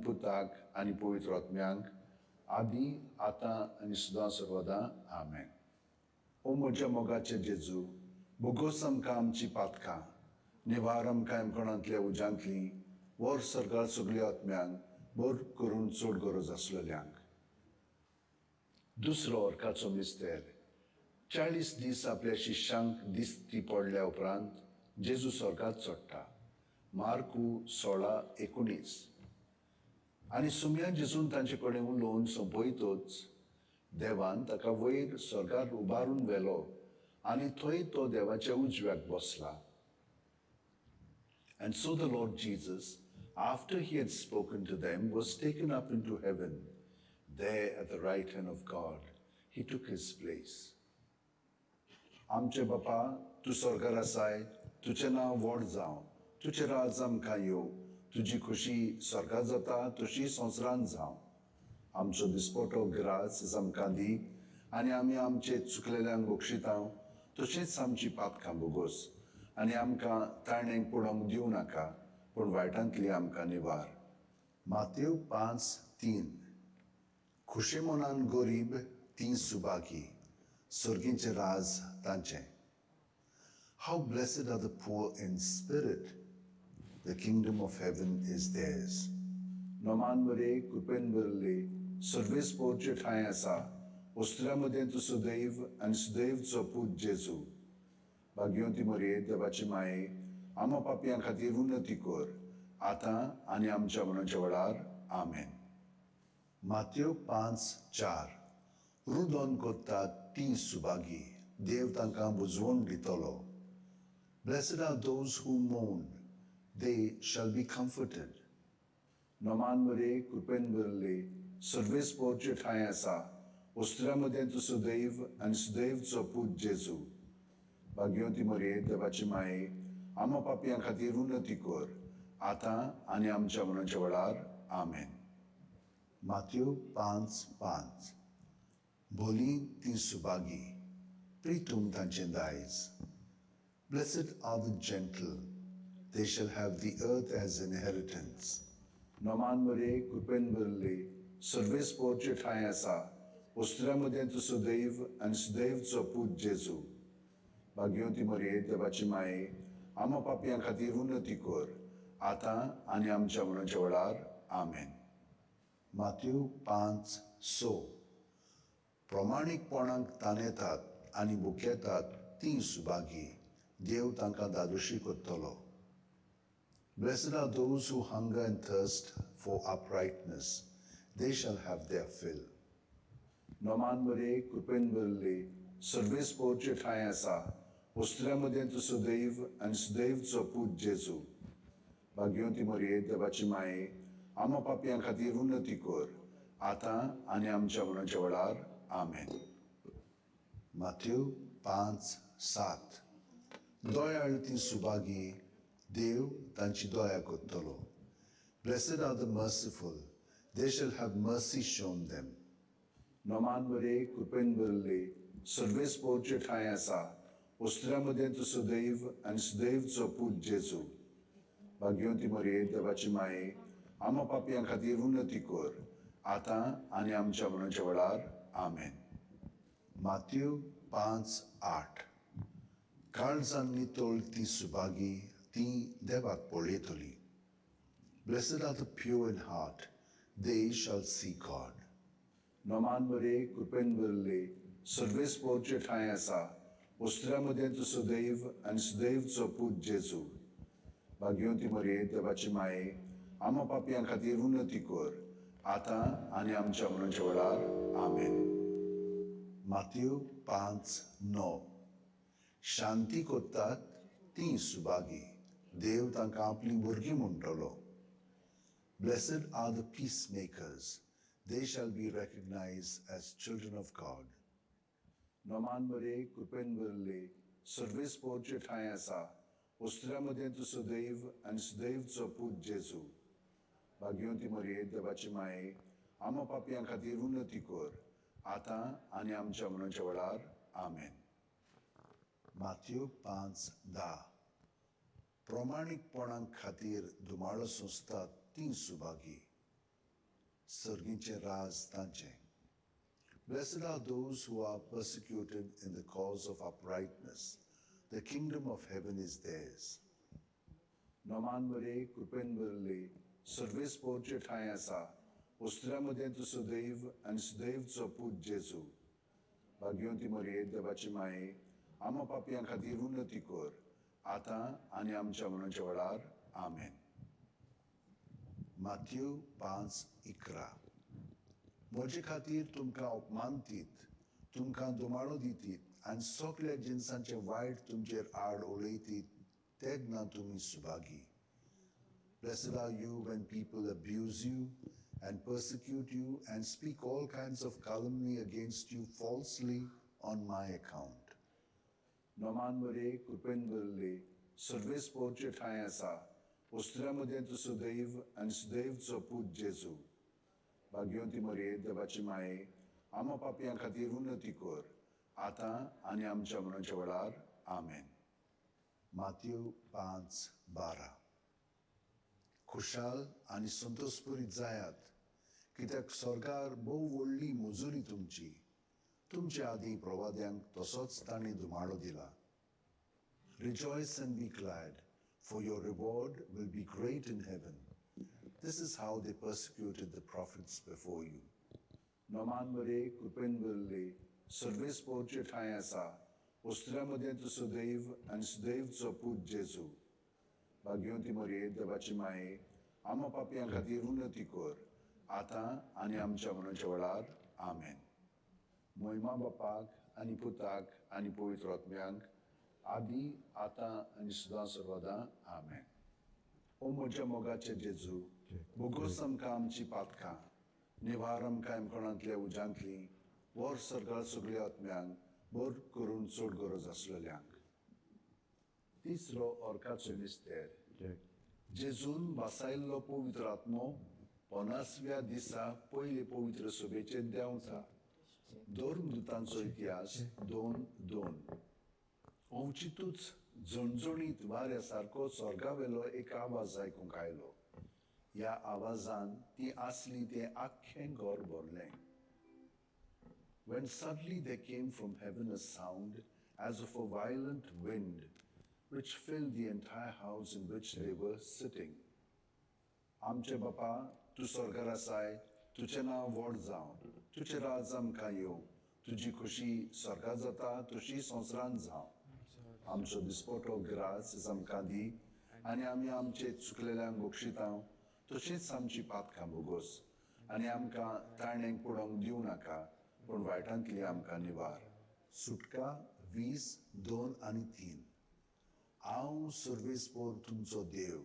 पुताक आनी पवित्र आत्म्यांक, आदी, आतां आनी सदां सर्वदां. आमेन. ओ म्हज्या मोगाचे जेजू, भोगोस आमकां आमची पातकां, निवार आमकां यमकोणांतल्या उज्यांतली, वर सरकार सगल्या आत्म्यांक, बर करून चड गरज आसलेल्यांक. दुसरो अर्काचो मिस्तेर. 40 दीस आपल्या शिष्यांक दिसती पडल्या उपरांत जेजू स्वर्गात चडटा. मार्कू 16:19. आनी सुमयान जेजून तांचे कडेन उलोवन सोंपयतच देवान ताका वयर स्वर्गार उबारून व्हेलो आनी थंय तो देवाच्या उजव्याक बसला. And so the Lord Jesus, after he had spoken to them, was taken up into heaven. There at the right hand of God, he took his place. आमचे बापा, तूं स्वर्गार आसाय, तुजें नांव व्हड जावं, तुजें राज आमकां येवं, तुजी खुशी स्वर्गार जाता तशी संवसारांत जावं. आमचो दिसपटो ग्रास आमकां दी आनी आमी आमचे चुकलेल्यांक बक्षिता तशेंच आमची पातकां भोगोस आनी आमकां ताणेक पडोवंक दिवं नाका, पूण वायटांतली आमकां निवार. मातेव 5:3. खुशे मनान गरीब तीं सुभागी, सर्गींचें राज तांचें. How blessed are the poor in spirit, the kingdom of heaven is theirs. Noman मरे, कृपेन भरले, सर्वेस्पोरचे ठांय आसा, वस्त्रा मदें तूं सुदैव आनी सुदैवचो पूत जेजू. भाग्यवंती मरये, देवाची माये, आमा पापयां खातीर उन्नती कर, आतां आनी आमच्या मरणाच्या वेळार. आमेन. मातयो 5:4. रुदोन करतात तीं सुभागी, देव तांकां बुजवण दितलो. Blessed are those who mourn, they shall be comforted. Noman मरे, कृपेन भरले, सर्वेस्पोरचे ठांय आसा, वस्त्रा मदें तूं सुदैव आनी सुदैवचो पूत जेजू. भाग्यवंती मरये, देवाची माये, आमा पापयां खातीर उन्नती कर, आतां आनी आमच्या मरणाच्या वेळार. आमेन. मातयो 5:5. बोली तीं सुभागी, प्रितूम तांचें दायज. Blessed are the gentle, they shall have the earth as inheritance. Noman मरे, कृपेन भरले, सर्वेस्पोरचे ठांय आसा, वस्त्रा मदें तूं सुदैव आनी सुदैवचो पूत जेजू. भाग्यवंती मरये, देवाची माये, आमा पापयां खातीर उन्नती कर, आतां आनी आमच्या मरणाच्या वेळार. आमेन. मातयो 5:6. प्रमाणीकपणाक ताणेतात आनी भुकेतात तीं सुभागी, देव तांकां दादोशी करतलो. Blessed are those who hunger and thirst for uprightness, they shall have their fill. Noman मरे, कृपेन भरले, सर्वेस्पोरचे ठांय आसा, वस्त्रा मदें तूं सुदैव आनी सुदैवचो पूत जेजू. भाग्यवंती मरये, देवाची माये, आमा पापयां खातीर उन्नती कर, आतां आनी आमच्या मरणाच्या वेळार. आमेन. मातयो 5:7. दयाळ तीं सुभागी, देव तांची दया करतलो. Blessed are the merciful, they shall have mercy shown them. Noman मरे, कृपेन भरले, सर्वेस्पोरचे ठांय आसा, वस्त्रा मदें तूं सुदैव आनी सुदैवचो पूत जेजू. भाग्यवंती मरये, देवाची माये, आमा पापयां खातीर उन्नती कर, आतां आनी आमच्या मरणाच्या वेळार. आमेन. मातयो 5:8. काळजान नितळ तीं सुभागी, तीं देवाक पळयतली. Blessed are the pure in heart, they shall see God. Noman मरे, कृपेन भरले, सर्वेस्पोरचे ठांय आसा, वस्त्रा मदें तूं सुदैव आनी सुदैवचो पूत जेजू. भाग्यवंती मरये, देवाची माये, आमा पापयां खातीर उन्नती कर, आतां आनी आमच्या मरणाच्या वेळार. आमेन. मातयो 5:9. शांती करतात तीं सुभागी, देव तांकां आपलीं भुरगीं म्हणटलो. Blessed are the peacemakers, they shall be recognized as children of God. Noman मरे, कृपेन भरले, सर्वेस्पोरचे ठांय आसा, वस्त्रा मदें तूं सुदैव आनी सुदैवचो पूत जेजू. भाग्यवंती मरये, देवाची माये, आमा पापयां खातीर उन्नती कर, आतां आनी आमच्या मरणाच्या वेळार. आमेन. मातयो 5:10. प्रमाणीकपणां खातीर धुमाळो सोंसतात तीं सुभागी. सर्गीचें राज तांचें. Blessed are those who are persecuted in the cause of uprightness. The kingdom of heaven is theirs. Noman मरे, कृपेन भरले, सर्वेस्पोरचे ठांय आसा, वस्त्रा मदें तूं सदैव आनी सदैवचो पूत जेजू. भाग्यवंती मरये, देवाची माये, आमा पापयां खातीर उन्नती कर, आतां आनी आमच्या मरणाच्या वेळार. आमेन. माथ्यू 5:11. म्हजे खातीर तुमकां अपमानतीत, तुमकां दुमाळो दितीत आनी सगल्या जिनसांचें वायट तुमचेर आड उलयतीत तेन्ना तुमी Subhagi. Blessed are you when people abuse you and persecute you and speak all kinds of calumny against you falsely on my account. Noman मरे, कृपेन भरले, सर्वेस्पोरचे ठांय आसा, वस्त्रा मदें तूं सदैव आनी सदैवचो पूत जेजू. भाग्यवंती मरये, देवाची माये, आमा पापयां खातीर उन्नती कर, आतां आनी आमच्या मरणाच्या वेळार. आमेन. माथ्यू 5:12. खुशाल आनी संतोषपुरीत जायात, कित्याक सरकार भोव व्हडली मजुरी तुमची. तुमच्या आदीं प्रवाद्यांक तसोच तांणी धुमाळो दिला. Rejoice and be glad, for your reward will be great in heaven. This is how they persecuted the prophets before you. Noman मरे, कृपेन भरले, सर्वेस्पोरचे ठांय आसा, वस्त्रा मदें तूं सदैव आनी सदैवचो पूत जेजू. भाग्यवंती मरये, देवाची माये, आमा पापयां खातीर उन्नती कर, आतां आनी आमच्या मरणाच्या वेळार. आमेन. मोहिमा बापाक आनी पुताक आनी पवित्र आत्म्यांक, आदी, आतां आनी सदां सर्वदां. आमेन. ओ म्हज्या मोगाचे जेजू, बोगोस आमकां आमची पातकां, निवार आमकां यमकोणांतल्या उज्यांतली, व्हर सर्गार सगळ्या आत्म्यांक, बर करून चड गरज आसलेल्यांक. तिसरो अर्काचो मिस्तेर. जेजून वासायल्लो पवित्र आत्मो 50व्या दिसा पयले पवित्र सभेचेर देंवता. धर्मदूतांचो इतिहास 2:2. अवचितूच झणझणीत वाऱ्या सारको स्वर्गावेलो एक आवाज आयकूंक आयलो. ह्या आवाजान ती आसली तें आख्खें घर भरलें. When suddenly there came from heaven a sound as of a violent wind, which filled the entire house in which they were sitting. आमचे बापा, तूं स्वर्गार आसाय, तुजें नांव व्हड जावं, तुजें राज आमकां येवं, तुजी खुशी स्वर्गार जाता तशी संवसारांत जावं. आमचो दिसपटो ग्रास आमकां दी आनी आमी आमचे चुकलेल्यांक बक्षिता तशीच आमची पातकां भोगोस आनी आमकां ताणेंक पडोवंक दिवं नाका, पूण वायटांतली आमकां निवार. सुटका 20:2 आनी 3. हांव सर्वेस्पोर तुमचो देव,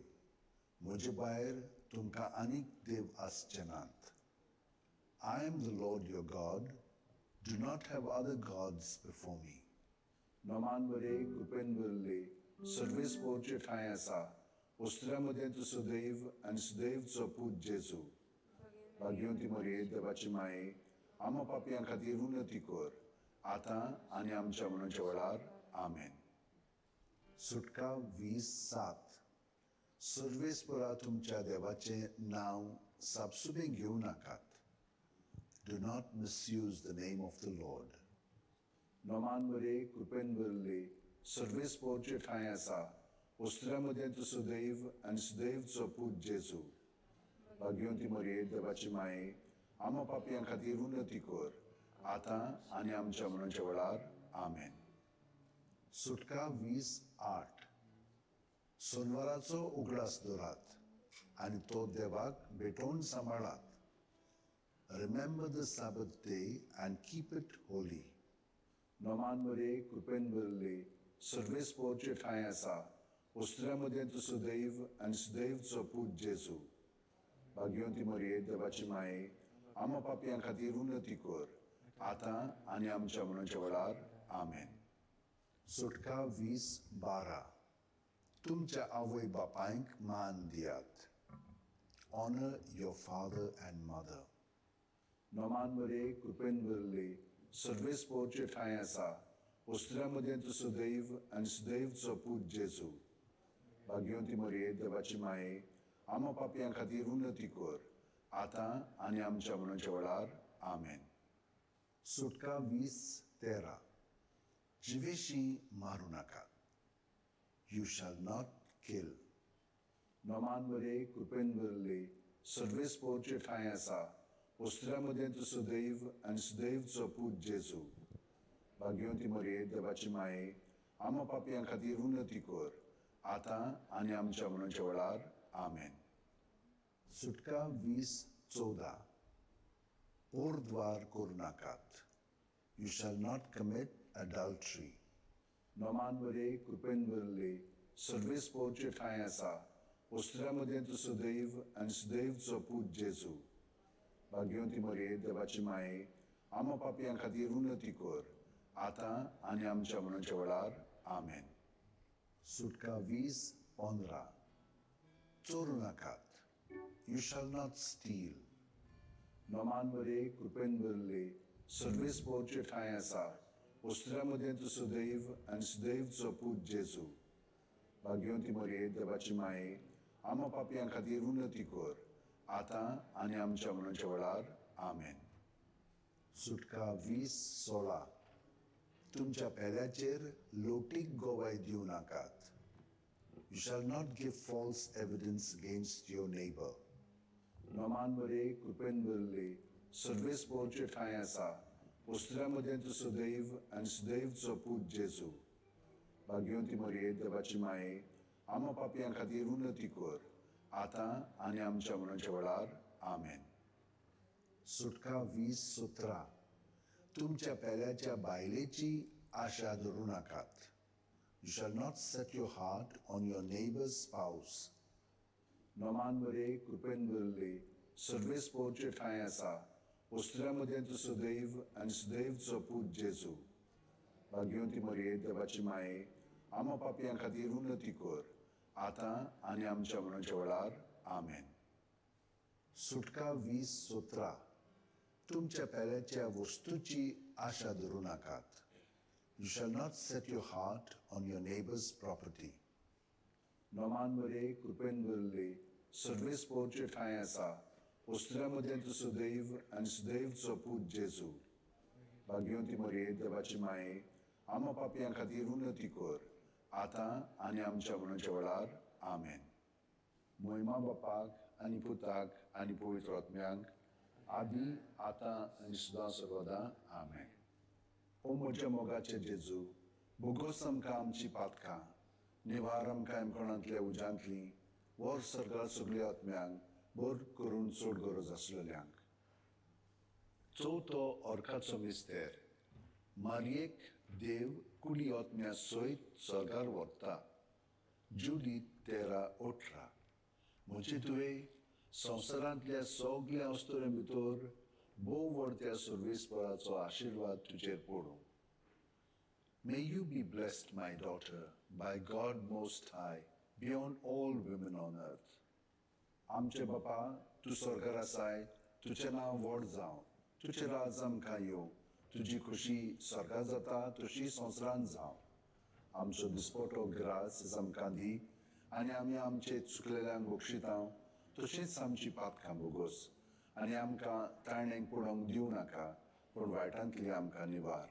म्हजे भायर तुमकां आनीक देव आसचे नात. I am the Lord your God. Do not have other gods before me. Noman मरे, कृपेन भरले, सर्वेस्पोरचे ठांय आसा, वस्त्रा मदें तूं सदैव आनी सदैवचो पूत जेजू. भाग्यवंती मरये, देवाची माये, आमा पापयां खातीर उन्नती कर, आतां आनी आमच्या मरणाच्या वेळार. आमेन. सुटका 20:7. सर्वेस्परा तुमच्या देवाचें नांव सापसुबें घेवं नाकात. Do not misuse the name of the Lord. Noman मरे, कृपेन भरले, सर्वेस्पोरचे ठांय आसा, वस्त्रा मदें तूं सदैव आनी सदैवचो पूत जेजू. भाग्यवंती मरये, देवाची माये, आमा पापयां खातीर उन्नती कर, आतां आनी आमच्या मरणाच्या वेळार. आमेन. सुटका 20:8. सोनवाराचो उगडास दवरात आनी तो देवाक भेटोवन सांबाळात. Remember the Sabbath day and keep it holy. Noman मरे, कृपेन भरले, सर्वेस्पोरचे ठांय आसा, वस्त्रा मदें तूं सदैव आनी सदैवचो पूत जेजू. भाग्यवंती मरये, देवाची माये, आमा पापयां खातीर उन्नती कर, आतां आनी आमच्या मरणाच्या वेळार. आमेन. सुटका 20:12. तुमच्या आवय बापायक मान दियात. Honor your father and mother. Noman मरे, कृपेन भरले, सर्वेस्पोरचे ठांय आसा, वस्त्रा मदें तूं सदैव आनी सदैवचो पूत जेजू. भाग्यवंती मरये, देवाची माये, आमा पापयां खातीर उन्नती कर, आतां आनी आमच्या मरणाच्या वेळार. आमेन. सुटका 20:13. जिवेशी मारूं नाकात. You shall not kill. Noman मरे, कृपेन भरले, सर्वेस्पोरचे ठांय आसा. वस्त्रा मदें तूं सदैव आनी सदैवचो पूत जेजू. भाग्यवंती मरये, देवाची माये, आमा पापयां खातीर उन्नती कर, आतां आनी आमच्या मरणाच्या वेळार. आमेन. सुटका 20:14. पोरद्वार करूं नाकात. You shall not commit adultery. Noman मरे, कृपेन भरले, सर्वेस्पोरचे ठांय आसा. वस्त्रा मदें तूं सदैव आनी सदैवचो पूत जेजू. भाग्यवंती मरये, देवाची माये, आमा पापयां खातीर उन्नती कर, आतां आनी आमच्या मरणाच्या वेळार. आमेन. सुटका 20:15. चोरू नाकात. You shall not steal. Noman मरे, कृपेन भरले, सर्वेस्पोरचे ठांय आसा. वस्त्रा मदें तूं सदैव आनी सदैवचो पूत जेजू. भाग्यवंती मरये, देवाची माये, आमा पापयां खातीर उन्नती कर, आतां आनी आमच्या मरणाच्या वेळार. आमेन. सुटका 20:16. तुमच्या पेल्याचेर लोटीक गोवाय दिवं नाकात. You shall not give false evidence against your neighbour. Noman मरे, कृपेन भरले, सर्वेस्पोरचे ठांय आसा. वस्त्रा मदें तूं सदैव आनी सदैवचो पूत जेजू. भाग्यवंती मरये, देवाची माये, आमा पापयां खातीर उन्नती कर, आतां आनी आमच्या मरणाच्या वेळार. आमेन. सुटका 20:17. तुमच्या पेल्याच्या बायलेची आशा धरूं नाकात. You shall not set your heart on your neighbour's spouse. Noman मरे, कृपेन भरले, सर्वेस्पोरचे ठांय आसा. वस्त्रा मदें तूं सदैव आनी सदैवचो पूत जेजू. भाग्यवंती मरये, देवाची माये, आमा पापयां खातीर उन्नती कर, आतां आनी आमच्या मरणाच्या वेळार. आमेन. सुटका 20:17. तुमच्या पेल्याच्या वस्तूची आशा धरूं नाकात. You shall not set your heart on your neighbour's property. Noman मरे, कृपेन भरले, सर्वेस्पोरचे ठांय आसा. वस्त्रा मदें तूं सदैव आनी सदैवचो पूत जेजू. भाग्यवंती मरये, देवाची माये, आमा पापयां खातीर उन्नती कर, आतां आनी आमच्या मरणाच्या वेळार. आमेन. मोहिमा बापाक आनी पुताक आनी पवित्र आत्म्यांक, आदी, आतां आनी सदां सर्वदां. आमेन. ओ म्हज्या मोगाचे जेजू, भोगोस आमकां आमची पातकां, निवार आमकां यमकोणांतल्या उज्यांतली, व्हर सर्गार सगल्या आत्म्यांक, बर करून चड गरज आसलेल्यांक. चवथो अर्काचो मिस्तेर. मारयेक देव कुडी आत्म्या सयत सर्गार व्हरता. जुली 13:18. म्हणजे तुवें संवसारांतल्या सगल्या अस्तुऱ्यां भितर भोव व्हड त्या सर्वेस्पराचो आशिर्वाद तुजेर पडूं. May you be blessed, my daughter, by God Most High, beyond all women on earth. आमचे बापा, तूं स्वर्गार आसाय, तुजें नांव व्हड जावं, तुजें राज आमकां येवं, तुजी खुशी स्वर्गार जाता तशी संवसारांत जावं. आमचो दिसपटो ग्रास आमकां दी आनी आमी आमचे चुकलेल्यांक बक्षिता तशीच आमची पातकां भोगोस आनी आमकां ताणेक पडोवंक दिवं नाका, पूण वायटांतली आमकां निवार.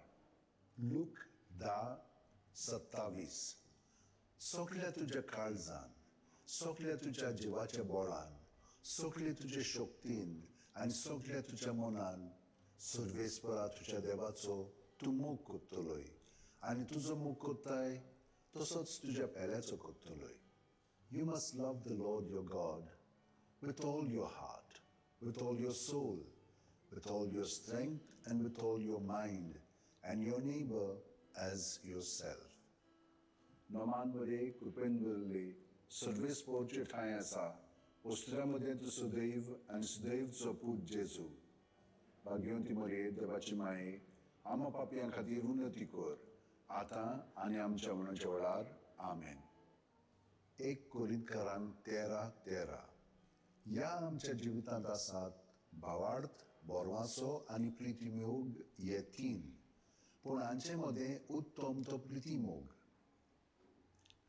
लूक 10:27. सगल्या तुज्या काळजान, सगल्या तुज्या जिवाच्या बोळान, सगळे तुजे शक्तीन आनी सगल्या तुज्या मनान सर्वेस्परा तुज्या देवाचो तूं मोग करतलोय आनी तुजो मोग करताय तसोच तुज्या पेल्याचो करतलोय. You must love the Lord your God with all your heart, with all your soul, with all your strength, and with all your mind, and your neighbor as yourself. Noman मरे, कृपेन भरले, सर्वेस्पोरचे ठांय आसा. वस्त्रा मदें तूं सदैव आनी सदैवचो पूत जेजू. भाग्यवंती मरये, देवाची माये, आमा पापयां खातीर उन्नती कर, आतां आनी आमच्या मरणाच्या वेळार. आमेन. 1 कोरिंतकारांक 13:13. ह्या आमच्या जिवितांत आसात भावार्थ, बोरवासो आनी प्रितीमोग हे तीन, पूण हांचे मदें उत्तम तो प्रितीमोग.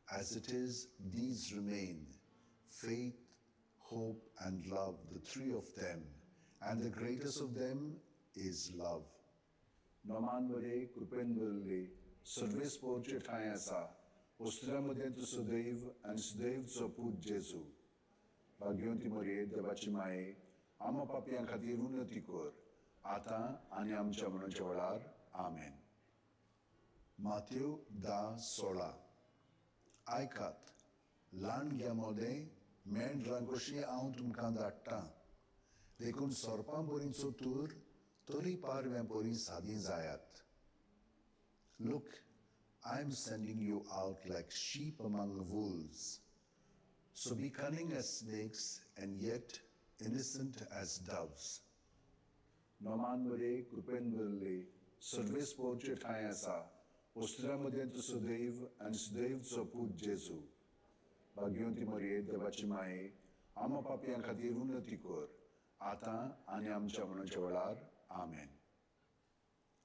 As it is, these remain: faith, hope, and love, the three of them, and the greatest of them is love. Noman मरे कृपेन भरिल्ली सर्वेस्पोरचे ठांय आसा, वस्तुरा मदें तूं सदैव आनी सदैवचो पूत जेजू. भाग्यवंती मरये देवाची माये, आमा पापयां खातीर उन्नती कर, आतां आनी आमच्या मरणाच्या वेळार. आमेन. माथ्यो 10:16. आयकात, ल्हान मदें मेंढरां कशीं हांव तुमकां धाडटां, देखून सोरपां बरी चतूर तरी पारव्यां परी सादी जायात. Look, I am sending you out like sheep among wolves. So be cunning as snakes and yet innocent as doves. Noman मरे कृपेन भरिल्ली सर्वेस्पोरचे ठांय आसा, वस्तुरा मदें तूं सदैव आनी सदैवचो पूत जेजू. भाग्यवंती मरये देवाची माये, आमा पापयां खातीर उन्नती कर, आतां आनी आमच्या मरणाच्या वेळार. आमेन.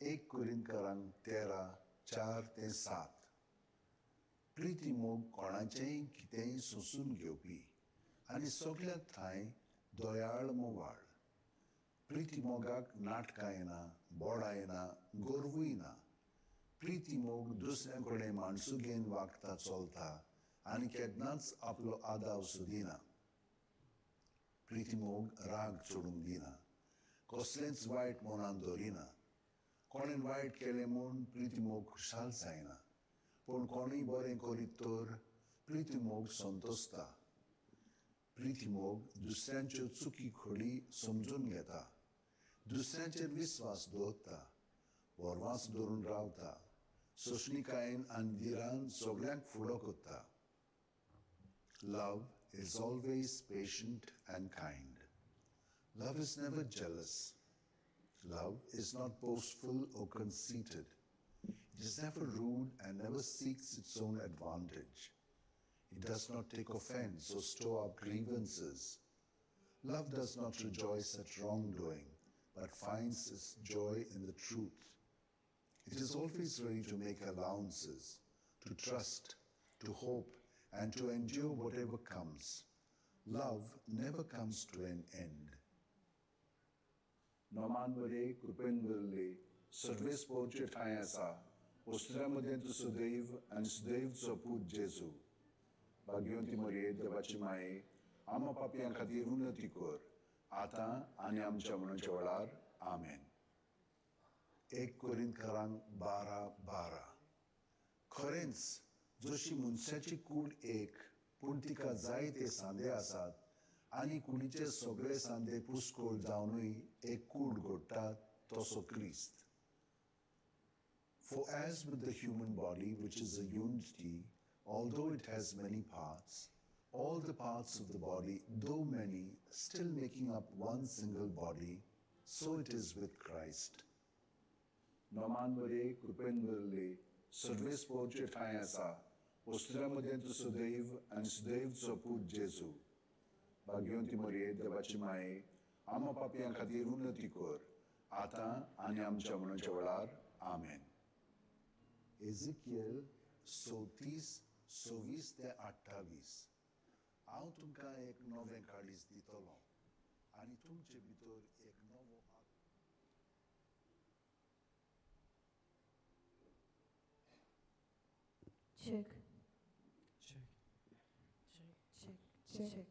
1 कोरिंथकारांक 13:4-7. प्रिती मोग कोणाचेंय कितेंय सोंसून घेवपी आनी सगळ्या ठांय दयाळ मोवाळ. प्रिती मोगाक नाटकां येना, बोडां येना, गर्वूय ना. प्रिती मोग दुसऱ्या कडेन माणसुगेन वागता चलता आनी केन्नाच आपलो आदाव सोदिना. प्रिती मोग राग चडूंक दिना, कसलेंच वायट मनान दवरिना. कोणेन वायट केलें म्हूण प्रिती मोग खुशाल जायना, पूण कोणूय बरें करीत तर प्रिती मोग संतोसता. प्रिती मोग दुसऱ्यांच्यो चुकी खोडी समजून घेता, दुसऱ्यांचेर विस्वास दवरता, वर्वास धरून रावता, सोंसणिकायेन आनी धिरान सगळ्यांक फुडो करता. Love is always patient and kind. Love is never jealous. Love is not boastful or conceited. It is never rude and never seeks its own advantage. It does not take offense or store up grievances. Love does not rejoice at wrongdoing, but finds its joy in the truth. It is always ready to make allowances, to trust, to hope, and to endure whatever comes. Love never comes to an end. Noman मरे कृपेन भरिल्ली सर्वेस्पोरचे ठांय आसा, वस्तुरा मदें तूं सदैव आनी सदैवचो पूत जेजू. भाग्यवंती मरये देवाची माये, आमा पापयां खातीर उन्नती कर, आतां आनी आमच्या मरणाच्या वेळार. आमेन. 1 कोरिंथकारांक 12:12. खरेंच, जशी मनशाची कूड एक, पूण तिका जायते सांदे आसात, आनी कुडीचे सगळे सांदे पुस्कोळ जावनूय एक कूड घडटात, तसो क्रिस्त. For as with the human body, which is a unity, although it has many parts, all the parts of the body, though many, still making up one single body, so it is with Christ. Noman मरे कृपेन भरिल्ली सर्वेस्पोरचे ठांय आसा, वस्तुरा मदें तूं सदैव आनी सदैवचो पूत जेजू. भाग्यवंती मरये देवाची माये, आमा पापयां खातीर उन्नती कर, आतां आनी आमच्या मरणाच्या वेळार. आमेन. एजिकियल 34:26-28. हांव तुमकां एक नवें काळीज दितलो आनी तुमचे भितर एक नवो. Check. Check. Check. Check. Check. Check.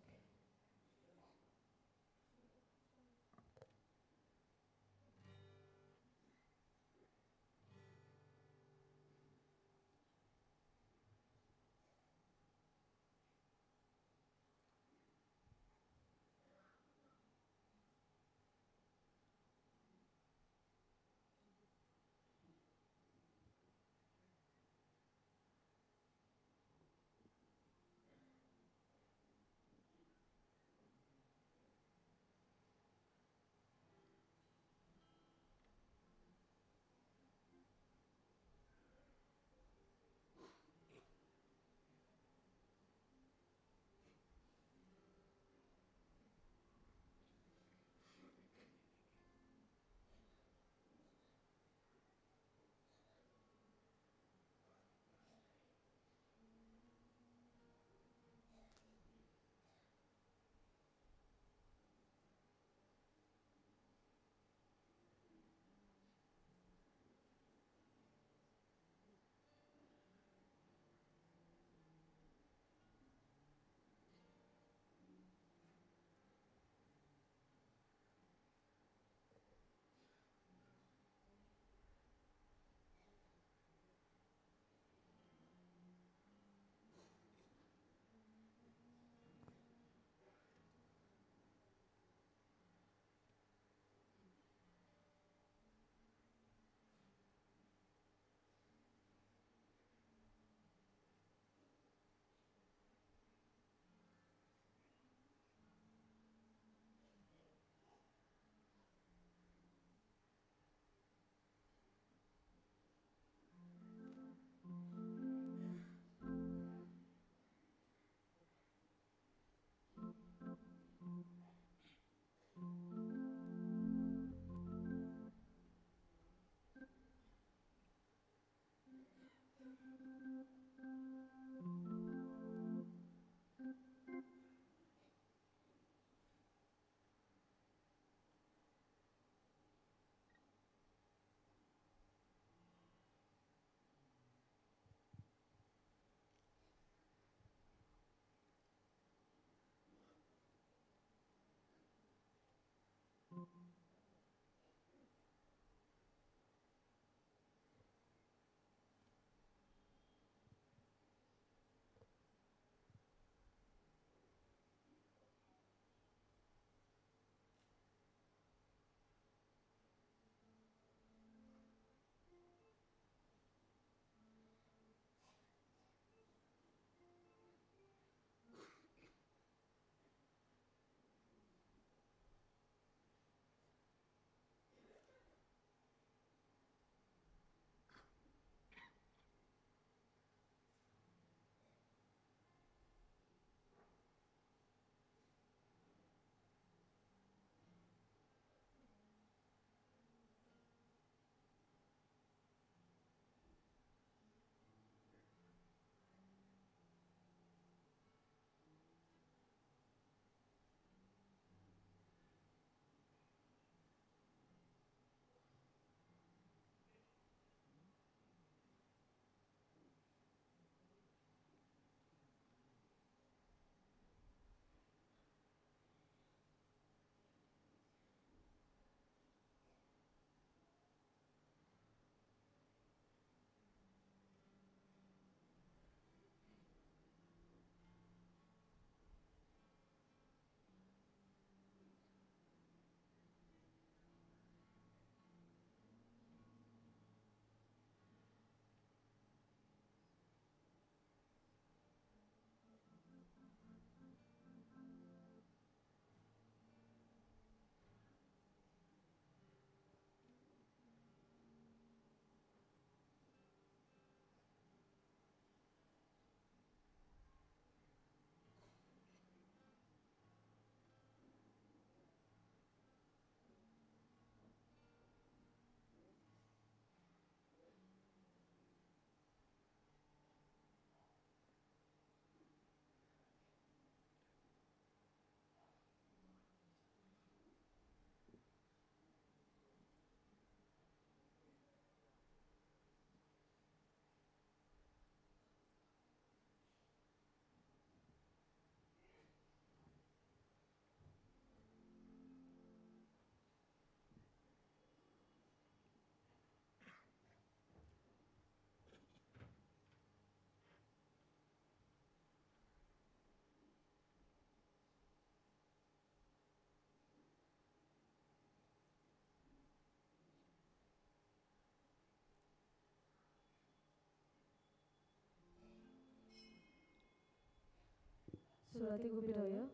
सुरवातीक उबी रावया.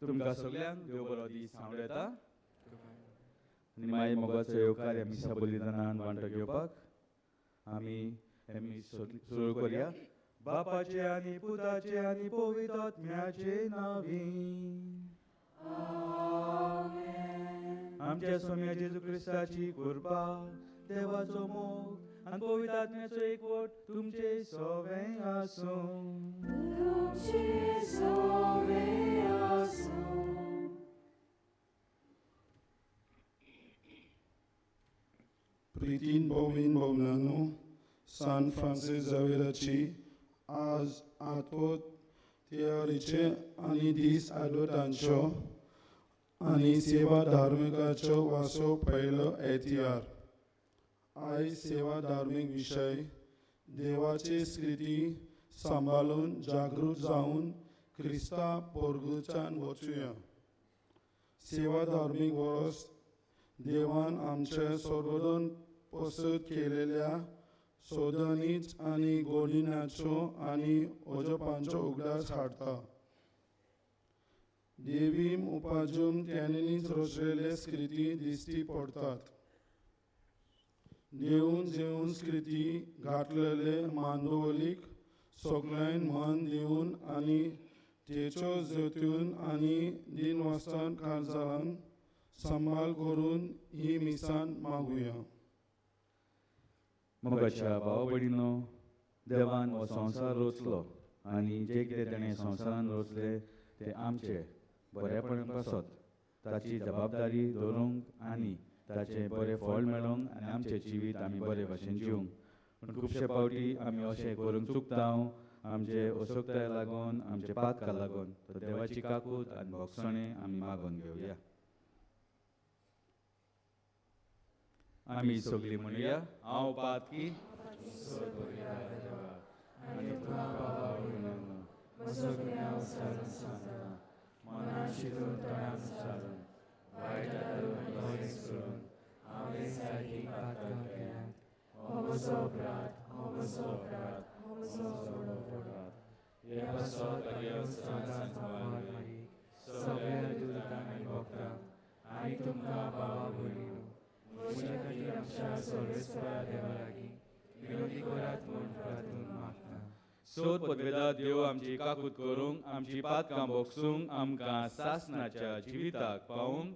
तुमकां सगल्यांक देव बरो दीस सांवळेता आनी मागीर मोगाचो येवकार ह्या मिसा बलिदानान वांटो घेवपाक आमी हें मीस सुरू करया. बापाचे आनी पुताचे आनी पवित्र आत्म्याचे नांवी. आमच्या स्वाम्या जेजू क्रिस्ताची कृपा, देवाचो मोग आनी पवित्र आत्म्याचो एकवट तुमचे सवें आसूं. तुमचे सवें आसूं. प्रितीन भोवीन भोवनानो, सान फ्रांसीस झवेराची आज आत्मोत्यारीचे आनी दीस आदोतांचो आनी सेवा धार्मिकाचो वासो पयलो एतियार. आयज सेवा धार्मीक विशय देवाची स्थिती सांबाळून जागृत जावन क्रिस्ता पोरगुच्यान वचुया. सेवा धार्मीक वर्स देवान आमचे सर्वदन पसत केलेल्या सोदनीच आनी गोलिनाचो आनी ओजोपांचो उगडास हाडटा. देवीम उपाजूम त्यानीच रचलेले स्कृती दिश्टी पडटात. देवन जेवन स्कृती घातलेले मांदोवलीक सगळ्यान मन दिवन आनी तेचो जोतून आनी दिनवासान काळजान सांबाळ करून ही मिसान मागुया. मोगाच्या भाव भयणीनो, देवान हो संवसार रचलो आनी जे कितें ताणें संवसारान रचलें तें आमचें बरेपण पासत ताची जबाबदारी दवरूंक आनी ताचें बरें फळ मेळोवंक आनी आमचें जिवीत आमी बरे भाशेन जिवंक. पूण खुबशे पावटी आमी अशें करूंक चुकता, आमचे असक्ताय लागून, आमचे पातका लागून. तर देवाची काकूत आनी भोगसणें आमी मागून घेवया. आमी सगळीं म्हणुया, हांव पातकी आनी तुमकां भावा भयणीनो म्हज्या खातीर आमच्या सर्वेस्परा देवा लागीं विनवणी करात म्हूण प्रार्थून मागता. सोद पदवेदा देव आमची काकूत करूंक, आमची पातकां भोगसूंक, आमकां सासणाच्या जिविताक पावूंक.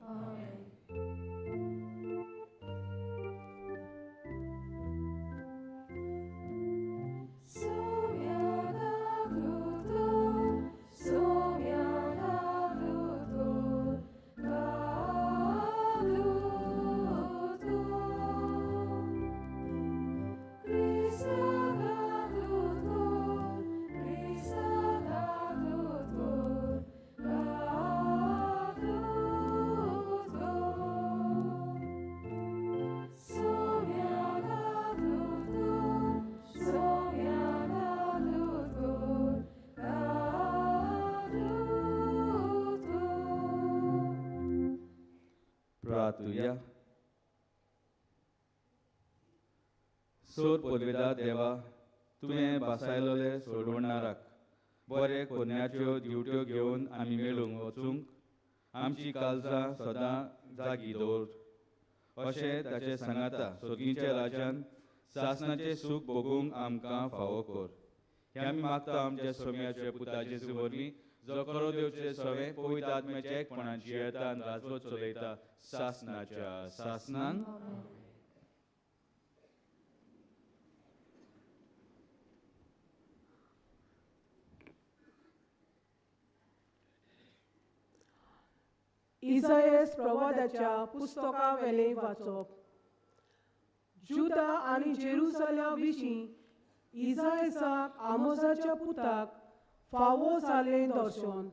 Oh. सोर पोदवेदा देवा तुवें बासायलोले सोडवणाराक बरे कोन्याच्यो दिवट्यो घेवन आमी मेळूंक वचूंक आमची काळजां सदां जागी दवर अशें ताचें सांगाता सोदींच्या राज्यान सासनाचें सूख भोगूंक आमकां फावो कर. हें आमी मागता आमच्या सोम्याच्या पुता जेजू वरवीं जो खरो देवचे सवें पवित्र आत्म्याच्या एकपणान जियेता आनी राजवट चलयता सासनाच्या सासनान. इसायस प्रवादाच्या पुस्तका वेलें वाचप. जुदा आनी जेरुसलेमा विशीं इसायसाक आमोसाच्या पुताक फावो जालें दर्शन.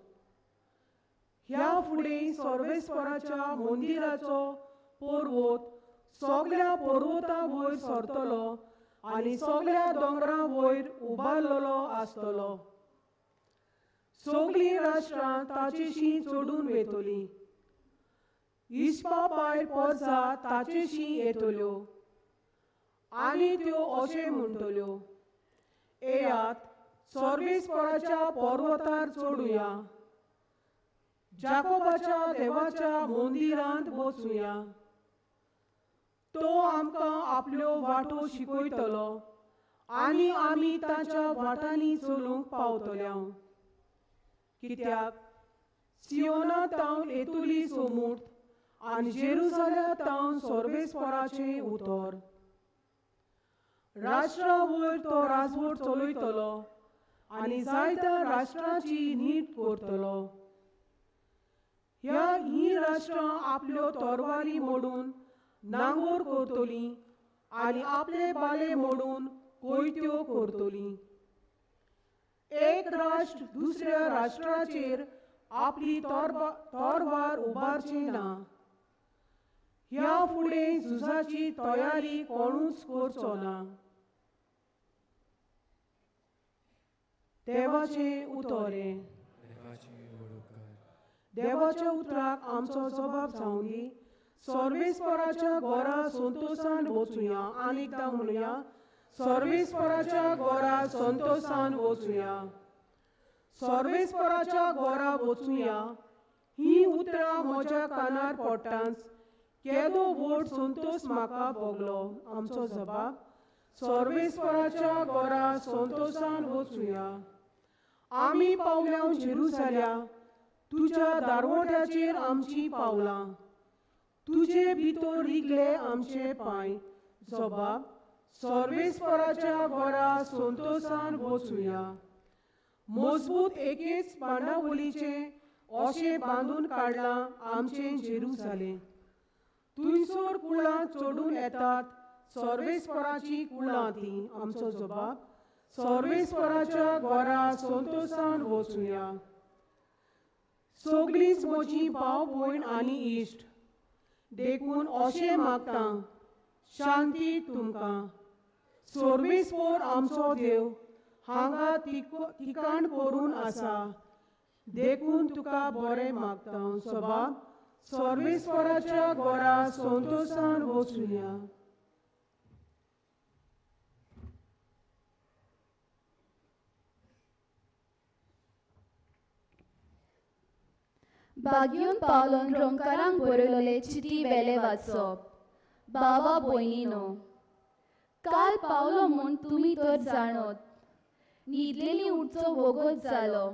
ह्या फुडें सर्वेस्पराच्या मंदिराचो पर्वत सगल्या पर्वता वयर सरतलो आनी सगल्या दोंगरा वयर उबारलेलो आसतलो. सगलीं राष्ट्रां ताचेशी चडून वेतलीं. इस्पा पायर पोरसा ताचेशी येतल्यो आनी त्यो अशें म्हणटल्यो, येयात सर्वेस्पराच्या पर्वतार चडुया, जाकोबाच्या देवाच्या मंदिरांत वचुया. तो आमकां आपल्यो वाटो शिकयतलो आनी आमी ताच्या वाटांनी चलूंक पावतले. कित्याक सियोना तावन येतली सोमूर्त आनी जेरुसलेमा तावन सर्वेस्पराचें उतर. राष्ट्रा वयर तो राजवट चलयतलो आनी जायत्या राष्ट्रांची नीट करतलो. ह्या हीं राष्ट्रां आपल्यो तरवारी मोडून नांगोर करतलीं आनी आपले बाले मोडून कोयत्यो करतलीं. एक राष्ट्र दुसऱ्या राष्ट्राचेर आपली तरवार उबारचें ना. ह्या फुडें झुजाची तयारी कोणूच करचो ना. देवाचें उतर. देवाच्या उतराक आमचो जबाब जावं दी. सर्वेस्पराच्या घरा संतोसान वचुया. आनी एकदां म्हणुया, सर्वेस्पराच्या घरा संतोसान वचुया. सर्वेस्पराच्या घरा वचुया ही उतरां म्हज्या कानार पडटांच केदो व्हड संतोस म्हाका भोगलो. आमचो जबाब, सर्वेस्पराच्या घरा संतोसान वचुया. आमी पावल्या जेरुसलेमा, तुज्या दारवट्याचेर आमचीं पावलां, तुजे भितर रिगले आमचे पांय. जबाब, सर्वेस्पराच्या घरा संतोसान वचुया. मजबूत एकेच पांडावलीचें अशें बांदून काडलां आमचें जेरुसलेम. थंयसर कुळां चडून येतात सर्वेस्पराचीं कुळां तीं. आमचो जबाब, सर्वेस्पराच्या घरा संतोसान वचुया. सगलींच म्हजीं भाव भयण आनी इश्ट, देखून अशें मागता, शांती तुमकां. सर्वेस्पर आमचो देव हांगा ठिकाण करून आसा, देखून तुका बरें मागता. सबाब, सर्वेस्पराच्या घरा संतोसान वचुया. बागयून पावलोन रोमकारांक बरयलोले चिटी वेले वाचप. बाबा भयणीनो, काल पावलो म्हूण तुमी तर जाणत, न्हिदलेली उठचो वोगोत जालो.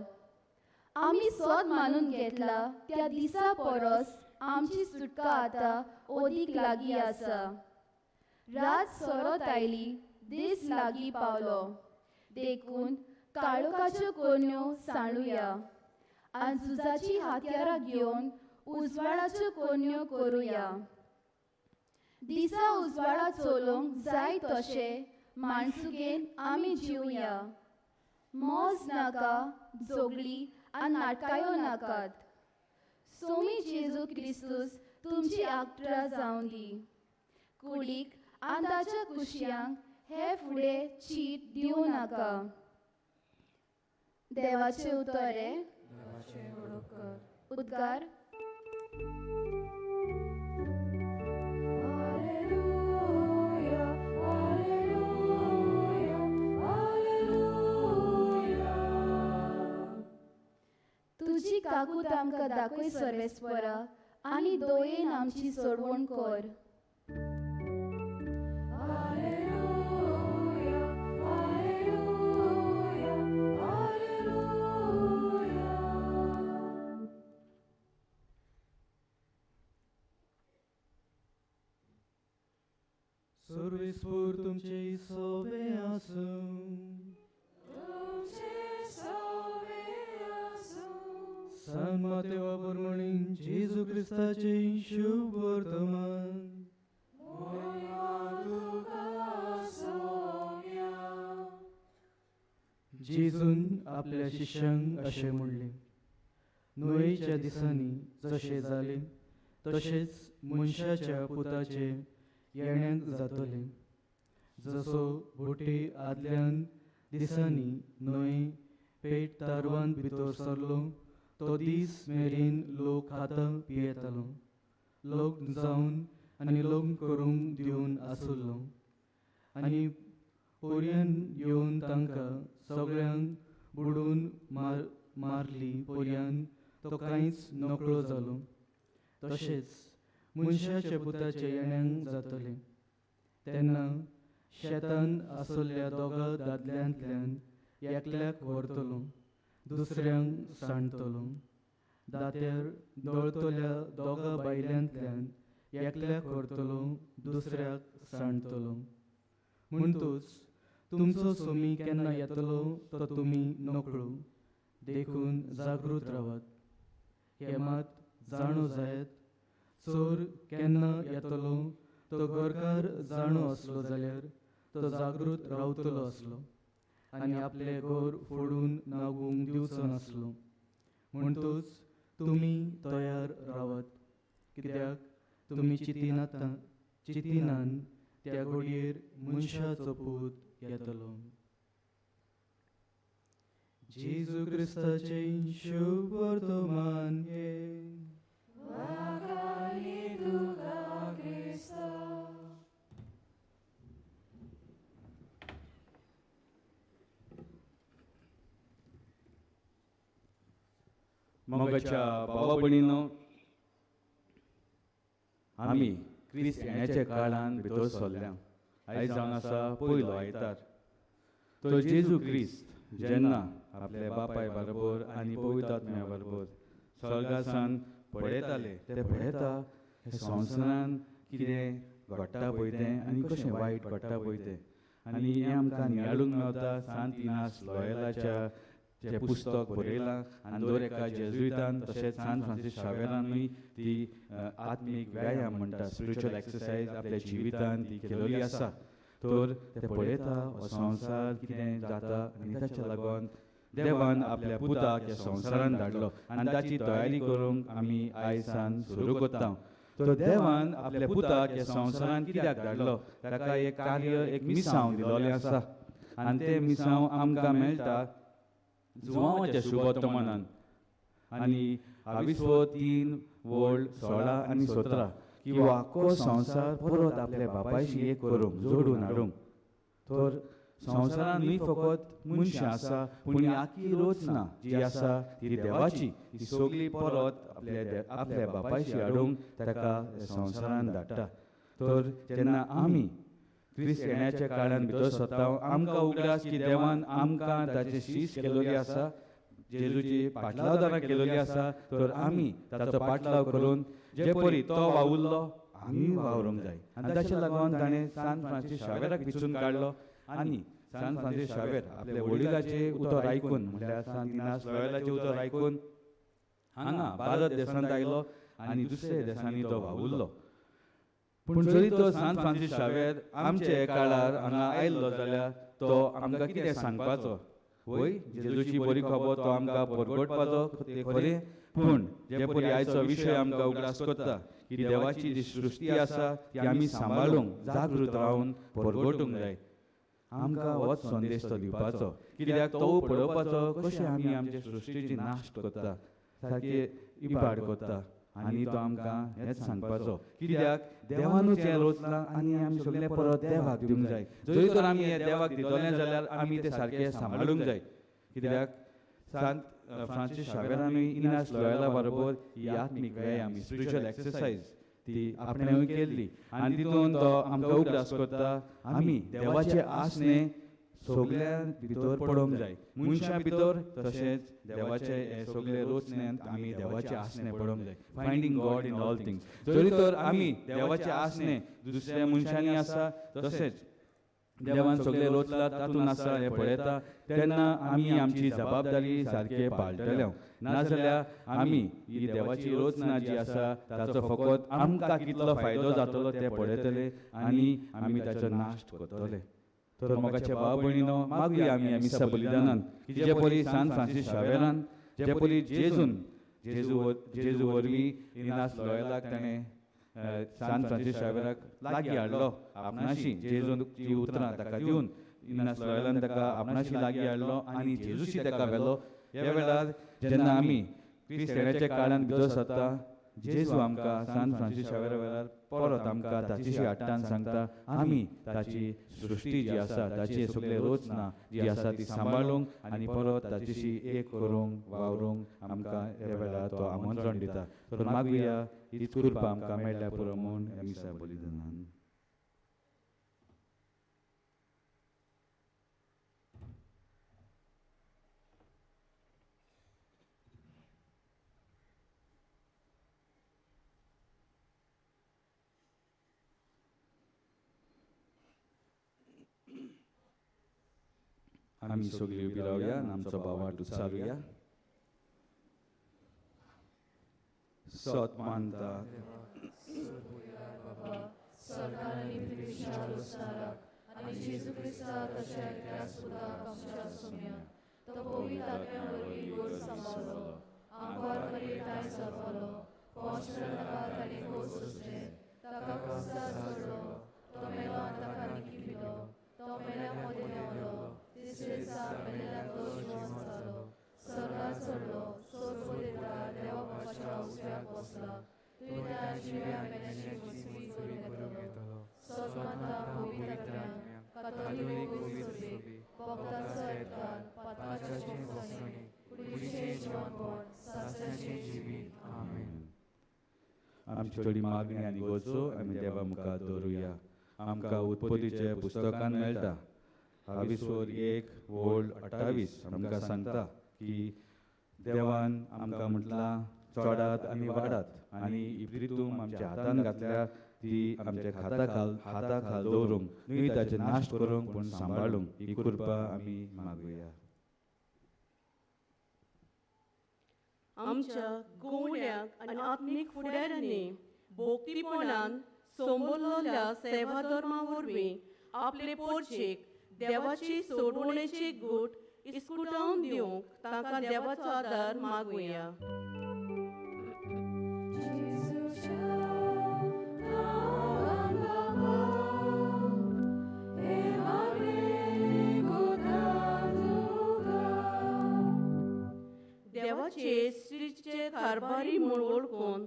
आमी सोद मानून घेतला त्या दिसा परस आमची सुटका आतां ओदीक लागीं आसा. रात सरत आयली, दीस लागीं पावलो, देखून काळोखाच्यो कोन्यो सांडुया आनी झुजाचीं हत्यारां घेवन उजवाडाच्यो कोन्यो करुया. दिसा उजवाडा चलोवंक जाय तशें माणसुकेन आमी जिवया. मौज नाका, जोगली आनी नाटकायो नाकात. सोमी जेजू क्रिस्तूस तुमची आकट्रा जावं दी. कुडीक आनी ताच्या कुशयांक हे फुडें चीट दिवं नाका. देवाचें उतर हें. उद्गार. Alleluia, Alleluia. ताकूत आमकां दाखय सर्वेस्परा आनी दयेन आमची सोडवण कर. सर्वेस्पर तुमचे सोबे आसूं. सान मातेवा परमणी जेजू क्रिस्ताचे शुभ वर्तमान. जेजून आपल्या शिष्यांक अशें म्हणलें, नोयेच्या दिसांनी जशें जालें तशेंच मनशाच्या पुताचें येण्याक जातलें. जसो बोटे आदल्यान दिसांनी न्हंय पेट तारवान भितर सरलो तो दीस मेरेन लोक खाता पियेतालो, लग्न जावन आनी लग्न करूंक दिवन आसलो आनी पोरयान येवन तांकां सगळ्यांक बुडून मारली. पोरयान तो कांयच नकळो जालो. तशेंच मनशाच्या पुताचे येण्याक जातलें. तेन्ना शेतान आसल्या दोगां दादल्यांतल्यान एकल्याक व्हरतलो, दुसऱ्यांक सांडतलो. दात्यार दळतल्या दोगां बायल्यांतल्यान एकल्याक व्हरतलो, दुसऱ्याक सांडतलो. म्हणटूच तुमचो सोमी केन्ना येतलो तो तुमी नकळो. देखून जागृत रावात. हें मात जाणो जायत, चोर केन्ना येतलो तो घरकार जाणो आसलो जाल्यार तो जागृत रावतलो आसलो आनी आपलें घर फोडून नागूंक दिवचो नासलो. म्हणटूच तुमी तयार रावात, कित्याक तुमी चिंतिनान त्या घडयेर मनशाचो पूत येतलो. जेजू क्रिस्ताचें शुभ वर्तमान हें. मोगाच्या भावा भयणीनो, आमी क्रिस्त येण्याच्या काळान भितर सरल्या. आयज जावन आसा पयलो आयतार. तो जेजू क्रिस्त जेन्ना आपल्या बापाय बरोबर आनी पवित्र आत्म्या बरोबर स्वर्गासान पळयताले, ते पळयता हे संवसारान कितें घडटा पळय तें आनी कशें वायट घडटा पळय तें. आनी हें आमकां नियाळूंक मेवता सांत इनास लॉयलाच्या जें पुस्तक बरयलां आनी दर एका जेजुइतान तशेंच सांत फ्रांसीस शावेरानूय ती आत्मीक व्यायाम म्हणटा, स्पिरिच्युअल एक्सरसायज आपल्या जिवितान ती केलेली आसा. तर ते पळयता हो संवसार कितें जाता आनी ताच्या लागून देवान आपल्या पुताक ह्या संवसारान धाडलो आनी ताची तयारी करूंक आमी आयज सान सुरू करता. तर देवान आपल्या पुताक ह्या संवसारान कित्याक धाडलो? ताका एक कार्य, एक मिसांव दिलोलें आसा आनी तें मिसांव आमकां मेळटा जुवांवाच्या शुभवर्तमानान. आनी आविस्वो 3 वळ 16 आनी 17 की हो आख्खो संवसार परत आपल्या बापायशी एक करूंक, जोडून हाडूंक. तर संवसारान न्हय फकत मनशां आसा, पूण ही आख्खी रचना जी आसा ती देवाची, ती सगळी परत आपल्या बापायशी हाडूंक ताका संवसारान धाडटा. तर जेन्ना आमी क्रिस्त येण्याच्या काळान भितर सरता, आमकां उगडास की देवान आमकां ताचे शीस केलोली आसा, जेजूची पाटलावदारां केलोली आसा. तर आमी ताचो पाटलाव करून जे परी तो वावुरलो आमी वावरूंक जाय. आनी ताच्या लागून ताणें सांत फ्रांसीस शावेराक विचून काडलो आनी सांत फ्रांसीस शावेर आपल्या वडिलाचें उतर आयकून, म्हणल्यार सांत इनास लॉयलाचें उतर आयकून हांगा भारत देशांत आयलो आनी दुसऱ्या देशांनी तो वावुरलो. पूण जरी तो सांत फ्रांसीस शावेर आमचे काळार हांगा आयल्लो जाल्यार तो आमकां कितें सांगपाचो? वय जेजूची बरी खबर तो आमकां परगटपाचो तें खरें, पूण जे परी आयचो विशय आमकां उगडास करता की देवाची जी सृश्टी आसा ती आमी सांबाळूंक, जागृत रावन परगटूंक जाय. आमकां होच संदेश तो दिवपाचो, कित्याक तो पळोवपाचो कशें आमी आमचे सृश्टीची नाश करता, सारके इबाड करता. आनी तो आमकां हेंच सांगपाचो, कित्याक देवानूच हें रचलां आनी आमी सगळें परत देवाक दिवंक जाय. जरी तर आमी हें देवाक दितले जाल्यार आमी तें सारकें सांबाळूंक जाय, कित्याक सांत फ्रांसीस शावेरानूय इनास लॉयला बरोबर ही आत्मीक व्यायाम, स्पिरिच्युअल एक्सरसायज ती आपणेंय केल्ली आनी तितून तो आमकां उगडास करता आमी देवाचे आसणे सगळ्या भितर पडोवंक जाय, मनशां भितर तशेंच देवाचे हे सगळे रोचण्यांत आमी देवाचे आसणे पडोवंक जाय. Finding God in all things. जरी तर आमी देवाचे आसणे दुसऱ्या मनशांनी आसा तशेंच देवान सगळे रोचला तातूंत आसा हें पळयता तेन्ना आमी आमची जबाबदारी सारके पाळटले, नाजाल्यार आमी ही देवाची रोचना जी आसा ताचो फकत आमकां कितलो फायदो जातलो तें पळयतले आनी आमी ताचो नाश करतले. तर मोगाचे भाव भयणीनो मागुया आमी मिसा बलिदानान की जे परी सान फ्रांसीस शावेरान जे परी जेजून जेजू वरवीं इनास लॉयलाक ताणें सान फ्रांसीस शावेराक लागीं हाडलो आपणाशी, जेजूची उतरां ताका दिवन इनास लॉयलान ताका आपणाशी लागीं हाडलो आनी जेजूशी ताका व्हेलो. ह्या वेळार जेन्ना आमी क्रिस्त येण्याच्या काळान भितर सरता जेजू आमकां सान फ्रांसीस शावेरा वेळार परत आमकां ताचीशी हाडटा सांगता आमी ताची सृश्टी जी आसा ताची सगळे रचना जी आसा ती सांबाळूंक आनी परत ताचीशी एक करूंक वावरूंक आमकां ह्या वेळार तो आमंत्रण दिता. तर मागुया हीच कृपा आमकां मेळ्ळ्या पुरो म्हूण ह्या मिसा बलिदानान. आमी सगळीं उबी रावया आनी आमचो भावार्थ उच्चारुया. सत मानता आमची थोडी मागणी आनी गरजो आमी देवा मुखार दवरुया. आमकां उत्पत्तीचे पुस्तकान मेळटा 22:1-28 आमकां सांगता की देवान आमकां म्हटलां चडात आनी वाडात आनी इप्रितूम आमच्या हातान घातल्या ती आमच्या हाता खाल दवरूंक न्हय ताचे नाश करूंक पूण सांबाळूंक ही कृपा आमी मागुया. आमच्या गोवण्याक आनी आत्मीक फुडाऱ्यांनी भोक्तीपणान सोंबोल्ल्या सेवा धर्मा वरवीं आपले पोरचेक देवाची सोडवणेची गूट इस्कुटावन दिवंक तांकां देवाचो आदार मागुया. देवाचे सृश्टीचे कारभारी म्हूण वळखून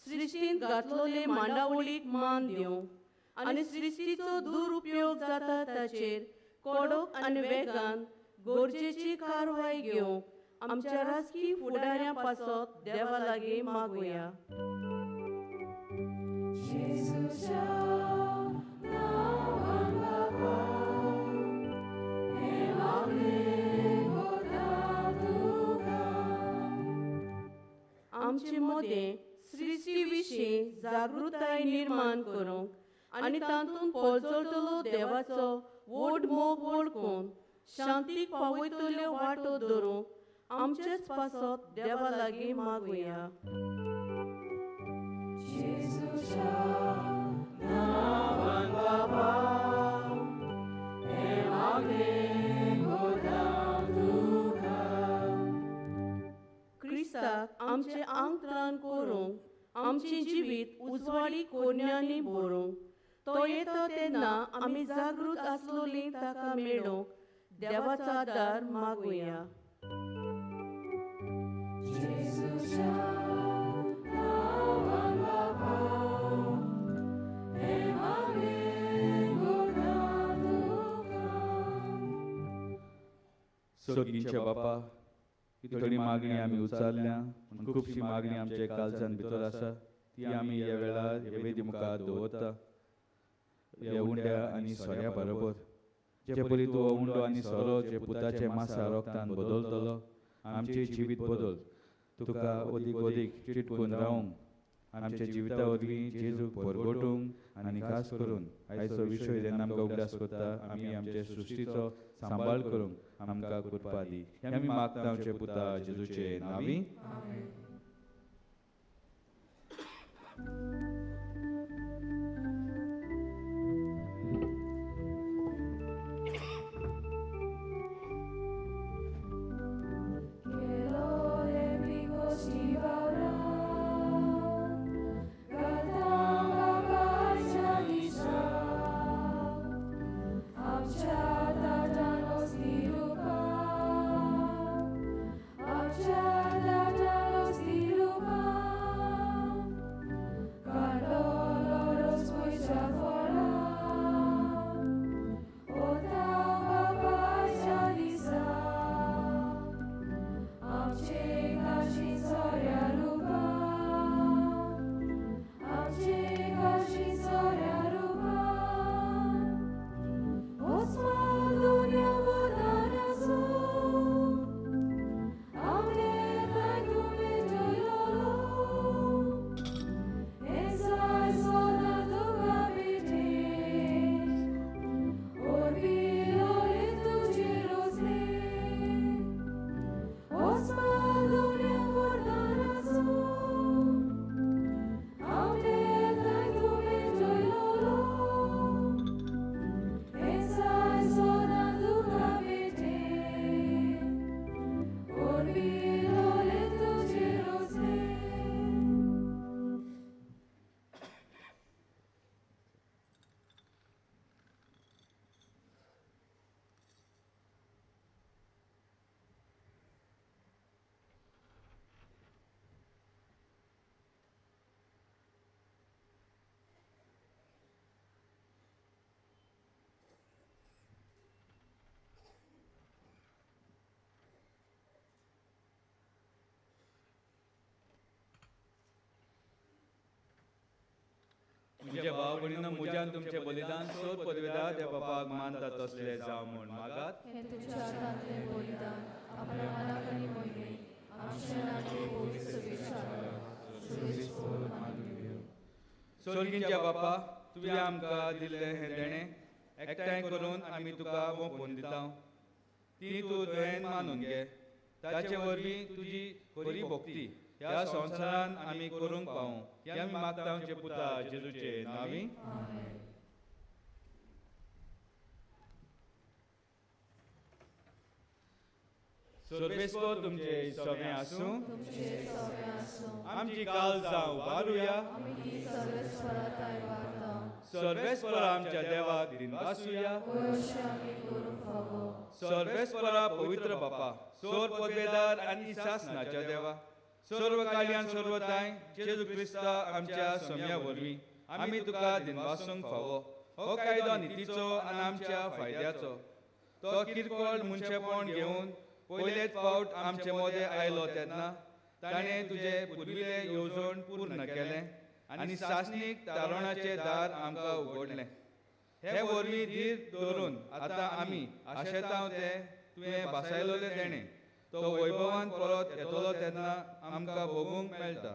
सृश्टींत घातलेले मांडावळीक मान दिवंक आनी सृश्टीचो दुरुपयोग जाता ताचेर कडक आनी वेगान गरजेची कारवाय घेवंक आमच्या राजकी फुडाऱ्यां पासत देवा लागीं मागुया. आमचे मदें सृश्टी विशीं जागृताय निर्माण करूंक आनी तातूंत पोरजळटलो देवाचो व्हड मोग वळखून शांतीक पावयतल्यो वाटो धरूंक आमचेच पासत देवा लागीं मागुया. क्रिस्ताक आमचें आंगत्राण करूंक आमचें जिवीत उजवाडी कोरण्यांनी भरूंक तो येता तेन्ना आमी जागृत आसलोलीं ताका मेळोवंक देवाचो आदार मागुया. सोगींच्या बापा, ही थोडी मागणी आमी उचारल्या, पूण खुबशी मागणी आमचे कालच्यान भितर आसा, ती आमी ह्या वेळार ह्या वेदी मुखार दवरता ह्या उंड्या आनी सोऱ्या बरोबर. जे परी तूं हो उंडो आनी सोरो जे पुताचे मासा रोगतान बदलतलो, आमचें जिवीत बदल, तुका अदीक अदीक चिटकून रावंक, आमच्या जिविता वरवीं जेजूक परगटूंक आनी खास करून आयचो विशय जेन्ना आमकां उगडास करता, आमी आमचे सृश्टीचो सांबाळ करूंक आमकां कृपा दी. हें आमी मागता आमचे पुता जेजूचे नांवी. म्हज्या भाव भयणीनो, म्हज्यान तुमचें बलिदान सोद पदवेदार त्या बापाक मानता तसलें जावं म्हूण मागात. स्वर्गींच्या बापा, तुवें आमकां दिल्लें हें देणें एकठांय करून आमी तुका वोंपून दिता, ती तूं दयेन मानून घे. ताचे वरवीं तुजी खरी भक्ती ह्या संवसारान आमी करूंक पावूं, हें आमी मागता आमचे पुता जेजूचे नांवी. सर्वेस्पर तुमचे सगळें आसूं. आमची काल जावं उबारुया. सर्वेस्परा आमच्या देवाक दिनवासुया. सर्वेस्परा पवित्र बापा, सोर पदवेदार आनी सासनाच्या देवा, सर्व कार्यान सर्व ताय जेजू क्रिस्ता आमच्या सम्या वरवीं आमी तुका दिनवासूंक फावो. हो कायदो नितीचो आनी आमच्या फायद्याचो. तो किरकोळ मनशेपण घेवन पयलेच फावट आमचे मदें आयलो तेन्ना ताणें तुजें पुर्विल्लें येवजण पूर्ण केलें आनी सासणीक तारणाचें दार आमकां उगडलें. हे वरवीं धीर दवरून आतां आमी आशेतांव तें तुवें भासायलोलें देणें तो वैभवान परत येतलो तेन्ना आमकां भोगूंक मेळटा.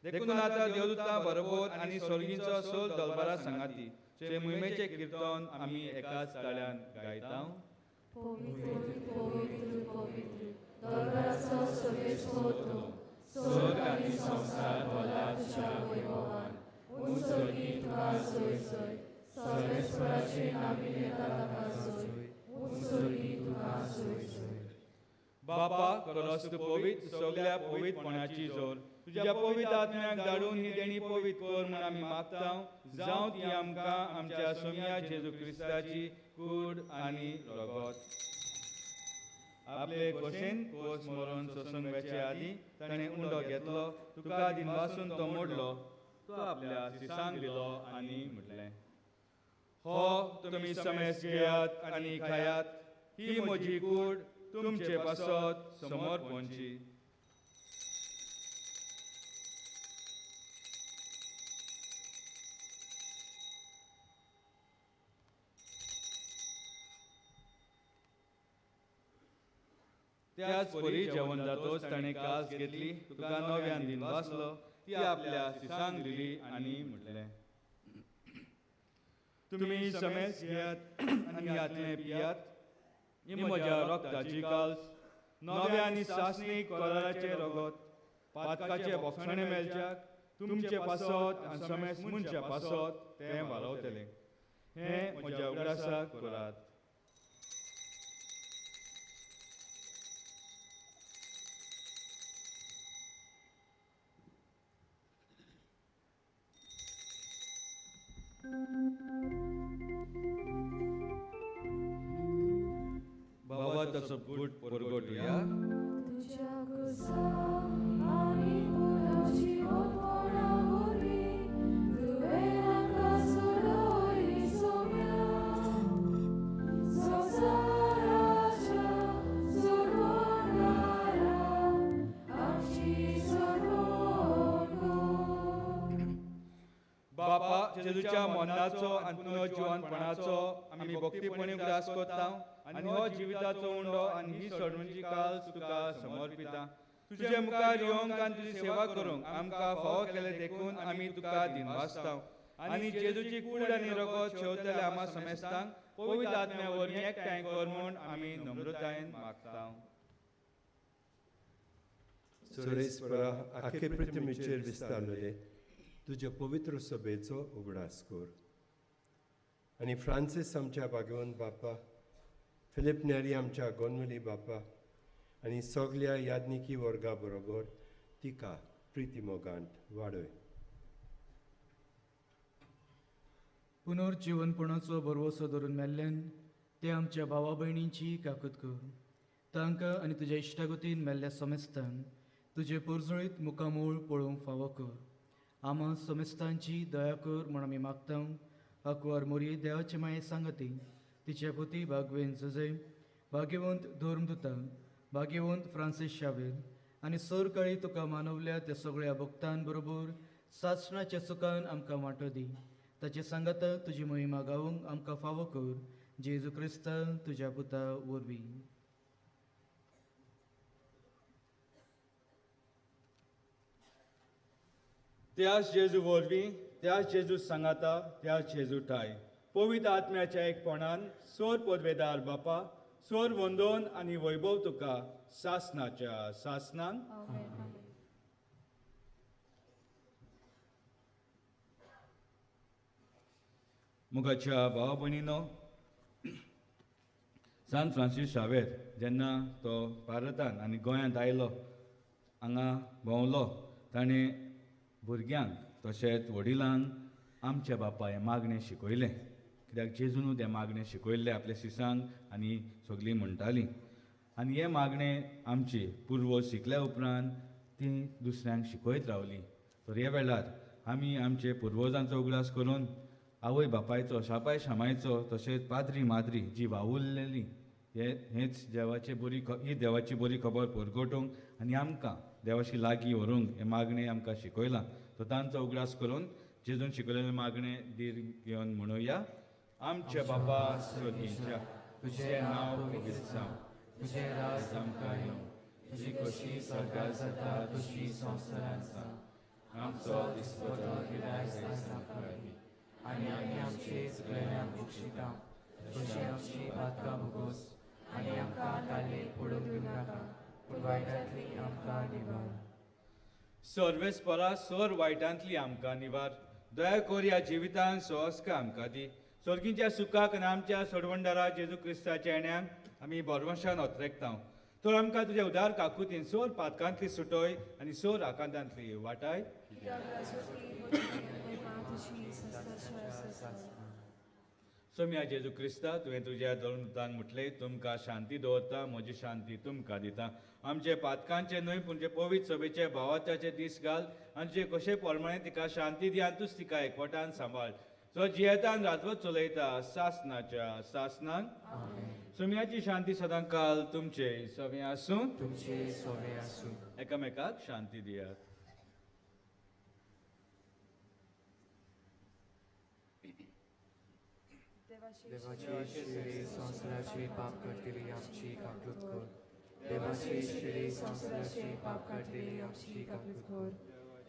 देखून आतां देवदूतां बरोबर आनी स्वर्गींचो सोल दलबारा सांगाती जे मोहिमेचें किर्तन आमी एकाच ताळ्यान गायता. स्वर्ग आनी संवसार भरला तुज्या वैभवान, उंच स्वर्गी तुका सोय सोय, सर्वेस्पराचे नांवीन येता ताका सोय, उंच स्वर्गी तुका सोय सोय. बापा, खरोच तूं पवित्र, सगल्या पवित्रपणाची जोर, तुज्या पवित्र आत्म्याक धाडून ही देणी पवित्र कर म्हूण आमी मागता. जावं ती आमकां आमच्या सोम्या जेजू क्रिस्ताची कूड आनी रगत. आपले खोशेन कोस मरोन सोसूंक वेचे आदीं ताणें उंडो घेतलो, तुका दिनवासून तो मोडलो, तो आपल्या शिसांक दिलो आनी म्हटलें, हो तुमी समेस घेयात आनी खायात, ही म्हजी कूड तुमचे पासत समर्पणची. त्याच परी जेवण जातोच ताणें कास घेतली, तुका नव्यान दिन वाचलो, ती आपल्या शिसांक दिली आनी म्हटलें, तुमी समेज घेयात आनी हातलें पियात, ही म्हज्या रक्ताची काल्स, नव्या आनी सासणीक कराराचें रगत, पातकाचें बोगसणें मेळच्याक तुमचे पासत आनी समेज मनशा पासत तें वालोवतलें. हें म्हज्या उगडासाक करात. बाबा तसो गुट परगटुया. बापा, जेजूच्या मरणाचो आनी पुनर्जिवनपणाचो आमी भक्तीपणी उगडास करता आनी हो जिविताचो उंडो आनी ही सोडवणची काल तुका समर्पिता. तुजे मुखार येवंक आनी तुजी सेवा करूंक आमकां फावो केलें देखून आमी तुका दिनवासता आनी जेजूची कूड आनी रगत शेवतले आमा समेस्तांक पवित्र आत्म्या वरवीं एकठांय कर म्हूण आमी नम्रतायेन मागता. सुरेशपरा आखे पृथ्वीचेर विस्तारलेले तुज्या पवित्र सभेचो उगडास कर आनी फ्रांसीस आमच्या भाग्यवंत बापा, फिलीप नेरी आमच्या गोनवली बापा आनी सगल्या याज्ञिकी वर्गा बरोबर तिका प्रिती मोगांत वाडय. पुनर्जिवनपणाचो भरवसो धरून मेल्ल्यान ते आमच्या भावा भयणींची काकूत कर. तांकां आनी तुज्या इश्टागतीन मेल्ल्या समेस्तांक तुजे पोरजळीत मुखामूळ पळोवंक फावो कर. आमा समेस्तांची दया कर म्हूण आमी मागता. आंकवार मोरये देवाचे माये सांगती तिचे पोती भागवेन जुजे, भाग्यवंत धर्मदुता, भाग्यवंत फ्रांसीस शावेर आनी सरकाळी तुका मानवल्या त्या सगळ्या भक्तां बरोबर सासणाच्या सुखान आमकां वांटो दी. ताचे सांगाता तुजी महिमा गावंक आमकां फावो कर. जेजू क्रिस्ता तुज्या पुता वरवीं. त्याच जेजू वरवीं, त्याच जेजू सांगाता, त्याच जेजू ठाय पवित्र आत्म्याच्या एकपणान सोर पदवेदार बापा, सोर वंदोन आनी वैभव तुका सासनाच्या सासनान. मुखाच्या भाव भयणीनो, सान फ्रांसीस शावेर जेन्ना तो भारतान आनी गोंयांत आयलो, हांगा भोंवलो, ताणें भुरग्यांक तशेंच वडिलांक आमच्या बापा हें मागणें शिकयलें. कित्याक जेजून तें मागणें शिकयल्लें आपल्या शिसांक आनी सगळीं म्हणटालीं. आनी हें मागणें आमची पुर्वज शिकल्या उपरांत ती दुसऱ्यांक शिकयत रावली. तर ह्या वेळार आमी आमचे पुर्वजांचो उगडास करून आवय बापायचो, शापाय शामायचो, तशेंच पाद्री माद्री जी वावुरलेली हेंच देवाची बरी ही देवाची बरी खबर परगटूंक आनी आमकां देवाशी लागीं व्हरूंक हें मागणें आमकां शिकयलां. तर तांचो उगडास करून जेजून शिकयलेलें मागणें धीर घेवन म्हणुया. आमच्या बापा स्वर्गीच्या, तुजें नांव पवित्र जावं, तुजें राज आमकां येवं, तुजी खोशी स्वर्गार जाता तशी संवसारांत जावं. आमचो दिसपटो गिरायक आमकां दी आनी आमी आमचे चुकलेल्यांक बक्षिता तशी आमची पातकां भोगोस आनी आमकां तालेर पडूंक दिवं नाका, पूण वायटांतली आमकां निवार. सर्वेस्परा सर वायटांतली आमकां निवार. दया कर ह्या जिवितान सहस्का आमकां दी. स्वर्गीच्या सुखाक आनी आमच्या सोडवणदारा जेजू क्रिस्ताच्या येण्याक आमी भरवंशान ओतरेकता. तर आमकां तुज्या उदार काकुतीन सोर पातकांतली सुटय आनी सोर आकांतांतली वाटाय. सोम्या जेजू क्रिस्ता, तुवें तुज्या धर्मदूतांक म्हटलें, तुमकां शांती दवरता, म्हजी शांती तुमकां दिता. आमचे पातकांचे न्हय पूण जे पवित्र सभेचे भावार्थाचे दीस घाल आनी जे कशे प्रमाणे तिका शांती दी आनी तूंच तिका एकवटान सांबाळ. जो जियेतान राजवत चलयता सासनाच्या सासनान. सोम्याची शांती सदां काल तुमचे सवे आसूं. तुमचे सवे आसूं. एकामेकाक शांती दियात. देवाची शिरी संवसाराची पाप काडटली आमची काकूत कर. देवाची शिरी संवसाराची पाप काडटली आमची काकूत कर.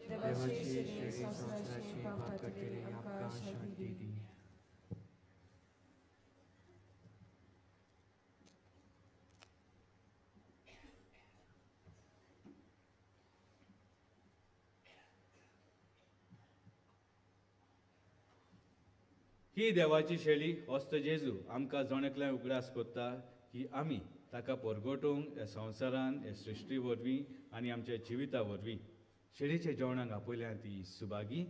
देवाची शिरी संवसाराची पाप काडटली आमकां शांती दी. ही देवाची शेळी होस्त जेजू आमकां जण एकल्यान उगडास कोत्ता की आमी ताका परगटूंक ह्या संवसारान ह्या सृश्टी वरवीं आनी आमच्या जिविता वरवीं शेळीच्या जेवणाक आपयल्या ती सुभागी.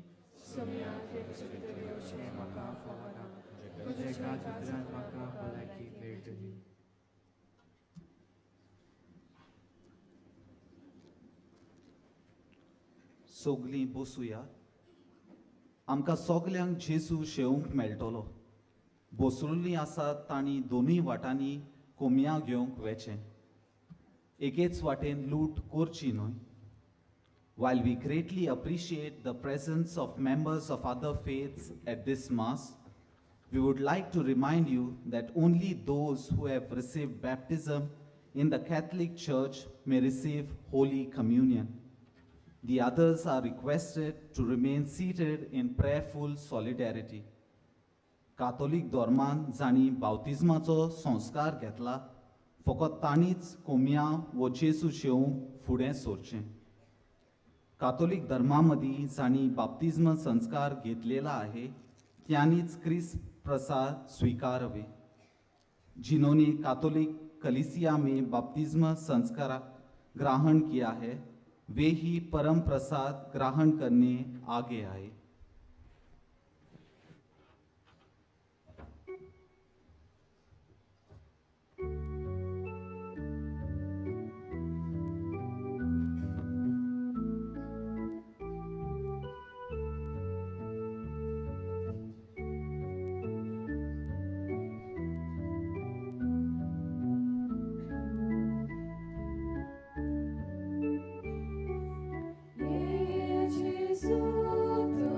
सगलीं बसुया. आमकां सगल्यांक जेजू शेवंक मेळटलो. बसुल्लीं आसात तांणी दोनूय वाटांनी कोमया घेवंक वेचें, एकेच वाटेन लूट करची न्हय. While we greatly appreciate the presence of members of other faiths at this Mass, we would like to remind you that only those who have received baptism in the Catholic Church may receive Holy Communion. The others are requested to remain seated in prayerful solidarity. Catholic धर्मान जांणी बावतिज्माचो संस्कार घेतला फकत तांणीच कोमया वो जेजू शेवंक फुडें सरचें. कातोलीक धर्मा मदीं जांणी बाप्तिज्म संस्कार घेतलेला आहे त्यांनीच क्रिस्त प्रसाद स्वीकारवे. जिन्होंने कातोलिक कलीसिया में बाप्तिज्म संस्कार ग्रहण किया है वे ही परम प्रसाद ग्रहण करने आगे आए. Gesù, tu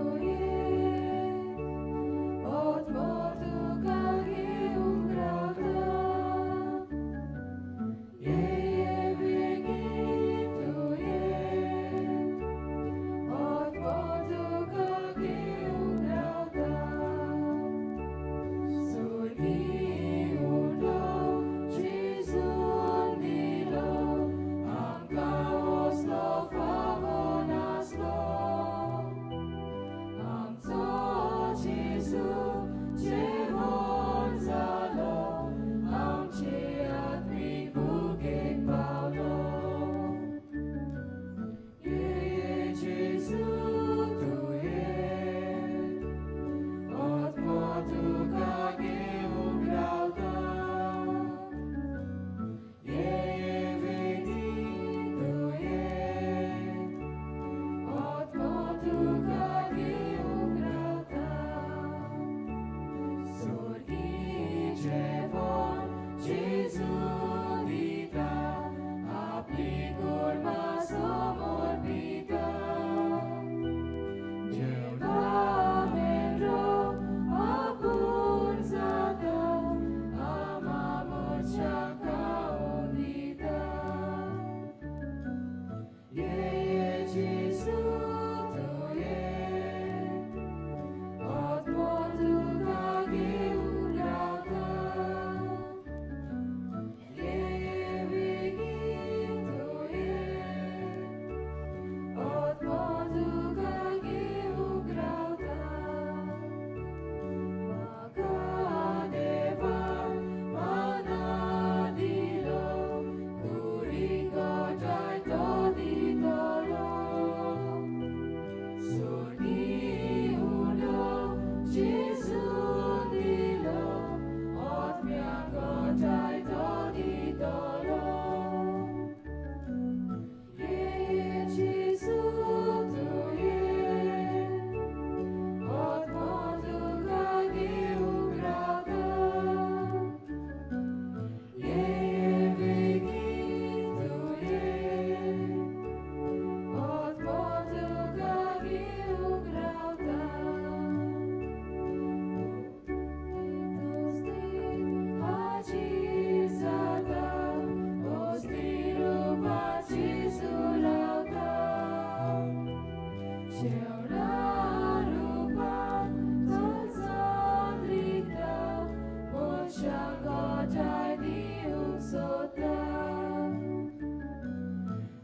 सोता.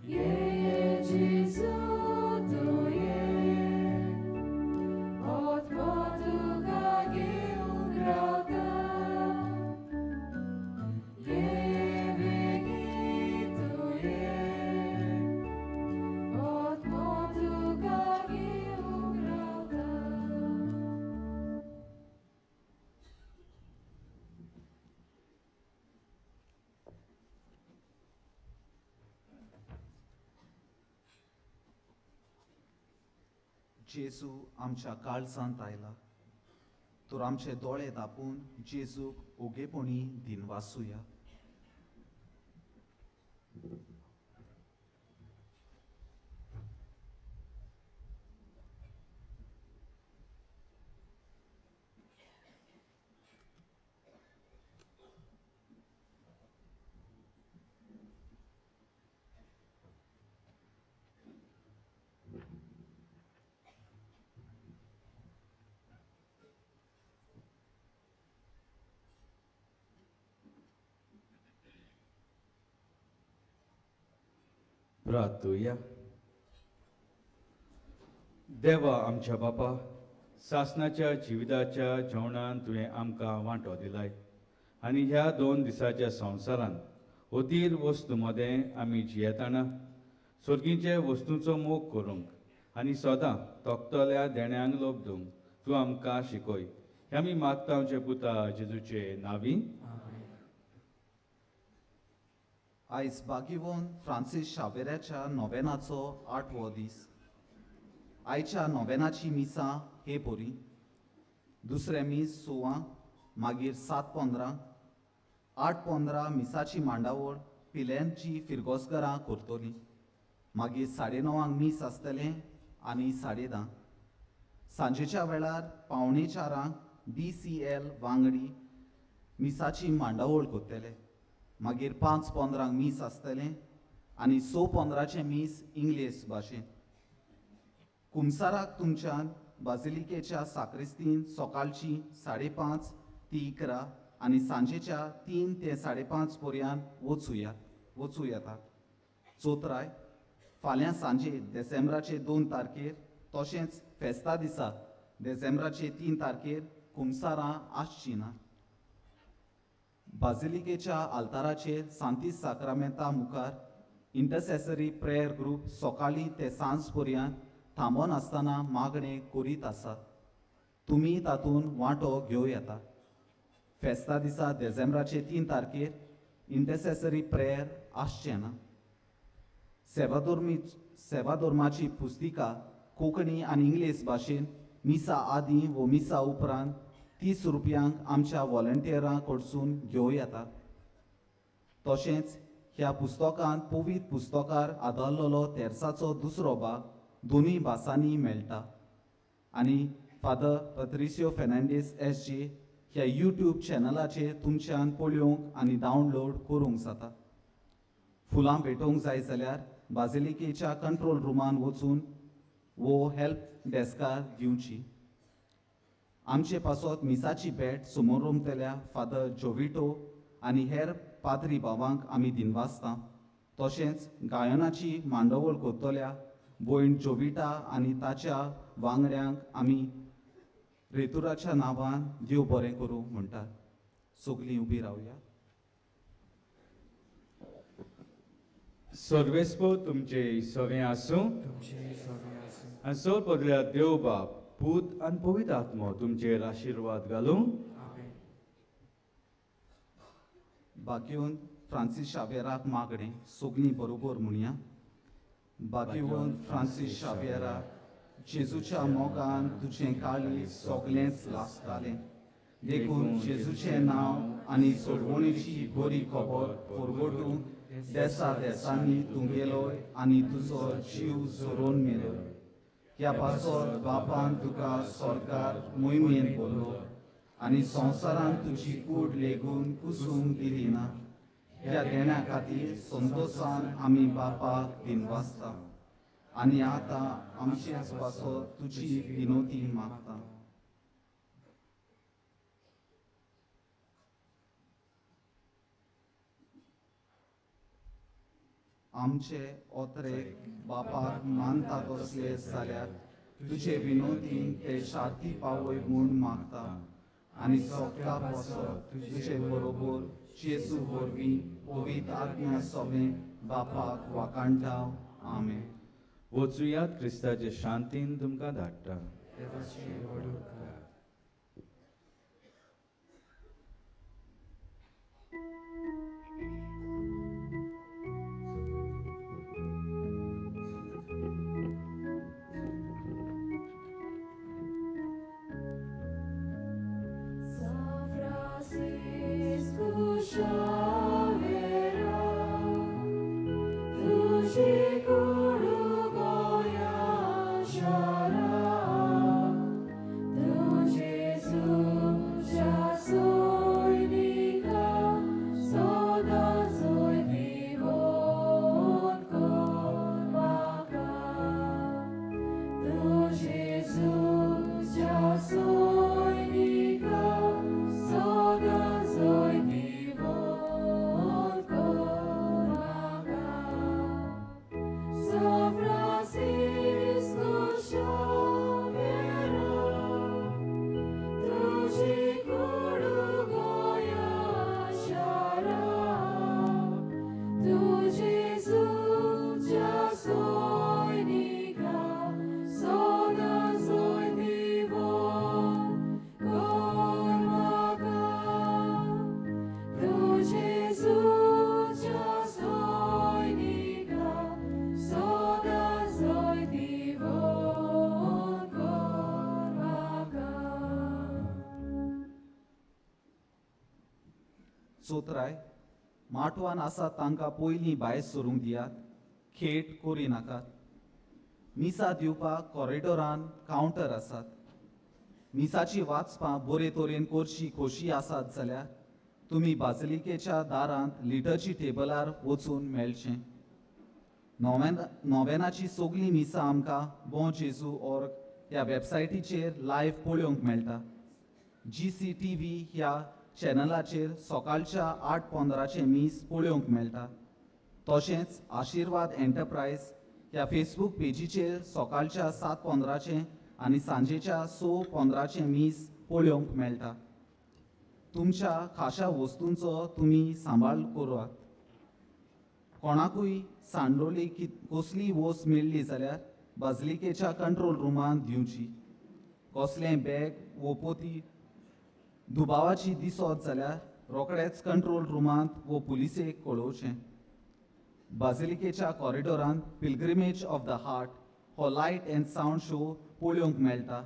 ये ये जेजू तूं ये, आत्मो तुका घेवंक रावता. ये ये बेगीन तूं ये, आत्मो तुका घेवंक रावता. जेजू आमच्या काळजांत आयला तर आमचे दोळे दापून जेजूक ओगेपणी दिनवासुया. प्रार्थुया. देवा आमच्या बापा, सासनाच्या जिविताच्या जेवणान तुवें आमकां वांटो दिलाय आनी ह्या 2 दिसाच्या संवसारान अधीर वस्तू मदें आमी जियेतना सर्गीचे वस्तूंचो मोग करूंक आनी सदां तोखतल्या देण्यांक लोबदूंक तूं आमकां शिकय. हें आमी मागता आमच्या पुता जेजूचे नांवी. आयज बागीवोन फ्रांसीस शावेऱ्याच्या नोवेनाचो 8वो दीस. आयच्या नोवेनाची मिसां हे परी. दुसरें मीस 6, मागीर 7:15, 8:15 मिसाची मांडावळ पिल्यांची फिरगोसगरां करतलीं. मागीर 9:30 मीस आसतलें आनी 10:30. सांजेच्या वेळार 3:45 DCL वांगडी मिसाची मांडावळ करतले. मागीर 5:15 मीस आसतलें आनी 6:15 मीस इंग्लीश भाशेन. कुमसाराक तुमच्यान बाजिलिकेच्या साक्रिस्तीन सकाळची 5:30 ते 11 आनी सांजेच्या 3 ते 5:30 पर्यंत वचूं येता. चोत्राय फाल्यां सांजे डिसेंबराचे 2 तारखेर तशेंच फेस्ता दिसा डिसेंबराचे 3 तारखेर कुमसारां आसचीं ना. बाजिलिकेच्या आल्ताराचेर सांतीस साक्रामेंता मुखार इंटरसेसरी प्रेयर ग्रूप सकाळीं ते सांज पर्यंत थांबोन आसतना मागणें करीत आसा. तुमी तातूंत वांटो घेवं येता. फेस्ता दिसा डिसेंबराचे 3 तारखेर इंटरसेसरी प्रेयर आसचें ना. सेवाधर्माची पुस्तिका कोंकणी आनी इंग्लीश भाशेन मिसा आदीं वो मिसा उपरांत 30 रुपयांक आमच्या वॉलंटियरां कडसून घेवं येता. तशेंच ह्या पुस्तकांत पवित्र पुस्तकार आदारलेलो तेर्साचो दुसरो भाग दोनूय भासांनी मेळटा आनी फादर पत्रिसियो फेर्नांडीस SJ ह्या यूट्यूब चॅनलाचेर तुमच्यान पळोवंक आनी डावनलोड करूंक जाता. फुलां भेटोवंक जाय जाल्यार बाजिलिकेच्या कंट्रोल रुमान वचून वो हेल्प डेस्कार दिवची. आमचे पासत मिसाची भेट समोर रोमतल्या फादर जोविटो आनी हेर पाद्री भावांक आमी दिनवासता. तशेंच गायनाची मांडवळ करतल्या भयण जोविटा आनी ताच्या वांगड्यांक आमी रेतुराच्या नांवान देव बरें करूं म्हणटात. सगलीं उबी रावया. सर्वेस्पर तुमचे सगळें आसूं आनी सर पदल्या देव बाप पूत आनी पवित्र आत्मो तुमचेर आशिर्वाद घालूं. बाकीवन फ्रांसीस शावेराक मागणें सगलीं बरोबर म्हणया. बाकीवन फ्रांसीस शावेरा, जेजूच्या मोगान तुजें काळीज सगळेंच लासतालें, देखून जेजूचें नांव आनी सोडवणीची बरी खबर परगटूंक देसा देसांनी तूं गेलोय आनी तुजो जीव झरोवन मेलोय. ह्या पासत बापान तुका सरकार मोहिमेन बोल्लो आनी संवसारान तुजी कूड लेगून कुसूंक दिली ना. ह्या देण्या खातीर संतोशान आमी बापाक दिनवासता आनी आतां आमचेच पासत तुजी विनोती मागता. आमचे ओत्रे बापाक मानता तसले जाल्यार तुजे विनोदीन ते शांती पावय म्हूण मागता आनी सगळ्या पासत तुजे बरोबर जेजू वरवीं पवित्र आज्ञा सगळें बापाक वाखाणटा. आमेन. वचुयात क्रिस्ताचे शांतीन तुमकां धाडटा. चोत्राय माटवान आसा तांकां पयलीं भायर सरूंक दियात, खेट करिनाकात. मिसा दिवपाक कॉरिडोरान कावंटर आसात. मिसाची वाचपां बरे तरेन करची खोशी आसात जाल्यार तुमी बाजलिकेच्या दारांत लिटरची टेबलार वचून मेळचें. नोवेनाची सगळीं मिसां आमकां बों जेजू ऑर्ग ह्या वेबसायटीचेर लायव्ह पळोवंक मेळटा. GCTV ह्या चॅनलाचेर सकाळच्या 8:15 मीस पळोवंक मेळटा. तशेंच आशिर्वाद एंटरप्रायज ह्या फेसबूक पेजीचेर सकाळच्या 7:15 आनी सांजेच्या 6:15 मीस पळोवंक मेळटा. तुमच्या खाशा वस्तूंचो तुमी सांबाळ करात. कोणाकूय सांडोली कसली वस्त मेळ्ळी जाल्यार बाजलिकेच्या कंट्रोल रुमांत दिवची. कसलें बॅग वो पोती दुबावाची दिसत जाल्यार रोखडेच कंट्रोल रुमांत वो पुलिसेक कळोवचें. बाजिलिकेच्या कॉरिडोरांत पिलग्रिमेज ऑफ the heart हो लायट अँड सावंड शो पळोवंक मेळटा.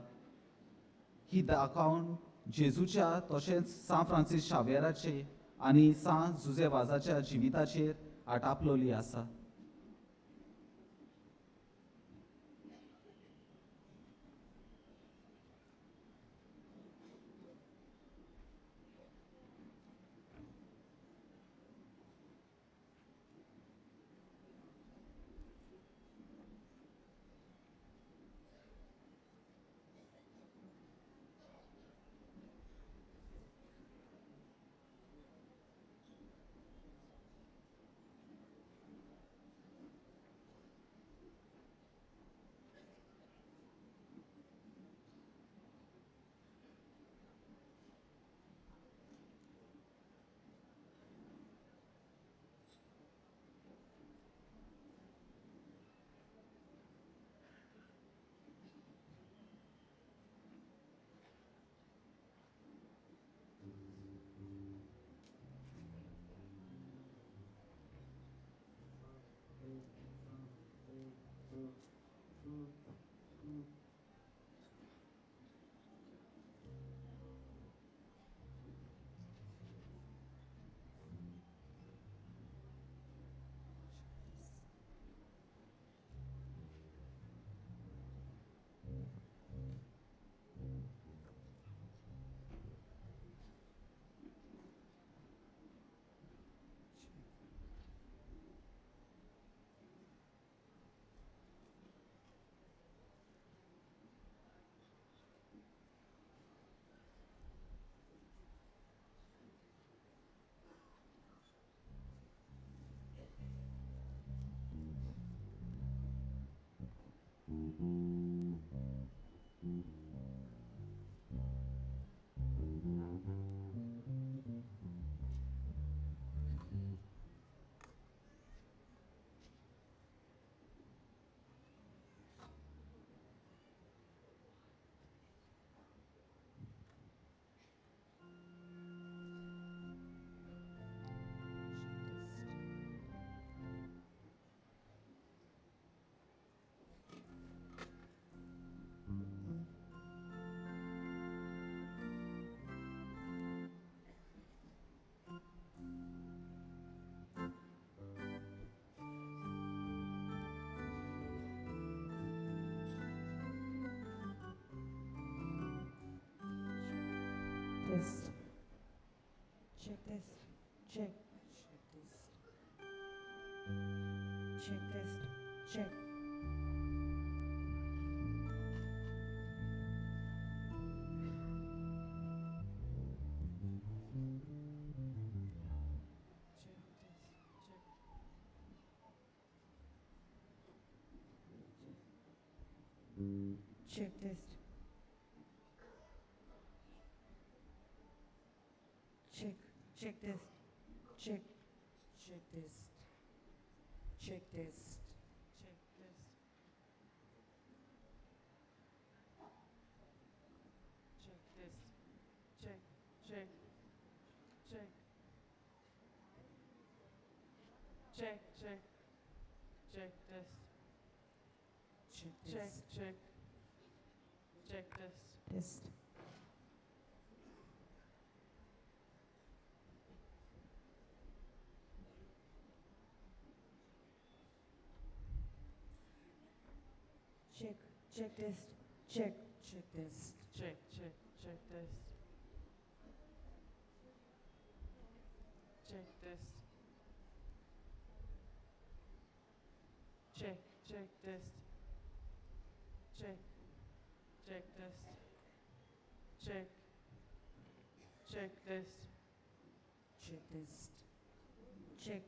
ही दाखोवन जेजूच्या तशेंच सां फ्रांसीस शावेराचे आनी सां जुजे वाजाच्या जिविताचेर आटापलोली आसा. Check. Check test. Check test. Check. Check test. Check. Check test. Check. Check test. Check test. Check test. Check test. Check. Check. Check. Check. Check. Check test. Check Check. test. Check. Check test. Test. Check. Check test. Check. Check test. Check. Check. Check test. Check test. Check. Check test. Check. Check test. Check. Check test. Check test. Check.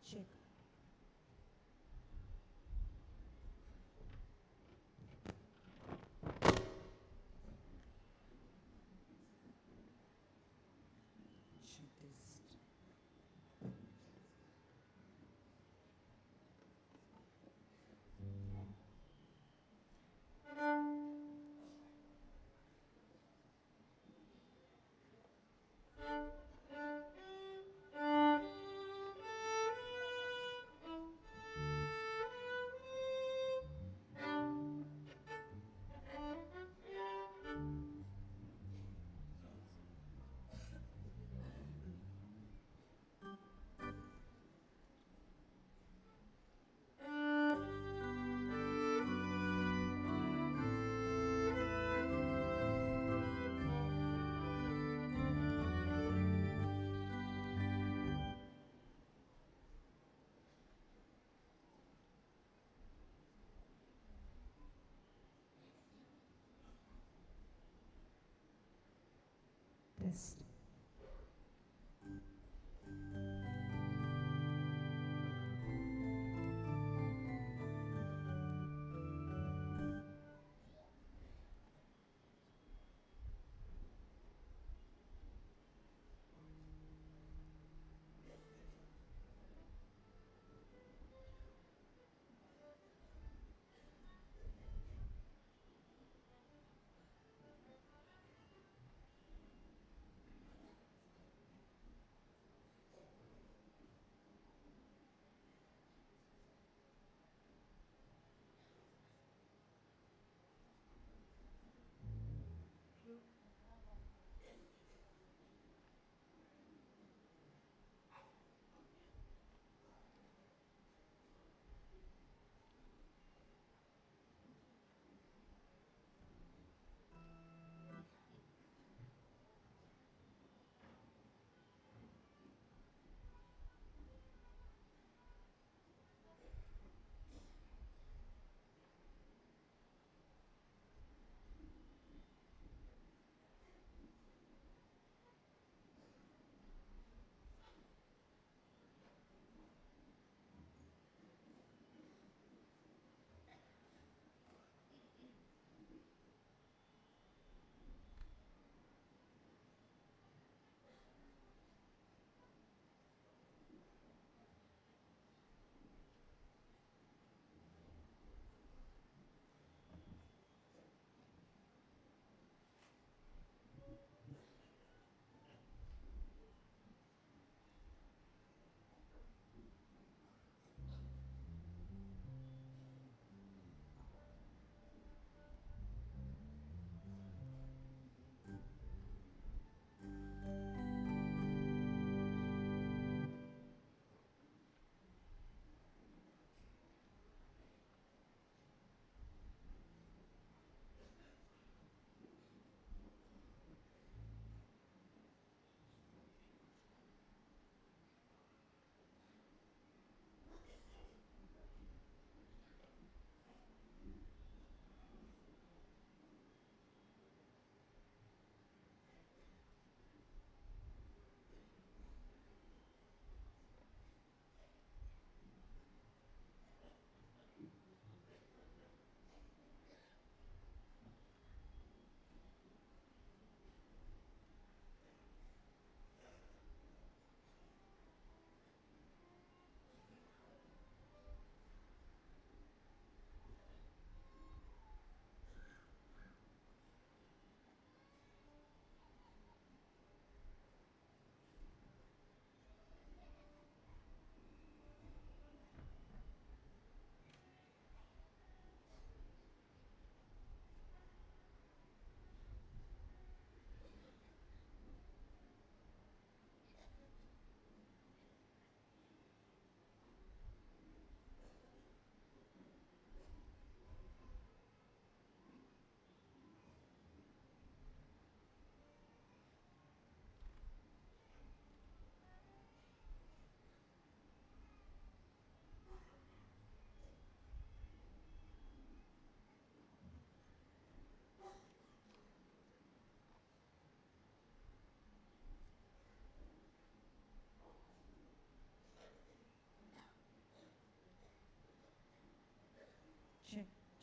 Check. Check test. Test.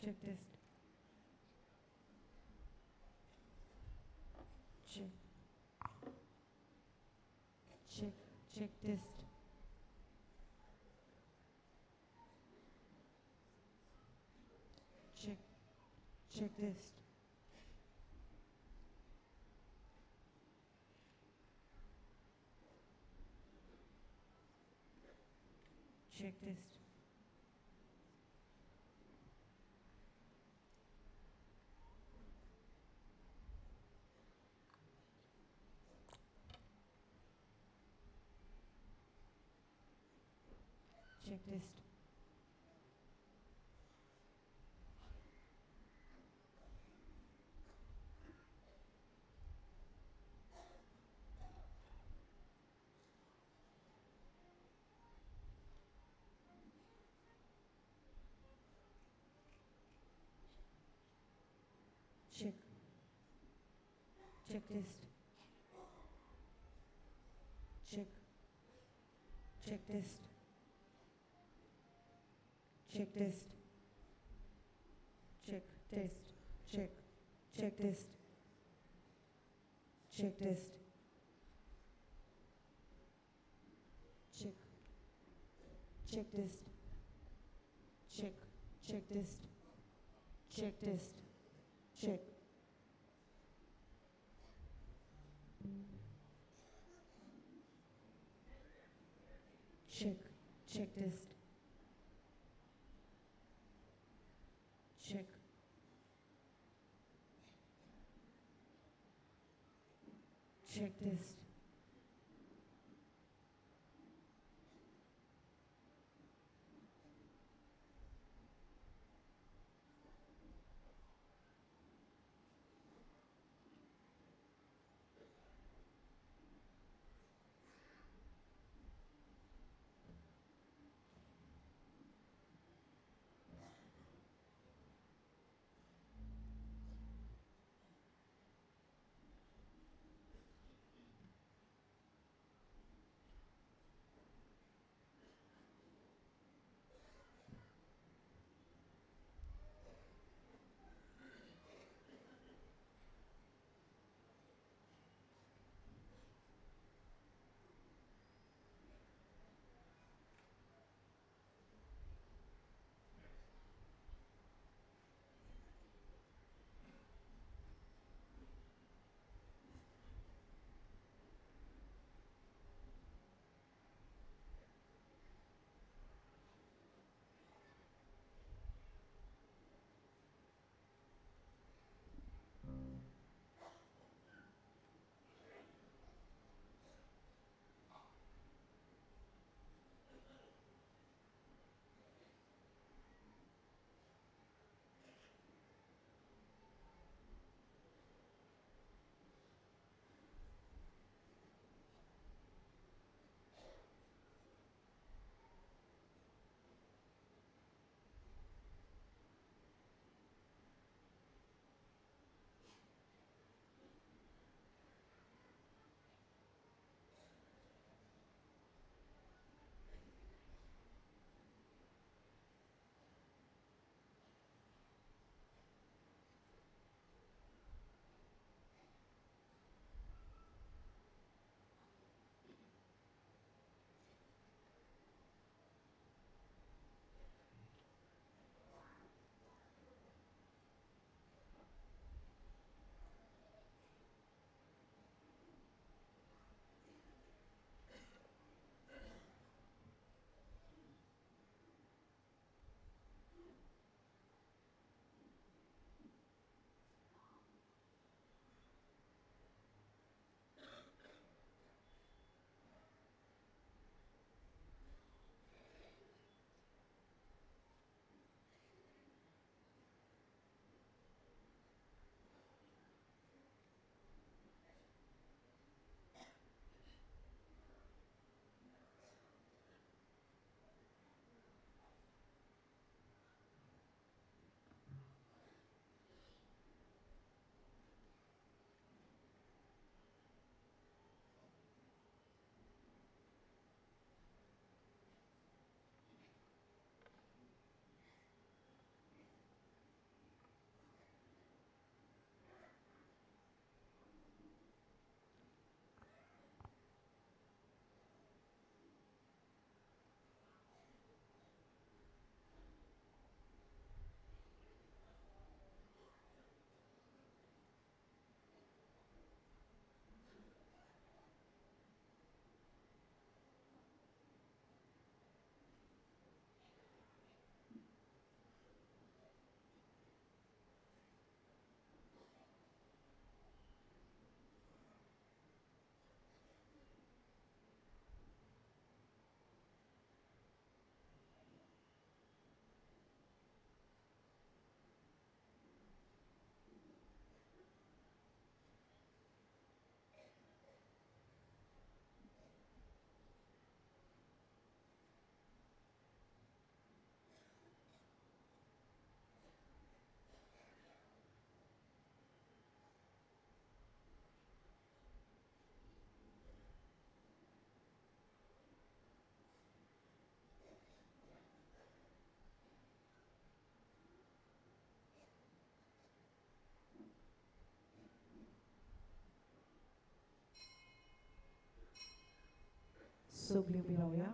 Check test. Check. Check. Check test. Check. Check test. Check test. Check test. Check. Check test. Check. Check test. Check test. Check test. Check. Check test. Check test. Check. Check test. Check. Check test. Check test. Check. Check. Check test. Check. Check test. सगळीं उबी रावया.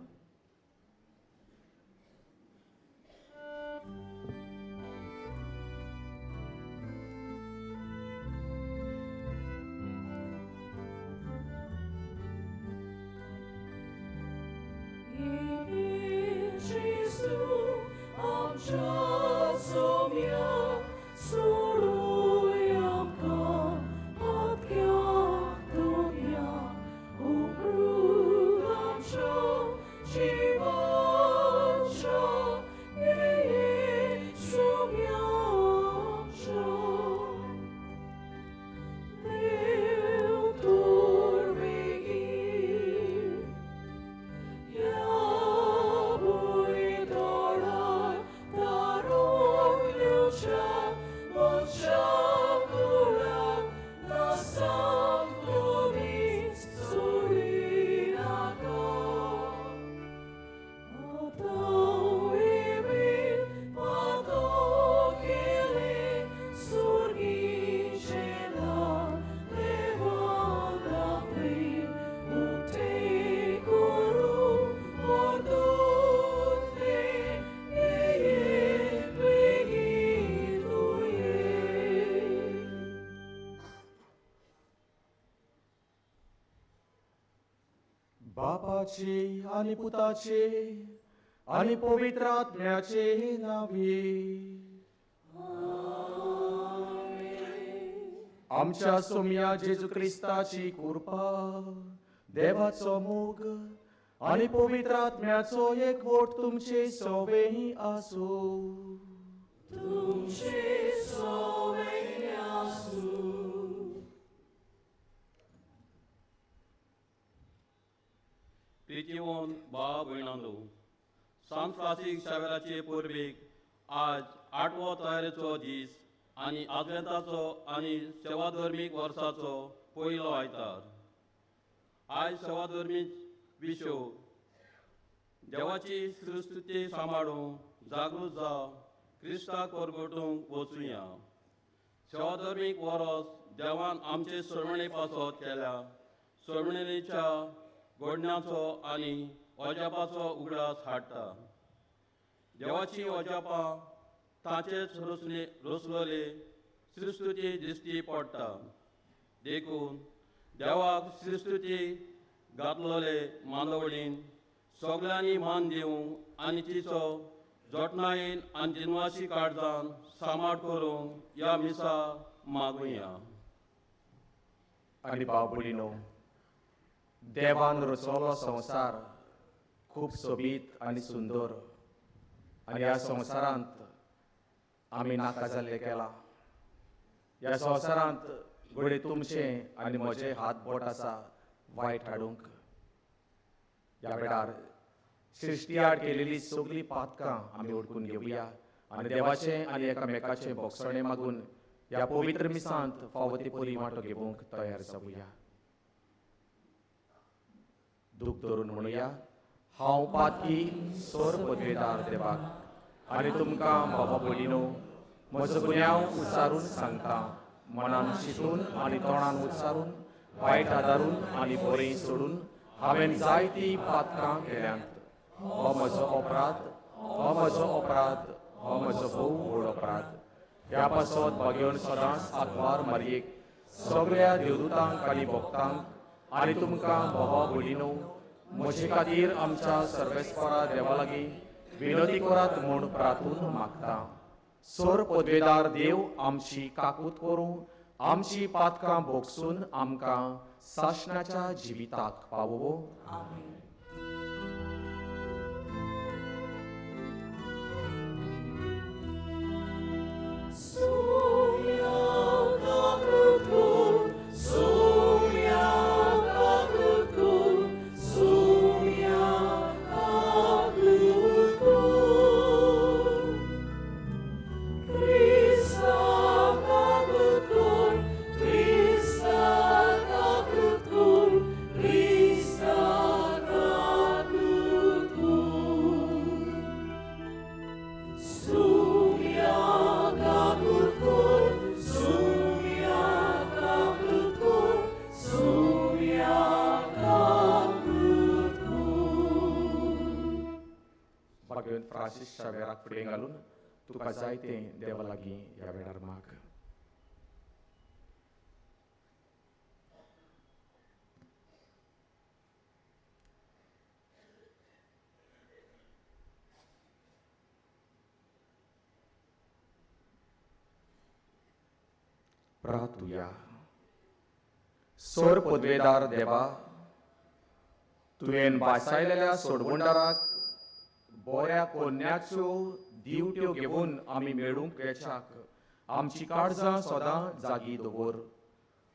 बापाची आनी पुताची आनी पवित्र आत्म्याचे नांवी. आमच्या सोम्या जेजू क्रिस्ताची कृपा, देवाचो मोग आनी पवित्र आत्म्याचो एकवट तुमचे सवेंय आसूं. तुमचे सवेंय आसूं. प्रितीवन भाव भयणांनो, सांत फ्रांसीस शावेराचे परबेक आज आठवो तयारेचो दीस आनी आजवेंताचो आनी सेवाधर्मीक वर्साचो पयलो आयतार. आयज सेवाधर्मीक विशो देवाची सृश्टी सांबाळूंक जागृत जाव क्रिस्ताक परगटूंक वचुया. सेवाधर्मीक वरस देवान आमचे सरवणे पासत केल्या सरवणेच्या घडण्याचो आनी अजापाचो उगडास हाडटा. देवाची अजापां ताचेच रचलेले सृश्टी दिश्टी पडटा. देखून देवाक सृश्टी घातलेले मांदवळीन सगळ्यांनी मान दिवंक आनी तिचो जतनायेन आनी दिनवासी काळजान सांबाळ करूंक ह्या मिसा मागुया. आनी भाव भयणीनो, देवान रचलो संवसार खूब सोबीत आनी सुंदर, आनी ह्या संवसारांत आमी नाका जाल्लें केलां. ह्या संवसारांत घडये तुमचें आनी म्हजें हात बोट आसा वायट हाडूंक. ह्या वेळार सृश्टी आड केलेली सगळीं पातकां आमी ओडकून घेवया आनी देवाचें आनी एकामेकाचें बोगसणें मागून ह्या पवित्र मिसांत फावो ती परी वांटो घेवंक तयार जावया. दूख धरून म्हणुया, हांव पातकी सोर पदवेदार देवाक आनी तुमकां बाबा भयणीनो म्हजो गुन्यांव उच्चारून सांगता. मनान चिंतून आनी तोंडान उच्चारून, वायट आदारून आनी बरें सोडून हांवें जायतीं पातकां केल्यांत. हो म्हजो अपराध, हो म्हजो अपराध, हो म्हजो भोव व्हड अपराध. ह्या पासत भाग्यवन सदांच आंकवार मारयेक, सगळ्या देवदूतांक आनी भक्तांक आनी तुमकां भावा भयणीनो म्हजे खातीर आमच्या सर्वेस्परा देवा लागीं विनंती करात म्हूण प्रार्थून मागता. सोर पदवेदार देव आमची काकूत करूं, आमची पातकां भोगसून आमकां सासणाच्या जिविताक पावोवो. Krista, फ्रांसीस शावेराक फुडें घालून तुका जाय तें देवा लागीं ह्या वेळार माग. प्रार्थुया. सोर पदवेदार देवा, तुवें भासायलेल्या सोडवणदाराक बऱ्या कोन्याच्यो दिवट्यो घेवन आमी मेळूंक वेच्याक आमची काळजां सदां जागी दवर.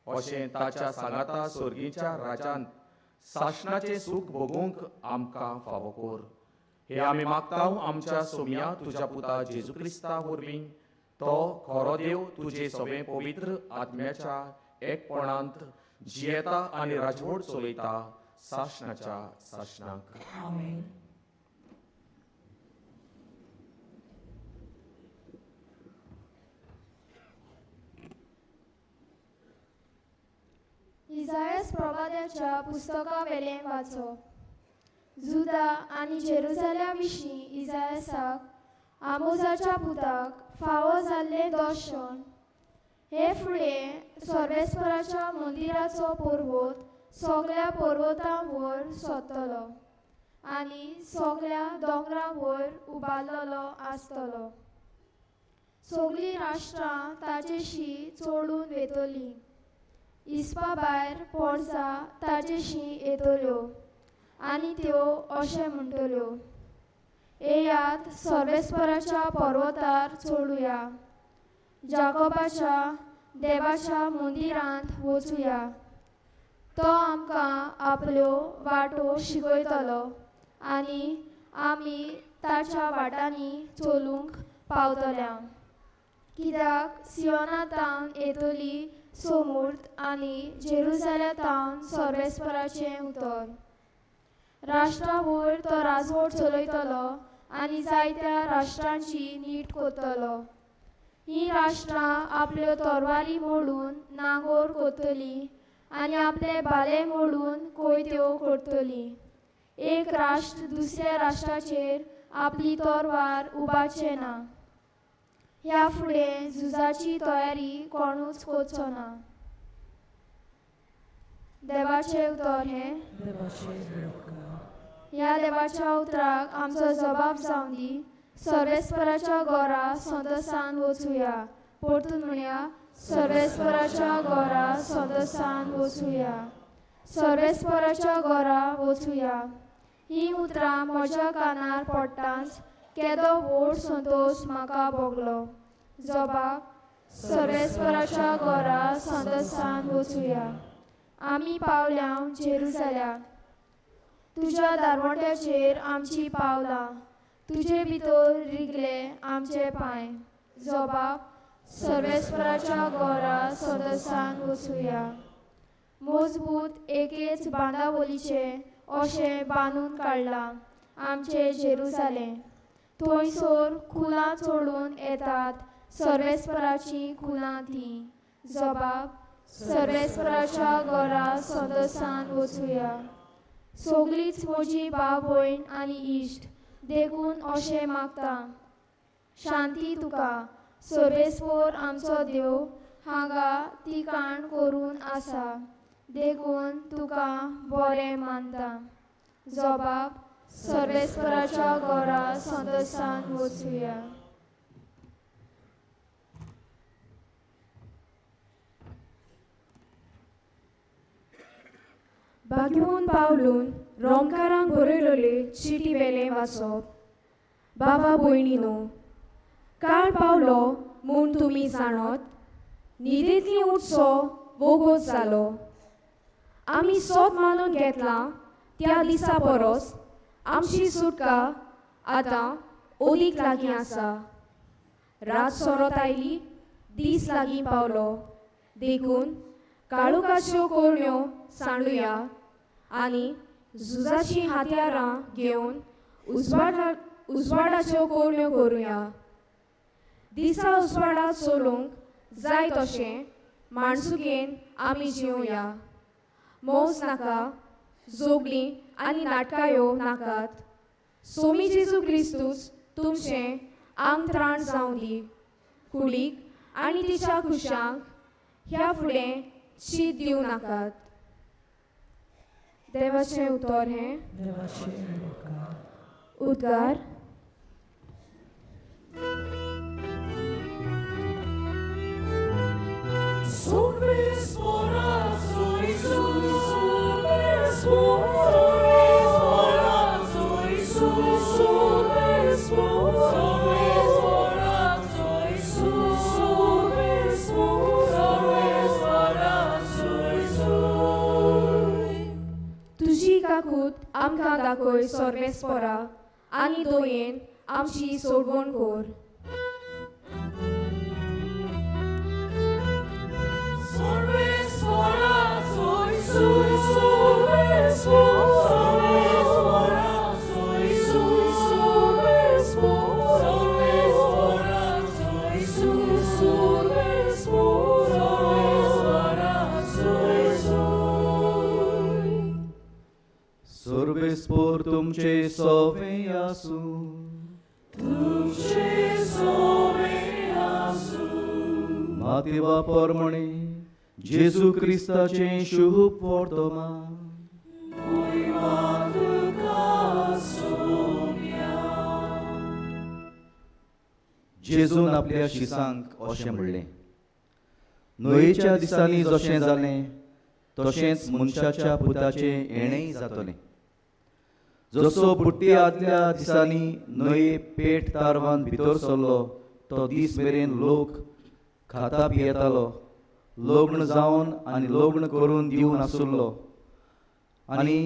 अशें ताच्या सांगाता सोर्गीच्या राजान सासणाचें सूख भोगूंक आमकां फावो कर. हे आमी मागता आमच्या सोम्या तुज्या पुता जेजू क्रिस्ता वरवीं, तो खरो देव तुजे सगळे पवित्र आत्म्याच्या एकपणांत जियेता आनी राजवट चलयता सासणाच्या सासणाक. आमेन. इजायस प्रवाद्याच्या पुस्तका वेलें वाचप. जुदा आनी जेरुजाल्या विशीं इजायसाक आमोजाच्या पुताक फावो जाल्लें दर्शन. हे फुडें सर्वेस्पराच्या मंदिराचो पर्वत सगळ्या पर्वतां वयर सोदतलो आनी सगळ्या दोंगरां वयर उबारलेलो आसतलो. सगळीं राष्ट्रां ताचेशी चोडून वेतलीं, इस्पा भायर पोरसां ताचेशी येतल्यो आनी त्यो अशें म्हणटल्यो, येयात सर्वेस्पराच्या पर्वतार चडुया, जाकोबाच्या देवाच्या मंदिरांत वचुया. तो आमकां आपल्यो वाटो शिकयतलो आनी आमी ताच्या वाटांनी चलूंक पावतल्या. कित्याक सियोना तावन येतली सोमूर्त आनी जेरुजाल्या तावन सर्वेस्पराचें उतर. राष्ट्रा वयर तो राजवट चलयतलो आनी जायत्या राष्ट्रांची नीट करतलो. हीं राष्ट्रां आपल्यो तरवारी मोडून नांगोर करतलीं आनी आपले भाले मोडून कोयत्यो करतलीं. एक राष्ट्र दुसऱ्या राष्ट्राचेर आपली तरवार उबारचें ना. ह्या फुडें झुजाची तयारी कोणूच करचो ना. देवाचें उतर हें. ह्या देवाच्या उतराक आमचो जबाब जावं दी. सर्वेस्पराच्या घरा संतोसान वचुया. परतून म्हणया, सर्वेस्पराच्या घरा संतोसान वचुया. सर्वेस्पराच्या घरा वचुया. हीं उतरां म्हज्या कानार पडटांच केदो व्हड संतोश म्हाका भोगलो. जबाब, सर्वेस्पराच्या घरा संतोसान वचुया. आमी पावल्या जेरुजाल्या, तुज्या दारवंट्याचेर आमची पावलां, तुजे भितर रिगले आमचे पांय. जबाब, सर्वेस्पराच्या घरा संतोसान वचुया. मजबूत एकेच बांदावलीचें अशें बांदून काडलां आमचें जेरुजालें. थंयसर कुलां चडून येतात सर्वेस्पराचीं कुलां तीं. जबाब, सर्वेस्पराच्या घरा संतोसान वचुया. सगळीच म्हजी भाव भयण आनी इश्ट, देखून अशें मागता, शांती तुका. सर्वेस्पर आमचो देव हांगा तिकाण करून आसा, देखून तुका बरें मानता. जबाब, सर्वेस्पराच्या घरा संतोसान वचुया. बागेवन पावलून रोमकारांक बरयलेले चिटी वेलें वाचप. बाबा भयणीनो, काळ पावलो म्हूण तुमी जाणत, न्हिदेंतली उठचो वोगोत जालो. आमी सोद मानून घेतलां त्या दिसा परस आमची सुटका आतां ओदीक लागीं आसा. रात सोरत आयली, दीस लागीं पावलो, देखून काळोखाच्यो कोरण्यो सांडुया आनी झुजाचीं हत्यारां घेवन उजवाडाच्यो कोरण्यो करुया. दिसा उजवाडा चलूंक जाय तशें माणसुकेन आमी जिवया. मौज नाका, जोगलीं आनी नाटकायो नाकात. सोमी जेजू क्रिस्तूच तुमचें आंगत्राण जावं दी. कुडीक आनी तिच्या खुशांक ह्या फुडें शीत दिवं नाकात. देवाचें उतर हें. उद्गार. तुजी काकूत आमकां दाखय सर्वेस्परा आनी दोयेन आमची सोडवण कर. सर्वेस्पोर तुमचे सोवे आसूं. तुमचे सोवे आसूं. मातेवा परमणे जेजू क्रिस्ताचें शुभ वर्तमान. जेजून आपल्या शिसांक अशें म्हणलें, न्हंयेच्या दिसांनी जशें जालें तशेंच मनशाच्या पुताचें येणेंय जातलें. जसो बुट्टी आदल्या दिसांनी न्हंये पेट तारवान भितर सरलो तो दीस मेरेन लोक खाता पियेतालो, लग्न जावन आनी लग्न करून दिवन आसुल्लो आनी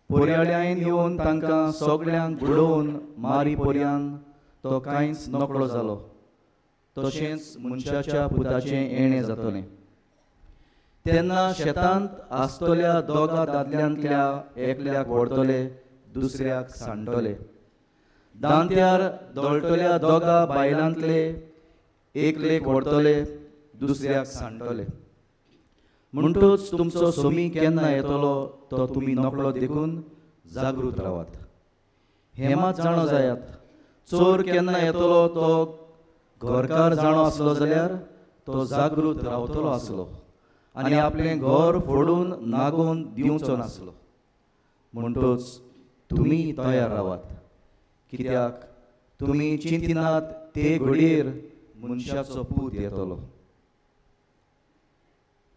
पोरयाळ्यान येवन तांकां सगळ्यांक बुडोवन मारी पोरयान तो कांयच नकळो जालो. तशेंच मनशाच्या पुताचें येणें जातलें. तेन्ना शेतांत आसतल्या दोगा दादल्यांतल्या एकल्याक व्हरतले, दुसऱ्याक सांडटले. दांत्यार दळटल्या दोगा बायलांतले एकलेक व्हरतले, दुसऱ्याक सांडटले. म्हणटूच तुमचो सोमी केन्ना येतलो तो तुमी नकळो देखून जागृत रावात. हें मात जाणो जायात, चोर केन्ना येतलो तो घरकार जाणो आसलो जाल्यार तो जागृत रावतलो आसलो आनी आपलें घर फोडून नागोवन दिवचो नासलो. म्हणटूच तुमी तयार रावात, कित्याक तुमी चिंतिनात ते घडयेर मनशाचो पूत येतलो.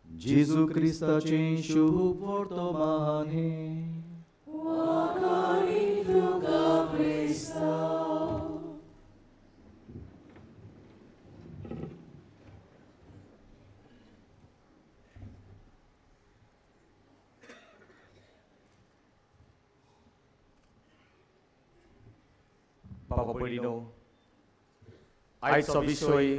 जेजू क्रिस्ताचें शुभ वर्तमान हें. बाबा भयणीनो, आयचो विशय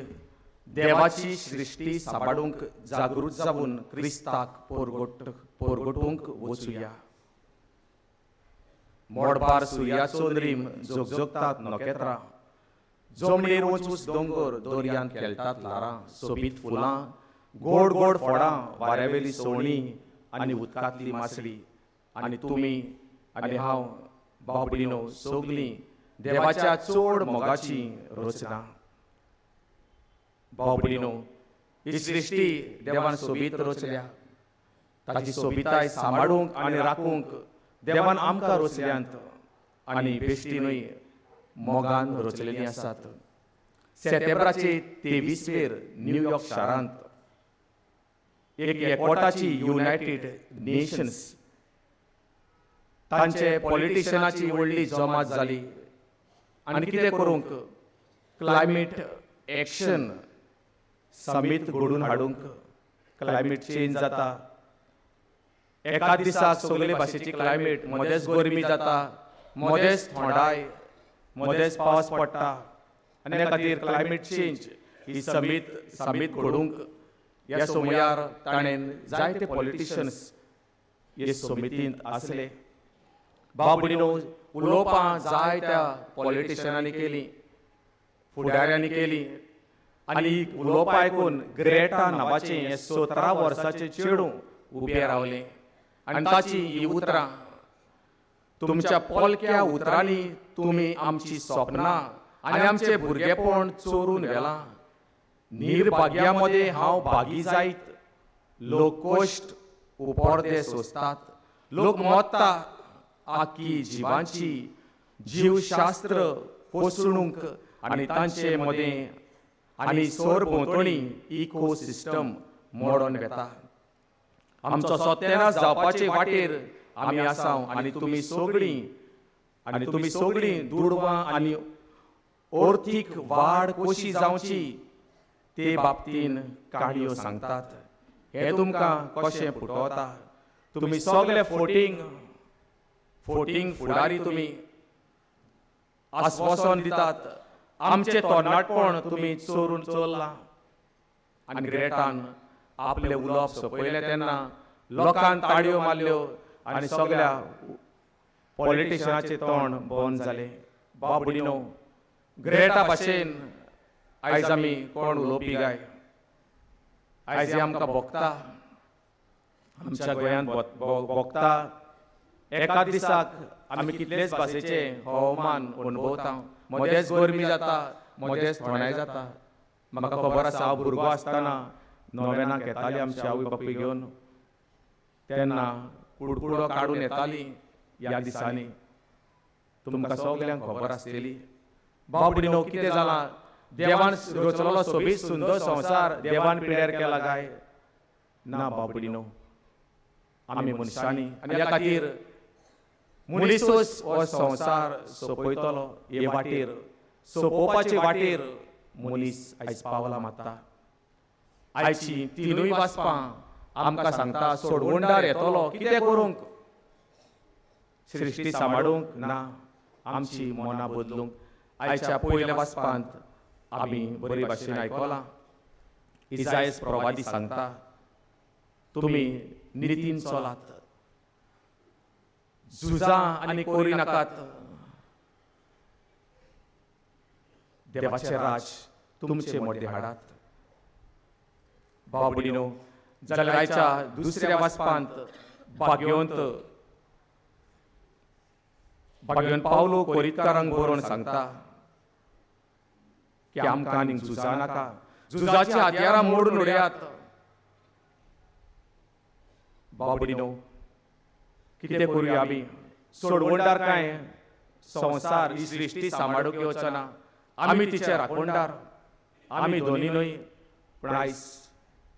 देवाची सृश्टी सांबाळूंक जागृत जावन क्रिस्ताक पोरगोटूंक वचुया. मोडबार सुर्याचो रीम झोगझोगतात नखेत्रां, जमणीर वचूस दोंगर, दर्यांत खेळटात ल्हारां, सोबीत फुलां, गोड गोड फळां, वाऱ्यावेली सवणीं आनी उदकांतली मासळी. आनी तुमी आनी हांव भाव भयणीनो सगलीं देवाच्या चड मोगाची रचना. भाव भयणीनो, ही सृश्टी देवान सोबीत रचल्या. ताची सोबिताय सांबाळूंक आनी राखूंक देवान आमकां रचल्यांत आनी बेश्टीनूय मोगान रचलेलीं आसात. सप्टेंबराचे 23वेर न्यूयॉर्क शारांत एक एकवटाची युनायटेड नेशन्स तांचे पॉलिटिशनाची व्हडली जमात जाली आनी कितें करूंक क्लायमेट एक्शन समीत घडून हाडूंक. क्लायमेट चेंज जाता, एका दिसा सगळे भाशेची क्लायमेट, मदेच गरमी जाता, मदेच थंडाय, मदेच पावस पडटा आनी त्या खातीर क्लायमेट चेंज ही समीत घडूंक ह्या समयार ताणें जायते पॉलिटिशन्स हे समितींत आसले. भाव भयणीनो, उलोवपां जायत्या पॉलिटिशनांनी केली, फुडाऱ्यांनी केली आनी उलोवपां आयकून ग्रेटा नांवाचें हें 17 वर्साचें चेडूं उबें रावलें आनी ताची ही उतरां, तुमच्या पोलक्या उतरांनी तुमी आमची सपनां आनी आमचें भुरगेपण चोरून व्हेलां. निर्भाग्या मदें हांव भागी जायत. लोक कश्ट उपोर्दे सोंसतात, लोक मोत्ता. आख्खी जिवांची जीवशास्त्र पोसणूक आनी तांचे मदें आनी सरभोंवतणी इकोसिस्टम मोडून वेता. आमचो सत्यानाश जावपाचे वाटेर आमी आसा आनी तुमी सगळीं दुडवां आनी अर्थीक वाड कशी जावची ते बाबतीन काणयो सांगतात. हें तुमकां कशें पुटवता? तुमी सगळे फोटींग फुडारी तुमी आस्वासन दितात. आमचें तरणाटपण तुमी चोरून चोरलां. आनी ग्रेटान आपलें उलोवप सोंपयलें तेन्ना लोकान ताळयो मारल्यो आनी सगळ्या पॉलिटिशनाचें तोंड बंद जालें. बाबडिनो, ग्रेटा भाशेन आयज आमी कोण उलोवपी गाय? आयज हें आमकां भोगता, आमच्या गोंयांत भोगता. एका दिसाक आमी कितलेच भाशेचें हवामान अणभवता. मदेंच गरमी जाता, मदेंच थोंडाय जाता. म्हाका खबर आसा, हांव भुरगो आसतना नोव्यानाक येताली आमची आवय बापूय घेवन, तेन्ना कुडकुडो काडून येताली. ह्या दिसांनी तुमकां सगल्यांक खबर आसतली. बाबडिनो, कितें जालां? देवान रचलोलो सोबीत सुंदर संवसार देवान पिड्यार केला काय ना? बाबडिनो, आमी मनशांनी. आनी ह्या खातीर मनीसूच हो संवसार सोंपयतलो. हे वाटेर, सोंपोवपाचे वाटेर मनीस आयज पावला मात्ता. आयची तिनूय वाचपां आमकां सांगता सोडवणदार येतलो. कितें करूंक? सृश्टी सांबाळूंक ना, आमची मनां बदलूंक. आयच्या पयल्या वाचपांत आमी बरे भाशेन आयकलां, इजायस प्रवादी सांगता तुमी नितीन चलात, झुजां आनी करी नाकात. देवाचें राज तुमचे मदें हाडात. बाबडिनो, जाल्यार आयच्या दुसऱ्या वाचपांत भाग्यवंत पावलो कोरितकारांक बरोवन सांगता की आमकां आनीक झुजां नाका, झुजाची हत्यारां मोडून उडयात. बाबडिनो, कितें करुया आमी? सोडवणदार काय संवसार ही सृश्टी सांबाळूंक येवचो ना. आमी तिचे राखणदार, आमी दोनी न्हय. पूण आयज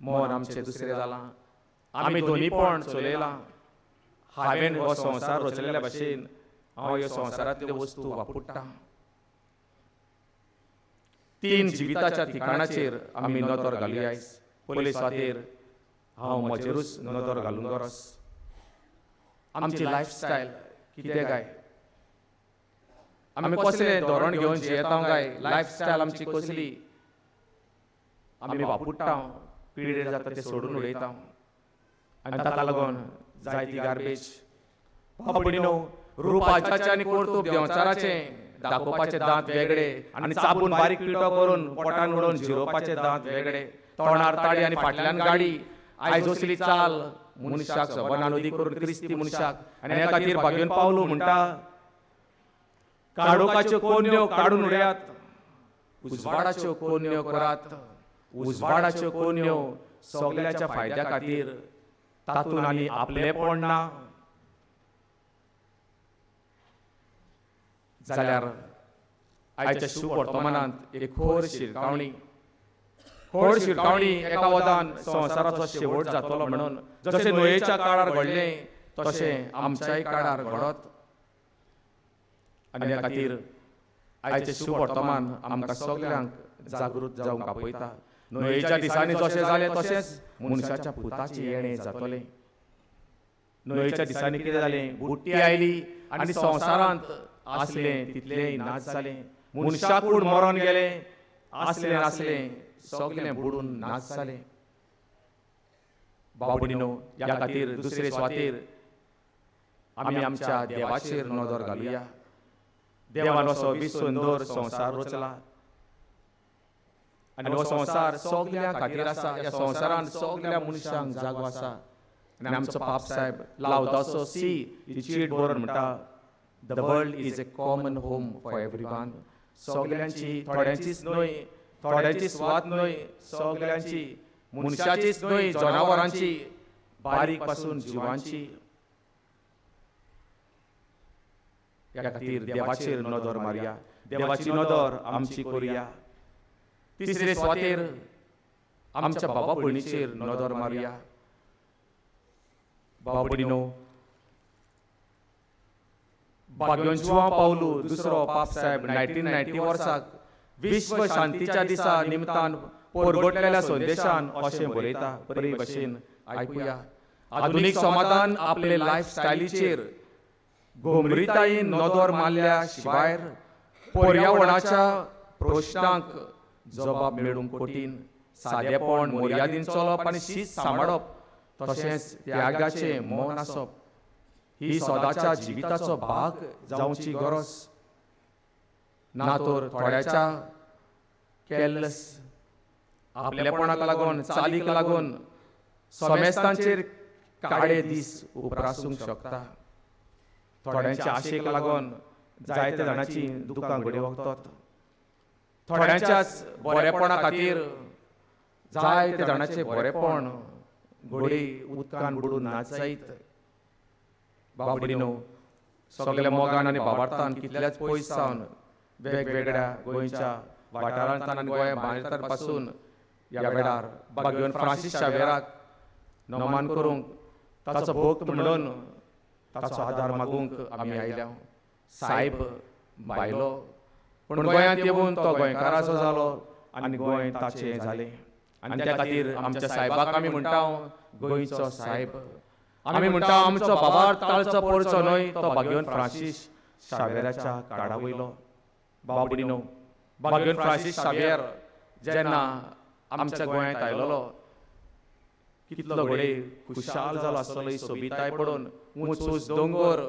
मन आमचें दुसरें जालां. आमी दोनीपण चलयलां. हांवें हो संवसार रचलेल्या भाशेन हांव ह्या संवसारांतल्यो वस्तू वापरतां. तीन जिविताच्या ठिकाणाचेर आमी नदर घालुया आयज. पयले सुवातेर हांव म्हजेरूच नदर घालूंक गरज. आमची लायफस्टायल कितें काय? आमी कसलें धोरण घेवन जियेता काय? लायफस्टायल आमची कसली? आमी वापुडटा, पिडेर जाता तें सोडून उडयता आनी ताका लागून जायती गार्बेज. बाबडिनो, रुपाचे आनी कर्तुब देंवचाराचें दाखोवपाचे दांत वेगळे आनी चाबून बारीक पिठो करून पोटान उडोवन जिरोवपाचे दांत वेगळे. तोंडार ताळी आनी फाटल्यान गाडी. आयज असली चाल मनशाक सबनानुदी करून क्रिस्ती मनशाक. आनी ह्या खातीर भाग्योन पावलो म्हणटा, काडोकाच्यो कोन्यो काडून उडयात, उजवाडाच्यो कोन्यो करात. उजवाडाच्यो कोन्यो सगळ्याच्या फायद्या खातीर, तातूंत आनी आपलेपण ना. जाल्यार आयच्या शुभ वर्तमानांत एक खोर शिरकावणी, खोर शिरकावणी एका वदान संवसाराचो शेवट जातलो म्हणून. जशें न्हंयेच्या काळार घडलें तशें आमच्याय काळार घडत. आनी ह्या खातीर आयचें शुभ वर्तमान आमकां सगल्यांक जागृत जावंक आपयता. न्हंयेच्या दिसांनी जशें जालें तशेंच मनशाच्या पुताचें येणें जातलें. न्हंयेच्या दिसांनी कितें जालें? बुट्टी आयली आनी संवसारांत आसलें तितलेंय नाच जालें. मनशाकूड मरोन गेलें, आसलें नासलें सगलें बुडून नाच जालें. बाबडिनो, ह्या खातीर दुसरे सुवातेर आमी आमच्या देवाचेर नदर घालुया. देवान असो सुंदर संवसार रचला आनी हो संवसार सगल्या खातीर आसा. ह्या संवसारान सगल्या मनशांक जागो आसा. आनी आमचो पाप साहेब लावदासो सी ही चीट बरोवन म्हणटा, The world is a common home for everyone. सगल्यांची, थोड्यांचीच न्हय, थोड्यांची सुवात न्हय, सगल्यांची, मनशाचीच न्हय, जनावरांची, बारीक पासून जिवांची. ह्या खातीर देवाचेर नदर मारया, देवाची नदर आमची करुया. तिसरे सुवातेर आमच्या बाबा भयणीचेर नदर मारया. बाबा भयणीनो, बाग्योन जुआंव पावलू दुसरो पाप साहेब 1990 वर्साक विश्व शांतीच्या दिसा निमतान पोरगोटलेल्या संदेशान अशें बरयता. बरे भशेन आयकुया. आधुनीक समाधान आपले लायफस्टायलीचेर गोमरितायेन नदर मारल्या शिवाय पर्यावरणाच्या प्रश्नांक जबाब मेळूंक कठीण. सादेपण, मर्यादीन चलप आनी शीत सांबाळप, तशेंच त्यागाचें मौन आसप ही सदाच्या जिविताचो भाग जावची गरज. ना तर थोड्याच्या केल्लस आपलेपणाक लागून, चालीक लागून समेस्तांचेर काळे दीस उप्रासूंक शकता. थोड्यांच्या आशेक लागून जायत्या जाणांची दुकां घडये वखतात. थोड्यांच्याच बरेपणा खातीर जायत्या जाणांचें बरेपण घडये उदकान बुडून नाच जायत. बाबडीनो, सगल्या मोगान आनी बाबार्थान कितल्याच पयस सावन वेगवेगळ्या गोंयच्या वाठारांतल्यान आनी गोंया भायर पासून ह्या वेळार बाग्योन फ्रांसीस शावेराक नमन करूंक, ताचो भक्त म्हणून ताचो आदार मागूंक आमी आयल्या. सायब भायलो पूण गोंयांत येवन तो गोंयकाराचो जालो आनी गोंय ताचें जालें. आनी त्या खातीर आमच्या सायबाक आमी म्हणटा गोंयचो सायब. आमी म्हणटा आमचो बाबार ताळचो पडचो न्हय तो बाग्योन फ्रांसीस शावेराच्या काडा वयलो. बाबडीनो, बाग्योन फ्रांसीस शावेर जेन्ना आमच्या गोंयांत आयलोलो कितलो घडये खुशाल जालो आसतलो ही सोबिताय पडून. ऊंच ऊंच दोंगर,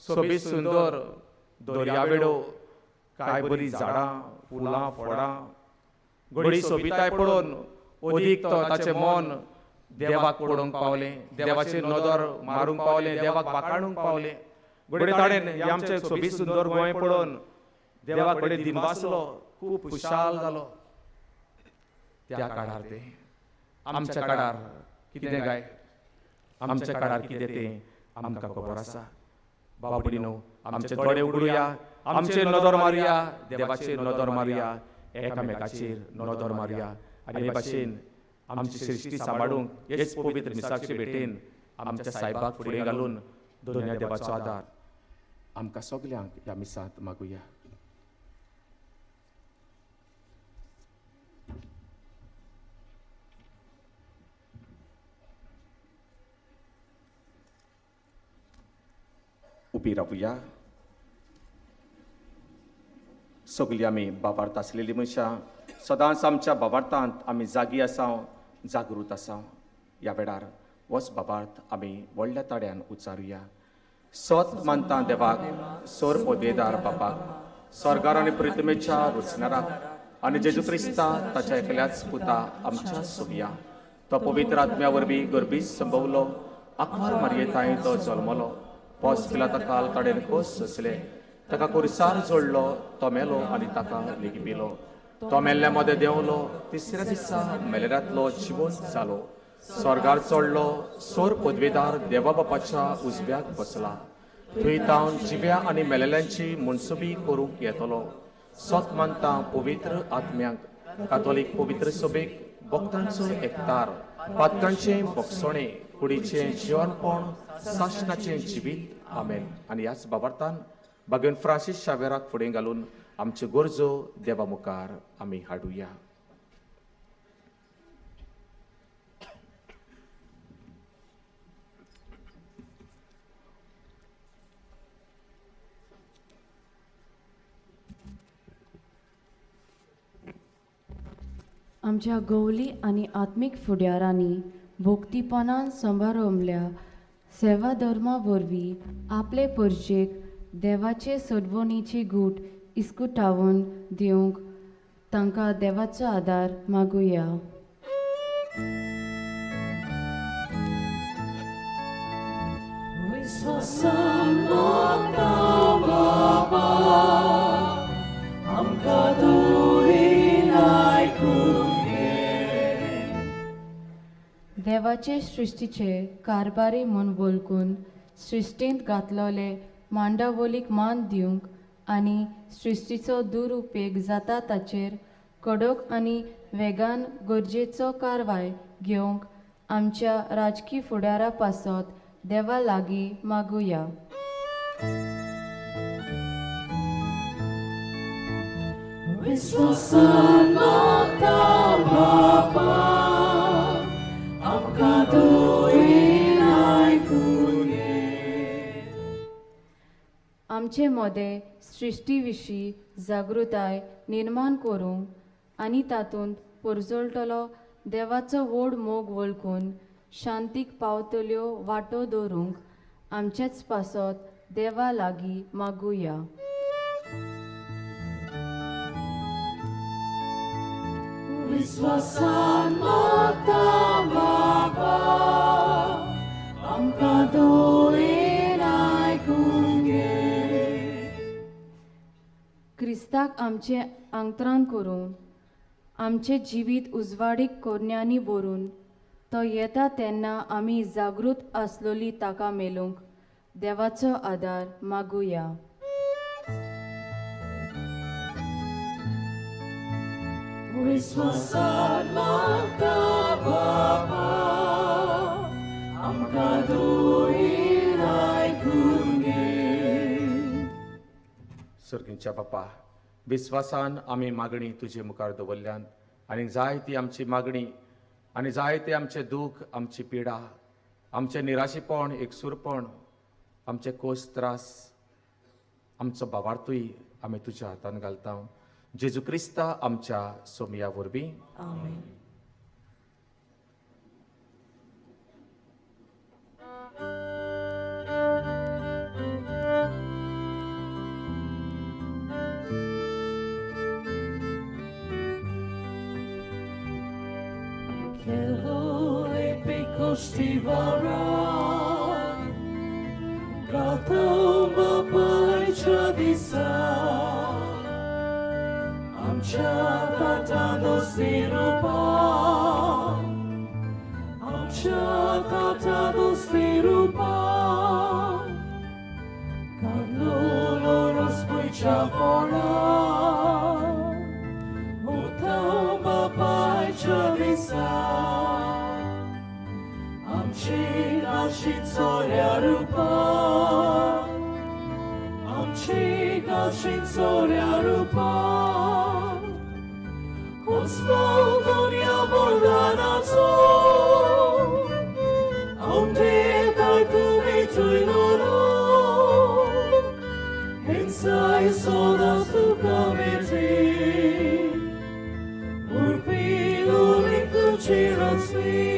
सोबीत सुंदर दर्यावेळो, काय बरी झाडां, फुलां, फळां, घडये सोबिताय पडून अदीक तो ताचें मन देवाक पडोवंक पावलें, देवाचेर नदर मारूंक पावलें, देवाक वाखाणूंक पावलें. घडये ताणें आमचें सोबीत सुंदर गोंय पडोवन देवाक घडये दिनवासलो, खूब खुशाल जालो. त्या काळार तें आमच्या काळार कितें काय, आमच्या काळार कितें तें आमकां खबर आसा. बाबडीनो, आमचे दोळे उगडुया, आमचेर नदर मारुया, देवाचेर नदर मारुया, एकामेकाचेर नदर मारुया आनी हे भाशेन आमची सृश्टी सांबाळूंक हेच पवित्र मिसाचे भेटेन आमच्या सायबाक फुडें घालून दोनया देवाचो आदार आमकां सगल्यांक ह्या मिसांत मागुया. उबी रावया. सगळीं आमी बाबार्थ आसलेली मनशां सदांच आमच्या बाबार्थांत आमी जागी आसाव, जागृत आसाव. ह्या वेळार वच बाबार्थ आमी व्हडल्या ताड्यान उच्चारुया. सत मानता देवाक, सोर पदवेदार बापाक, स्वर्गार आनी पृथ्वीच्या रुचणाराक आनी जेजू क्रिस्ता ताच्या एकल्याच पुता आमच्या सोबिया, तो पवित्र आत्म्या वरवीं गर्भीत संभवलो, आंकवार मारयेताय तो जल्मलो, पोस पिलाता काल ताणें खोस सोंसले, ताका कुरसार जोडलो, तो मेलो आनी ताका लिपीलो, तो मेल्ल्या मदें देंवलो, तिसऱ्या दिसा मेलेरांतलो जिवंत जालो, स्वर्गार चडलो, सोर पदवेदार देवा बापाच्या उजव्याक बसला, थंय तावन जिव्या आनी मेलेल्यांची मनसुबी करूंक येतलो. सत मानता पवित्र आत्म्याक, कातोलीक पवित्र सभेक, भक्तांचो एकतार, पातकांचें भोगसणें, कुडीचें जिवनपण, सासणाचें जिवीत. आमेन. आनी ह्याच बाबार्थान बागेन फ्रांसीस शावेराक फुडें घालून आमच्यो गरजो देवा मुखार आमी हाडुया. आमच्या गवली आनी आत्मीक फुडारांनी भोक्तीपणान सांबाळल्या सेवा धर्मा वरवीं आपले परजेक देवाचे सोडवणीची गूट इस्कुटावन दिवंक तांकां देवाचो आदार मागुया. विस्वासान मागता बापा आमकां दुयेन आयकून घे. देवाचे सृश्टीचे कारभारी म्हूण वळखून सृश्टींत घातलोले मांडावलीक मान दिवंक आनी सृश्टीचो दुरुपेग जाता ताचेर कडक आनी वेगान गरजेचो कारवाय घेवंक आमच्या राजकी फुडारा पासत देवा लागीं मागुया. विस्वासान मागता बापा आमकां दुयेन आयकून घे. आमचे मदें सृश्टी विशीं जागृताय निर्माण करूंक आनी तातूंत परजळटलो देवाचो व्हड मोग वळखून शांतीक पावतल्यो वाटो दवरूंक आमचेच पासत देवा लागीं मागुया. विस्वासान मागता बापा आमकां दुयेन आयकून घे. क्रिस्ताक आमचें आंगत्रान करून आमचें जिवीत उजवाडीक कोरण्यांनी भरून तो येता तेन्ना आमी जागृत आसलोली ताका मेळूंक देवाचो आदार मागुया. विस्वासान मागता बापा आमकां दुयेन आयकून घे. सर्गींच्या बापा, विस्वासान आमी मागणी तुजे मुखार दवरल्यान आनी जाय ती आमची मागणी आनी जाय ते आमचें दूख, आमची पिडा, आमचें निराशेपण, एकसूरपण, आमचे कोस त्रास, आमचो भावार्थूय आमी तुज्या हातान घालता. जेजू क्रिस्ता आमच्या सोमया वरवीं. आमेन. Kostivaran, Gato Bapaच्या दिसा, आमच्या ताटा दोस्ती रुपा, आमच्या ताटा दोस्ती रुपा, काडलोलो रोसपयच्या फोडा, उतो बापायच्या दिसा. आमची गाशी चोऱ्या रुपा, आमची गाशी चोऱ्या रुपा, हुस्को दुनिया वरदानाचो, आमचे काय तुमी चोयलो, हिंसाय सोदास तुका मेळटी, उरपी लोरीक तुजी रचली.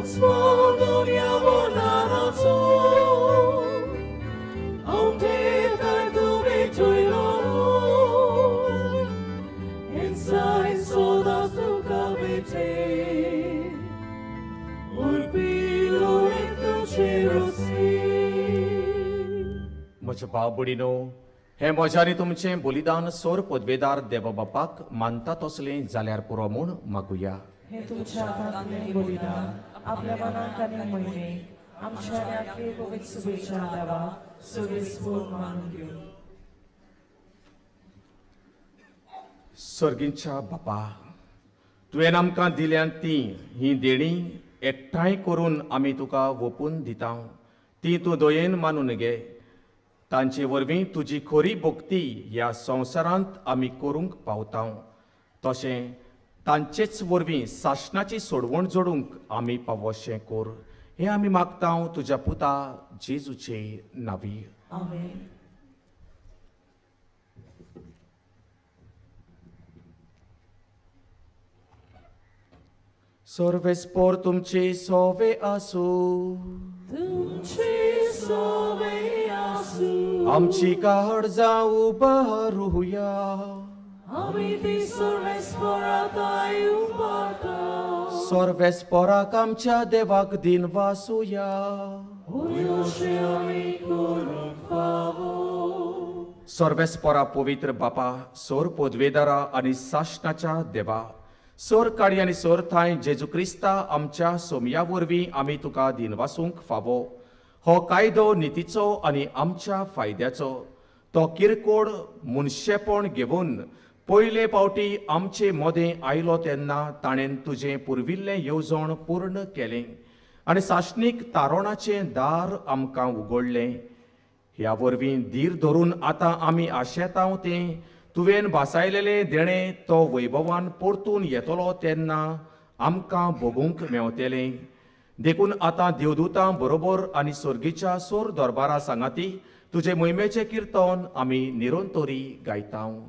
Dunia वरदानाचो, आमचे काय तुमी चोयलो, हिंसाय सोदास तुका मेळटी, उरपी लोरीक तुजी रचली. म्हज्या भाव भयणीनो, हें म्हज्या आनी तुमचें बलिदान सोर पदवेदार देवा बापाक मानता तसलें जाल्यार पुरो म्हूण मागुया. हे तुमच्या हातांतलें बलिदान आपल्या मनाक आनी मोहिमेक आमच्या आनी पवित्र सुबेच्या देवाक सगळी मानून घेवं. सर्गींच्या बापा, तुवें आमकां दिल्यात तीं हीं देणीं एकठांय करून आमी तुका ओंपून दिता. ती तूं दयेन मानून घे. तांचे वरवीं तुजी खरी भक्ती ह्या संवसारांत आमी करूंक पावता. तशें तांचेच वरवीं सासणाची सोडवण जोडूंक आमी पावोशें कर. हें आमी मागता तुज्या पुता जेजूचे नांवी. आमेन. सर्वेस्पोर तुमचे सोवे आसूं, तुमचे सोवे आसूं, आमची काळजां उबारुया, आमी ती सर्वेस्पोरा ताय उबारता. सर्वेस्पोराक आमच्या देवाक दिन वासुया. सर्वेस्पोरा पवित्र बापा, सोर पदवेदारा आनी सासणाच्या देवा, सोर काडी आनी सोर थांय जेजू क्रिस्ता आमच्या सोमया वरवीं आमी तुका दिनवासूंक फावो. हो कायदो नितीचो आनी आमच्या फायद्याचो. तो किरकोळ मनशेपण घेवन पयले पावटी आमचे मदें आयलो तेन्ना ताणें तुजें पुर्विल्लें येवजण पूर्ण केलें आनी सासणीक तारोणाचें दार आमकां उगडलें. ह्या वरवीं धीर धरून आतां आमी आशेतांव तें तुवें भासायलेलें देणें तो वैभवान परतून येतलो तेन्ना आमकां भोगूंक मेवतलें. देखून आतां देवदूतां बरोबर आनी स्वर्गीच्या सोर दरबारा सांगाती तुजे मोहिमेचें किर्तन आमी निरंतरी गायतांव.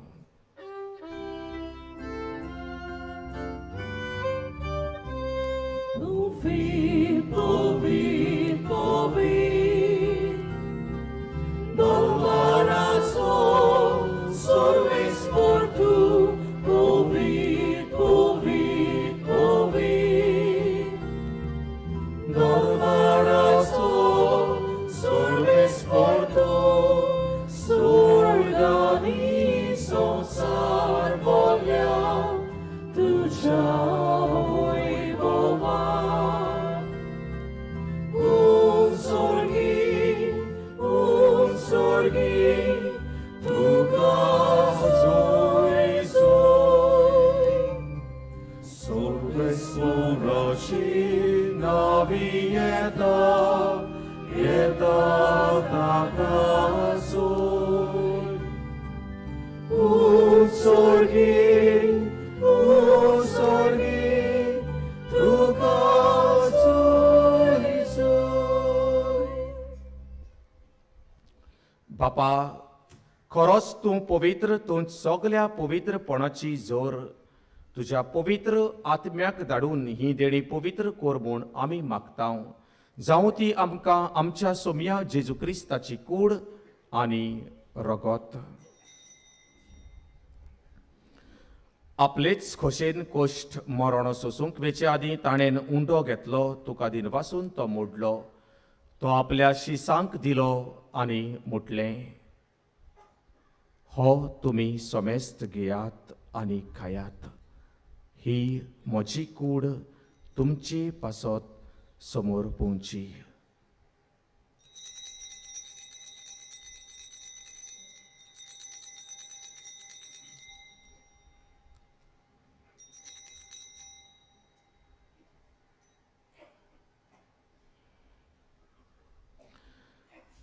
बापा, खरोच तूं पवित्र, तूं सगल्या पवित्रपणाची जोर. तुज्या पवित्र आत्म्याक धाडून ही देणी पवित्र कर म्हूण आमी मागतांव. जावं ती आमकां आमच्या सोमया जेजू क्रिस्ताची कूड आनी रगत. आपलेच खोशेन कोश्ट मरण सोसूंक वेचे आदीं ताणें उंडो घेतलो, तुका दिनवासून तो मोडलो, तो आपल्या शिसांक दिलो आनी म्हटलें, हो तुमी समेस्त घेयात आनी खायात, ही म्हजी कूड तुमचे पासत समोर पोवची.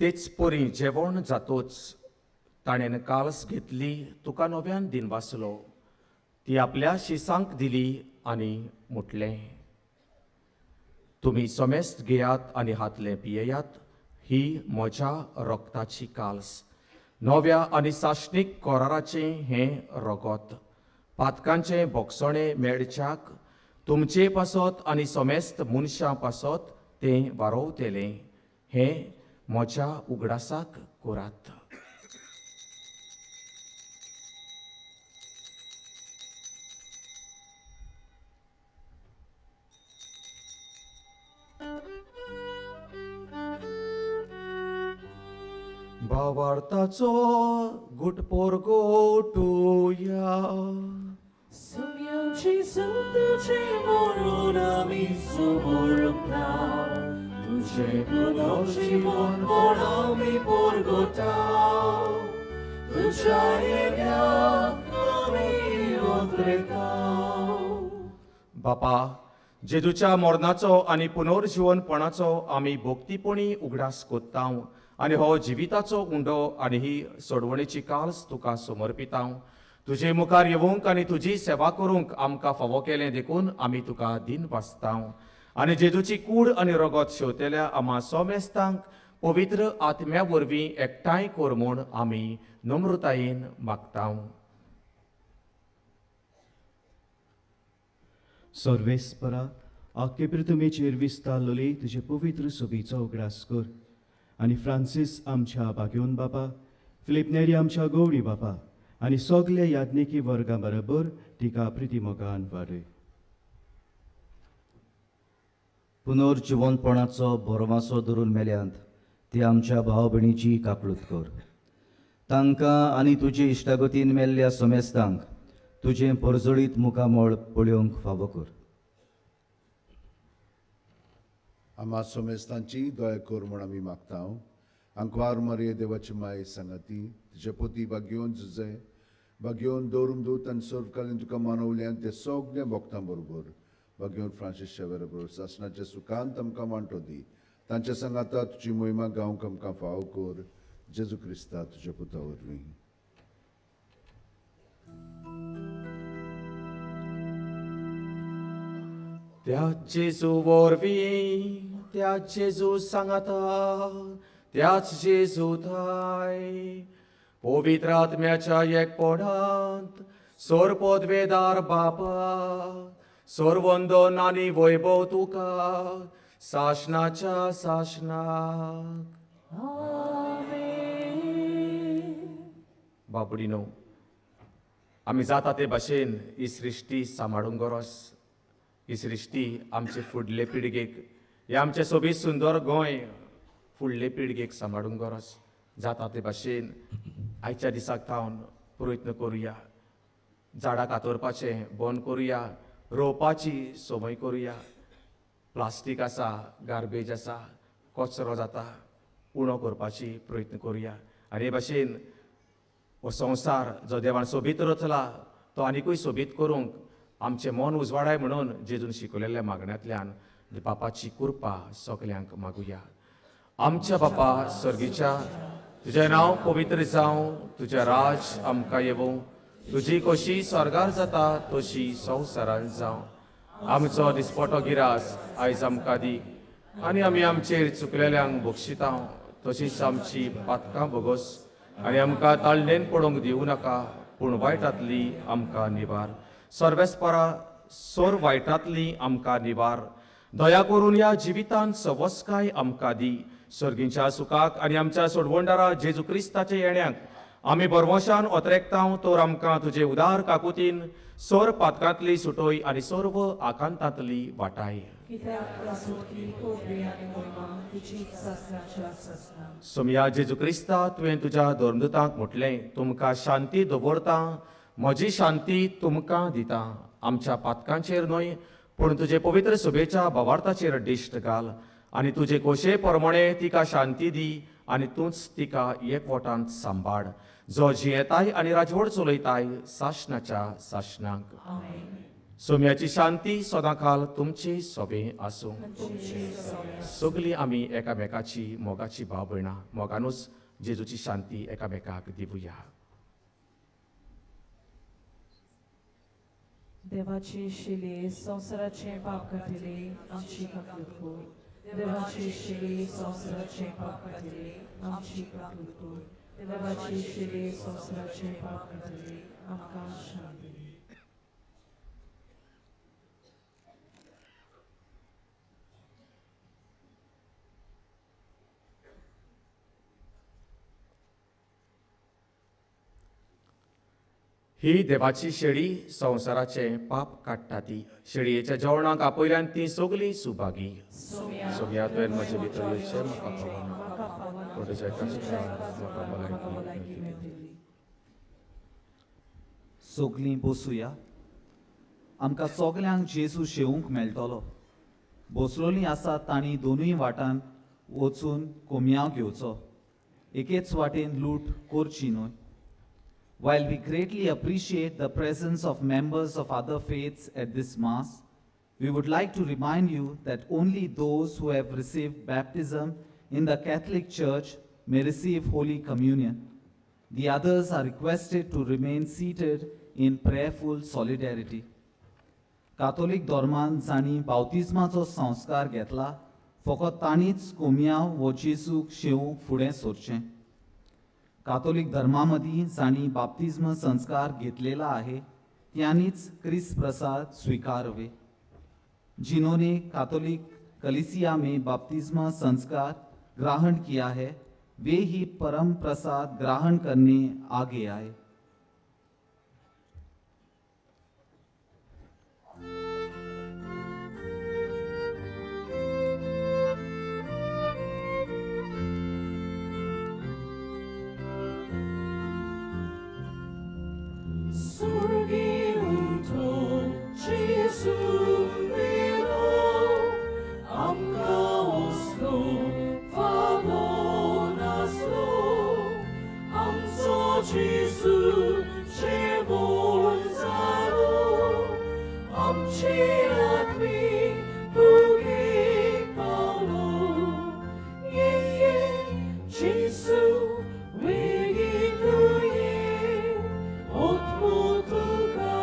तेच परी जेवण जातोच ताणें काळस घेतली, तुका नव्यान दिनवासलो, ती आपल्या शिसांक दिली आनी म्हटलें, तुमी समेस्त घेयात आनी हातलें पियेयात, ही म्हज्या रक्ताची काल्स, नव्या आनी सासणीक कराराचें हें रगत, पातकांचें भोगसणें मेळच्याक तुमचे पासत आनी समेस्त मनशां पासत तें वारोवतलें, हें म्हज्या उगडासाक करात. भावार्थाचो गुटपोर गोटुया. सुम्याची तुझे मरण आमी सुमरता, तुझे पुनर्जीवन म्हण आमी परगटा, तुझ्या येण्याक आमी अंतरेता. बापा, जेजूच्या मरणाचो आनी पुनर्जीवनपणाचो आमी भक्तीपणी उगडास कोत्तांव आनी हो जिविताचो उंडो आनी ही सोडवणेची काल्स तुका समर्पितांव. तुजे मुखार येवंक आनी तुजी सेवा करूंक आमकां फावो केलें देखून आमी तुका दिन वाचतांव आनी जेजूची कूड आनी रगत शेवतेल्या आमा सोमेस्तांक पवित्र आत्म्या वरवीं एकठांय कर म्हूण आमी नम्रतायेन मागतांव. सर्वेस्परा, आख्खे पृथ्वीचेर विस्तारलेली तुजे पवित्र सोबीचो उगडास कर आनी फ्रांसीस आमच्या बागेवन बापा, फिलीप नेरी आमच्या गौडी बापा आनी सगल्या याज्ञिकी वर्गा बरोबर तिका प्रिती मोगान वाडय. पुनर्जिवनपणाचो भरवासो धरून मेल्यांत ते आमच्या भाव भयणीची काकळूत कर. तांकां आनी तुजे इश्टागतीन मेल्ल्या समेस्तांक तुजें परजळीत मुखामळ पळोवंक फावो कर. आमा सोमेस्तांची दया कर म्हूण आमी मागता. आंकवार मारये देवाची माये सांगाती तिचे पोती बागेवन जुजे बागेवन दवरून दूत आनी सर्वकालीन तुका मानवल्यान ते सगळ्या भक्तां बरोबर बागेवन फ्रांसीस शेवेरा बरोबर सासणाच्या सुखांत आमकां वांटो दी. तांच्या सांगाता तुजी मोहिमा गावंक आमकां फावो कर. जेजू क्रिस्ता तुज्या पुता वरवीं. त्या जेजू वरवीं, त्या जेजू सांगाता, त्याच जेजू थाय पवित्र आत्म्याच्या एकपणांत सोरपदवेदार बापा सोरवंदन आनी वैभव तुका सासणाच्या सासणाक. बाबडीनो, आमी जाता ते भाशेन ही सृश्टी सांबाळूंक गरज. ही सृश्टी आमचे फुडले पिळगेक, हे आमचें सोबीत सुंदर गोंय फुडले पिळगेक सांबाळूंक गरज. जाता ते भाशेन आयच्या दिसाक थावन प्रयत्न करुया. झाडां कातरपाचें बंद करुया, रोवपाची संवय करुया. प्लास्टीक आसा, गार्बेज आसा, कचरो जाता, उणो करपाची प्रयत्न करुया. आनी हे भाशेन हो संवसार जो देवान सोबीत रचला तो आनिकूय सोबीत करूंक आमचें मन उजवाडाय म्हणून जेजून शिकयलेल्या मागण्यांतल्यान बापाची कृपा सगल्यांक मागुया. आमच्या बापा सर्गीच्या, तुजें नांव पवित्र जावं, तुजें राज आमकां येवं, तुजी कशी स्वर्गार जाता तशी संवसारान जावं. आमचो दिसपटो गिरास आयज आमकां दी आनी आमी आमचेर चुकलेल्यांक बक्षिता तशीच आमची पातकां भोगोस आनी आमकां ताळणेन पडोवंक दिवं नाका, पूण वायटांतली आमकां निवार. सर्वेस्परा सोर वायटांतली आमकां निवार. दया करून ह्या जिवितांत सवस्काय आमकां दी. सर्गींच्या सुखाक आनी आमच्या सोडवणदारा जेजू क्रिस्ताच्या येण्याक आमी बरवशान ओतरेकतांव, तर आमकां तुजे उदार काकुतीन सोर पातकांतली सुटोय आनी सर्व आकांतांतली वाटाय. सोमया जेजू क्रिस्ता, तुवें तुज्या धर्मदूतांक म्हटलें, तुमकां शांती दवरता, म्हजी शांती तुमकां दिता. आमच्या पातकांचेर न्हय पूण तुजे पवित्र सभेच्या भावार्थाचेर दिश्ट घाल आनी तुजे खोशे प्रमाणे तिका शांती दी आनी तूंच तिका एकवटांत सांबाळ, जो जियेताय आनी राजवट चलयताय सासणाच्या सासणाक. सोम्याची शांती सदांकाल तुमची सोबे आसूं. सगळीं आमी एकामेकाची मोगाची भाव भयणां मोगानूच जेजूची शांती एकामेकाक दिवया. देवाची शिली संवसाराचें पाप काडटली आमची काकूत कर. देवाची शिली संवसाराचें पाप काडटली आमची काकूत कर. देवाची शिली संवसाराचें पाप काडटली आमकां शांती. ही देवाची शेळी संवसाराचें पाप काडटा ती. शेळयेच्या जेवणाक आपयल्यान ती सगळीं सुभागी. सोम्या तुवें म्हजे भितर येवचें म्हाका फावना, पूण तुज्या एकाच उतरान म्हाका भलायकी मेळटली. सगळीं बसुया. आमकां सगल्यांक जेजू शेवूंक मेळटलो. बसलोलीं आसा तांणी दोनूय वाटान वचून कोमयांव घेवचो, एकेच वाटेन लूट करची न्हय. While we greatly appreciate the presence of members of other faiths at this Mass, we would like to remind you that only those who have received baptism in the Catholic Church may receive Holy Communion. The others are requested to remain seated in prayerful solidarity. Catholic धर्मान जांणी बाप्तिज्माचो संस्कार घेतला फकत तांणीच कोमयांव वो जेजूक शेवूंक फुडें सरचें. कातोलिक धर्मा मदीं जांणी बाप्तिज्म संस्कार घेतलेला आहे त्यांनीच क्रिस्त प्रसाद स्वीकारवे. जिन्होंने कातोलिक कलीसिया में बाप्तिज्म संस्कार ग्रहण किया है वे ही परम प्रसाद ग्रहण करने आगे आए. सुर्गी उठो जेजू दिलो आमकां वसलो फावो नासलो आमचो जेजू जेवण जालो आमची आत्मीक भुकेक पावलो ये ये जेजू वेगीं तूं ये आत्मो तुका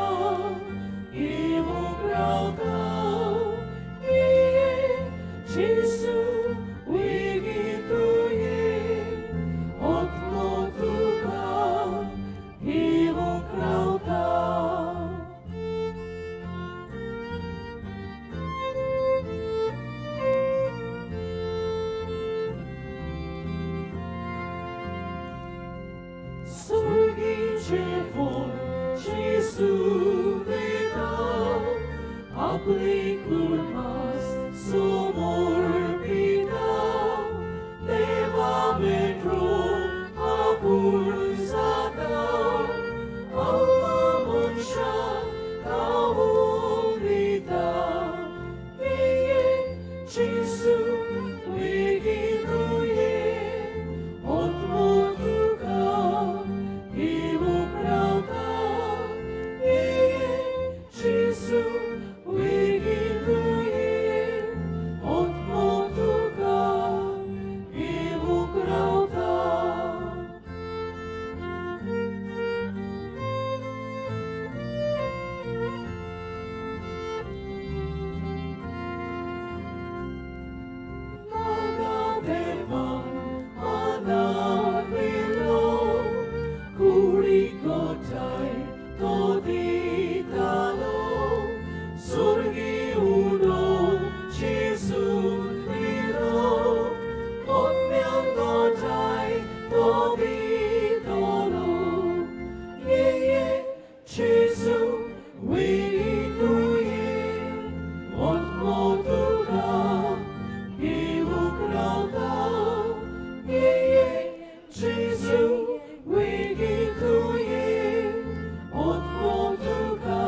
येवंक रावता ये ये जेजू वेगीं तूं ये आत्मो तुका येवंक रावता. सुर्गी जेवण जेजू दिता आपली कुडमास समर्पिता देवा मेट्रो आपूण जाता आल्मा मनशाक खावंक दिता ये ये जेजू वेगीं तूं ये आत्मो तुका येवंक रावता ये ये जेजू वेगीं तूं ये आत्मो तुका येवंक रावता. नागा देवान मनान दिलो कुडीक गोठाय तो दितालो सुर्गी उडो जेजून दिलो आत्म्यान गोठाय तो दितलो ये ये जेजू वेगीं तूं ये आत्मो तुका येवंक रावता ये ये जेजू वेगीं तूं ये आत्मो तुका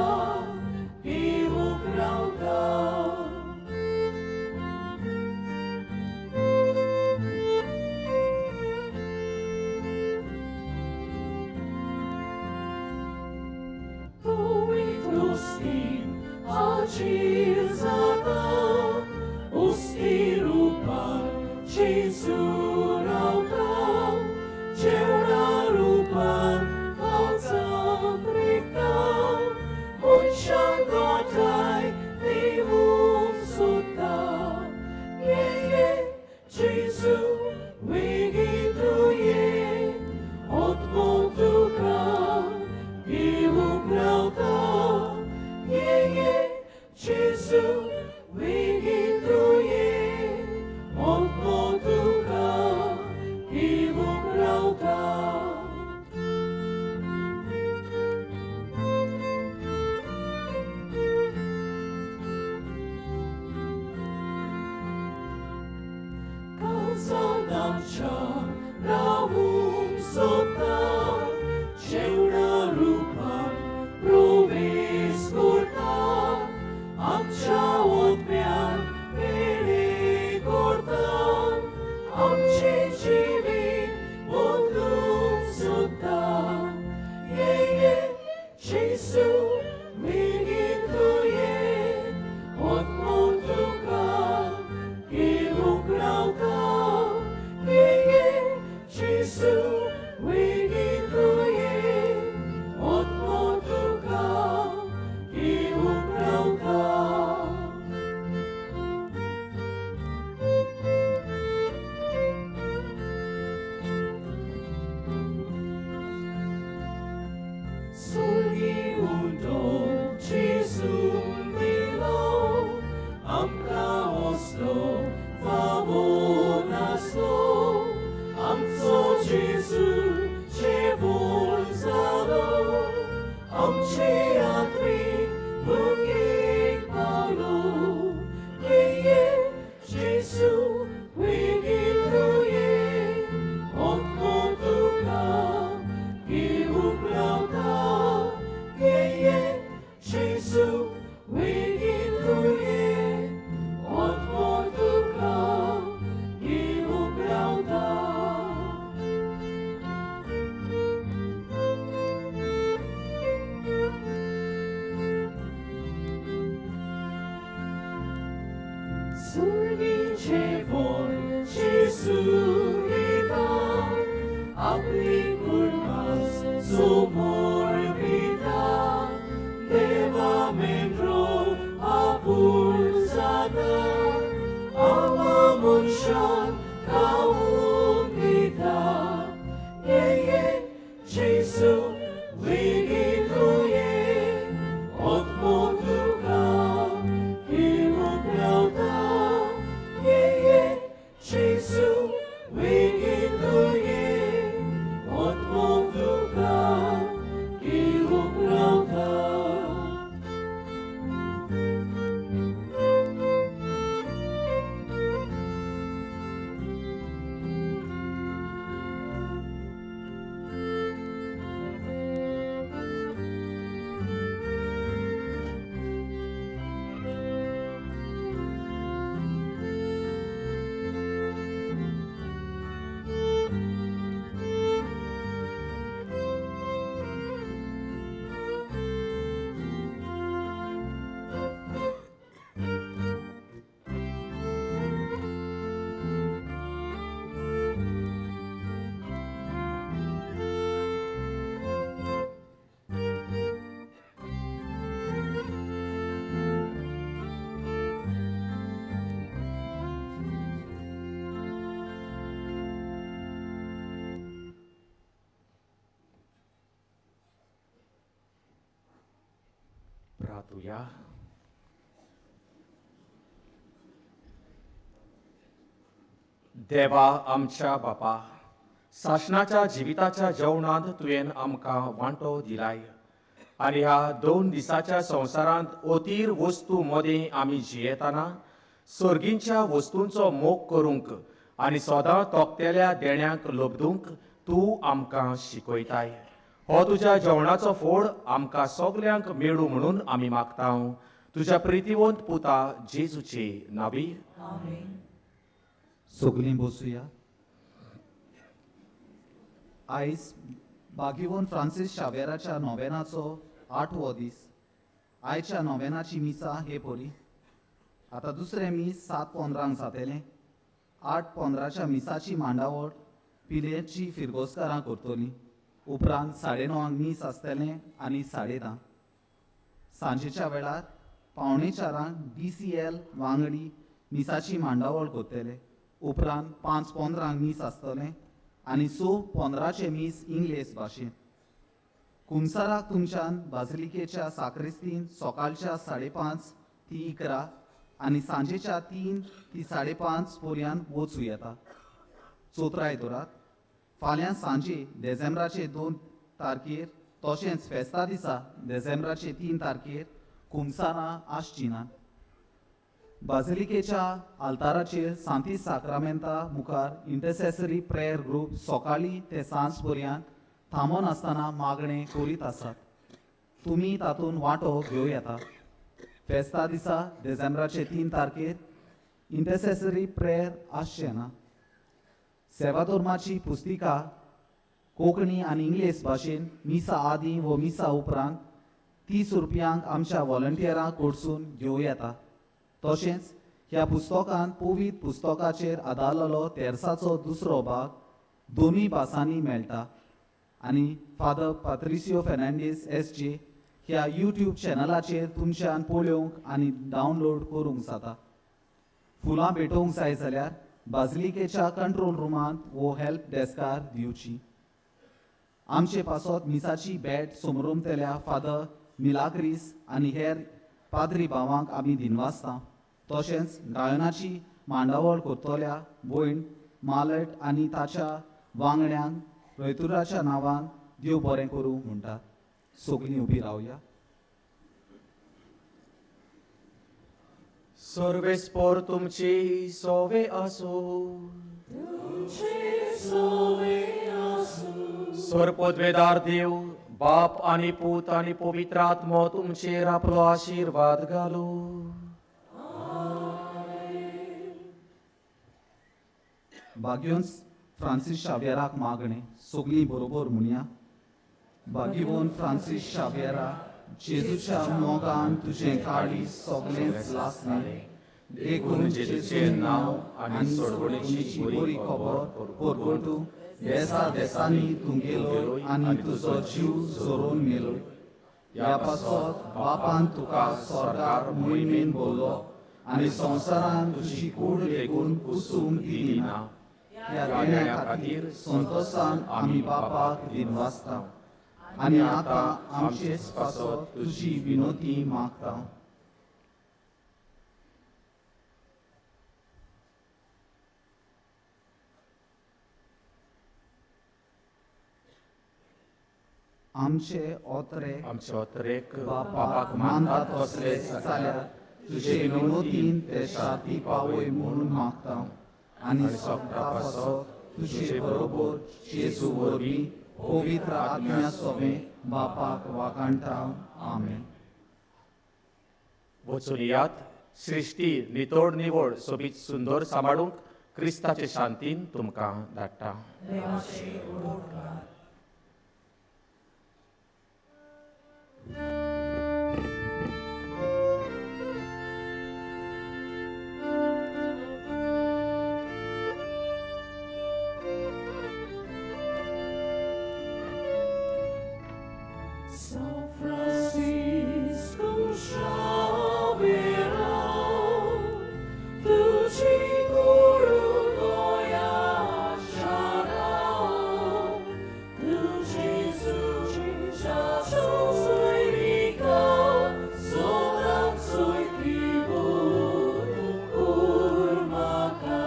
येवंक रावता. पवित्र सुर्गी जेवण जेजू दिता, आपली कुडमास समर्पिता, देवा मेंढरो आपूण जाता, आमा मनशाक खावंक दिता. ये ये जेजू वेगीं ये, आत्मो तुका घेवंक रावता. ये ये जेजू वेगीं ये, आत्मो तुका घेवंक रावता. प्रार्थुया. देवा आमच्या बापा, सासणाच्या जिविताच्या जेवणांत तुवें आमकां वांटो दिलाय आनी ह्या 2 दिसाच्या संवसारांत अतीर वस्तू मदें आमी जियेतना सर्गींच्या वस्तूंचो मोग करूंक आनी सदां तोखतेल्या देण्यांक लब्दूंक तूं आमकां शिकयताय. हो तुज्या जेवणाचो फोड आमकां सगल्यांक मेळूं म्हणून आमी मागता, तुज्या प्रितीवंत पुता जेजूचे नावी. सगलीं बसुया. आयज बागीवन फ्रांसीस शावेराच्या नोवेनाचो 8वो दीस. आयच्या नोवेनाची मिसा हे परी. आतां दुसरें मीस 7:15 जातलें. 8:15 मिसाची मांडावळ पिलेची फिरगोस्कारां करतलीं. उपरांत 9:30 मीस आसतलें आनी 10:30. सांजेच्या वेळार 3:45 DCL वांगडी मिसाची मांडावळ करतले. उपरांत 5:15 मीस आसतलें आनी 6:15 मीस इंग्लीश भाशेंत. कुमसाराक तुमच्यान बाजलिकेच्या साक्रिस्तीन सकाळच्या 5:30 ती 11 आनी सांजेच्या 3 ती 5:30 पर्यंत वचूं येता. चोत्राय दवरात, फाल्यां सांजे डिसेंबराचे 2 तारखेर तशेंच फेस्ता दिसा डिसेंबराचे 3 तारखेर कुमसारां आसचीं ना. बाजिलिकेच्या आल्ताराचेर सांती साक्रामेंता मुखार इंटरसेसरी प्रेयर ग्रूप सकाळीं ते सांज पर्यंत थांबोन आसतना मागणें करीत आसात. तुमी तातूंत वांटो घेवं येता. फेस्ता दिसा डिसेंबराचे 3 तारखेर इंटरसेसरी प्रेयर आसचें ना. सेवाधर्माची पुस्तिका कोंकणी आनी इंग्लीश भाशेन मिसा आदीं वो मिसा उपरांत 30 रुपयांक आमच्या व्हॉलंटियरां कडसून घेवं येता. तशेंच ह्या पुस्तकांत पवित्र पुस्तकाचेर आदारलेलो तेर्साचो दुसरो भाग दोनूय भासांनी मेळटा आनी फादर पात्रिसियो फेर्नांडीस SJ ह्या यूट्यूब चॅनलाचेर तुमच्यान पळोवंक आनी डावनलोड करूंक जाता. फुलां भेटोवंक जाय जाल्यार बाजलिकेच्या कंट्रोल रुमांत वो हेल्प डेस्कार दिवची. आमचे पासत मिसाची भेट समरोमतल्या फादर मिलाग्रीस आनी हेर पाद्री भावांक आमी दिनवासता. तशेंच गायनाची मांडावळ करतल्या भयण मालट आनी ताच्या वांगड्यांक रयतुराच्या नांवान देव बरें करूं म्हणटा. सगलीं उबी रावया. सर्वेस्पोर तुमची सोवे आसूं. सर्वपदवेदार देव बाप आनी पूत आनी पवित्र आत्मो तुमचेर आपलो आशिर्वाद घालू. भाग्योन फ्रांसीस शाव्येराक मागणें सगलीं बरोबर म्हणया. भाग्यवंत फ्रांसीस शाव्येरा, जेजूच्या मोगान तुजें काळीज सगळेंच लासलें. देखून जेजूचें नांव आनी सोडवणेची बरी खबर परगटूंक देसा देसांनी तूं गेलो आनी तुजो जीव झरोवन मेलो. ह्या पासत बापान तुका स्वर्गार मोहिमेन भरलो आनी संवसारान तुजी कूड लेगून कुसूंक दिली ना. ह्या देण्या खातीर संतोसान आमी बापाक दिनवासता आनी आतां आमचेच पासत तुजी विनोती मागता. आमचे ओतरेक बापाक मानता तसले जाल्यार तुजे विनोतीन ते शांती पावय म्हणून मागता आनी सगळ्या पासत तुजे बरोबर जेजू वरवीं पवित्र आत्म्या सोबें बापाक वाखाणटा. आमेन. वचून यात, सृश्टी नितळ निवळ सोबीत सुंदर सांबाळूंक क्रिस्ताचे शांतीन तुमकां धाडटा. São Francisco Xavier, tu guru Goya Charão, tu Jesus Suirica, Sodan Suitibu Kurmaka,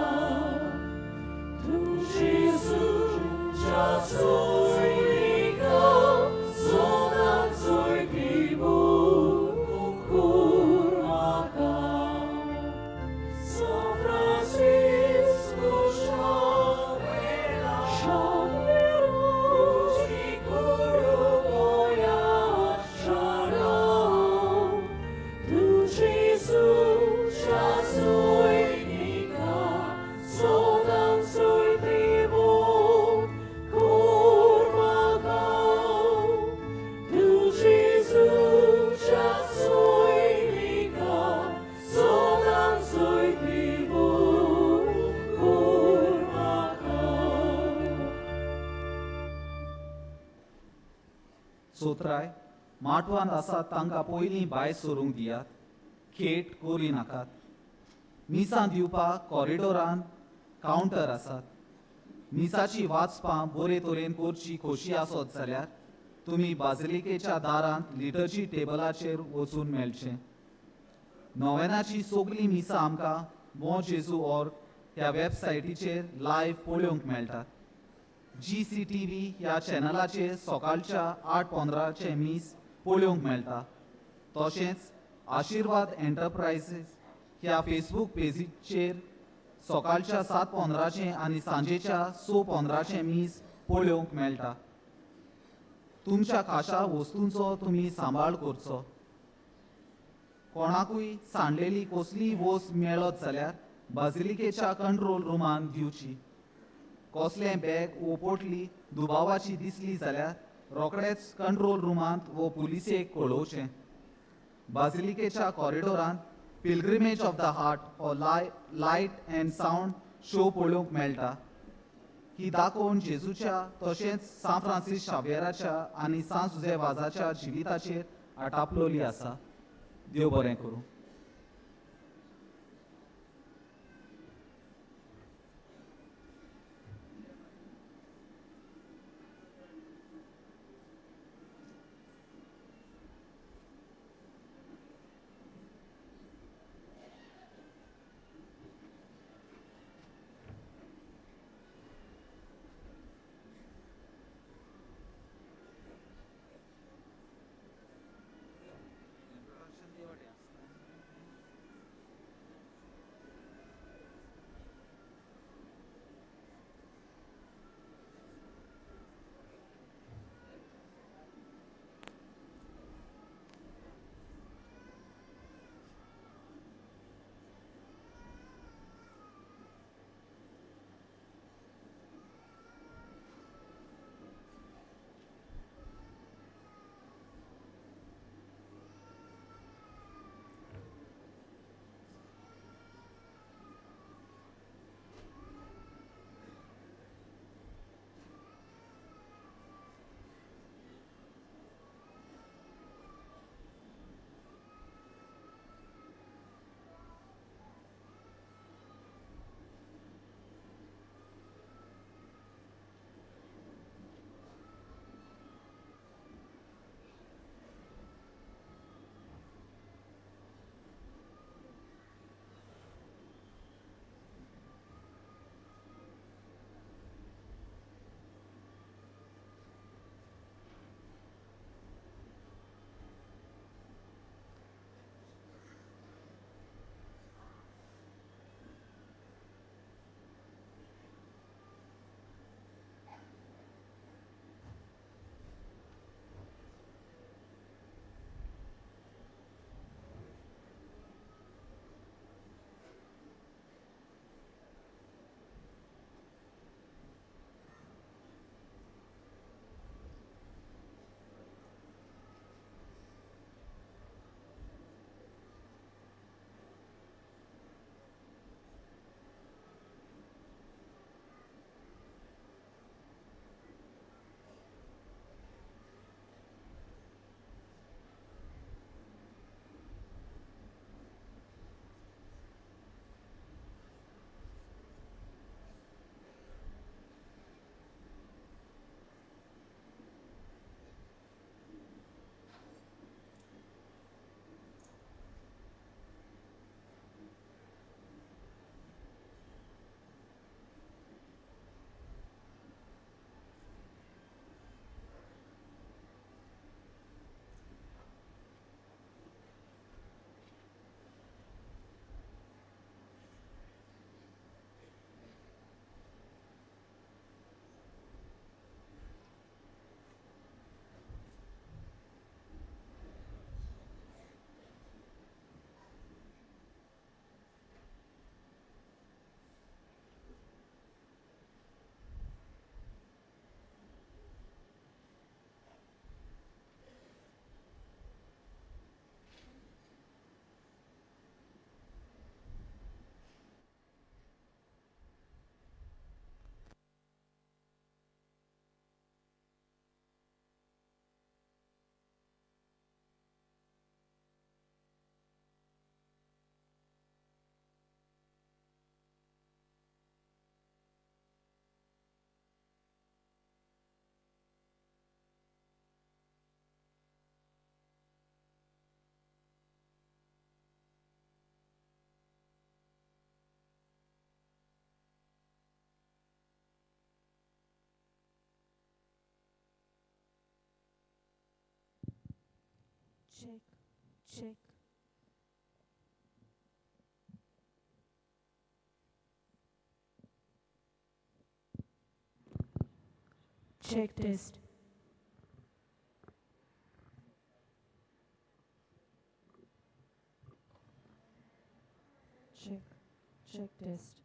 tu Jesus Suirica, Sodan Suitibu Kurmaka. São Francisco Xavier, tu guru Goya Charão, tu Jesus Suirica, Sodan Suitibu Kurmaka, tu Jesus Suirica, Sodan Suitibu Kurmaka. सोत्राय माटवांत आसात तांकां पयलीं भायर सरूंक दियात, खेट करी नाकात. मिसां दिवपाक कॉरिडोरान counter आसात. मिसाची वाचपां बरे तरेन करची खोशी आसत जाल्यार तुमी बाजिलिकेच्या दारांत लिटर्जी टेबलाचेर वचून मेळचें. नोवेनाची सगळीं मिसां आमकां मो जेजू ऑर्ग ह्या वेबसायटीचेर लायव्ह पळोवंक मेळटात. GCTV ह्या चॅनलाचेर सकाळच्या 8:15 मीस पळोवंक मेळटा. तशेंच आशिर्वाद एंटरप्रायझीस ह्या फेसबूक पेजीचेर सकाळच्या 7:15 आनी सांजेच्या 6:15 मीस पळोवंक मेळटा. तुमच्या खाशा वस्तूंचो तुमी सांबाळ करचो. कोणाकूय सांडलेली कसलीय वस्त मेळत जाल्यार बाजिलिकेच्या कंट्रोल रुमान दिवची. कसलें बॅग वो पोटली दुबावाची दिसली जाल्यार रोखडेच कंट्रोल रुमांत वो पुलिसेक कळोवचें. बाजिलिकेच्या कॉरिडोरांत पिलग्रिमेज ऑफ the heart हो लायट अँड सावंड शो पळोवंक मेळटा. ही दाखोवन जेजूच्या तशेंच सांत फ्रांसीस शाव्येराच्या आनी सांत जुझे वाजाच्या जिविताचेर आटापलोली आसा. देव बरें करूं. Check, check. Check test. Check, check test.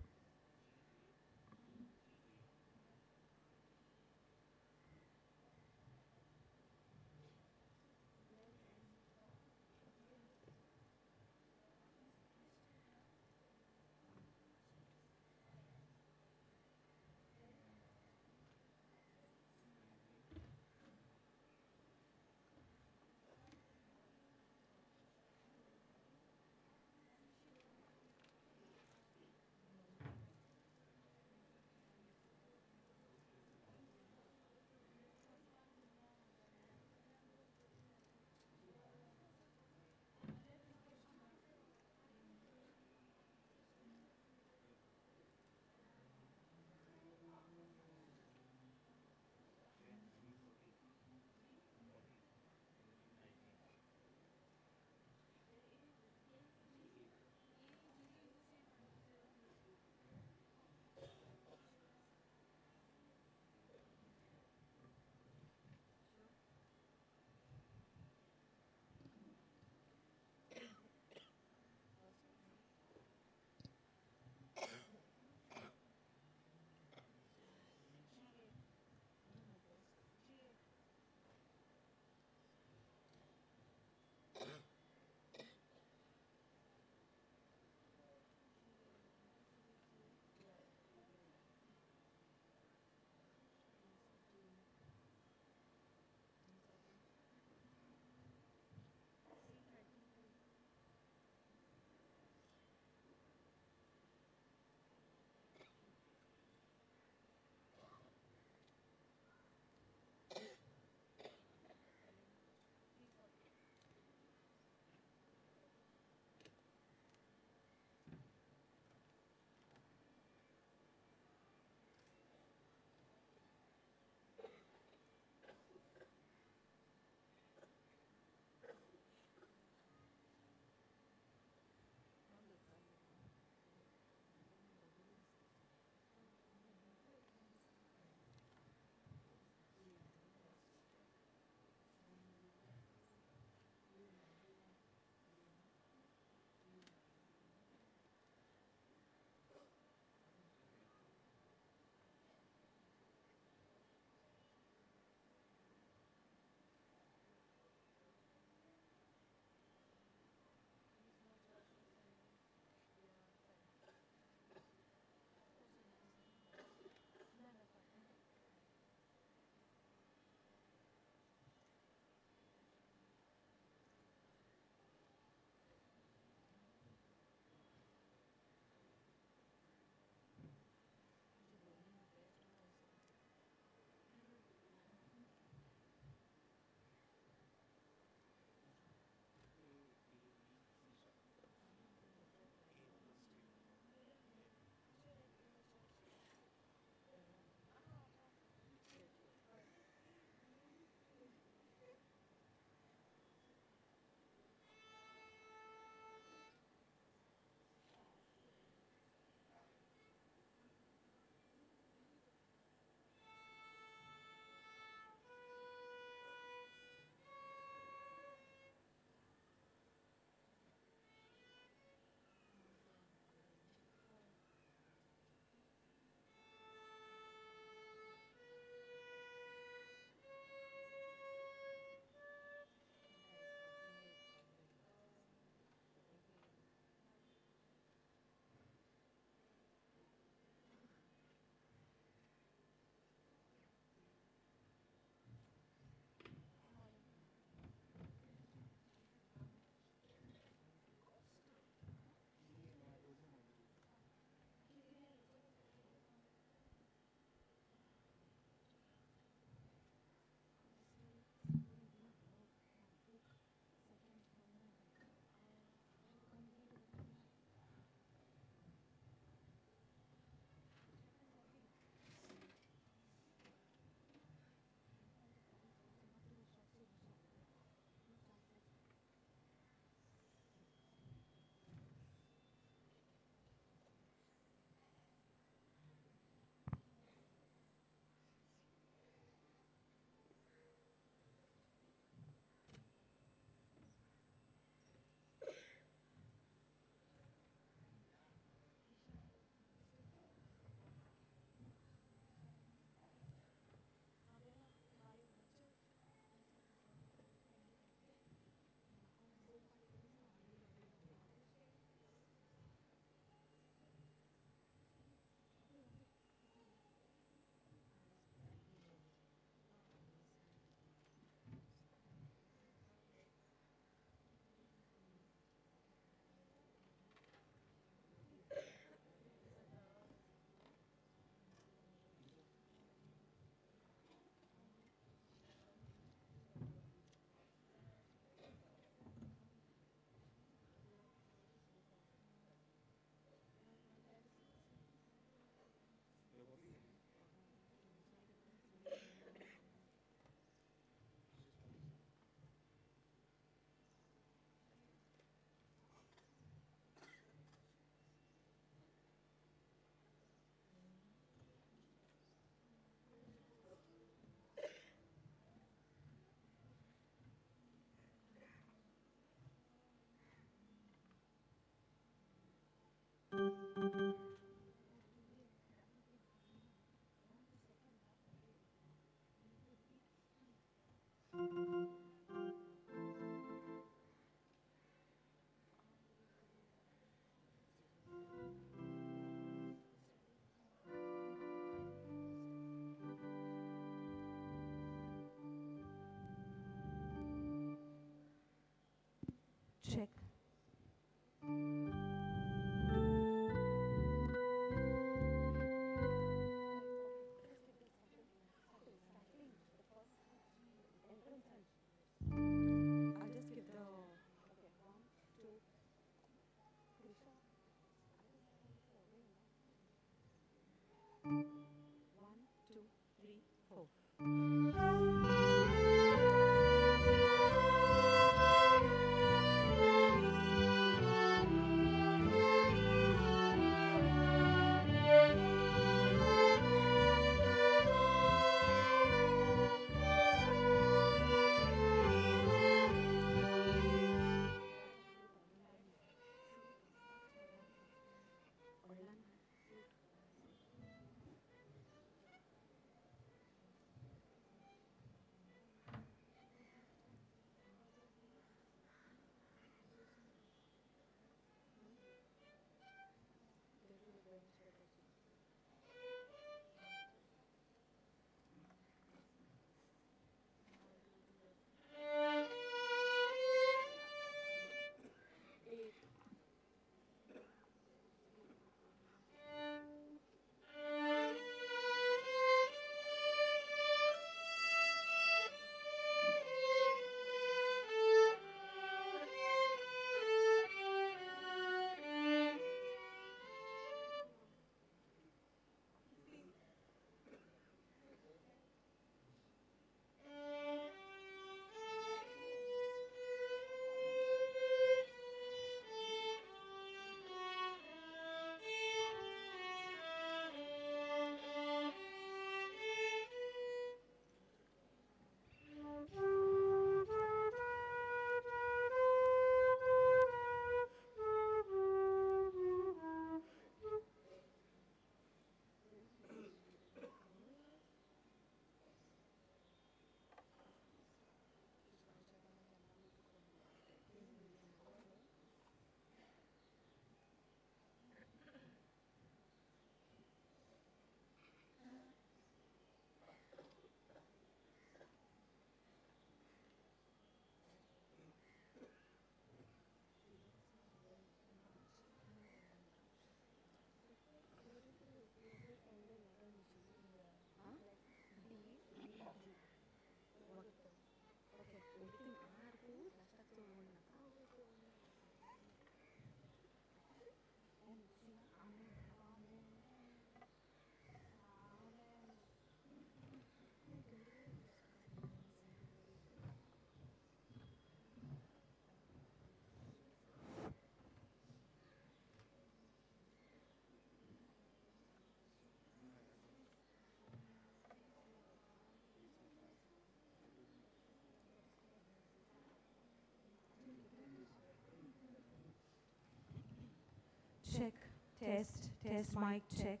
Check, test, test, mic, check,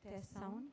test sound.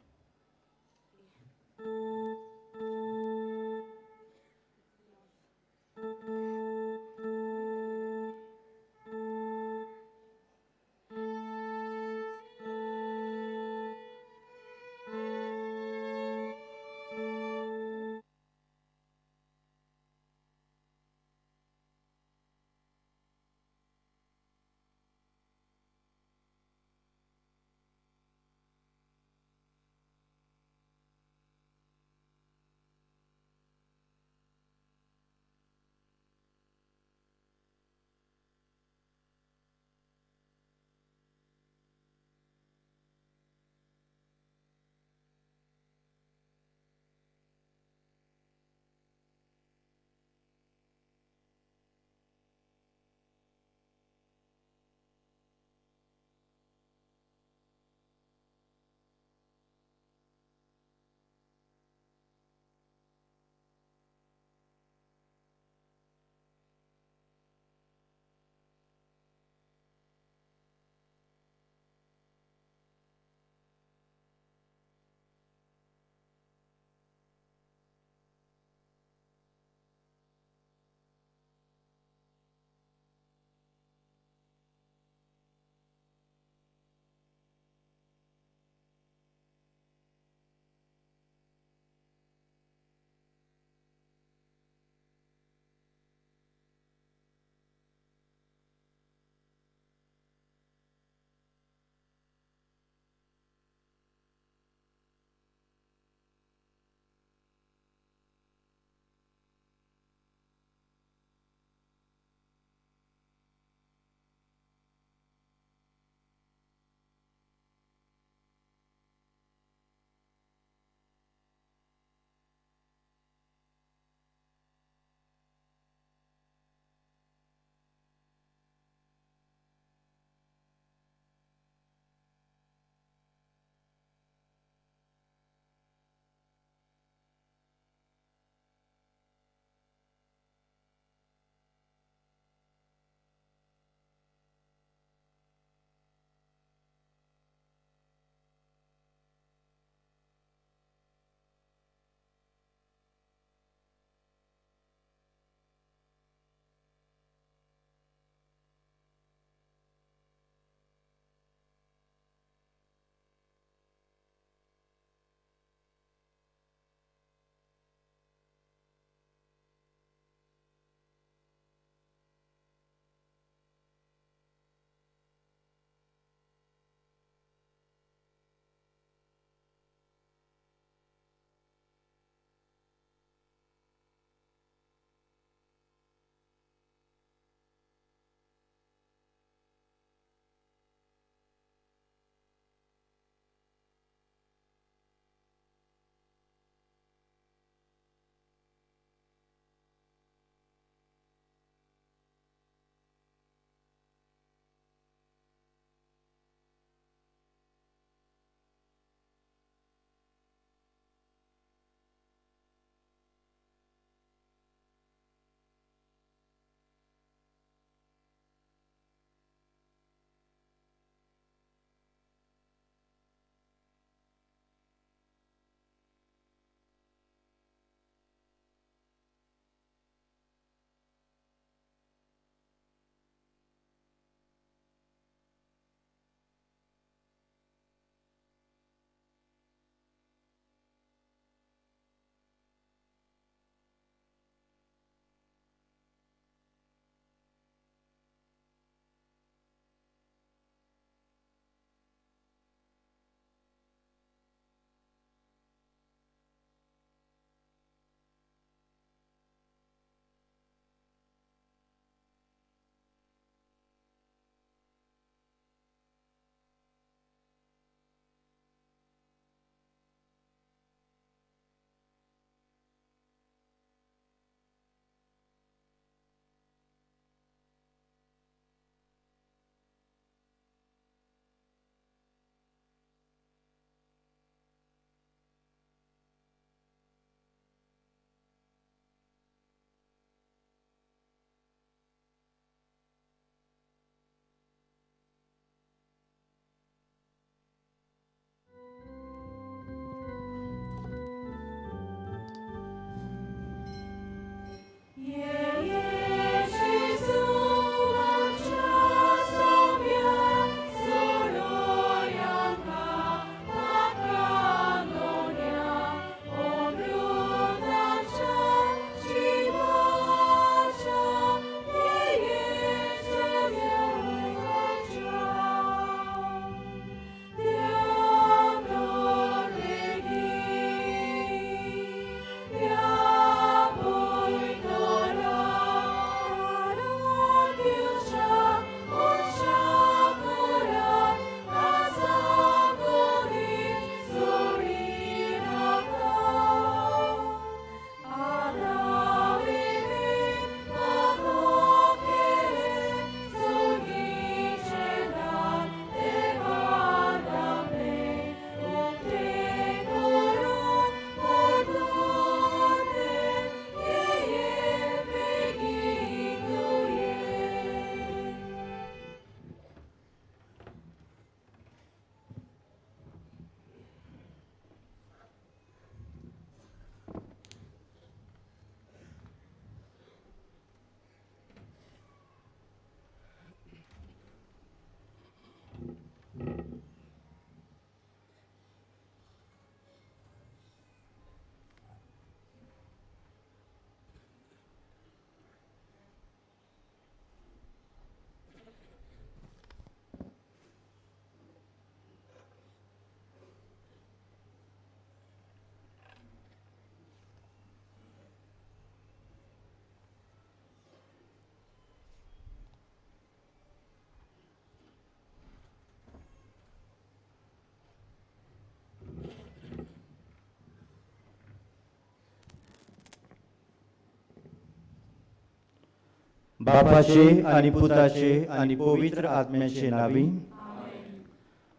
बापाचे आनी पुताचे आनी पवित्र आत्म्याचे नावी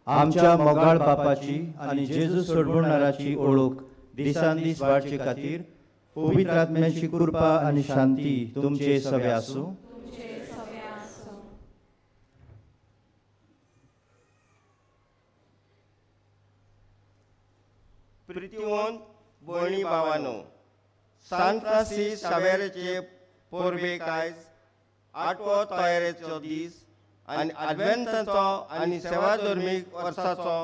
आमच्या मोगाळ बापाची आनी जेजू सोडवणाराची ओळख दिसान दीस वाडचे खातीर पवित्र आत्म्याची कृपा आनी शांती तुमचे सगळे आसूं. प्रितिवंत भयणी भावानो, सान फ्रांसीस शावेराचे परबेक आयज आठवो तयारेचो दीस आनी आदवेंताचो आनी सेवाधर्मीक वर्साचो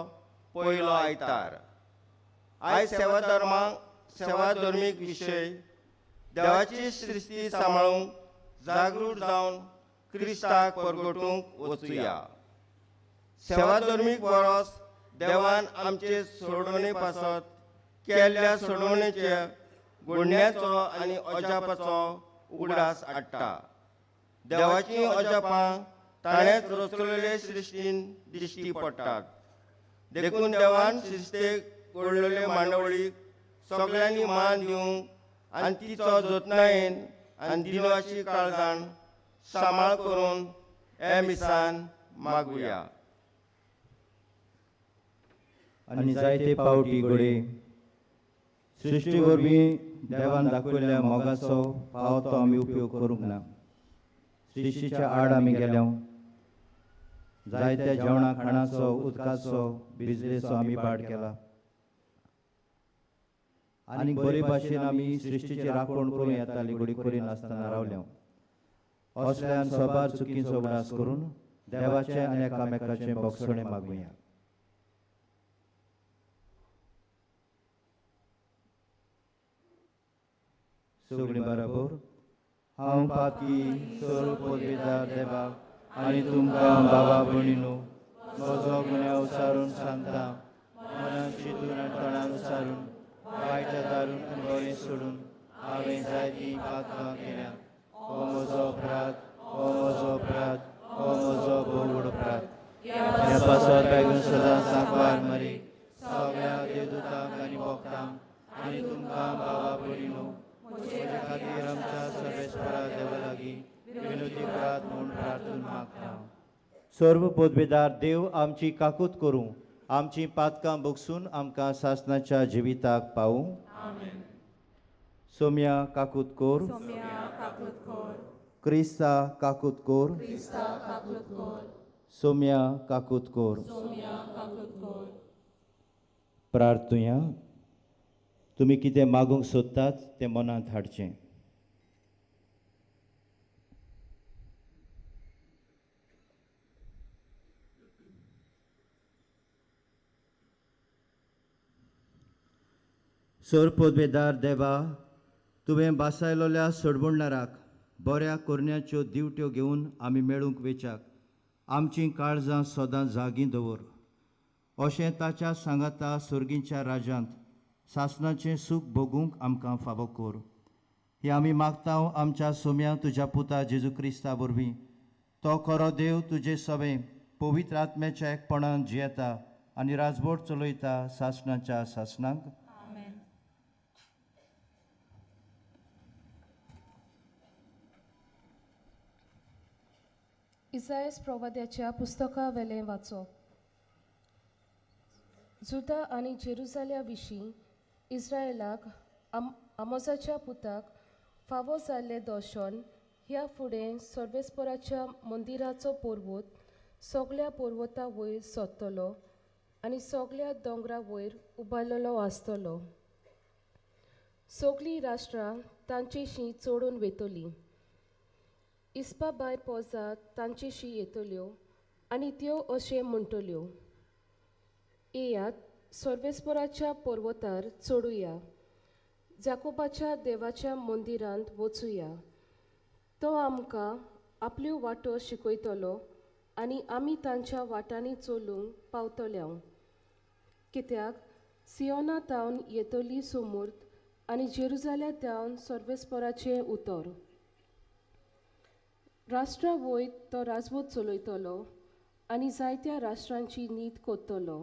पयलो आयतार. आयज सेवाधर्मीक विशय देवाची सृश्टी सांबाळूंक जागृत जावन क्रिस्ताक परगटूंक वचुया. सेवाधर्मीक वरस देवान आमचे सोडवणे पासत केल्ल्या सोडवणेच्या गुण्याचो आनी अजापाचो उगडास हाडटा. देवाचीं अजापां ताणेंच रचलेले सृश्टीन दिश्टी पडटात. देखून देवान सृश्टेक घडलेले मांडवळीक सगळ्यांनी मान दिवंक आनी तिचो जतनायेन आनी दिनवाशी काळजान सांबाळ करून हे मिसान मागुया. आनी जायते पावटी घडये सृश्टी वरवीं देवान दाखयल्ल्या मोगाचो फावो तो आमी उपयोग करूंक ना. सृश्टीच्या आड आमी गेल्या. जायत्या जेवणा खाणाचो, उदकाचो, बिजलेचो आमी पाड केला आनी बरे भाशेन आमी सृश्टीची राखण करूं येताली घडी करिनासतना रावल्या. असल्यान सबार चुकींचो उगडास करून देवाचें आनी एकामेकाचें बोगसणें मागुया. सगळीं बराबर. हांव पापी सर्व पदवीदार देवा आनी तुमकां बाबा भयणीनो म्हजो गुन्यांव सारून सांगता. मनान चिंतून आनी तोंडान सारून वायट दारून आनी बरें सोडून हांवें जायतीं पातकां केल्या. हो म्हजो अपराध, हो म्हजो अपराध, हो म्हजो भोव व्हड अपराध. ह्या पासत बेगून सदां सांकवार मरी सगळ्या देवदूतांक आनी भक्तांक आनी तुमकां बाबा भयणीनो म्हजे खातीर आमच्या सर्वेस्परा देवा लागीं विनोदी करात म्हूण प्रार्थना मागता. सर्व पदवेदार देव आमची काकूत करूं, आमची पातकां बगसून आमकां सासणाच्या जिविताक पावूं. सोम्या काकूत कोर, क्रिस्ता काकूत कोर, सोम्या काकूत कोर. प्रार्थुया. तुमी कितें मागूंक सोदतात तें मनांत हाडचें. सर पदवेदार देवा, तुवें बासायलोल्या सोडवणदाराक बऱ्या कोरण्याच्यो दिवट्यो घेवन आमी मेळूंक वेच्याक आमचीं काळजां सदां जागीं दवर. अशें ताच्या सांगाता सर्गीच्या राजांत सासणाचें सूख भोगूंक आमकां फावो कोर. हें आमी मागता आमच्या सोम्या तुज्या पुता जेजू क्रिस्ता वरवीं. तो खरो देव तुजे सवें पवित्र आत्म्याच्या एकपणान जियेता आनी राजवट चलयता सासणाच्या सासणाक. इसायस प्रवाद्याच्या पुस्तका वेलें वाचप. जुदा आनी जेरुजाल्या विशीं इस्रायलाक आमोजाच्या पुताक फावो जाल्लें दर्शन ह्या फुडें सर्वेस्पराच्या मंदिराचो पर्वत सगळ्या पर्वता वयर सोदतलो आनी सगळ्या दोंगरा वयर उबारलेलो आसतलो. सगळीं राष्ट्रां तांचेशी चडून वेतलीं. इस्पा भायर पोजात तांचेशी येतल्यो आनी त्यो अशें म्हणटल्यो, येयात सर्वेस्पराच्या पर्वतार चडुया, जाकोबाच्या देवाच्या मंदिरांत वचुया. तो आमकां आपल्यो वाटो शिकयतलो आनी आमी तांच्या वाटांनी चलूंक पावतले. कित्याक सियोना तावन येतली सोमूर्त आनी जेरुजाल्या तावन सर्वेस्पराचें उतर. राष्ट्रा वयर तो राजवट चलयतलो आनी जायत्या राष्ट्रांची नीत कोत्तलो.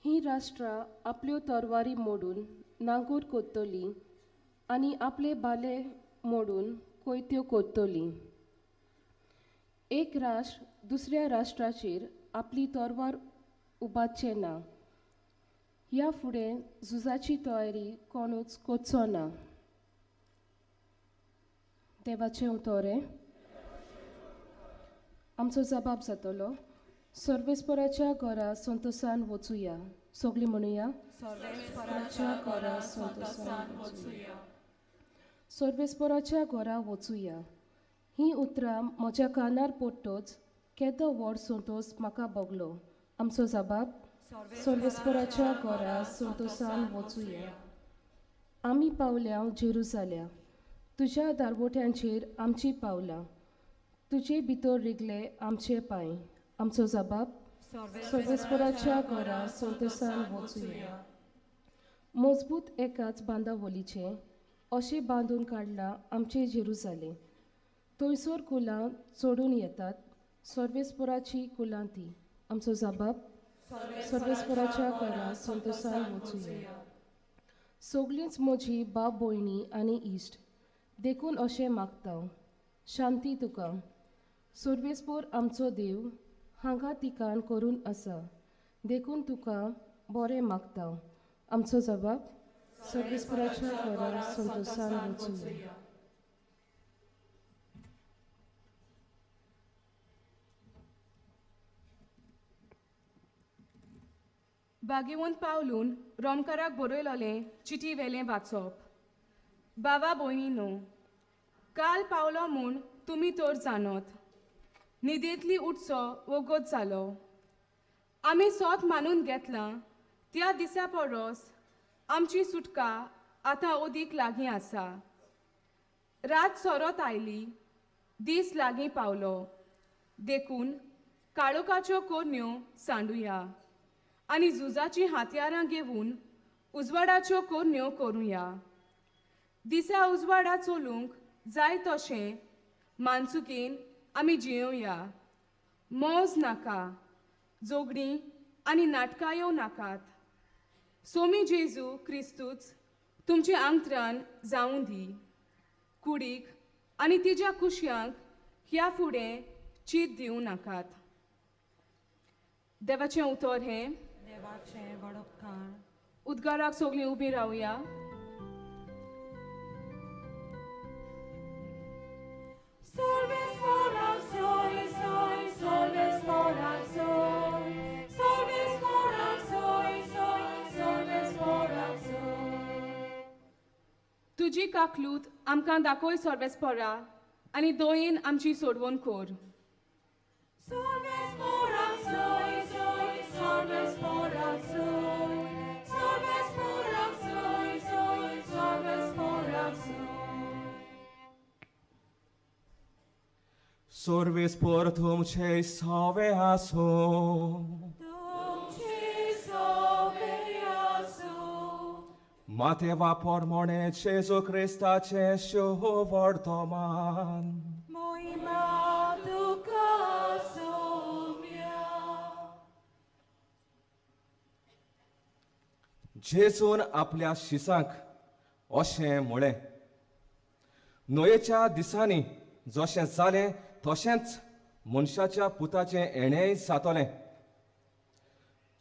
हीं राष्ट्रां आपल्यो तरवारी मोडून नांगोर कोत्तलीं आनी आपले भाले मोडून कोयत्यो कोत्तलीं. एक राष्ट्र दुसऱ्या राष्ट्राचेर आपली तलवार उबारचें ना. ह्या फुडें झुजाची तयारी कोणूच करचो ना. देवाचें उतोरें. आमचो जबाब जातलो. सर्वेस्पराच्या घरा संतोसान वचुया. सगळीं म्हणुया, सर्वेस्पराच्या घरा संतोसान वचुया. सर्वेस्पराच्या घरा वचुया. हीं उतरां म्हज्या कानार पडटच केदो व्हड संतोस म्हाका भोगलो. आमचो जबाब, सर्वेस्पराच्या घरा संतोसान वचुया. आमी पावल्या जेरुजाल्या, तुज्या दारवट्यांचेर आमची पावलां, तुजे भितर रिगले आमचे पांय. आमचो जबाब, सर्वेस्पराच्या घरा संतोसान वचुया. मजबूत एकाच बांदावलीचें अशें बांदून काडलां आमचें जेरुजालें. थंयसर कुलां चडून येतात, सर्वेस्पराची कुलां ती. आमचो जबाब, सर्वेस्पराच्या घरा संतोसान वचुया. सगळींच म्हजी भाव भयणी आनी इश्ट, देखून अशें मागता, शांती तुका. सर्वेस्पोर आमचो देव हांगा ठिकाण करून आसा, देखून तुका बरें मागता. आमचो जबाब, सर्वेस्पराच्या घरा संतोसान वचुया. बागेवन पावलून रोमकाराक बरयलोलें चिटी वेलें वाचप. बाबा भयणी न्हू, काल पावलो म्हूण तुमी तर जाणत, न्हिदेंतली उठचो वगत जालो. आमी सोत मानून घेतलां त्या दिसा परस आमची सुटका आतां अदीक लागीं आसा. रात सोरत आयली, दीस लागीं पावलो, देखून काळोखाच्यो कोरण्यो सांडुया आनी झुजाचीं हातयारां घेवन उजवाडाच्यो कोरण्यो करुया. दिसा उजवाडा चलूंक जाय तशें मानसुकेन आमी जियोवया. मौज नाका, जोगणीं आनी नाटकां नाकात. सोमी जेजू क्रिस्तूच तुमचे आंगत्रान जावं दी. कुडीक आनी तिज्या कुशयांक ह्या फुडें चीत दिवं नाकात. देवाचें उतर हें. देवाचें वडपखाण. उद्गाराक सगळीं उबीं रावया. तुजी काकलूत आमकां दाखय सर्वेस्परा, आनी दोयेन आमची सोडवण कोर. सर्वेस्पर तुमचे सवे आसूं. मातेवा पोरमोणे जेजू क्रिस्ताचें शुभवर्तमान. मोहिमा तुका सोम्या. जेजून आपल्या शिसांक अशें म्हळें, न्हंयेच्या दिसांनी जशें जालें तशेंच मनशाच्या पुताचें येणेंय जातलें.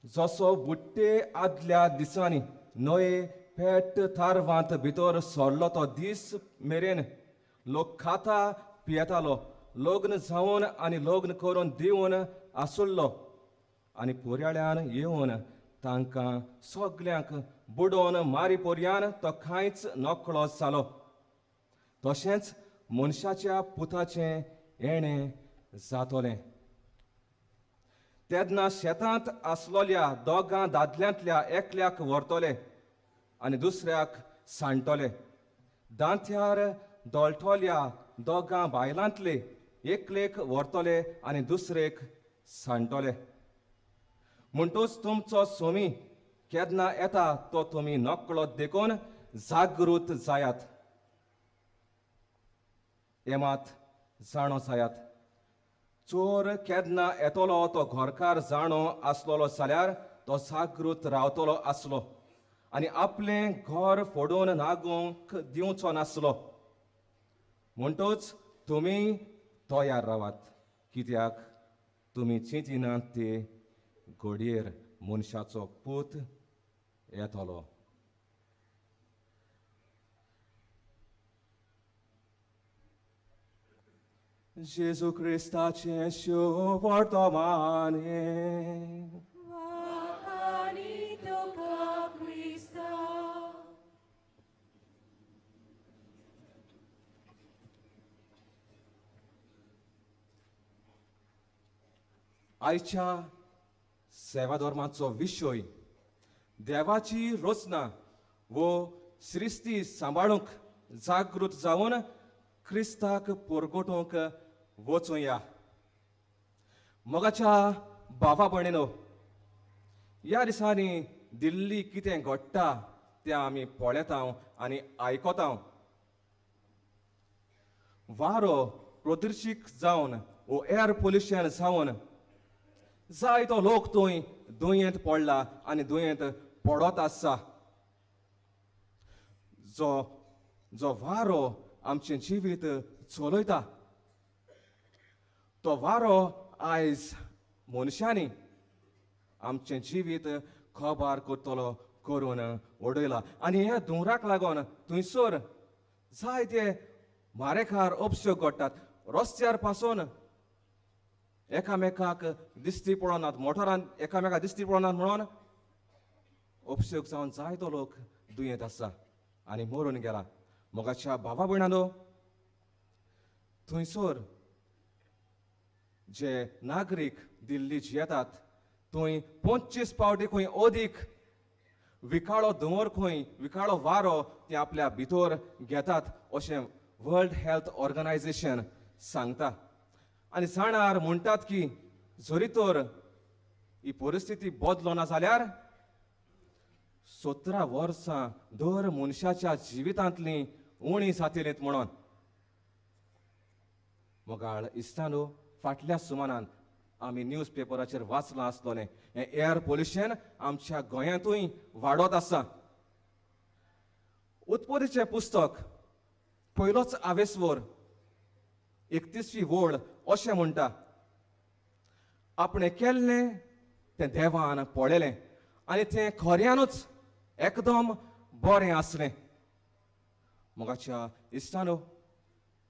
जसो बुट्टे आदल्या दिसांनी न्हंये पेट थारवांत भितर सरलो तो दीस मेरेन लोक खाता पियेतालो, लग्न जावन आनी लग्न करून दिवन आसुल्लो, आनी पोरयाळ्यान येवन तांकां सगल्यांक बुडोवन मारी पोरयान तो कांयच नकळो जालो. तशेंच मनशाच्या पुताचें येणें जातलें. तेन्ना शेतांत आसलोल्या दोगां दादल्यांतल्या एकल्याक व्हरतले आनी दुसऱ्याक सांडटले. दांत्यार दोळटोल्या दोगां बायलांतले एकलेक व्हरतले आनी दुसरेक सांडटले. म्हणटूच तुमचो सोमी केन्ना येता तो तुमी नकळो, देखून जागृत जायात. हे मात जाणो जायात, चोर केन्ना येतलो तो घरकार जाणो आसलेलो जाल्यार तो जागृत रावतलो आसलो आनी आपलें घर फोडून नागूंक दिवचो नासलो. म्हणटोच तुमी तयार रावात, कित्याक तुमी चिंतिनात ते घडयेर मनशाचो पूत येतलो. जेजू क्रिस्ताचें शुभवर्तमान. आयच्या सेवाधर्माचो विशय देवाची रचना वो सृश्टी सांबाळूंक जागृत जावन क्रिस्ताक परगटूंक वचुया. मोगाच्या भावा भयणीनो, ह्या दिसांनी दिल्ली कितें घडटा तें आमी पळयता आनी आयकता. वारो प्रदुशीत जावन वो एयर पोल्युशन जावन जायतो लोक थंय दुयेंत पडला आनी दुयेंत पडत आसा. जो जो वारो आमचें जिवीत चलयता तो वारो आयज मनशांनी आमचें जिवीत खबार करतलो करून उडयला. आनी ह्या धुंवराक लागून थंयसर जायते मारेकार अपशो घडटात. रस्त्यार पासून एकामेकाक दिश्टी पडनात, मोटरान एकामेकाक दिश्टी पडनात म्हणून अपशोक जावन जायतो लोक दुयेंत आसा आनी मरून गेला. मोगाच्या भावा भयणांनो, थंयसर जे नागरीक दिल्ली जियेतात थंय 25 पावटी खंय अदीक विकाळो धुंवर खंय विकाळो वारो ते आपल्या भितर घेतात अशें वर्ल्ड हेल्थ ऑर्गनायझेशन सांगता. आनी जाणार म्हणटात की जरी तर ही परिस्थिती बदलना जाल्यार 17 वर्सां दर मनशाच्या जिवितांतली उणी जातलीं म्हणून. मोगाळ इश्टांनो, फाटल्या सुमानान आमी न्यूज पेपराचेर वाचलां आसतलें हें एयर पोल्युशन आमच्या गोंयांतूय वाडत आसा. उत्पत्तीचें पुस्तक पयलोच आवेसवर 31वी वळ अशें म्हणटा, आपणें केल्लें तें देवान पळयलें आनी तें खऱ्यानूच एकदम बरें आसलें. मोगाच्या इश्टांनो,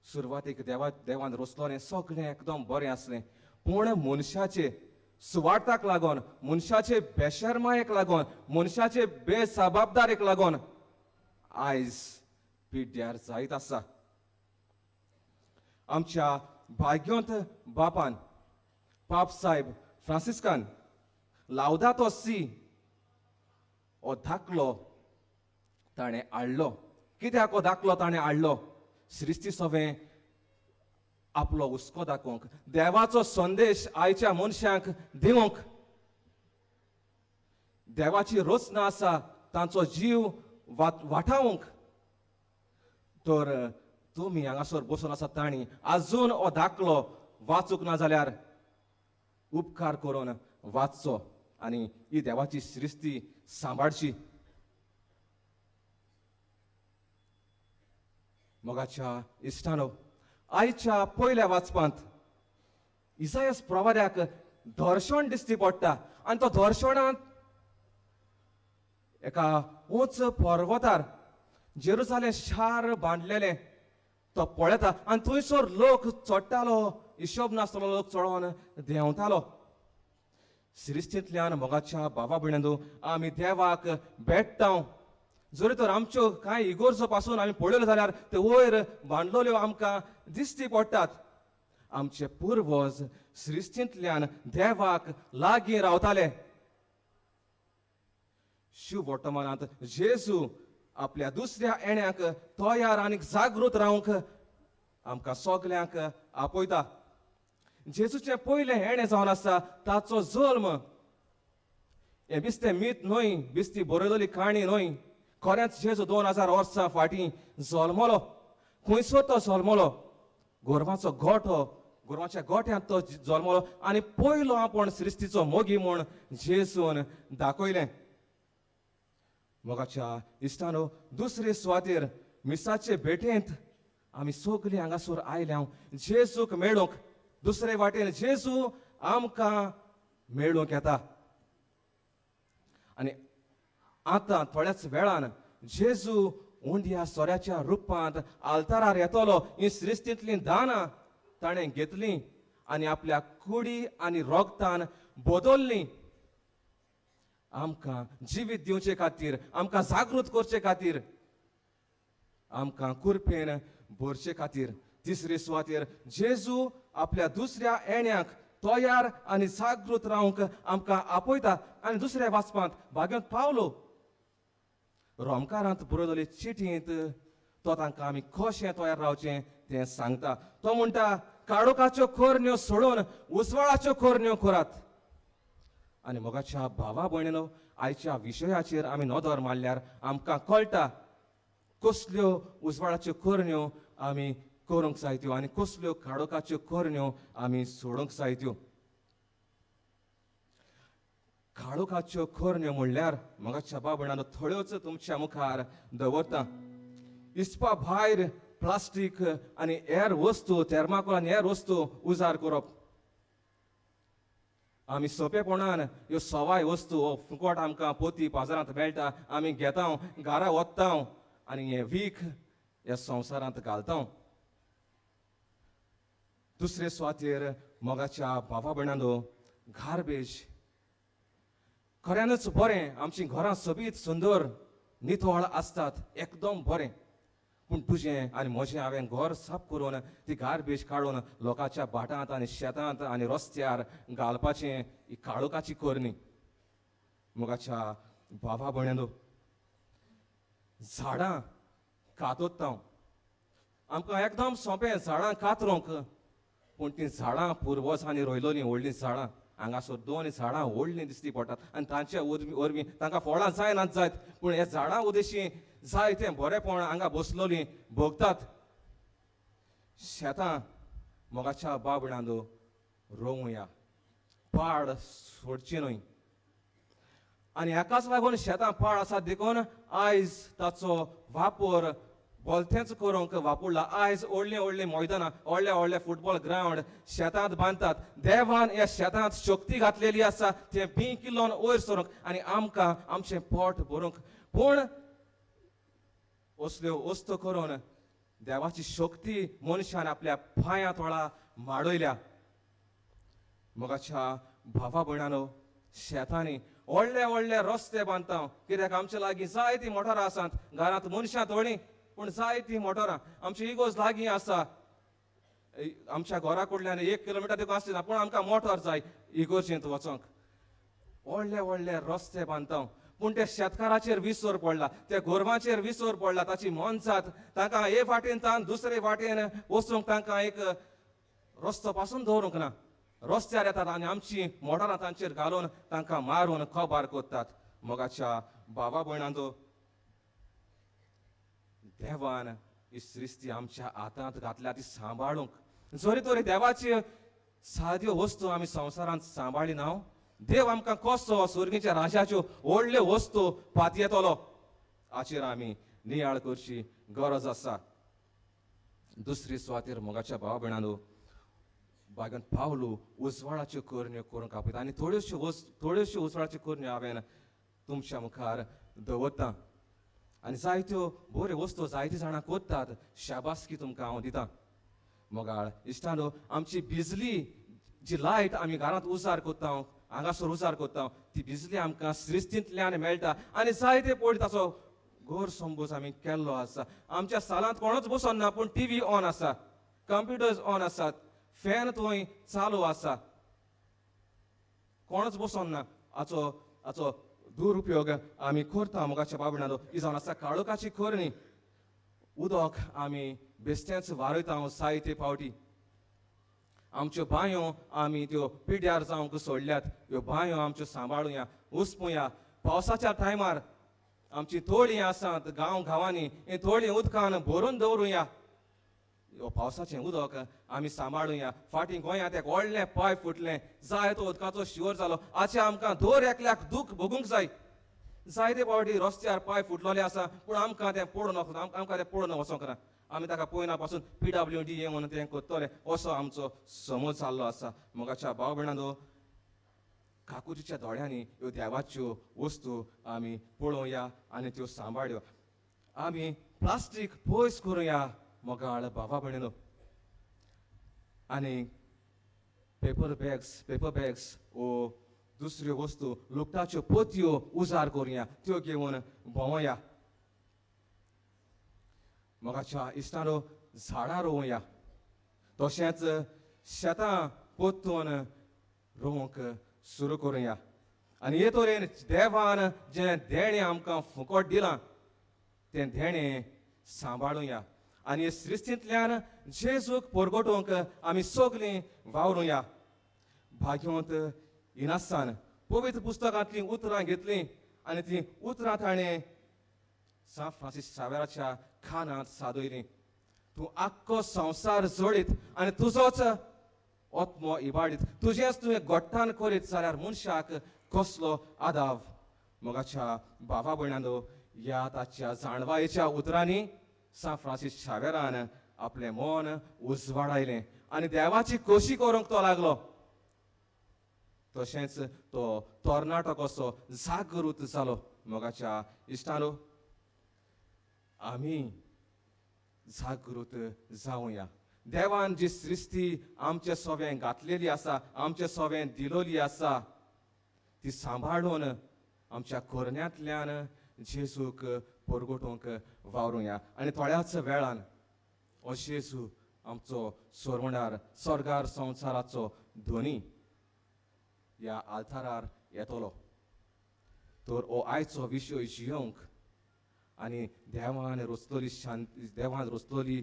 सुरवातीक देवान रचलोलें सगळें एकदम बरें आसलें, पूण मनशाचे सुवार्थाक लागून, मनशाचे बेशर्मायेक लागून, मनशाचे बेजबाबदारेक लागून आयज पिड्ड्यार जायत आसा. आमच्या भाग्योंत बापान पाप साहेब फ्रांसिस्कान लावदातो सी हो दाखलो ताणें हाडलो. कित्याक हो दाखलो ताणें हाडलो? सृश्टी सवें आपलो हुस्को दाखोवंक, देवाचो संदेश आयच्या मनशांक दिवंक. देवाची रचना आसा तांचो जीव वाटावंक. तर तुमी हांगासर बसून आसा तांणी आजून हो दाखलो वाचूंक ना जाल्यार उपकार करून वाचचो आनी ही देवाची सृश्टी सांबाळची. मोगाच्या इश्टानो, आयच्या पयल्या वाचपांत इसायस प्रवाद्याक दर्शन दिश्टी पडटा आनी तो दर्शनांत एका उंच पर्वतार जेरुजालेम शार बांदलेलें तो पळयता आनी थंयसर लोक चडटालो, हिशोब नासतलो लोक चडोवन देंवतालो. सृश्टींतल्यान मोगाच्या भावा भयणांनो आमी देवाक भेट्टा. जरी तर आमच्यो कांय इगोर्जो पासून आमी पळयल्यो जाल्यार त्यो वयर बांदलेल्यो आमकां दिश्टी पडटात. आमचे पुर्वज सृश्टींतल्यान देवाक लागीं रावताले. शिव वर्तमानांत जेजू आपल्या दुसऱ्या येण्याक तयार आनी जागृत रावंक आमकां सगल्यांक आपयता. जेजूचें पयलें येणें जावन आसा ताचो जल्म. हें बिस्तें मीत न्हय, बिस्ती बरयलेली काणी न्हय. खरेंच जेजू 2000 वर्सां फाटीं जल्मलो. खंयसर तो जल्मलो? गोरवांचो गोठो, गोरवांच्या गोठ्यांत तो जल्मलो आनी पयलो आपूण सृश्टीचो मोगी म्हूण जेजून दाखयलें. मोगाच्या इश्टानो, दुसरे सुवातेर मिसाचे भेटेंत आमी सगळीं हांगासर आयल्या जेजूक मेळूंक. दुसरे वाटेन जेजू आमकां मेळूंक येता. आनी आतां थोड्याच वेळान जेजू उंड्या सोऱ्याच्या रुपांत आल्तारार येतलो. ही सृश्टींतलीं दानां ताणें घेतलीं आनी आपल्या कुडी आनी रोगतान बदल्लीं. आमकां जिवीत दिवचे खातीर, आमकां जागृत करचे खातीर, आमकां कुरपेन भरचे खातीर. तिसरे सुवातेर जेजू आपल्या दुसऱ्या येण्याक तयार आनी जागृत रावंक आमकां आपयता. आनी दुसऱ्या वाचपांत भाग्यांत पावलो रोमकारांत बरयलेले चिटींत तो तांकां आमी कशें तयार रावचें तें सांगता. तो म्हणटा, काळोखाच्यो करण्यो सोडून उजवाडाच्यो करण्यो करात. आनी मोगाच्या भावा भयणीनो, आयच्या विशयाचेर आमी नदर मारल्यार आमकां कळटा कसल्यो उजवाडाच्यो करण्यो आमी करूंक जाय त्यो आनी कसल्यो काळोखाच्यो करण्यो आमी सोडूंक जाय त्यो. काळोखाच्यो करण्यो म्हणल्यार मोगाच्या भाव भयणांनो थोड्योच तुमच्या मुखार दवरता. इस्पा भायर प्लास्टीक आनी हेर वस्तू, थेर्माकोल आनी हेर वस्तू उजार करप. आमी सोंपेपणान ह्यो सवाय वस्तू हो फुकट आमकां पोती बाजारांत मेळटा, आमी घेता, घरा वता आनी हें वीख ह्या संवसारांत घालता. दुसरे सुवातेर मोगाच्या भावा भयणांनो, गार्बेज. खऱ्यानच बरें आमचीं घरां सोबीत सुंदर नितळ आसतात, एकदम बरें. पूण तुजें आनी म्हजें हांवें घर साफ करून ती गार्बेज काडून लोकांच्या भाटांत आनी शेतांत आनी रस्त्यार घालपाचें ही काळोखाची करणी. मोगाच्या भावा भयणांनो, झाडां कातरता. आमकां एकदम सोंपें झाडां कातरूंक, पूण तीं झाडां पुर्वजांनी रोयलोलीं व्हडलीं झाडां. हांगासर दोन झाडां व्हडलीं दिसती पडटात आनी तांचे वरवीं तांकां फळां जायनात जायत, पूण ह्या झाडां उदेशी जाय तें बरेंपण हांगा बसलोलीं भोगतात. शेतां मोगाच्या बाबणांनो रोवया, पाड सोडची न्हय. आनी हाकाच लागून शेतां पाड आसा देखून आयज ताचो वापर भलतेंच करूंक वापरला. आयज व्हडलीं व्हडलीं मैदानां, व्हडले व्हडले फुटबॉल ग्रावंड शेतांत बांदतात. देवान ह्या शेतांत शक्ती घातलेली आसा तें बीं किल्लोन वयर सरूंक आनी आमकां आमचें पोट भरूंक. पूण असल्यो वस्तू करून देवाची शक्ती मनशान आपल्या पांयां तोळा माडयल्या. मोगाच्या भावा भयणांनो, शेतांनी व्हडले व्हडले रस्ते बांदता, कित्याक आमचे लागीं जायतीं मोटरां आसात. घरांत मनशां थोडीं पूण जायतीं मोटरां. आमची इगोज लागीं आसा, आमच्या घरा कडल्यान 1 किलोमिटर देखून आसची ना, पूण आमकां मोटर जाय इगोर्जेंत वचोंक. व्हडले व्हडले रस्ते बांदता, पूण त्या शेतकाराचेर विसर पडला, त्या गोरवांचेर विसर पडला. ताची मनजात तांकां हे वाटेन तान दुसरे वाटेन वचूंक तांकां एक रस्तो पासून दवरूंक ना. रस्त्यार येतात आनी आमची मोटरां तांचेर घालून तांकां मारून खबार करतात. मोगाच्या भावा भयणांचो, देवान ही सृश्टी आमच्या हातांत घातल्या ती सांबाळूंक. जरी तरी देवाची साद्यो वस्तू आमी संवसारांत सांबाळी ना, देव आमकां कसो सुर्गीच्या राजाच्यो व्हडल्यो वस्तू पातयेतलो हाचेर आमी नियाळ करची गरज आसा. दुसरी सुवातेर मोगाच्या भावा भयणांनो, बागन पावलो उजवाडाच्यो करण्यो करूंक आपयता. आनी थोड्योश्यो उजवाडाच्यो करण्यो हांवें तुमच्या मुखार दवरता. आनी जायत्यो बऱ्यो वस्तू जायती जाणां करतात, शाबासकी तुमकां हांव दितां. मोगाळ इश्टानो, आमची बिजली जी लायट आमी घरांत उजार करता, हांगासर उजार करता, ती बिजली आमकां सृश्टींतल्यान मेळटा. आनी जायते पळय ताचो गैरसमज आमी केल्लो आसा. आमच्या सालांत कोणूच बसोन ना, पूण टीव्ही ऑन आसा, कंप्युटर्स ऑन आसात, फॅन थंय चालू आसा, कोणूच बसोन ना. हाचो हाचो दुरुपयोग आमी करता. मोगाच्या बाबणांनो, ही जावन आसा काळोखाची करणी. उदक आमी बेश्टेंच वारयता जायते फावटी. आमच्यो बांयो आमी त्यो पिड्यार जावंक सोडल्यात. ह्यो बांयो आमच्यो सांबाळुया, उसपुया. पावसाच्या टायमार आमची तोळीं आसात गांव गांवांनी, ही तोळीं उदकान भरून दवरुया. पावसाचें उदक आमी सांबाळुया. फाटीं गोंयांत एक व्हडलें पायप फुटलें, जाय तो उदकाचो शिवर जालो. आचे आमकां दर एकल्याक दूख भोगूंक जाय. जायते फावटी रस्त्यार पायप फुटलेले आसा, पूण आमकां तें पडून आमकां तें पडून वचोंक ना. आमी ताका पळयना पासून PWD येवन तें करतले असो आमचो समज जाल्लो आसा. मोगाच्या भाव भयणांनो, काकुतीच्या दोळ्यांनी ह्यो देवाच्यो वस्तू आमी पळोवया आनी त्यो सांबाळ्यो. आमी प्लास्टीक पयस करुया मोगाळ भावा भयणीनो, आनी पेपर बॅग्स ओ दुसऱ्यो वस्तू लुगटाच्यो पोतयो उजार करुया, त्यो घेवन भोंवया. मोगाच्या इश्टानो, झाडां रोवया, तशेंच शेतां पोतून रोवंक सुरू करुया. आनी हे तरेन देवान जें देणें आमकां फुकट दिलां तें देणें सांबाळुया आनी सृश्टींतल्यान जेजूक परगटोवंक आमी सगलीं वावरुया. भाग्यवंत इनासान पवित्र पुस्तकांतलीं उतरां घेतलीं आनी तीं उतरां ताणें सांत फ्रांसीस शावेराच्या खानांत सादयलीं. तूं आख्खो संवसार जोडीत आनी तुजोच आत्मो इबाडीत, तुजेंच तुवें गोट्टान करीत जाल्यार मनशाक कसलो आदाव. मोगाच्या भावा भयणांनो, ह्या ताच्या जाणवायेच्या उतरांनी सांत फ्रांसीस शावेरान आपलें मन उजवाडायलें आनी देवाची खोशी करूंक तो लागलो. तशेंच तो तरणाटो कसो जागृत जालो. मोगाच्या इश्टानो, आमी जागृत जावया. देवान जी सृश्टी आमचे सोवें घातलेली आसा, आमचे सोवें दिलोली आसा, ती सांबाळून आमच्या कोरण्यांतल्यान जेजूक परगटोवंक वावरुया. आनी थोड्याच वेळान हो जेजू आमचो सोरवणार, स्वर्गार संवसाराचो धनी ह्या आल्तारार येतलो. तर हो आयचो विशय जियोवंक आनी देवान रचलोली शांती, देवान रचलोली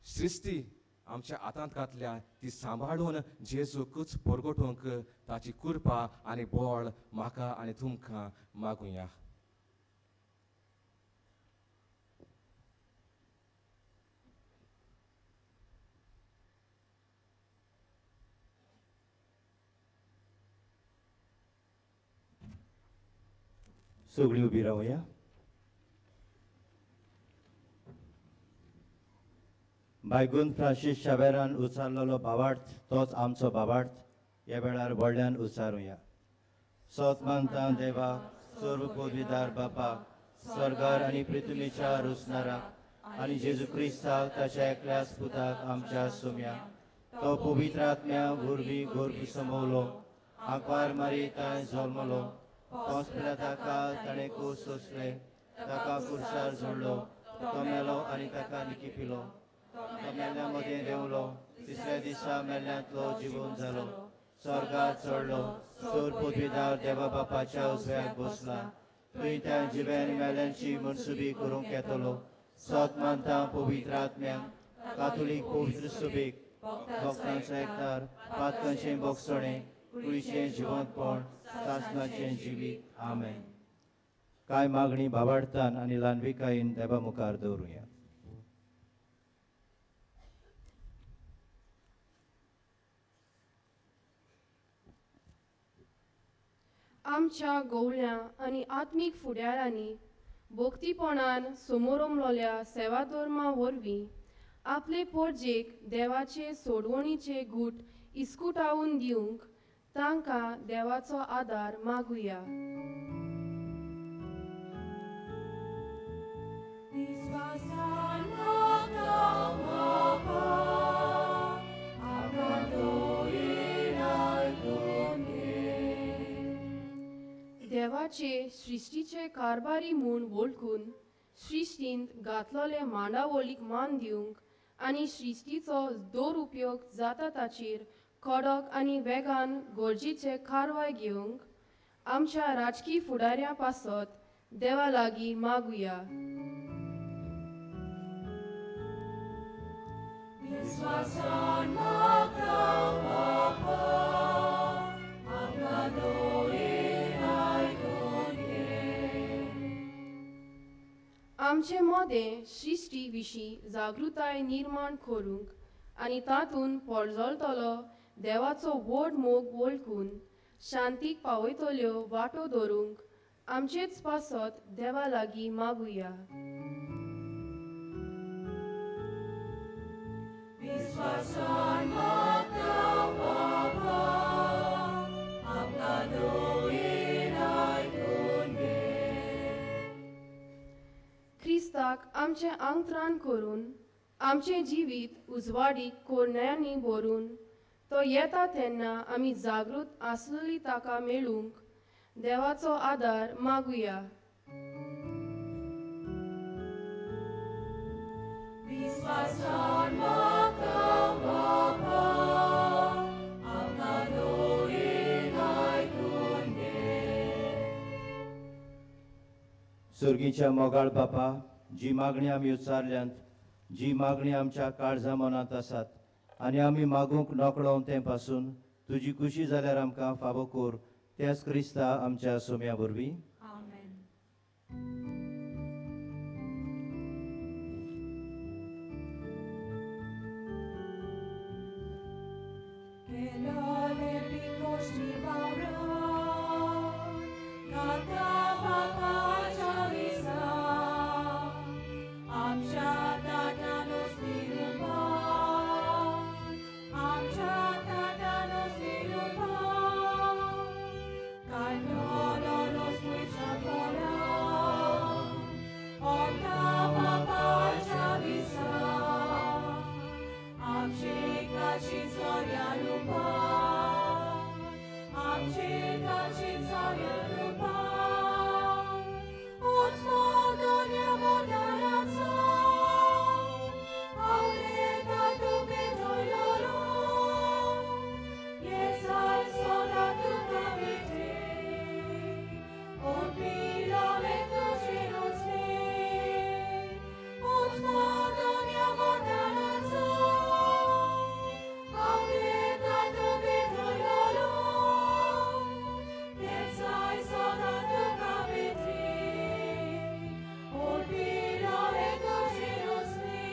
सृश्टी आमच्या हातांत घातल्या ती सांबाळून जेजूकूच परगटोवंक ताची कृपा आनी बळ म्हाका आनी तुमकां मागुया. सगळीं उबी रावया. बायगून फ्रांसीस शावेरान उचारलेलो भावार्थ तोच आमचो भावार्थ ह्या वेळार व्हडल्यान उचारुया. सत मानता देवा, सर्व पदवीदार बापा, स्वर्गार आनी पृथ्वीच्या रुसणाराक आनी जेजू क्रिस्ताक ताच्या एकल्याच पुताक आमच्या सोम्या, तो पवित्र आत्म्या वरवीं गर्भ समवलो, आंकवार मारी ताणें जल्मलो, पोंस पिलाता ताणें कूस सोंसले, ताका कुर्सार जोडलो, तो मेलो आनी ताका निकिपिलो, तो मेल्ल्या मदें देंवलो, तिसऱ्या दिसा मेल्ल्यांतलो जिवून जालो, स्वर्गार चडलो, चड पदवीदार देवा बापाच्या उजव्याक बसला, थंय त्या जिव्या आनी मेल्यांची मनसुबी करूंक येतलो. सत मानता पवित्र आत्म्यांक, कातोलीक पवित्र सुबीक, भक्तांचो एकदार, पातकांचें बोगसणें, कुळीचें जिवंतपण, सासणाचें जिवीत. आमेन. कांय मागणी भावार्थान आनी ल्हानविकायेन देवा मुखार दवरुया. आमच्या गोवल्या आनी आत्मीक फुडारांनी भक्तीपणान समोरमलोल्या सेवाधर्मा वरवीं आपले पोरजेक देवाचे सोडवणीचे गूट इस्कुटावन दिवंक तांकां देवाचो आदार मागुया. देवाचे सृश्टीचे कारभारी म्हूण वळखून सृश्टींत घातलेले मांडावळीक मान दिवंक आनी सृश्टीचो दुरुपयोग जाता ताचेर कडक आनी वेगान गरजेचे कारवाय घेवंक आमच्या राजकी फुडाऱ्यां पासत देवा लागीं मागुया. आमचे मदें सृश्टी विशीं जागृताय निर्माण करूंक आनी तातूंत परजळटलो देवाचो व्हड मोग वळखून शांतीक पावयतल्यो वाटो दवरूंक आमचेच पासत देवा लागीं मागुया. विस्वासान मागता बापा आमकां दयेन आयकून घे. क्रिस्ताक आमचें आंगत्राण करून आमचें जिवीत उजवाडीक कोरण्यांनी भरून तो येता तेन्ना आमी जागृत आसलेली ताका मेळूंक देवाचो आदार मागुया. विस्वासान मागता बापा आमकां दयेन आयकून घे. सर्गीच्या मोगाळ बापा, जी मागणी आमी उच्चारल्यांत, जी मागणी आमच्या काळजा मनांत आसात आनी आमी मागूंक नकळो तें पासून तुजी खुशी जाल्यार आमकां फावो कर, त्याच क्रिस्ता आमच्या सोम्या वरवीं. आमेन. Kelole pikoshni vavran, kata papa chavisa, amcha tatanos nirupan, amcha tatanos nirupan, kalolo nos mucha foran, ota papa chavisa, amche kachin soria lupan, amche kachin soria lupan, uns modonia modarazo, auleta tu petroiloro, yesai soda tu capite, orpilo veto girosle, uns modonia modarazo, auleta tu petroiloro, yesai soda tu capite, orpilo veto girosle.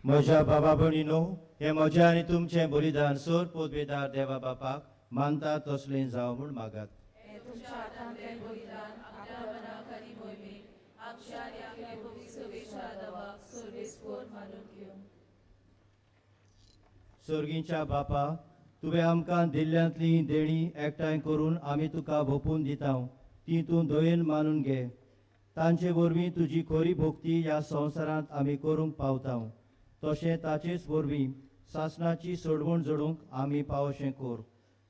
म्हज्या बाबा भयणीनो, हें म्हजें आनी तुमचें बलिदान सोर पोदवेदार देवा बापाक मानता तसलें जावं म्हूण मागात. हें तुमच्या हातांतलें बलिदान आपल्या मनाक आनी मोहिमेक आमच्या आनी आपल्या पवित्र सभेच्या देवाक सर्वेस्पर मानून घेवं. सर्गीच्या बापा, तुवें आमकां दिल्ल्यांतलीं देणीं एकठांय करून आमी तुका भोपून दिता, ती तूं दयेन मानून घे. तांचे वरवीं तुजी खरी भक्ती ह्या संवसारांत आमी करूंक पावता, तशें ताचेच वरवीं सासणाची सोडवण जोडूंक आमी पावशें कर.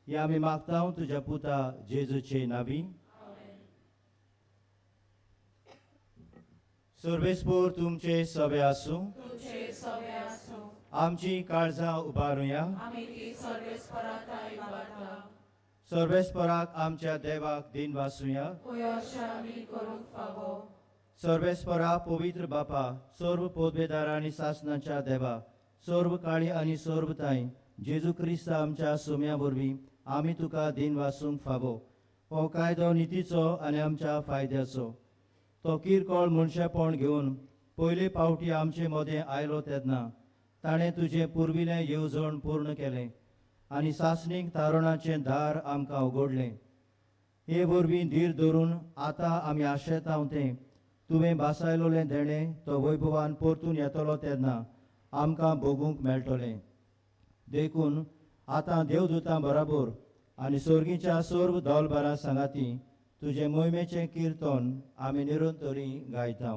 हें आमी मागता तुज्या पुता जेजूचे नावी. सर्वेस्पर तुमचे सवे आसूं. तुमचे सवे आसूं. आमची काळजां उबारुया. आमी ती सर्वेस्पराक उबारता. सर्वेस्पराक आमच्या देवाक दिन वासुया. पळय अशें आमी करूंक फावो. सर्वेस्परा पवित्र बापा, सर्व पोदवेदार आनी सासणाच्या देवा, सर्व काळी आनी सर्व ताई, जेजू क्रिस्ता आमच्या सोम्या वरवीं आमी तुका दिन वासूंक फावो. हो कायदो नितीचो आनी आमच्या फायद्याचो. तो किरकोळ मनशेपण घेवन पयले पावटी आमचे मदें आयलो तेन्ना ताणें तुजें पुर्विलें येवजण पूर्ण केलें आनी सासणीक तारणाचें दार आमकां उगडलें. हे वरवीं धीर धरून आतां आमी आशेता तें तुवें भासायलोलें देणें तो वैभवान परतून येतलो तेन्ना आमकां भोगूंक मेळटलें. देखून आतां देवदूतां बराबर आनी सर्गीच्या सर्व दौलबारां सांगाती तुजें मोहिमेचें किर्तन आमी निरंतरी गायता.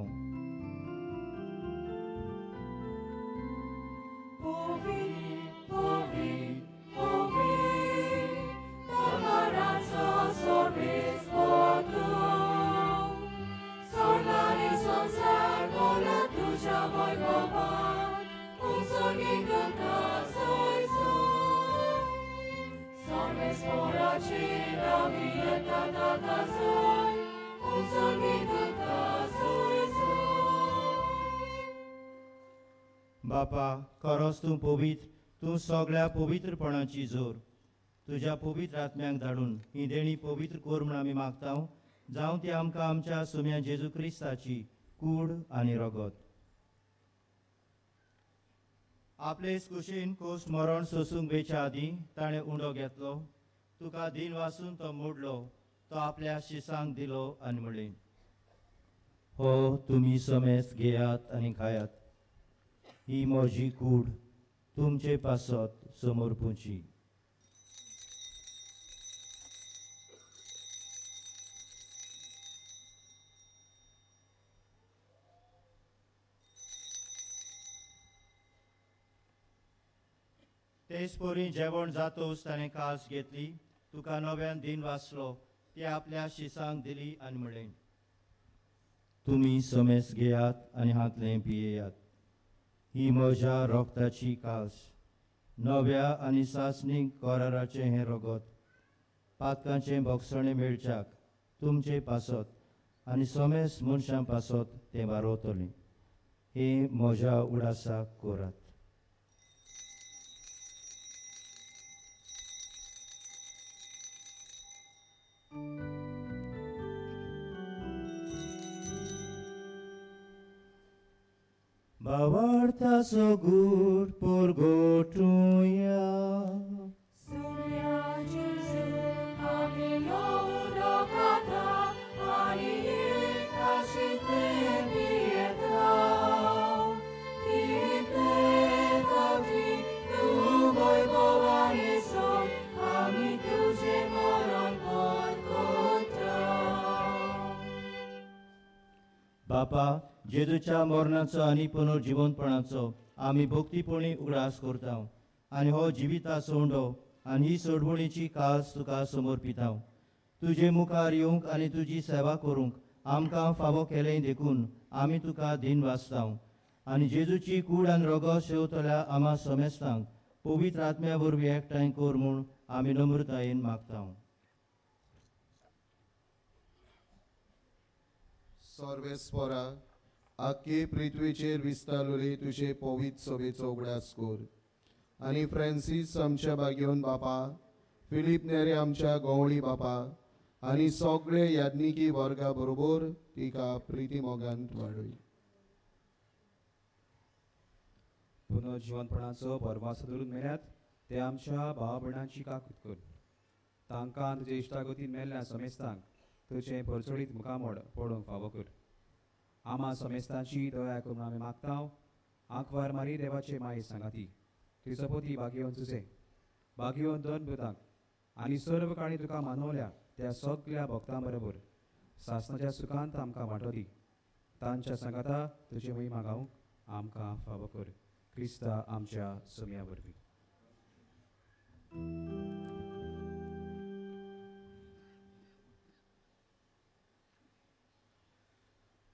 बापा, खरोच तूं पवित्र, तूं सगळ्या पवित्रपणाची जोर. तुज्या पवित्र आत्म्यांक धाडून ही देणी पवित्र कर म्हूण आमी मागता, जावं ती आमकां आमच्या सुम्या जेजू क्रिस्ताची कूड आनी रगत. आपले कुशीन कोस मरण सोसूंक वेच्या आदीं ताणें उंडो घेतलो, तुका दिन वासून तो मोडलो, तो आपल्या शिसांक दिलो आनी म्हणलें, हो तुमी समेस्त घेयात आनी खायात, ही म्हजी कूड तुमचे पासत समर्पूची. तेच परी जेवण जातोच ताणें कास घेतली, तुका नव्यान दिन वाचलो, ती आपल्या शिसांक दिली आनी म्हणलें, तुमी समेस्त घेयात आनी हांतलें पियेयात, ही म्हज्या रोगताची कास, नव्या आनी सासणीक कराराचें हें रगत, पातकांचें भोगसणें मेळच्याक तुमचे पासत आनी समेस्त मनशां पासत तें वारोवतलें. हें म्हज्या उडासाक करात. भावार्थाचो गूढ परगटुया. सुम्या जेजू आमी येवलो खाता आनी एकाशितले पियेता, तितले फावटी तूं वैभवान येसो आमी तुजें मरण परगटा. बापा, जेजूच्या मरणाचो आनी पुनर्जिवंतपणाचो आमी भक्तीपणी उगडास करता आनी हो जिविताचो उंडो आनी ही सोडवणीची कास तुका समर्पिता. तुजे मुखार येवंक आनी तुजी सेवा करूंक आमकां फावो केलें देखून आमी तुका दिन वाचता आनी जेजूची कूड आनी रगत शेवतल्या आमा समेस्तांक पवित्र आत्म्या वरवीं एकठांय कर म्हूण आमी नम्रतायेन मागता. सर्वेस्परा, आख्खे पृथ्वीचेर विस्तारलेली तुजे पवित्र सभेचो उगडास कर आनी फ्रांसीस आमच्या बागेवन बापा, फिलीप नेरे आमच्या गवळी बापा आनी सगळे याज्ञिकी वर्गा बरोबर तिका प्रिती मोगान वाडय. पुनर्जिवंतपणाचो भरवासो धरून मेल्यात ते आमच्या भाव भयणांची काकूत कर. तांकां तुजे इश्टागतीन मेल्ल्या समेस्तांक तुजें परचोडीत मुखामोड पळोवंक फावो कर. आमा समेस्तांची दया करून आमी मागता. आंकवार मारी देवाचे माये सांगाती तुजो पोती बागेवन तुजे बागेवन दोन पुतांक आनी सर्व काणी तुका मानवल्या त्या सगल्या भक्तां बरोबर सासणाच्या सुखांत आमकां वांटो दी. तांच्या सांगाता तुजे महिमा गावंक आमकां फावो कर. क्रिस्ता आमच्या सोम्या वरवीं.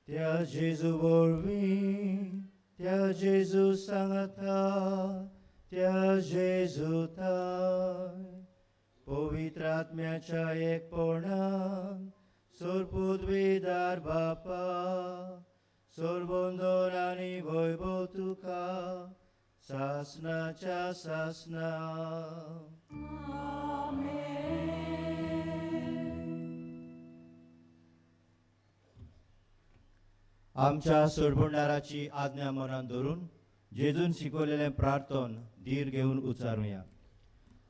त्या जेजू वरवीं, त्या जेजू सांगाता, त्या जेजू ताय पवित्र आत्म्याच्या एकपणान सोरपुदवीदार बापा, सोरबंदोर आनी वैभव तुका सासनाच्या सासना. आमच्या सोडबंडाराची आज्ञा मनान धरून जेजून शिकवलेलें प्रार्थन धीर घेवन उच्चारुया.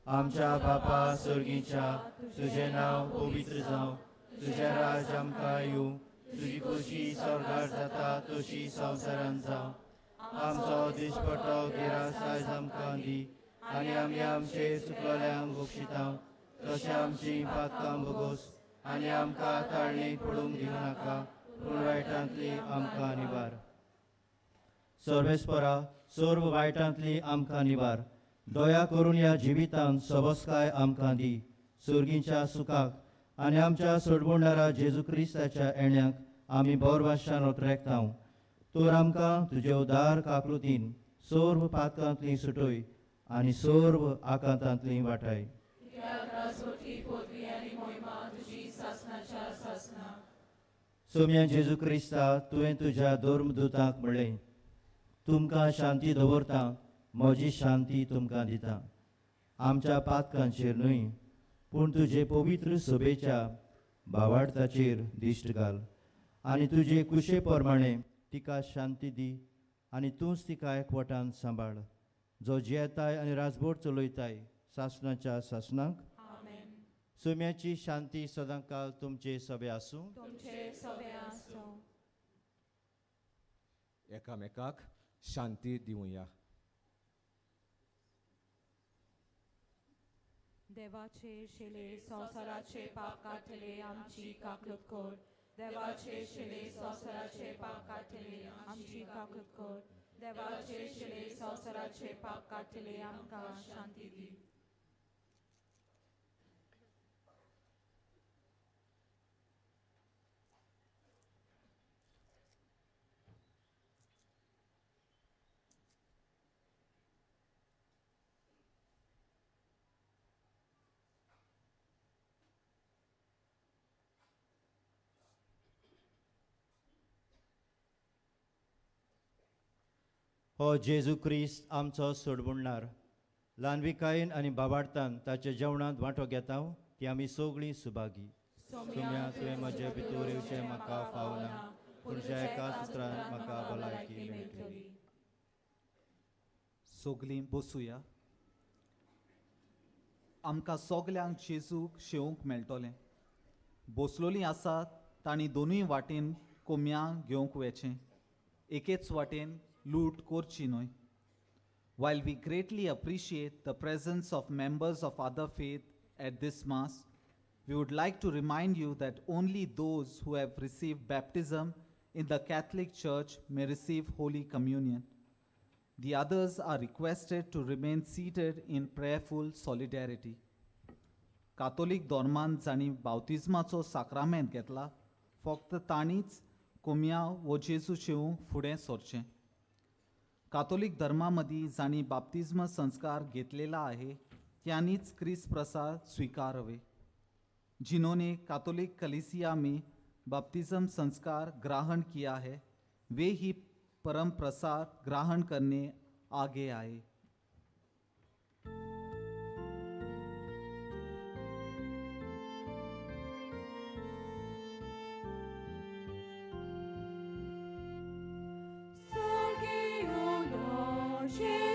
आमच्या बापा स्वर्गीच्या, तुजें नांव पवित्र जावं, तुजें राज आमकां येवं, तुजी खोशी स्वर्गार जाता तशी संवसारान जावं. आमचो दिसपटो गिरास आयज आमकां दी आनी आमी आमचे चुकलोल्यांक बक्षिता तशें आमची पातकां भोगोस आनी आमकां ताळणी पडूंक दिवं नाका, पूण वायटांतली आमकां निवार. सर्वेस्परा, सर्व वायटांतली आमकां निवार. दया करून ह्या जिवितांत सबसकाय आमकां दी, सुर्गीच्या सुखाक आनी आमच्या सोडबोंडारा जेजू क्रिस्ताच्या येण्याक आमी बोरवाशान ओतरेकता. तर आमकां तुजे उदार काकृतीन सर्व पातकांतली सुटय आनी सर्व आकांतांतली वाटाय. सोम्या जेजू क्रिस्ता, तुवें तुज्या धर्मदूतांक म्हणलें, तुमकां शांती दवरता, म्हजी शांती तुमकां दिता. आमच्या पातकांचेर न्हय, पूण तुजे पवित्र सभेच्या भावार्थाचेर दिश्ट घाल आनी तुजे कुशे प्रमाणे तिका शांती दी आनी तूंच तिका एकवटान सांबाळ, जो जियेताय आनी राजबोट चलयताय सासणाच्या सासणाक. सोम्याची शांती सदांकाल तुमचे सभे आसूं. तुमचे सभे आसूं. एकामेकाक शांती दिवया. देवाचे शिले संवसाराचे पाप काडटले आमची काकलूत कर. देवाचे शिले संवसाराचे पाप काडटले आमची काकलूत कर. देवाचे शिले संवसाराचे पाप काडटले आमकां शांती दी. हो जेजू क्रिस्त आमचो सोडबुणणार ल्हानविकायेन आनी बाबाडतान ताच्या जेवणांत वांटो घेता ती आमी सगळीं सुभागी. सोम्या तुवें म्हजे भितर येवचें म्हाका फावना, पूण तुज्या एका सुत्रान म्हाका भलायकी मेळटली. सगळीं बसुया. आमकां सगल्यांक जेजूक शेवंक मेळटलें. बसलोलीं आसात तांणी दोनूय वाटेन कोम्यां घेवंक वेचें, एकेच वाटेन लूट करची न्हय. While we greatly appreciate the presence of members of other faith at this Mass, we would like to remind you that only those who have received baptism in the Catholic Church may receive Holy Communion. The others are requested to remain seated in prayerful solidarity. Catholic धर्मान जांणी बावतिज्माचो साक्रामेंत घेतला फक्त तांणीच कोमया वो जेजू शेवूंक फुडें सरचें. कातोलीक धर्मा मदीं जांणी बाप्तिज्म संस्कार घेतलेला आहे त्यांनीच क्रिस्त प्रसाद स्वीकारवे. जिन्होंने कातोलिक कलीसिया में बाप्तिज्म संस्कार ग्रहण किया है वे ही परम प्रसाद ग्रहण करने आगे आए. Amche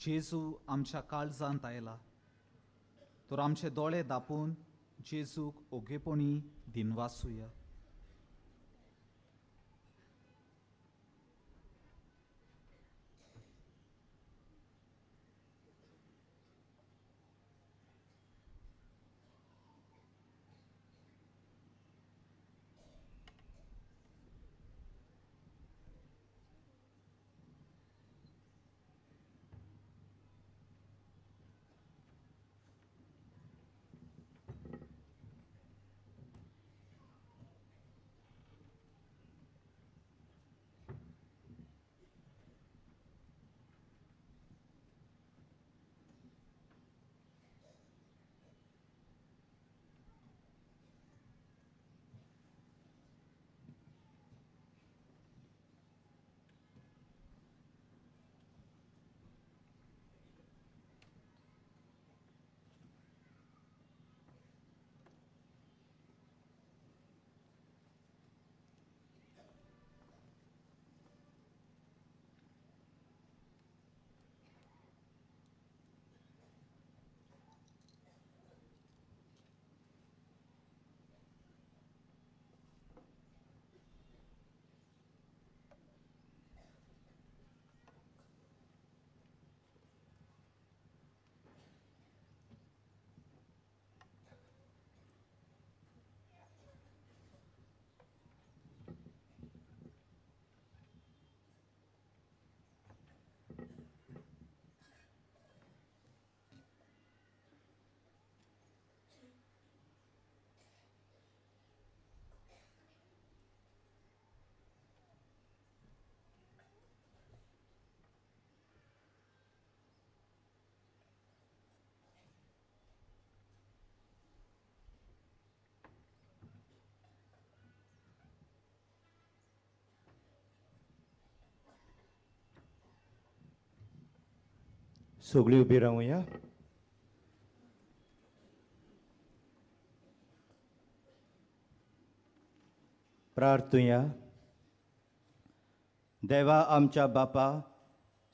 जेजू आमच्या काळजांत आयला तर आमचे दोळे दापून जेजूक ओगेपणी दिनवासुया. सगळीं उबी रावया. प्रार्थुया. देवा आमच्या बापा,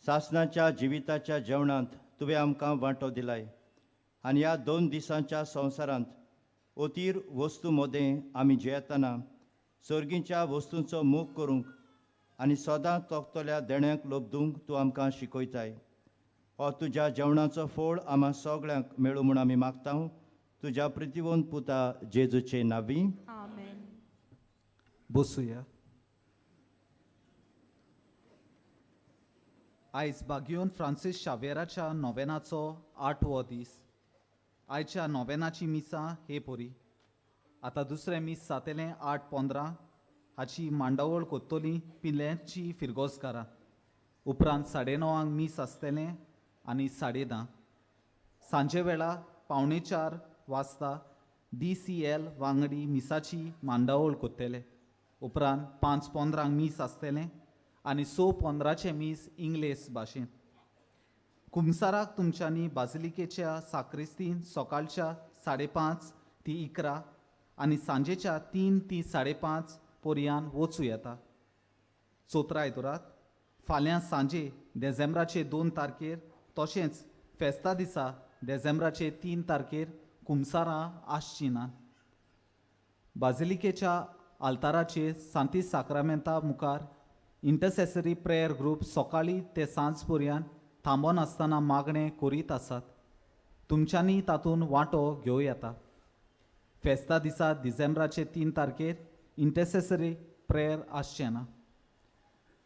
सासणाच्या जिविताच्या जेवणांत तुवें आमकां वांटो दिलाय आनी ह्या 2 दिसांच्या संवसारांत अतीर वस्तू मदें आमी जियेतना सर्गीच्या वस्तूंचो मोग करूंक आनी सदां तोखतल्या देण्यांक लब्दूंक तूं आमकां शिकयताय. हो तुज्या जेवणाचो फोळ आमा सगळ्यांक मेळूं म्हूण आमी मागता तुज्या प्रितिवंत पुता जेजूचे नांवी. आमेन. बसुया. आयज बागियोन फ्रांसीस शावेराच्या नोवेनाचो 8वो दीस. आयच्या नोवेनाची मिसां हे परी. आतां दुसरें मीस जातलें 8:15. हाची मांडावळ कोत्तोली पिल्यांची फिरगोजकारां. उपरांत 9:30 मीस आसतलें आनी 10:30. सांजे वेळा 3:45 वाजता DCL वांगडी मिसाची मांडावळ कोत्तले. उपरांत 5:15 मीस आसतलें आनी 6:15 मीस इंग्लीश भाशेन. कुमसाराक तुमच्यांनी बाजिलिकेच्या साक्रिस्तीन सकाळच्या 5:30 ती 11 आनी सांजेच्या 3 ती 5:30 पर्यान वचूं येता. चोत्राय दरात फाल्यां सांजे डिसेंबराचे 2 तारखेर तशेंच फेस्ता दिसा डिसेंबराचे 3 तारखेर कुमसारां आसचीं ना. बाजिलिकेच्या आल्ताराचेर सांती साक्रामेंता मुखार इंटरसेसरी प्रेयर ग्रूप सकाळीं ते सांज पर्यंत थांबोनासतना मागणें करीत आसात. तुमच्यांनी तातूंत वांटो घेवं येता. फेस्ता दिसा डिसेंबराचे 3 तारखेर इंटरसेसरी प्रेयर आसचें ना.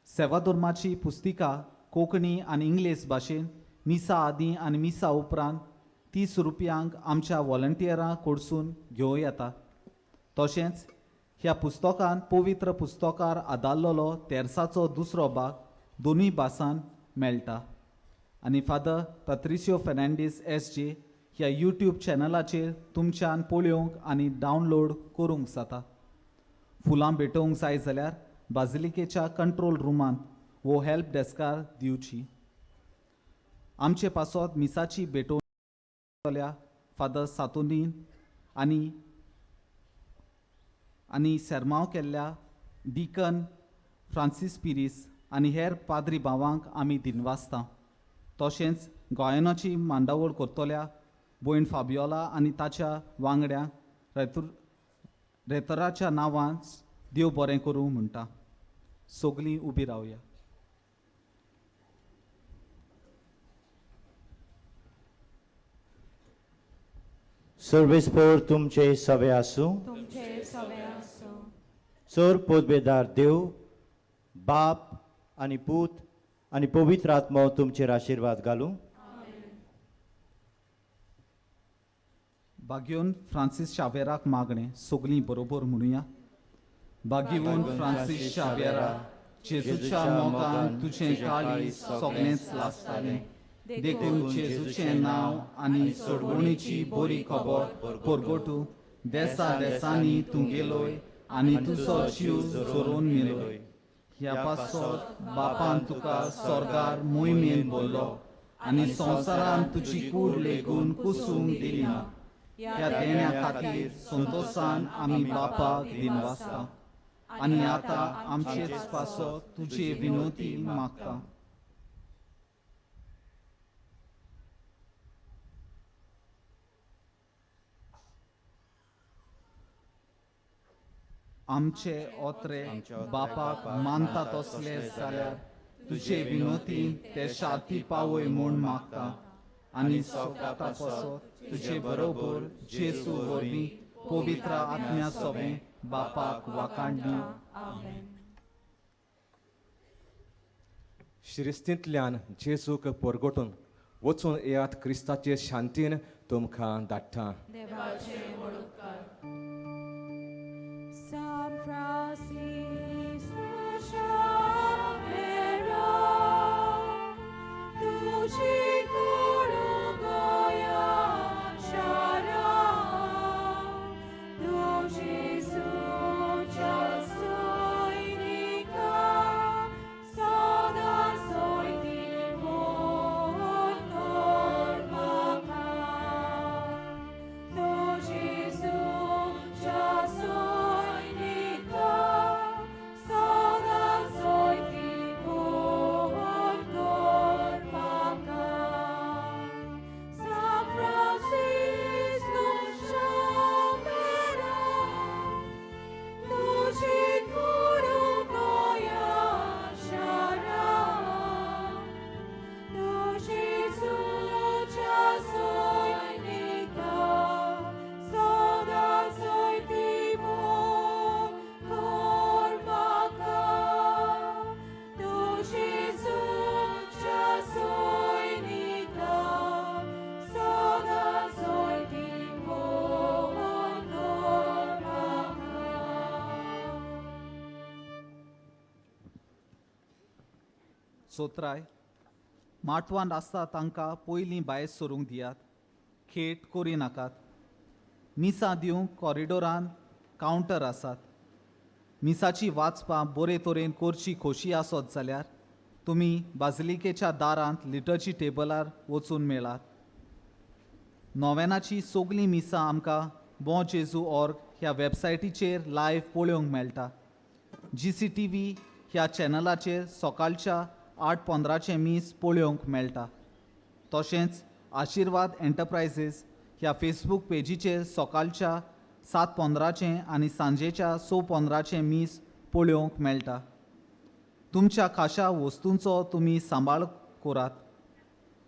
सेवाधर्माची पुस्तिका कोंकणी आनी इंग्लीश भाशेन मिसा आदीं आनी मिसा उपरांत 30 रुपयांक आमच्या वॉलंटियरां कडसून घेवं येता. तशेंच ह्या पुस्तकांत पवित्र पुस्तकार आदारलेलो तेर्साचो दुसरो भाग दोनूय भासान मेळटा. आनी फादर पत्रिसियो फेर्नांडीस SJ ह्या यूट्यूब चॅनलाचेर तुमच्यान पळोवंक आनी डावनलोड करूंक जाता. फुलां भेटोवंक जाय जाल्यार बाजिलिकेच्या कंट्रोल रुमांत वो हेल्प डेस्कार दिवची. आमचे पासत मिसाची भेटोवल्या फादर सातोनीन आनी आनी सेरमांव केल्ल्या डिकन फ्रांसीस पिरीस आनी हेर पाद्री भावांक आमी दिनवासता. तशेंच गायनाची मांडावळ करतल्या भयण फाबियोला आनी ताच्या वांगड्यांक रेतराच्या नांवान देव बरें करूं म्हणटा. सगलीं उबी रावया. सर्वेस्पर तुमचे सवे आसूं. सर पोदबेदार देव बाप आनी पूत आनी पवित्र आत्मो तुमचेर आशिर्वाद घालूं. बाग्योन फ्रांसीस शावेराक मागणें सगलीं बरोबर म्हणुया. बागिवून फ्रांसीस शावेरा, जेजूच्या मोगान तुजें काळीज सगळेंच लासतालें, देखून जेजूचें नांव आनी सोडवणीची बरी खबर परगटू देसा देसांनी तूं गेलोय आनी तुजो जीव जोरोवन मेलोय. ह्या पासत बापान तुका स्वर्गार मोहिमेन भरलो आनी संवसारान तुजी कूड लेगून कुसूंक दिली ना. ह्या देण्या खातीर संतोशान आमी बापाक दिनवासता आनी आतां आमचेच पासत तुजे विनोती मागता. आमचे ओत्रे बापाक मानता तसले जाल्यार तुजे विनोती ते शांती पावय म्हूण मागता आनी सगळ्या पासत तुजे बरोबर जेजू वरवीं पवित्र आत्म्या सोबें बापाक वाखाणणी. शिरिस्तींतल्यान जेजूक परगटून वचून येयात क्रिस्ताचे शांतीन तुमकां धाडटा. San Francisco Xaviera, tuji kuru goya shara, tuji sucha soinika, soda soiti votor maka, tuji sucha soinika, soda soiti votor maka. San Francisco Xaviera, tuji kuru goya shara, tuji sucha soinika, soda soiti votor maka, tuji sucha soinika, soda soiti votor maka. सोत्राय माटवान आसता तांकां पयलीं भायर सरूंक दियात, खेट करी नाकात. मिसां दिवंक कॉरिडोरान counter आसात. मिसाची वाचपां बरे तरेन करची खोशी आसत जाल्यार तुमी बाजिलिकेच्या दारांत लिटर्जी टेबलार वचून मेळात. नोवेनाची सगलीं मिसां आमकां बॉ जेजू ऑर्ग ह्या वेबसायटीचेर लायव्ह पळोवंक मेळटा. GCTV ह्या चॅनलाचेर सकाळच्या 8:15 मीस पळोवंक मेळटा. तशेंच आशिर्वाद एंटरप्रायझीस ह्या फेसबूक पेजीचेर सकाळच्या 7:15 आनी सांजेच्या 6:15 मीस पळोवंक मेळटा. तुमच्या खाशा वस्तूंचो तुमी सांबाळ करात.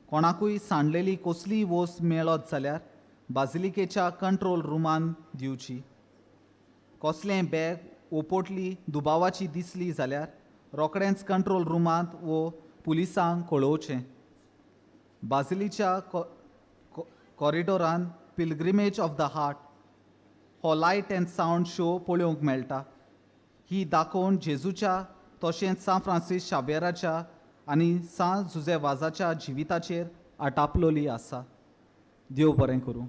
कोणाकूय सांडलेली कसलीय वस्त मेळत जाल्यार बाजिलिकेच्या कंट्रोल रुमान दिवची. कसलें बॅग वो पोटली दुबावाची दिसली जाल्यार रोखडेंच कंट्रोल रुमांत वो पुलिसांक कळोवचें. बाजिलीच्या कॉरिडोरान पिलग्रिमेज ऑफ the heart हो लायट अँड सावंड शो पळोवंक मेळटा. ही दाखोवन जेजूच्या तशेंच सान फ्रांसीस शावेराच्या आनी सान जुझे वाजाच्या जिविताचेर आटापलोली आसा. देव बरें करूं.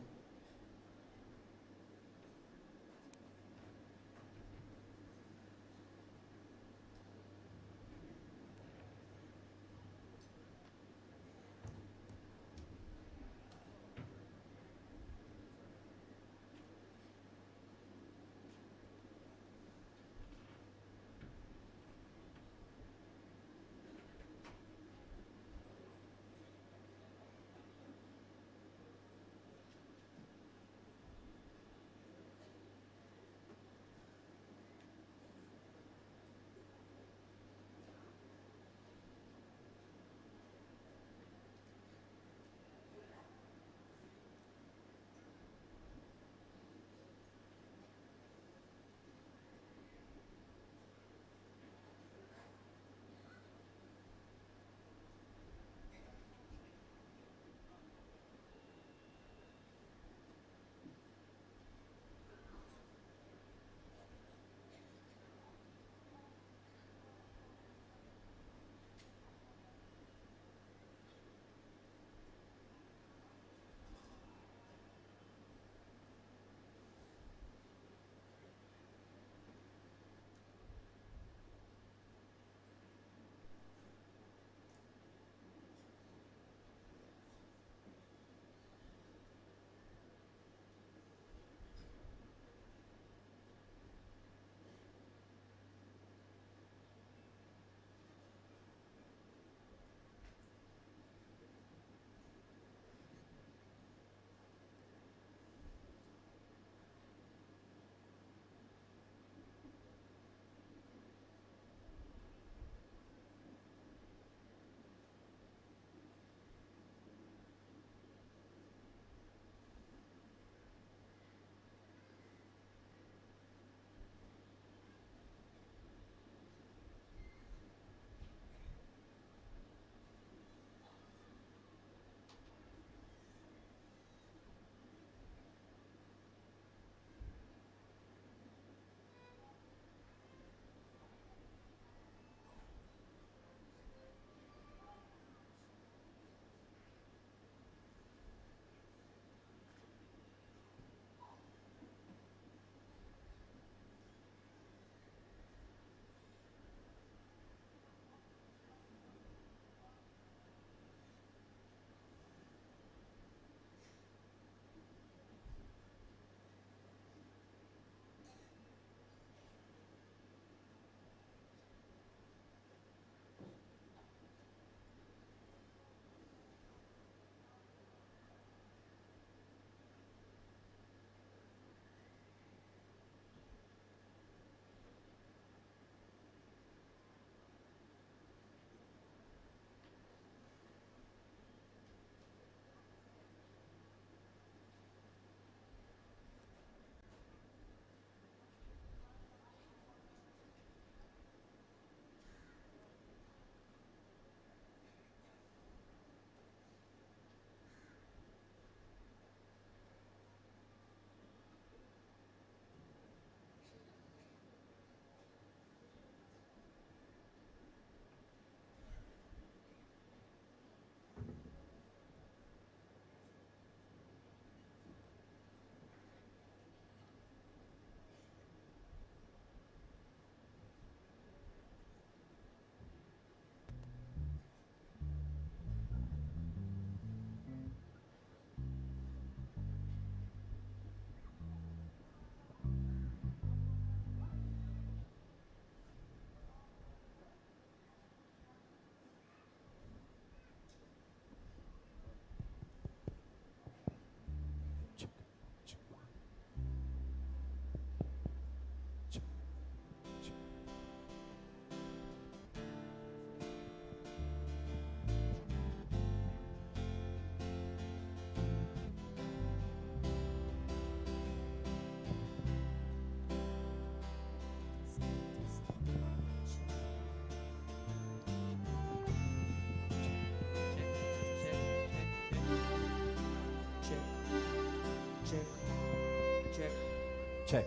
Check.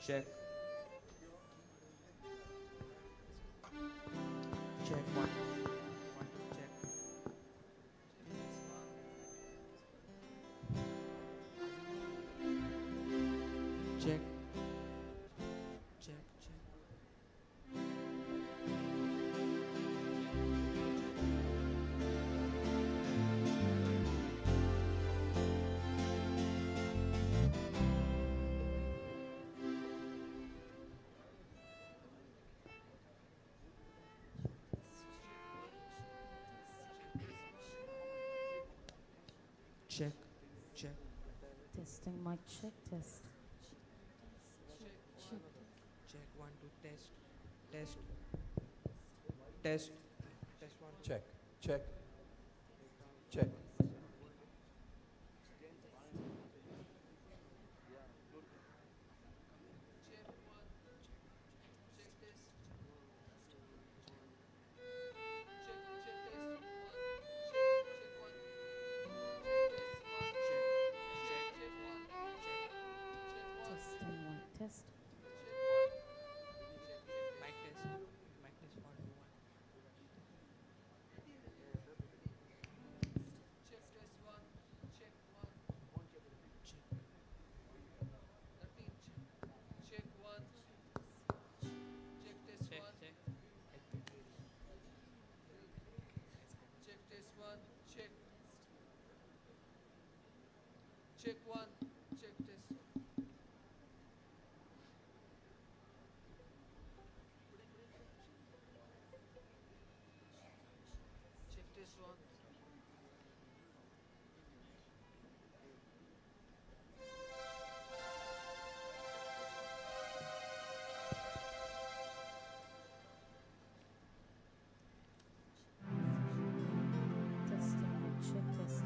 Check. Check 1 1 2 check. Check. Check check. Check, check. Testing mic, check, test. Check, check 1 2 test, test, test, test 1 2. Check, check, check. Testing mic, test. Mic test, mic test 1 2 1. Check test 1, check 1, check. 13, check 1, check test 1, check test 1, check, check 1, check test 1. Check test 1. Testing mic, check, test.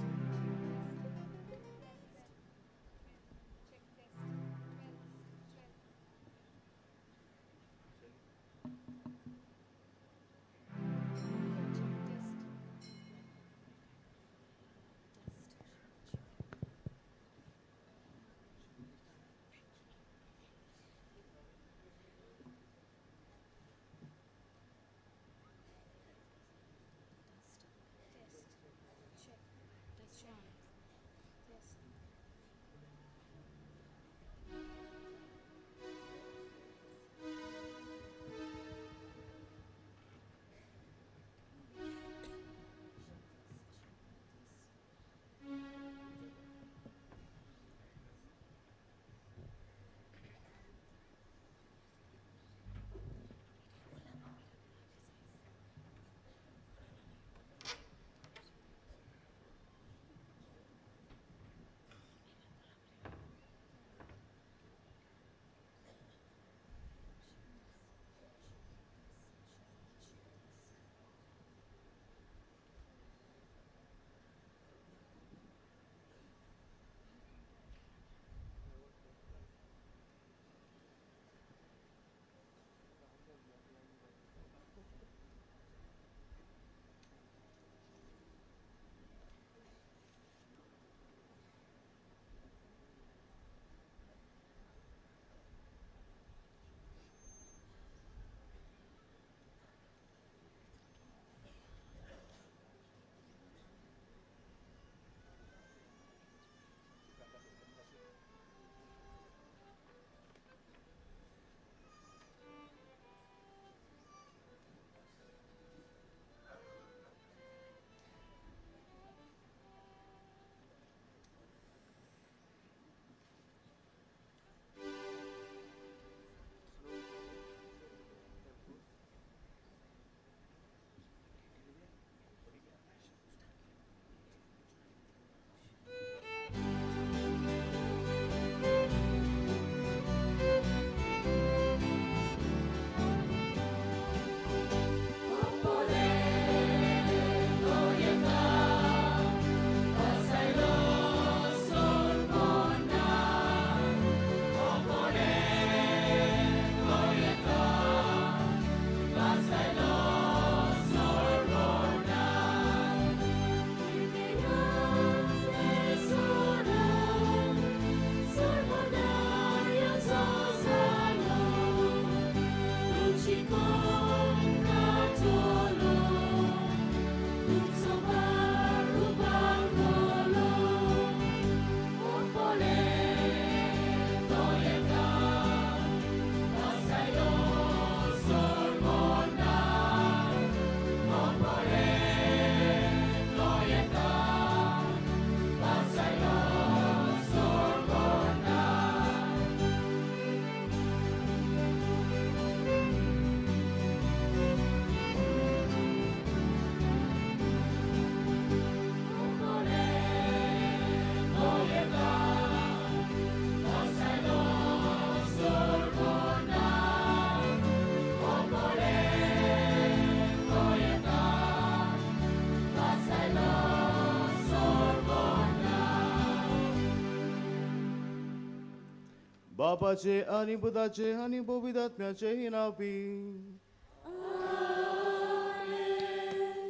बापाचे आनी पुताचे आनी पवित्र आत्म्याचे नांवी.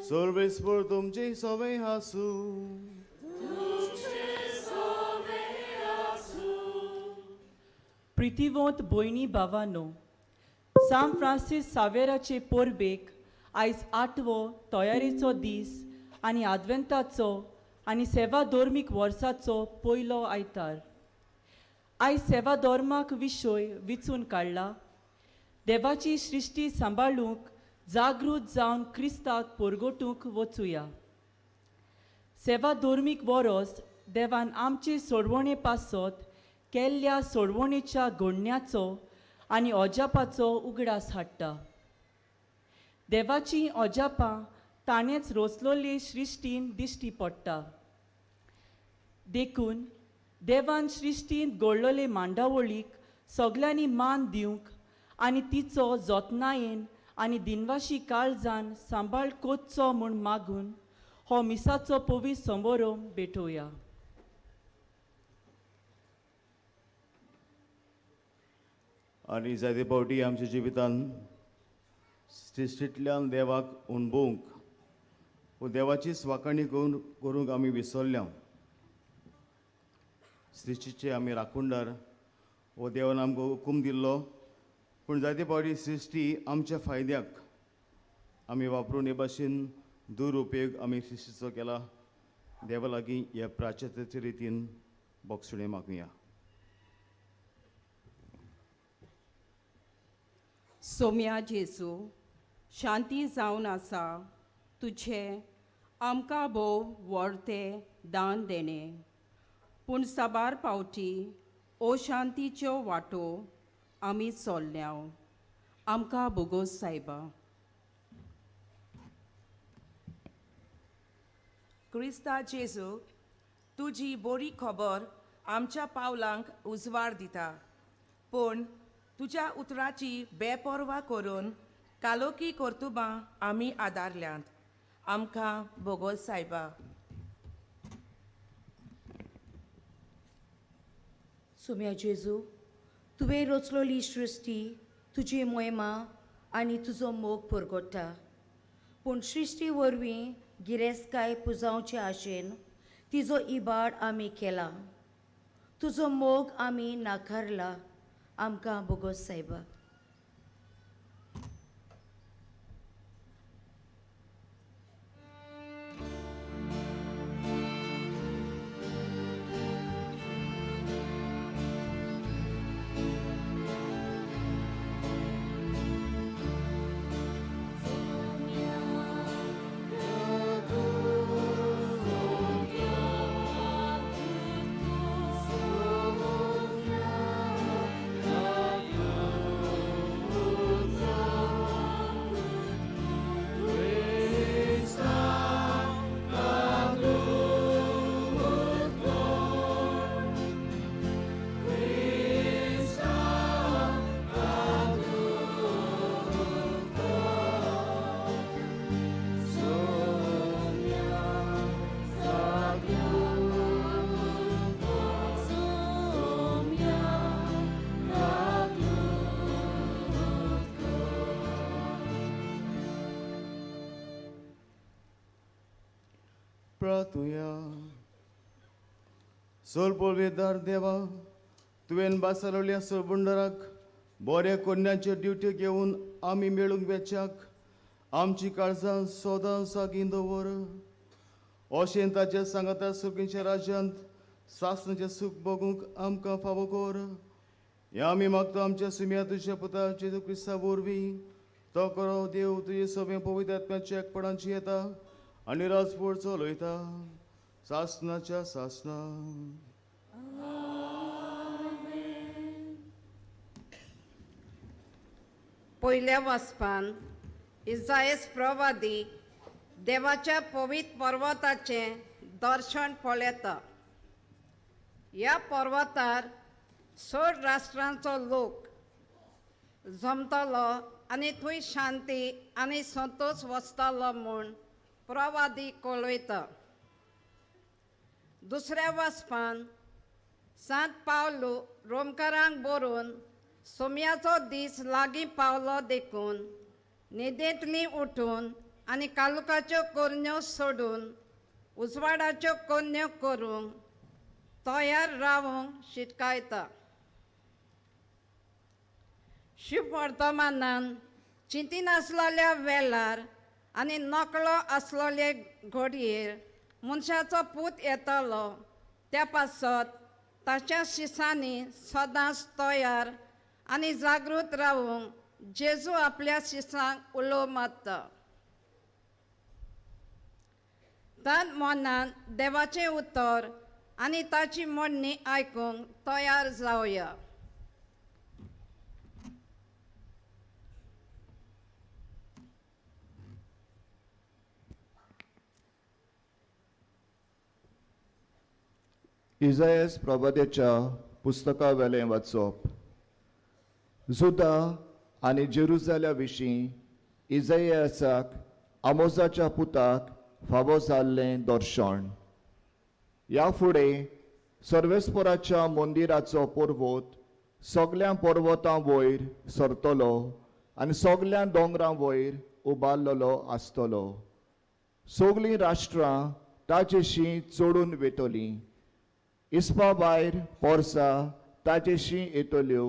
सर्वेस्पर तुमचे सवे आसूं. प्रितीवंत भयणी भावानो, सान Francis सावेराचे परबेक आयज आठवो तयारेचो दीस आनी आदवेंताचो आनी सेवा धर्मीक वर्साचो पयलो आयतार. आयज सेवा धर्माक विशय विचून काडला देवाची सृश्टी सांबाळूंक जागृत जावन क्रिस्ताक परगटूंक वचुया. सेवा धर्मीक वरोस देवान आमचे सोडवणे पासत केल्ल्या सोडवणेच्या घडण्याचो आनी अजापाचो उगडास हाडटा. देवाची अजापां ताणेंच रोसलोली सृश्टीन दिश्टी पडटा. देखून देवान सृश्टींत घडलोले मांडावळीक सगल्यांनी मान दिवंक आनी तिचो जतनायेन आनी दिनवाशी काळजान सांबाळ कोच्चो म्हूण मागून हो मिसाचो पवित्र समारोह भेटोवया. आनी जायते फावटी आमच्या जिवितान सृश्टींतल्यान देवाक अणभवूंक वो देवाची स्वाकाणी करूंक आमी विसरल्या. सृश्टीचे आमी राखणदार हो देवान आमकां हुकूम दिल्लो, पूण जायते फावटी सृश्टी आमच्या फायद्याक आमी वापरून हे भाशेन दुरुपयोग आमी सृश्टीचो केला. देवा लागीं ह्या प्राचत्याचे रितीन बोगसुणें मागुया. सोम्या जेजू, शांती जावन आसा तुझे आमकां भोव व्हडते दान देणें, पूण साबार पावटी अशांतीच्यो वाटो आमी चल्ल्या. आमकां भोगोस सायबा. क्रिस्ता जेजू, तुजी बरी खबर आमच्या पावलांक उजवाड दिता, पूण तुज्या उतराची बेपर्वा करून कालोकी कर्तुबां आमी आदारल्यांत. आमकां भोगोस सायबा. सोम्या जेजू, तुवें रचलोली सृश्टी तुजी मोहिमा आनी तुजो मोग परगट्टा, पूण सृश्टी वरवीं गिरेस्तकाय पुजावचे आशेन तिजो इबाड आमी केला. तुजो मोग आमी नाकारला. आमकां भोगोस सायबा. प्रार्थुया. सोलपोलवेदार देवा, तुवें बासालोल्या सोबंडराक बऱ्या कोन्याच्यो ड्युट्यो घेवन आमी मेळूंक वेच्याक आमची काळजां सदां सागीं दवर. अशें ताच्या सांगाता सुखीच्या राज्यांत सासणाचें सूख भोगूंक आमकां फावो कर. हें आमी मागता आमच्या सुम्या तुज्या पुता जेजू क्रिस्ता वरवीं. तो करो देव तुजे सगळें पवित्र आत्म्याच्या एकपणाची येता आनी राजपूर चलयता सासणाच्या सासणा. पयल्या वाचपान इजायस प्रवादी देवाच्या पवित्र पर्वताचें दर्शन पळयता. ह्या पर्वतार चड राष्ट्रांचो लोक जमतलो आनी थंय शांती आनी संतोश वसतलो म्हूण प्रवादी कळयता. दुसऱ्या वाचपान सांत पावलू रोमकारांक बरोवन सोम्याचो दीस लागीं पावलो देखून न्हिदेंतलीं उठून आनी कालुकाच्यो कोरण्यो सोडून उजवाडाच्यो कोन्न्यो करूंक तयार रावूंक शिटकायता. शिववर्तमानान चिंतिनासलेल्या वेळार आनी नकळो आसलेले घडयेर मनशाचो पूत येतलो त्या पासत ताच्या शिसांनी सदांच तयार आनी जागृत रावूंक जेजू आपल्या शिसांक उलो मारता. तन मनान देवाचें उतर आनी ताची म्हणणी आयकूंक तयार जावया. इजायस प्रवाद्याच्या पुस्तका वेलें वाचप. जुदा आनी जेरुजाल्या विशीं इजायासाक आमोजाच्या पुताक फावो जाल्लें दर्शन. ह्या फुडें सर्वेस्पराच्या मंदिराचो पर्वत सगळ्या पर्वतां वयर सरतलो आनी सगळ्या दोंगरां वयर उबारलेलो आसतलो. सगळीं राष्ट्रां ताजेशीं चडून वेतलीं. इस्पा भायर पोरसा ताजेशीं येतल्यो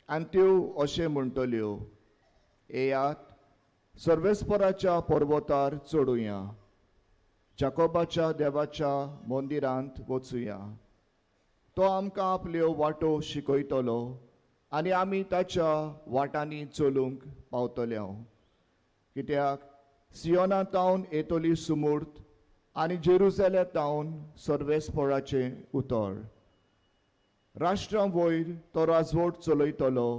आनी त्यो अशें म्हणटल्यो, येयात सर्वेस्पराच्या पर्वतार चडुया, जाकोबाच्या देवाच्या मंदिरांत वचुया. तो आमकां आपल्यो वाटो शिकयतलो आनी आमी ताच्या वाटांनी चलूंक पावतले. कित्याक सियोना तावन येतली सुमूर्त आनी जेरुजाल्या तावन सर्वेस्पराचें उतर. राष्ट्रां वयर तो राजवट चलयतलो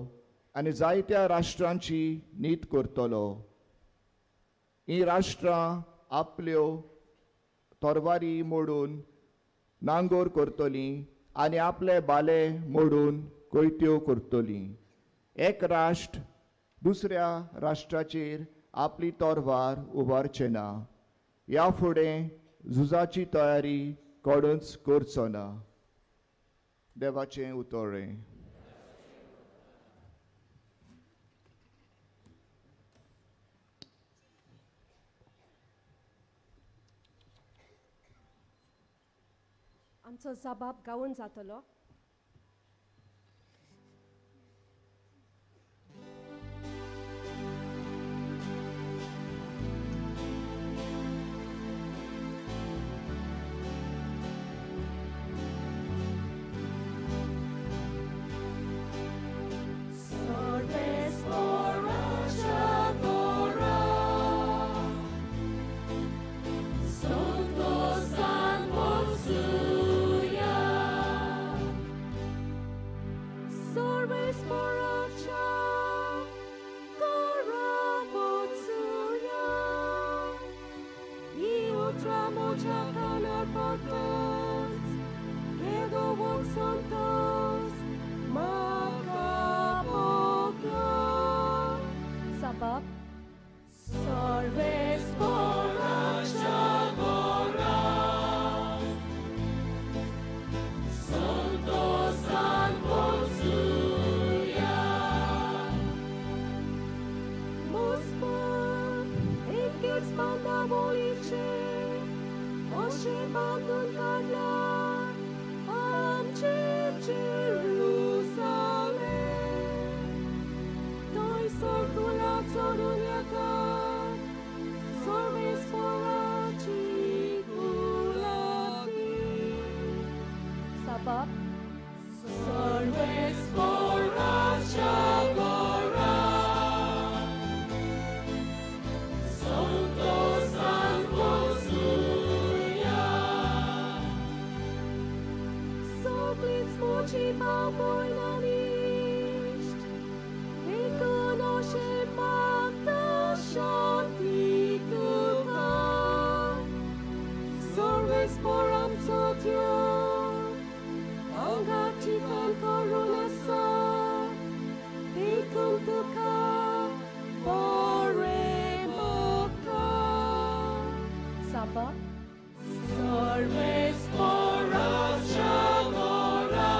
आनी जायत्या राष्ट्रांची नीत करतलो. हीं राष्ट्रां आपल्यो तरवारी मोडून नांगोर करतलीं आनी आपले बाले मोडून कोयत्यो करतलीं. एक राष्ट्र दुसऱ्या राष्ट्राचेर आपली तरवार उबारचें ना. ह्या फुडें झुजाची तयारी कोणूच करचो ना. देवाचें उतरें. आमचो जबाब गावून जातलो. Sarves porasha gora.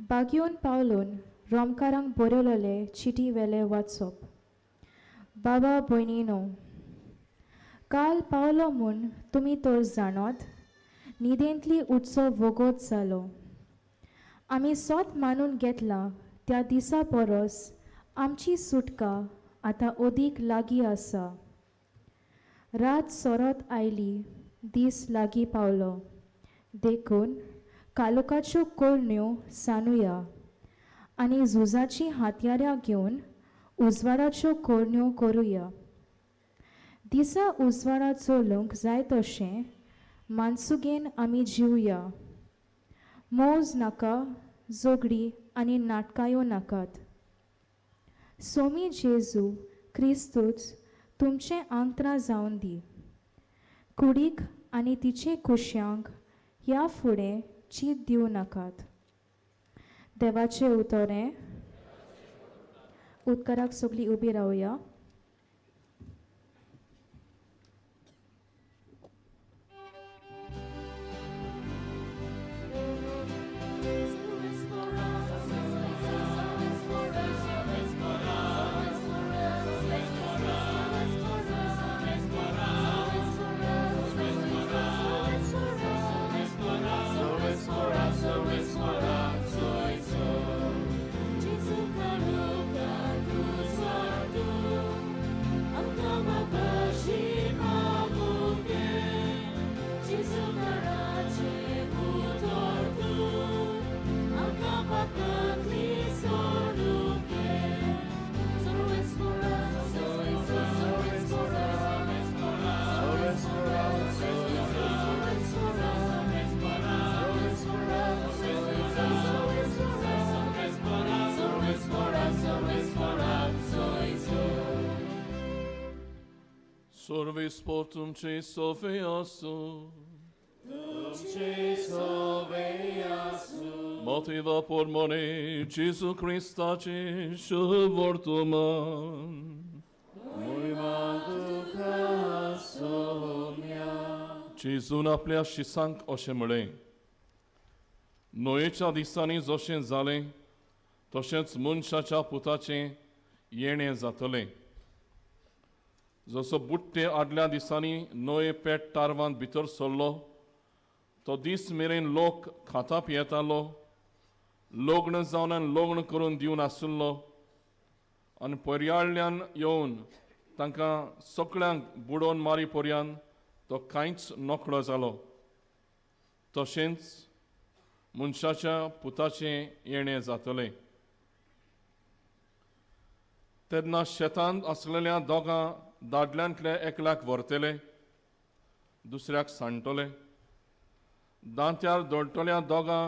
बागयोन पावलोन रोमकारांक बरयलोले चिटी वेले वाचप. बाबा भयणीनो, काल पावलो म्हूण तुमी तर जाणत, न्हिदेंतली उठचो वोगोत जालो. आमी सोत मानून घेतला त्या दिसा परस आमची सुटका आतां अदीक लागीं आसा. रात सोरत आयली, दीस लागीं पावलो, देखून कालोकाच्यो कोरण्यो सानुया आनी झुजाचीं हातयारां घेवन उजवाडाच्यो कोरण्यो करुया. दिसा उजवाडा चलूंक जाय तशें मानसुगेन आमी जिवया. मौज नाका, झगडी आनी नाटकायो नाकात. सोमी जेजू क्रिस्तूच तुमचें आंगत्रां जावन दी. कुडीक आनी तिचे कुश्यांक ह्या फुडें चीत दिवं नाकात. देवाचें उतरें. उदकाराक सगळीं उबी रावया. Sorvis portum ce sofeasu. Tumce sofeasu. Motiva por mone Jesu Christace shuvortuman. जेजून आपल्या शिसांक अशें म्हळें, न्हंयेच्या दिसांनी जशें जालें तशेंच मनशाच्या पुताचें येणें जातलें. जसो बुट्टे आदल्या दिसांनी न्हंये पेट तारवांत भितर सरलो तो दीस मेरेन लोक खाता पियेतालो, लग्न जावन आनी लग्न करून दिवन आशिल्लो आनी पर्याळ्यान येवन तांकां सगळ्यांक बुडोवन मारी पर्यान तो कांयच नकळो जालो. तशेंच मनशाच्या पुताचें येणें जातलें. तेन्ना शेतांत आसलेल्या दोगां दादल्यांतले एकल्याक व्हरतले, दुसऱ्याक सांडटले. दांत्यार दळटल्या दोगां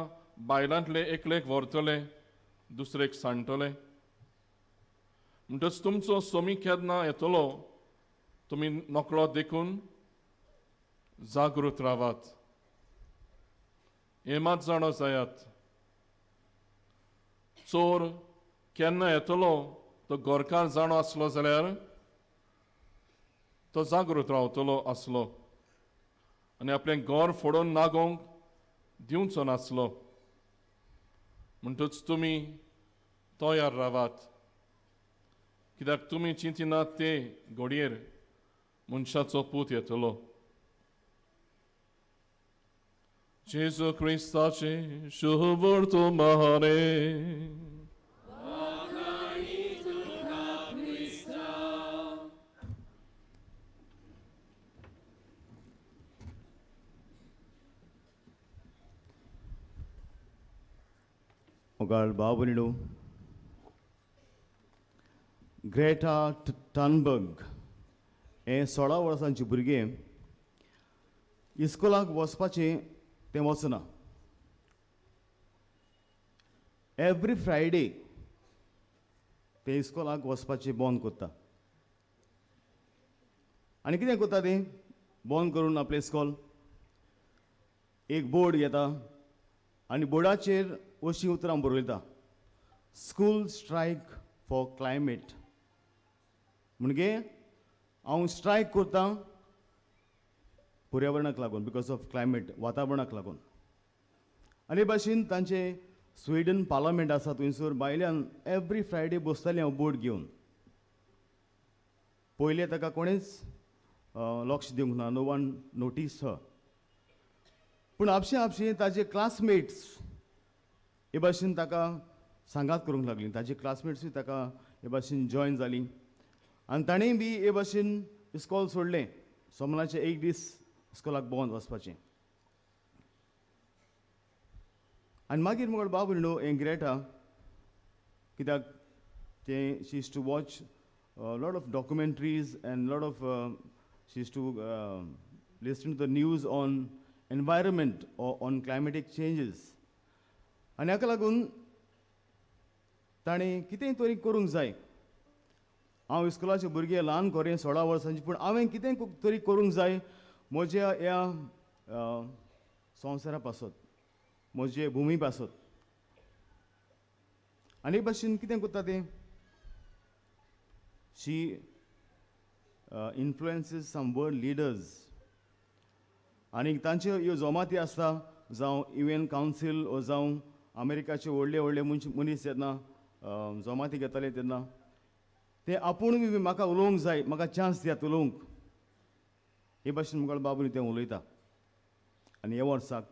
बायलांतले एकलेक व्हरतले, दुसरेक सांडटले. म्हणटच तुमचो सोमी केन्ना येतलो तुमी नकळो, देखून जागृत रावात. हें मात जाणो जायात, चोर केन्ना येतलो तो घरकार जाणो आसलो जाल्यार तो जागृत रावतलो आसलो आनी आपलें घर फोडून नागोवंक दिवचो नासलो. म्हणटच तुमी तयार रावात, कित्याक तुमी चिंतिनात ते घडयेर मनशाचो पूत येतलो. जेजू क्रिस्ताचें शुभवर्तमाने. मोगाळ बाबुलिणो, ग्रेटा टनबर्ग हें 16 वर्सांचें भुरगें इस्कोलाक वचपाचें तें वचना. एवरी फ्रायडे तें इस्कोलाक वचपाचें बंद करता आनी कितें करता तें बंद करून आपलें इस्कोल एक बोर्ड घेता आनी बोर्डाचेर अशीं उतरां बरयता, स्कूल स्ट्रायक फॉर क्लायमेट. म्हणजे हांव स्ट्रायक करतां पर्यावरणाक लागून, because of climate, वातावरणाक लागून. आनी हे भाशेन तांचे स्विडन पार्लमेंट आसा थंयसर भायल्यान एवरी फ्रायडे बसतालें हांव बोट घेवन. पयलें ताका कोणेंच लक्ष दिवंक ना, नो वन नोटीस ह. पूण आपशें आपशें ताजे क्लासमेट्स हे भाशेन ताका सांगात करूंक लागली. ताजे क्लासमेट्सूय ताका हे भाशेन जॉयन जालीं आनी ताणें बी हे भाशेन इस्कॉल सोडलें. सोमनाचें एक दीस इस्कॉलाक भोंवन वचपाचें. आनी मागीर मुगो बाबू न्हू हें ग्रेटा कित्याक तें she used to watch lot of documentaries and lot of she used to listen to the news on environment or on climatic changes. आनी हाका लागून ताणें कितेंय तरी करूंक जाय. हांव इस्कुलाचे भुरगे ल्हान कोरें 16 वर्सांचे, पूण हांवें कितें तरी करूंक जाय म्हज्या ह्या संवसारा पासत, म्हजे भुमी पासत. आनी भाशेन कितें करता तें, she influences some world leaders आनी तांच्यो ह्यो जमाती आसता, जावं यू एन कावन्सील ओ जावं अमेरिकाचे व्हडले व्हडले मनीस जेन्ना जमाती घेताले तेन्ना ते आपूण बी म्हाका उलोवंक जाय, म्हाका चान्स दियात उलोवंक, हे भाशेन मुगो बाबू तें उलयता. आनी ह्या वर्साक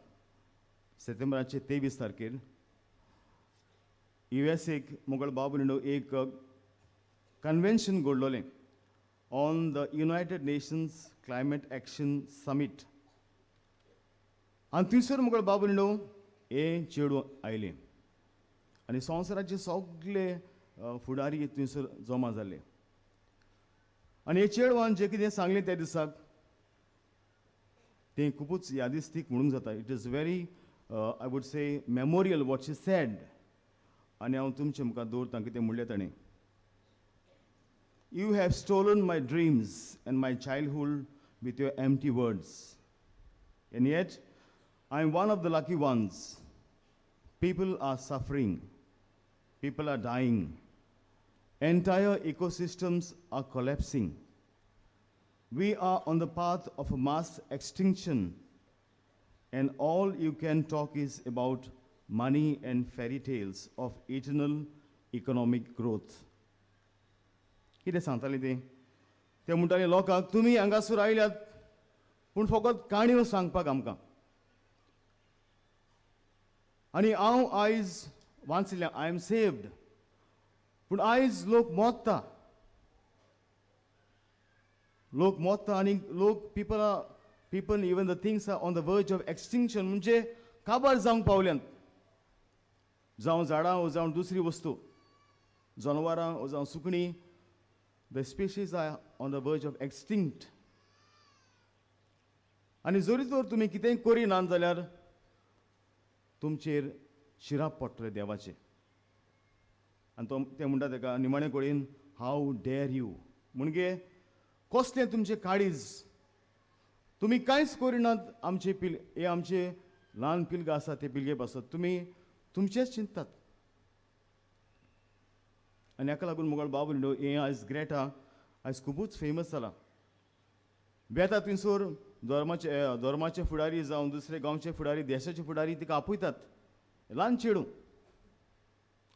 सप्टेंबराचे 23 तारखेर यू एस एक मुगळ बाबू एक convention घडलोलें on the United Nations climate action summit. आनी थंयसर मुगळ बाबू हें चेडूं आयलें आनी संवसाराचे सगळे फुडारी थंयसर जमा जाले. आनी हे चेडवान जें कितें सांगलें त्या दिसाक तें खुबूच यादिस्तीक म्हणूंक जाता. It is very I would say memorial what she said. आनी हांव तुमचे मुखार दवरतां कितें म्हणलें ताणें. You have stolen my dreams and my childhood with your empty words, and yet I am one of the lucky ones. People are suffering, people are dying, entire ecosystems are collapsing. We are on the path of a mass extinction, and all you can talk is about money and fairy tales of eternal economic growth. कितें सांगतालें तें? ते म्हणटाले लोकांक तुमी हांगासर आयल्यात पूण फकत काणयो सांगपाक आमकां. आनी हांव आयज वाचलें, I am saved, पूण आयज लोक मोत्ता, लोक मोत्ता आनी लोक people are people even the things are on the verge of extinction, म्हणजे काबार जावंक पावल्यात, जावं झाडां ओ जावं दुसरी वस्तू, जनावरां ओ जावं सुकणीं, the species are on the verge of extinct. आनी जरी तर तुमी कितेंय करिनात जाल्यार तुमचेर शिराप पडटले देवाचे. आनी तो ते म्हणटा ताका निमाणे कडेन, हाव डेर you, म्हणजे कसलें तुमचें काळीज, तुमी कांयच करिनात आमचे पिल हे आमचे ल्हान पिलगां आसा ते पिलगे पासत तुमी तुमचेंच चिंततात. आनी हाका लागून मुगळ बाबू न्हू हें आयज ग्रेटा आयज खुबूच फेमस जालां. वेता थंयसर धर्माचे फुडारी जावं दुसरे गांवचे फुडारी, देशाचे फुडारी तिका आपयतात ल्हान चेडूं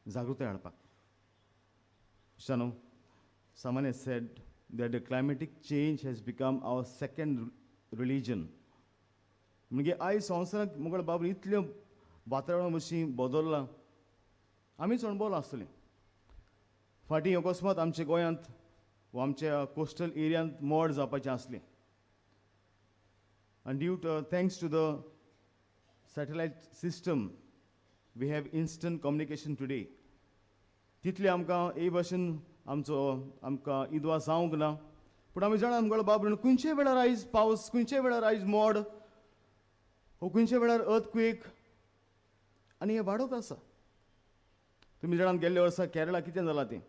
जागृताय हाडपाक. इश्टानो, someone has said that the climatic change has become our second religion. म्हणजे आयज संवसारांत मुगळ बाबू इतल्यो वातावरण मातशी बदल्लां, आमीच अणभवलां आसतलें. फाटीं अकस्मात आमच्या गोंयांत वा आमच्या कोस्टल एरियांत मोड जावपाचें आसलें. आनी due to thanks to the satellite system we have instant communication today. तितलें आमकां ए भाशेन आमचो आमकां इदवा जावंक ना, पूण आमी जाणा आमगेलो बाब खंयच्या वेळार आयज पावस, खंयच्या वेळार आयज मोड, हो खंयच्या वेळार अर्थक्वेक, आनी हें वाडत आसा. तुमी जाणात गेल्ल्या वर्सा केरळा कितें जालां तें.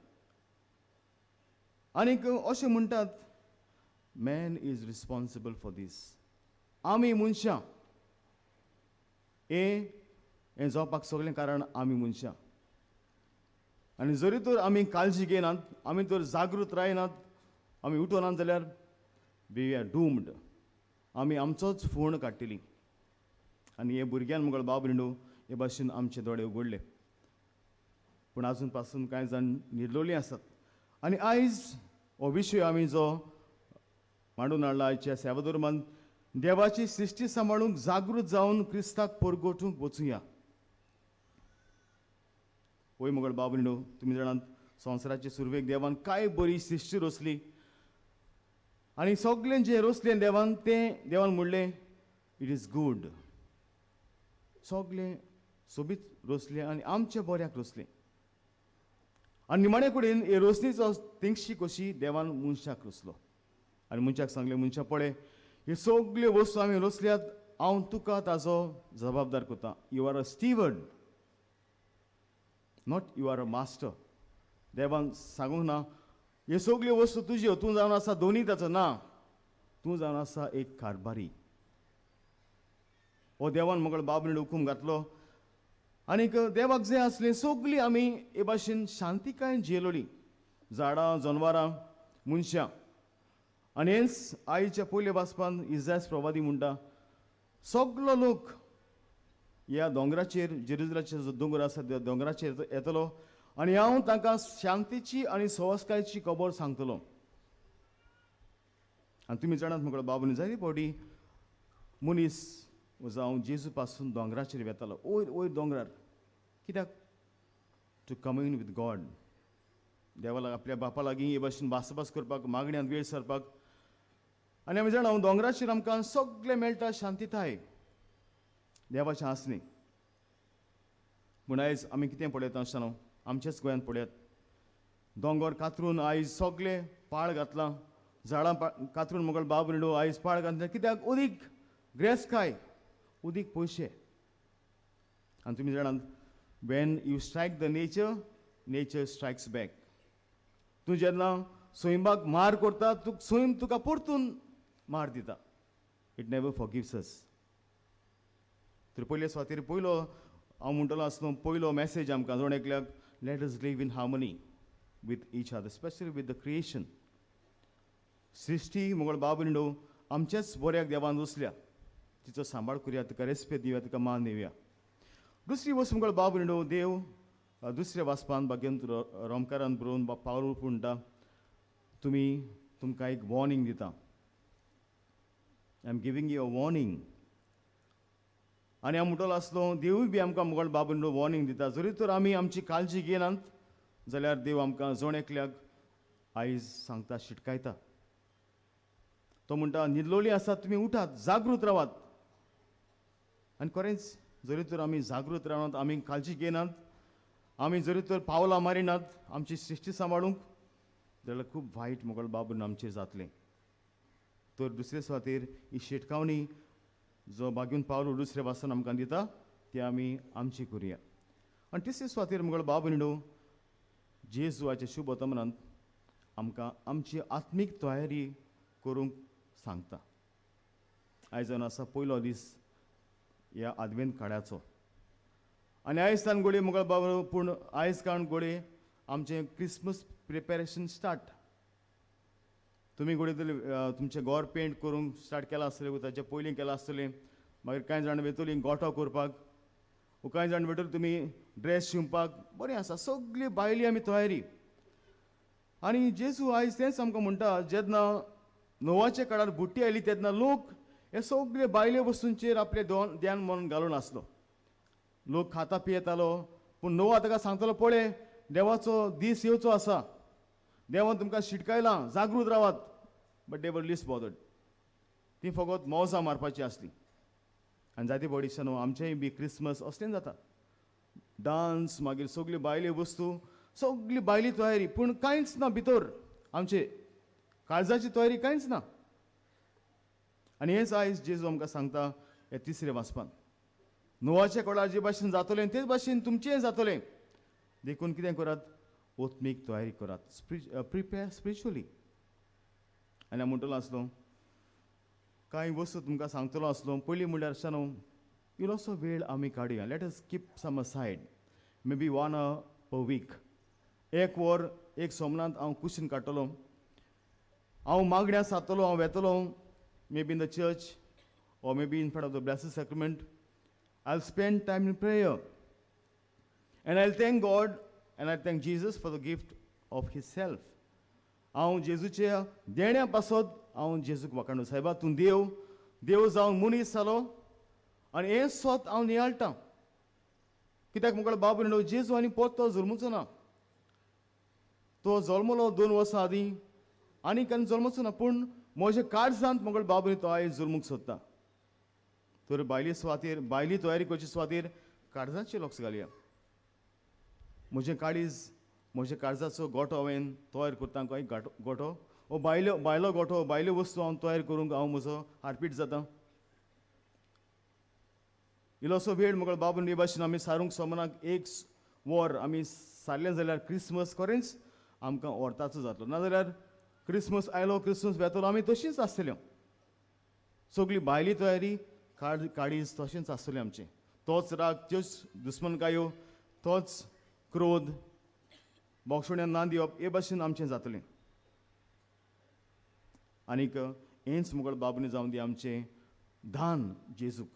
आनीक अशें म्हणटात man is responsible for this. आमी मनशां हें जावपाक सगळें कारण आमी मनशां. आनी जरी तर आमी काळजी घेनात, आमी तर जागृत रायनात, आमी उठोनात जाल्यार we are doomed. आमी आमचोच फोण काडटली. आनी हे भुरग्यान मुगळ बाब न्हू हे भाशेन आमचे दोळे उगडले. पूण आजून पासून कांय जाण न्हिदलोलीं आसात. आनी आयज हो विशय आमी जो मांडून हाडला आयच्या सेवाधर्मान, देवाची सृश्टी सांबाळूंक जागृत जावन क्रिस्ताक परगटूंक वचुया. वय मगळ बाब न्हू, तुमी जाणात संवसाराचे सुरवेक देवान काय बरी सृश्टी रचली आनी सगळें जें रचलें देवान तें देवान म्हणलें it is good. सगळें सोबीत रचलें आनी आमच्या बऱ्याक रचलें. आनी निमाणे कडेन हे रोसणीचो तेंगशी कशी देवान मनशाक रचलो आनी मनशाक सांगलें, मनशा पळय हे सगल्यो वस्तू आमी रचल्यात, हांव तुका ताजो जबाबदार करता. You are a steward, not you are a master. देवान सांगूंक ना ह्यो सगल्यो वस्तू तुज्यो, तूं जावन आसा दोनी ताचो ना, तूं जावन आसा एक कारभारी. हो देवान मगळ बाबरीण हुकूम घातलो आनीक देवाक जाय आसलें सगळीं आमी हे भाशेन शांतिकायेन जियेलोलीं, झाडां जनवरां मनशां. आनी हेंच आयच्या पयल्या वाचपान इजास प्रवादी म्हणटा, सगलो लोक ह्या दोंगराचेर, जेरुजलाचेर जो दोंगर आसा त्या दोंगराचेर येतलो आनी हांव तांकां शांतीची आनी सवसकायेची खबर सांगतलो. आनी तुमी जाणात म्हगेलो बाबून जायते फावटी मनीस जावं जेजू पासून दोंगराचेर वेतालो, वयर वयर दोंगरार. कित्याक? टू कम्यून विथ गॉड. देवा आपल्या बापा लागीं हे भाशेन भासाभास करपाक, मागण्यांत वेळ सरपाक. आनी आमी जाणा दोंगराचेर आमकां सगळें मेळटा, शांतिताय देवाचें आसली. पूण आयज आमी कितें पळयता आसतना आमच्याच गोंयांत पळयात, दोंगर कातरून आयज सगळे पाळ घातलां, झाडां कातरून मगळ बाब रिडो आयज पाळ घातला. कित्याक? उदीक ग्रेसकाय, उदीक पयशे. आनी तुमी जाणात, when you strike the nature, nature strikes back. तूं जेन्ना सैमाक मार करता, तूं सैम तुका परतून मार दिता. It never forgives us. तर पयले सुवातेर पयलो हांव म्हणटलो आसलो, पयलो मॅसेज आमकां जण एकल्याक, let us live in harmony with each other, specially with the creation. सृश्टी मुगळ बाब न्हू आमच्याच बऱ्याक देवान रचल्या, तिचो सांबाळ करुया, तुका रेस्पेद दिवया, तुका मान दिवया. दुसरी वस्त मुगळ बाब न्हू, देव दुसऱ्या वाचपान बागेंत रोमकारान बरोवन पावल म्हणटा, तुमी तुमकां एक वॉर्निंग दिता. I am giving you a warning. आनी हांव म्हणटलो आसलो, देवूय बी आमकां मुगळ बाब न्हू वॉर्निंग दिता. जरी तर आमी आमची काळजी घेनात जाल्यार देव आमकां जण एकल्याक आयज सांगता, शिटकायता. तो म्हणटा, न्हिदलोली आसात तुमी उठात, जागृत रावात. आनी खरेंच जरी तर आमी जागृत रावनात, आमी काळजी घेनात, आमी जरी तर पावलां मारिनात आमची सृश्टी सांबाळूंक, जाल्यार खूब वायट मुगळ बाबून आमचेर जातलें. तर दुसरे सुवातेर ही शिटकावणी जो बागून पावलो दुसऱ्या वासान आमकां दिता, ती आमी आमची करुया. आनी तिसरे सुवातेर मुगळ बाबू न्हू जेजुआच्या शुभ वर्तमानांत आमकां आमची आत्मीक तयारी करूंक सांगता. आयज जावन आसा पयलो दीस ह्या आदवेंत काळाचो. आनी आयज तान गोडये मुगळ बाबू, पूण आयज काण गोडये आमचें क्रिसमस प्रिपेरेशन स्टार्ट. तुमी गोडये तुमचें घर पेंट करूंक स्टार्ट केलां आसतलें, ताचे पयलीं केलां आसतलें. मागीर कांय जाण वेतलीं गोठो करपाक, कांय जाण वेतली तुमी ड्रेस शिंवपाक. बरें आसा, सगळी बायली आमी तयारी. आनी जेजू आयज तेंच आमकां म्हणटा, जेन्ना नोवाच्या काळार बुट्टी आयली तेन्ना लोक हे सगळे बायले वस्तूंचेर आपलें ध्यान मन घालून आसलो. लोक खाता पियेतालो, पूण नोवा ताका सांगतालो, पळय देवाचो दीस येवचो आसा, देवान तुमकां शिटकायलां, जागृत रावात. But they were least bothered. ती फकत मौजां मारपाची आसली. आनी जायते फावटी न्हू आमचेंय बी क्रिसमस असलें जाता, डांस, मागीर सगळी बायले वस्तू, सगळी बायली तयारी, पूण कांयच ना भितर, आमचे काळजाची तयारी कांयच ना. आनी हेंच आयज जेजू आमकां सांगता हे तिसरे वाचपान, नोवाच्या कोळार जे भाशेन जातलें तेच भाशेन तुमचेंय जातलें. देखून कितें करात, ओत्मीक तयारी करात, प्रिपेर स्पिरिच्युअली. आनी हांव म्हणटलो आसलो कांय वस्तू तुमकां सांगतलो आसलो. पयलीं म्हणल्यार अशें न्हू, इल्लोसो वेळ आमी काडुया. Let us keep some aside, maybe 1 hour per week. एक वर एक सोमनांत हांव कुशीन काडटलो, हांव मागण्या सादतलो, हांव वेतलो maybe in the church or maybe in front of the blessed sacrament. I spend time in prayer and I thank God and I thank Jesus for the gift of his self. हांव जेजूच्या देण्या पासत हांव जेजूक वाखाणू. सायबा, तूं देव, देव जावन मनीस जालो आनी हें सोत हांव नियाळटा. कित्याक मुखार बाबू न्हू, जेजू आनी परतो जल्मुचो ना. तो जल्मलो 2 वर्सां आदीं आनी केन्ना जल्मचो ना, पूण म्हज्या काळजांत मंगळ बाबू तो आयज जल्मूंक सोदता. तर बायले सुवातेर, बायली तयारी करचे सुवातेर काळजाचेर लक्ष घालया. म्हजें काळीज, म्हज्या काळजाचो गोठो हांवें तयार करता. खंय गोठो ओ बायलो, बायलो गोठो, बायल्यो वस्तू हांव तयार करूंक हांव म्हजो हारपीट जाता. इल्लोसो वेळ मुगळ बाबून हे भाशेन आमी सारूंक सोमनाक एक वर आमी सारलें जाल्यार क्रिसमस खरेंच आमकां व्हरताचो जातलो. नाजाल्यार क्रिसमस आयलो, क्रिसमस वेतलो, आमी तशींच आसतल्यो. सगळी भायली तयारी काळीज तशेंच आसतलें आमचें. तोच राग, त्योच दुस्मनकायो, तोच क्रोध, बोक्षण्यान ना दिवप, हे भाशेन आमचें जातलें. आनीक हेंच मुगळ बाबूनी जावन दी आमचें दान जेजूक.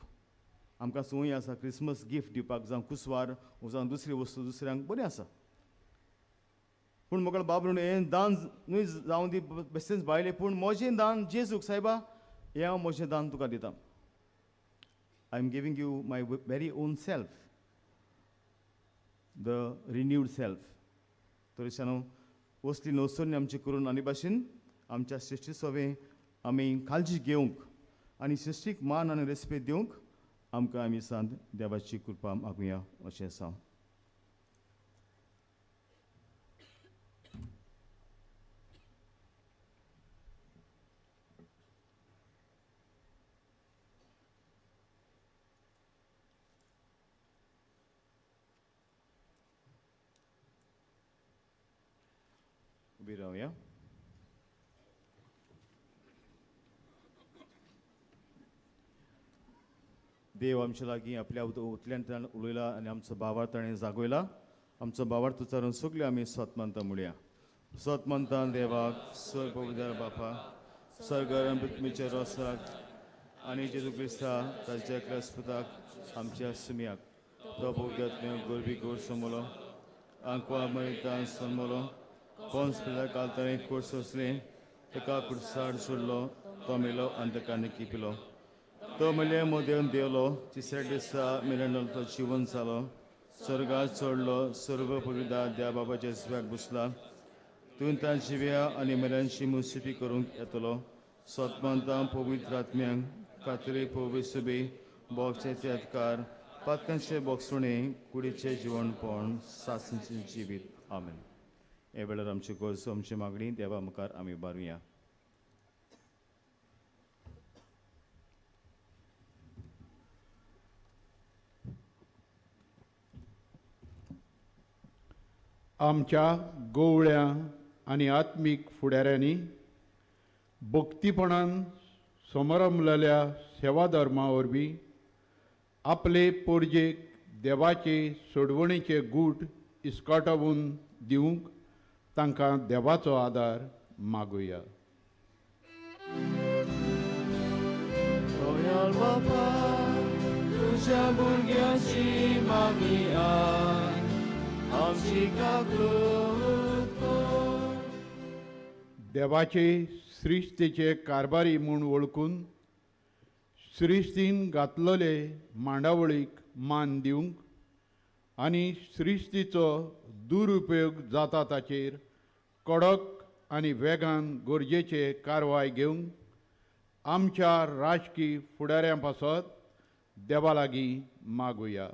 आमकां संवय आसा क्रिसमस गिफ्ट दिवपाक, जावं कुसवार जावं दुसरी वस्तू दुसऱ्यांक बरें आसा, पूण मुगळ बाबू हें दान न्हय जावं दी बेश्टेंच भायलें, पूण म्हजें दान जेजूक. सायबा, हें हांव म्हजें दान तुका दिता. I am giving you my very own self, the renewed self. तर न्हू वसली नवसरणी आमची करून आनी भाशेन आमच्या सृश्टी सोवे आमी काळजी घेवंक आनी सृश्टीक मान आनी रेस्पेद दिवंक आमकां आमी सांत देवाची कृपा मागुया अशें आसा. उबी रावया. देव आमच्या लागीं आपल्या उतल्यान ताणें उलयला आनी आमचो भावार्थ ताणें जागयला. आमचो भावार्थ उच्चारून सगळीं आमी सत मानता म्हणया. सत मानता देवाक, स्वर्ग पवित्र बापा, स्वर्ग पृथ्वीच्या रोसाक आनी जेजू क्रिस्ता ताच्या क्रिस्पुताक आमच्या सुमयाक तो पवित्र गोरबी गोर समलो आंकवा मरितान समलो पोन्स पिल्या काल ताणें कोर सोंसलें, ताका कुर्सार सोडलो, तो मेलो आनी ताका निकी पिलो. तो मेले मोदेवन देवलो, तिसऱ्या दिसा मेरेन तो जिवन जालो, स्वर्गार चडलो, सर्व पवित्र देवा बाबाच्या सुव्याक बसला. तूं तां जिव्या आनी मेल्यांची मुसिपी करूंक येतलो. सतमंतां पवित्र आत्म्यांक कातरी पवित्र सुबी बोगचे त्यातकार पातकांचे बोगसुणे कुडीचें जिवनपण सासणेचें जिवीत. आमेन. हे वेळार आमची गरज, आमची मागणी देवा मुखार आमी बारुया. आमच्या गोवळ्या आनी आत्मीक फुडाऱ्यांनी भक्तीपणान समरमलेल्या सेवाधर्मा वरवीं आपले पोरजेक देवाचे सोडवणेचे गूट इस्काटावून दिवंक तांकां देवाचो आदार मागुया. दयाळ बापा, तुज्या भुरग्यांची मागणी आयक, आमची काकूत कर. देवाचे सृश्टीचे कारभारी म्हूण वळखून सृश्टीन घातलेले मांडावळीक मान दिवंक आनी सृश्टीचो दुरुपयोग जाता ताचेर कडक आनी वेगान गरजेचे कारवाय घेवंक आमच्या राजकी फुडाऱ्यां पासत देवा लागीं मागुया.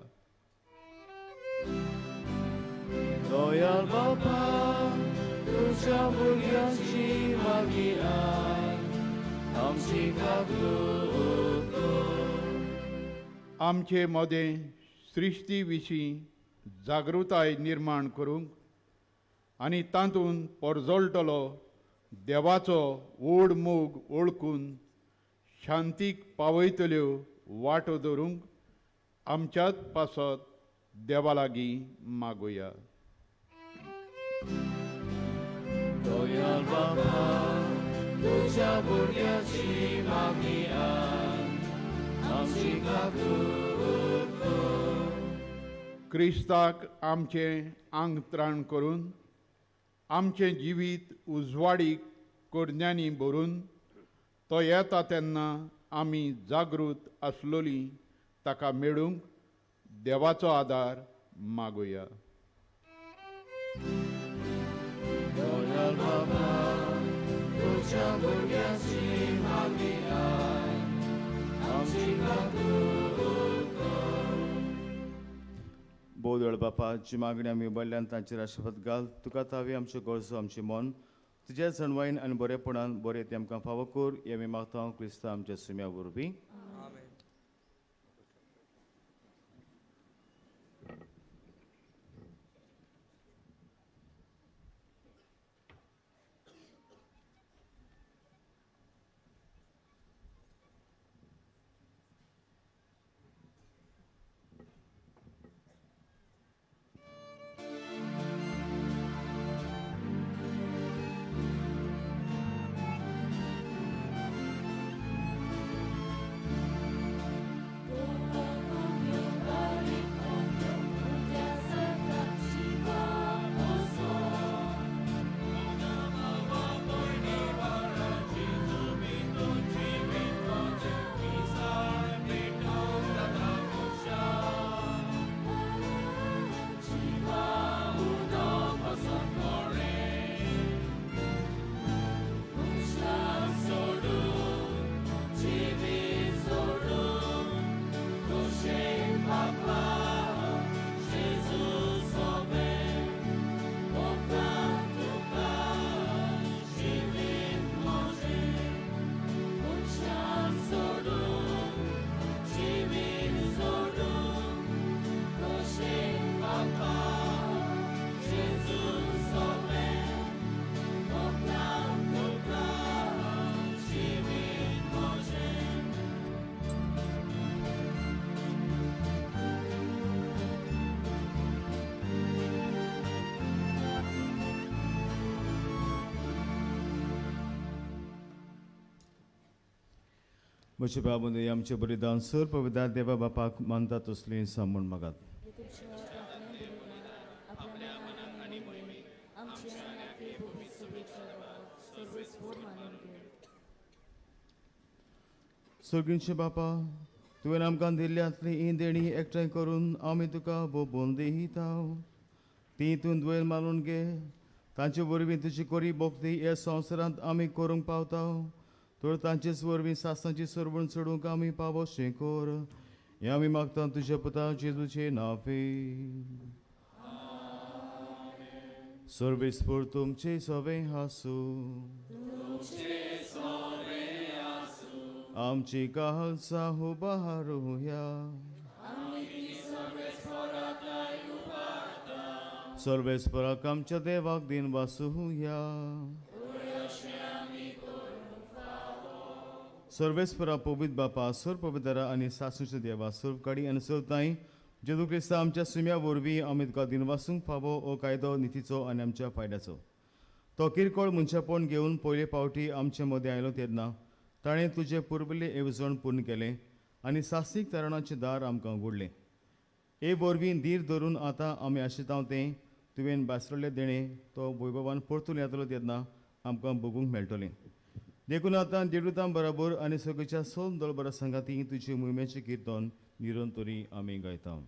दयाळ बापा, तुज्या भुरग्यांची मागणी आयक, आमची काकूत कर. आमचे मदें सृश्टी विशीं जागृताय निर्माण करूंक आनी तातूंत परजळटलो देवाचो ओड मोग वळखून शांतीक पावयतल्यो वाटो दवरूंक आमच्याच पासत देवा लागीं मागुया. दयाळ बाबा, तुज्या भुरग्याची मागणी आयक, आमची काकूत कर. क्रिस्ताक आमचें आंगत्राण करून आमचें जिवीत उजवाडीक करण्यांनी भरून तो येता तेन्ना आमी जागृत आसलोलीं ताका मेळूंक देवाचो आदार मागुया. बोदळ बापा, जी मागणी आमी उबारल्यान तांचेर आशिर्वाद घाल. तुका तावी आमच्यो गरजो आमचें मन तुज्या जणवायन आनी बरेपणान बरें तें आमकां फावो कर, हें आमी मागता क्रिस्तांव आमच्या सुम्या वरवीं. म्हजे बाबू आमचे बलिदान सर पवित्र देवा बापाक मानता तसली म्हूण मागात. सर्गींचे बापा, तुवें आमकां दिल्ल्यांतली ही देणी एकठांय करून आमी तुका बोबोवन दिता. ती तूं दुयेन मानून घे, तांचे वरवीं तुजी कोरी भोक्ती ह्या संवसारांत आमी करूंक पावता. तर तांचेच वरवीं सासांची सरवण चडूंक आमी पावोशें कर, हें आमी मागता तुज्या पुता जेजूचे नांवे. सर्वेस्पर तुमचे सवे हासूं, आमची कालसा उबारुया. सर्वेस्पराक आमच्या देवाक दिन वासुया. सर्वेस्परा पवित्र बापा, सर पवित्रा आनी सासूच्या देवा, सर्व काडी आनी सर्व ताई जेजू क्रिस्ता आमच्या सुम्या वरवीं आमी तुका दिन वासूंक फावो हो कायदो नितीचो आनी आमच्या फायद्याचो. तो किरकोळ मनशापण घेवन पयले फावटी आमचे मदें आयलो तेन्ना ताणें तुजें पुर्विल्लें येवजण पूर्ण केलें आनी साहसीक तरणाचें दार आमकां उगडलें. हे वरवीं धीर धरून आतां आमी आशिता तें तुवें भासरलें देणें तो वैभवान परतून येतलो तेन्ना आमकां भोगूंक मेळटलें. देखून आतां देवदूतां बराबर आनी सगळच्या सोम दळबरा संगाती तुजे मोहिमेचें किर्तन निरंतरी आमी गायता.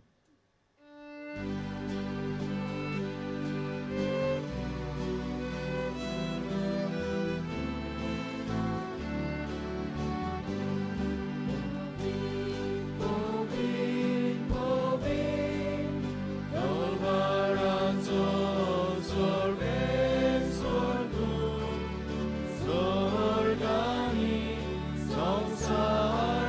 संसार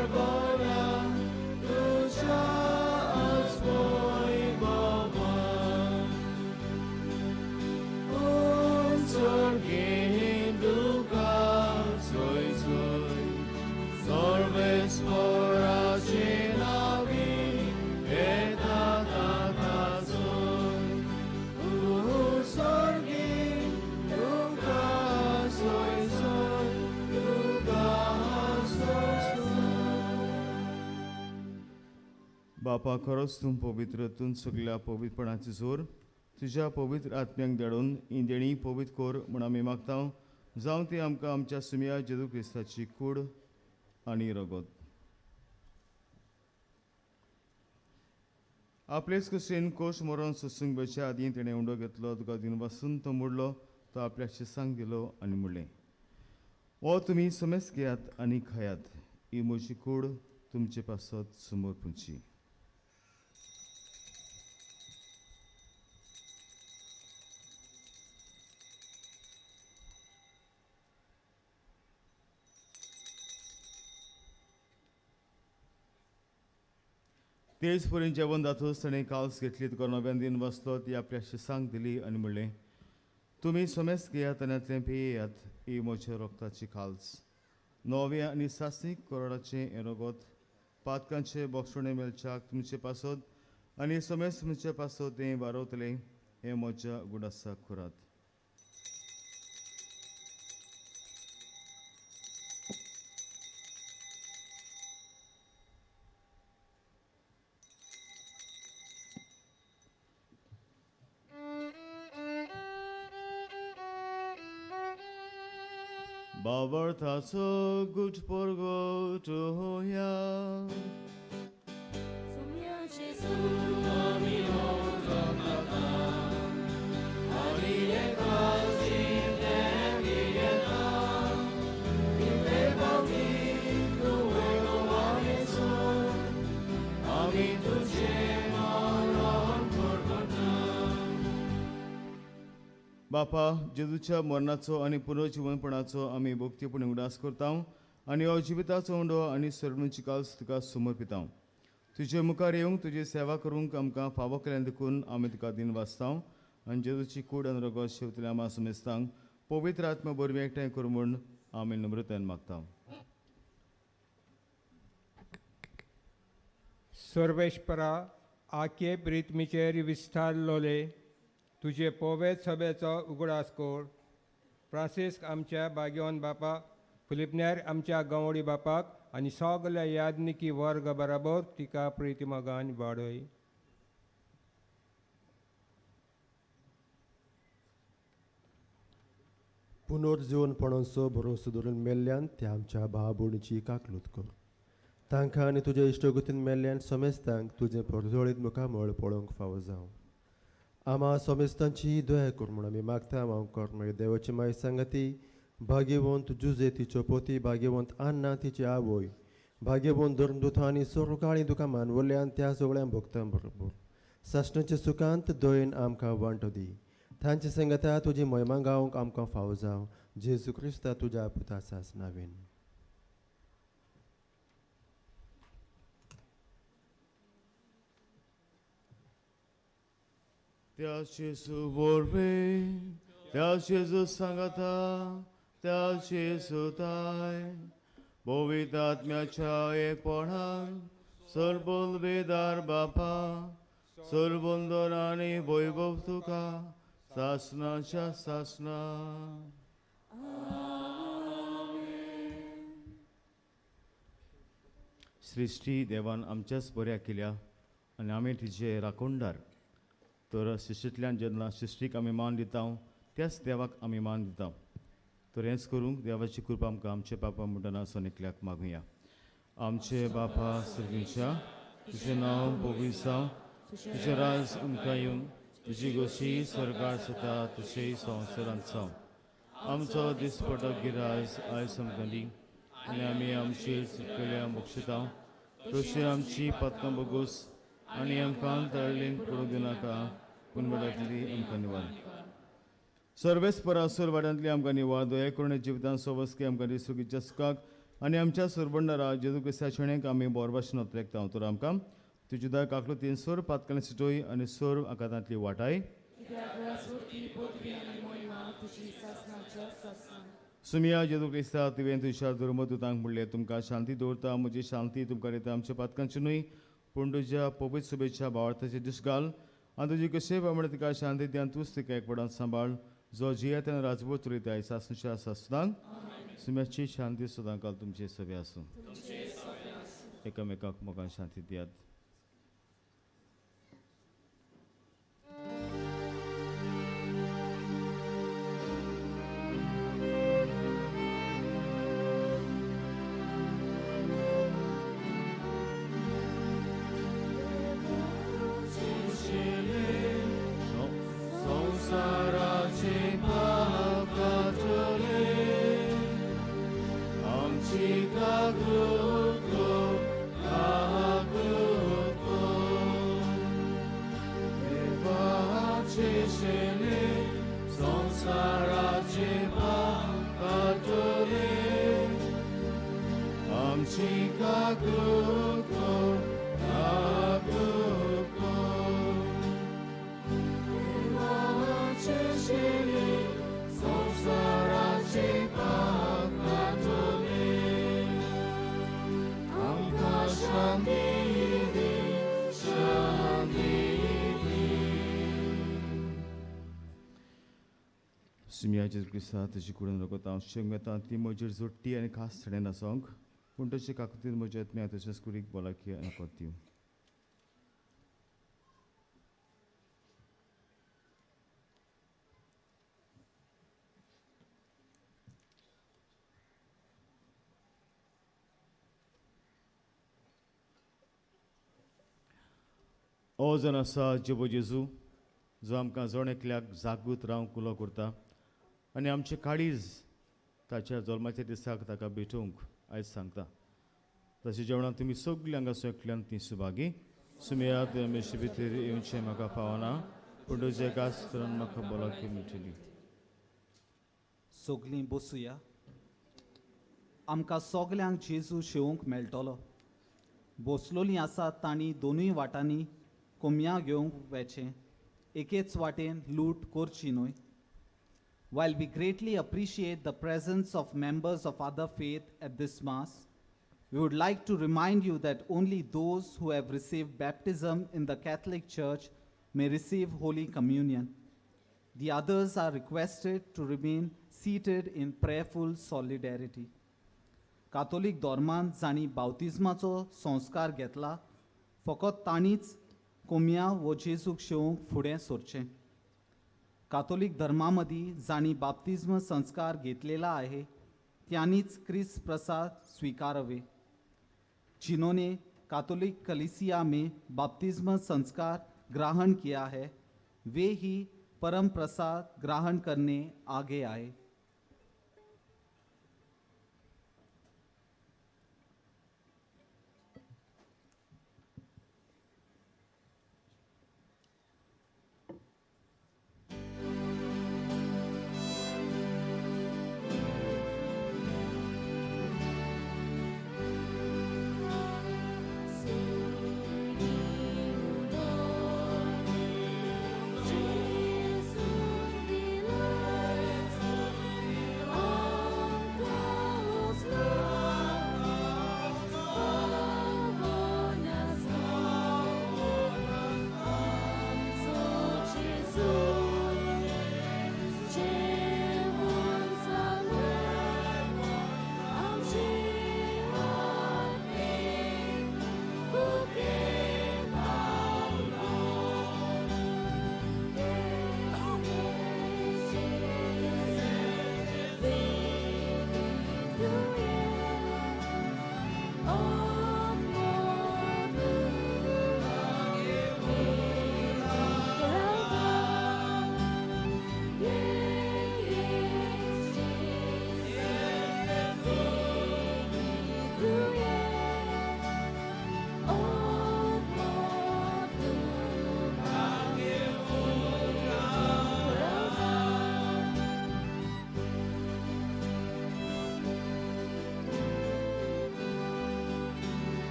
बापा खरोच तूं पवित्र, तूं सगल्या पवित्रपणाची जोर तुज्या पवित्र आत्म्यांक धाडून ही देणी पवित्र कोर म्हूण आमी मागता, जावं ती आमकां आमच्या सुमया जेजू क्रिस्ताची कूड आनी रगत. आपलेच कुशीन कोश मरोन सोसूंक बेच्या आदीं तेणें उंडो घेतलो, तुका दिनवासून तो मोडलो, तो आपल्या शिसांक दिलो आनी म्हणलें, हो तुमी समेस घेयात आनी खायात, ही म्हजी कूड तुमचे पासत समोर पुंची. तेच परीन जेवण जातूच ताणें काल्स घेतली, तुका नव्यान दिन बसलो, ती आपल्या शिसांक दिली आनी म्हणलें, तुमी समेस घेयात आनी हांतलें पियेयात, ही म्हज्या रोगताची काल्स, नव्या आनी सासणीक कोरडाचें हें रगत पातकांचे बोगसणे मेळच्याक तुमचे पासत आनी समेस तुमचे पासत तें वारवतलें, हें म्हज्या गुडासाक करात. बाबर्थाचो गुट परगट होया. बापा, जेजूच्या मरणाचो आनी पुनर्जिवनपणाचो आमी भक्तीपूर्ण उगडास करता आनी हो जिविताचो उंडो आनी सर्वणूची काल्स तुका समर्पिता. तुजे मुखार येवंक तुजी सेवा करूंक आमकां फावो केल्यान देखून आमी तुका दिन वाचता आनी जेजूची कूड आनी रगत शेवतल्या आमा समेस्तांक पवित्र आत्मा वरवीं एकठांय करूं म्हूण आमी नम्रतायेन मागता. सर्वेश्वरा, आखे प्रितमीचेर विस्तारलोले तुजे पोवेत सभेचो उगडास कर. फ्रांसिस्क आमच्या बागेवन बापा, फिलिपनेर आमच्या गंवडी बापाक आनी सगल्या यादनिकी वर्ग बराबर तिका प्रितीमोगान वाडय. पुनर्जीवनपणाचो भरोसो धरून मेल्ल्यान त्या आमच्या भाव भयणीची काकलूत कर. तांकां आनी तुज्या इश्टगतीन मेल्ल्यान समेस्तांक तुजें परजळीत मुखामळ पळोवंक फावो जावं. आमा समेस्तांची दया कर म्हूण आमी मागता. हांव कर मागीर देवाची माय सांगाती भाग्यवंत जुजे तिचो पोती, भाग्यवंत आन्ना तिची आवय, भाग्यवंत धर्मदूत आनी सोरुकाळी तुका मानवल्यान त्या सगळ्या भक्तां बरोबर सासणाचे सुखांत दयेन आमकां वांटो दी. तांचे सांगाता तुजी महिमा गावंक आमकां फावो जावं. जेजू क्रिस्ता तुज्या पुता सास नावेन. त्या जेजू वरवीं, त्या जेजू सांगाता, त्या जेजू ताय पवित्र आत्म्याच्या एकपणान सर्वबलवेदार बापा, सर्वंदर आनी वैभव तुका सासणाच्या सासणा. सृश्टी देवान आमच्याच बऱ्या केल्या आनी आमी तिचे राखणदार. तर सृश्टींतल्यान जेन्ना सृश्टीक आमी मान दिता त्याच देवाक आमी मान दिता. तर हेंच करूंक देवाची कृपा आमकां आमचे बापा म्हणटना सोनिकल्याक मागुया. आमचे बापा सर्गीच्या, तुजें नांव पवित्र जावं, तुजें राज आमकां येवं, तुजी गोशी स्वर्गार जाता तशेंय संवसारांत जावं. आमचो दिसपटो गिराज आयज आमकां दी आनी आमी आमचे चुकलेल्या बक्षिता तशी आमची पातकां बोगोस आनी आमकां तळ्ळींक पडूंक दिनाका, पूण वाड्यांतली आमकां निवार. सर्वेस्परा वाड्यांतली आमकां निवार. दया करून जिवितान सोबसकी आमकां दिसुकीच्या सुखाक आनी आमच्या सुरबंडरा जेजू क्रिस्ता शेणेक आमी बोरभाशेन ओतरेकता. तर आमकां तुजी दया काकलुतीन सोर पातकांनी सुटोय आनी सोर आकांतांतली वाटाय. सुमिया जेजू क्रिस्ता, तुवें तुज्या धर्मदूतांक म्हणलें, तुमकां शांती दवरता, म्हजी शांती तुमकां दिता, आमच्या पातकांची न्हय पूण तुज्या पवित्र शुभेच्छा भावार्थाचे दीस घाल आनी तुजी कशे प्रमाणे तिका शांती दी आनी तूंच तिका एकवटान सांबाळ, जो जियेता आनी राजभर चलयता सासणाच्या सासणाक. सुम्याची शांती सदांकाल तुमचे सगळे आसूं. एकामेकाक मोगान शांती दियात. देवाचे शेणे संवसाराचे पाप काडटले आमची काकूट कर, काकूट कर. देवाचे शेणे संवसाराचे पाप काडटले आमकां शांती दी, शांती दी. सुमिया जेजू क्रिस्ता तुजी कुडून रगत हांव शेंग येता ती म्हजेर जोडटी आनी खास थेडे नासोंक पूण तशी काकुतीन म्हज्या आत्म्या तशेंच कुडीक भलायकी आनी कोत दिवं. ओ जण आसा जेबो जेजू जो आमकां जण एकल्याक जागृत रावंक उलो करता आनी आमचें काळीज ताच्या जल्माच्या दिसाक ताका भेटोवंक आयज सांगता. तशें जेवणाक तुमी सगळीं हांगा एकल्यान ती सुभागी सुमयात हमेशे भितर येवचें म्हाका पावना पूण तुजें गास्त्रान म्हाका भलायकी मेळटली. सगलीं बसुया. आमकां सगल्यांक जेजू शेवंक मेळटलो. बसलोलीं आसात तांणी दोनूय वाटांनी कोमया घेवंक वेचें, एकेच वाटेन लूट करची न्हय. While we greatly appreciate the presence of members of other faith at this Mass, we would like to remind you that only those who have received baptism in the Catholic Church may receive Holy Communion. The others are requested to remain seated in prayerful solidarity. Catholic धर्मांत जांणी बावतिज्माचो संस्कार घेतला फकत तांणीच कोमया वो जेजूक शेवंक फुडें सरचें. कातोलीक धर्मा मदीं जांणी बाप्तिज्म संस्कार घेतलेला आहे त्यांनीच क्रिस्त प्रसाद स्वीकारवे. जिन्होंने कातोलिक कलीसिया में बाप्तिज्म संस्कार ग्रहण किया है वे ही परम प्रसाद ग्रहण करने आगे आए. Gesù di là,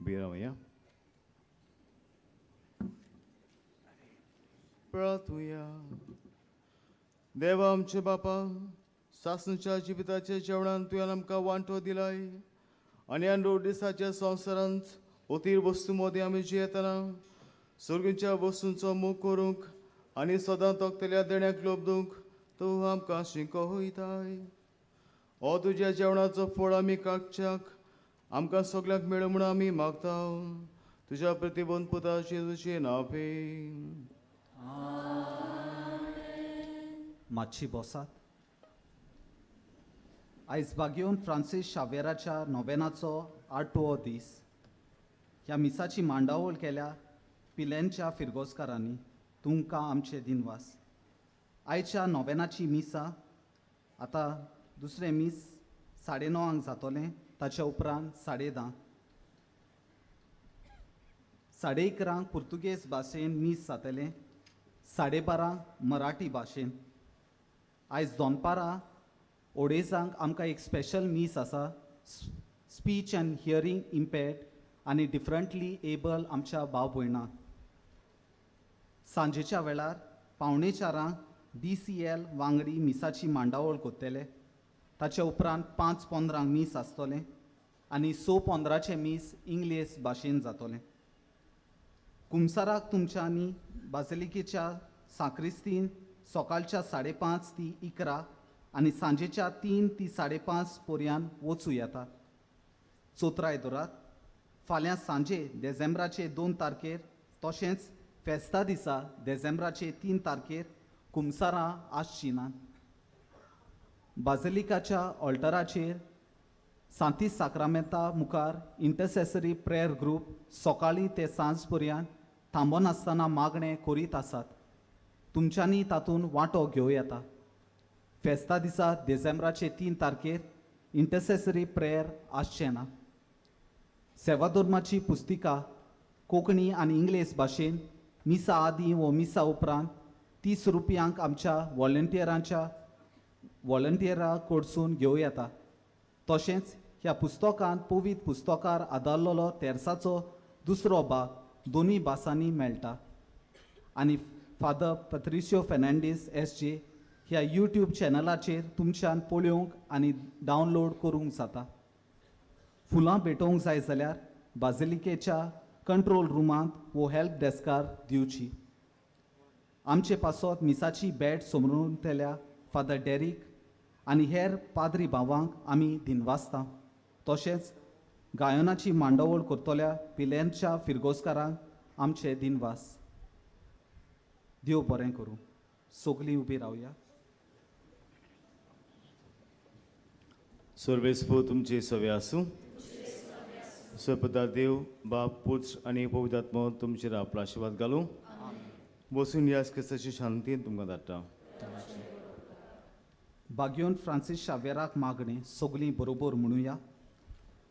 उबी रावया. प्रार्थुया. देवा आमचे बापा, सासूच्या जिविताच्या जेवणान तुवें आमकां वांटो दिलाय आनी ह्या रोड दिसाच्या संवसारांत अतीर वस्तू मदीं आमी जियेतना सर्गीच्या वस्तूंचो मोग करूंक आनी सदां तोखतल्या देण्याक लोबदूंक तूं आमकां शिकोयताय. हो तुज्या जेवणाचो फळ आमी काडच्याक आमकां सगल्यांक मेळूं म्हूण आमी मागता तुज्या प्रतिबंध पुता जेजूचे नांव. मातशी बसात. आयज बागेवन फ्रांसीस शावेराच्या नोवेनाचो आठवो दीस. ह्या मिसाची मांडावळ केल्या पिलेंच्या फिरगोजकारांनी. तुमकां आमचे दिनवास. आयच्या नोवेनाची मिसां आतां दुसरें मीस 9:30 जातलें, ताच्या उपरांत 10:30 11:30 पुर्तुगेज भाशेन मीस जातलें, 12:30 मराठी भाशेन. आयज दनपारां 2:30 आमकां एक स्पेशल मीस आसा, स्पीच अँड हियरींग इम्पेर्ड आनी डिफरंटली एबल आमच्या भाव भयणांक. सांजेच्या वेळार 3:45 DCL वांगडी मिसाची मांडावळ करतले. ताच्या उपरांत 5:15 मीस आसतलें आनी 6:15 मीस इंग्लीश भाशेन जातलें. कुमसाराक तुमच्यांनी बाजिलिकेच्या साक्रिस्तीन सकाळच्या 5:30 ती 11 आनी सांजेच्या 3 ती 5:30 पर्यंत वचूं येता. चोत्राय दवरात, फाल्यां सांजे देझेंब्राचे 2 तारखेर तशेंच फेस्ता दिसा देझेंब्राचे 3 तारखेर कुमसारां आसचीं ना. बाजिलिकाच्या ऑल्टराचेर सांतीस साक्रामेंता मुखार इंटरसेसरी प्रेयर ग्रूप सकाळीं ते सांज पर्यंत थांबनासतना मागणें करीत आसात. तुमच्यांनी तातूंत वांटो घेवं येता. फेस्ता दिसा देझेंब्राचे 3 तारखेर इंटरसेसरी प्रेयर आसचें ना. सेवाधर्माची पुस्तिका कोंकणी आनी इंग्लीश भाशेन मिसा आदीं वो मिसा उपरांत 30 रुपयांक आमच्या वॉलंटियरा कडसून घेवं येता. तशेंच ह्या पुस्तकांत पवित्र पुस्तकार आदारलेलो तेर्साचो दुसरो भाग दोनूय भासांनी मेळटा. आनी फादर पत्रिसियो फेर्नांडीस SJ ह्या यूट्यूब चॅनलाचेर तुमच्यान पळोवंक आनी डावनलोड करूंक जाता. फुलां भेटोवंक जाय जाल्यार बाजिलिकेच्या कंट्रोल रुमांत वो हेल्प डेस्कार दिवची. आमचे पासत मिसाची भेट समरुंतल्या फादर डेरीक आनी हेर पाद्री भावांक आमी दिनवासता. तशेंच गायनाची मांडावळ करतल्या पिलेंच्या फिरगोजकारांक आमचे दिनवास. देव बरें करूं. सगलीं उबी रावया. सर्वेस्पू तुमचे सवे आसूं. सर्वदा देव बाप पुत्र आनी पवित्र आत्मो तुमचेर आपलो आशिर्वाद घालूं. बसून ह्या क्रिस्ताची शांतीन तुमकां धाडटा. बागियोन फ्रांसीस शावेराक मागणें सगलीं बरोबर म्हणुया.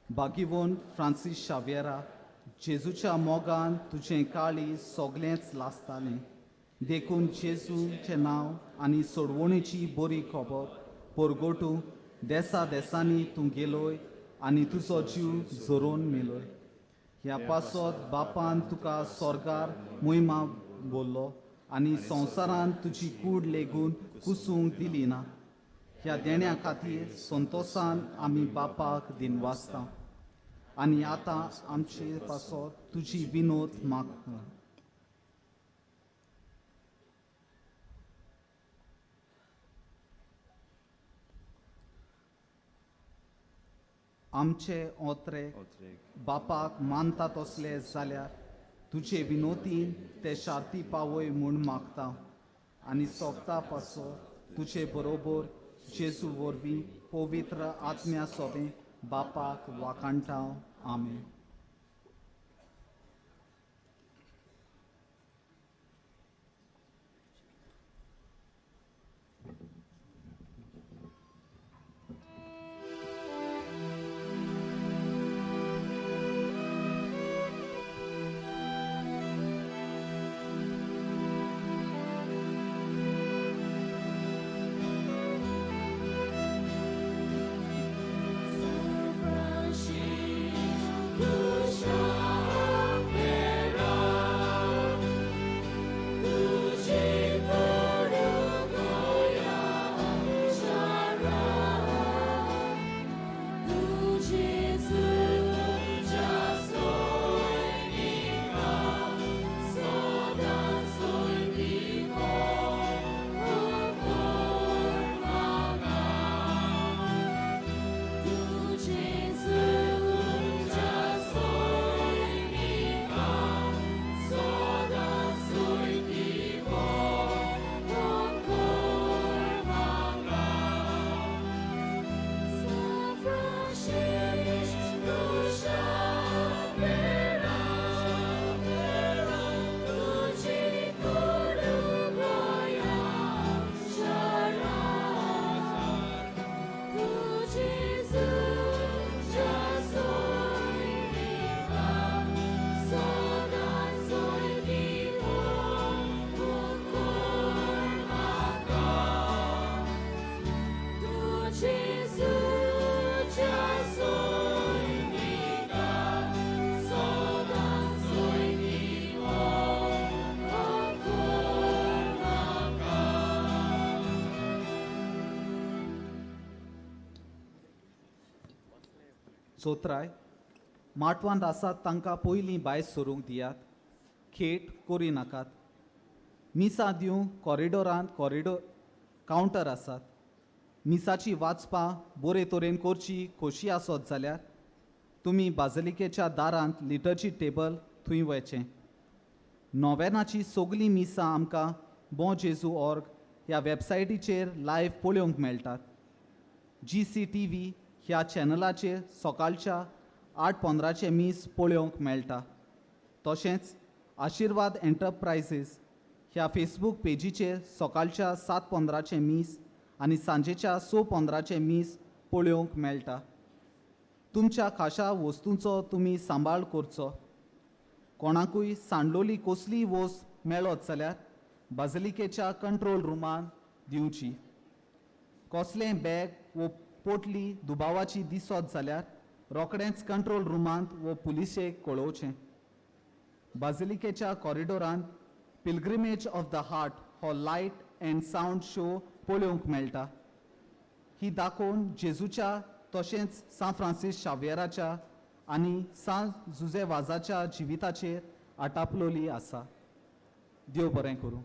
बागिवोन फ्रांसीस शावेरा, जेजूच्या मोगान तुजें काळीज सगलेंच लासतालें, देखून जेजूचें नांव आनी सोडवणेची बरी खबर परगटूंक देसा देसांनी तूं गेलोय आनी तुजो जीव झरोवन मेलोय. ह्या पासत बापान तुका स्वर्गार मोहिमा बोल्लो आनी संवसारान तुजी कूड लेगून कुसूंक दिली ना. ह्या देण्या खातीर संतोसान आमी बापाक दिनवासता आनी आतां आमचे पासत तुजी विनोद मागता. आमचे ओत्रे बापाक मानता तसले जाल्यार तुजे विनोदीन ते शार्ती पावय म्हूण मागता आनी सोगता पासो तुजे बरोबर जेजू वरवीं पवित्र आत्म्या सोबें बापाक वाखाणटा. आमेन. Good. चोत्राय माटवांत आसात तांकां पयलीं भायर सरूंक दियात, खेट करी नाकात. मिसां दिवंक कॉरिडोरांत कॉरिडोर कावंटर आसात. मिसाची वाचपां बरे तरेन करची खोशी आसत जाल्यार तुमी बाजलिकेच्या दारांत लिटरची टेबल थंय वयचें. नोवेनाची सगलीं मिसां आमकां बॉ जेजू ऑर्ग ह्या वेबसायटीचेर लायव्ह पळोवंक मेळटात. GCTV ह्या चॅनलाचेर सकाळच्या 8:15 मीस पळोवंक मेळटा. तशेंच आशिर्वाद एंटरप्रायजीस ह्या फेसबूक पेजीचेर सकाळच्या 7:15 मीस आनी सांजेच्या 6:15 मीस पळोवंक मेळटा. तुमच्या खाशा वस्तूंचो तुमी सांबाळ करचो. कोणाकूय सांडलोली कसलीय वस्त मेळत जाल्यार बाजलिकेच्या कंट्रोल रुमान दिवची. कसलें बॅग वो पोटली दुबावाची दिसत जाल्यार रोखडेंच कंट्रोल रुमांत वो पुलिशेक कळोवचें. बाजिलिकेच्या कॉरिडोरांत पिलग्रिमेज ऑफ the heart हो लायट अँड सावंड शो पळोवंक मेळटा. ही दाखोवन जेजूच्या तशेंच सांत फ्रांसीस शाव्येराच्या आनी सांत जुजे वाजाच्या जिविताचेर आटापलोली आसा. देव बरें करूं.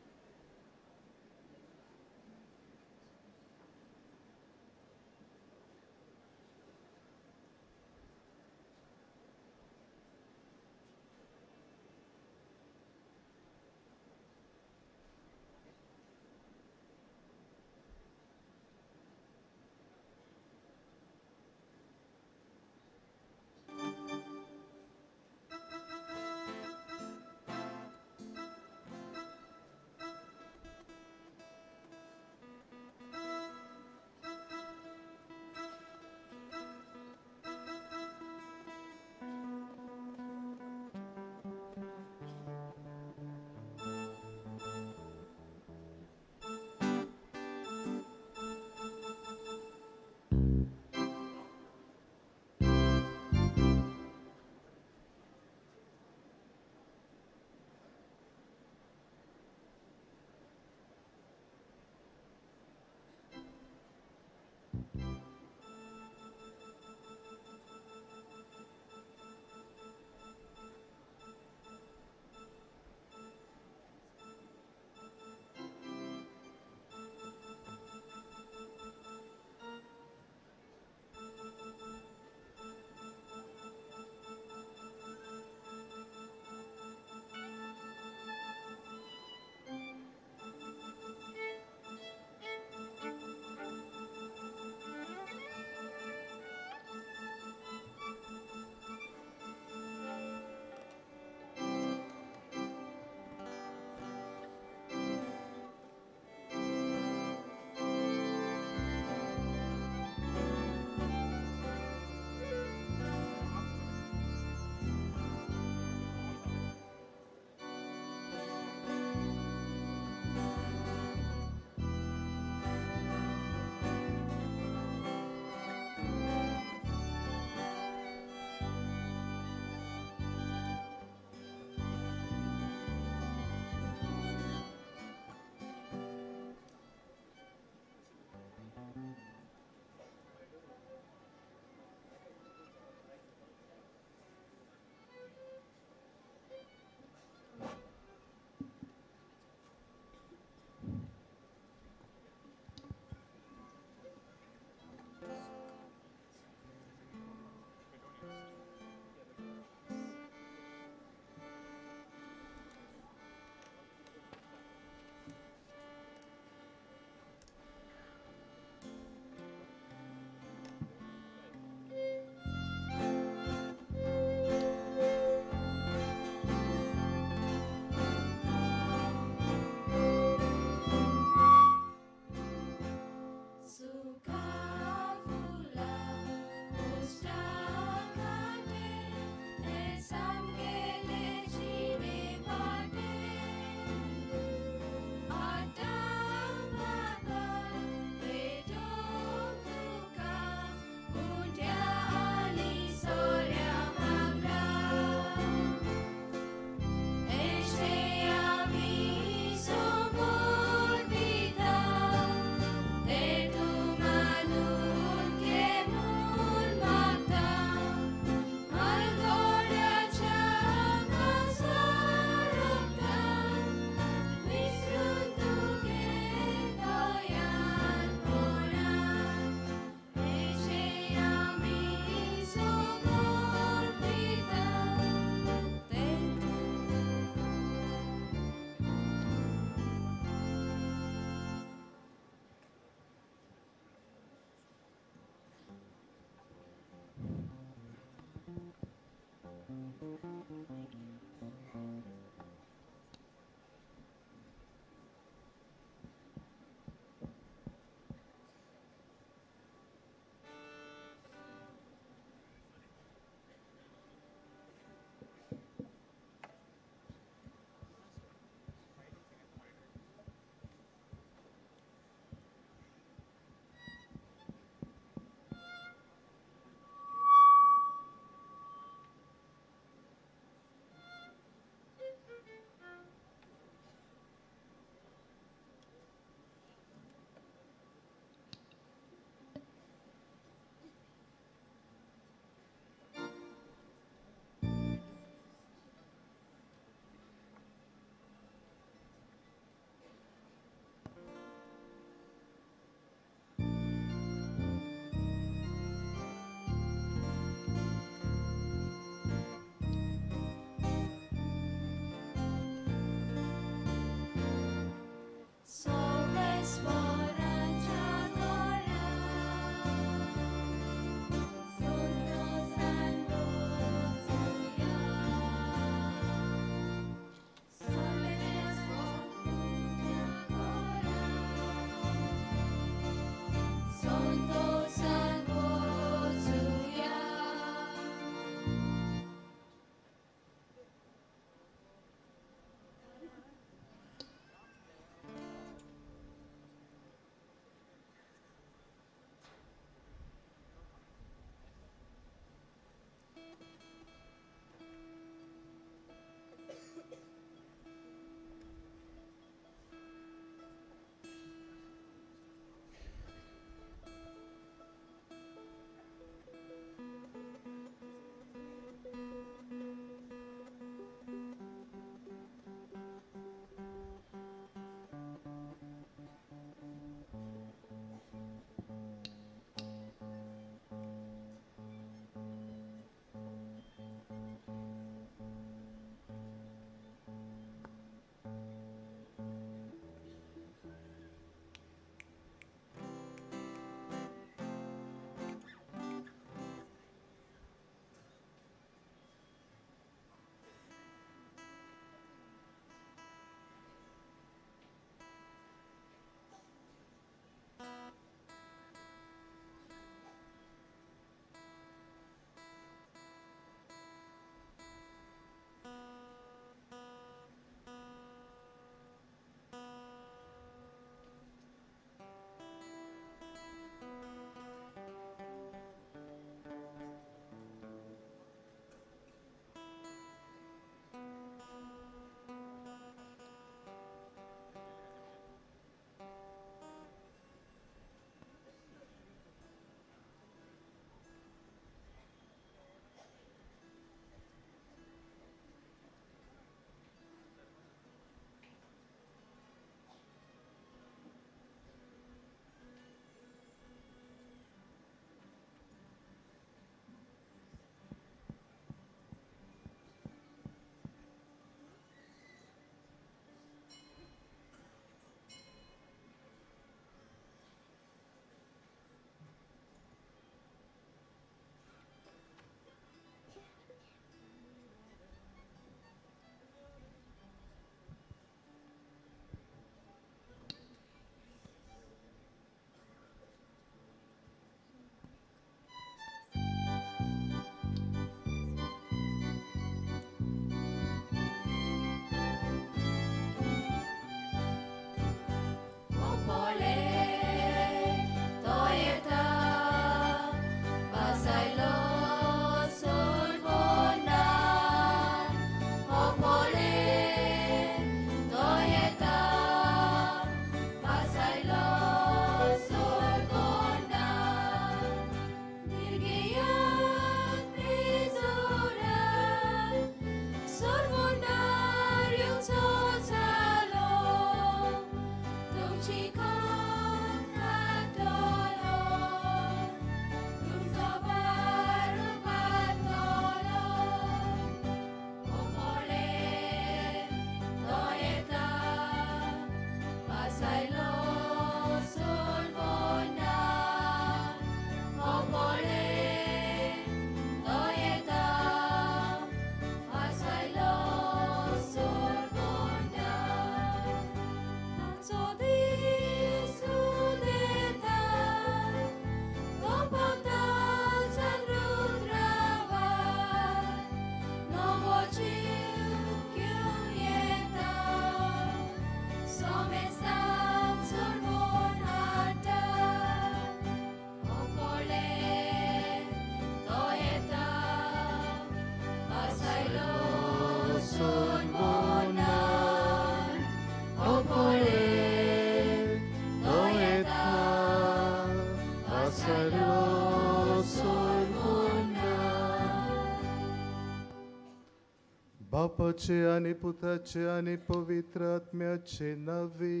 बापाचे आनी पुताचे आनी पवित्र आत्म्याचे नांवे.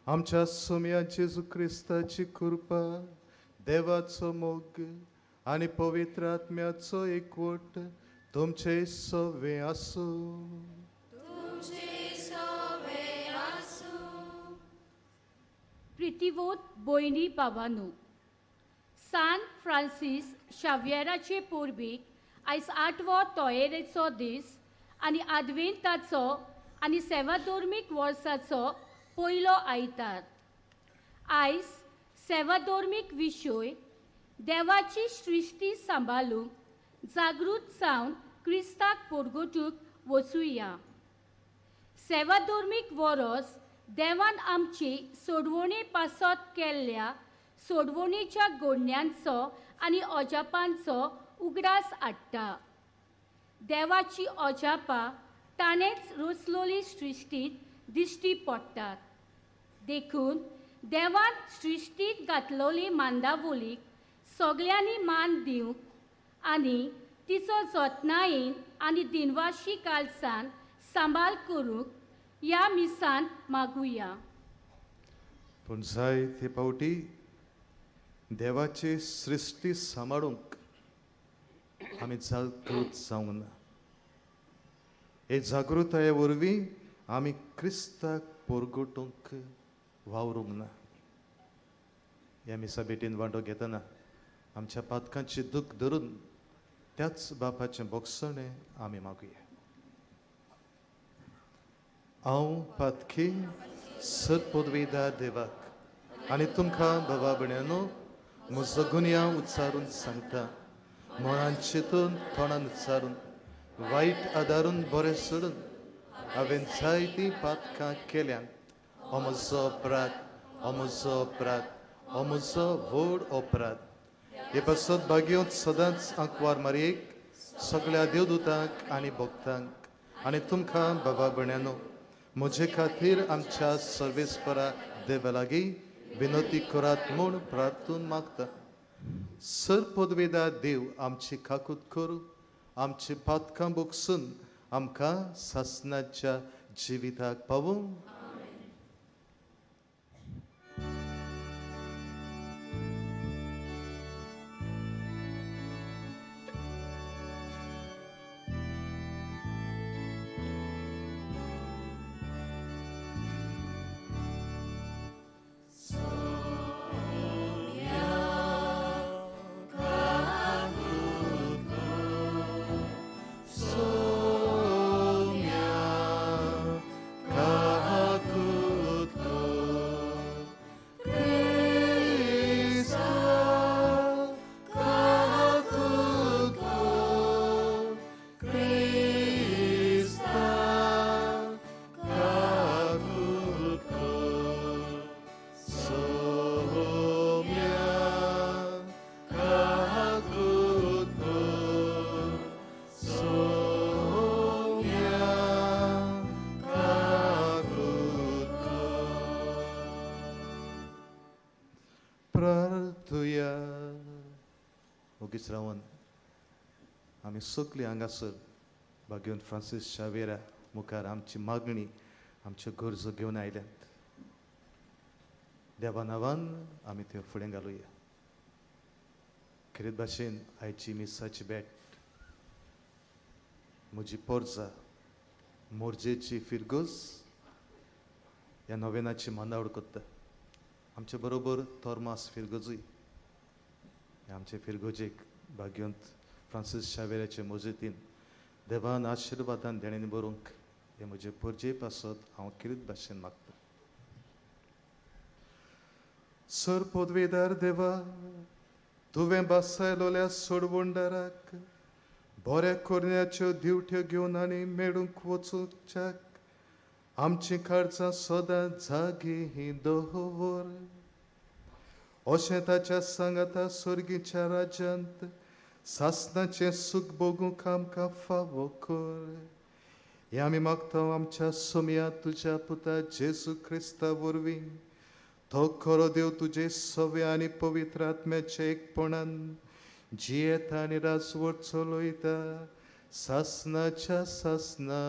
आमच्या सोम्या जेजू क्रिस्ताची कृपा, देवाचो मोग आनी पवित्र आत्म्याचो एकवट तुमचे सवे आसूं. प्रितिवोत भयणी बाबानू, सान फ्रांसीस शाव्येराचे पोरबीक आयज आठवो तोयेरेचो दीस आनी आदवेंताचो आनी सेवाधर्मीक वर्साचो पयलो आयतार. आयज सेवाधर्मीक विशय देवाची सृश्टी सांबाळूंक जागृत जावन क्रिस्ताक पोरगोटूंक वचुया. सेवाधर्मीक वरोस देवान आमची सोडवणे पासत केल्ल्या सोडवणेच्या गोडण्यांचो आनी अजापांचो उगडास हाडटा. देवाची अजापां ताणेंच रचलोली सृश्टींत दिश्टी पडटात. देखून देवान सृश्टींत घातलोली मांदावोलीक सगल्यांनी मान दिवंक आनी तिचो जतनायेन आनी दिनवाशी कालसान सांबाळ करूंक ह्या मिसांत मागुया. पूण जाय ते फावटी देवाची सृश्टी सांबाळूंक आमी जागृत जावंक ना. हे जागृताये वरवीं आमी क्रिस्ताक पोरगोटूंक वावरूंक ना. ह्या मिसा भेटीन वांटो घेतना आमच्या पातकांची दूख धरून त्याच बापाचें बोगसणें आमी मागुया. हांव पातकी सर पदवीदार देवाक आनी तुमकां बाबा भयणांनो म्हजो गुन्यांव उच्चारून सांगता. मनान चिंतून तोंडान उच्चारून वायट आदारून बरें सोडून हांवें जायतीं पातकां केल्यांत. हो म्हजो अपराध, हो म्हजो अपराध, हो म्हजो व्हड अपराध. हे पासत भाग्योत सदांच आंकवार मारयेक, सगळ्या देवदूतांक आनी भक्तांक आनी तुमकां बाबा भयणांनो म्हजे खातीर आमच्या सर्वेस्परा देवा लागीं विनोती करात म्हूण प्रार्थून मागता. सर पदवेदार देव आमची काकूत करूं, आमची पातकां बोगसून आमकां सासणाच्या जिविताक पावूं. प्रार्थुया. ओगीच रावन आमी सगळीं हांगासर भाग्योन फ्रांसीस शावेरा मुखार आमची मागणी, आमच्यो गरजो घेवन आयल्यात. देवा नांवान आमी त्यो फुडें घालुया. खेरीत भाशेन आयची मिसाची भेट म्हजी पोरजा मोरजेची फिरगोज ह्या नोवेनाची मांदावड करता. आमचे बरोबर तोर्मास फिरगोजूय आमचे फिरगोजेक भाग्योंत फ्रांसीस शावेराचे मजतीन देवान आशिर्वादान देणेन बरोवंक हे म्हजे पोरजे पासत हांव खेरीत भाशेन मागता. सर पदवेदार देवा, तुवें बासायलोल्या सोडवणदाराक बऱ्या करण्याच्यो दिवट्यो घेवन आनी मेळूंक वचूच्याक आमचीं काळजां सदां जागी दवर. अशें ताच्या सांगाता सर्गीच्या राज्यांत सासणाचें सूख भोगूंक आमकां फावो कर. हें आमी मागता आमच्या सोम्या तुज्या पुता जेजू क्रिस्ता वरवीं. तो खरो देव तुजे सवे आनी पवित्र आत्म्याचे एकपणान जियेता आनी राजवट चलयता सासनाच्या सासना.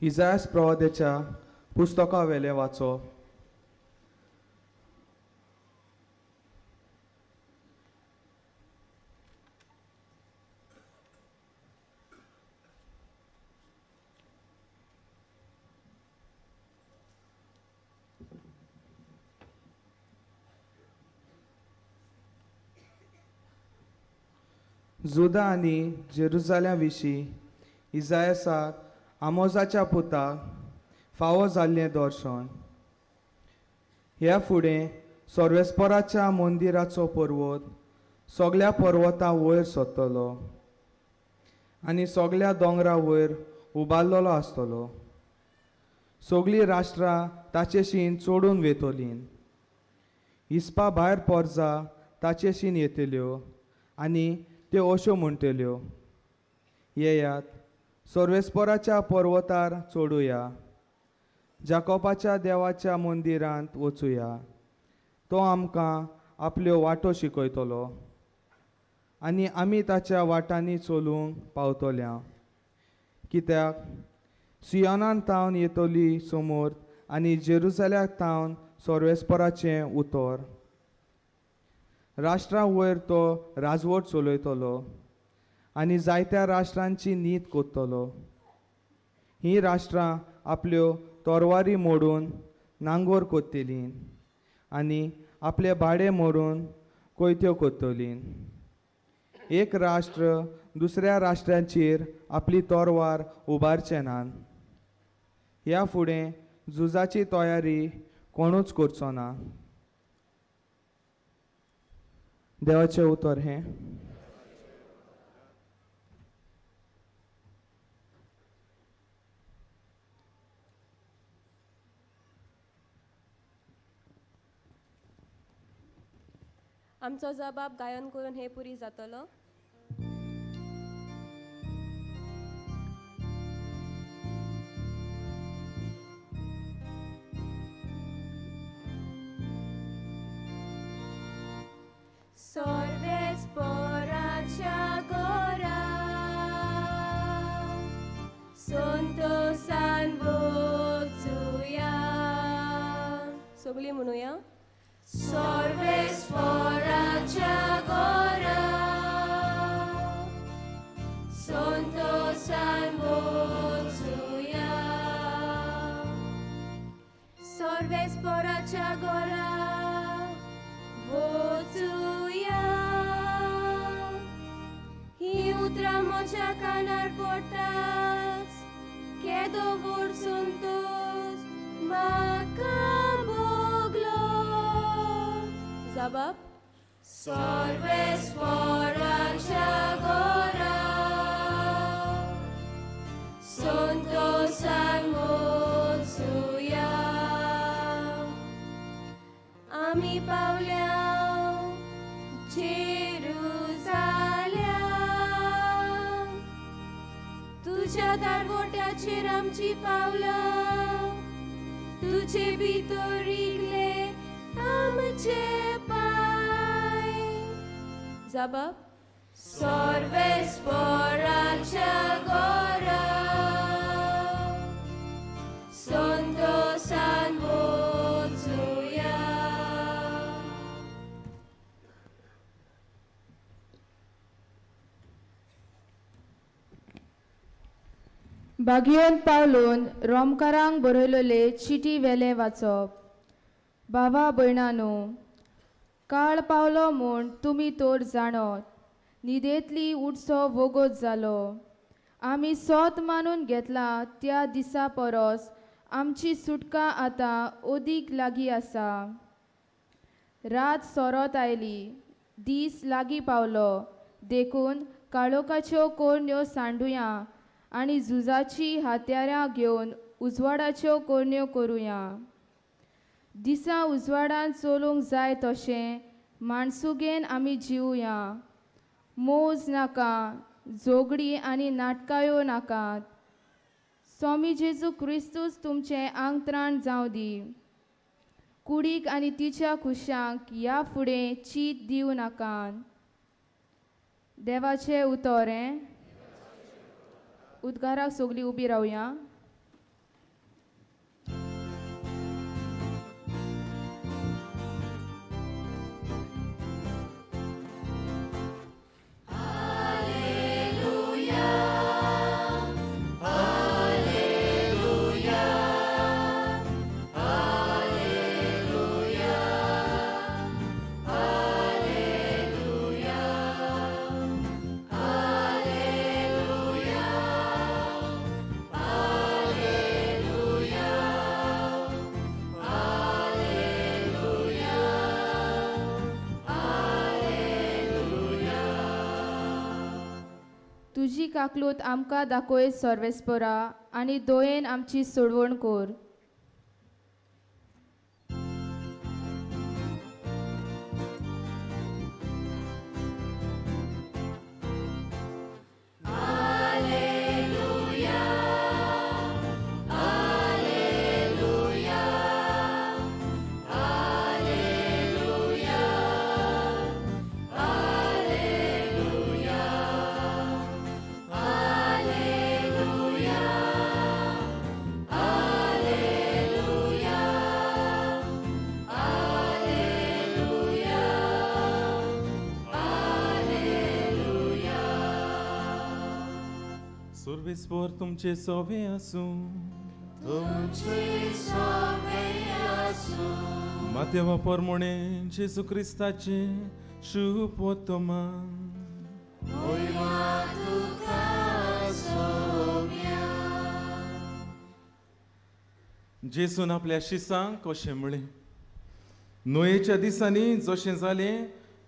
इजायास प्रवाद्याच्या पुस्तका वेलें वाचो. जुदा आनी जेरुजाल्या विशीं इजायासाक आमोजाच्या पुताक फावो जाल्लें दर्शन. ह्या फुडें सर्वेस्पराच्या मंदिराचो पर्वत सगल्या पर्वतां वयर सरतलो आनी सगल्या दोंगरा वयर उबारलेलो आसतलो. सगळीं राष्ट्रां ताचेशीन चोडून वेतलीं. इस्पा भायर पोरजा ताचेशीन येतल्यो आनी त्यो अश्यो म्हणटल्यो, येयात सर्वेस्पराच्या पर्वतार चडुया, जाकोबाच्या देवाच्या मंदिरांत वचुया. तो आमकां आपल्यो वाटो शिकयतलो आनी आमी ताच्या वाटांनी चलूंक पावतल्या. कित्याक सियोनान तावन येतली समोर आनी जेरुजाल्याक तावन सर्वेस्पराचें उतर. राष्ट्रां वयर तो राजवट चलयतलो आनी जायत्या राष्ट्रांची नीत कोत्तलो. हीं राष्ट्रां आपल्यो तोरवारी मोडून नांगोर कोत्तलीं आनी आपले भाडे मोडून कोयत्यो कोत्तलीं. एक राष्ट्र दुसऱ्या राष्ट्रांचेर आपली तोरवार उबारचे नात. ह्या फुडें झुजाची तयारी कोणूच करचो ना. देवाचें उतर हें. आमचो जबाब गायन करून हे पुरी जातलो. सर्वेस्पराच्या घरा संतोसान वचुया. सगळीं म्हणुया. सर्वेस्पराच्या घरा संतोसान वचुया. सर्वेस्पराच्या घरा वचुया. ही उतरां म्हज्या कानार पडटाच केदो व्हड संतोश म्हाका भोगलो. जबाब सर्वेस्पराच्या घरा संतोसान वचुया. आमी पावल्या जेरुजाल्या तुज्या दारवट्याचेर आमची पावलां तुजे भितर रिगले आमचे पांय. जबाब सर्वेस्पराच्या घरा संतोसान वचुया. बागियोन पावलून रोमकारांक बरयलेले चिटी वेलें वाचप. भावा भयणानो, काळ पावलो म्हूण तुमी तर जाणत, न्हिदेंतली उठचो वोगोत जालो. आमी सोत मानून घेतला त्या दिसा परस आमची सुटका आतां अदीक लागीं आसा. रात सोरत आयली, दीस लागीं पावलो, देखून काळोखाच्यो कोरण्यो सांडुया आनी झुजाची हत्यारां घेवन उजवाडाच्यो कोरण्यो करुया. दिसा उजवाडान चलूंक जाय तशें माणसुगेन आमी जिवया. मोज नाका, झगडीं आनी नाटकायो नाकात. स्वामी जेजू क्रिस्तूच तुमचें आंगत्राण जावं दी. कुडीक आनी तिच्या खुशांक ह्या फुडें चीत दिवं नाकात. देवाचें उतर हें. उद्गाराक सगळीं उबी रावया. तुजी काकलूत आमकां दाखय सर्वेस्परा आनी दोयेन आमची सोडवण कर. सर्वेस्पर तुमचे सोवे आसूं. तुमचे सोवे आसूं. मातेवा परमोणे जेजू क्रिस्ताचे शुभ वर्तमान. मोयमा तुका सोम्या. जेजून आपल्या शिसांक अशें म्हळें, नोयेच्या दिसांनी जशें जालें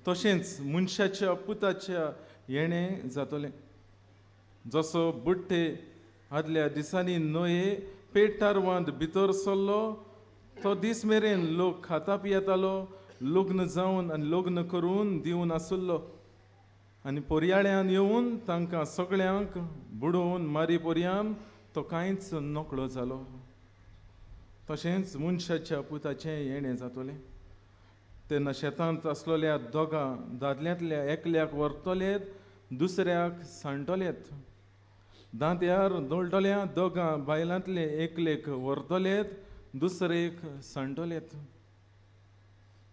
तशेंच मनशाच्या पुताच्या येणें जातलें. जसो बुट्टे आदल्या दिसांनी नोये पेट तारवांत भितर सरलो तो दीस मेरेन लोक खाता पियेतालो, लग्न जावन आनी लग्न करून दिवन आसलो आनी पोरयाळ्यान येवन तांकां सगळ्यांक बुडोवन मारी पोरयान तो कांयच नकळो जालो. तशेंच मनशाच्या पुताचें येणें जातलें. तेन्ना शेतांत आसलेल्या दोगां दादल्यांतल्या एकल्याक व्हरतलेत, दुसऱ्याक सांडटलेत. दांत्यार दळटल्या दोगां बायलांतले एकलेक व्हरतलेत, दुसरेक सांडटलेत.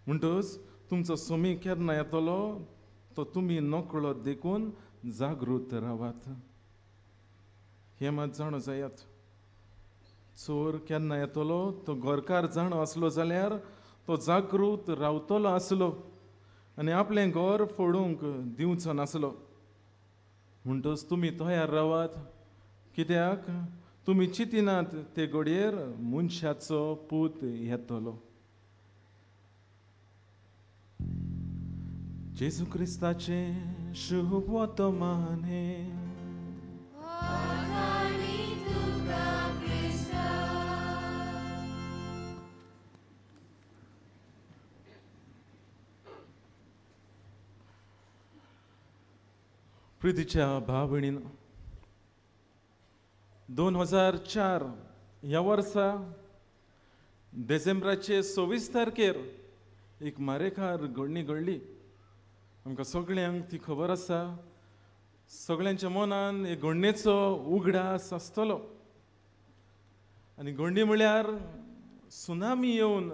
म्हणटच तुमचो सोमी केन्ना येतलो तो तुमी नकळो देखून जागृत रावात. हें मात जाणो जायात, चोर केन्ना येतलो तो घरकार जाणो आसलो जाल्यार तो जागृत रावतलो आसलो आनी आपलें घर फोडूंक दिवचो नासलो. म्हणटच तुमी तयार रावात, कित्याक तुमी चिंतिनात ते घडयेर मनशाचो पूत येतलो. जेजू क्रिस्ताचें शुभ वर्तमान हें. प्रितीच्या भाव भयणीन, 2004 ह्या वर्सा डिसेंबराचे 26 तारखेर एक मारेकार घडणी घडली. आमकां सगळ्यांक ती खबर आसा. सगळ्यांच्या मनान एक घडणेचो उगडास आसतलो. आनी घडणी म्हळ्यार सुनामी येवन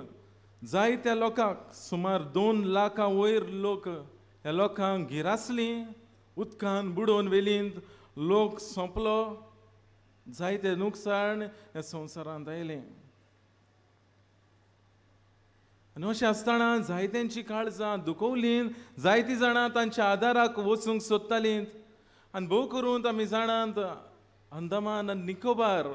जायत्या लोकांक, सुमार 2 लाखां वयर लोक ह्या लोकांक गिरासली, उदकान बुडोवन वेलींत लोक सोंपलो. जायते नुकसाण ह्या संवसारांत आयलें. आनी अशें आसतना जायत्यांची काळजां दुखवलीं, जायतीं जाणां तांच्या आदाराक वचूंक सोदतालीं. आनी भोव करून आमी जाणात अंदमान आनी निकोबार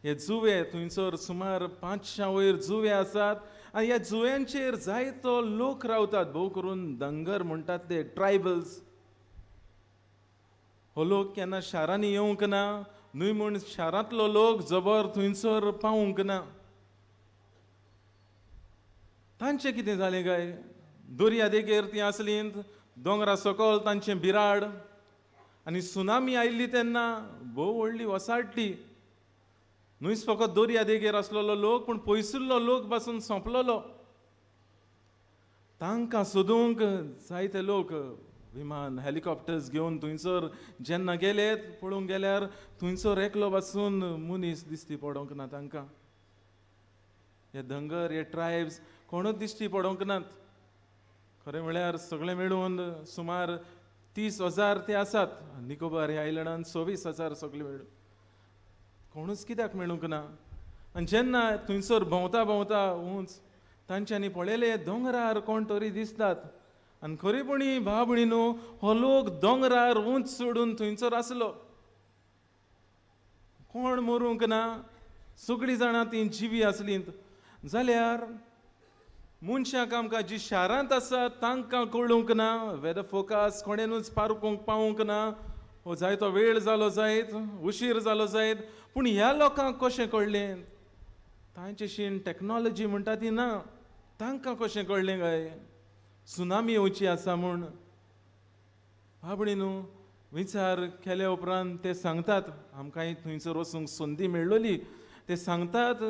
हे जुवे, थंयसर सुमार 500 वयर जुवे आसात आनी ह्या जुव्यांचेर जायतो लोक रावतात, भोव करून धंगर म्हणटात ते ट्रायबल्स. हो लोक केन्ना शारांनी येवंक ना, न्हय म्हूण शारांतलो लोक जबर थंयसर पावूंक ना. तांचें कितें जालें काय? दर्या देगेर तीं आसलीं, दोंगरा सकयल तांचें बिराड आनी सुनामी आयिल्ली तेन्ना भोव व्हडली वसाडली. न्हूच फकत दर्या देगेर आसलेलो लोक, पूण पयसुल्लो लोक पासून सोंपलेलो. तांकां सोदूंक जायते लोक विमान, हेलिकॉप्टर्स घेवन थंयसर जेन्ना गेले, पळोवंक गेल्यार थंयसर एकलो पासून मनीस दिश्टी पडोंक ना तांकां. हे धंगर, हे ट्रायब्स कोणूच दिश्टी पडोंक नात. खरें म्हळ्यार सगळें मेळून सुमार 30,000 ते आसात. निकोबार ह्या आयलंडान 26,000 सगळे मेळून. कोणूच कित्याक मेळूंक ना? आनी जेन्ना थंयसर भोंवता भोंवता उंच तांच्यांनी पळयलें दोंगरार कोण तरी दिसतात. आनी खरेपणी भाव भयणीनो, हो लोक दोंगरार उंच सोडून थंयसर आसलो. कोण मरूंक ना, सगळीं जाणां तीं जिवी आसलीं. जाल्यार मनशांक आमकां जी शारांत आसा तांकां कळूंक ना, वेदर फोकास कोणेनूच पारखूंक पावूंक ना. हो जायतो वेळ जालो जायत, उशीर जालो जायत, पूण ह्या लोकांक कशें कळ्ळें? तांचेशीन टॅक्नोलॉजी म्हणटा ती ना, तांकां कशें कळ्ळें काय सुनामी येवची आसा म्हूण? बाबडी न्हू, विचार केल्या उपरांत ते सांगतात, आमकांय थंयसर वचूंक संदी मेळ्ळली. ते सांगतात,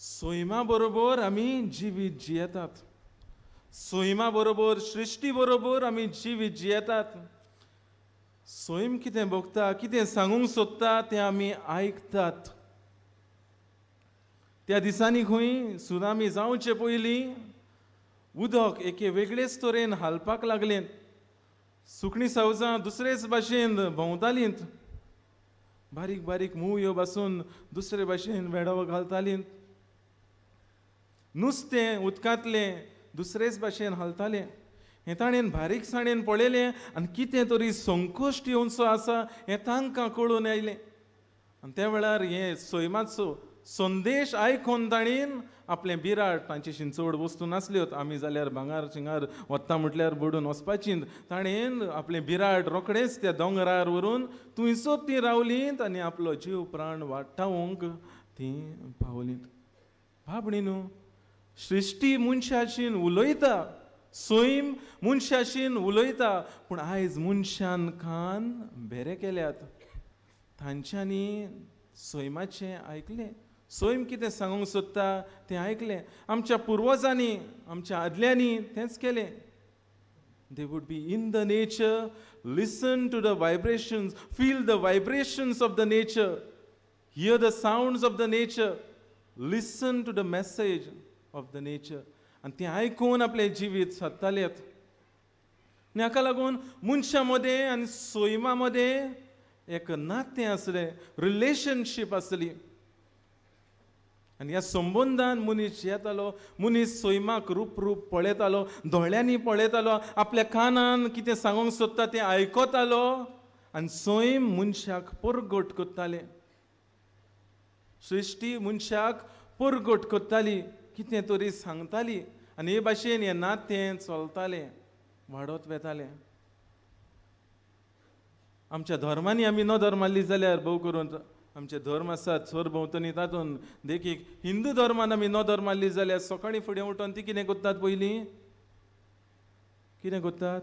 सैमा बरोबर आमी जिवीत जियेतात, सैमा बरोबर, सृश्टी बरोबर आमी जिवीत जियेतात. सैम कितें भोगता, कितें सांगूंक सोदता तें आमी आयकतात. त्या दिसांनी खंय सुनामी जावचे पयलीं उदक एके वेगळेच तरेन हालपाक लागलें. सुकणीं सावजां दुसरेच भाशेन भोंवतालीं, बारीक बारीक मुयो बासून दुसरे भाशेन वेडो घालतालीं, नुस्तें उदकांतलें दुसरेच भाशेन हालतालें. हें ताणें बारीकसाणेन पळयलें आनी कितें तरी संकश्ट येवचो आसा हें तांकां कळून आयलें. आनी त्या वेळार हें सैमाचो संदेश आयकून ताणें आपलें बिराड, तांचेशीन चड वस्तू नासल्योत, आमी जाल्यार भांगार शिंगार वता म्हटल्यार बडून वचपाची, ताणें आपलें बिराड रोखडेंच त्या दोंगरार व्हरून थंयसर तीं रावलीं आनी आपलो जीव प्राण वाटावंक तीं पावलीं. बाबडी न्हू, सृश्टी मनशाशीन उलयता, सैम मनशाशीन उलयता, पूण आयज मनशान कान भेरे केल्यात. तांच्यांनी सैमाचें आयकलें, सैम कितें सांगूंक सोदता तें आयकलें. आमच्या पुर्वजांनी, आमच्या आदल्यांनी तेंच केलें. They would be in the nature, listen to the vibrations, feel the vibrations of the nature, hear the sounds of the nature, listen to the message of the nature. आनी तें आयकून आपलें जिवीत सादतालें. आनी हाका लागून मनशां मदें आनी सैमा मदें एक नातें आसलें, रिलेशनशीप आसली. आनी ह्या संबंदान मनीस येतालो, मनीस सैमाक रूप रूप पळयतालो, दोळ्यांनी पळयतालो, आपल्या कानान कितें सांगूंक सोदता तें आयकतालो आनी सैम मनशाक परगट करतालें. सृश्टी मनशाक परगट करताली, कितें तरी सांगताली आनी हे भाशेन हें नातें चलतालें, वाडत वेतालें. आमच्या धर्मांनी आमी नदर मारली जाल्यार भोव करून आमचे धर्म आसात सरभोंवतणी, तातूंत देखीक हिंदू धर्मान आमी नदर मारली जाल्यार सकाळीं फुडें उठून ती कितें करतात? पयलीं कितें करतात?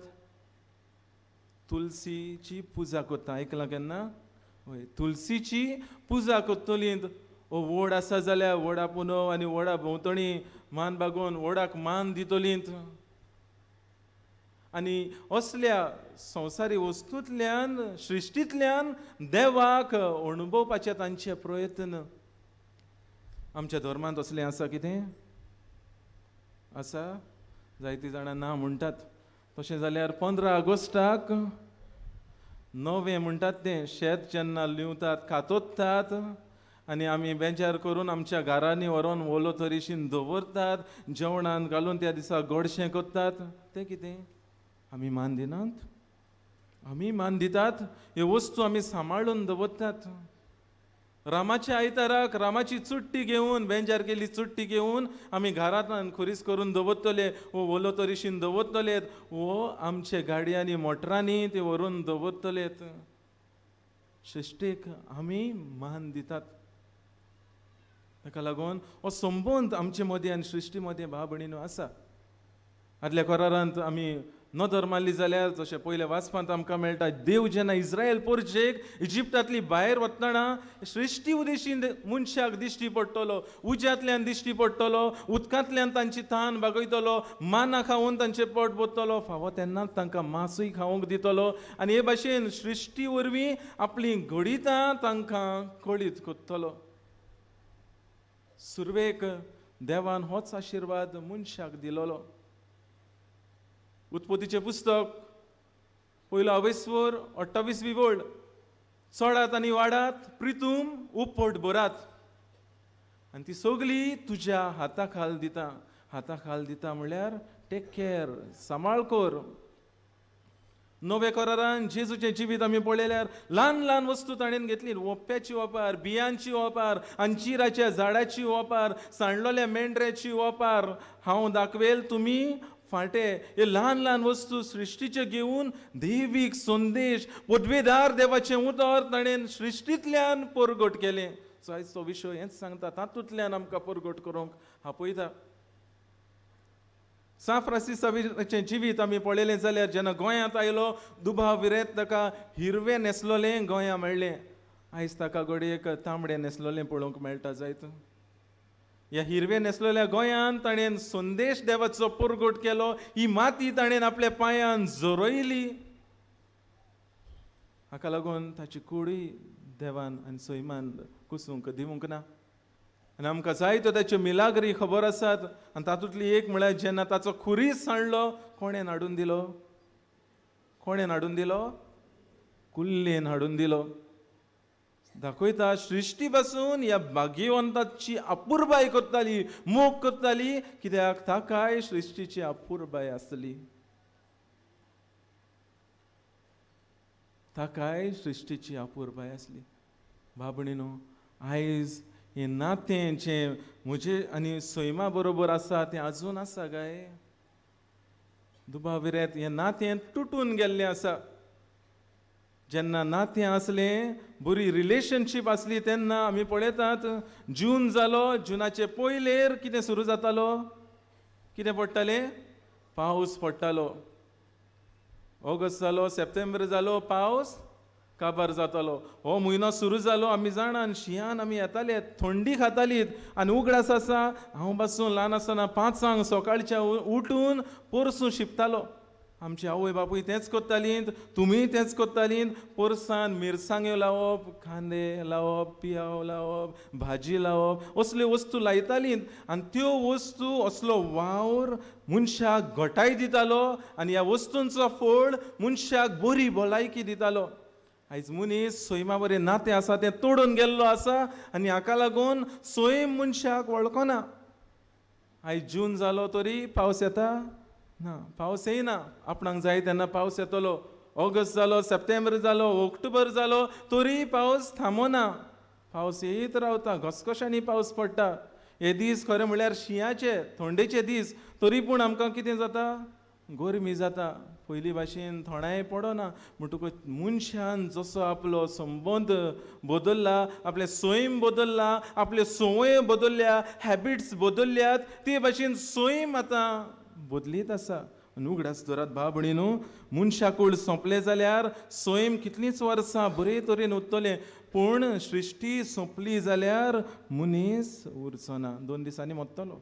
तुलसीची पुजा करता. आयकलां केन्ना? हय, तुलसीची पुजा करतली. ओ वड आसा जाल्यार वडा पुनव आनी वडा भोंवतणी मान बागोवन वडाक मान दितली. आनी असल्या संवसारी वस्तूंतल्यान, सृश्टींतल्यान देवाक अणभवपाचे तांचे प्रयत्न. आमच्या धर्मांत असलें आसा कितें? आसा? जायतीं जाणां ना म्हणटात. तशें जाल्यार 15 ऑगस्टाक नवें म्हणटात तें शेत जेन्ना लिवतात, कातोतात आनी आमी बेजार करून आमच्या घरांनी व्हरोन ओलो तरीशीन दवरतात, जेवणान घालून त्या दिसा गोडशें करतात, तें कितें? आमी मान दिनात? आमी मान दितात. ह्यो वस्तू आमी सांबाळून दवरतात. रामाच्या आयताराक रामाची चुट्टी घेवन, बेंजार केली चुट्टी घेवन आमी घरांत खुरीस करून दवरतले, वो ओलो तरीशीन दवरतले, वो आमचे गाडयांनी मोटरांनी ते व्हरून दवरतले. सृश्टीक आमी मान दितात. ताका लागून हो संबंद आमचे मदें आनी सृश्टी मदें भाव भयणीनो आसा. आदल्या करारांत आमी नदर मारली जाल्यार जशें पयलें वाचपांत आमकां मेळटा, देव जेन्ना इस्रायल पोरजेक इजिप्तांतली भायर वतना सृश्टी उदेशीन मनशाक दिश्टी पडटलो, उज्यांतल्यान दिश्टी पडटलो, उदकांतल्यान तांची तान भागयतलो, माना खावन तांचें पोट भरतलो, फावो तेन्नाच तांकां मासूय खावंक दितलो आनी हे भाशेन सृश्टी वरवीं आपलीं घडितां तांकां कळीत करतलो. सुरवेक देवान होच आशिर्वाद मनशाक दिलोलो. उत्पत्तीचें पुस्तक पयलो अवेस्वर 28वी वळ, चडात आनी वाडात, प्रितूम उपट भरात आनी ती सगली तुज्या हाता खाल दिता. हाता खाल दिता म्हणल्यार टेक केर, सांबाळ कर. नव्या करारान जेजूचें जिवीत आमी पळयल्यार ल्हान ल्हान वस्तू ताणें घेतली, ओप्प्याची ओपार, बियांची ओपार, अंजिराच्या झाडाची ओपार, सांडलोल्या मेंढऱ्याची ओपार, हांव दाखवेल तुमी फाटे. हे ल्हान ल्हान वस्तू सृश्टीचे घेवन देवीक संदेश, पदवेदार देवाचें उतर ताणें सृश्टींतल्यान परगट केलें. सो आयज तो विशय हेंच सांगता, तातूंतल्यान आमकां परगट करूंक आपयता. सांत फ्रांसीस साविराचें जिवीत आमी पळयलें जाल्यार जेन्ना गोंयांत आयलो दुबाव विरेत ताका हिरवें न्हेसलोलें गोंयां मेळ्ळें. आयज ताका घडयेक तांबडें न्हेसलोलें पळोवंक मेळटा जायत. ह्या हिरवें न्हेसलोल्या गोंयांत ताणें संदेश देवाचो परगट केलो, ही माती ताणें आपल्या पांयान झरयली. हाका लागून ताची कुडूय देवान आनी सैमान कुसूंक दिवंक ना. आनी आमकां जायत्यो ताच्यो मिलाग्री खबर आसात आनी तातूंतली एक म्हळ्यार जेन्ना ताचो खुरीस सांडलो, कोणेन हाडून दिलो? कोणेन हाडून दिलो? कुल्लेन हाडून दिलो. दाखयता सृश्टी पासून ह्या भाग्यवंताची अपुरबाय करताली, मोग करताली, कित्याक ताकाय सृश्टीची अपुरबाय आसली, ताकाय सृश्टीची अपुरबाय आसली. बाबणीनो, आयज हें नातें जें म्हजें आनी सैमा बरोबर आसा तें आजून आसा काय? दुबाव विरेत हें नातें तुटून गेल्लें आसा. जेन्ना नातें आसलें, बरी रिलेशनशीप आसली, तेन्ना आमी पळयतात जून जालो, जुनाचे पयलेर कितें सुरू जातालो, कितें पडटालें? पावस पडटालो. ऑगस्ट जालो, सप्टेंबर जालो, पावस काबार जातालो. हो म्हयनो सुरू जालो, आमी जाणान शिंयान आमी येताले, थंडी खातालीत. आनी उगडास आसा, हांव पासून ल्हान आसतना 5 सकाळच्या उठून पोरसूं शिंपतालो. आमची आवय बापूय तेंच करतालीं, तुमीय तेंच करतालीं. पोरसान मिरसांग्यो लावप, कांदे लावप, पियाव लावप, भाजी लावप, असल्यो वस्तू लायतालीं. आनी त्यो वस्तू असलो वावर मनशाक घटाय दितालो आनी ह्या वस्तूंचो फळ मनशाक बरी भलायकी दितालो. आयज मनीस सैमा बरें नातें आसा तें तोडून गेल्लो आसा आनी हाका लागून सैम मनशाक वळखना. आयज जून जालो तरी पावस येता ना, पावस येना. आपणाक जाय तेन्ना पावस येतलो. ऑगस्ट जालो, सप्टेंबर जालो, ऑक्टोबर जालो तरी पावस थांबना, पावस येयत रावता, घसघशांनी पावस पडटा. हे दीस खरें म्हणल्यार शिंयाचे, थंडेचे दीस, तरी पूण आमकां कितें जाता? गरमी जाता. पयलीं भाशेन थोंडाय पडना. म्हणटकूच मनशान जसो आपलो संबंद बदल्ला, आपलें सैम बदल्ला, आपल्यो संवयो बदल्ल्या, हॅबिट्स बदल्ल्यात, ते भाशेन सैम आतां बदलीत आसा. आनी उगडास दवरात भाव भयणीनू, मनशाकूळ सोंपलें जाल्यार सैम कितलींच वर्सां बरे तरेन उरतलें, पूण सृश्टी सोंपली जाल्यार मनीस उरचो ना. 2 दिसांनी मरतलो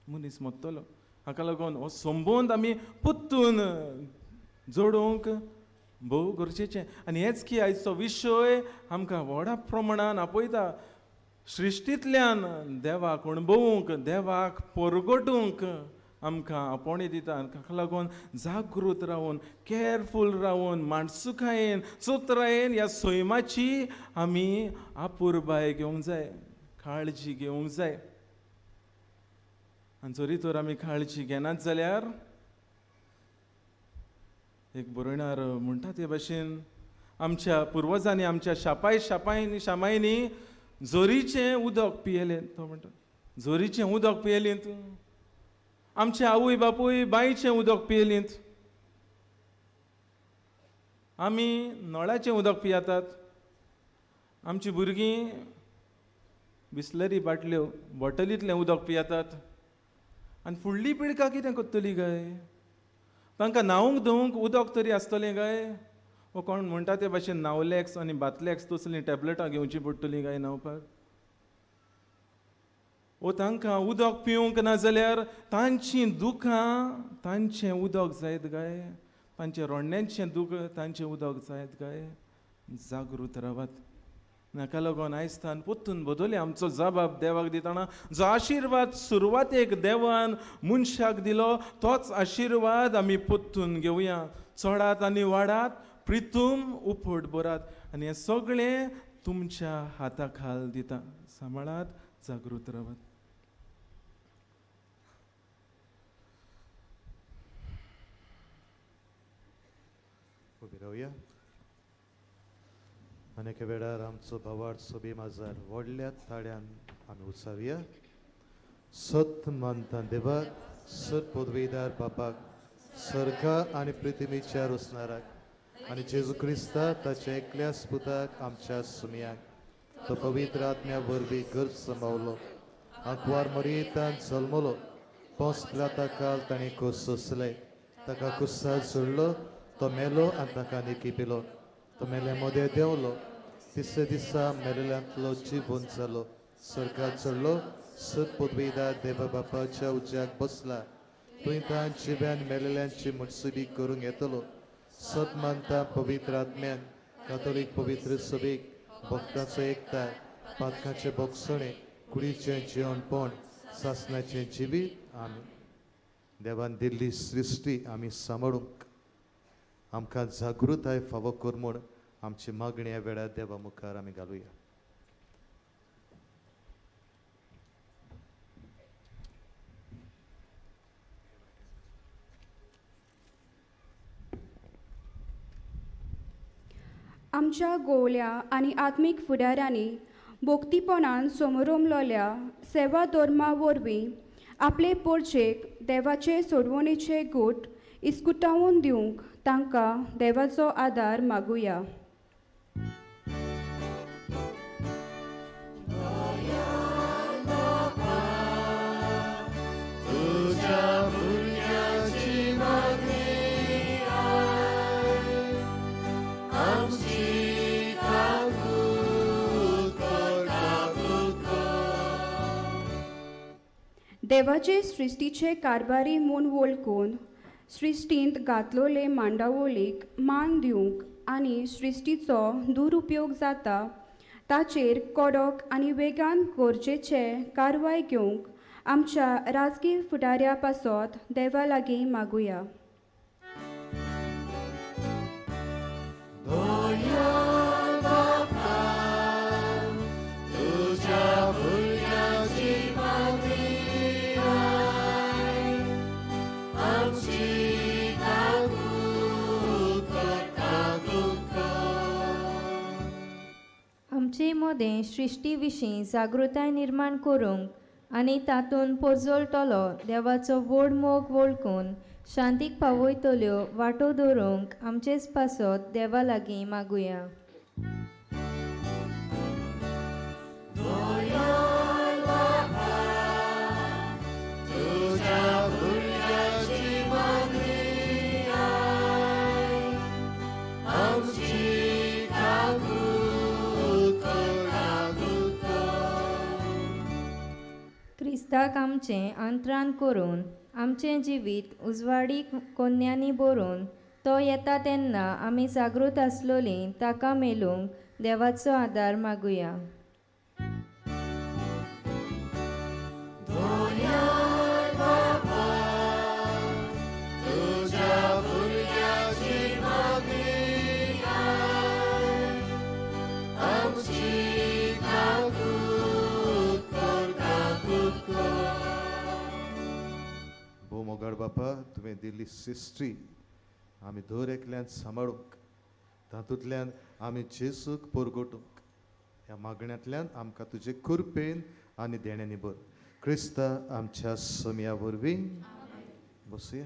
मनीस, मरतलो. हाका लागून हो संबंद आमी परतून जोडूंक भोव गरजेचें. आनी हेच की आयचो विशय आमकां व्हडा प्रमाणान आपयता, सृश्टींतल्यान देवाक अणभवूंक, देवाक परगटूंक आमकां आपोवणें दिता. आनी ताका लागून जागृत रावन, केअरफूल रावन, माणसुकायेन, चतुरायेन ह्या सैमाची आमी आपुरबाय घेवंक जाय, काळजी घेवंक जाय. आनी जरी तर आमी काळजी घेनात जाल्यार एक बरोवणार म्हणटा ते भाशेन आमच्या पुर्वजांनी, आमच्या शापाय शापायनी शामायनी जोरीचें उदक पियेलें. तो म्हणटा जोरीचें उदक पियेलीं, आमचे आवय बापूय बांयचें उदक पियेलीं, आमी नळाचें उदक पियेतात, आमची भुरगीं बिस्लरी बाटल्यो बॉटलींतलें उदक पियेतात. आनी फुडली पिळका कितें करतली काय? तांकां न्हावंक धुवंक उदक तरी आसतलें काय? वो कोण म्हणटा ते भाशेन नावलेक्स आनी बातलेक्स तसलीं टॅबलेटां घेवचीं पडटलीं काय न्हावपाक? वो तांकां उदक पिवंक ना जाल्यार तांचीं दुखां तांचें उदक जायत काय? तांचें रोडण्यांचें दूख तांचें उदक जायत काय? जागृत रावात. नाका लागून आयज पोत्तून बदोले आमचो जबाब देवाक दितना जो आशिर्वाद सुरवातेक देवान मनशाक दिलो तोच आशिर्वाद आमी पोत्तून घेवया. चडात आनी वाडात, प्रितूम उपट भरात आनी हें सगळें तुमच्या हाता खाल दिता. सांबाळात, जागृत रावात. उबी रावया. आनी एका वेळार आमचो भावार्थ सोबी माजार व्हडल्या ताळ्यान आमी उचावया. सत मानता देवाक, सत पदवीदार बापाक, सर्गा आनी पृथ्वीच्या रोसणाराक आनी जेजू क्रिस्ता ताच्या एकल्या पुताक आमच्या सुमयाक, तो पवित्र आत्म्या वरवीं गर्भ सांबावलो, आंकवार मरियेंतान जल्मलो, पोंस पिलाता काल ताणें खोस सोंसले, ताका कुसार सोडलो, तो मेलो आनी ताका निकी पिलो, तो मेल्या मदें देंवलो, तिसऱ्या दिसा मेलेल्यांतलो जिवून जालो, सर्गात चडलो, सत पदवीदार देवा बापाच्या उज्याक बसला, थंय तान जिव्यान मेलेल्यांची मुटसुबी करूंक येतलो. सत मानता पवित्र आत्म्यान, कातोलीक पवित्र सभेक, भक्ताचो एकताय, पातकाचें बोगसणें, कुडीचें जेवणपण, सासणाचें जिवीत. आमी देवान दिल्ली सृश्टी आमी सांबाळूंक आमकां जागृताय फावो कर म्हूण आमची मागणी ह्या वेळार देवा मुखार आमी घालुया. आमच्या गोवल्या आनी आत्मीक फुडाऱ्यांनी भोक्तीपणान समरोमलोल्या सेवा धर्मा वरवीं आपले पोरचेक देवाचे सोडवणेचे गूट इस्कुटावून दिवंक तांकां देवाचो आदार मागुया. देवाचे सृश्टीचे कारभारी म्हूण वळखून सृश्टींत घातलोले मांडावळीक मान दिवंक आनी सृश्टीचो दुरुपयोग जाता ताचेर कडक आनी वेगान गरजेचे कारवाय घेवंक आमच्या राजकीय फुडाऱ्या पासत देवा लागीं मागुया. आमचे मदें सृश्टी विशीं जागृताय निर्माण करूंक आनी तातूंत पोरजोळटलो देवाचो व्हड मोग वळखून शांतीक पावयतल्यो वाटो दवरूंक आमचेच पासत देवा लागीं मागुया. क्रिस्ताक आमचें अंतरान करून आमचें जिवीत उजवाडीक कोन्यांनी भरून तो येता तेन्ना आमी जागृत आसलोलीं ताका मेलूंक देवाचो आदार मागुया. मोगाळ बापा, तुवें दिल्ली सृश्टी आमी दर एकल्यान सांबाळूंक, तातूंतल्यान आमी जेजूक परगटूंक, ह्या मागण्यांतल्यान आमकां तुजे कृपेन आनी देण्यांनी भर. क्रिस्ता आमच्या समया वरवीं. बसुया.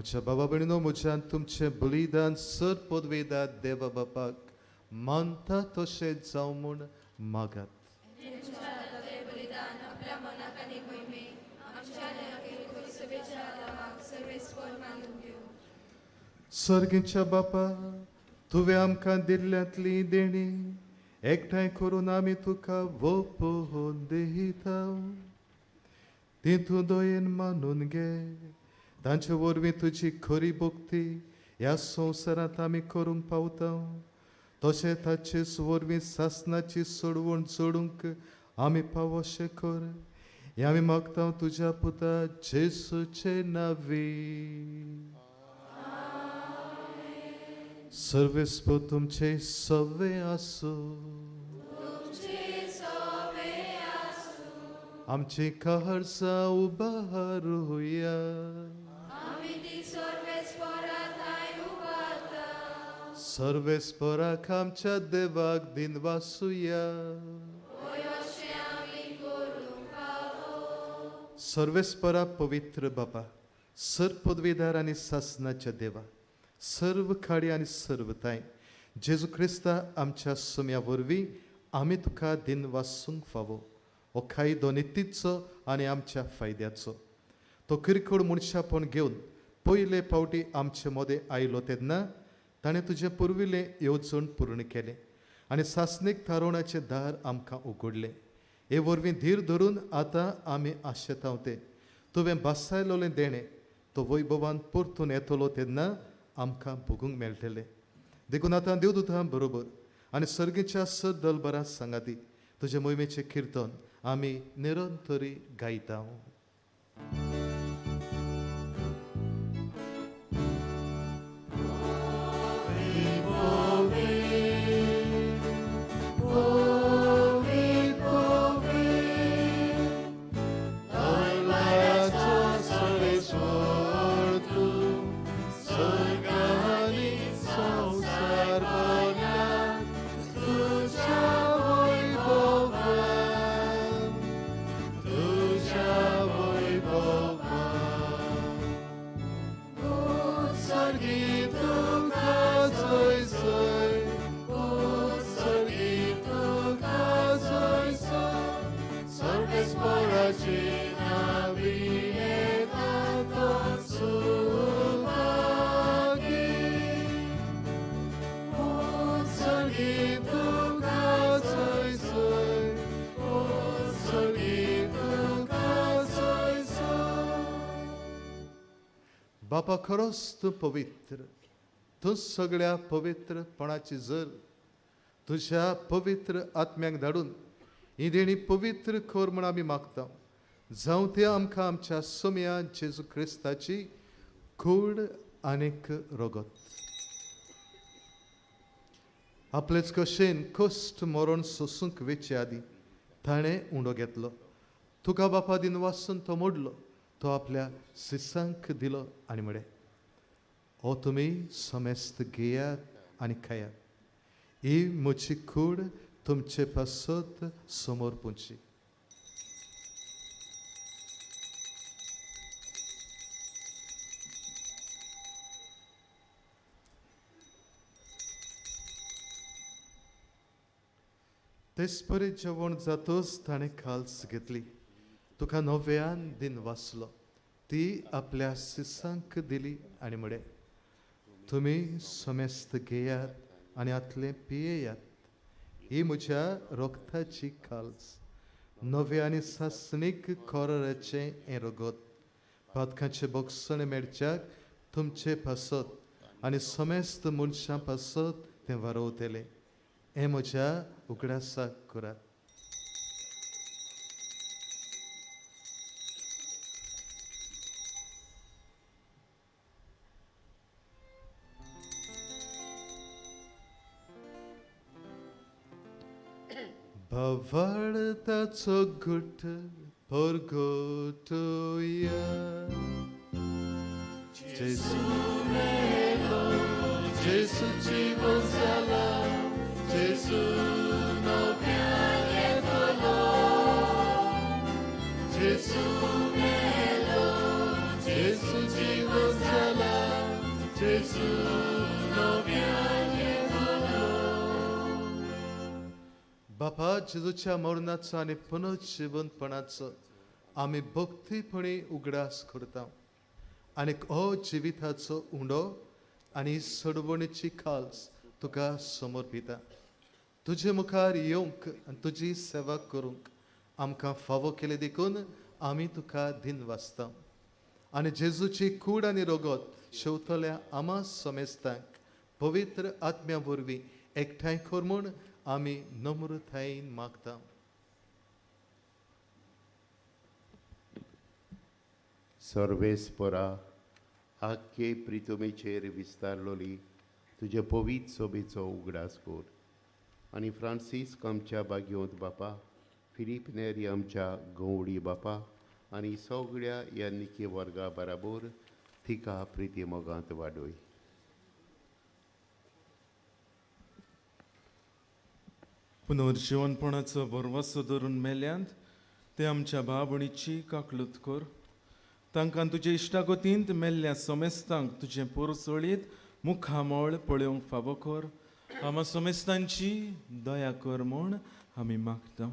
म्हज्या बाबा भयणीनो, म्हज्यान तुमचें बलिदान सर पदवेदार देवा बापाक मानता तशें जावं म्हूण मागात. सर्गीच्या बापा, तुवें आमकां दिल्ल्यांतली देणी एकठांय करून आमी तुका वोपोवन दिता. ती तूं दयेन मानून घे. तांचे वरवीं तुजी खरी भक्ती ह्या संवसारांत आमी करूंक पावता. तशें ताचेच वरवीं सासनाची सोडवण जोडूंक आमी पावोशें कर. हें आमी मागता तुज्या पुता जेसूचे नांवी. सर्वेस्पर तुमचे सवे आसूं. आमची कहरसा उबारुया. सर्वेस्पराक आमच्या देवाक दिनवासुया. सर्वेस्परा पवित्र बापा, सर पदवीदार आनी सासनाच्या देवा, सर्व खाडी आनी सर्व ताय जेजू क्रिस्ता आमच्या सुम्या वरवीं आमी तुका दिनवासूंक फावो. हो कायदो नितीचो आनी आमच्या फायद्याचो. तो किरकोळ मनशापण घेवन पयले फावटी आमचे मदें आयलो तेन्ना ताणें तुजें पुर्विल्लें येवजण पूर्ण केलें आनी सासणीक थारोवण्याचें दार आमकां उगडलें. हे वरवीं धीर धरून आतां आमी आशेतांव तें तुवें भासायलोलें देणें तो वैभवान परतून येतलो तेन्ना आमकां भोगूंक मेळटलें. देखून आतां देवदूतां बरोबर आनी सर्गीच्या सद दलबरां सांगाती तुजे मोहिमेचें किर्तन आमी निरंतरी गायता. बापा, खरोच तूं पवित्र, तूं सगळ्या पवित्रपणाची जर तुज्या पवित्र आत्म्याक धाडून ही देणी पवित्र कर म्हूण आमी मागता. जावं ते आमकां आमच्या सोम्या जेजू क्रिस्ताची कूड आनीक रगत. आपलेच कशेन कश्ट मरण सोसूंक वेचे आदीं ताणें उंडो घेतलो. तुका बापा दिन वासून तो मोडलो, तो आपल्या सिसांक दिलो आनी म्हळें, हो तुमी समेस्त घेयात आनी खायात. ही म्हजी कूड तुमचे पासत समोर पुंची. तेच परी जेवण जातच ताणें खाल्स घेतली, तुका नव्यान दिन वाचलो, ती आपल्या सिसांक दिली आनी म्हळें, तुमी समेस्त घेयात आनी आतलें पियेयात. ही म्हज्या रोगताची खाल्स, नव्या आनी सासणीक कोराचें हें रगत पातकांचें बोगसण मेळच्याक तुमचे पासत आनी समेस्त मनशां पासत तें वारोवतलें. हें म्हज्या उगडासाक करात. भावार्थाचो गुट परगटुया. जेजू मेलो, जेजू जिवो जाला, जेजू नव्यान येतलो. जेजू मेलो, जेजू जिवो जाला, बापा, जेजूच्या मरणाचो आनी पुनर्जिवंतपणाचो आमी भक्तीपणी उगडास करता आनी हो जिविताचो उंडो आनी सोडवणीची खाल्स तुका समर्पिता. तुजे मुखार येवंक आनी तुजी सेवा करूंक आमकां फावो केले देखून आमी तुका दिन वाचता आनी जेजूची कूड आनी रगत शेवतल्या आमा समेस्तांक पवित्र आत्म्या वरवीं एकठांय कर म्हूण आमी नम्रतायेन मागता. सर्वेस्परा, आख्खे प्रितुमेचेर विस्तारलोली तुजे पवित्र सोबेचो उगडास कर आनी फ्रांसीस्क आमच्या बागयोंत बापा, फिलीप नेरी आमच्या गंवडी बापा आनी सगळ्या ह्या निकी वर्गा बराबर तिका प्रिती मोगांत वाडय. पुनर्जिवनपणाचो भरवसो धरून मेल्यांत ते आमच्या भावणीची काकलूत कर. तांकां तुजे इश्टागतींत मेल्ल्या सोमेस्तांक तुजें पोरसोळीत मुखामळ पळोवंक फावो कर. आमा सोमेस्तांची दया कर म्हूण आमी मागता.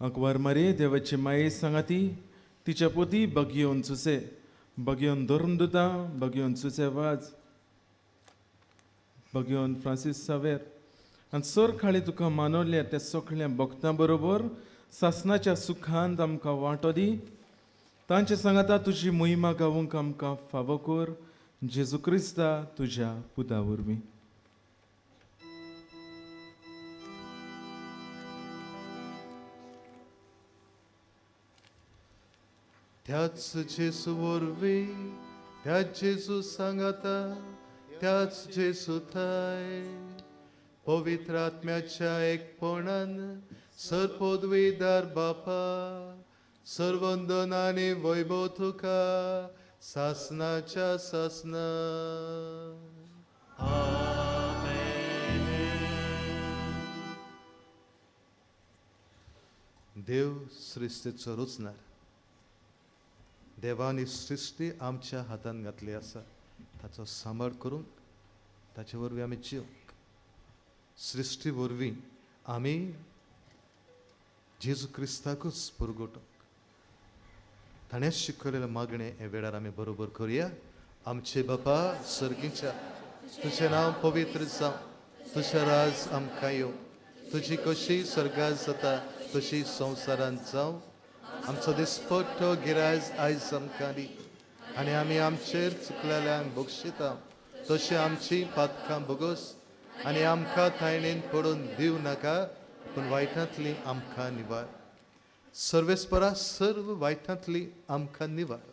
आंकवार मारे देवाची माये सांगाती तिच्या पोती बगयोन सुसे, बगयोन धर्मदुता, बगयोन सुसे वाज, बगयोन फ्रांसीस सावेर आनी सरखाळी तुका मानवल्या त्या सगळ्या भक्तां बरोबर सासनाच्या सुखांत आमकां वांटो दी. तांचे सांगाता तुजी मोहिमा गावूंक आमकां फावो कर. जेजू क्रिस्ता तुज्या पुता वरवीं. त्याच जेजू वरवीं, त्याच जेजू सांगाता, त्याच जेजू थंय पवित्र आत्म्याच्या एकपणान सर्पोद्विदार बापा, सर्वंदन आनी वैभव तुका सासनाच्या सासना. देव सृश्टीचो रचणार, देवान ही सृश्टी आमच्या हातान घातली आसा, ताचो सांबाळ करूंक, ताचे वरवीं आमी जिवंक. सृश्टी वरवीं आमी जेजू क्रिस्ताकूच पुरगोटूंक ताणें शिकयलेलें मागणें हे वेळार आमी बरोबर करुया. आमचे बापा सर्गीच्या, तुजें नांव पवित्र जावं, तुजें राज आमकां येवं, तुजी कशी सर्गात जाता तशी संवसारांत जावं. आमचो दिसपट्टो गिरायज आयज आमकां दी आनी आमी आमचेर चुकलेल्यांक बक्षिता तशें आमची पातकां भोगोस आनी आमकां तायणेन पडून दिवं नाका, पूण वायटांतली आमकां निवार. सर्वेस्परा सर्व वायटांतली आमकां निवार.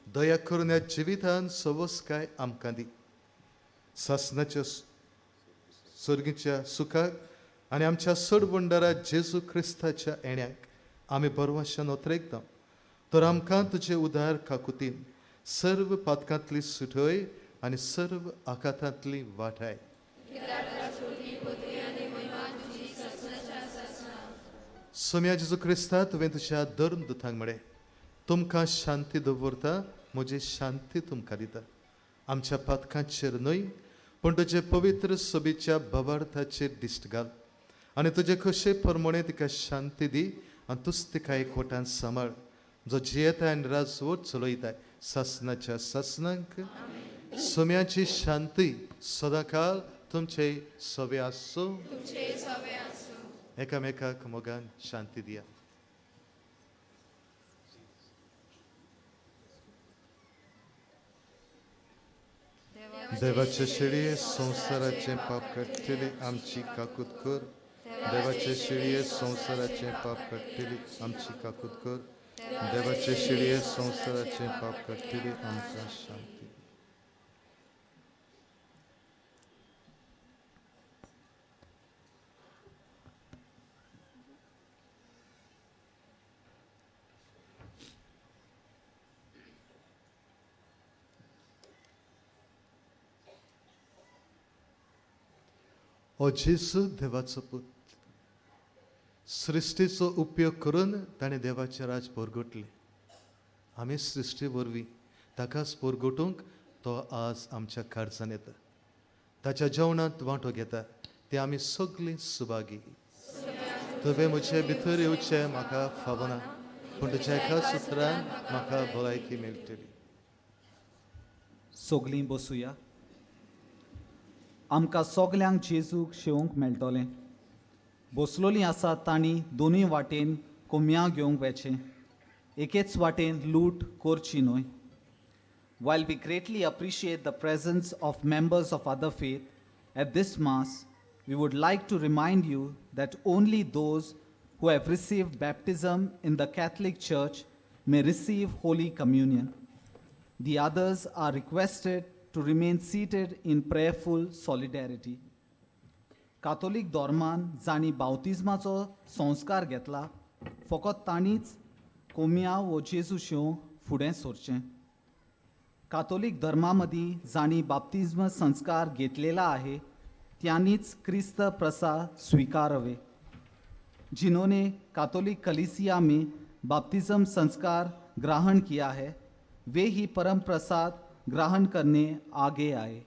दया करून ह्या जिवितान सवसकाय आमकां दी. सासनाच्या सर्गीच्या सुखाक आनी आमच्या सोडवंडारा जेजू क्रिस्ताच्या येण्याक आमी बरवाशान ओतरेकता. तर आमकां तुजे उदार काकुतीन सर्व पातकांतली सुटय आनी सर्व आकातांतली वाटाय. सोम्या जेजू क्रिस्ता, तुवें तुज्या धर्म दुतांक म्हळें, तुमकां शांती दवरता, म्हजी शांती तुमकां दिता. आमच्या पातकांचेर न्हय पूण तुजे पवित्र सोबीच्या भवार्थाचेर दिश्ट घाल आनी तुजे खोशे प्रमाणे तिका शांती दी आनी तूच तिका एकवटान सांबाळ, जो जियेता आनी राजवट चलयताय सासनाच्या सासनांक. सोम्याची शांती सदांकाल तुमचे सवे आसूं. एकामेकाक मोगान शांती दिया. देवाचे शिळये संवसाराचें पाप काडटली आमची काकूत कर. देवाचे शिळये संवसाराचें पाप काडटली आमची काकूत कर. देवाचे शिळये संवसाराचें पाप काडटली आमकां शांती. हो जेजू देवाचो पूत, सृश्टीचो उपयोग करून ताणें देवाचें राज परगटलें. आमी सृश्टी वरवीं ताकाच परगटूंक तो आज आमच्या काळजान येता, ताच्या जेवणांत वांटो घेता, ते आमी सगळीं सुभागी. तुवें म्हजे भितर येवचें म्हाका फावना, पूण तुज्या एका सुत्रान म्हाका भलायकी मेळटली. सगलीं बसुया. आमकां सगल्यांक जेजूक शेवंक मेळटलें. बसलोलीं आसा तांणी दोनूय वाटेन कोमयां घेवंक वेचें, एकेच वाटेन लूट करची न्हय. While we greatly appreciate the presence of members of other faith at this Mass, we would like to remind you that only those who have received baptism in the Catholic Church may receive Holy Communion. The others are requested to remain seated in prayerful solidarity. कातोलीक धर्मान जांणी बावतिज्माचो संस्कार घेतला फकत तांणीच कोमिया वो जेजू शेवंक फुडें सरचें. कातोलीक धर्मा मदीं जांणी बाप्तिज्म संस्कार घेतलेला आहे त्यांनीच क्रिस्त प्रसाद स्वीकारवे. जिन्होंने कातोलिक कलीसिया में बाप्तिज्म संस्कार ग्रहण किया है वे ही परम प्रसाद ग्रहण करने आगे आए.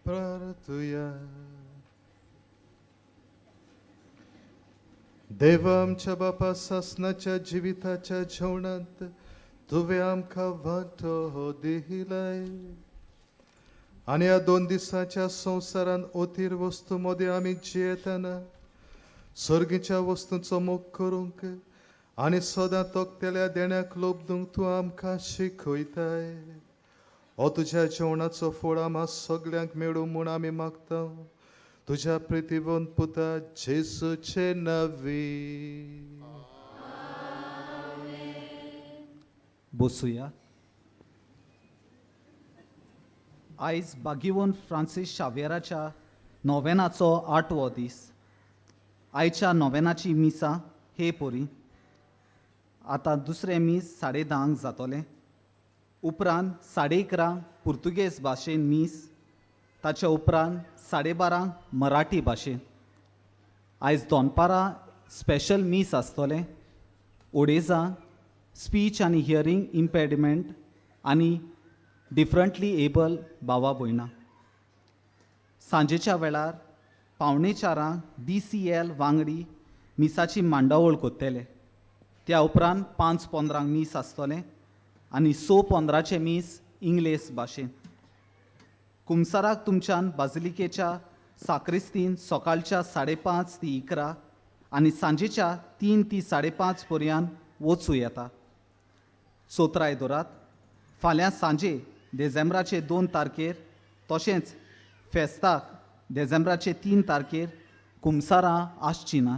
प्रार्थुया. देवा आमच्या बापा, सासनाच्या जिविताच्या जेवणांत तुवें आमकां वांटो दिलाय आनी ह्या 2 दिसांच्या संवसारान अथीर वस्तू मदीं आमी जियेतना सर्गीच्या वस्तूंचो मोग करूंक आनी सदां तोखतेल्या देण्याक लोबदूंक तूं आमकां शिकयताय. हो तुज्या जेवणाचो फोड आमकां सगल्यांक मेळूं म्हूण आमी मागता तुज्या प्रितीवंत पुता जेजूचे नांवी. बसुया. आयज बागीवन फ्रांसीस शाव्येराच्या नोवेनाचो 8वो दीस. आयच्या नोवेनाची मिसां हे पोरी. आतां दुसरें मीस 10:30 जातलें. उपरांत 11:30 पुर्तुगेज भाशेन मीस, ताच्या उपरांत 12:30 मराठी भाशेन. आयज दनपारां स्पेशल मीस आसतलें. ओडेजा स्पीच आनी हियरींग इम्पेडिमेंट आनी डिफरंटली एबल भावा भयणां. सांजेच्या वेळार 3:45 DCL वांगडी मिसाची मांडावळ करतले. त्या उपरांत 5:15 मीस आसतलें आनी 6:15 मीस इंग्लीश भाशेन. कुमसाराक तुमच्यान बाजिलिकेच्या साक्रिस्तीन सकाळच्या 5:30 ते 11 आनी सांजेच्या 3 ते 5:30 पर्यंत वचूं येता. चोत्राय दवरात, फाल्यां सांजे डिसेंबराचे 2 तारखेर तशेंच फेस्ताक डिसेंबराचे 3 तारखेर कुमसारां आसचीं ना.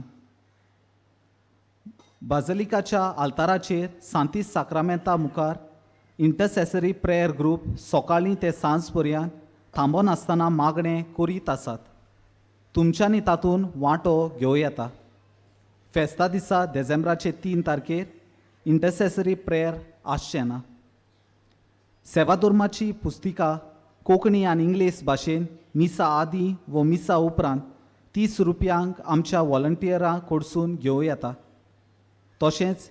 बाजलिकाच्या आल्ताराचेर सांतीस साक्रामेंता मुखार इंटरसेसरी प्रेयर ग्रूप सकाळीं ते सांज पर्यंत थांबनासतना मागणें करीत आसात. तुमच्यांनी तातूंत वांटो घेवं येता. फेस्ता दिसा डिसेंबराचे 3 तारखेर इंटरसेसरी प्रेयर आसचें ना. सेवाधर्माची पुस्तिका कोंकणी आनी इंग्लीश भाशेन मिसा आदीं व मिसा उपरांत 30 रुपयांक आमच्या वॉलंटियरां कडसून घेवं येता. तशेंच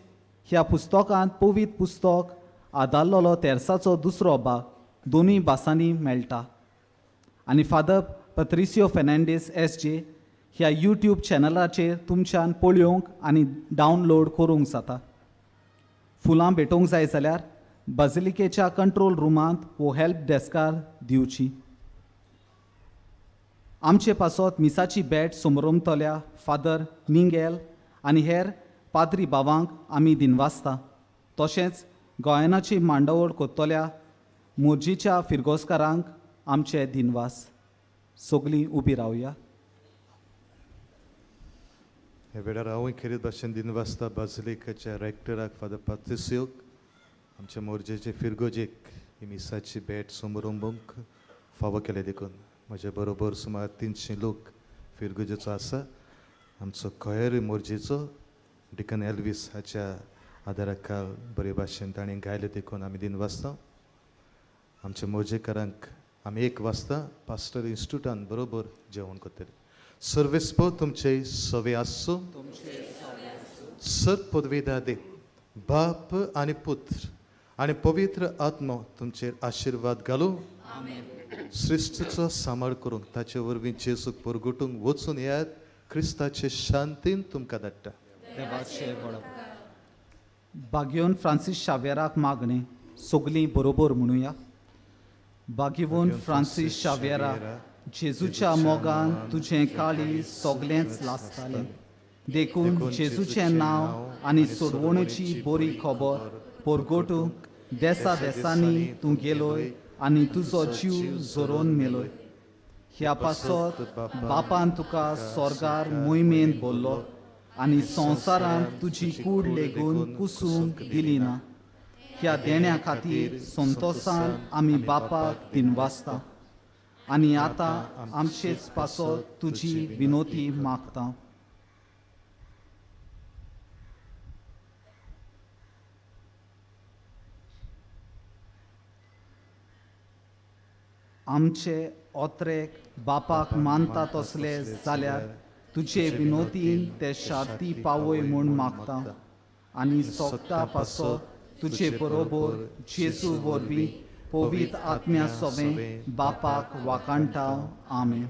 ह्या पुस्तकांत पवित्र पुस्तक आदारलेलो तेर्साचो दुसरो भाग दोनूय भासांनी मेळटा. आनी फादर पत्रिसियो फेर्नांडीस SJ ह्या यूट्यूब चॅनलाचेर तुमच्यान पळोवंक आनी डावनलोड करूंक जाता. फुलां भेटोवंक जाय जाल्यार बाजिलिकेच्या कंट्रोल रुमांत वो हेल्प डेस्कार दिवची. आमचे पासत मिसाची भेट समरमतल्या फादर मिंगेल आनी हेर पाद्री भावांक आमी दिनवासता. तशेंच गोयनाची मांडावळ करतल्या मोर्जीच्या फिरगोजकारांक आमचे दिनवास. सगळीं उबी रावया. ह्या वेळार हांवूय खेरीत भाशेन दिनवासता बाजिलिकेच्या रेक्टराक फादर पात्रिसियोक, आमच्या मोर्जेचे फिरगोजेक ही मिसाची भेट समरंभूंक फावो केले देखून. म्हज्या बरोबर सुमार 300 लोक फिरगोजेचो आसा. आमचो खयर मोर्जेचो डिकन एल्वीस हाच्या आदारा खाल बरे भाशेन ताणें गायलें देखून आमी दिनवासता. आमच्या मोर्जेकारांक आमी 1 वाजता पास्टर इन्स्टिट्यूटान बरोबर जेवण करतले. सर्वेस्पो तुमचे सवे आसूं. सर पदवीदा दे बाप आनी पुत्र आनी पवित्र आत्मो तुमचेर आशिर्वाद घालूं. सृश्टीचो सांबाळ करूंक ताचे वरवीं जेजूक परगटूंक वचून येयात. क्रिस्ताचे शांतीन तुमकां धाडटा. बागियोन फ्रांसीस शाव्येराक मागणें सगलीं बरोबर म्हणुया. बागिवोन फ्रांसीस शाव्येरा, जेजूच्या मोगान तुजें काळीज सगलेंच लासतालें, देखून जेजूचें नांव आनी सोडवणुची बरी खबर परगटूंक देसा देसांनी तूं गेलोय आनी तुजो जीव झरोवन मेलोय. ह्या पासत बापान तुका सोर्गार मोहिमेन भरलो आनी संवसारांत तुजी कूड लेगून कुसूंक दिली ना. ह्या देण्या खातीर संतोसान आमी बापाक दिनवासता आनी आतां आमचेच पासत तुजी विनोती मागता. आमचे ओत्रेक बापाक मानता तसले जाल्यार तुजे विनोतीन ते शांती पावय म्हूण मागता आनी सोगता पासत तुजे बरोबर जेजू वरवीं पवित्र आत्म्या सोबें बापाक वाखाणटा. आमेन.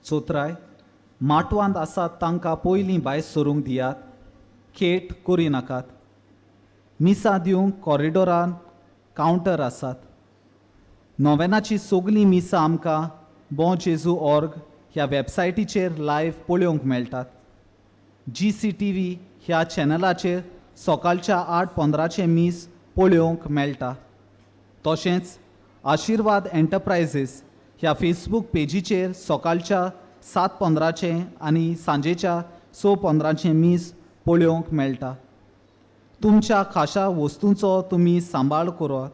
चोत्राय माटवांत आसात तांकां पयलीं भायर सरूंक दियात, खेट करिनाकात. मिसां दिवंक कॉरिडोरान कावंटर आसात. नोवेनाची सगलीं मिसां आमकां बॉ जेजू ऑर्ग ह्या वेबसायटीचेर लायव्ह पळोवंक मेळटात. GCTV ह्या चॅनलाचेर सकाळच्या 8:15 मीस पळोवंक मेळटा. तशेंच आशिर्वाद एंटरप्रायझीस ह्या फेसबूक पेजीचेर सकाळच्या 7:15 आनी सांजेच्या 6:15 मीस पळोवंक मेळटा. तुमच्या खाशा वस्तूंचो तुमी सांबाळ करात.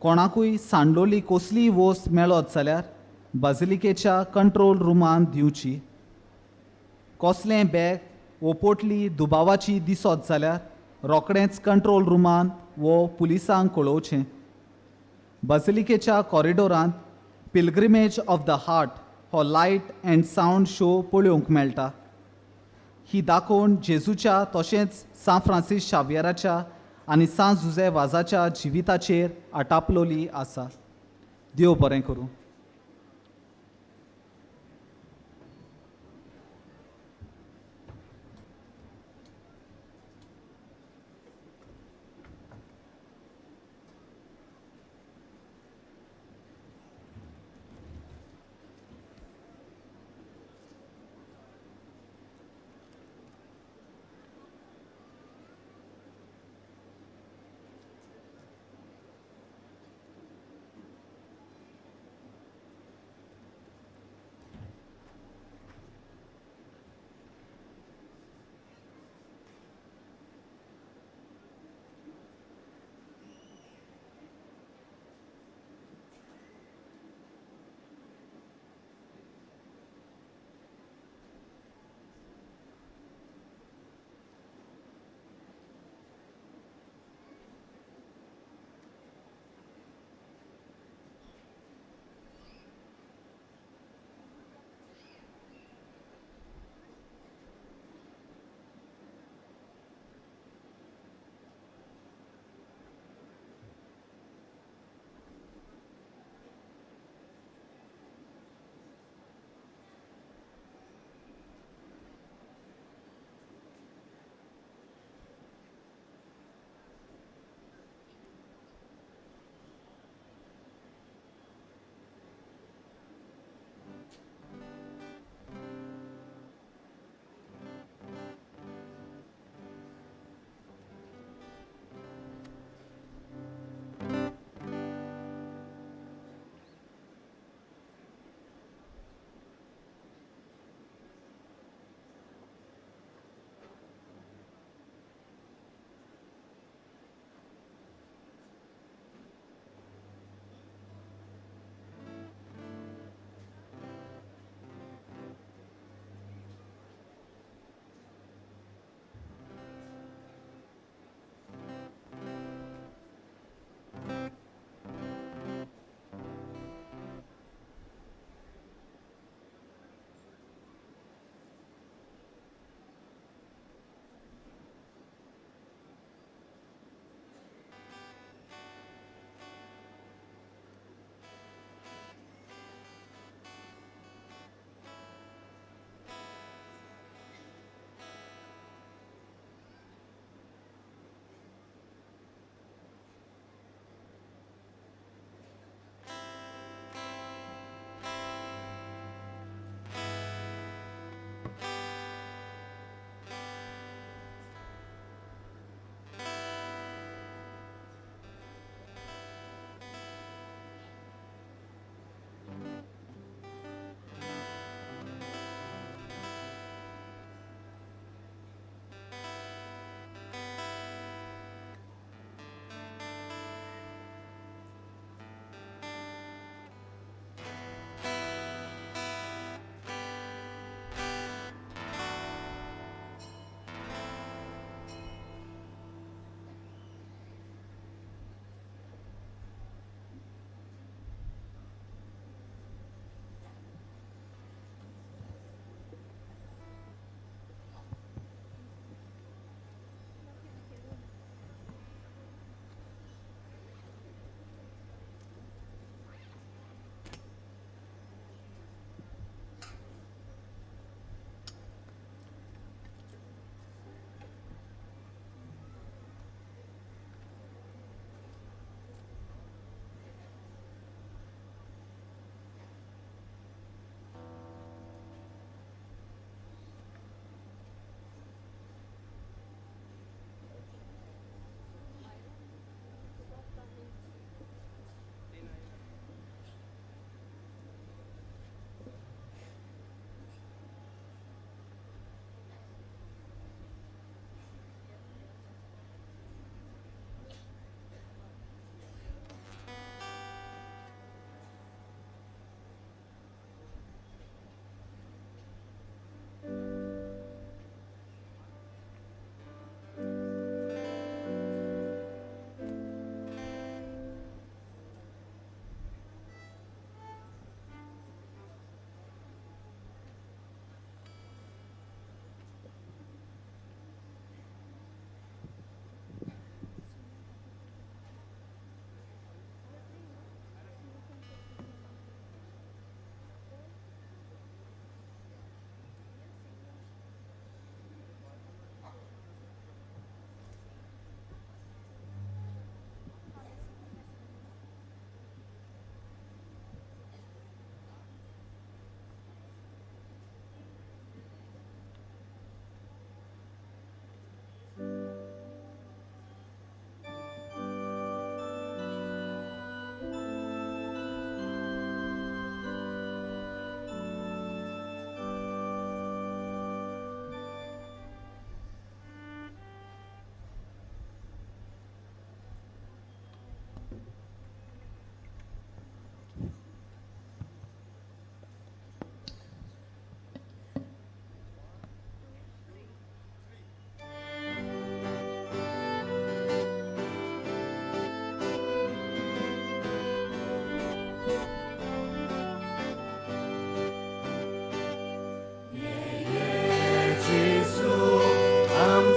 कोणाकूय सांडलोली कसलीय वस्त मेळत जाल्यार बाजिलिकेच्या कंट्रोल रुमान दिवची. कसलें बॅग वो पोटली दुबावाची दिसत जाल्यार रोखडेंच कंट्रोल रुमान वो पुलिसांक कळोवचें. बाजिलिकेच्या कॉरिडोरांत पिलग्रिमेज ऑफ the heart हो लायट अँड सावंड शो पळोवंक मेळटा. ही दाखोवन जेजूच्या तशेंच सांत फ्रांसीस शावियराच्या आनी सांत जुझे वाजाच्या जिविताचेर आटापलोली आसा. देव बरें करूं.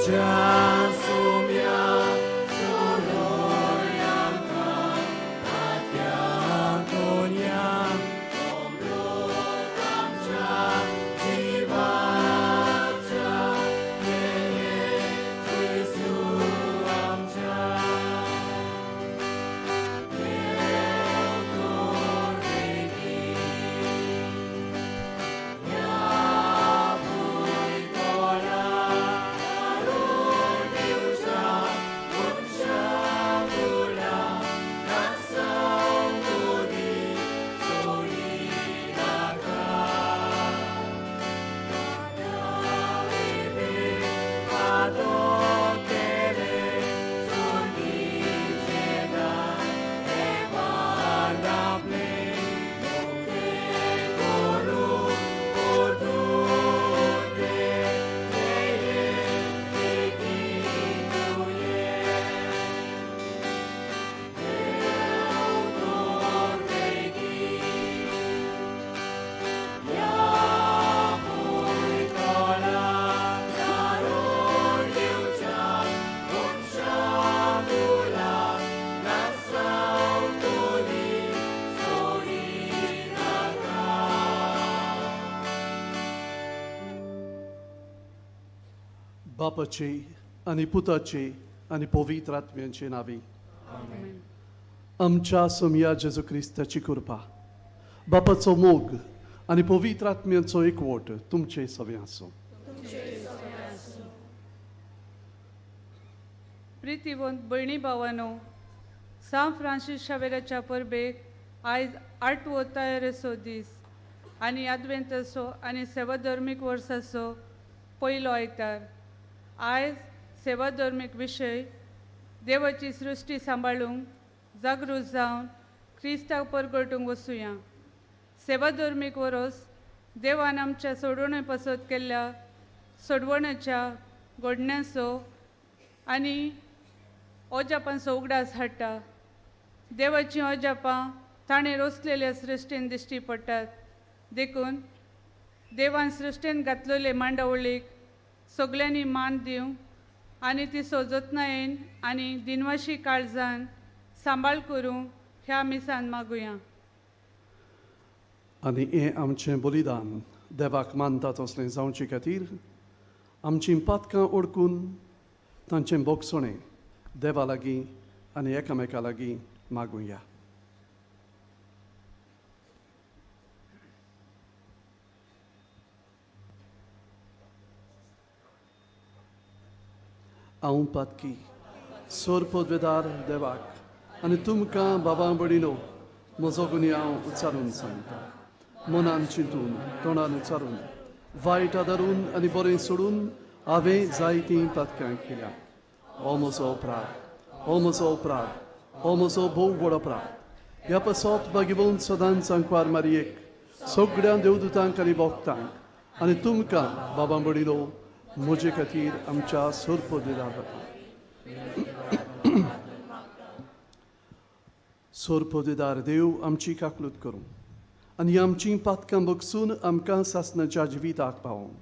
आमच्या सोम्या सोडय आमकां तात्या कोन्या अमृत आमच्या जिवाच्या ये जेजू आमच्या देव तोर बेगीन ह्या भुंयतोळा धाडून दिवच्या मनशा कुळा नासांव तरी सोडिनाका. पादो केले सोडीचे दान देवान आपले मुखे करून परतून ते ये बेगीन ये. देव तोर बेगीन ह्या भुंयतोळा धाडून दिवच्या मनशा कुळा नासांव तरी सोडिनाका. बापाचे आनी पुताचे आनी पवित्र आत्म्यांचे नांवी आमच्या सोमया जेजू क्रिस्ताची कृपा, बापाचो मोग आनी पवित्र आत्म्यांचो एकवट तुमचे सगळें आसूं. प्रितीवंत भयणी भावानो, सांत फ्रांसीस शावेराच्या परबेक आयज आठवो तयारेचो दीस आनी आदवेंताचो आनी सेवाधर्मीक वर्साचो पयलो आयतार. आयज सेवाधर्मीक विशय देवाची सृश्टी सांबाळूंक जागृत जावन क्रिस्ताक परगटूंक वचुया. सेवाधर्मीक वरोस देवान आमच्या सोडवणे पासत केल्ल्या सोडवण्याच्या घडण्याचो आनी अजापांचो उगडास हाडटा. देवाचीं अजापां ताणें रोसलेल्या सृश्टीन दिश्टी पडटात. देखून देवान सृश्टीन घातलेले मांडावळीक सगल्यांनी मान दिवंक आनी ती जतनायेन आनी दिनवाशी काळजान सांबाळ करूंक ह्या मिसान मागुया. आनी हें आमचें बलिदान देवाक मानता तसलें जावचे खातीर आमचीं पातकां ओडकून तांचें बोगसणें देवा लागीं आनी एकामेका लागीं मागुया. हांव पातकी सोर पदवेदार देवाक आनी तुमकां बाबा भयणीनो म्हजो गुन्यांव उच्चारून सांगता. मनान चिंतून तोंडान उच्चारून वायट आदारून आनी बरें सोडून हांवें जायतीं पातकां केल्या. हो म्हजो अपराध, हो म्हजो अपराध, हो म्हजो भोव व्हड अपराध. ह्या पासत बागीबोन सदांच आंकवार मारयेक सगळ्या देवदूतांक आनी भक्तांक आनी तुमकां बाबा भयणीनो म्हजे खातीर आमच्या सोर पदवेदार सोर पदवेदार देव आमची काकलूत करूं आनी आमचीं पातकां बगसून आमकां सासणाच्या जिविताक पावोवं.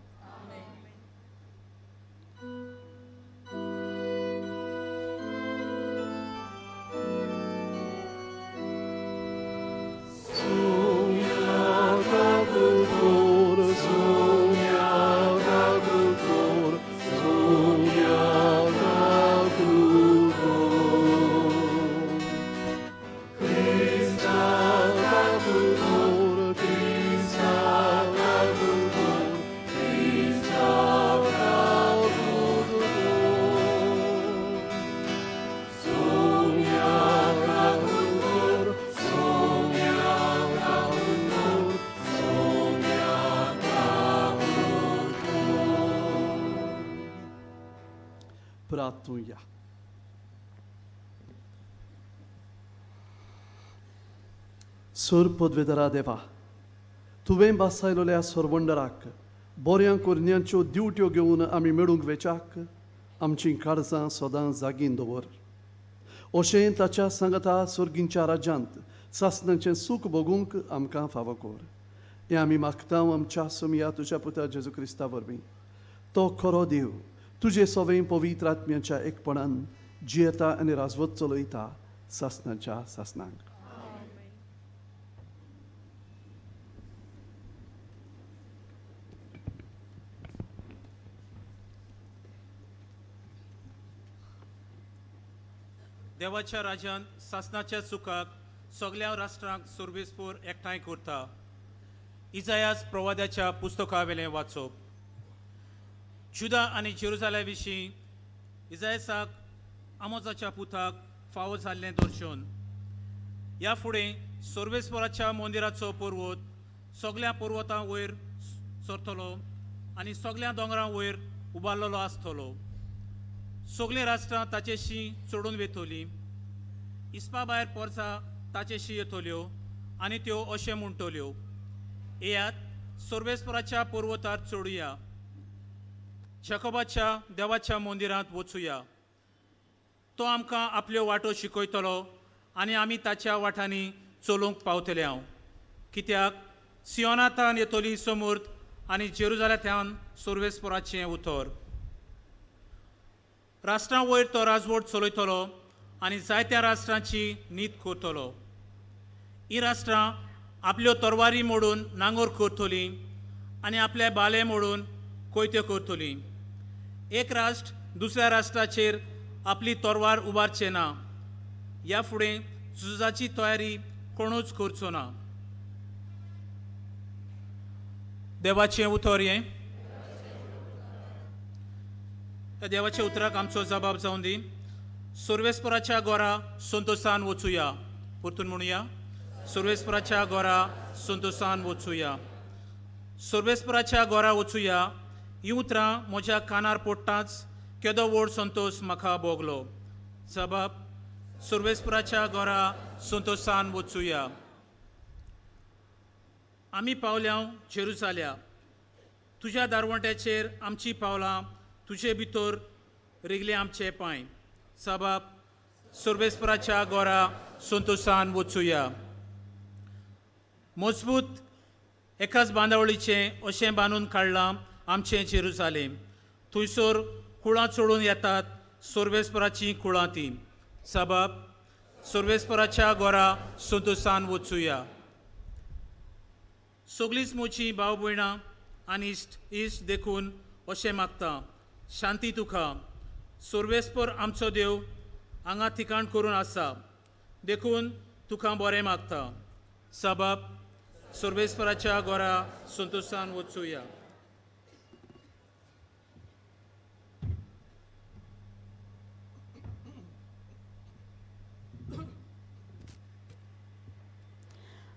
प्रार्थुया. सोर पदवेदारा देवा, तुवें बासायलोल्या सोरवंडराक बऱ्या कोरन्यांच्यो दिवट्यो घेवन आमी मेळूंक वेच्याक आमचीं काळजां सदां जागीन दवर. अशें ताच्या सांगता सोर्गींच्या राज्यांत सासणाचें सूख भोगूंक आमकां फावो कर. हें आमी मागता आमच्या सोमया तुज्या पुता जेजू क्रिस्ता वरवीं. तो खरो देव तुजे सवय पवित्र आत्म्याच्या एकपणान जियेता आनी राजवत चलयता सासनाच्या सासनांक. देवाच्या राज्यान सासनाच्या सुखाक सगळ्या राष्ट्रांक सर्वेस्पोर एकठांय करता. इजायास प्रवाद्याच्या पुस्तका वेलें वाचप. जुदा आनी जेरुजाल्या विशीं इजायसाक आमोजाच्या पुताक फावो जाल्लें दर्शन. ह्या फुडें सर्वेस्पोराच्या मंदिराचो पर्वत सगळ्या पर्वतां वयर सरतलो आनी सगळ्या दोंगरां वयर उबारलेलो आसतलो. सगळीं राष्ट्रां ताचेशी चडून वेतलीं. इस्पा भायर पोरसा ताचेशी येतल्यो आनी त्यो अशें म्हणटल्यो, येयात सर्वेस्पराच्या पर्वतार चडुया, जॅकोबाच्या देवाच्या मंदिरांत वचुया. तो आमकां आपल्यो वाटो शिकयतलो आनी आमी ताच्या वाटांनी चलूंक पावतले. हांव कित्याक सियोनाथान येतली समूर्त आनी जेरुजाल्यांतल्यान सर्वेस्पराचें उतर. राष्ट्रां वयर तो राजवट चलयतलो आनी जायत्या राष्ट्रांची नीत करतलो. हीं राष्ट्रां आपल्यो तरवारी मोडून नांगोर करतलीं आनी आपले बाले मोडून कोयत्यो करतलीं. एक राष्ट्र दुसऱ्या राष्ट्राचेर आपली तरवार उबारचें ना. ह्या फुडें झुजाची तयारी कोणूच करचो ना. देवाचें उतर हें. ह्या देवाच्या उतराक आमचो जबाब जावन दी. सर्वेस्पराच्या गोरा संतोसान वचुया. परतून म्हणुया, सर्वेस्पराच्या गोरा संतोसान वचुया. सर्वेस्पराच्या गोरा वचुया हीं उतरां म्हज्या कानार पडटाच केदो व्हड संतोस म्हाका भोगलो. जबाब, सर्वेस्पराच्या गोरा संतोसान वचुया. आमी पावल्या जेरुजाल्या, तुज्या दारवंट्याचेर आमची पावलां, तुजे भितर रिगले आमचे पांय. जबाब, सर्वेस्पराच्या गोरा संतोसान वचुया. मजबूत एकाच बांदावळीचें अशें बांदून काडलां आमचें जेरुजालेम. थंयसर कुळां चडून येतात सर्वेस्पराचीं कुळां तीं. जबाब, सर्वेस्पराच्या गोरा संतोसान वचुया. सगळींच म्हजीं भाव भयणां आनी इश्ट इश्ट देखून अशें मागता, शांती तुका. सर्वेस्पर आमचो देव हांगा ठिकाण करून आसा, देखून तुका बरें मागता. जबाब, सर्वेस्पराच्या गोरा संतोसान वचुया.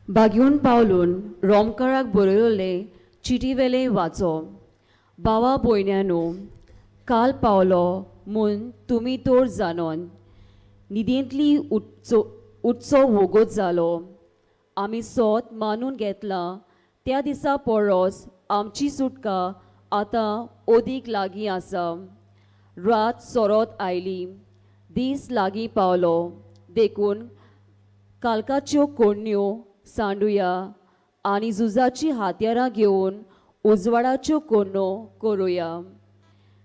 बागेवन पावलून रोमकाराक बरयलें चिटीवेलें वाचो. बावा भयण्यानो, काल पावलो म्हूण तुमी तर जाणोन न्हिदेंतली उठचो वोगोत जालो. आमी सोत मानून घेतलां त्या दिसा परस आमची सुटका आतां ओदीक लागीं आसा. रात सोरोत आयली, दीस लागीं पावलो, देखून कालकाच्यो कोडण्यो सांडुया आनी झुजाचीं हातयारां घेवन उजवाडाच्यो कोडण्यो करुया.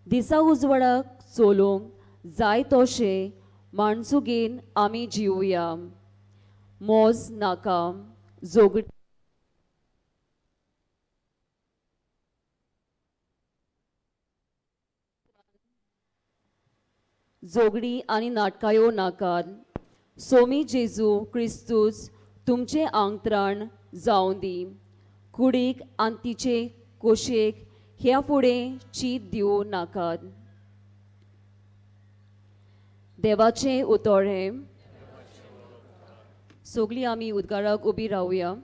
दिसा उजवाडाक चलूंक जाय तशें माणसुगेन आमी जिवया. मोज नाका, जोगडी जोगडी आनी नाटकायो नाकात. सोमी जेजू क्रिस्तूस तुमचें आंगत्राण जावं दी. कुडीक आनी तिचे कोशेक ह्या फुडें चीत दिवं नाकात. देवाचें उतर हें. सगळीं आमी उद्गाराक उबी रावया.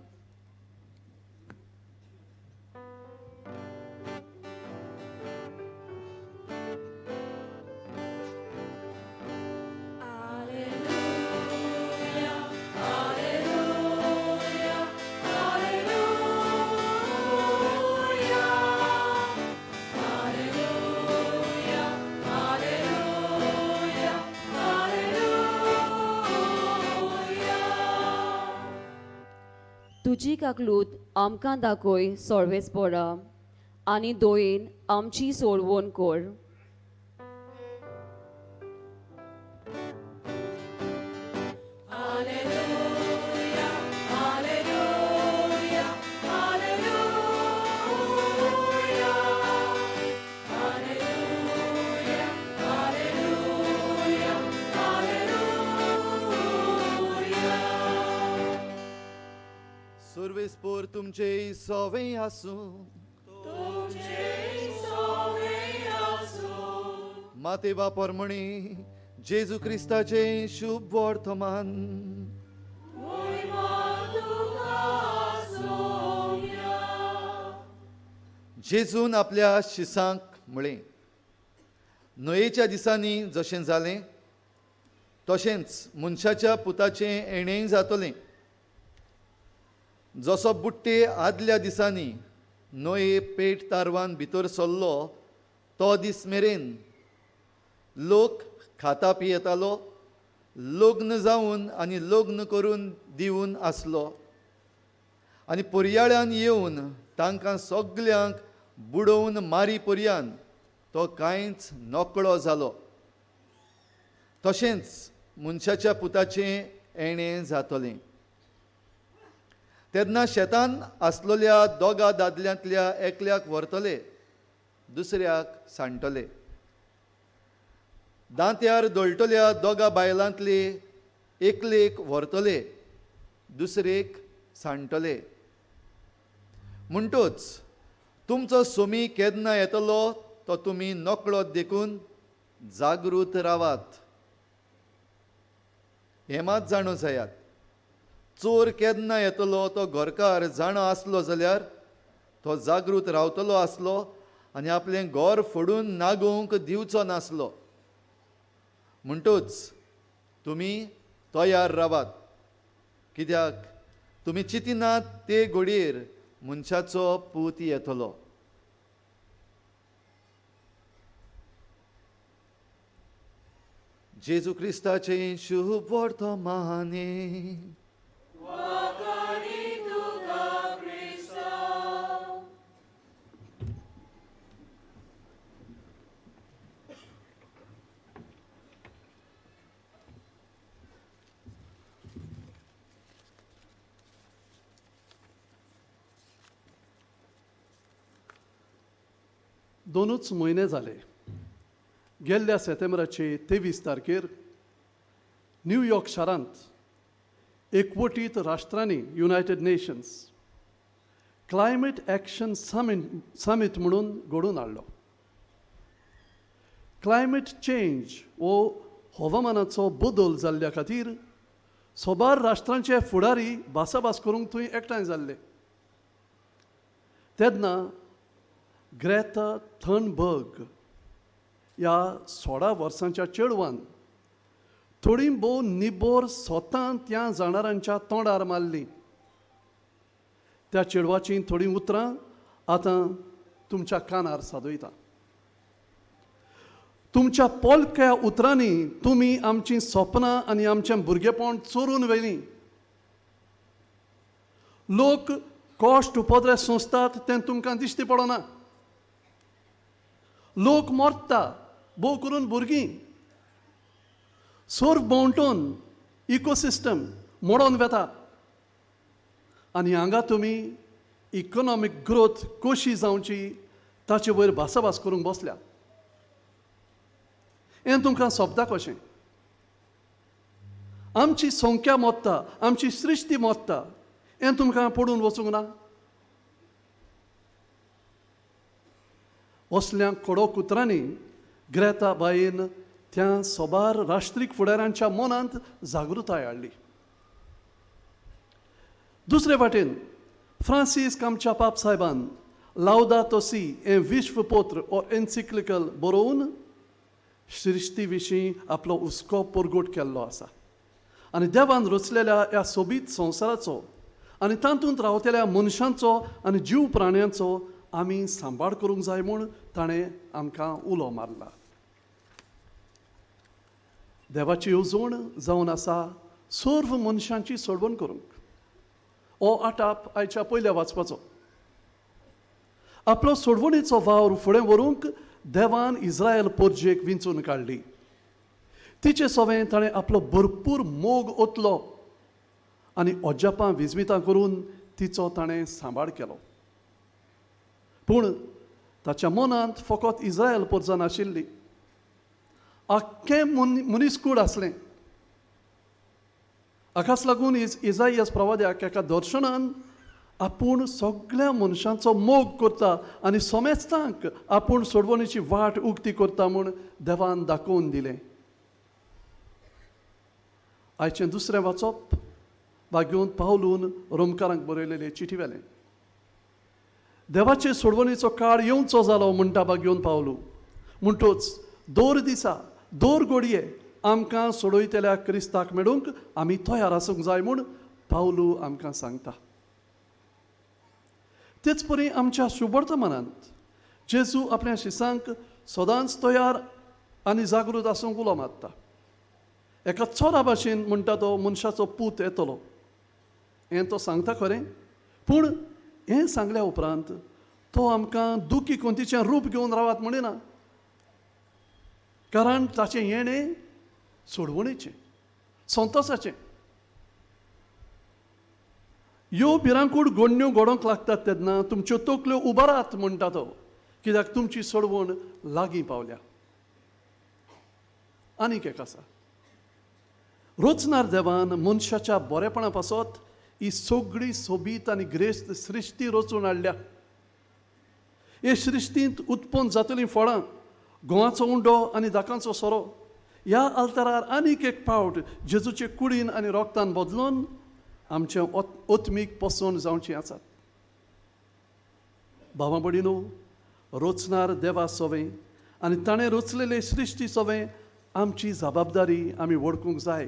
तुजी काकलूत आमकां दाखय सर्वेस्पोरा आनी दोयेन आमची सोडवण कर. सर्वेस्पोर तुमचे सोवे आसूं. मातेवा परमणी जेजू क्रिस्ताचे शुभ वर्तमान. जेजून आपल्या शिसांक म्हळें, न्हंयेच्या दिसांनी जशें जालें तशेंच मनशाच्या पुताचें येणेंय जातलें. जसो बुट्टे आदल्या दिसांनी न्हंये पेट तारवान भितर सरलो तो दीस मेरेन लोक खाता पियेतालो, लग्न जावन आनी लग्न करून दिवन आसलो आनी पर्याळ्यान येवन तांकां सगल्यांक बुडोवन मारी पर्यान तो कांयच नकळो जालो. तशेंच मनशाच्या पुताचें येणें जातलें. तेन्ना शेतान आसलेल्या दोगा दादल्यांतल्या एकल्याक व्हरतले, दुसऱ्याक सांडटले. दांत्यार दळटल्या दोगा बायलांतले एकलेक व्हरतले, दुसरेक सांडटले. म्हणटूच तुमचो सोमी केन्ना येतलो तो तुमी नकळत देखून जागृत रावात. हें मात जाणू जायात, चोर केन्ना येतलो तो घरकार जाणा आसलो जाल्यार तो जागृत रावतलो आसलो आनी आपलें घर फोडून नागोवंक दिवचो नासलो. म्हणटूच तुमी तयार रावात, कित्याक तुमी चिंतिनात ते घडयेर मनशाचो पूत येतलो. जेजू क्रिस्ताचें शुभ वर्तमाने. दोनूच म्हयने जाले. गेल्ल्या सेतेंब्राचे 23 तारखेर न्यूयॉर्क शारांत एकवटीत राष्ट्रांनी United Nations climate action summit म्हणून घडोवन हाडलो. क्लायमेट चेंज हो हवामानाचो बदल जाल्ल्या खातीर सोबार राष्ट्रांचे फुडारी भासाभास करूंक थंय एकठांय जाल्ले. तेन्ना ग्रेटा थनबर्ग ह्या 16 वर्सांच्या चेडवान थोडी भोव निबोर स्वता त्या जाणारांच्या तोंडार मारली. त्या चेडवाचीं थोडीं उतरां आतां तुमच्या कानार सादयता. तुमच्या पोलक्या उतरांनी तुमी आमचीं सपनां आनी आमचें भुरगेपण चोरून व्हेलीं. लोक कश्ट उपद्रे सोंसतात तें तुमकां दिश्टी पडना. लोक मरता, भोव करून भुरगीं. सर्व भोंवटून इकोसिस्टम मोडोन वेता आनी हांगा तुमी इकोनॉमीक ग्रोथ कशी जावची ताचे वयर भासाभास करूंक बसल्या. हें तुमकां सोबता कशें? आमची संख्या मोडटा, आमची सृश्टी मोडटा, हें तुमकां पडून वचूंक ना? असल्या कडक उतरांनी ग्रेता बायेन त्या सोबार राष्ट्रीक फुडाऱ्यांच्या मनांत जागृताय हाडली. दुसरे वाटेन फ्रांसीस आमच्या पाप साहेबान लावदातो सी हें विश्वपत्र ओ एन्सिक्लिकल बरोवन सृश्टी विशीं आपलो हुस्को परगट केल्लो आसा आनी देवान रचलेल्या ह्या सोबीत संवसाराचो आनी तातूंत रावतल्या मनशांचो आनी जीव प्राण्यांचो आमी सांबाळ करूंक जाय म्हूण ताणें आमकां उलो मारला. देवाची येवजण जावन आसा सर्व मनशांची सोडवण करूंक. हो आटाप आयच्या पयल्या वाचपाचो. आपलो सोडवणीचो वावर फुडें व्हरूंक देवान इस्रायल पोरजेक विंचून काडली. तिचे सवें ताणें आपलो भरपूर मोग ओतलो आनी अजापां विजमितां करून तिचो ताणें सांबाळ केलो. पूण ताच्या मनांत फकत इस्रायल पोरजां नाशिल्ली, आख्खें मनीसकूड आसलें. हाकाच लागून इजाइयास प्रवाद्याक एका दर्शनान आपूण सगळ्या मनशांचो मोग करता आनी समेस्तांक आपूण सोडवणीची वाट उक्ती करता म्हूण देवान दाखोवन दिलें. आयचें दुसरें वाचप बागेवन पावलून रोमकारांक बरयलेले चिठी वेलें. देवाचे सोडवणीचो काळ येवचो जालो म्हणटा बागेवन पावलू. म्हणटोच दर दिसा दर घडये आमकां सोडयतल्या क्रिस्ताक मेळूंक आमी तयार आसूंक जाय म्हूण पावलू आमकां सांगता. तेच परी आमच्या शुभवर्तमानांत जेजू आपल्या शिसांक सदांच तयार आनी जागृत आसूंक उलो मारता. एका चोरा भाशेन म्हणटा तो मनशाचो पूत येतलो हें तो सांगता खरें, पूण हें सांगल्या उपरांत तो आमकां दुखी कोंतीचें रूप घेवन रावात म्हणिना, कारण ताचें येणें सोडवणेचें संतोसाचें. ह्यो भिरांकूळ गोडण्यो घडोवंक लागतात तेन्ना तुमच्यो तकल्यो उबारात म्हणटा तो, कित्याक तुमची सोडवण लागीं पावल्या. आनीक एक आसा, रोचणार देवान मनशाच्या बरेपणा पासत ही सगळी सोबीत आनी ग्रेस्त सृश्टी रचून हाडल्या. हे सृश्टींत उत्पन्न जातलीं फळां, गोवाचो उंडो आनी दाकांचो सोरो ह्या आल्तारार आनीक एक फावट जेजूचे कुडीन आनी रोगतान बदलून आमचें ओत्मीक पोसवण जावचें आसात. भावा भयणीनो, रोचणार देवा सोवें आनी ताणें रचलेले सृश्टी सोवें आमची जबाबदारी आमी वळखूंक जाय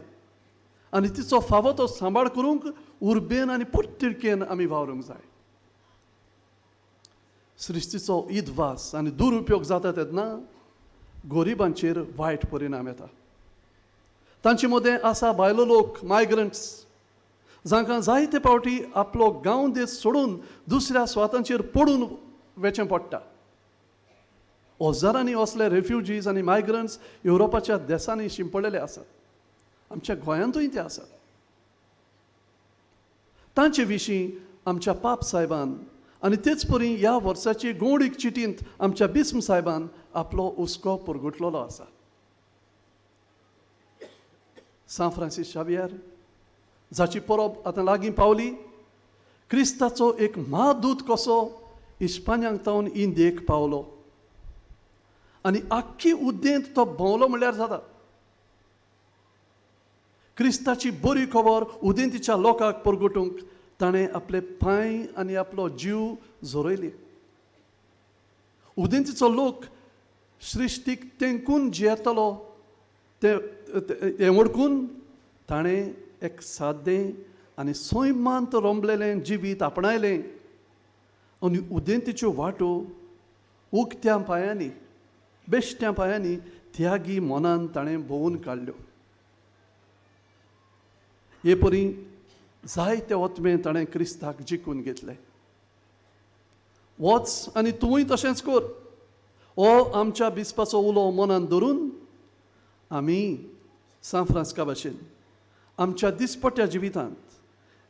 आनी तिचो फावो तो सांबाळ करूंक उर्बेन आनी पोटतिडकेन आमी वावरूंक जाय. सृश्टीचो इदवास आनी दुरुपयोग जाता तेन्ना गरिबांचेर वायट परिणाम येता. तांचे मदें आसा भायलो लोक, मायग्रंट्स, जांकां जायते फावटी आपलो गांव देश सोडून दुसऱ्या सुवातांचेर पडून वेचें पडटा. हजारांनी असले रेफ्युजीज आनी मायग्रंट्स युरोपाच्या देशांनी शिंपडलेले आसात, आमच्या गोंयांतूय ते आसात. तांचे विशीं आमच्या पाप साहेबान आनी तेच परी ह्या वर्साचे गोवडीक चिटींत आमच्या बिस्म साहेबान आपलो हुस्को परगटलेलो आसा. सांत फ्रांसीस शावियर जाची परब आतां लागीं पावली, क्रिस्ताचो एक म्हादूत कसो इस्पान्यांक तावन इंदियेक पावलो आनी आख्खी उद्देंत तो भोंवलो म्हणल्यार जाता. क्रिस्ताची बरी खबर उदेंतीच्या लोकांक परगटूंक ताणें आपले पांय आनी आपलो जीव झरयले. उदेंतीचो लोक सृश्टीक तेंकून जियेतलो तें वळखून ताणें एक सादें आनी सैमांत रोमलेलें जिवीत आपणायलें आनी उदेंतीच्यो वाटो उक्त्या पांयांनी बेश्ट्या पांयांनी त्यागी मनान ताणें भोंवून काडल्यो. हे परी जायते ओतमे ताणें क्रिस्ताक जिखून घेतले. वच आनी तूंय तशेंच कर हो आमच्या बिस्पाचो उलो मनान धरून आमी सांत फ्रांस्का भाशेन आमच्या दिसपट्ट्या जिवितांत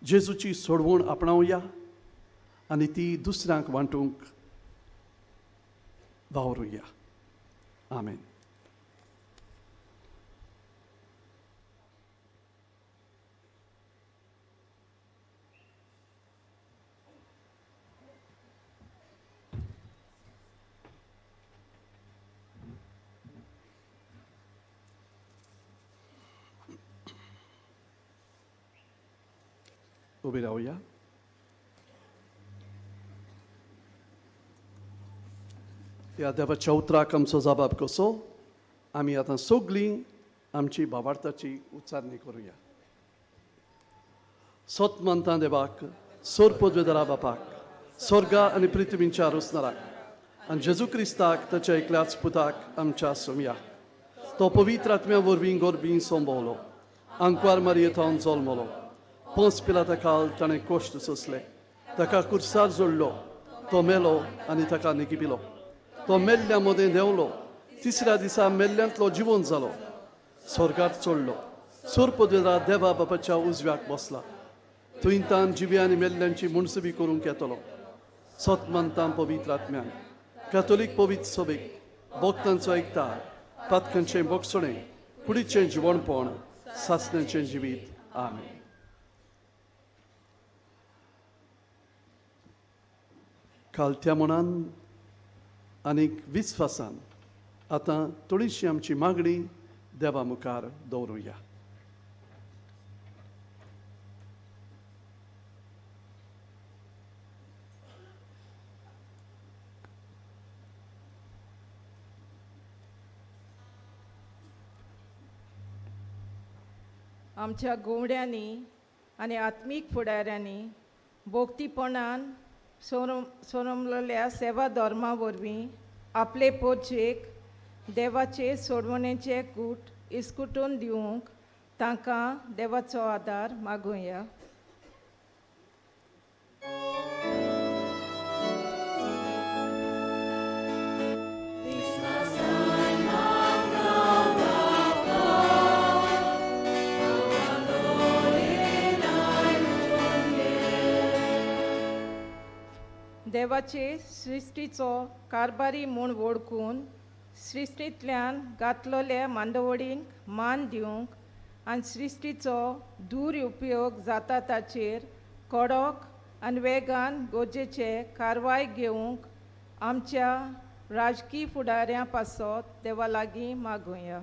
जेजूची सोडवण आपणावया आनी ती दुसऱ्यांक वांटूंक वावरुया. आमेन. उबी रावया. ह्या देवाच्या उतराक आमचो जबाब कसो आमी आतां सगळीं आमची भावार्थाची उच्चारणी करुया. सत मानता देवाक, सोर पदवेदारा बापाक, स्वर्गा आनी पृथ्वीच्या रोसनाराक आनी जेजू क्रिस्ताक ताच्या एकल्याच पुताक आमच्या सोमयाक, तो पवित्र आत्म्या वरवीं गोरबी सोंबवलो, आंकवार मारये थावन जल्मलो, पोंस पिलाता काल ताणें कश्ट सोंसले, ताका कुर्सार जोडलो, तो मेलो आनी ताका निकिपिलो, तो मेल्ल्या मदें देंवलो, तिसऱ्या दिसा मेल्ल्यांतलो जिवन जालो, स्वर्गार चडलो, सोर पदवेदार देवा बापाच्या उजव्याक बसला, थंय तान जिव्या आनी मेल्ल्यांची मुणसबी करूंक येतलो. सत मानता पवित्र आत्म्यान, कॅथोलीक पवित्र सभेक, भक्तांचो एकतार, पातकांचें बोगसणें, कुडीचें जिवणपण, सासण्याचें जिवीत. आमेन. खालत्या मनान आनीक विस्वासान आतां थोडीशी आमची मागणी देवा मुखार दवरुया. आमच्या गोवड्यांनी आनी आत्मीक फुडाऱ्यांनी भोक्तीपणान सोरमलेल्या सेवा धर्मा वरवीं आपले पोचेक देवाचे सोडवणेचे कूट इस्कुटून दिवंक तांकां देवाचो आदार मागुया. देवाचे सृश्टीचो कारभारी म्हूण वळखून सृश्टींतल्यान घातलेल्या मांडवळींक मान दिवंक आनी सृश्टीचो दुरुपयोग जाता ताचेर कडक आनी वेगान गरजेचे कारवाय घेवंक आमच्या राजकी फुडाऱ्यां पासत देवा लागीं मागुया.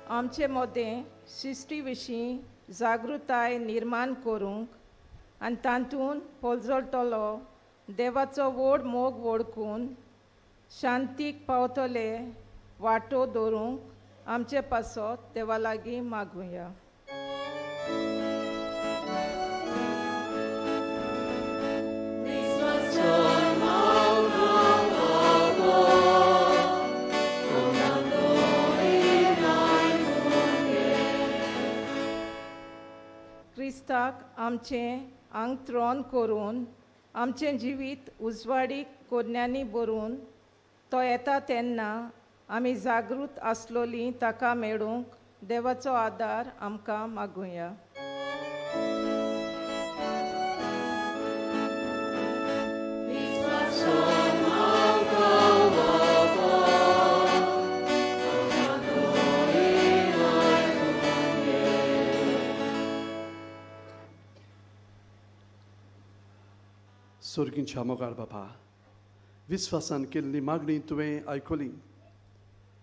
आमचे मदें सृश्टी विशीं जागृताय निर्माण करूंक आनी तातूंत पोलजळटलो देवाचो व्हड मोग वळखून शांतीक पावतले वांटो दवरूंक आमचे पासत देवा लागीं मागुया. क्रिस्ताक आमचें आंगत्रोन करून आमचें जिवीत उजवाडीक कोरण्यांनी भरून तो येता तेन्ना आमी जागृत आसलोलीं ताका मेळूंक देवाचो आदार आमकां मागुया. सोर्गींच्या मोगाळ बापा, विस्वासान केल्ली मागणी तुवें आयकली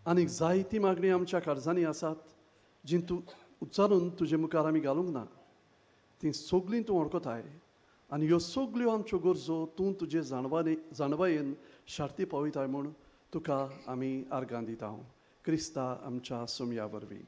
आनीक जायती मागणी आमच्या काळजांनी आसात जी तूं उच्चारून तुजे मुखार आमी घालूंक ना. तीं सगळीं तूं वळखताय आनी ह्यो सगल्यो आमच्यो गरजो तूं तुजे जाणवायेन शार्ती पावयताय म्हूण तुका आमी आर्गां दिता. क्रिस्ता आमच्या सोमया वरवीं.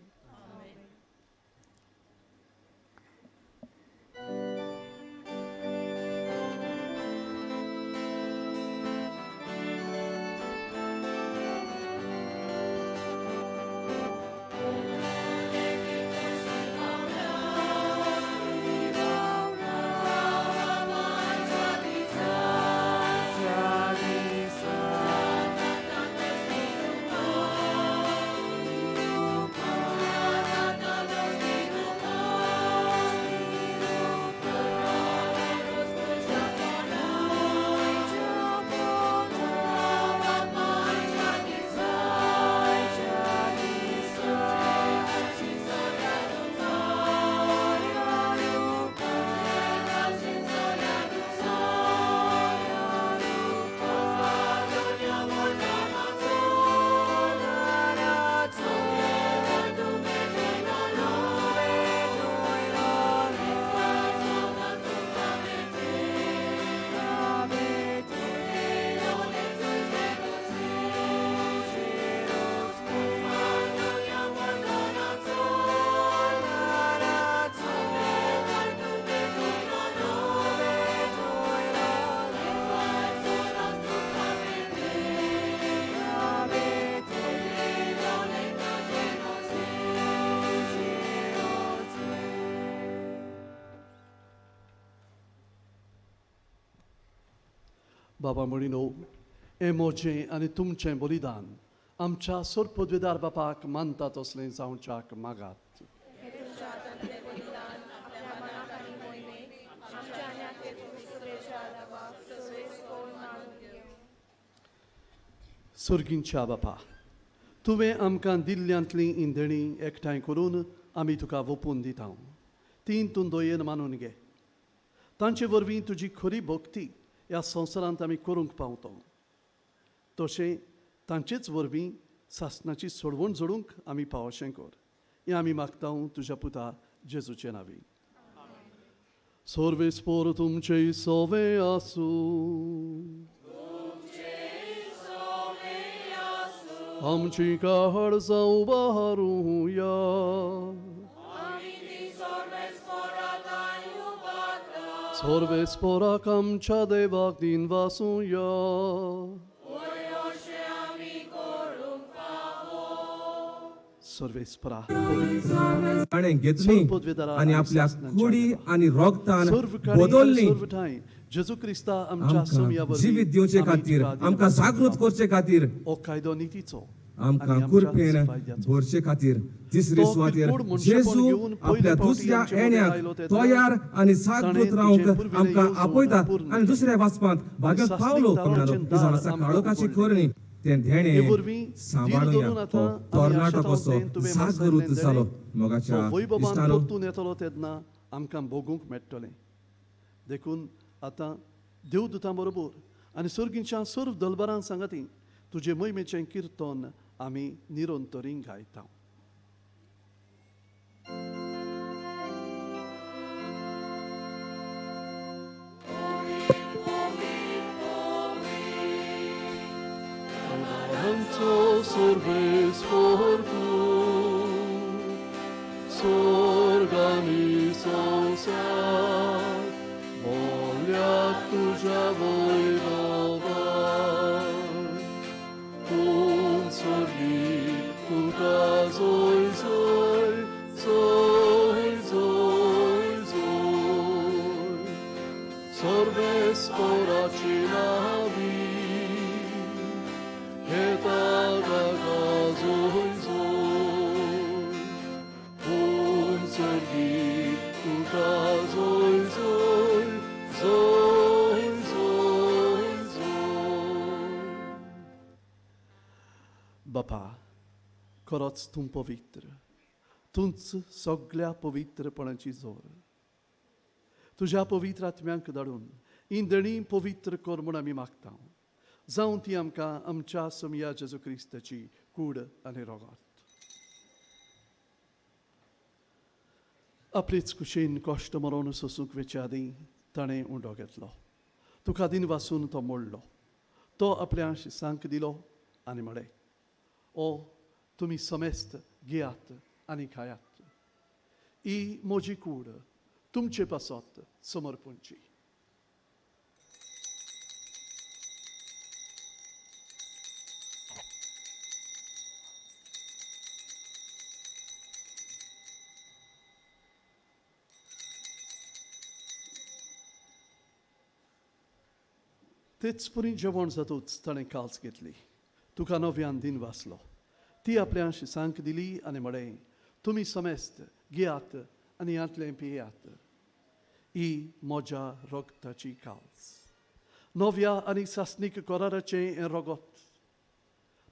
बाबा म्हणिनो, हें म्हजें आनी तुमचें बलिदान आमच्या सोरपदवेदार बापाक मानता तसलें जावच्याक मागात. सोर्गींच्या बापा, तुवें आमकां दिल्ल्यांतलीं इंधणी एकठांय करून आमी तुका वोपून दिता. तीं तूं दयेन मानून घे. तांचे वरवीं तुजी खरी भक्ती ह्या संवसारांत आमी करूंक पावतो. तशें तांचेच वरवीं सासणाची सोडवण जोडूंक आमी पावशें कर. हें आमी मागता तुज्या पुता जेजूचे नांवी. सर्वेस्पोर तुमचे सोवे आसूं. आमची काळ जावं बहारुया. सर्वेस्पोराक आमच्या देवाक दिन वासुया. सर्वेस्परा ताणें घेतली आनी आपल्या कुडी आनी रोगतान बदलली. जेजू क्रिस्ता आमच्या सोमया वरवीं जिवीत दिवचे खातीर, आमकां जागृत करचे खातीर, हो कायदो नितीचो आमकां कुरपेन भरचे खातीर. तिसरे सुवातेर जेजू आपल्या दुसऱ्या येण्याक तयार आनी जागृत रावंक आमकां आपयता. आनी दुसऱ्या वाचपांत भाग्यांत पावलो म्हणालो, ही जावन आसा काळोखाची करणी, तें धेणें सांबाळुया. तो तरणाटो कसो जागृत जालो. मोगाच्या इश्टांनो, परतून येतलो तेन्ना आमकां भोगूंक मेळटलें. देखून आतां देवदूतां बरोबर आनी सर्गींच्या सर्व दलबरान सांगाती तुजे मोहिमेचें किर्तन आमी निरंतरीं गायता. सर्वेस्पोर तूं स्वर्ग आनी संवसार बोल्या तुज्या वैभवान. तूं स्वर्गी तुका जोय जोय जोय जोय जोय. सर्वेस्पोराची नावी हेता ताका जोय जोय. तूं स्वर्गी तुका जोय जोय जोय जोय जोय. बापा, खरोच तूं पवित्र, तूंच सगळ्या पवित्रपणाची जोर. तुज्या पवित्र आत्म्यांक धाडून इंदणी पवित्र कर म्हूण आमी मागता. जावं ती आमकां आमच्या सोमया जेजू क्रिस्ताची कूड आनी रोगात. आपलेच कुशीन कश्ट मरोवन सोसूंक वेचे आदीं ताणें उंडो घेतलो. तुका दिन वासून तो मोडलो. तो आपल्या शिसांक दिलो आनी म्हळें, ओ तुमी समेस्त घेयात आनी खायात. ही म्हजी कूड तुमचे पासत समर्पणची. तेच पुरी जेवण जातूच ताणें काल्स घेतली. तुका नव्यान दिन वाचलो. ती आपल्या शिसांक दिली आनी म्हळें, तुमी समेस्त घेयात आनी ह्यांतलें पियात. ही म्हज्या रोगताची काल्स, नव्या आनी सासणीक कराराचें हें रोगत.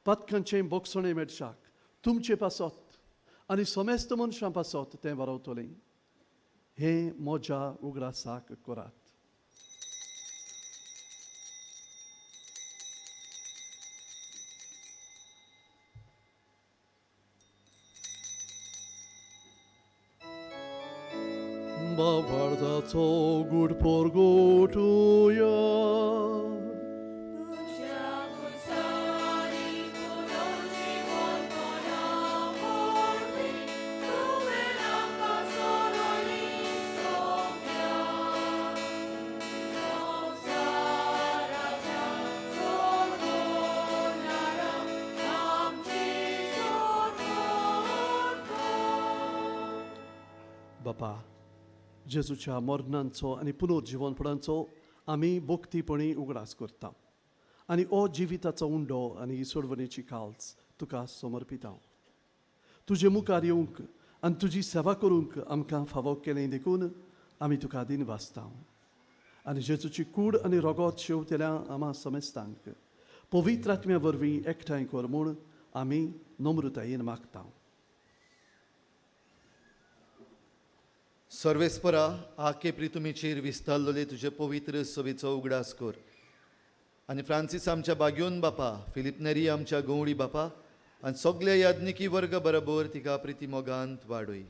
पातकांचें बोगसणें मेळशाक तुमचे पासत आनी समेस्त मनशां पासत तें वारवतलें. हें म्हज्या उगडासाक करात. बाबार्जाचो गुड पोरगोटुया. बापा, जेजूच्या मरणांचो आनी पुनर्जिवनपणाचो आमी भक्तीपणी उगडास करता आनी हो जिविताचो उंडो आनी ही सोडवणेची काल्स तुका समर्पिता. तुजे मुखार येवंक आनी तुजी सेवा करूंक आमकां फावो केलें देखून आमी तुका दिन वाचता. आनी जेजूची कूड आनी रोगोत शेवतेल्या आमा समेस्तांक पवित्र आत्म्या वरवीं एकठांय कर म्हूण आमी नम्रतायेन मागता. सर्वेस्परा आखे प्रितुमीचेर विस्तारलेले तुजे पवित्र सभेचो उगडास कर आनी फ्रांसीस आमच्या बाग्योन बापा, फिलीप नेरी आमच्या गवळी बापा आनी सगल्या याज्ञिकी वर्ग बरोबर तिका प्रिती मोगांत वाडय.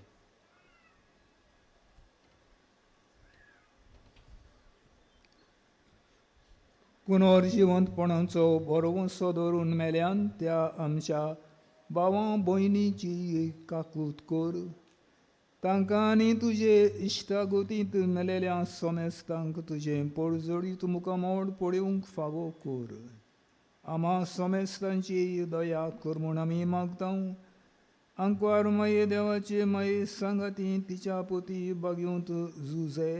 पुनर्जिवंतपणाचो भरवंसो दवरून मेल्यान त्या आमच्या भावां भयणीची काकूत कर. तांकां आनी तुजे इश्टागतींत मेलेल्या सोमेस्तांक तुजें पोरजोडीत मुखामोड पळोवंक फावो कर. आमा सोमेस्तांची दया कर म्हूण आमी मागता. आंकवार माये देवाचे माये सांगाती तिच्या पोती बागेवंत जुजे,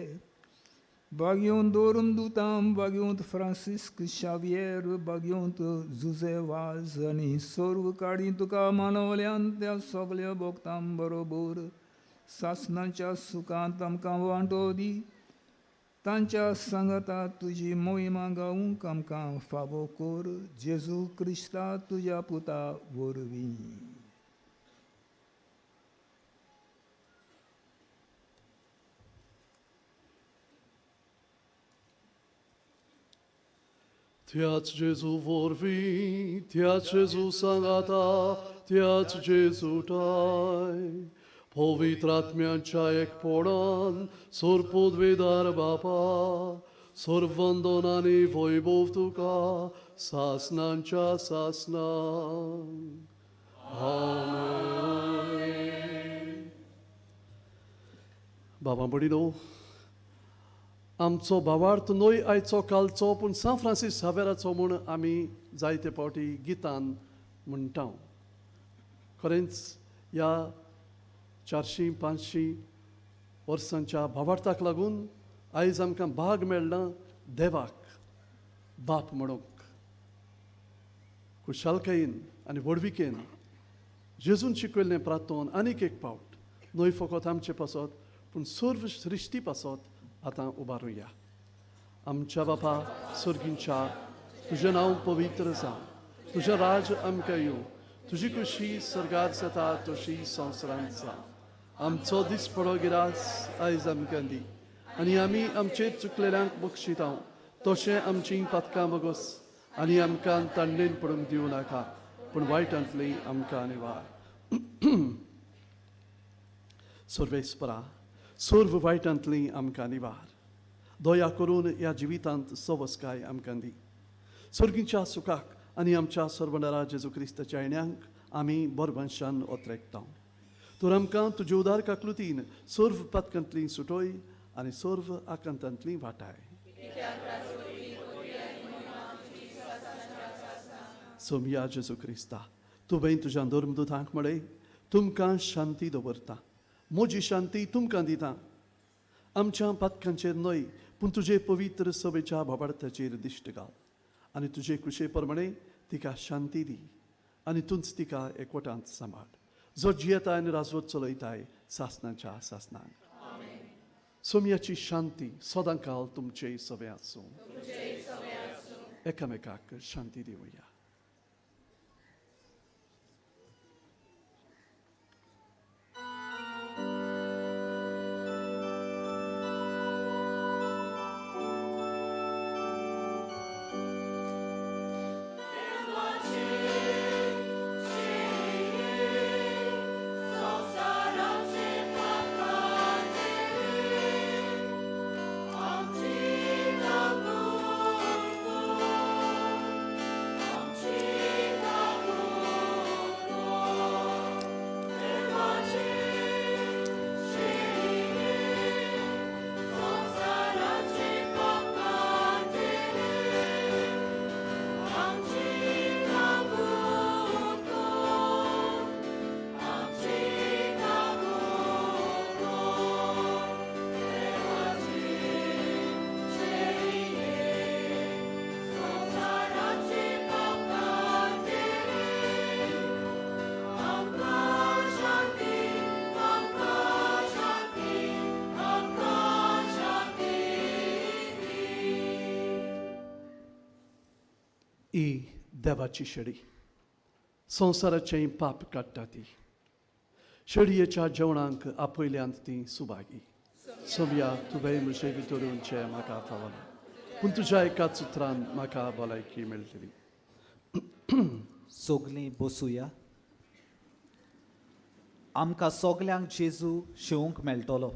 बागेवन दवरून दुतां, बागेवंत फ्रांसिस्क शावियर, बागेवंत जुजे वाज आनी सर्व काडी तुका मानवल्यान त्या सगल्या भोगतां बरोबर सासणाच्या सुखांत आमकां वांटो दी. तांच्या सांगाता तुजी मोहिमा गावूंक आमकां फावो कर. जेजू क्रिस्ता तुज्या पुता वरवीं. त्याच जेजू वरवीं, त्याच जेजू सांगाता, त्याच जेजू ठाय पवित्र आत्म्यांच्या एकपणान सोरपोदवेदार बापा, सर्वंदन आनी वैभव तुका सासनांच्या सासनां. आमेन. बाबा भयणीनो, आमचो भावार्थ न्हय आयचो कालचो, पूण सांत फ्रांसीस शावेराचो म्हूण आमी जायते फावटी गितान म्हणटा. खरेंच ह्या 400-500 वर्सांच्या भावार्थाक लागून आयज आमकां भाग मेळना देवाक बाप म्हणूंक. खुशालकायेन आनी व्हडविकेन जेजून शिकयल्लें प्रार्थन आनीक एक फावट न्हय फकत आमचे पासत पूण सर्व सृश्टी पासत आतां उबारुया. आमच्या बापा सर्गींच्या, तुजें नांव पवित्र जावं, तुजें राज आमकां येवं, तुजी खुशी सर्गार जाता तशी संवसारांत जावं. आमचो दिसपडो गिरास आयज आमकां दी आनी आमी आमचेर चुकलेल्यांक बक्षितांव तशें आमचीं पातकां बगस आनी आमकां तांडेन पडूंक दिवं नाका, पूण वायटांतली आमकां निवार. सर्वेस्परा, सर्व वायटांतली आमकां निवार. दया करून ह्या जिवितांत सवसकाय आमकां दी. सर्गीच्या सुखाक आनी आमच्या सर्वनरा जेजू क्रिस्ताच्या येण्यांक आमी बरवंशान ओतरेकता. तर आमकां तुजे उदार काकलुतीन सर्व पातकांतली सुटोय आनी सर्व आकांतांतली वाटाय. सोमया जेजू क्रिस्ता, तुवें तुज्या धर्मदूतांक म्हळें, तुमकां शांती दवरता, म्हजी शांती तुमकां दिता. आमच्या पातकांचेर न्हय पूण तुजे पवित्र सभेच्या भावार्थाचेर दिश्ट घाल आनी तुजे कुशे प्रमाणे तिका शांती दी आनी तूंच तिका एकवटांत सांबाळ, जो जियेता आनी राजवट चलयताय सासनाच्या सासनांक. सोमयाची शांती सदांकाल तुमचे सवे आसूं. एकामेकाक शांती दिवया. ही देवाची शेळी, संवसाराचें पाप काडटा ती. शेळयेच्या जेवणांक आपयल्यांत ती सुभागी. सोमया, तुवें म्हजे भितर उरचें म्हाका फावना, पूण तुज्या एकाच उतरान म्हाका भलायकी मेळटली. सगलीं बसुया. आमकां सगल्यांक जेजू शेवंक मेळटलो.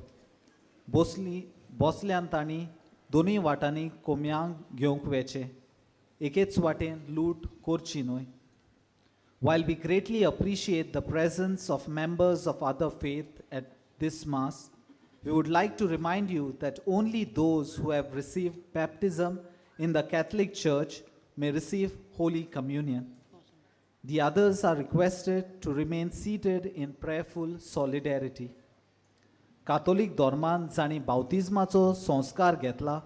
बसली बसल्यान तांणी दोनूय वाटांनी कोमयांक घेवंक वेचें, एकेच वाटेन लूट करची न्हय. While we greatly appreciate the presence of members of other faith at this Mass, we would like to remind you that only those who have received baptism in the Catholic Church may receive Holy Communion. The others are requested to remain seated in prayerful solidarity. कातोलीक धर्मान जांणी बावतिज्माचो संस्कार घेतला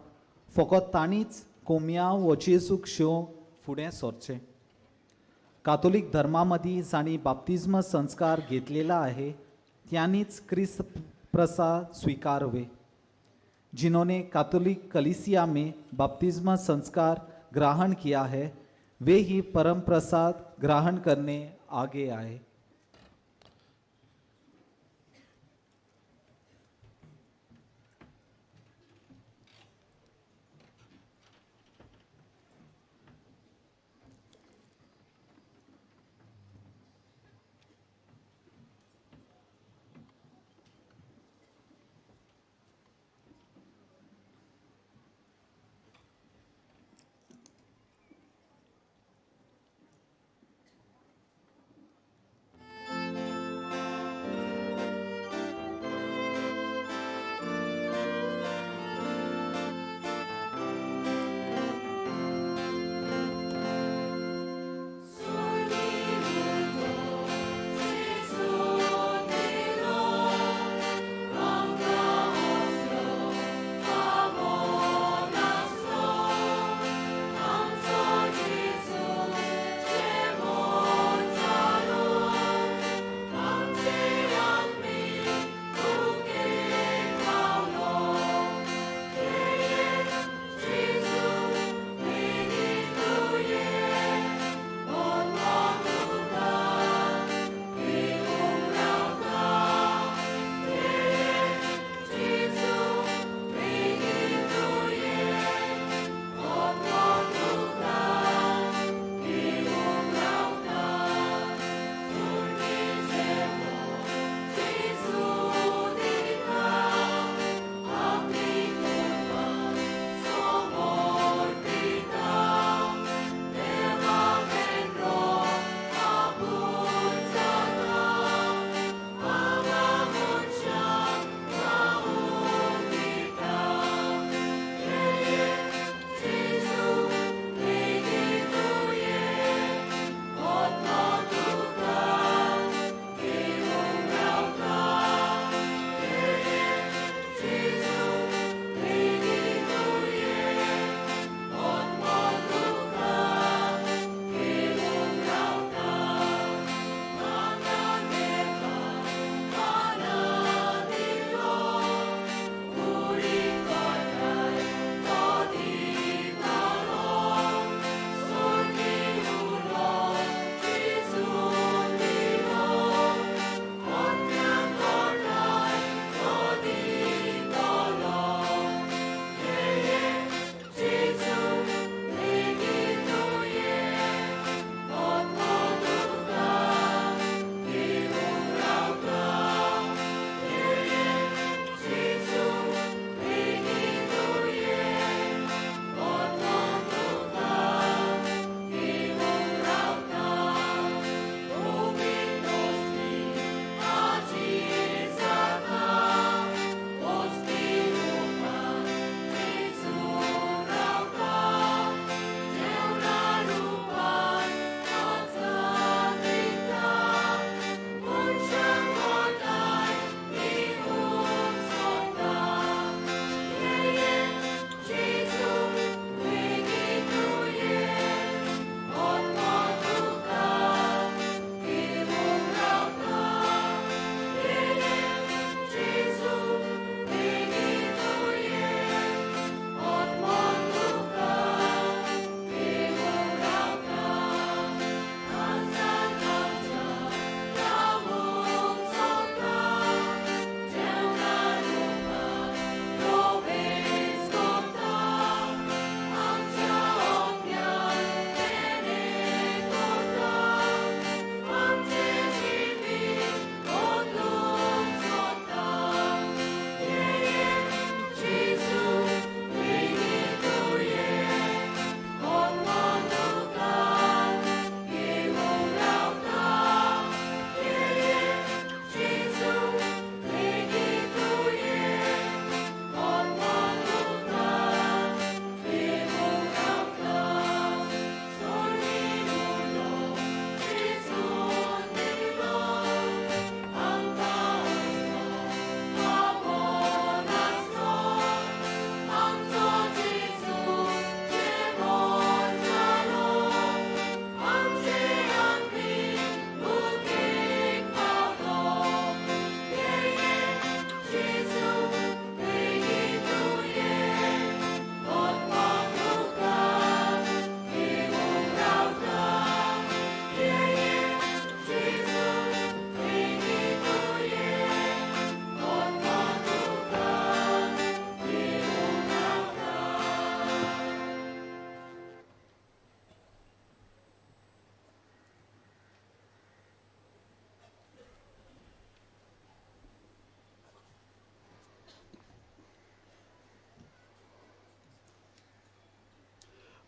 फकत तांणीच कोमयांव वो जेजूक शेवंक फुडें सरचें. कातोलीक धर्मा मदीं जांणी बाप्तिज्म संस्कार घेतलेला आहे त्यांनीच क्रिस्त प्रसाद स्वीकारवे. जिन्होंने कैथोलिक कलीसिया में बपतिस्मा संस्कार ग्रहण किया है वे ही परम प्रसाद ग्रहण करने आगे आए.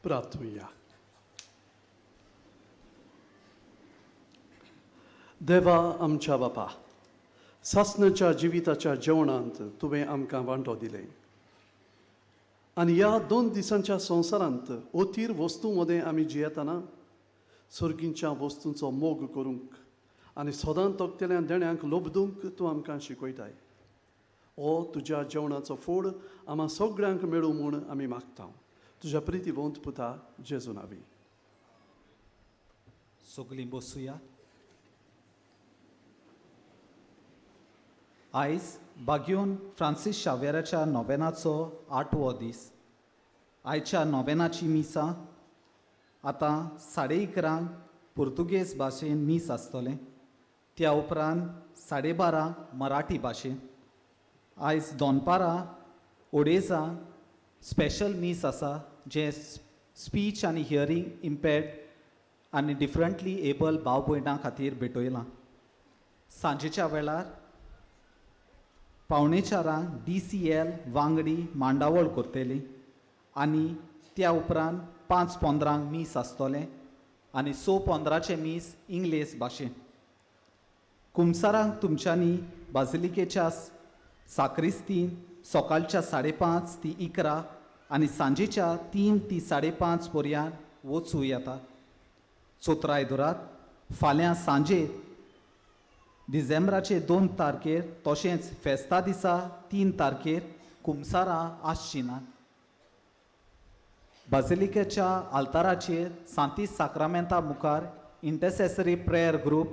प्रार्थुया. देवा आमच्या बापा, सासणाच्या जिविताच्या जेवणांत तुवें आमकां वांटो दिलें आनी ह्या 2 दिसांच्या संवसारांत अथीर वस्तूं मदें आमी जियेतना सर्गींच्या वस्तूंचो मोग करूंक आनी सदां तोखतल्या देण्यांक लोबदूंक तूं आमकां शिकयताय. ओ तुज्या जेवणाचो फोड आमा सगळ्यांक मेळूं म्हूण आमी मागता. तुज्या प्रितीवंत पुता जेजू नावी. सगळीं बसुया. आयज बाग्योन फ्रांसीस शावेराच्या नोवेनाचो 8वो दीस. आयच्या नोवेनाची मिसां आतां 11:30 पुर्तुगेज भाशेन मीस आसतलें. त्या उपरांत 12:30 मराठी भाशेन. आयज दनपारां ओडेजांक स्पेशल मीस आसा जें स्पीच आनी हियरींग इम्पेर्ड आनी डिफरंटली एबल भाव भयणां खातीर भेटयलां. सांजेच्या वेळार 3:45 DCL वांगडी मांडावळ करतली आनी त्या उपरांत 5:15 मीस आसतलें आनी 6:15 मीस इंग्लीश भाशेन. कुमसारांक तुमच्यांनी बाजिलिकेच्या साक्रिस्तीन सकाळच्या 5:30 ते 11 आनी सांजेच्या 3 ते 5:30 पर्यंत वचूं येता. चोत्राय दुरात फाल्यां सांजे डिसेंबराचे 2 तारखेर तशेंच फेस्ता दिसा 3 तारखेर कुमसारां आसचीं नात. बाजिलिकेच्या आल्ताराचेर सांतीस साक्रामेंता मुखार इंटरसेसरी प्रेयर ग्रूप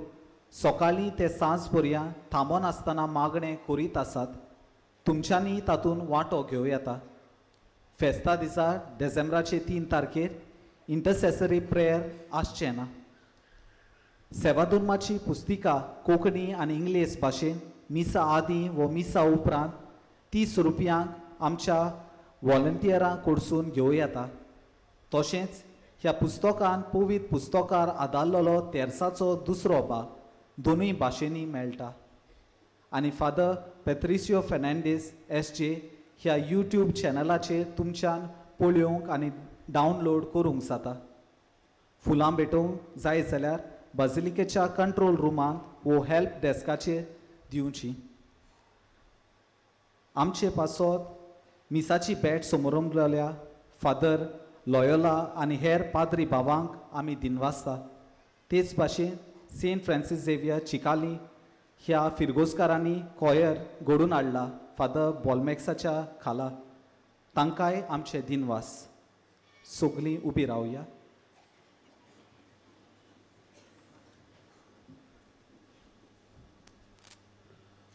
सकाळीं ते सांज पर्यंत थांबोन आसतना मागणें करीत आसात. तुमच्यांनी तातूंत वांटो घेवं येता. फेस्ता दिसा डिसेंबराचे 3 तारखेर इंटरसेसरी प्रेयर आसचें ना. सेवाधर्माची पुस्तिका कोंकणी आनी इंग्लीश भाशेन मिसा आदीं वो मिसा उपरांत 30 रुपयांक आमच्या वॉलंटियरां कडसून घेवं येता. तशेंच ह्या पुस्तकान पवित्र पुस्तकार आदारलेलो तेर्साचो दुसरो भाग दोनूय भाशेंनी मेळटा. आनी फादर पेत्रिसियो फेर्नांडीस SJ ह्या यूट्यूब चॅनलाचेर तुमच्यान पळोवंक आनी डावनलोड करूंक जाता. फुलां भेटोवंक जाय जाल्यार बाजिलिकेच्या कंट्रोल रुमांत वो हेल्प डेस्काचेर दिवची. आमचे पासत मिसाची भेट समोरंबलेल्या फादर लॉयोला आनी हेर पाद्री भावांक आमी दिनवासता. तेच भाशेन सेंट फ्रांसीस झेवियर चिकाली ह्या फिरगोजकारांनी कॉयर घडून हाडला फादर बॉलमॅक्साच्या खाला, तांकांय आमचे दिनवास. सगळीं उबी रावया.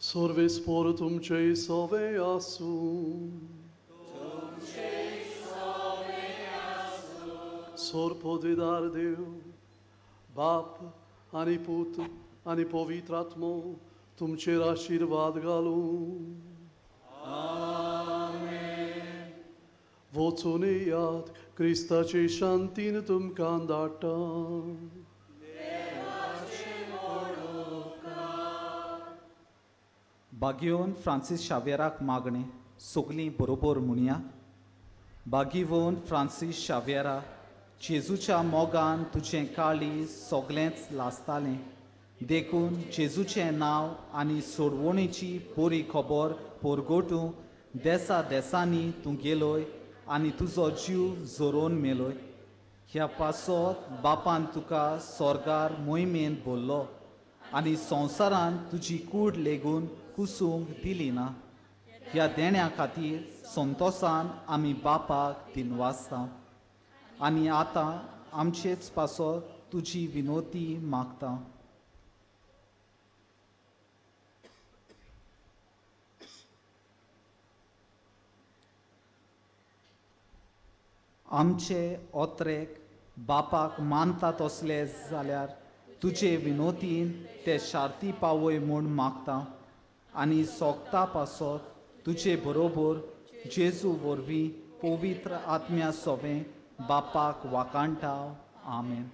सर्वेस्पोर तुमचे सोवे आसूं. सोरपोदेदार देव बाप आनी पूत आनी पवित्र आत्मो तुमचेर आशिर्वाद घालूं. वचून येयात, क्रिस्ताचे शांतीन तुमकां धाडटा. बागियोन फ्रांसीस शावेराक मागणें सगलीं बरोबर म्हणया. बागिवोन फ्रांसीस शावेरा, जेजूच्या मोगान तुजें काळीज सगलेंच लासतालें, देखून जेजूचें नांव आनी सोडवणेची बरी खबर परगटूंक देसा देसांनी तूं गेलोय आनी तुजो जीव जोरोवन मेलोय. ह्या पासत बापान तुका सोर्गार मोहिमेंत भरलो आनी संवसारान तुजी कूड लेगून कुसूंक दिली ना. ह्या देण्या खातीर संतोसान आमी बापाक दिनवासता आनी आतां आमचेच पासत तुजी विनोती मागता. आमचे ओत्रेक बापाक मानता तसले जाल्यार तुजे विनोतीन ते शार्ती पावय म्हूण मागता आनी सोगता पासत तुजे बरोबर जेजू वरवीं पवित्र आत्म्या सोवें बापाक वाकाणटा. आमेन.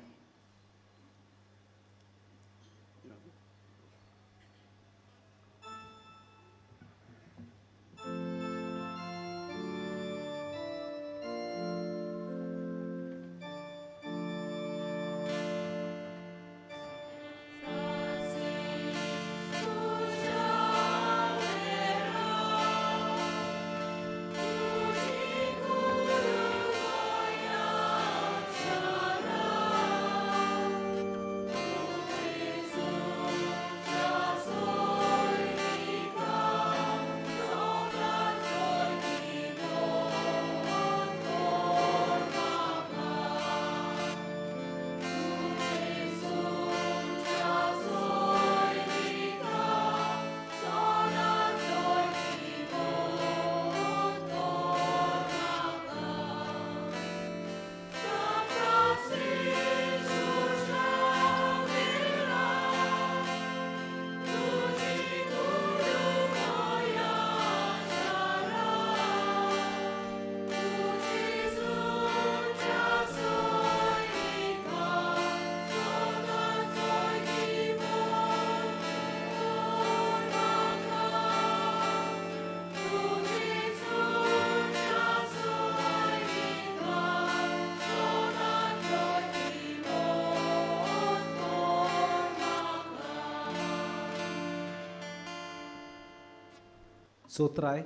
चोत्राय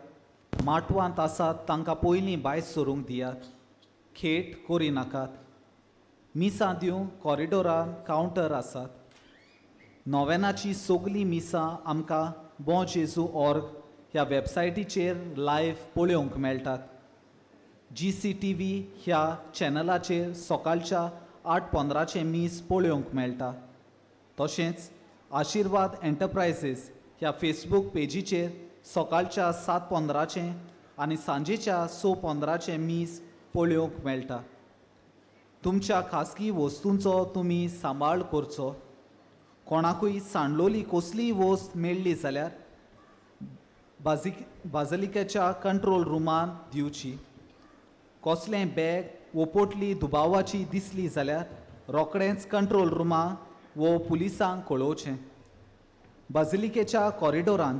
माटवांत आसात तांकां पयलीं भायर सरूंक दियात, खेट करिनाकात. मिसां दिवंक कॉरिडोरान कावंटर आसात. नोवेनाची सगलीं मिसां आमकां बॉ जेजू ऑर्ग ह्या वेबसायटीचेर लायव्ह पळोवंक मेळटात. GCTV ह्या चॅनलाचेर सकाळच्या 8:15 मीस पळोवंक मेळटा. तशेंच आशिर्वाद एंटरप्रायजीस ह्या फेसबूक पेजीचेर सकाळच्या 7:15 आनी सांजेच्या 6:15 मीस पळोवंक मेळटा. तुमच्या खासगी वस्तूंचो तुमी सांबाळ करचो. कोणाकूय सांडलोली कसलीय वस्त मेळ्ळी जाल्यार बाजलिकेच्या कंट्रोल रुमान दिवची. कसलें बॅग वो पोटली दुबावाची दिसली जाल्यार रोखडेंच कंट्रोल रुमा वो पुलिसांक कळोवचें. बाजिलिकेच्या कॉरिडोरान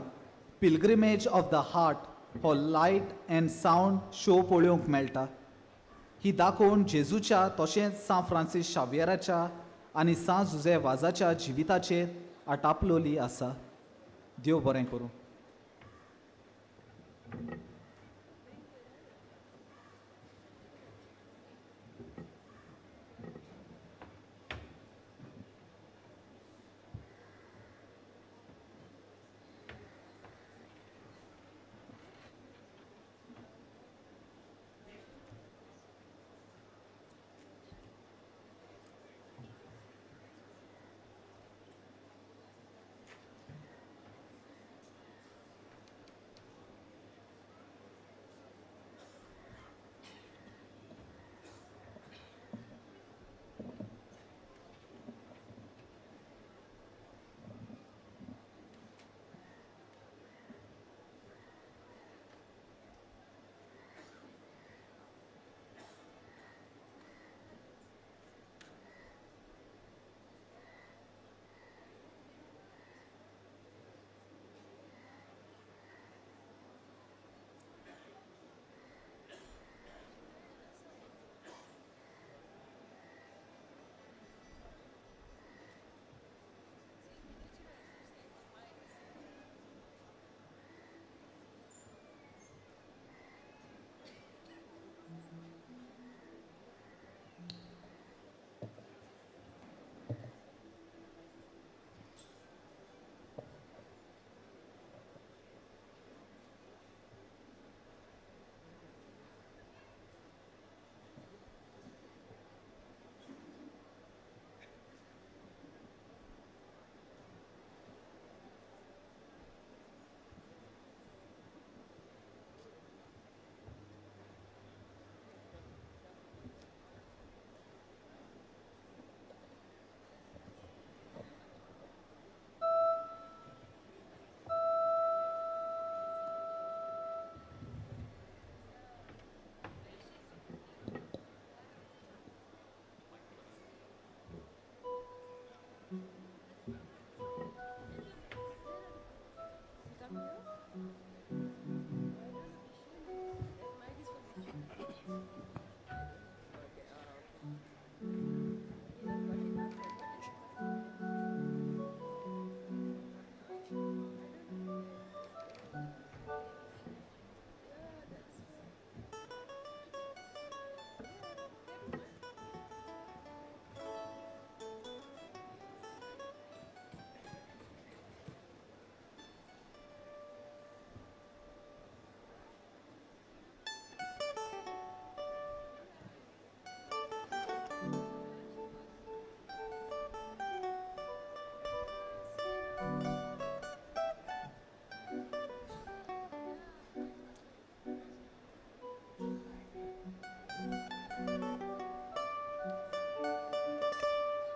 पिलग्रिमेज ऑफ the heart हो लायट अँड सावंड शो पळोवंक मेळटा. ही दाखोवन जेजूच्या तशेंच सांत फ्रांसीस शावियराच्या आनी सांत जुझे वाजाच्या जिविताचेर आटापलोली आसा. देव बरें करूं.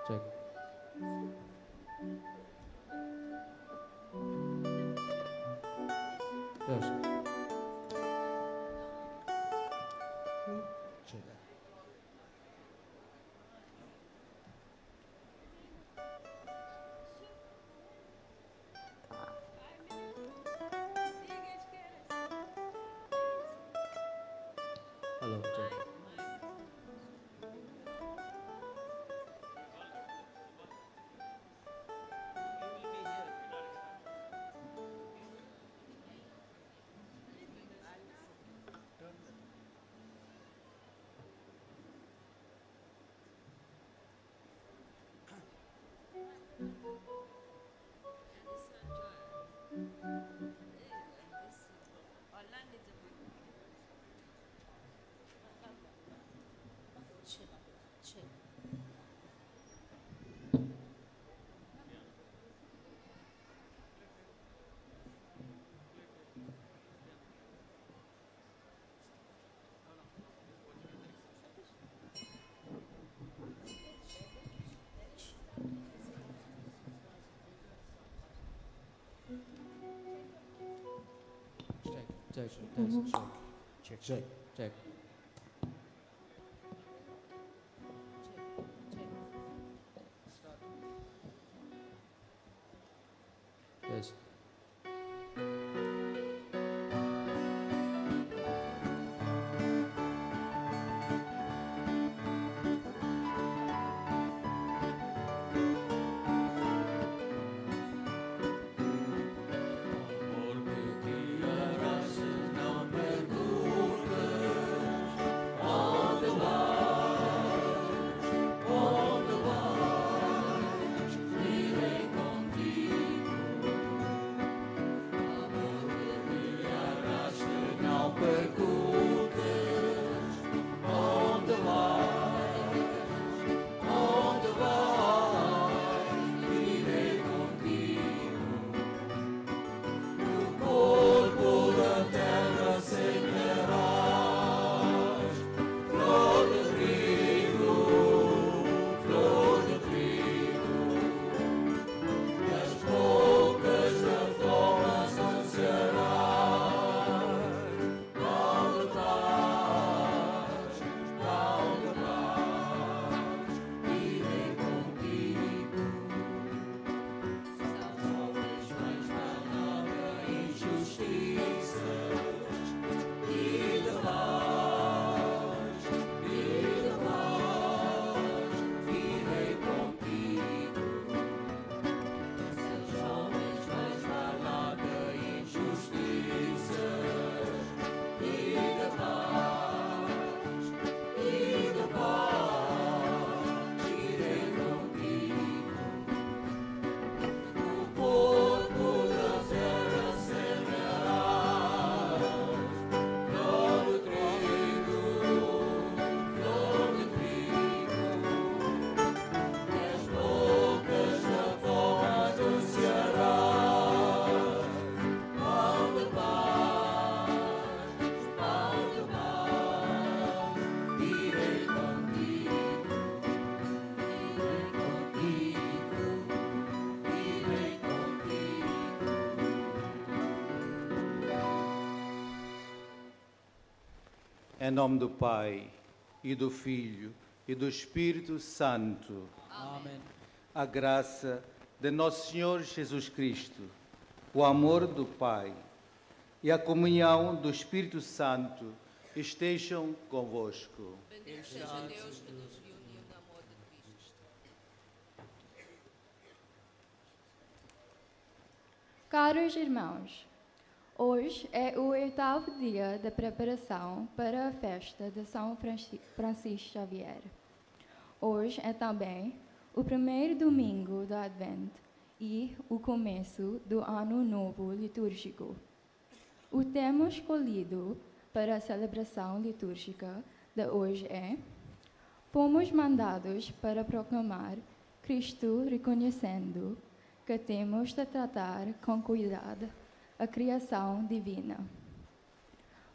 Check. Yes. Check. Hello, check. Check, test, check, check, check, check. Test. Em nome do Pai, e do Filho, e do Espírito Santo. Amém. A graça de nosso Senhor Jesus Cristo, o amor do Pai e a comunhão do Espírito Santo estejam convosco. Bendito seja Deus que nos reuniu no amor de Cristo. Caros irmãos, hoje é o 8º dia da preparação para a festa de São Francisco Xavier. Hoje é também o primeiro domingo do Advento e o começo do Ano Novo Litúrgico. O tema escolhido para a celebração litúrgica de hoje é: Fomos mandados para proclamar Cristo, reconhecendo que temos de tratar com cuidado a criação divina.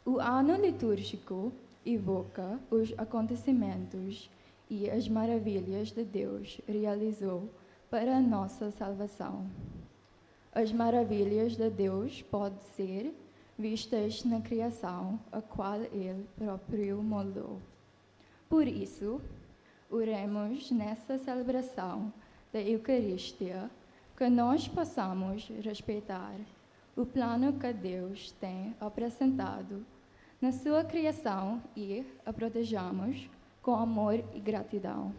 O ano litúrgico evoca os acontecimentos e as maravilhas de Deus realizou para a nossa salvação. As maravilhas de Deus podem ser vistas na criação, a qual Ele próprio moldou. Por isso, oremos nessa celebração da Eucaristia que nós possamos respeitar o plano que Deus tem apresentado na sua criação e a protejamos com amor e gratidão.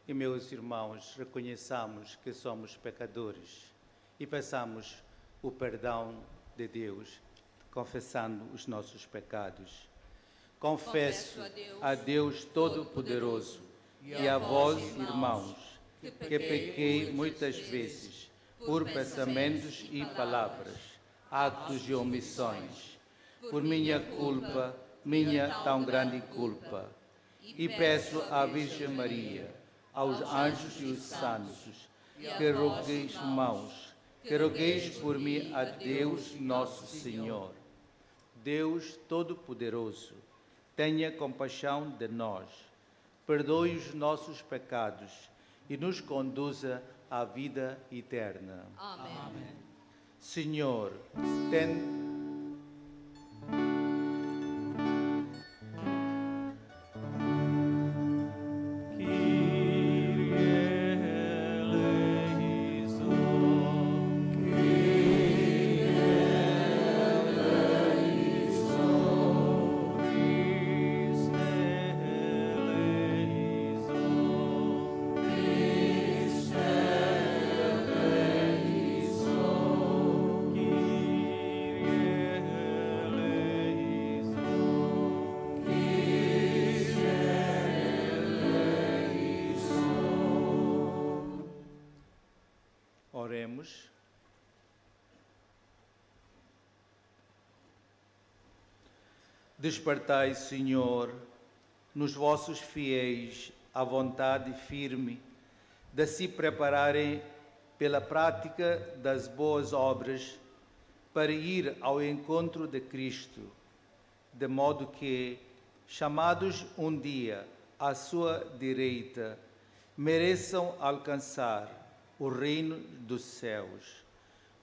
E, meus irmãos, reconheçamos que somos pecadores e peçamos o perdão de Deus, confessando os nossos pecados. Confesso a Deus Todo-Poderoso e a vós, irmãos, que pequei muitas vezes, por pensamentos e palavras, atos e omissões, por minha culpa, minha tão grande culpa. E peço à Virgem Maria, aos anjos e os santos, que rogueis mãos, que rogueis por mim a Deus nosso Senhor. Deus Todo-Poderoso, tenha compaixão de nós, perdoe os nossos pecados e nos conduza à vida eterna. Amém. Senhor, tem Oremos. Despertai, Senhor, nos vossos fiéis a vontade firme de se prepararem pela prática das boas obras para ir ao encontro de Cristo, de modo que, chamados um dia à sua direita, mereçam alcançar o reino dos céus.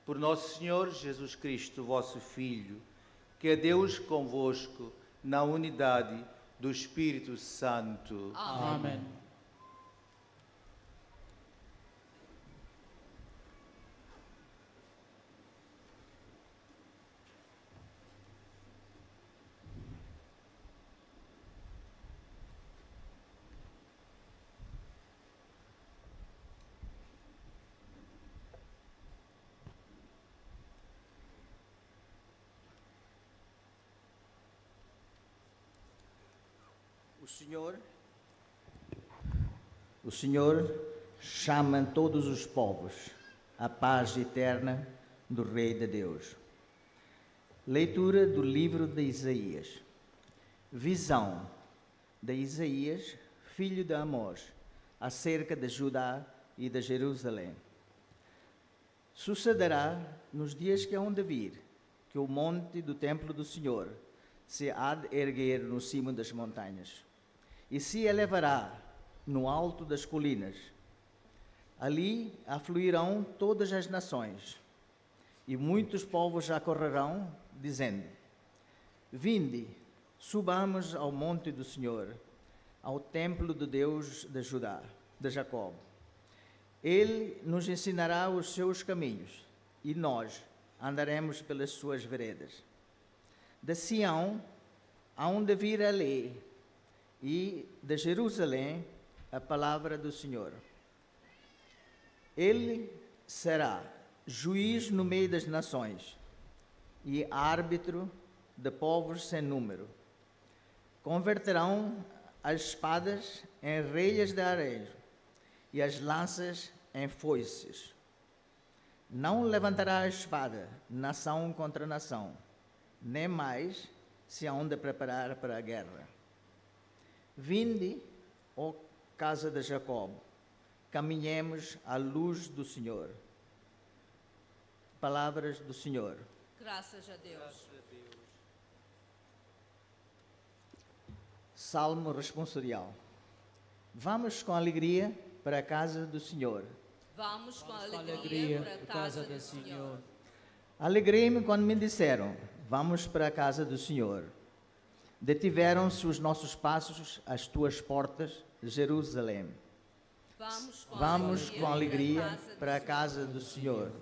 Por nosso Senhor Jesus Cristo, vosso Filho, que é Deus convosco, na unidade do Espírito Santo. Amém. O Senhor chama todos os povos à paz eterna do Rei de Deus. Leitura do livro de Isaías. Visão de Isaías, filho de Amós, acerca de Judá e de Jerusalém. Sucederá nos dias que hão de vir, que o monte do templo do Senhor se há de erguer no cimo das montanhas e se elevará no alto das colinas. Ali afluirão todas as nações, e muitos povos acorrerão, dizendo: Vinde, subamos ao monte do Senhor, ao templo do Deus de Judá, de Jacob. Ele nos ensinará os seus caminhos, e nós andaremos pelas suas veredas. De Sião hão de vir a lei, e de Jerusalém a palavra do Senhor. Ele será juiz no meio das nações e árbitro de povos sem número. Converterão as espadas em relhas de areia e as lanças em foices. Não levantará a espada nação contra nação, nem mais se hão de preparar para a guerra. Vinde, ó casa de Jacob, caminhemos à luz do Senhor. Palavras do Senhor. Graças a Deus. Salmo responsorial. Vamos com alegria para a casa do Senhor. Vamos com alegria para a casa do Senhor. Alegrei-me quando me disseram: vamos para a casa do Senhor. Detiveram-se os nossos passos às tuas portas, Jerusalém. Vamos com alegria para a casa do Senhor.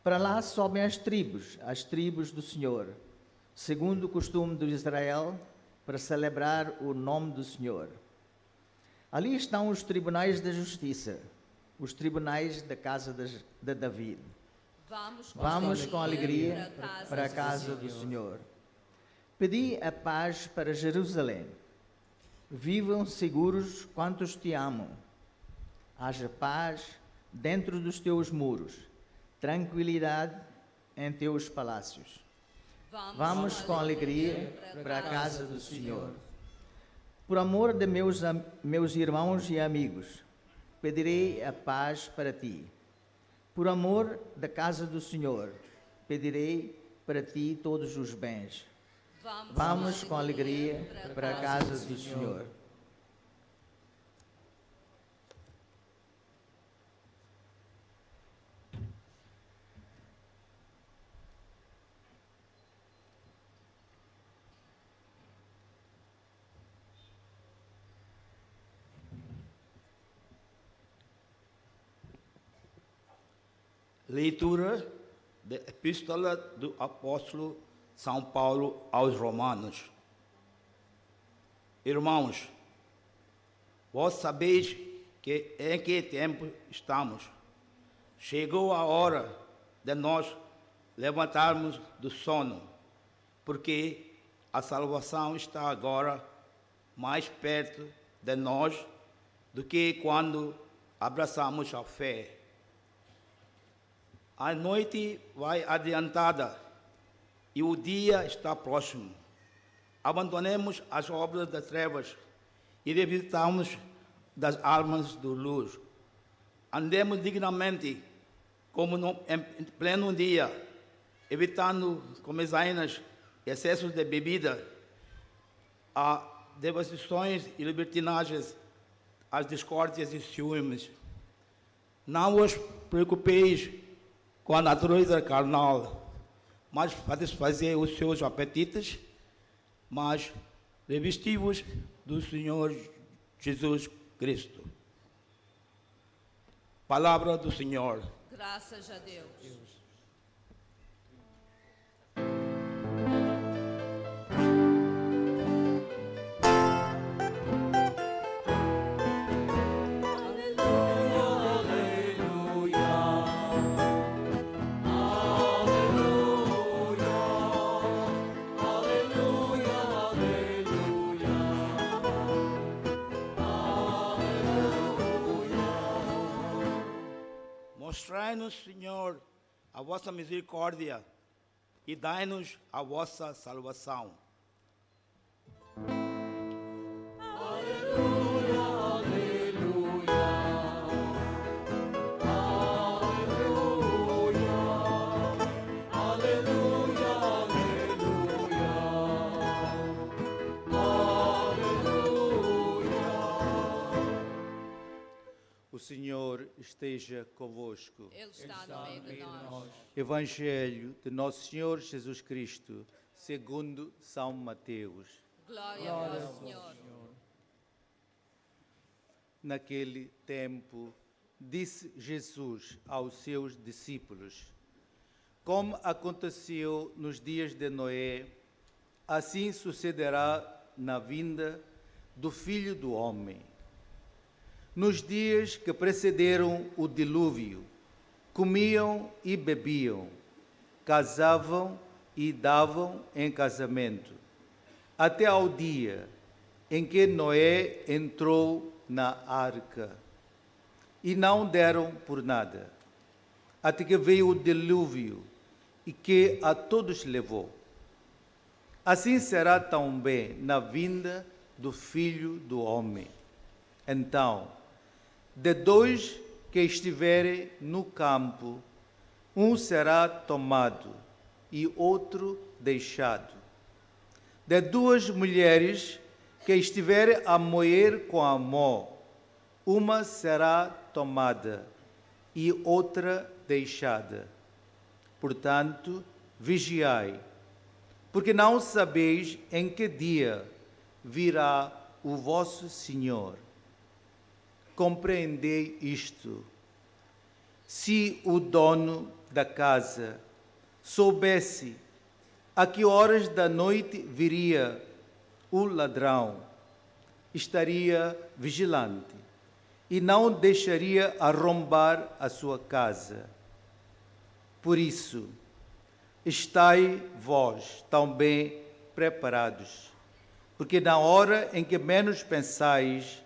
Para lá sobem as tribos do Senhor, segundo o costume de Israel, para celebrar o nome do Senhor. Ali estão os tribunais da justiça, os tribunais da casa de David. Vamos com alegria para a casa do Senhor. Pedi a paz para Jerusalém. Vivam seguros quantos te amam. Haja paz dentro dos teus muros Tranquilidade em teus palácios. Vamos com alegria para a casa do Senhor. Por amor de meus irmãos e amigos, pedirei a paz para ti. Por amor da casa do Senhor, pedirei para ti todos os bens. Vamos com alegria para a casa do Senhor. Leitura da Epístola do Apóstolo São Paulo aos Romanos. Irmãos, vós sabeis que em que tempo estamos. Chegou a hora de nós levantarmos do sono, porque a salvação está agora mais perto de nós do que quando abraçamos a fé. A noite vai adiantada e o dia está próximo. Abandonemos as obras das trevas e revistamos das armas da luz. Andemos dignamente, como em pleno dia, evitando comezainas, excessos de bebida, as devastações e libertinagens, as discórdias e ciúmes. Não vos preocupeis com a natureza carnal, mas satisfazer os seus apetites, mas revesti-vos do Senhor Jesus Cristo. Palavra do Senhor. Graças a Deus. Mostrai-nos, Senhor, a vossa misericórdia e dai-nos a vossa salvação. Aleluia, aleluia, aleluia, aleluia, aleluia, aleluia. O Senhor esteja convosco. Ele está no meio de nós. Evangelho de Nosso Senhor Jesus Cristo, segundo São Mateus. Glória a vós, Senhor. Naquele tempo, disse Jesus aos seus discípulos: Como aconteceu nos dias de Noé, assim sucederá na vinda do Filho do Homem. Nos dias que precederam o dilúvio, comiam e bebiam, casavam e davam em casamento, até ao dia em que Noé entrou na arca, e não deram por nada, até que veio o dilúvio e que a todos levou. Assim será também na vinda do Filho do Homem. Então, de dois que estiverem no campo, um será tomado e outro deixado. De duas mulheres que estiverem a moer com a mão, uma será tomada e outra deixada. Portanto, vigiai, porque não sabeis em que dia virá o vosso Senhor. Compreendei isto: se o dono da casa soubesse a que horas da noite viria o ladrão, estaria vigilante e não deixaria arrombar a sua casa. Por isso, estai vós também preparados, porque na hora em que menos pensais,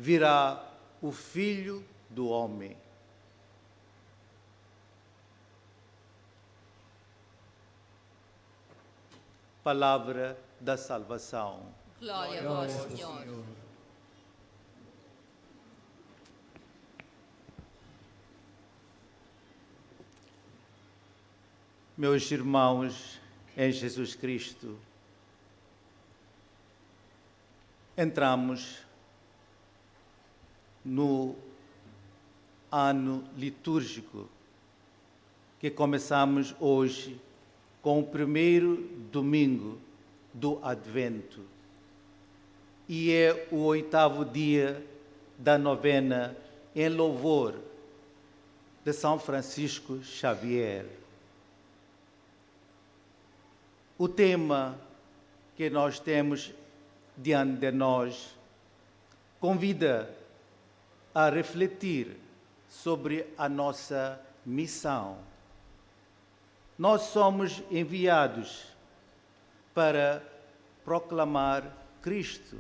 virá o Filho do Homem. Palavra da salvação. Glória a vós, Senhor. Meus irmãos em Jesus Cristo, entramos no ano litúrgico que começamos hoje com o primeiro domingo do Advento. E é o 8º dia da novena em louvor de São Francisco Xavier. O tema que nós temos diante de nós convida a refletir sobre a nossa missão. Nós somos enviados para proclamar Cristo,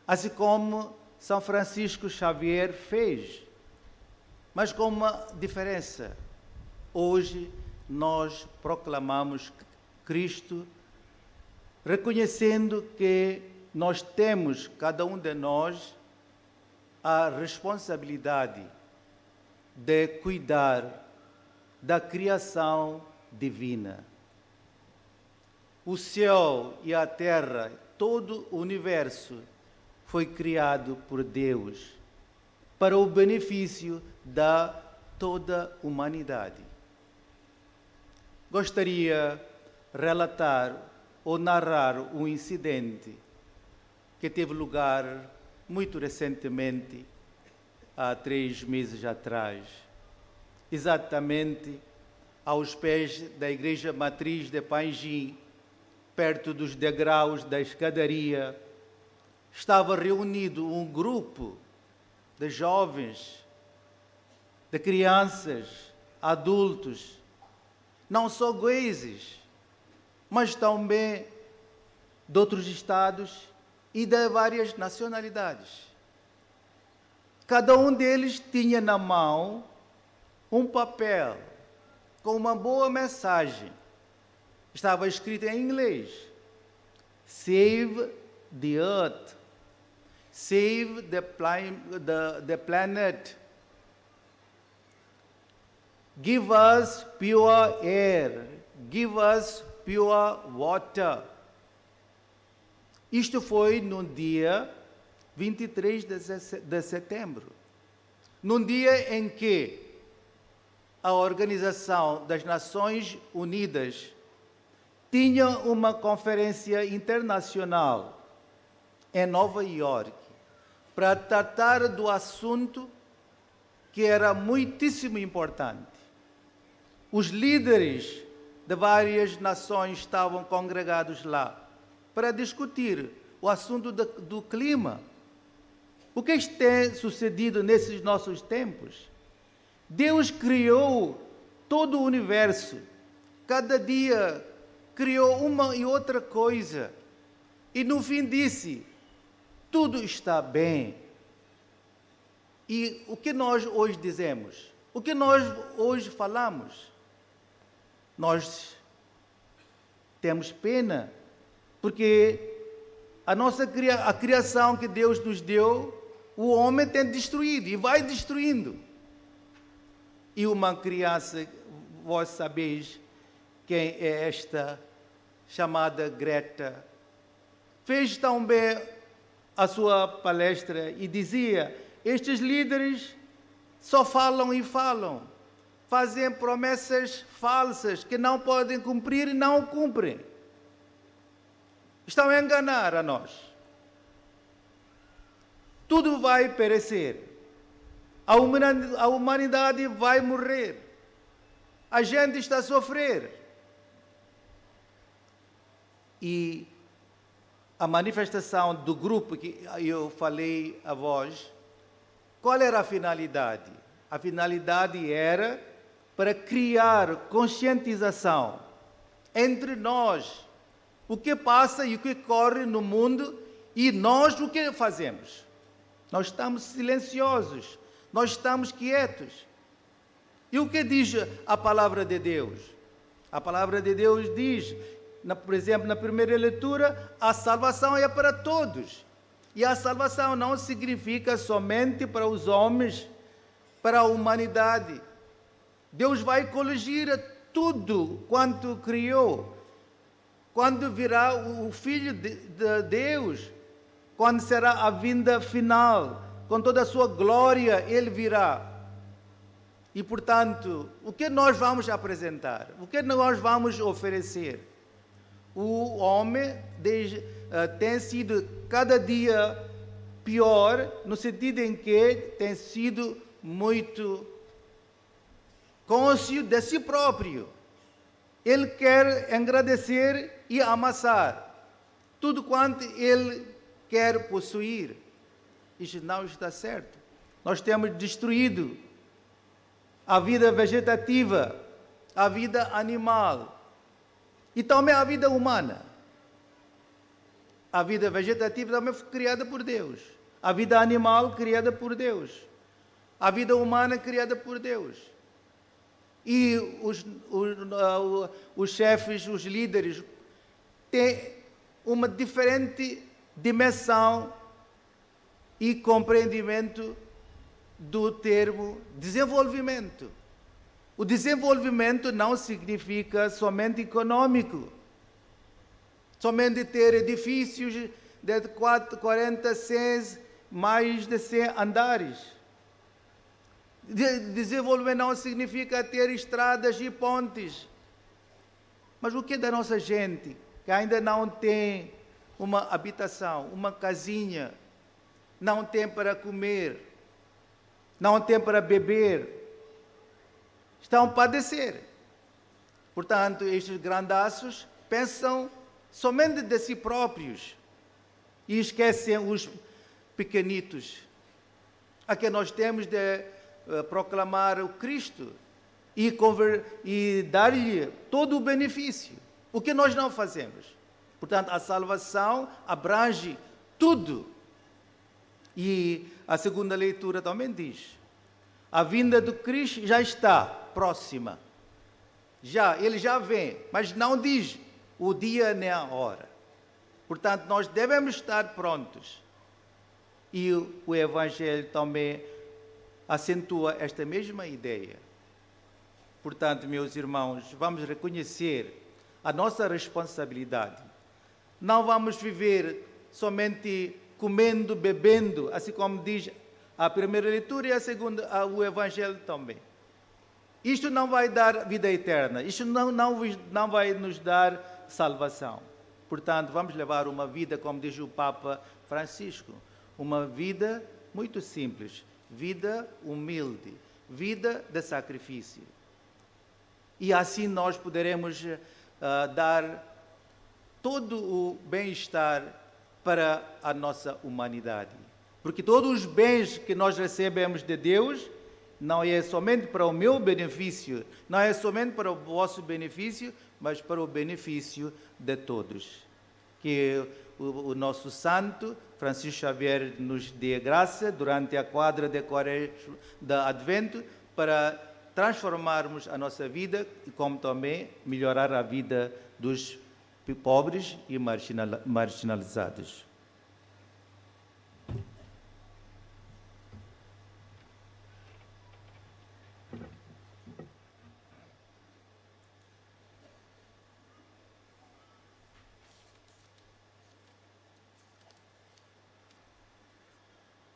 assim como São Francisco Xavier fez, mas com uma diferença. Hoje nós proclamamos Cristo, reconhecendo que nós temos, cada um de nós, a responsabilidade de cuidar da criação divina. O céu e a terra, todo o universo, foi criado por Deus para o benefício da toda a humanidade. Gostaria de relatar ou narrar um incidente que teve lugar muito recentemente, há 3 meses atrás, exatamente aos pés da Igreja Matriz de Pangim, perto dos degraus da escadaria, estava reunido um grupo de jovens, de crianças, adultos, não só goeses, mas também de outros estados e de várias nacionalidades. Cada um deles tinha na mão um papel com uma boa mensagem. Estava escrito em inglês: Save the Earth, Save the planet, Give us pure air, Give us pure water. Isto foi no dia 23 de setembro, num dia em que a Organização das Nações Unidas tinha uma conferência internacional em Nova York para tratar do assunto que era muitíssimo importante. Os líderes de várias nações estavam congregados lá para discutir o assunto do clima. O que tem sucedido nesses nossos tempos? Deus criou todo o universo. Cada dia criou uma e outra coisa. E no fim disse: tudo está bem. E o que nós hoje dizemos? O que nós hoje falamos? Nós temos pena, porque a nossa a criação que Deus nos deu, o homem tem destruído e vai destruindo. E uma criança, vós sabeis quem é esta chamada Greta, fez também a sua palestra e dizia: estes líderes só falam e falam, fazem promessas falsas que não podem cumprir e não cumprem. Estão a enganar a nós. Tudo vai perecer. A humanidade vai morrer. A gente está a sofrer. E a manifestação do grupo que eu falei a vós, qual era a finalidade? A finalidade era para criar conscientização entre nós, o que passa e o que corre no mundo, e nós o que fazemos? Nós estamos silenciosos, nós estamos quietos. E o que diz a palavra de Deus? A palavra de Deus diz por exemplo, na primeira leitura, a salvação é para todos. E a salvação não significa somente para os homens, para a humanidade. Deus vai coligir tudo quanto criou. Quando virá o Filho de Deus, quando será a vinda final, com toda a sua glória, Ele virá. E, portanto, o que nós vamos apresentar? O que nós vamos oferecer? O homem tem sido cada dia pior, no sentido em que tem sido muito cônscio de si próprio. Ele quer engrandecer e amassar tudo quanto ele quer possuir. Isso não está certo. Nós temos destruído a vida vegetativa, a vida animal e também a vida humana. A vida vegetativa também foi criada por Deus. A vida animal criada por Deus. A vida humana criada por Deus. E os chefes, os líderes, têm uma diferente dimensão e compreendimento do termo desenvolvimento. O desenvolvimento não significa somente econômico, somente ter edifícios de 40, 100, mais de 100 andares. Desenvolvimento não significa ter estradas e pontes. Mas o que é da nossa gente, que ainda não tem uma habitação, uma casinha, não tem para comer, não tem para beber, estão a padecer. Portanto, estes grandaços pensam somente de si próprios e esquecem os pequenitos. A que nós temos de proclamar o Cristo e dar-lhe todo o benefício, o que nós não fazemos. Portanto, a salvação abrange tudo. E a segunda leitura também diz, a vinda do Cristo já está próxima. Já, ele já vem, mas não diz o dia nem a hora. Portanto, nós devemos estar prontos. E o Evangelho também acentua esta mesma ideia. Portanto, meus irmãos, vamos reconhecer a nossa responsabilidade. Não vamos viver somente comendo, bebendo, assim como diz a primeira leitura e a segunda, o Evangelho também. Isto não vai dar vida eterna, isto não vai nos dar salvação. Portanto, vamos levar uma vida, como diz o Papa Francisco, uma vida muito simples, vida humilde, vida de sacrifício. E assim nós poderemos dar todo o bem-estar para a nossa humanidade. Porque todos os bens que nós recebemos de Deus não é somente para o meu benefício, não é somente para o vosso benefício, mas para o benefício de todos. Que o nosso santo Francisco Xavier nos dê graça durante a quadra de Quaresma da Advento para transformarmos a nossa vida e como também melhorar a vida dos pobres e marginalizados.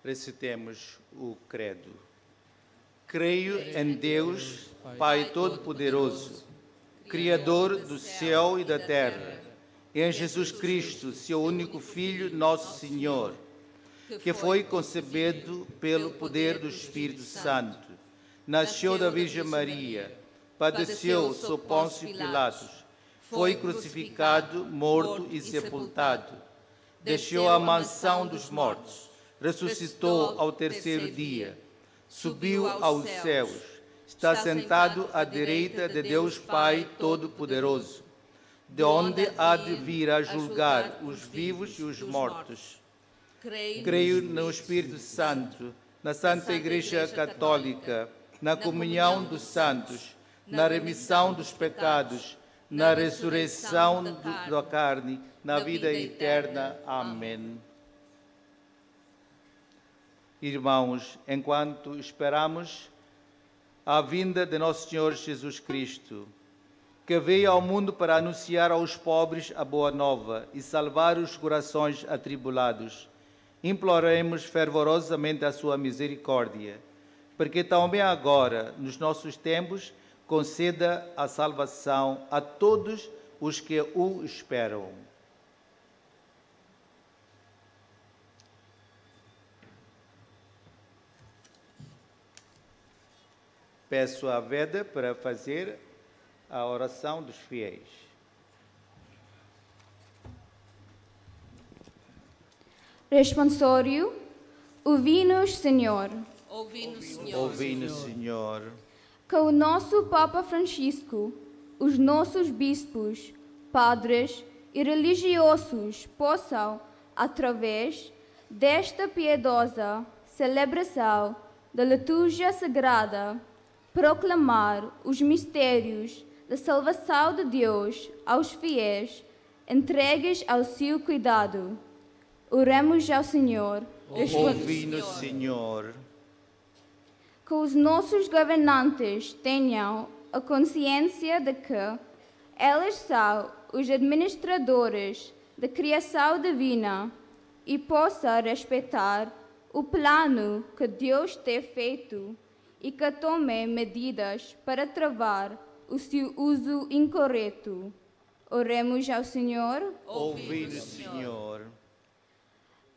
Recitemos o credo. Creio em Deus, Pai Todo-Poderoso, Criador do céu e da terra, e em Jesus Cristo, seu único Filho, nosso Senhor, que foi concebido pelo poder do Espírito Santo, nasceu da Virgem Maria, padeceu sob Pôncio Pilatos, foi crucificado, morto e sepultado, desceu à mansão dos mortos, ressuscitou ao terceiro dia, subiu aos céus, está sentado à direita de Deus Pai Todo-Poderoso, de onde há de vir a julgar os vivos e os mortos. Creio no Espírito Santo, na Santa Igreja Católica, na comunhão dos santos, na remissão dos pecados, na ressurreição da carne, na vida eterna. Amém. Irmãos, enquanto esperamos a vinda de nosso Senhor Jesus Cristo, que veio ao mundo para anunciar aos pobres a boa nova e salvar os corações atribulados, imploremos fervorosamente a sua misericórdia, porque também agora, nos nossos tempos, conceda a salvação a todos os que o esperam. Peço a Veda para fazer a oração dos fiéis. Responsório: Ouvi-nos, Senhor. Ouvi-nos, Senhor. Ouvi-nos, Senhor. Que o nosso Papa Francisco, os nossos bispos, padres e religiosos possam, através desta piedosa celebração da liturgia sagrada, proclamar os mistérios da salvação de Deus aos fiéis entregues ao seu cuidado. Oremos ao Senhor. Ouvi-nos, Senhor. Que os nossos governantes tenham a consciência de que eles são os administradores da criação divina e possam respeitar o plano que Deus tem feito e que tomem medidas para travar o seu uso incorreto. Oremos ao Senhor. Ouvi-nos, Senhor.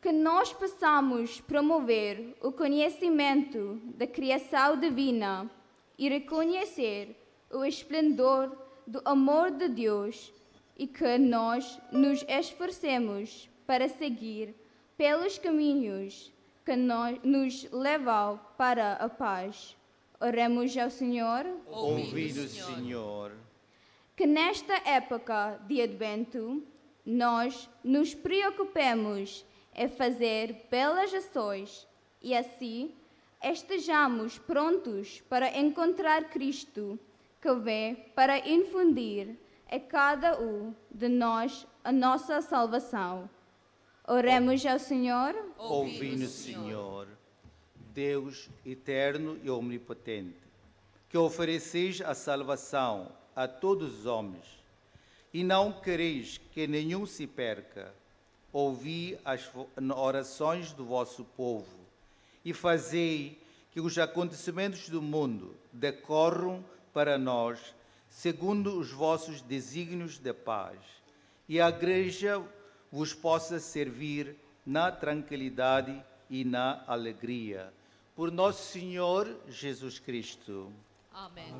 Que nós possamos promover o conhecimento da criação divina e reconhecer o esplendor do amor de Deus e que nós nos esforcemos para seguir pelos caminhos que nos levam para a paz. Oremos ao Senhor. Ouvi-nos, Senhor. Que nesta época de Advento nós nos preocupemos em fazer belas ações e assim estejamos prontos para encontrar Cristo, que vem para infundir a cada um de nós a nossa salvação. Oremos ao Senhor. Ouvi-nos, Senhor. Deus eterno e omnipotente, que ofereceis a salvação a todos os homens, e não quereis que nenhum se perca, ouvi as orações do vosso povo e fazei que os acontecimentos do mundo decorram para nós segundo os vossos desígnios de paz, e a Igreja vos possa servir na tranquilidade e na alegria. Por nosso Senhor Jesus Cristo. Amém.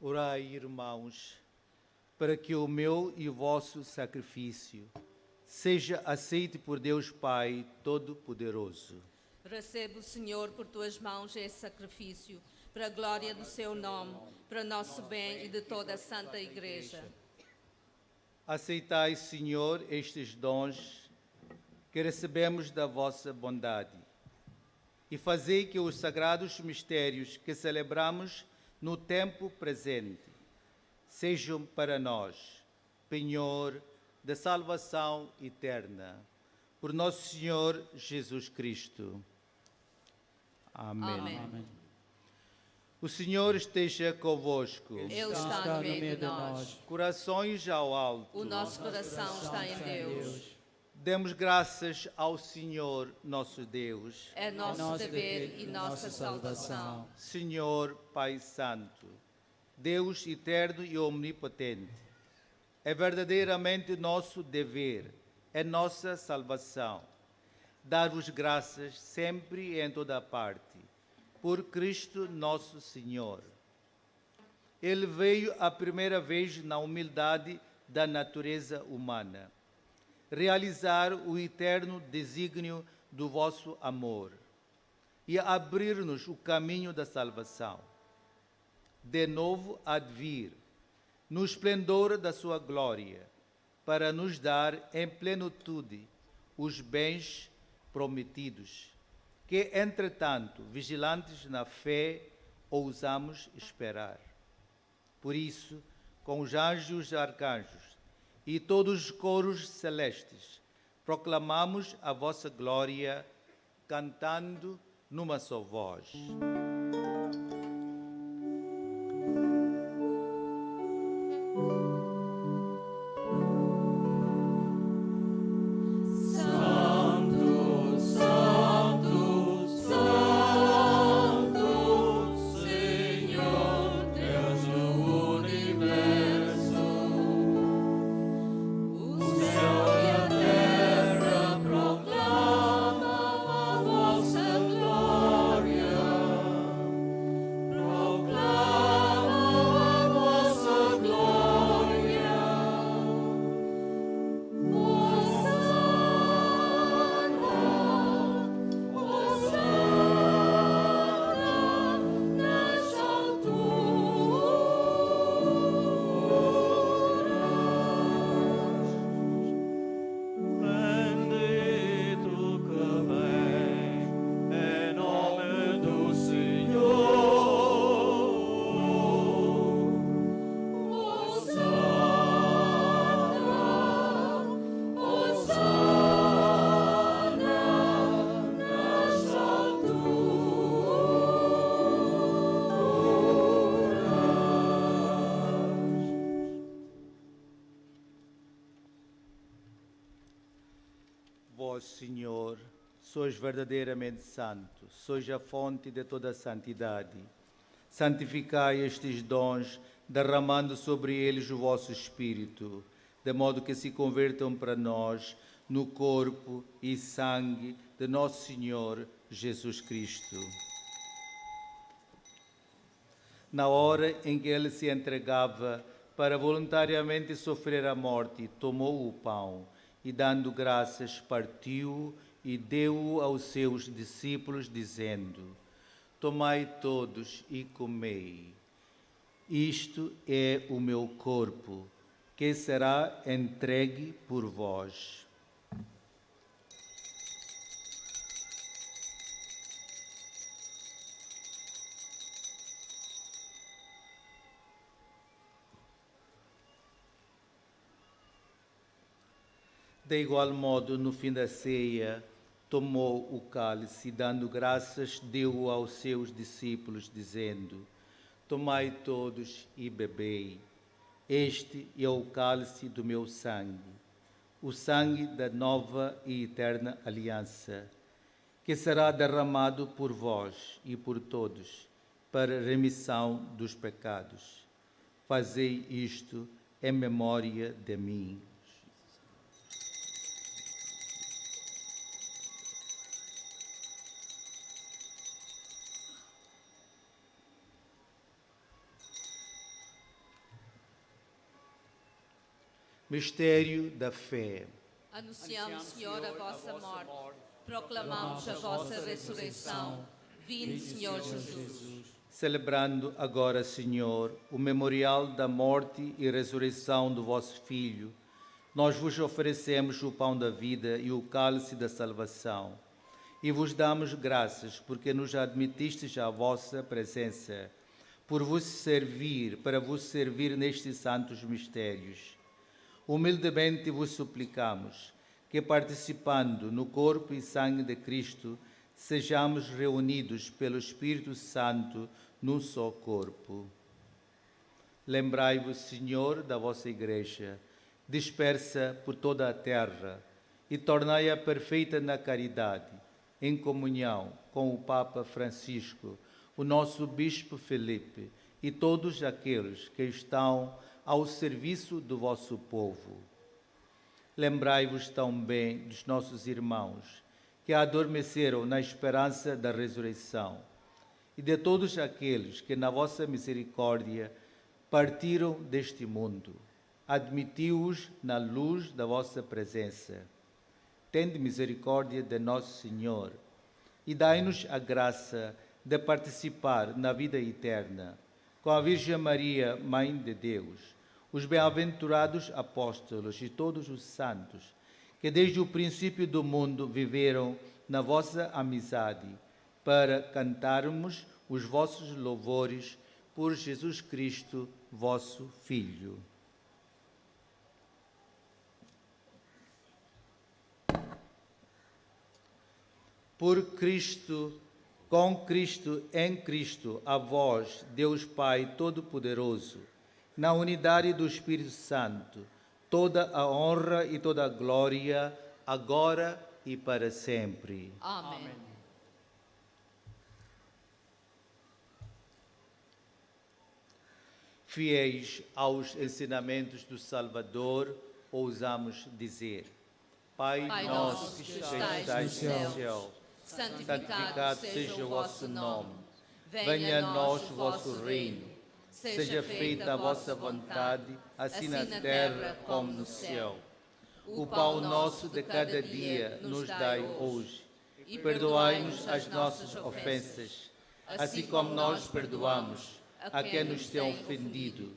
Orai, irmãos, para que o meu e o vosso sacrifício seja aceito por Deus Pai Todo-Poderoso. Receba o Senhor por tuas mãos esse sacrifício, para a glória do seu nome, para nosso bem e de toda a Santa Igreja. Aceitai, Senhor, estes dons que recebemos da vossa bondade e fazei que os sagrados mistérios que celebramos no tempo presente sejam para nós penhor da salvação eterna. Por nosso Senhor Jesus Cristo. Amém. Amém. O Senhor esteja convosco. Ele está no meio de nós. Corações ao alto. O nosso coração está em Deus. Demos graças ao Senhor nosso Deus. É nosso dever e nossa salvação. Senhor Pai Santo, Deus eterno e omnipotente, é verdadeiramente nosso dever, é nossa salvação, dar-vos graças sempre e em toda parte, por Cristo nosso Senhor. Ele veio a primeira vez na humildade da natureza humana, realizar o eterno desígnio do vosso amor e abrir-nos o caminho da salvação. De novo há de vir, no esplendor da sua glória, para nos dar em plenitude os bens prometidos, que, entretanto, vigilantes na fé, ousamos esperar. Por isso, com os anjos e arcanjos e todos os coros celestes, proclamamos a vossa glória, cantando numa só voz. Santo, Santo, Santo, Senhor Deus do universo, o céu e a terra proclamam a vossa glória, proclamam a vossa glória. Hosana, Hosana nas alturas. Bendito que vem em nome do Senhor. Hosana, Hosana nas alturas. Vós, Senhor, sois verdadeiramente santo, sois a fonte de toda a santidade. Santificai estes dons, derramando sobre eles o vosso Espírito, de modo que se convertam para nós no corpo e sangue de nosso Senhor Jesus Cristo. Na hora em que ele se entregava para voluntariamente sofrer a morte, tomou o pão e, dando graças, partiu e deu-o aos seus discípulos, dizendo: Tomai todos e comei. Isto é o meu corpo, que será entregue por vós. De igual modo, no fim da ceia, tomou o cálice e, dando graças, deu-o aos seus discípulos, dizendo: Tomai todos e bebei. Este é o cálice do meu sangue, o sangue da nova e eterna aliança, que será derramado por vós e por todos para remissão dos pecados. Fazei isto em memória de mim. Mistério da fé. Anunciamos, Senhor, a vossa morte, proclamamos a vossa ressurreição. Vinde, Senhor Jesus. Celebrando agora, Senhor, o memorial da morte e ressurreição do vosso Filho, nós vos oferecemos o pão da vida e o cálice da salvação. E vos damos graças porque nos admitistes à vossa presença, por vos servir, para vos servir nestes santos mistérios. Humildemente vos suplicamos que, participando no corpo e sangue de Cristo, sejamos reunidos pelo Espírito Santo num só corpo. Lembrai-vos, Senhor, da vossa Igreja, dispersa por toda a terra, e tornai-a perfeita na caridade, em comunhão com o Papa Francisco, o nosso Bispo Felipe e todos aqueles que estão ao serviço do vosso povo. Lembrai-vos também dos nossos irmãos que adormeceram na esperança da ressurreição e de todos aqueles que, na vossa misericórdia, partiram deste mundo. Admitiu-os na luz da vossa presença. Tende misericórdia de nosso Senhor e dai-nos a graça de participar na vida eterna, com a Virgem Maria, Mãe de Deus, os bem-aventurados apóstolos e todos os santos, que desde o princípio do mundo viveram na vossa amizade, para cantarmos os vossos louvores por Jesus Cristo, vosso Filho. Por Cristo, com Cristo, em Cristo, a vós, Deus Pai Todo-Poderoso, na unidade do Espírito Santo, toda a honra e toda a glória, agora e para sempre. Amém. Fiéis aos ensinamentos do Salvador, ousamos dizer: Pai nosso que estais no céu, santificado seja o vosso nome. Venha a nós o vosso reino. Seja feita a vossa vontade, assim na terra como no céu. O pão nosso de cada dia nos dai hoje. E perdoai-nos as nossas ofensas, assim como nós perdoamos a quem nos tem ofendido.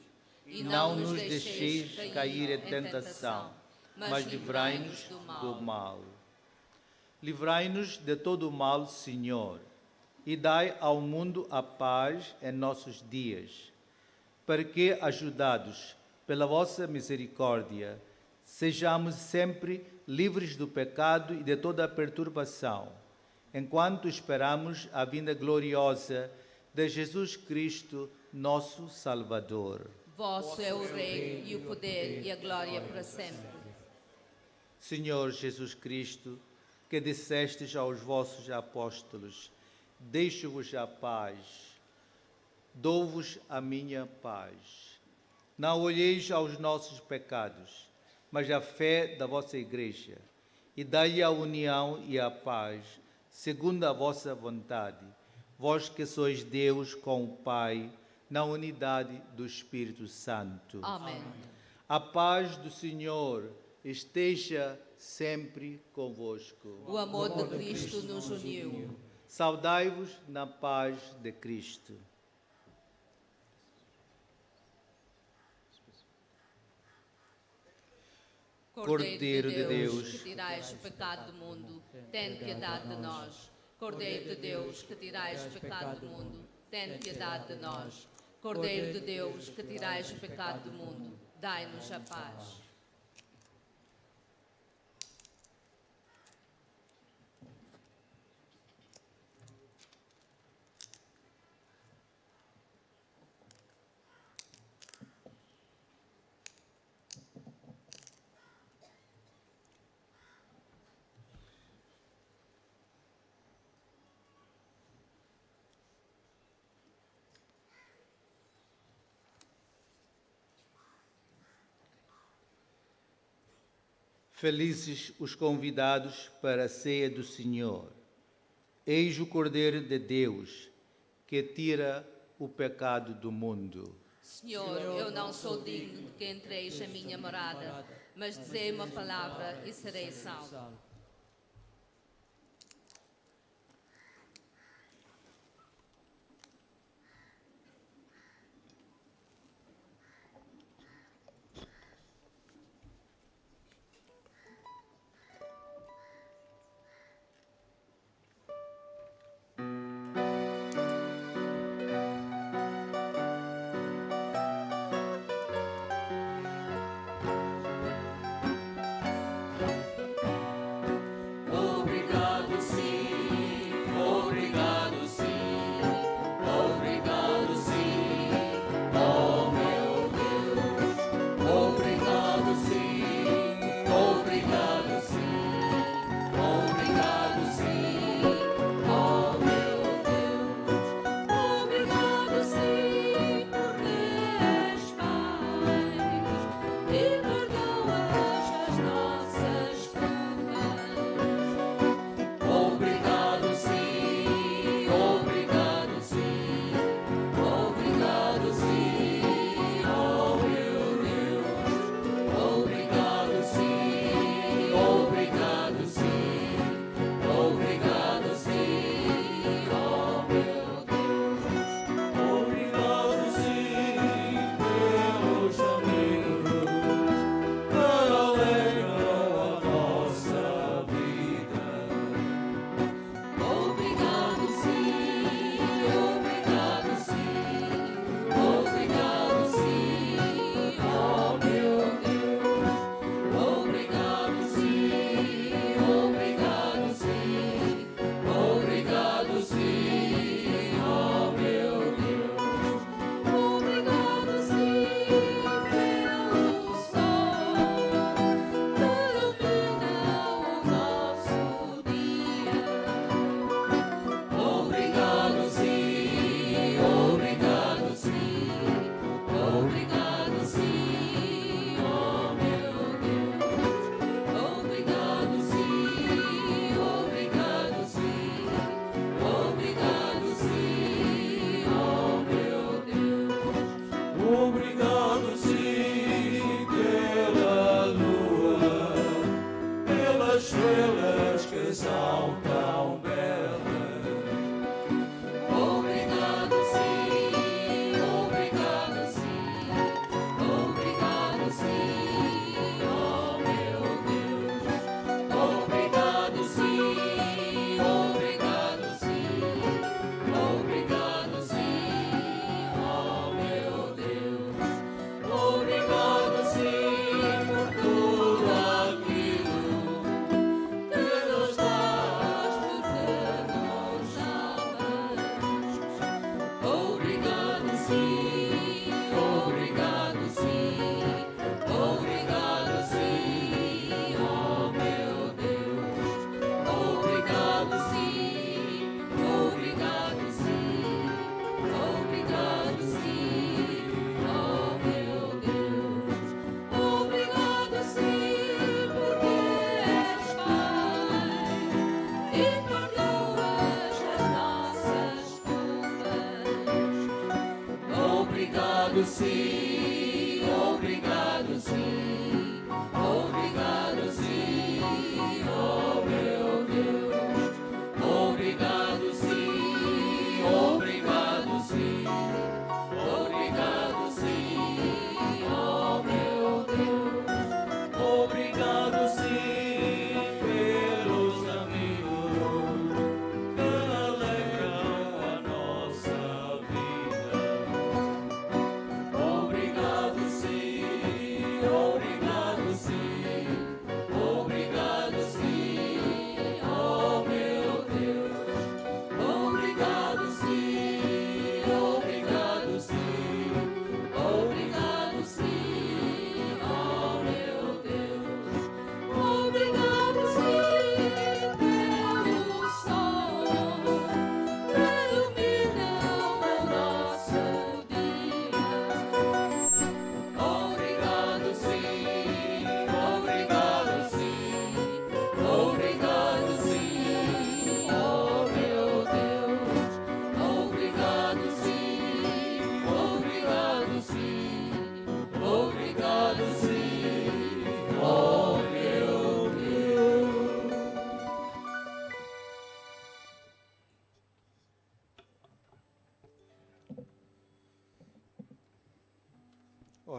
E não nos deixeis cair em tentação, mas livrai-nos do mal. Livrai-nos de todo o mal, Senhor, e dai ao mundo a paz em nossos dias, para que, ajudados pela vossa misericórdia, sejamos sempre livres do pecado e de toda a perturbação, enquanto esperamos a vinda gloriosa de Jesus Cristo, nosso Salvador. Vosso é o reino e o poder e a glória para sempre. Senhor Jesus Cristo, que dissestes aos vossos apóstolos: deixo-vos a paz, dou-vos a minha paz. Não olheis aos nossos pecados, mas à fé da vossa Igreja, e dai-lhe a união e a paz, segundo a vossa vontade, vós que sois Deus com o Pai, na unidade do Espírito Santo. Amém. A paz do Senhor esteja sempre convosco. O amor de Cristo nos uniu. Saudai-vos na paz de Cristo. Cordeiro de Deus, que tirais o pecado do mundo, tem piedade de nós. Cordeiro de Deus, que tirais o pecado do mundo, tem piedade de nós. Cordeiro de Deus, que tirais o pecado do mundo, dai-nos a paz. Felizes os convidados para a ceia do Senhor. Eis o Cordeiro de Deus, que tira o pecado do mundo. Senhor, eu não sou digno de que entreis em minha morada, mas dizei uma palavra e serei salvo.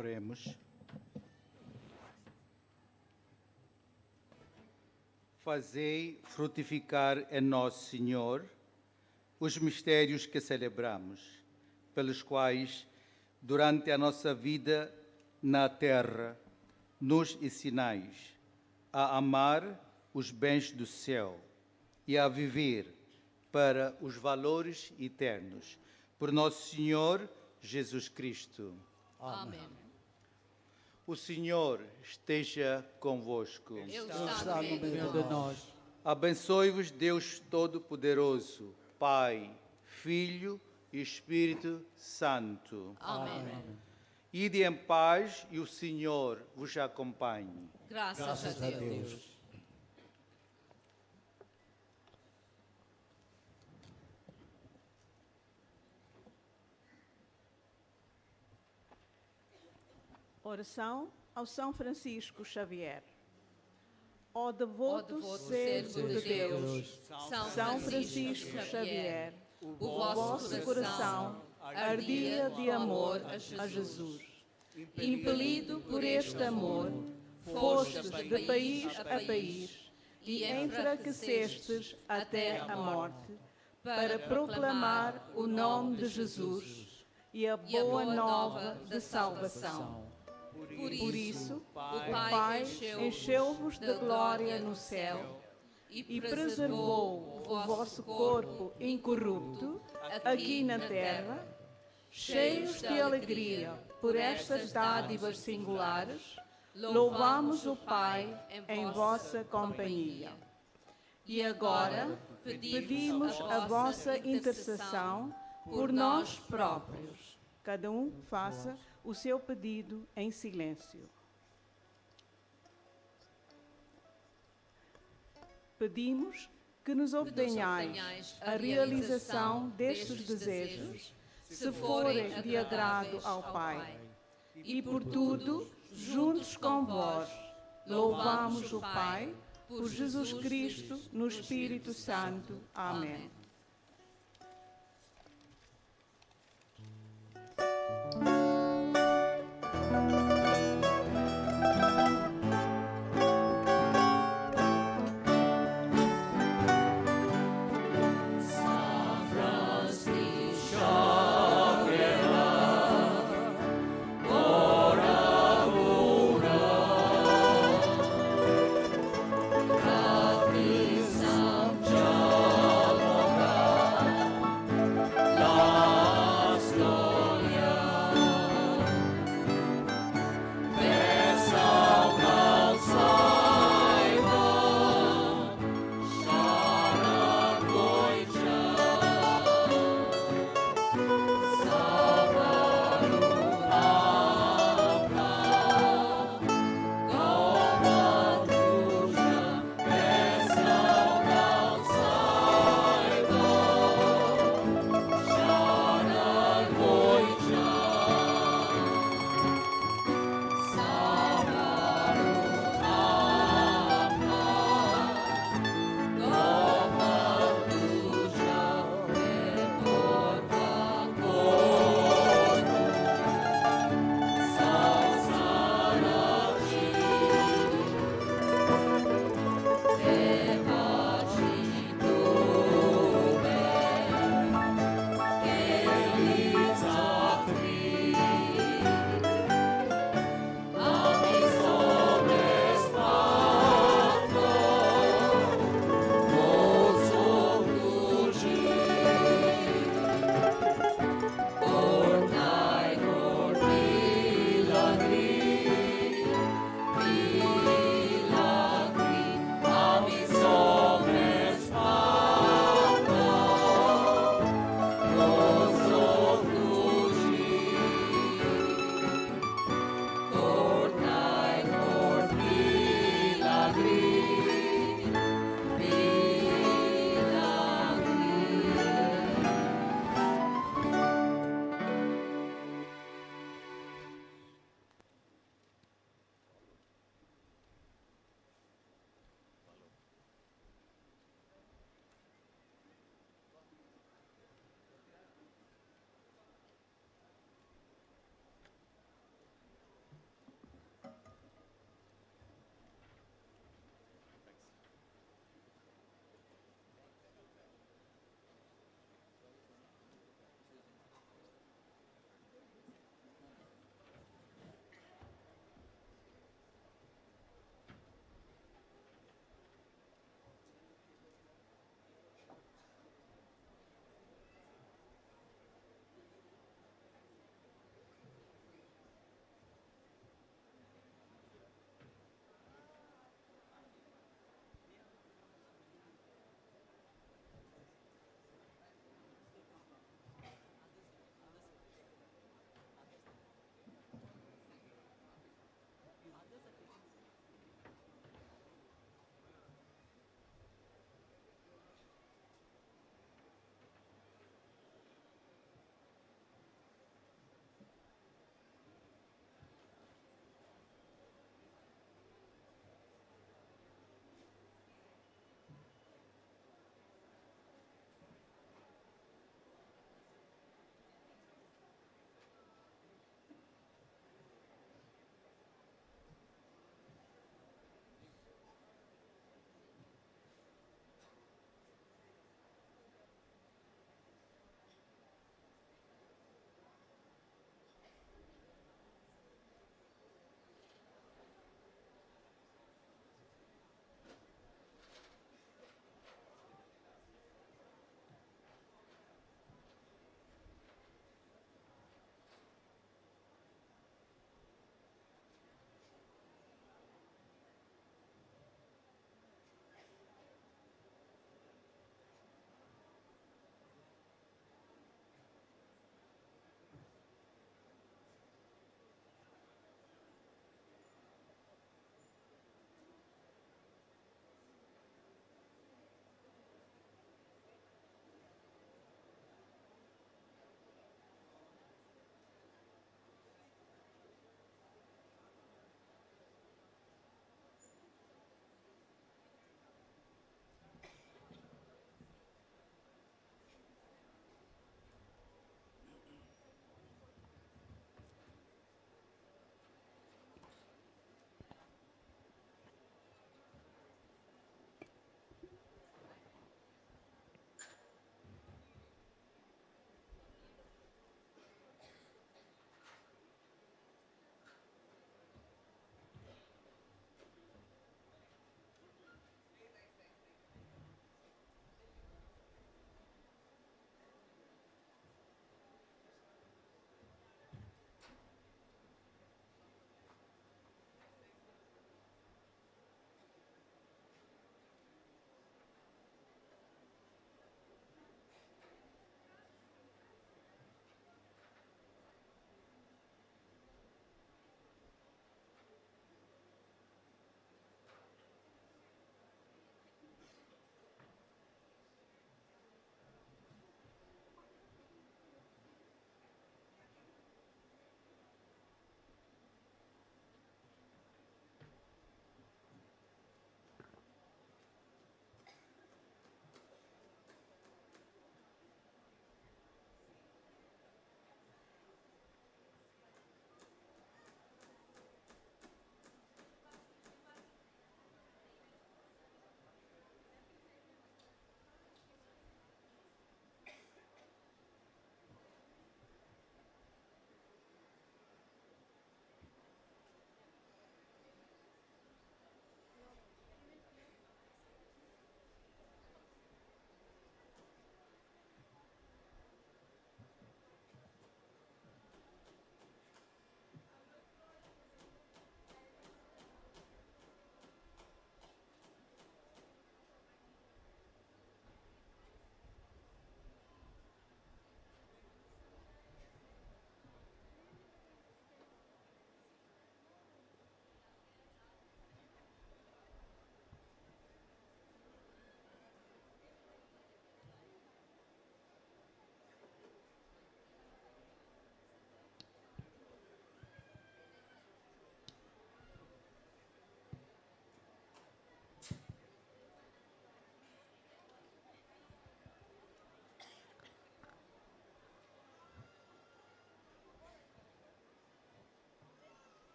Oremos. Fazei frutificar em nós, Senhor, os mistérios que celebramos, pelos quais, durante a nossa vida na terra, nos ensinais a amar os bens do céu e a viver para os valores eternos. Por nosso Senhor Jesus Cristo. Amém. O Senhor esteja convosco. Ele está no meio de nós. Abençoe-vos Deus Todo-Poderoso, Pai, Filho e Espírito Santo. Amém. Ide em paz e o Senhor vos acompanhe. Graças a Deus. Oração ao São Francisco Xavier. Ó devoto servo servo de Deus, São Francisco Xavier, o o vosso coração ardia de amor a Jesus. Impelido por este amor, fostes de país a país e enfraquecestes até a morte, para proclamar o nome de Jesus e a boa nova de salvação. Por isso, o Pai encheu-vos de glória no céu e preservou o vosso corpo incorrupto aqui na terra, cheios de alegria por estas dádivas singulares, louvamos o Pai em vossa companhia. E agora pedimos a vossa intercessão por nós próprios. Cada um faça o seu pedido em silêncio. Pedimos que nos obtenhais a realização destes desejos, se forem de agrado ao Pai. E por tudo, juntos com vós, louvamos o Pai, por Jesus Cristo, no Espírito Santo. Amém. São Francisco Xavier, ora por nós. Frate São Giacomo,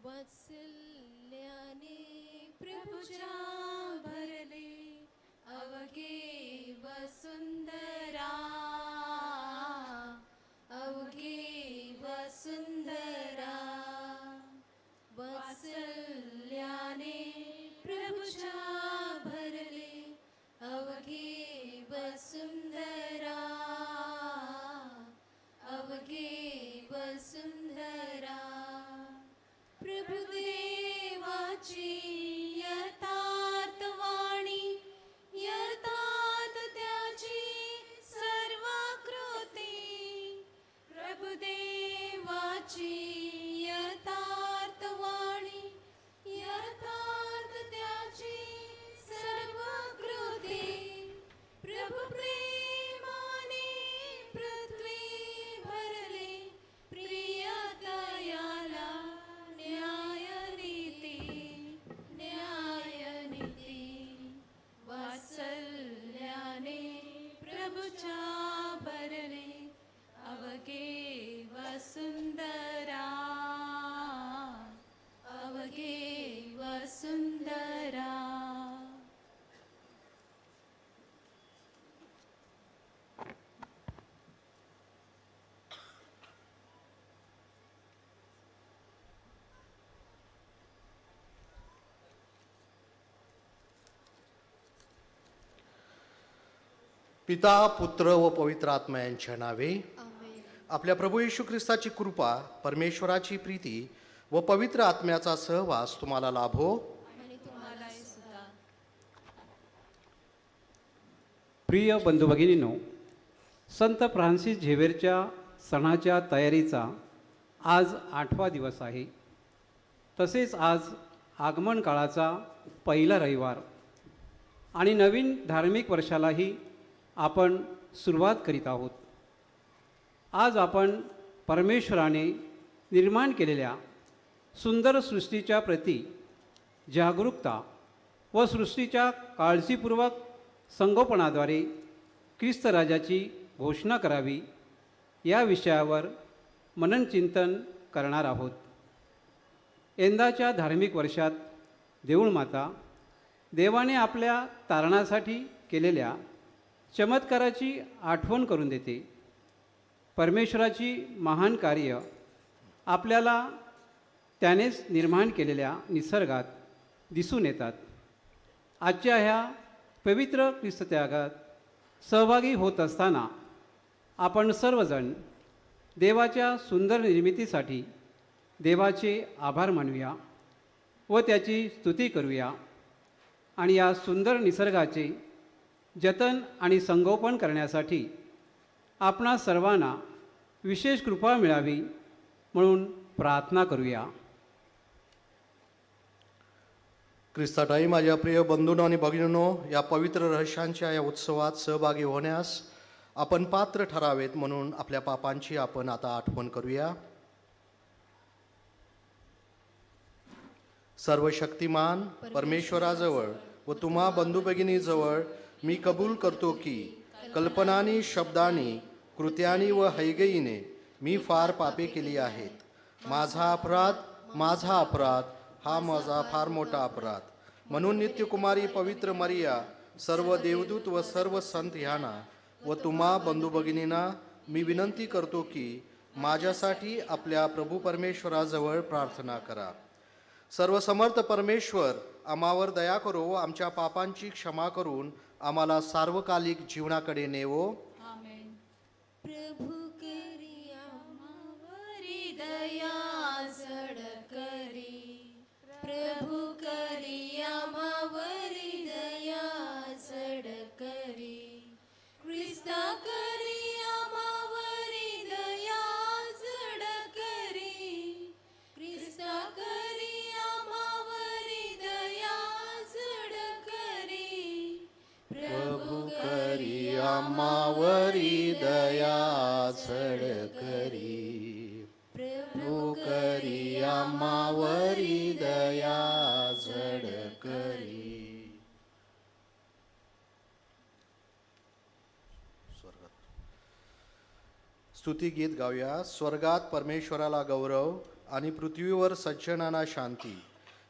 वात्सल्याने प्रभुच्या भरले अवघे वसुंधरा, अवघे वसुंधरा. वात्सल्याने प्रभुच्या भरले अवघे वसुंधरा, अवघे वसुंधरा. प्रभुदेवाची यथार्थ वाणी, यथार्थ त्याची सर्व कृती. प्रभुदेवाची यथार्थ वाणी, यथार्थ त्याची सर्व कृती. प्रभु प्रेमाने पृथ्वी भरले, प्रियतयाला न्यायनीती, न्यायनीती. वात्सल्याने प्रभुच्या भरले अवघे वसुंधरा, अवघे वसुंधरा. पिता, पुत्र व पवित्र आत्मा यांच्या नावे. आपल्या प्रभू येशू ख्रिस्ताची कृपा, परमेश्वराची प्रीती व पवित्र आत्म्याचा सहवास तुम्हाला लाभो. आणि तुम्हालाही सुद्धा. प्रिय बंधू भगिनींनो, संत फ्रान्सिस झेवियरच्या सणाच्या तयारीचा आज 8वा दिवस आहे. तसेच आज आगमन काळाचा पहिला रविवार आणि नवीन धार्मिक वर्षालाही आपण सुरुवात करीत आहोत. आज आपण परमेश्वराने निर्माण केलेल्या सुंदर सृष्टीच्या प्रती जागरूकता व सृष्टीच्या काळजीपूर्वक संगोपनाद्वारे ख्रिस्त राजाची घोषणा करावी या विषयावर मननचिंतन करणार आहोत. यंदाच्या धार्मिक वर्षात देऊळमाता देवाने आपल्या तारणासाठी केलेल्या चमत्काराची आठवण करून देते. परमेश्वराची महान कार्य आपल्याला त्यानेच निर्माण केलेल्या निसर्गात दिसून येतात. आजच्या ह्या पवित्र ख्रिस्तत्यागात सहभागी होत असताना आपण सर्वजण देवाच्या सुंदर निर्मितीसाठी देवाचे आभार मानूया व त्याची स्तुती करूया आणि या सुंदर निसर्गाचे जतन आणि संगोपन करण्यासाठी आपणा सर्वांना विशेष कृपा मिळावी म्हणून प्रार्थना करूया. ख्रिस्ताठायी माझ्या प्रिय बंधूंनो आणि भगिनींनो, या पवित्र रहस्यांच्या या उत्सवात सहभागी होण्यास आपण पात्र ठरावेत म्हणून आपल्या पापांची आपण आता आठवण करूया. सर्वशक्तिमान परमेश्वराजवळ व तुम्हा बंधू भगिनीजवळ मी कबूल करतो की कल्पनानी, शब्दांनी, कृत्यानी व हैगईने मी फार पापे केली आहेत. माझा अपराध, माझा अपराध, हा माझा फार मोठा अपराध. म्हणून नित्यकुमारी पवित्र मरिया, सर्व देवदूत व सर्व संत ह्यांना व तुम्हा बंधू भगिनींना मी विनंती करतो की माझ्यासाठी आपल्या प्रभू परमेश्वराजवळ प्रार्थना करा. सर्वसमर्थ परमेश्वर आम्हावर दया करो व आमच्या पापांची क्षमा करून आम्हाला सार्वकालिक जीवनाकडे नेवो. आमेन. प्रभू करी आम्हावरी दया झड करी, प्रभू करी आम्हावरी दया झड करी, ख्रिस्ता करी आम्हावरी दया झड करी, ख्रिस्ता करी आम्हावरी दया झड करी, प्रभू करी आम्हावरी दया झड करी, प्रभू करी आम्हावरी दया झड करी. स्तुती गीत गाऊया. स्वर्गात परमेश्वराला गौरव, आणि पृथ्वीवर सज्जनांना शांती.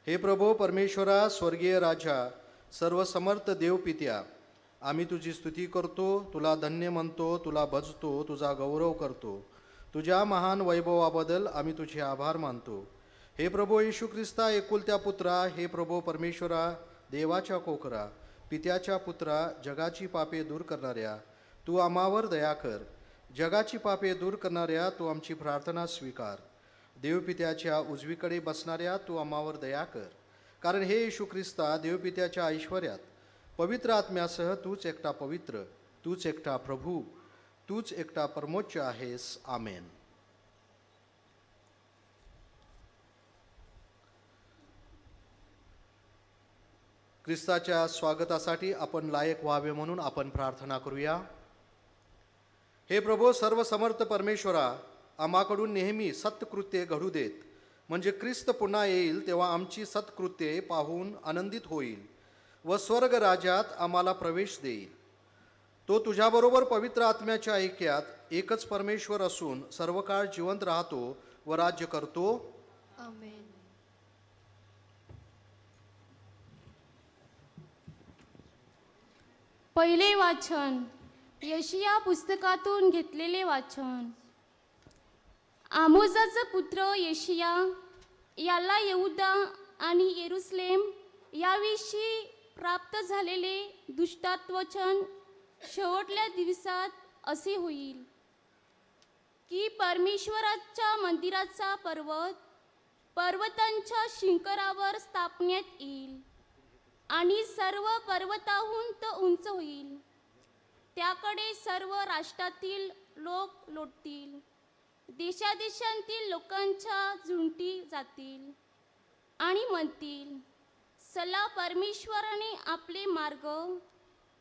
हे प्रभो परमेश्वरा, स्वर्गीय राजा, सर्वसमर्थ देवपित्या, आम्ही तुझी स्तुती करतो, तुला धन्य म्हणतो, तुला भजतो, तुझा गौरव करतो. तुझ्या महान वैभवाबद्दल आम्ही तुझे आभार मानतो. हे प्रभो येशू ख्रिस्ता, एकुलत्या पुत्रा, हे प्रभो परमेश्वरा, देवाच्या कोकरा, पित्याच्या पुत्रा, जगाची पापे दूर करणाऱ्या, तू आम्हावर दया कर. जगाची पापे दूर करणाऱ्या, तू आमची प्रार्थना स्वीकार. देवपित्याच्या उजवीकडे बसणाऱ्या, तू आम्हावर दया कर. कारण हे येशू ख्रिस्ता, देवपित्याच्या ऐश्वर्यात पवित्र आत्म्यासह तूच एकटा पवित्र, तूच एकटा प्रभू, तूच एकटा परमोच्च आहेस. आमेन. ख्रिस्ताच्या स्वागतासाठी आपण लायक व्हावे म्हणून आपण प्रार्थना करूया. हे प्रभो सर्वसमर्थ परमेश्वरा, आम्हाकडून नेहमी सत्कृत्ये घडू देत, म्हणजे ख्रिस्त पुन्हा येईल तेव्हा आमची सत्कृत्ये पाहून आनंदित होईल व स्वर्ग राज्यात आम्हाला प्रवेश देईल. तो तुझ्याबरोबर पवित्र आत्म्याच्या ऐक्यात एकच परमेश्वर असून सर्व काळ जिवंत राहतो व राज्य करतो. आमेन. पहिले वाचन यशिया पुस्तकातून घेतलेले वाचन. आमोजाचा पुत्र यशिया याला यहूदा आणि येरुसलेम याविषयी प्राप्त झालेले दुष्टात्वचन शेवटल्या दिवसात असे होईल की परमेश्वराच्या मंदिराचा पर्वत पर्वतांच्या शिखरावर स्थापण्यात येईल आणि सर्व पर्वताहून तो उंच होईल. त्याकडे सर्व राष्ट्रातील लोक लोटतील, देशादेशांतील लोकांच्या झुंटी जातील आणि म्हणतील, चला परमेश्वराने आपले मार्ग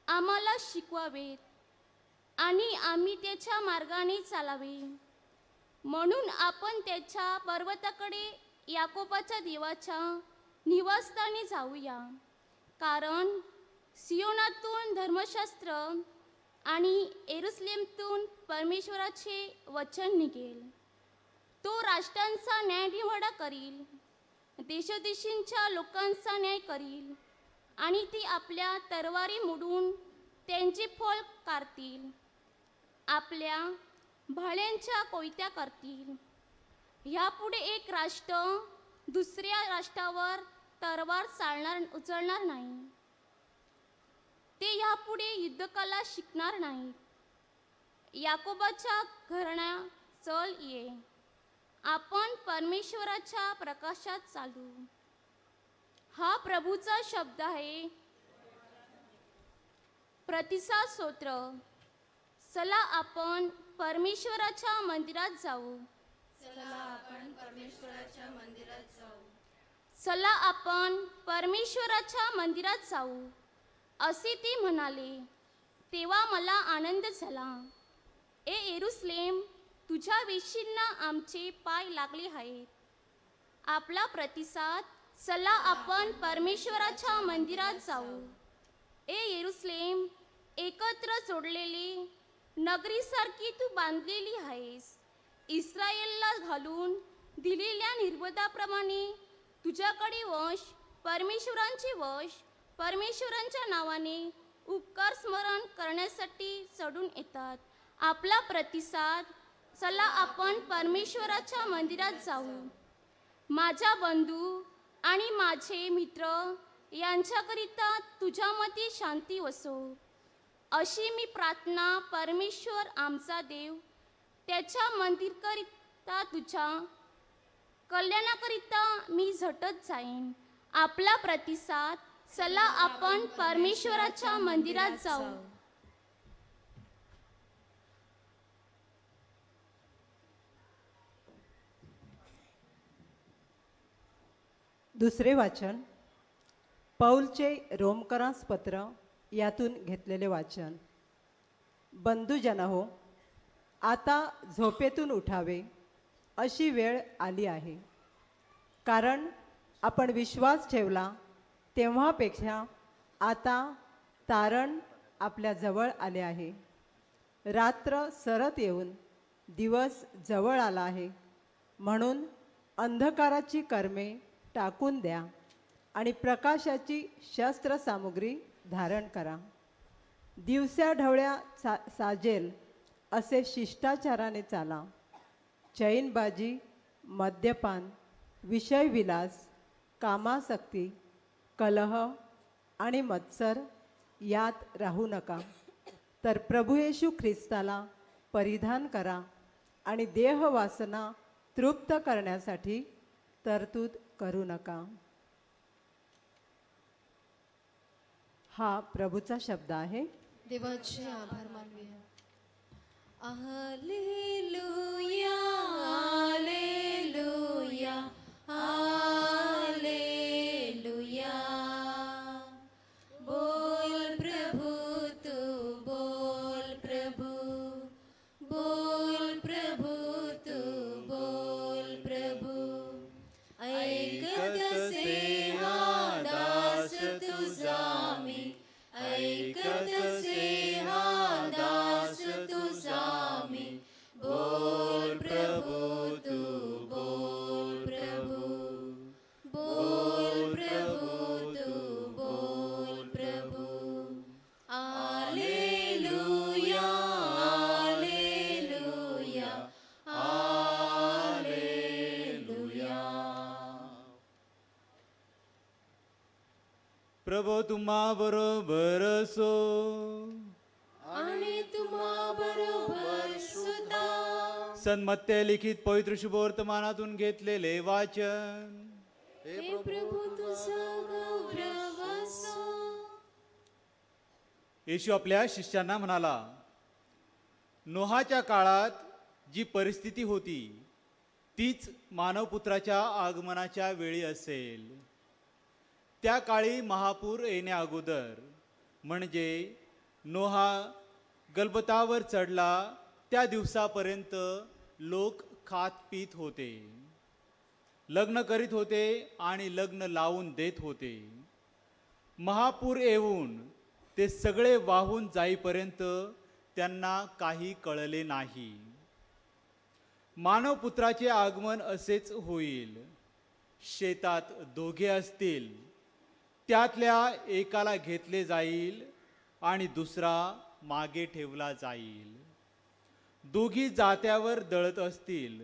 आम्हाला शिकवावेत आणि आम्ही त्याच्या मार्गाने चालावे. म्हणून आपण त्याच्या पर्वताकडे याकोबाच्या देवाच्या निवासस्थानी जाऊया, कारण सियोनातून धर्मशास्त्र आणि येरुसलेमतून परमेश्वराचे वचन निघेल. तो राष्ट्रांचा न्यायनिवाडा करील, देशोदेशींच्या लोकांचा न्याय करील आणि ती आपल्या तरवारी मोडून त्यांचे फळ काढतील, आपल्या भाल्यांच्या कोयत्या करतील. ह्यापुढे एक राष्ट्र दुसऱ्या राष्ट्रावर तरवार उचलणार नाही, ते ह्यापुढे युद्धकला शिकणार नाहीत. याकोबाच्या घराण्या चल ये, आपण परमेश्वराच्या प्रकाशात चालू. हा प्रभूचा शब्द आहे. प्रतिसाद स्तोत्र. चला आपण परमेश्वराच्या मंदिरात जाऊ. चला आपण परमेश्वराच्या मंदिरात जाऊ. चला आपण परमेश्वराच्या मंदिरात जाऊ, असे ते म्हणाले. तेव्हा मला आनंद झाला. ए येरुसलेम, तुझ्या वेशींना आमचे पाय लागले आहेत. आपला प्रतिसाद. चला आपण परमेश्वराच्या मंदिरात जाऊ. ए येरुसलेम, एकत्र जोडलेली नगरीसारखी तू बांधलेली आहेस. इस्रायलला घालून दिलेल्या निर्बंधाप्रमाणे तुझ्याकडे वंश परमेश्वरांचे वंश परमेश्वरांच्या नावाने उपकार स्मरण करण्यासाठी चढून येतात. आपला प्रतिसाद. चला आपण परमेश्वराच्या मंदिरात जाऊ. माझ्या बंधू आणि माझे मित्र यांच्याकरिता तुझ्यामध्ये शांती वसो, अशी मी प्रार्थना परमेश्वर आमचा देव त्याच्या मंदिरकरिता तुझ्या कल्याणाकरिता मी झटत जाईन. आपला प्रतिसाद. चला आपण परमेश्वराच्या मंदिरात जाऊ. दुसरे वाचन पौलचे रोमकरांस पत्र यातून घेतलेले वाचन. बंधुजनहो, आता झोपेतून उठावे अशी वेळ आली आहे, कारण आपण विश्वास ठेवला तेव्हापेक्षा आता तारण आपल्या जवळ आले आहे. रात्र सरत येऊन दिवस जवळ आला आहे. म्हणून अंधकाराची कर्मे टाकून द्या आणि प्रकाशाची शस्त्रसामुग्री धारण करा. दिवसा ढवळ्या साजेल असे शिष्टाचाराने चाला. चैनबाजी, मद्यपान, विषयविलास, कामासक्ती, कलह आणि मत्सर यात राहू नका, तर प्रभू येशू ख्रिस्ताला परिधान करा आणि देहवासना तृप्त करण्यासाठी तरतूद करू नका. हा प्रभूचा शब्द आहे. देवाचे आभार मानूया. Hallelujah, hallelujah, hallelujah. बोल प्रभू तू बोल प्रभू, बोल प्रभू तू बोल प्रभू. ऐकतसे हा दास तुझा मी, ऐकतसे हा दास तुझा मी. बोल प्रभू तू बोल प्रभू, बोल प्रभू तू बोल Prabhu. Hallelujah, hallelujah, hallelujah. Prabhu तुम्हा बरोबर असो. आणि तुम्हा बरोबर सुद्धा. सन्मत्ते लिखित पवित्र शुभवर्तमानातून घेतलेले वाचन. हे प्रभू तुझा गौरव असो. येशू आपल्या शिष्यांना म्हणाला, नोहाच्या काळात जी परिस्थिती होती तीच मानवपुत्राच्या आगमनाच्या वेळी असेल. त्या काळी महापूर येण्या अगोदर म्हणजे नोहा गलबतावर चढला त्या दिवसापर्यंत लोक खात पीत होते, लग्न करीत होते आणि लग्न लावून देत होते. महापूर येऊन ते सगळे वाहून जाईपर्यंत त्यांना काही कळले नाही. मानवपुत्राचे आगमन असेच होईल. शेतात दोघे असतील, त्यातल्या एकाला घेतले जाईल आणि दुसरा मागे ठेवला जाईल. दोघी जात्यावर दळत असतील,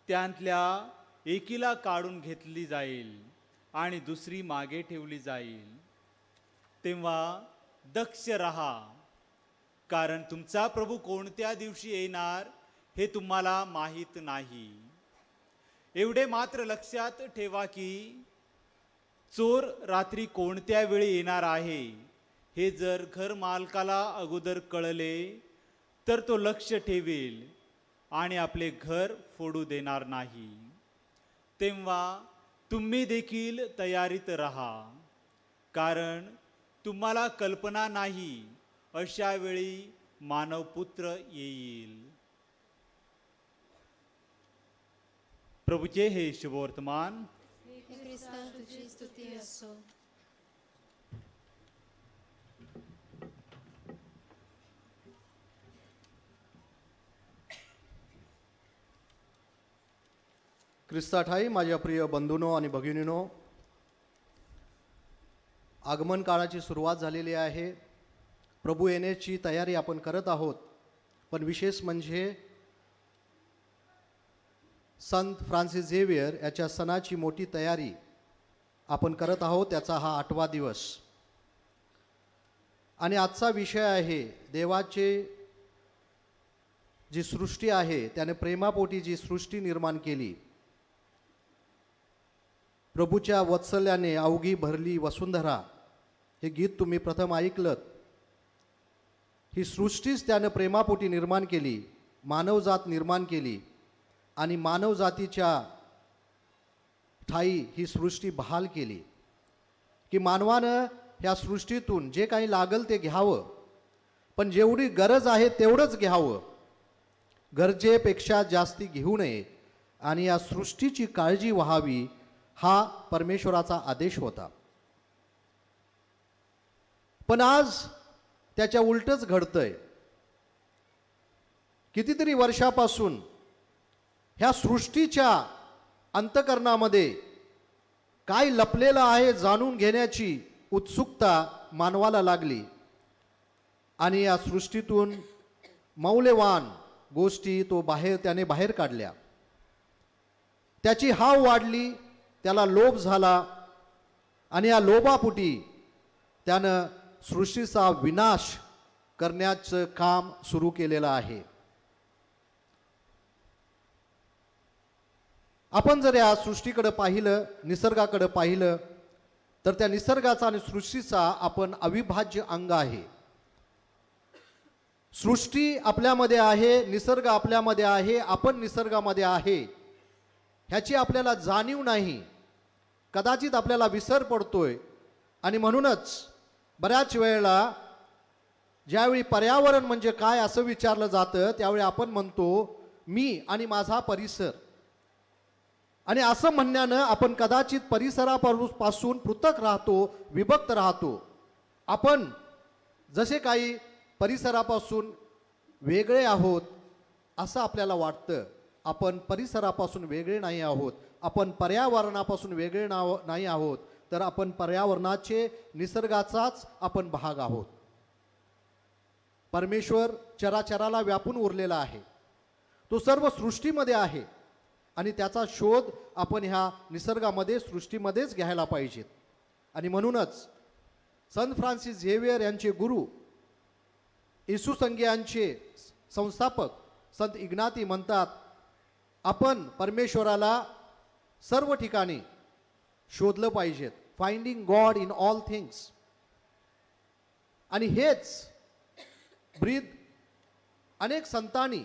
त्यातल्या एकीला काढून घेतली जाईल आणि दुसरी मागे ठेवली जाईल. तेव्हा दक्ष रहा, कारण तुमचा प्रभू कोणत्या दिवशी येणार हे तुम्हाला माहीत नाही. एवढे मात्र लक्षात ठेवा की चोर रात्री कोणत्या वेळी येणार आहे हे जर घर मालकाला अगोदर कळले तर तो लक्ष ठेवेल आणि आपले घर फोडू देणार नाही. तेव्हा तुम्ही देखील तयारीत राहा, कारण तुम्हाला कल्पना नाही अशा वेळी मानवपुत्र येईल. प्रभूचे हे शुभवर्तमान. हे ख्रिस्ता तुझी स्तुती असो. ख्रिस्ताठाई माझ्या प्रिय बंधूनो आणि भगिनीनो, आगमन काळाची सुरुवात झालेली आहे. प्रभू येण्याची तयारी आपण करत आहोत. पण विशेष म्हणजे संत फ्रान्सिस झेवियर याच्या सणाची मोठी तयारी आपण करत आहोत. त्याचा हा 8वा दिवस आणि आजचा विषय आहे देवाचे जी सृष्टी आहे त्याने प्रेमापोटी जी सृष्टी निर्माण केली, प्रभूच्या वत्सल्याने अवघी भरली वसुंधरा, हे गीत तुम्ही प्रथम ऐकलं. ही सृष्टीच त्यानं प्रेमापोटी निर्माण केली, मानवजात निर्माण केली आणि मानवजातीच्या ठाई ही सृष्टी बहाल केली की मानवानं ह्या सृष्टीतून जे काही लागेल ते घ्यावं, पण जेवढी गरज आहे तेवढंच घ्यावं, गरजेपेक्षा जास्ती घेऊ नये आणि या सृष्टीची काळजी व्हावी, हा परमेश्वराचा आदेश होता. पण आज त्याच्या उलटच घडतंय. कितीतरी वर्षापासून ह्या सृष्टीच्या अंतकरणामध्ये काय लपलेलं आहे जाणून घेण्याची उत्सुकता मानवाला लागली आणि या सृष्टीतून मौल्यवान गोष्टी तो बाहेर त्याने बाहेर काढल्या. त्याची हाव वाढली, त्याला लोभ झाला आणि या लोभापोटी त्यानं सृष्टीचा विनाश करण्याचं काम सुरू केलेलं आहे. आपण जर या सृष्टीकडं पाहिलं, निसर्गाकडं पाहिलं तर त्या निसर्गाचा आणि सृष्टीचा आपण अविभाज्य अंग आहे. सृष्टी आपल्यामध्ये आहे, निसर्ग आपल्यामध्ये आहे, आपण निसर्गामध्ये आहे ह्याची आपल्याला जाणीव नाही. कदाचित आपल्याला विसर पडतोय आणि म्हणूनच बऱ्याच वेळेला ज्यावेळी पर्यावरण म्हणजे काय असं विचारलं जातं त्यावेळी आपण म्हणतो मी आणि माझा परिसर, आणि असं म्हणण्यानं आपण कदाचित परिसरापासून पृथक राहतो, विभक्त राहतो. आपण जसे काही परिसरापासून वेगळे आहोत असं आपल्याला वाटतं. आपण परिसरापासून वेगळे नाही आहोत, आपण पर्यावरणापासून वेगळे नाही आहोत, तर आपण पर्यावरणाचे निसर्गाचाच आपण भाग आहोत. परमेश्वर चराचराला व्यापून उरलेला आहे, तो सर्व सृष्टीमध्ये आहे आणि त्याचा शोध आपण ह्या निसर्गामध्ये सृष्टीमध्येच घ्यायला पाहिजेत. आणि म्हणूनच संत फ्रान्सिस झेवियर यांचे गुरु, येशू संघियांचे संस्थापक संत इग्नाती म्हणतात, आपण परमेश्वराला सर्व ठिकाणी शोधलं पाहिजेत. Finding God in all things. आणि हेच ब्रीद अनेक संतांनी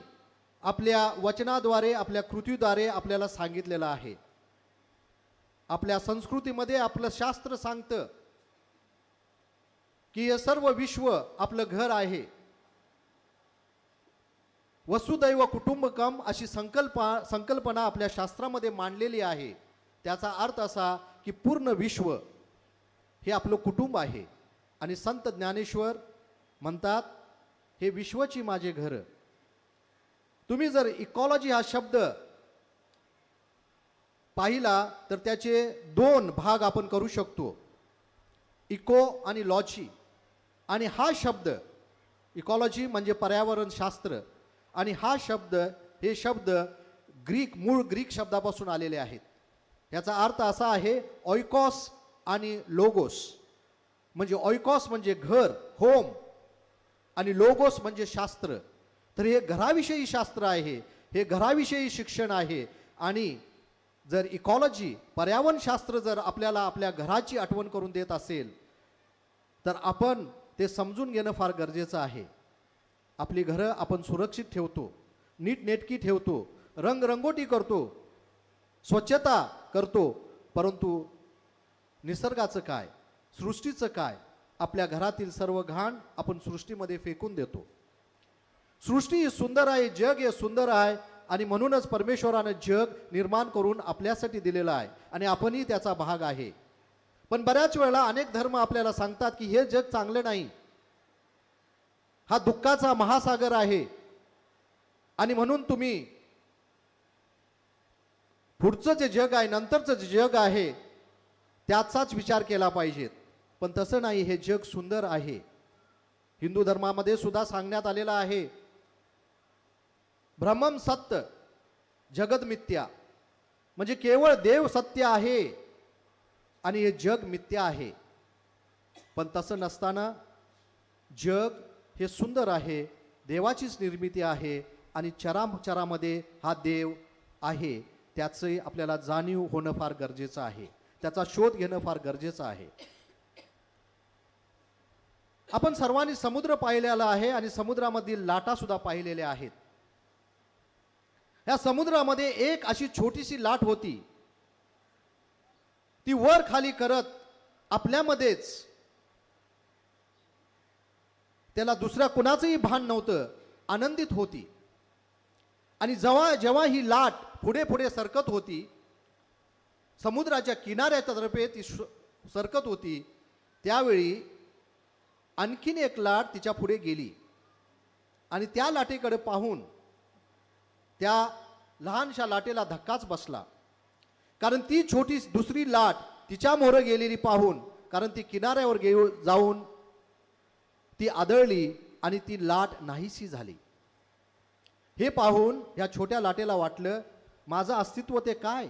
आपल्या वचनाद्वारे, आपल्या कृतीद्वारे आपल्याला सांगितलेलं आहे. आपल्या संस्कृतीमध्ये आपलं शास्त्र सांगतं की हे सर्व विश्व आपलं घर आहे. वसुदैव कुटुंबकम अशी संकल्पना आपल्या शास्त्रामध्ये मांडलेली आहे. त्याचा अर्थ असा की पूर्ण विश्व हे आपलं कुटुंब आहे. आणि संत ज्ञानेश्वर म्हणतात, हे विश्वची माझे घर. तुम्ही जर इकॉलॉजी हा शब्द पाहिला तर त्याचे दोन भाग आपण करू शकतो, इको आणि लॉजी. आणि हा शब्द इकॉलॉजी म्हणजे पर्यावरणशास्त्र, आणि हा शब्द, हे शब्द ग्रीक, मूळ ग्रीक शब्दापासून आलेले आहेत. याचा अर्थ असा आहे ऑयकॉस आणि लोगोस. म्हणजे ऑयकॉस म्हणजे घर, होम, आणि लोगोस म्हणजे शास्त्र. तर हे घराविषयी शास्त्र आहे, हे घराविषयी शिक्षण आहे. आणि जर इकॉलॉजी पर्यावरणशास्त्र जर आपल्याला आपल्या घराची आठवण करून देत असेल तर आपण ते समजून घेणं फार गरजेचं आहे. आपली घरं आपण सुरक्षित ठेवतो, नीटनेटकी ठेवतो, रंगरंगोटी करतो, स्वच्छता करतो, परंतु निसर्गाचं काय, सृष्टीचं काय? आपल्या घरातील सर्व घाण आपण सृष्टीमध्ये फेकून देतो. सृष्टी ही सुंदर आहे, जग हे सुंदर आहे, आणि म्हणूनच परमेश्वरानं जग निर्माण करून आपल्यासाठी दिलेलं आहे आणि आपणही त्याचा भाग आहे. पण बऱ्याच वेळा अनेक धर्म आपल्याला सांगतात की हे जग चांगलं नाही, हा दुःखाचा महासागर आहे, आणि म्हणून तुम्ही पुढचं जे जग आहे, नंतरचं जे जग आहे त्याचाच विचार केला पाहिजेत. पण तसं नाही, हे जग सुंदर आहे. हिंदू धर्मामध्ये सुद्धा सांगण्यात आलेलं आहे, ब्रह्मम सत्य जगद मिथ्या, म्हणजे केवळ देव सत्य आहे आणि हे जग मिथ्या आहे. पण तसं नसताना जग हे सुंदर आहे, देवाचीच निर्मिती आहे आणि चराचरामध्ये हा देव आहे, त्याचंही आपल्याला जाणीव होणं फार गरजेचं आहे, त्याचा शोध घेणं फार गरजेचं आहे. आपण सर्वांनी समुद्र पाहिलेला आहे आणि समुद्रामधील लाटासुद्धा पाहिलेल्या आहेत. ह्या समुद्रामध्ये एक अशी छोटीशी लाट होती, ती वर खाली करत आपल्यामध्येच, त्याला दुसऱ्या कुणाचंही भान नव्हतं, आनंदित होती. आणि जेव्हा जेव्हा ही लाट पुढे पुढे सरकत होती, समुद्राच्या किनाऱ्याच्या तर्फे ती सरकत होती, त्यावेळी आणखीन एक लाट तिच्या पुढे गेली आणि त्या लाटेकडे पाहून त्या लहानशा लाटेला धक्काच बसला. कारण ती छोटी दुसरी लाट तिच्या मोहरं गेलेली पाहून, कारण ती किनाऱ्यावर जाऊन ती आदळली आणि ती लाट नाहीशी झाली. हे पाहून ह्या छोट्या लाटेला वाटलं, माझं अस्तित्व ते काय,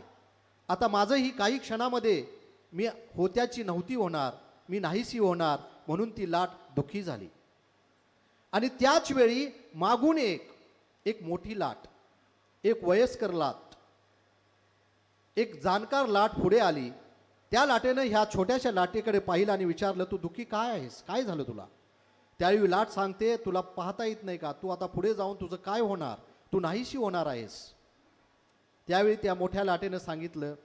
आता माझंही काही क्षणामध्ये मी होत्याची नव्हती होणार, मी नाहीशी होणार, म्हणून ती लाट दुःखी झाली. आणि त्याच वेळी मागून एक मोठी लाट, एक वयस्कर लाट, एक जाणकार लाट पुढे आली. त्या लाटेनं ह्या छोट्याशा लाटेकडे पाहिलं आणि विचारलं, तू दुःखी काय आहेस, काय झालं तुला? त्यावेळी लाट सांगते, तुला पाहता येत नाही का, तू आता पुढे जाऊन तुझं काय होणार, तू नाहीशी होणार आहेस. त्यावेळी त्या मोठ्या लाटेनं सांगितलं,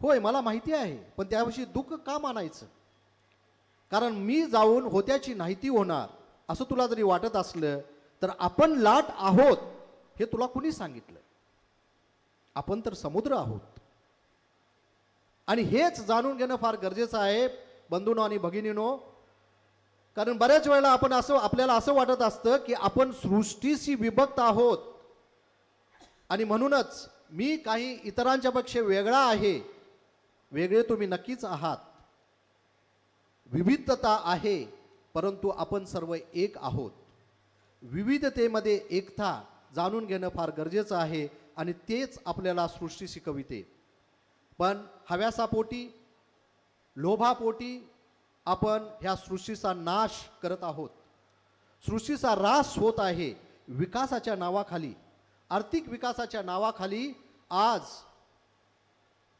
होय मला माहिती आहे, पण त्याविषयी दुःख का मानायचं, कारण मी जाऊन होत्याची नाहीती होणार असं तुला जरी वाटत असलं तर आपण लाट आहोत हे तुला कुणी सांगितलं, आपण तर समुद्र आहोत. आणि हेच जाणून घेणं फार गरजेचं आहे बंधूंनो आणि भगिनींनो, कारण बऱ्याच वेळेला आपण असं, आपल्याला असं वाटत असतं की आपण सृष्टीशी विभक्त आहोत आणि म्हणूनच मी काही इतरांच्यापेक्षा वेगळा आहे. वेगळे तुम्ही नक्कीच आहात, विविधता आहे, परंतु आपण सर्व एक आहोत. विविधतेमध्ये एकता जाणून घेणं फार गरजेचं आहे आणि तेच आपल्याला सृष्टी शिकविते. पण हव्यासापोटी, लोभापोटी आपण ह्या सृष्टीचा नाश करत आहोत, सृष्टीचा ऱ्हास होत आहे. विकासाच्या नावाखाली, आर्थिक विकासाच्या नावाखाली आज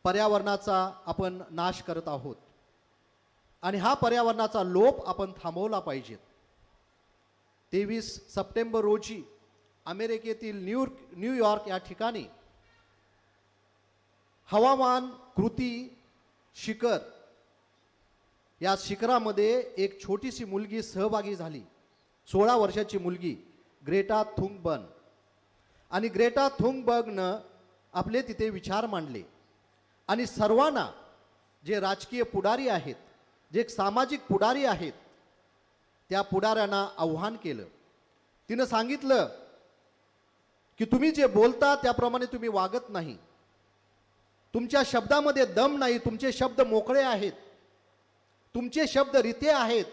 पर्यावरणाचा आपण नाश करत आहोत आणि हा पर्यावरणाचा लोप आपण थांबवला पाहिजे. 23 सप्टेंबर रोजी अमेरिकेतील न्यूयॉर्क या ठिकाणी हवामान कृती शिखर या शिखरामध्ये एक छोटीशी मुलगी सहभागी झाली, 16 वर्षाची मुलगी ग्रेटा थुंगबर्ग. आणि ग्रेटा थुंगबर्गनं आपले तिथे विचार मांडले आणि सर्वांना, जे राजकीय पुढारी आहेत, जे सामाजिक पुढारी आहेत, त्या पुढाऱ्यांना आव्हान केलं. तिनं सांगितलं की तुम्ही जे बोलता त्याप्रमाणे तुम्ही वागत नाही, तुमच्या शब्दामध्ये दम नाही, तुमचे शब्द मोकळे आहेत, तुमचे शब्द रिते आहेत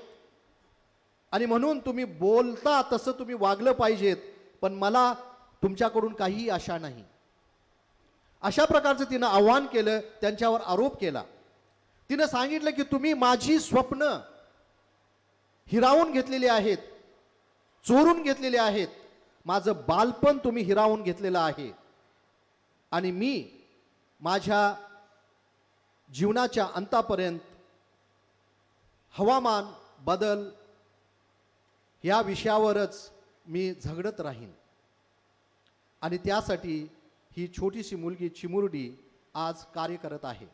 आणि म्हणून तुम्ही बोलता तसं तुम्ही वागलं पाहिजेत, पण मला तुमच्याकडून काहीही आशा नाही. अशा प्रकारचं तिनं आव्हान केलं, त्यांच्यावर आरोप केला. तिनं सांगितलं की तुम्ही माझी स्वप्न हिरावून घेतलेली आहेत, चोरून घेतलेली आहेत, माझं बालपण तुम्ही हिरावून घेतलेलं आहे आणि मी माझ्या जीवनाच्या अंतापर्यंत हवामान बदल या विषयावरच मी झगडत राहीन. आणि त्यासाठी ही छोटीशी मुलगी चिमुरडी आज कार्य करत आहे.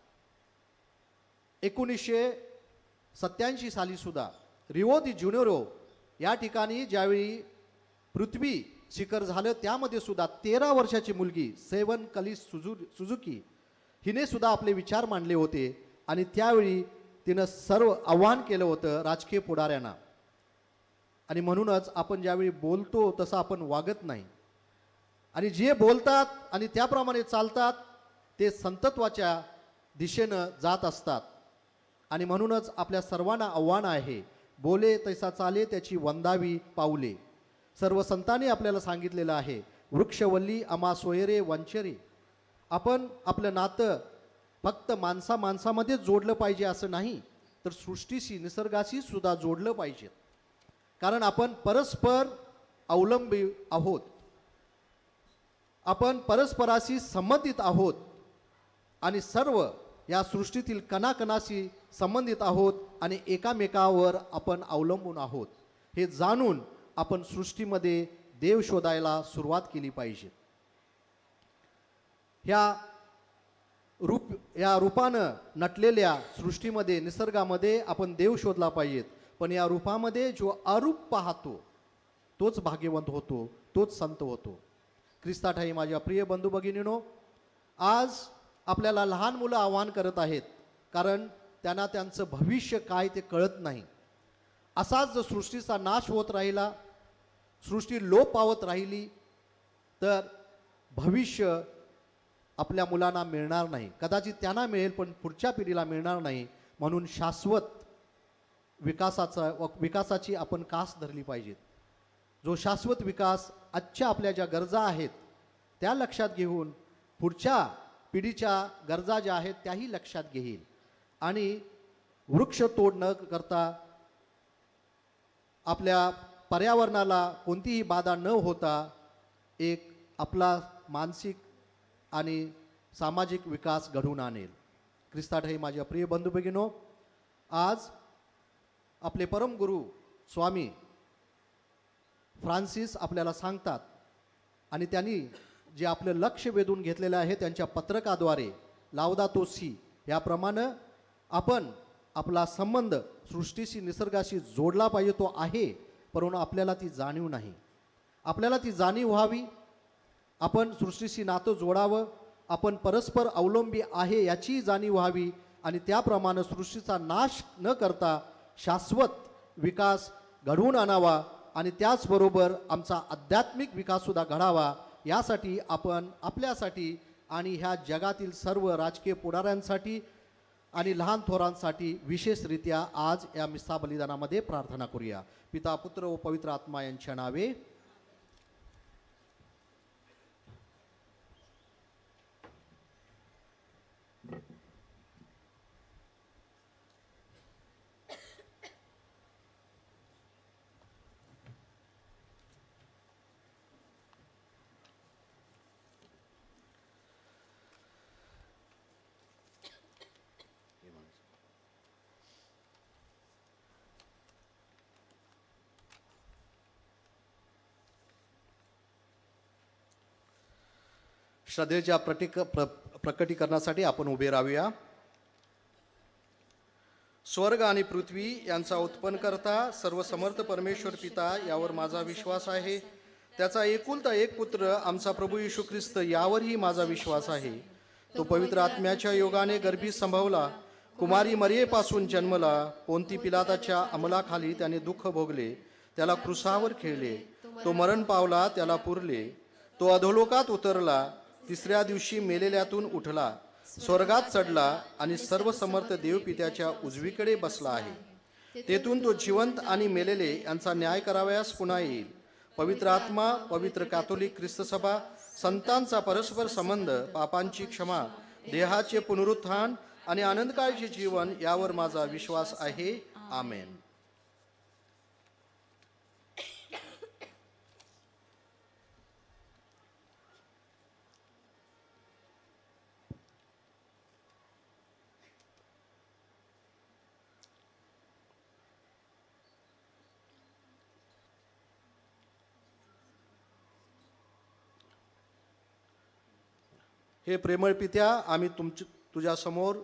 1987 सालीसुद्धा रिओ दी ज्युनेरो या ठिकाणी ज्यावेळी पृथ्वी शिखर झालं त्यामध्ये सुद्धा 13 वर्षाची मुलगी सेवन कलिस सुझुकी हिने सुद्धा आपले विचार मांडले होते आणि त्यावेळी तिनं सर्व आव्हान केलं होतं राजकीय पुढाऱ्यांना. आणि म्हणूनच आपण ज्यावेळी बोलतो तसं आपण वागत नाही आणि जे बोलतात आणि त्याप्रमाणे चालतात ते संतत्वाच्या दिशेनं जात असतात. आणि म्हणूनच आपल्या सर्वांना आव्हान आहे, बोले तैसा चाले त्याची वंदावी पाऊले. सर्व संतांनी आपल्याला सांगितलेलं आहे, वृक्षवल्ली अमा सोयरे वंचरे. आपण आपलं नातं फक्त माणसा माणसामध्येच जोडलं पाहिजे असं नाही, तर सृष्टीशी निसर्गाशी सुद्धा जोडलं पाहिजे, कारण आपण परस्पर अवलंबी आहोत, आपण परस्पराशी संबंधित आहोत आणि सर्व या सृष्टीतील कणाकणाशी संबंधित आहोत आणि एकामेकावर आपण अवलंबून आहोत. हे जाणून आपण सृष्टीमध्ये देव शोधायला सुरुवात केली पाहिजे. या रूपानं नटलेल्या सृष्टीमध्ये निसर्गामध्ये आपण देव शोधला पाहिजेत, पण या रूपामध्ये जो अरूप पाहतो तोच भाग्यवंत होतो, तोच संत होतो. ख्रिस्ताठाई माझ्या प्रिय बंधू भगिनीनो, आज आपल्याला लहान मुलं आव्हान करत आहेत, कारण त्यांना त्यांचं भविष्य काय ते कळत नाही. असाच जर सृष्टीचा नाश होत राहिला, सृष्टी लोप पावत राहिली, तर भविष्य आपल्या मुलांना मिळणार नाही. कदाचित त्यांना मिळेल पण पुढच्या पिढीला मिळणार नाही. म्हणून शाश्वत विकासाचा विकासाची आपण कास धरली पाहिजेत. जो शाश्वत विकास आजच्या आपल्या ज्या गरजा आहेत त्या लक्षात घेऊन पुढच्या पिढीच्या गरजा ज्या आहेत त्याही लक्षात घेईल आणि वृक्षतोड न करता आपल्या पर्यावरणाला कोणतीही बाधा न होता एक आपला मानसिक आणि सामाजिक विकास घडवून आणेल. ख्रिस्ताठाई माझ्या प्रिय बंधू भगिनींनो, आज आपले परमगुरू स्वामी फ्रान्सिस आपल्याला सांगतात आणि त्यांनी जे आपलं लक्ष वेधून घेतलेलं आहे त्यांच्या पत्रकाद्वारे लावदातो सी याप्रमाणे आपण आपला संबंध सृष्टीशी निसर्गाशी जोडला पाहिजे. तो आहे, परंतु आपल्याला ती जाणीव नाही. आपल्याला ती जाणीव व्हावी, आपण सृष्टीशी नातं जोडावं, आपण परस्पर अवलंबी आहे याची जाणीव व्हावी आणि त्याप्रमाणे सृष्टीचा नाश न करता शाश्वत विकास घडवून आणावा आणि त्याचबरोबर आमचा आध्यात्मिक विकाससुद्धा घडावा. यासाठी आपण आपल्यासाठी आणि ह्या जगातील सर्व राजकीय पुढाऱ्यांसाठी आणि लहान थोरांसाठी विशेषरित्या आज या मिस्सा बलिदानामध्ये प्रार्थना करूया. पिता, पुत्र व पवित्र आत्मा यांच्या नावे. श्रद्धेच्या प्रकटीकरणासाठी आपण उभे राहूया. स्वर्ग आणि पृथ्वी यांचा उत्पन्नकर्ता सर्वसमर्थ परमेश्वर पिता यावर माझा विश्वास आहे. त्याचा एकुलता एक पुत्र आमचा प्रभू येशू ख्रिस्त यावरही माझा विश्वास आहे. तो पवित्र आत्म्याच्या योगाने गर्भी संभवला, कुमारी मरियेपासून जन्मला, पोंती पिलाताच्या अंमलाखाली त्याने दुःख भोगले, त्याला क्रुसावर खेळले, तो मरण पावला, त्याला पुरले, तो अधोलोकात उतरला, तिसऱ्या दिवशी मेलेल्यातून उठला, स्वर्गात चढला आणि सर्वसमर्थ देवपित्याच्या उजवीकडे बसला आहे. तेथून तो जिवंत आणि मेलेले यांचा न्याय करावयास पुन्हा येईल. पवित्र आत्मा, पवित्र कॅथोलिक ख्रिस्तसभा, संतांचा परस्पर संबंध, पापांची क्षमा, देहाचे पुनरुत्थान आणि आनंदकाळचे जीवन यावर माझा विश्वास आहे. आमेन. हे प्रेमळ पित्या, आम्ही तुझ्यासमोर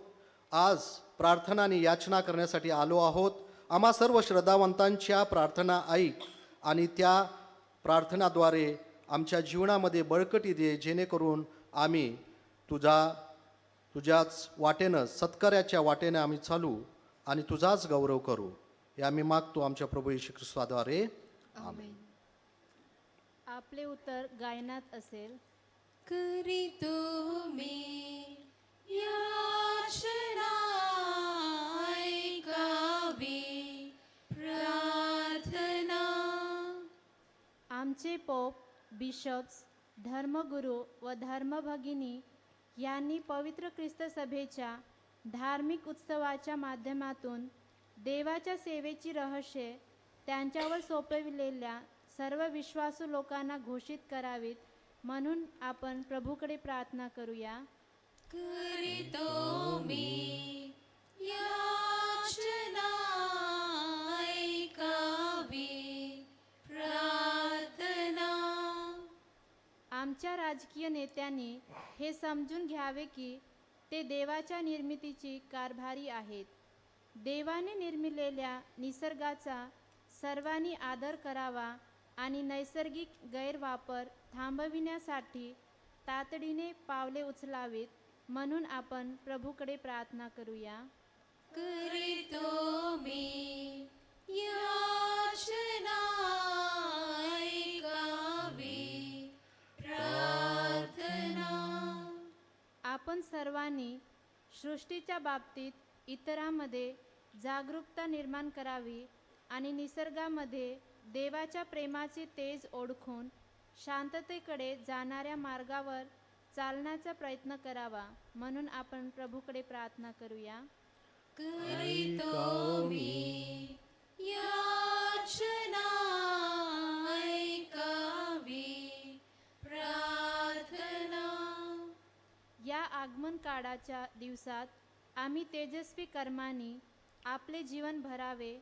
आज प्रार्थना आणि याचना करण्यासाठी आलो आहोत. आम्हा सर्व श्रद्धावंतांच्या प्रार्थना ऐक आणि त्या प्रार्थनाद्वारे आमच्या जीवनामध्ये बळकटी दे, जेणेकरून आम्ही तुझ्याच वाटेनं, सत्कार्याच्या वाटेनं आम्ही चालू आणि तुझाच गौरव करू. हे आम्ही मागतो आमच्या प्रभू येशू ख्रिस्ताद्वारे. आमेन. आपले उत्तर गायनात असेल. करीतो मी याचना ऐकावी प्रार्थना. आमचे पोप, बिशप्स, धर्मगुरू व धर्मभगिनी यांनी पवित्र ख्रिस्त सभेच्या धार्मिक उत्सवाच्या माध्यमातून देवाच्या सेवेची रहस्ये त्यांच्यावर सोपविलेल्या सर्व विश्वासू लोकांना घोषित करावीत म्हणून आपण प्रभूकडे प्रार्थना करूया. करीतो मी याचना ऐकावी प्रार्थना. आमच्या राजकीय नेत्यांनी हे समजून घ्यावे की ते देवाच्या निर्मितीची कारभारी आहेत. देवाने निर्मिलेल्या निसर्गाचा सर्वांनी आदर करावा आणि नैसर्गिक गैरवापर थांबविण्यासाठी तातडीने पावले उचलावीत म्हणून आपण प्रभूकडे प्रार्थना करूया. करीतो मी याचना ऐकावी प्रार्थना. सृष्टीच्या बाबतीत इतरांमध्ये जागरूकता निर्माण करावी आणि निसर्गामध्ये देवाच्या प्रेमाचे तेज ओळखून शांततेकडे जाणाऱ्या मार्गावर चालण्याचा प्रयत्न करावा म्हणून आपण प्रभूकडे प्रार्थना करूया. करीतो मी याचना ऐकावी प्रार्थना. या आगमन काळाच्या दिवसात आम्ही तेजस्वी कर्मांनी आपले जीवन भरावे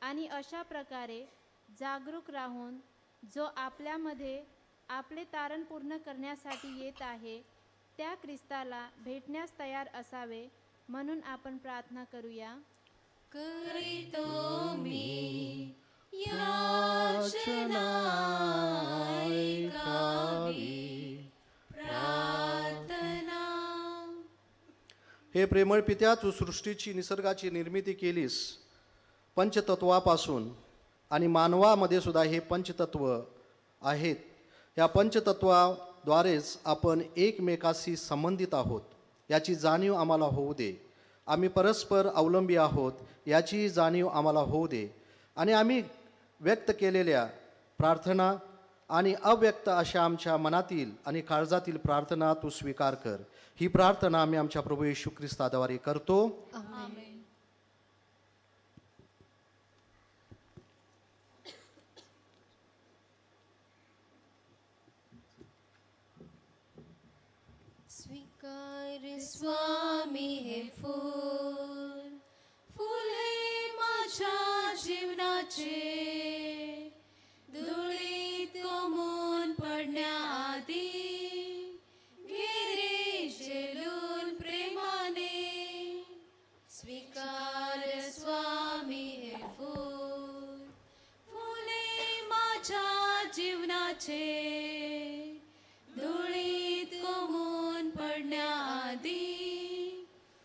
आणि अशा प्रकारे जागरूक राहून जो आपल्यामध्ये आपले तारण पूर्ण करण्यासाठी येत आहे त्या ख्रिस्ताला भेटण्यास तयार असावे म्हणून आपण प्रार्थना करूया. करीतो मी याचना ऐकावी प्रार्थना. हे प्रेमळ पित्या, तू सृष्टीची निसर्गाची निर्मिती केलीस पंचतत्वापासून आणि मानवामध्ये सुद्धा हे पंचतत्व आहेत. या पंचतत्वाद्वारेच आपण एकमेकाशी संबंधित आहोत याची जाणीव आम्हाला होऊ दे. आम्ही परस्पर अवलंबी आहोत याची जाणीव आम्हाला होऊ दे आणि आम्ही व्यक्त केलेल्या प्रार्थना आणि अव्यक्त अशा आमच्या मनातील आणि काळजातील प्रार्थना तू स्वीकार कर. ही प्रार्थना आम्ही आमच्या प्रभू येशू ख्रिस्ताद्वारे करतो. आमेन. स्वीकार स्वामी हे फूल, फुले माझ्या जीवनाचे, धुळीत कोमून पडण्याआधी घेरे झेलून प्रेमाने. स्वीकार स्वामी हे फूल, फुले माझ्या जीवनाचे, धुळीत कोमून पडण्याआधी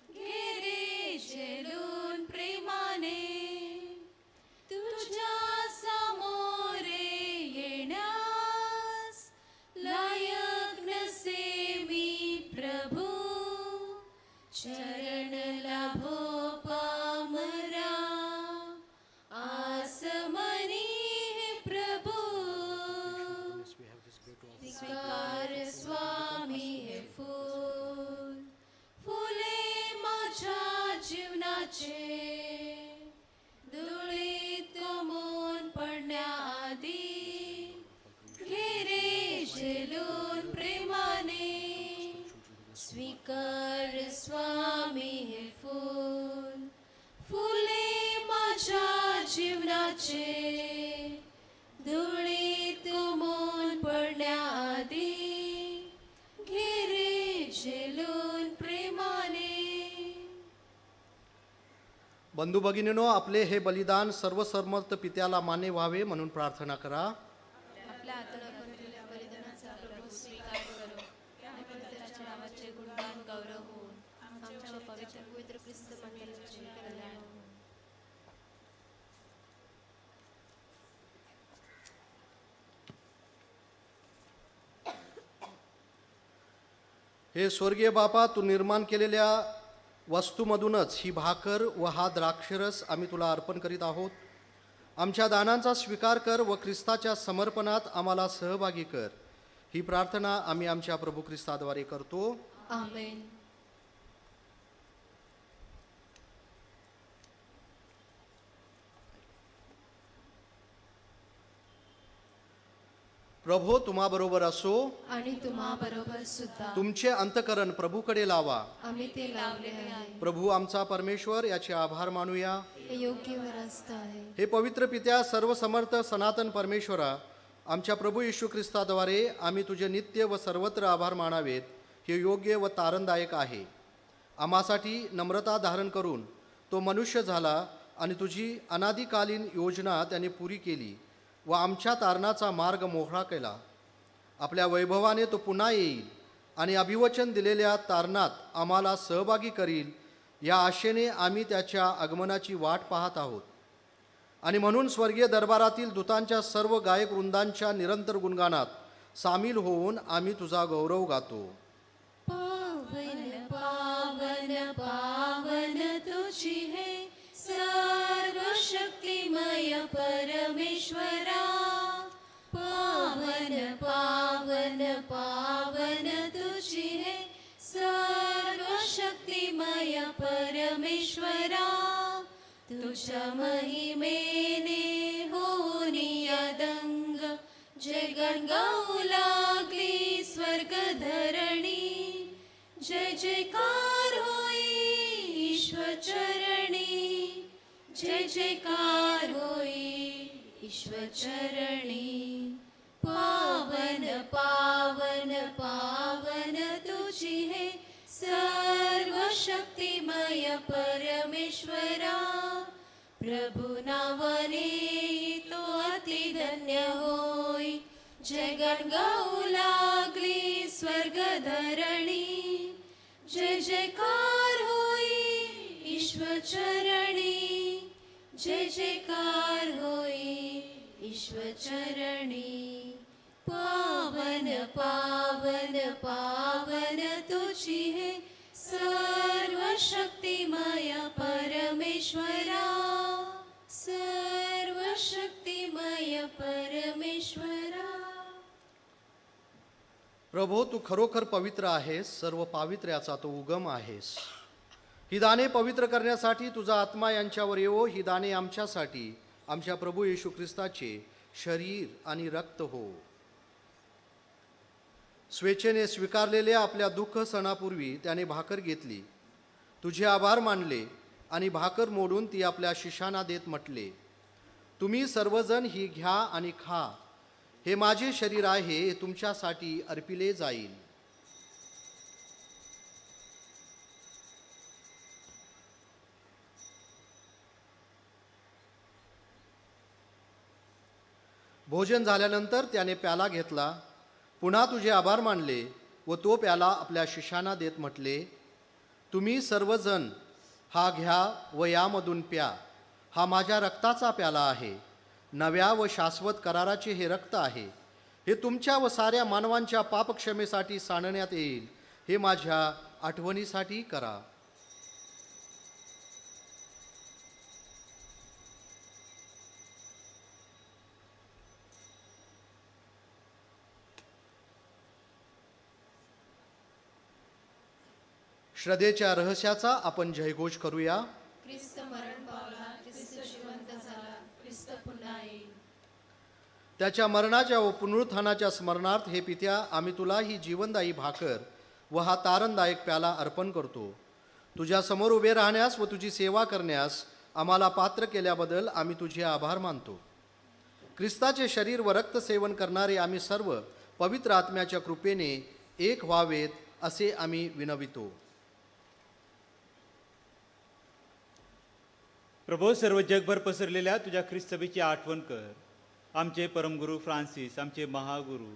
घेरे झेलून प्रेमाने. तुझ्या समोरे येण्यास लायक नसे मी प्रभू, चरण लाभो पामरा आसमनी हे प्रभू. स्वीकार स्वामी हे फूल, फुले माझ्या जीवनाचे, धुळीत कोमून पडण्याआधी घेरे झेलून प्रेमाने. स्वीकार स्वामी हे फूल, फुले माझ्या जीवनाचे, धुळीत कोमून पडण्याआधी घेरे झेलून प्रेमाने. बंधू भगिनीनो, आपले हे बलिदान सर्वसमर्थ पित्याला मान्य व्हावे म्हणून प्रार्थना करा. आपल्या हाताला बनलेल्या बलिदानाचा प्रभू स्वीकार करो आणि पवित्राच्या नावाचे गुणगान गौरव होऊन आमच्या व पवित्र पवित्र ख्रिस्त मंडळाचे कल्याण होवो. हे स्वर्गीय बापा, तू निर्माण केलेल्या वस्तूमधूनच ही भाकर व हा द्राक्षरस आम्ही तुला अर्पण करीत आहोत. आमच्या दानांचा स्वीकार कर व ख्रिस्ताच्या समर्पणात आम्हाला सहभागी कर. ही प्रार्थना आम्ही आमच्या प्रभू ख्रिस्ताद्वारे करतो. आमेन. प्रभो तुम्हाबरोबर असो आणि तुम्हा बरोबर सुद्धा. तुमचे अंतकरण प्रभूकडे लावा. आम्ही ते लावले आहे. प्रभू आमचा परमेश्वर याचे आभार मानूया. हे योग्य व रास्त आहे. हे पवित्र पित्या, सर्वसमर्थ सनातन परमेश्वरा, आमच्या प्रभू येशू ख्रिस्ताद्वारे आम्ही तुझे नित्य व सर्वत्र आभार मानावेत हे योग्य व तारणदायक आहे. आम्हासाठी नम्रता धारण करून तो मनुष्य झाला आणि तुझी अनादिकालीन योजना त्याने पुरी केली व आमच्या तारणाचा मार्ग मोकळा केला. आपल्या वैभवाने तो पुन्हा येईल आणि अभिवचन दिलेल्या तारणात आम्हाला सहभागी करील या आशेने आम्ही त्याच्या आगमनाची वाट पाहत आहोत. आणि म्हणून स्वर्गीय दरबारातील दूतांच्या सर्व गायक वृंदांच्या निरंतर गुणगानात सामील होऊन आम्ही तुझा गौरव गातो. पावन पावन पावन पावन तुझी हे सर्वशक्तिमय परमेश्वरा. पावन पावन पावन तुझी हे सर्वशक्तिमय परमेश्वरा. तुझ्या महिमेने होऊनिया दंग, जय गण गाऊ लागली स्वर्ग धरणी. जय जयकार होई ईश्वर चरणी, जय जयकार होई ईश्वर चरणी. पावन पावन पावन तुझी हे सर्वशक्तिमय परमेश्वरा. प्रभु नावाने तो अति धन्य होई, जय गण गाऊ लागली स्वर्ग धरणी. जय जयकार होई ईश्वर चरणी, जय जयकार होई ईश्वर चरणी. पावन पावन पावन तुझी हे सर्वशक्तिमय परमेश्वरा. सर्वशक्तिमय परमेश्वरा. प्रभो, तू खरोखर पवित्र आहेस, सर्व पावित्र्याचा तो उगम आहेस. ही दाने पवित्र करण्यासाठी तुझा आत्मा यांच्यावर येवो. ही दाने आमच्यासाठी आमच्या प्रभू येशू ख्रिस्ताचे शरीर आणि रक्त हो. स्वेच्छेने स्वीकारलेल्या आपल्या दुःख सणापूर्वी त्याने भाकर घेतली, तुझे आभार मानले आणि भाकर मोडून ती आपल्या शिष्यांना देत म्हटले, तुम्ही सर्वजण ही घ्या आणि खा, हे माझे शरीर आहे, हे तुमच्यासाठी अर्पिले जाईल. भोजन झाल्यानंतर त्याने प्याला घेतला, पुन्हा तुझे आभार मानले व तो प्याला आपल्या शिष्यांना देत म्हटले, तुम्ही सर्वजण हा घ्या व यामधून प्या, हा माझ्या रक्ताचा प्याला आहे, नव्या व शाश्वत कराराचे हे रक्त आहे, हे तुमच्या व साऱ्या मानवांच्या पापक्षमेसाठी सांडण्यात येईल, हे माझ्या आठवणीसाठी करा. श्रद्धेच्या रहस्याचा आपण जयघोष करूया. ख्रिस्त मरण पावला, ख्रिस्त जिवंत झाला, ख्रिस्त पुन्हा येईल. त्याच्या मरणाच्या व पुनरुत्थानाच्या स्मरणार्थ हे पित्या, आम्ही तुला ही जीवनदायी भाकर व हा तारणदायक प्याला अर्पण करतो. तुझ्या समोर उभे राहण्यास व तुझी सेवा करण्यास आम्हाला पात्र केल्याबद्दल आम्ही तुझे आभार मानतो. ख्रिस्ताचे शरीर व रक्त सेवन करणारे आम्ही सर्व पवित्र आत्म्याच्या कृपेने एक व्हावेत असे आम्ही विनवितो. प्रभो, सर्व जगभर पसरलेल्या तुझ्या ख्रिस्तसभेची आठवण कर. आमचे परमगुरू फ्रान्सिस, आमचे महागुरू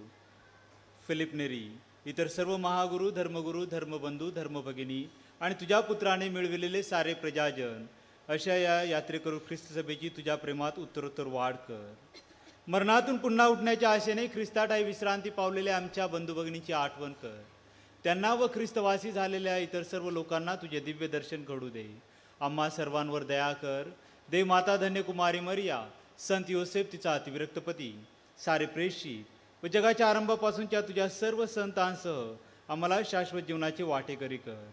फिलिप नेरी, इतर सर्व महागुरू, धर्मगुरू, धर्मबंधू, धर्मभगिनी आणि तुझ्या पुत्राने मिळविलेले सारे प्रजाजन अशा या यात्रेकरू ख्रिस्तसभेची तुझ्या प्रेमात उत्तरोत्तर वाढ कर. मरणातून पुन्हा उठण्याच्या आशेने ख्रिस्ताठाई विश्रांती पावलेल्या आमच्या बंधुभगिनींची आठवण कर. त्यांना व ख्रिस्तवासी झालेल्या इतर सर्व लोकांना तुझे दिव्य दर्शन घडू दे. आम्हा सर्वांवर दया कर. देव माता धन्य कुमारी मरिया, संत योसेफ तिचा अतिविरक्तपती, सारे प्रेषित व जगाच्या आरंभापासूनच्या तुझ्या सर्व संतांसह आम्हाला शाश्वत जीवनाचे वाटेकरी कर.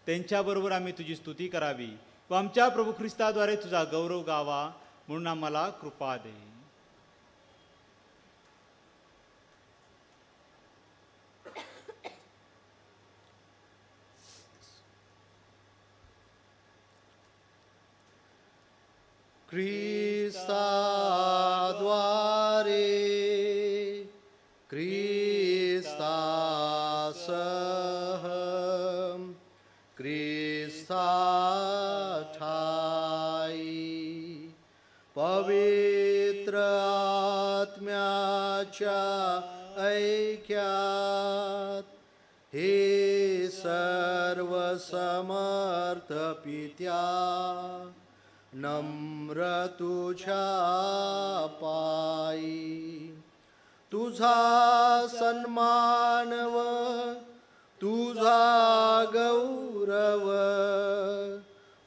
त्यांच्याबरोबर आम्ही तुझी स्तुती करावी व आमच्या प्रभू ख्रिस्ताद्वारे तुझा गौरव गावा म्हणून आम्हाला कृपा दे. ख्रिस्ताद्वारे, ख्रिस्तासह, ख्रिस्ताठाई, पवित्र आत्म्याच्या ऐक्यात हे सर्वसमर्थ पित्या, नम्र तुझ्या पायी तुझा सन्मान व तुझा गौरव आठव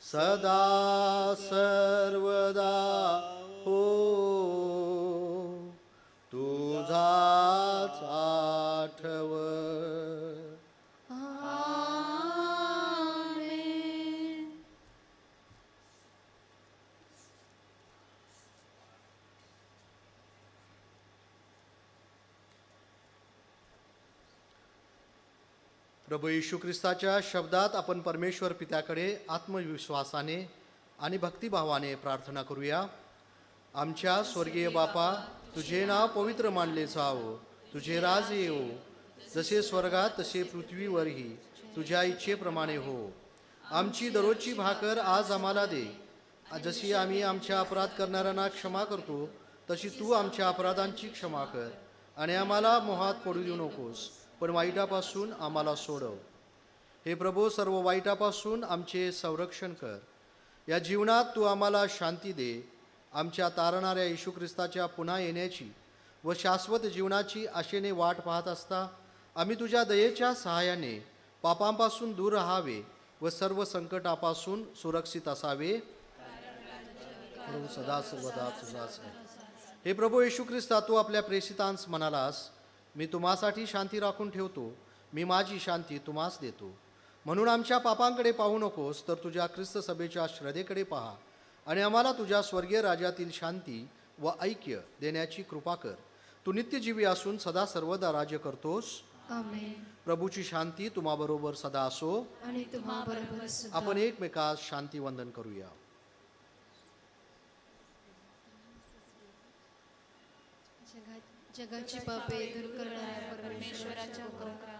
सदा सर्वदा हो तुझाच आठव. प्रभू येशू ख्रिस्ताच्या शब्दात आपण परमेश्वर पित्याकडे आत्मविश्वासाने आणि भक्तिभावाने प्रार्थना करूया. आमच्या स्वर्गीय बापा, तुझे नाव पवित्र मानले जावो, तुझे राज येवो, जसे स्वर्गात तसे पृथ्वीवरही तुझ्या इच्छेप्रमाणे हो. आमची दररोजची भाकर आज आम्हाला दे. जशी आम्ही आमच्या अपराध करणाऱ्यांना क्षमा करतो तशी तू आमच्या अपराधांची क्षमा कर आणि आम्हाला मोहात पडू देऊ नकोस, पण वाईटापासून आम्हाला सोडव. हे प्रभू, सर्व वाईटापासून आमचे संरक्षण कर. या जीवनात तू आम्हाला शांती दे. आमच्या तारणाऱ्या येशू ख्रिस्ताच्या पुन्हा येण्याची व शाश्वत जीवनाची आशेने वाट पाहत असता आम्ही तुझ्या दयेच्या सहाय्याने पापांपासून दूर राहावे व सर्व संकटापासून सुरक्षित असावे. प्रभू सदा सर्वदा तुझाच आहे. हे प्रभू येशू ख्रिस्ता, तू आपल्या प्रेषितांस म्हणालास, मी तुम्हासाठी शांती राखून ठेवतो, मी माझी शांती तुम्हास देतो. म्हणून आमच्या पापांकडे पाहू नकोस, तर तुझ्या ख्रिस्त सभेच्या श्रद्धेकडे पहा आणि आम्हाला तुझ्या स्वर्गीय राज्यातील शांती व ऐक्य देण्याची कृपा कर. तू नित्यजीवी असून सदा सर्वदा राज्य करतोस. आमेन. प्रभूची शांती तुम्हाबरोबर सदा असो आणि तुम्हाबरोबर सुद्धा. आपण एकमेकास शांती वंदन करूया. जगाची पापे दूर करणाऱ्या परमेश्वराच्या कोकरा,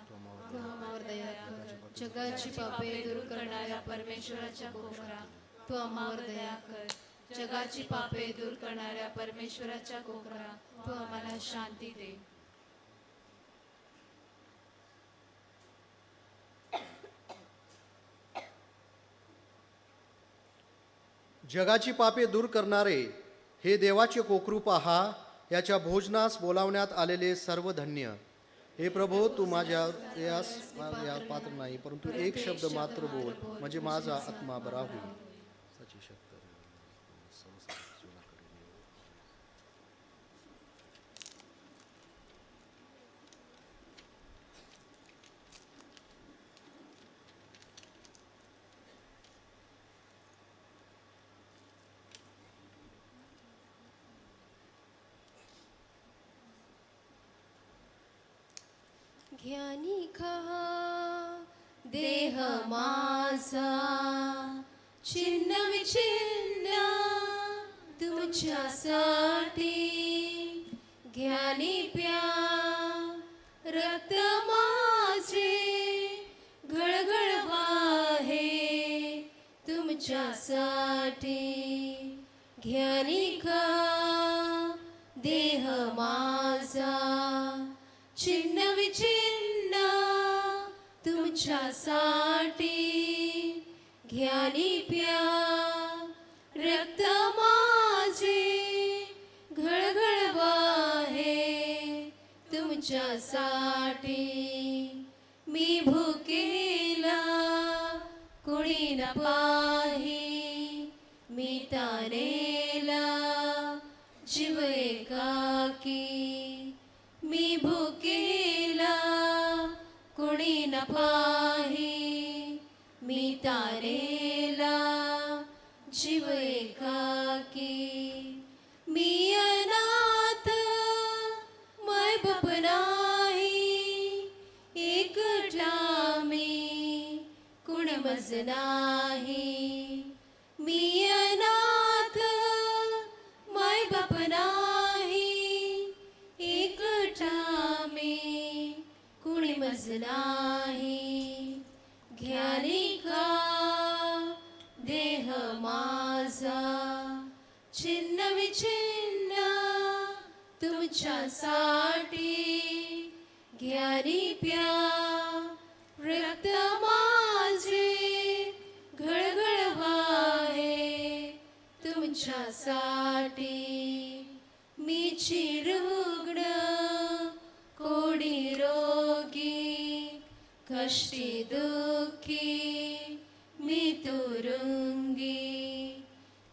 तू आम्हावर दया कर. जगाची पापे दूर करणाऱ्या परमेश्वराच्या कोकरा, तू आम्हावर दया कर. जगाची पापे दूर करणाऱ्या परमेश्वराच्या कोकरा, तू आम्हाला शांती दे. जगाची पापे दूर करणारे हे देवाचे कोकरू पहा, याच्या भोजनास बोलावण्यात आलेले सर्व धन्य. हे प्रभो, तू माझ्या यास या पात्र नाही, परंतु एक शब्द मात्र बोल, म्हणजे माझा आत्मा बरा होईल. ज्ञानी खा देह माझा छिन्न विछिन्न तुमच्यासाठी, ज्ञानी प्या रक्त माझे घळघळ वाहे तुमच्यासाठी, ज्ञानी खा देह माझा छिन्न विछिन्न तुमच्यासाठी, ज्ञानी प्या रक्त माझे घळघळ वाहे तुमच्यासाठी. मी भुकेला कुणी न पाही, मी तानेला जीव एकाकी. मी भुकेला कुणी न पाही, मी तारेला जीव एकाकी. मी अनाथ मायबाप नाही, एकटा मी कुण मज नाही. मी अनाथ मायबाप नाही, एकटा मी कुणी मज नाही. ज्ञानी का देह माझा छिन्न विछिन्न तुमच्यासाठी, ज्ञानी प्या रक्त माझे घळघळ वाहे तुमच्यासाठी. मी चिरुग्ण कोडी रोगी कष्टी दुःखी तुरुंगी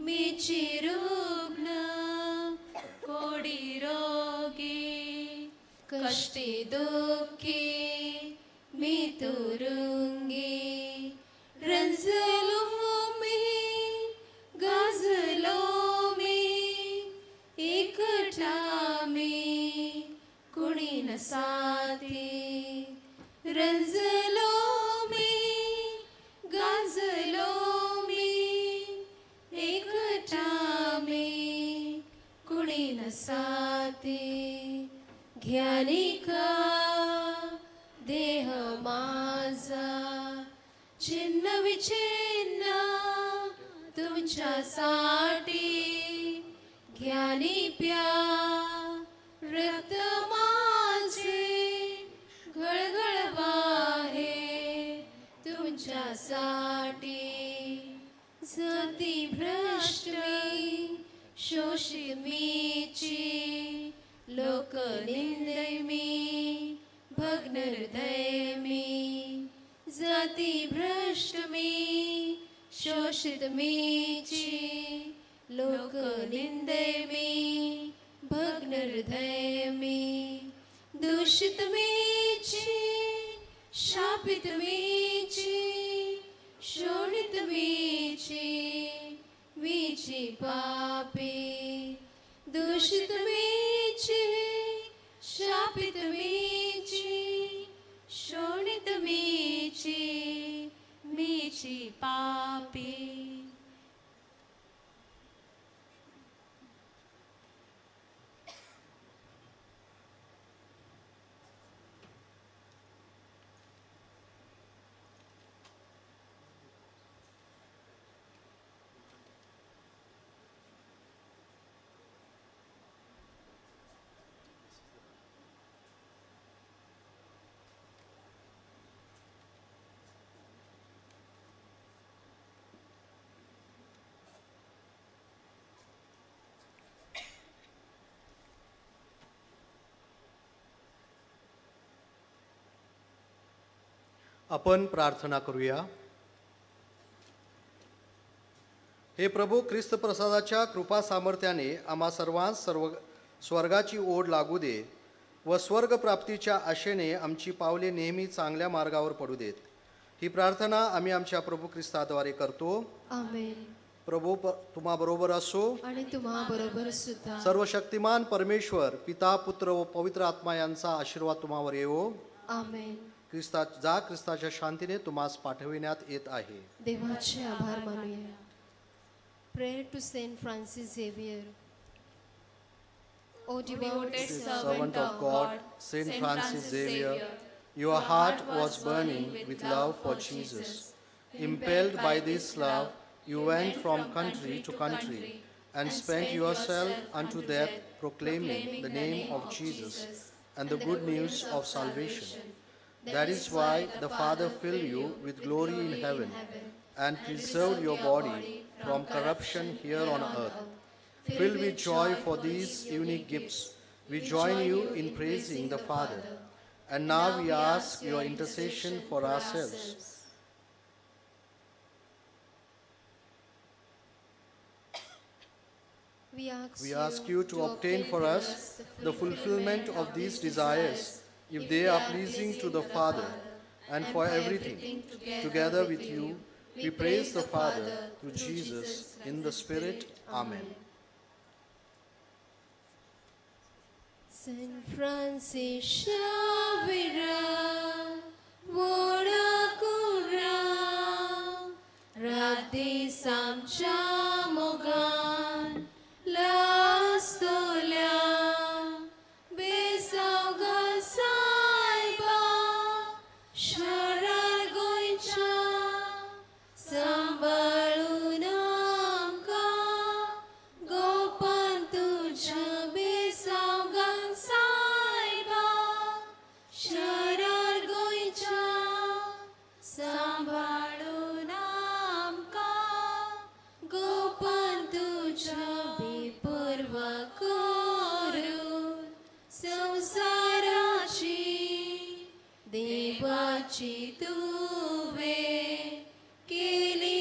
मीची रुग्ण कोडी रोगी कष्टी दुःखी मी तुरुंगी रंजलो मी गाजलो मी एकटा मी कुणी न साथी रंजलो मी गाजलो मी एकटा मी कुणी न साथी घ्यानिका देह माझा छिन्न विछिन्न तुमच्यासाठी घ्यानी प्या रक्त माझे घळघळ वाहे तुमच्यासाठी जाती भ्रष्ट मी शोषित मीची लोक निंदे मी भग्न हृदय मी जाती भ्रष्ट मी शोषित मीची लोक निंदे मी भग्न हृदय मी दूषित मीची शापित मीची शोणित मीची मीची पापी दूषित मीची शापित मीची शोणित मीची मीची पापी. आपण प्रार्थना करूया. हे प्रभू, ख्रिस्त प्रसादाच्या कृपा सामर्थ्याने आम्हा सर्वांस सर्व स्वर्गाची ओढ लागू दे व स्वर्गप्राप्तीच्या आशेने आमची पावले नेहमी चांगल्या मार्गावर पडू देत. ही प्रार्थना आम्ही आमच्या प्रभू ख्रिस्ताद्वारे करतो. आमेन. प्रभू तुम्हाबरोबर असो आणि तुम्हाबरोबर सुद्धा. सर्वशक्तिमान परमेश्वर पिता, पुत्र व पवित्र आत्मा यांचा आशीर्वाद तुम्हावर येवो. आमेन. ख्रिस्ता जा ख्रिस्ताच्या शांतीने तुम्हास पाठविण्यात येत आहे. देवाचे आभार मानूया. Prayer to Saint Francis Xavier. O devoted servant of God, Saint Francis Xavier, your heart was burning with love for Jesus. Impelled by this love, you went from country to country and spent yourself unto death proclaiming the name of Jesus and the good news of salvation. That is why the Father filled you with glory in heaven and preserved your body from corruption here on earth. Filled with joy for these unique gifts, we join you in praising the Father. And now we ask your intercession for ourselves. We We ask you to obtain for us the fulfillment of these desires, if they are pleasing to the Father, and for everything, together with you, we praise the Father through Jesus in the Spirit. Amen. Saint Francis Xavier, वोडकुरा, रात दीस आमच्या मोगान लासतोल्या, बेसावगा सायबा, शरण गोंयच्या, सांबाळून आमकां, गोपान तुज्या बेसावगा सायबा, शरण गोंयच्या, सांबाळून आमकां, गोपान तुज्या बेपर्वा करून संवसाराची देवाची तुवें केली.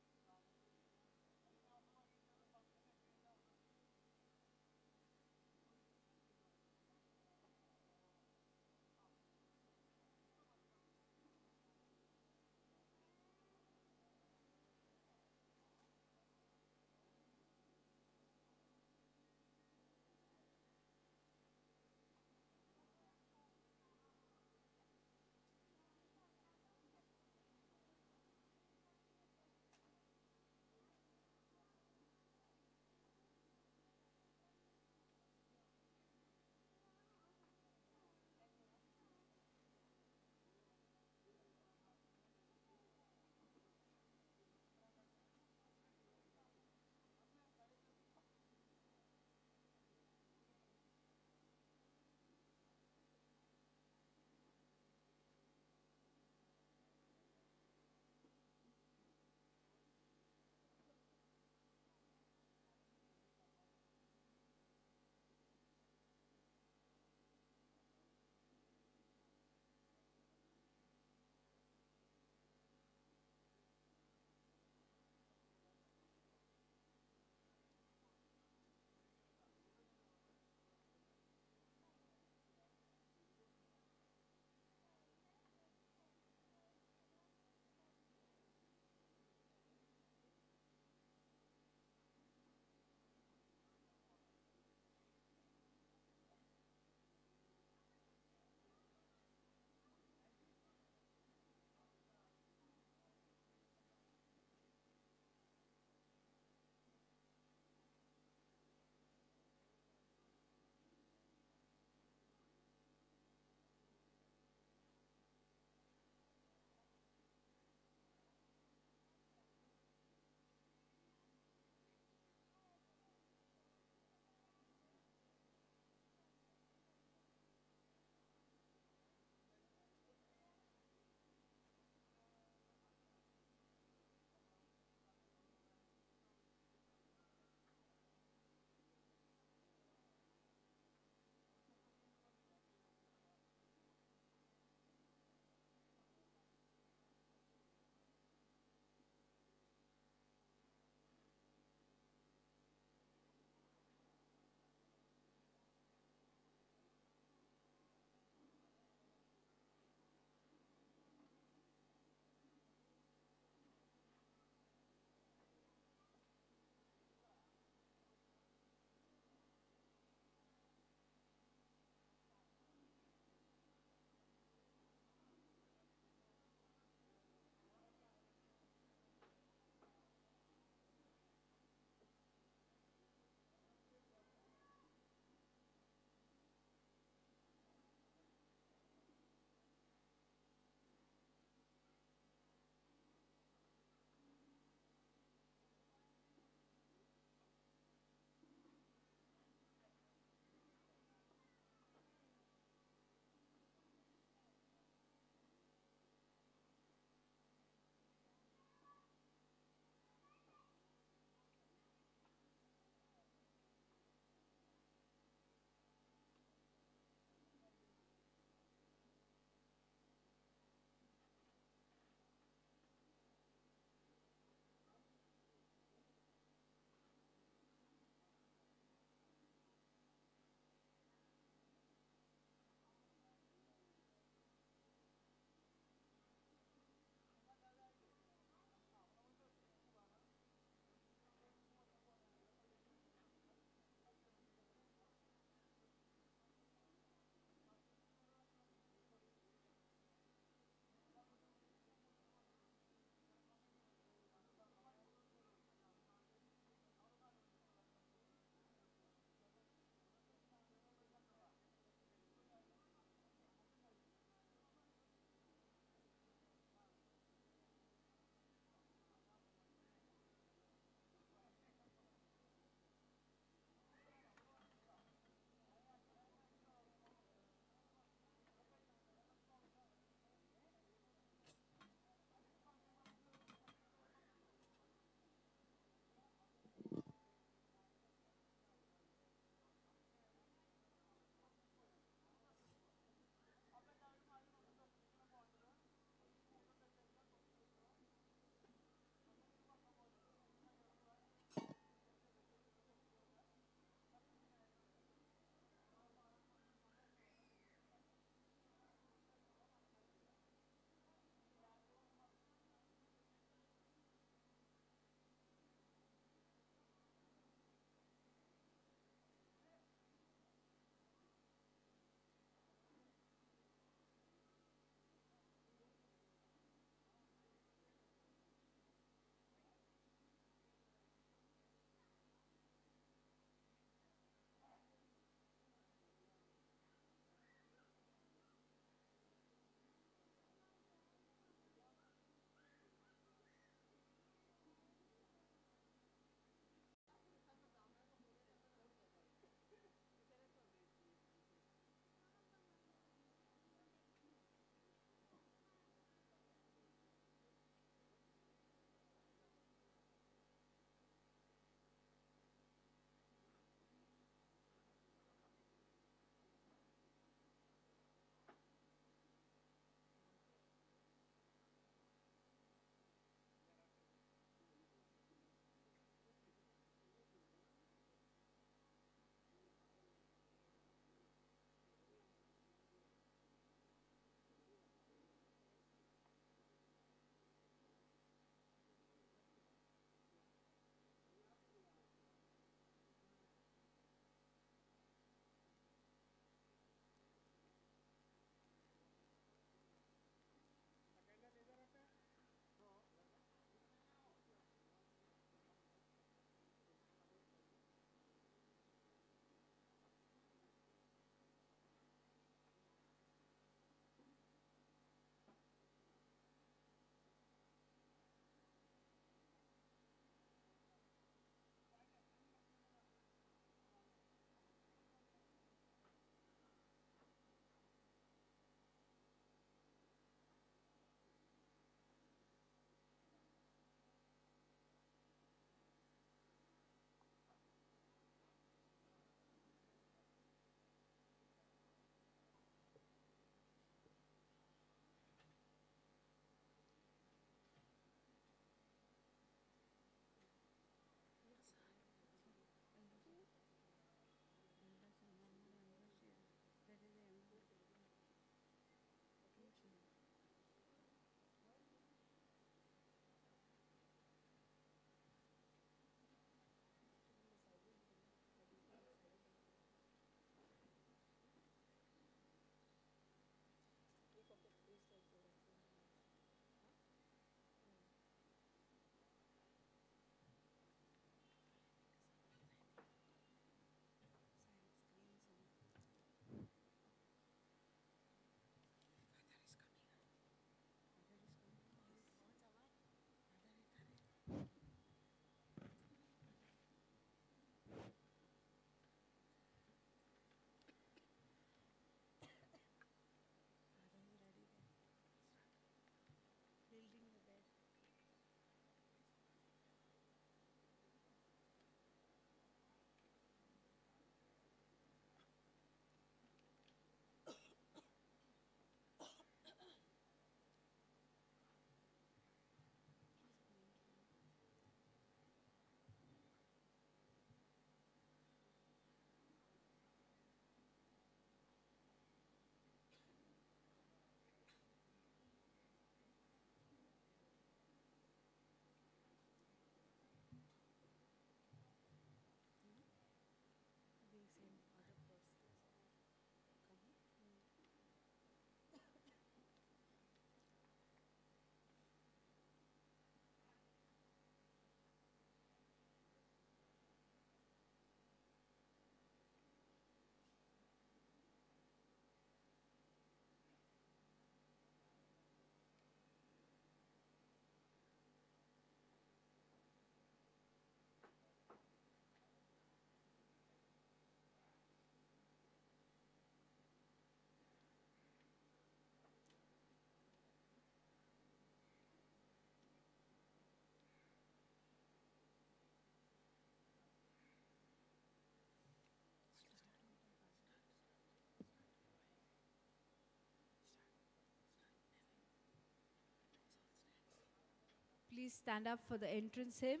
Please stand up for the entrance hymn,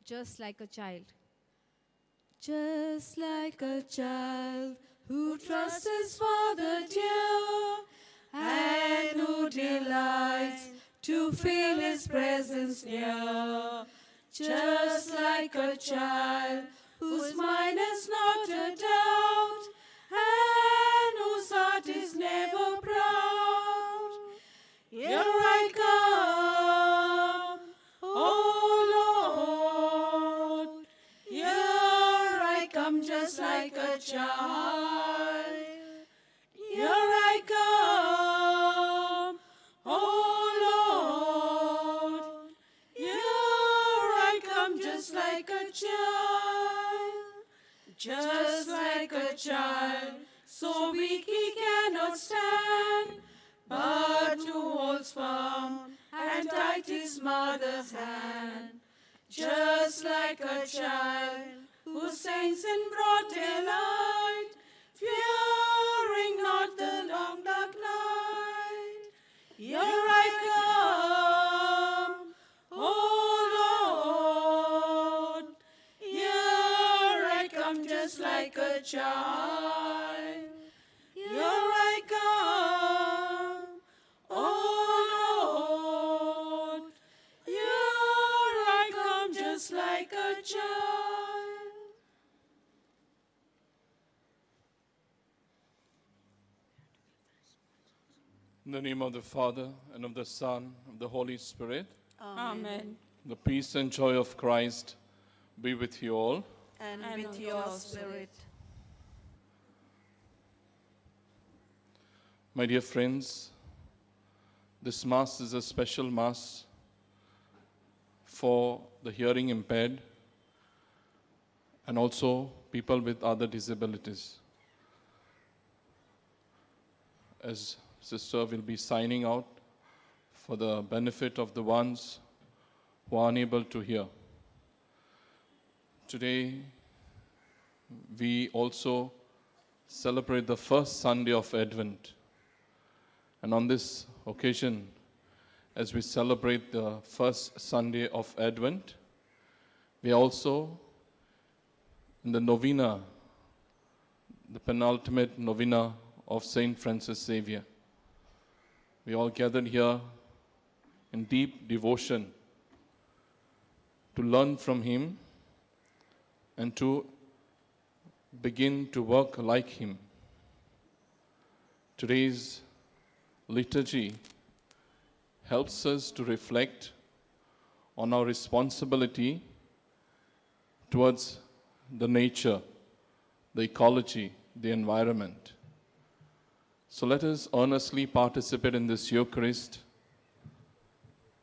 Just Like a Child. Just like a child who trusts his father dear and who delights to feel his presence near. Just like a child whose mind is not a doubt and whose heart is never proud. Here I come, oh Lord. Here I come just like a child. Here I come, oh Lord. Here I come just like a child. Just like a child, so weak he cannot stand, but who holds firm and tight his mother's hand. Just like a child who sings in broad daylight, fearing not the long dark night. Here I come, oh Lord. Here I come just like a child. Here I come, oh Lord. Here I come just like a child. In the name of the Father, and of the Son, and of the Holy Spirit. Amen. The peace and joy of Christ be with you all. And with your spirit. My dear friends, this Mass is a special Mass for the hearing impaired and also people with other disabilities. As Sister will be signing out for the benefit of the ones who are unable to hear. Today, we also celebrate the first Sunday of Advent. And on this occasion, as we celebrate the first Sunday of Advent, we are also in the novena, the penultimate novena of Saint Francis Xavier. We all gathered here in deep devotion to learn from him and to begin to work like him. Today's liturgy helps us to reflect on our responsibility towards the nature, the ecology, the environment. So let us earnestly participate in this Eucharist,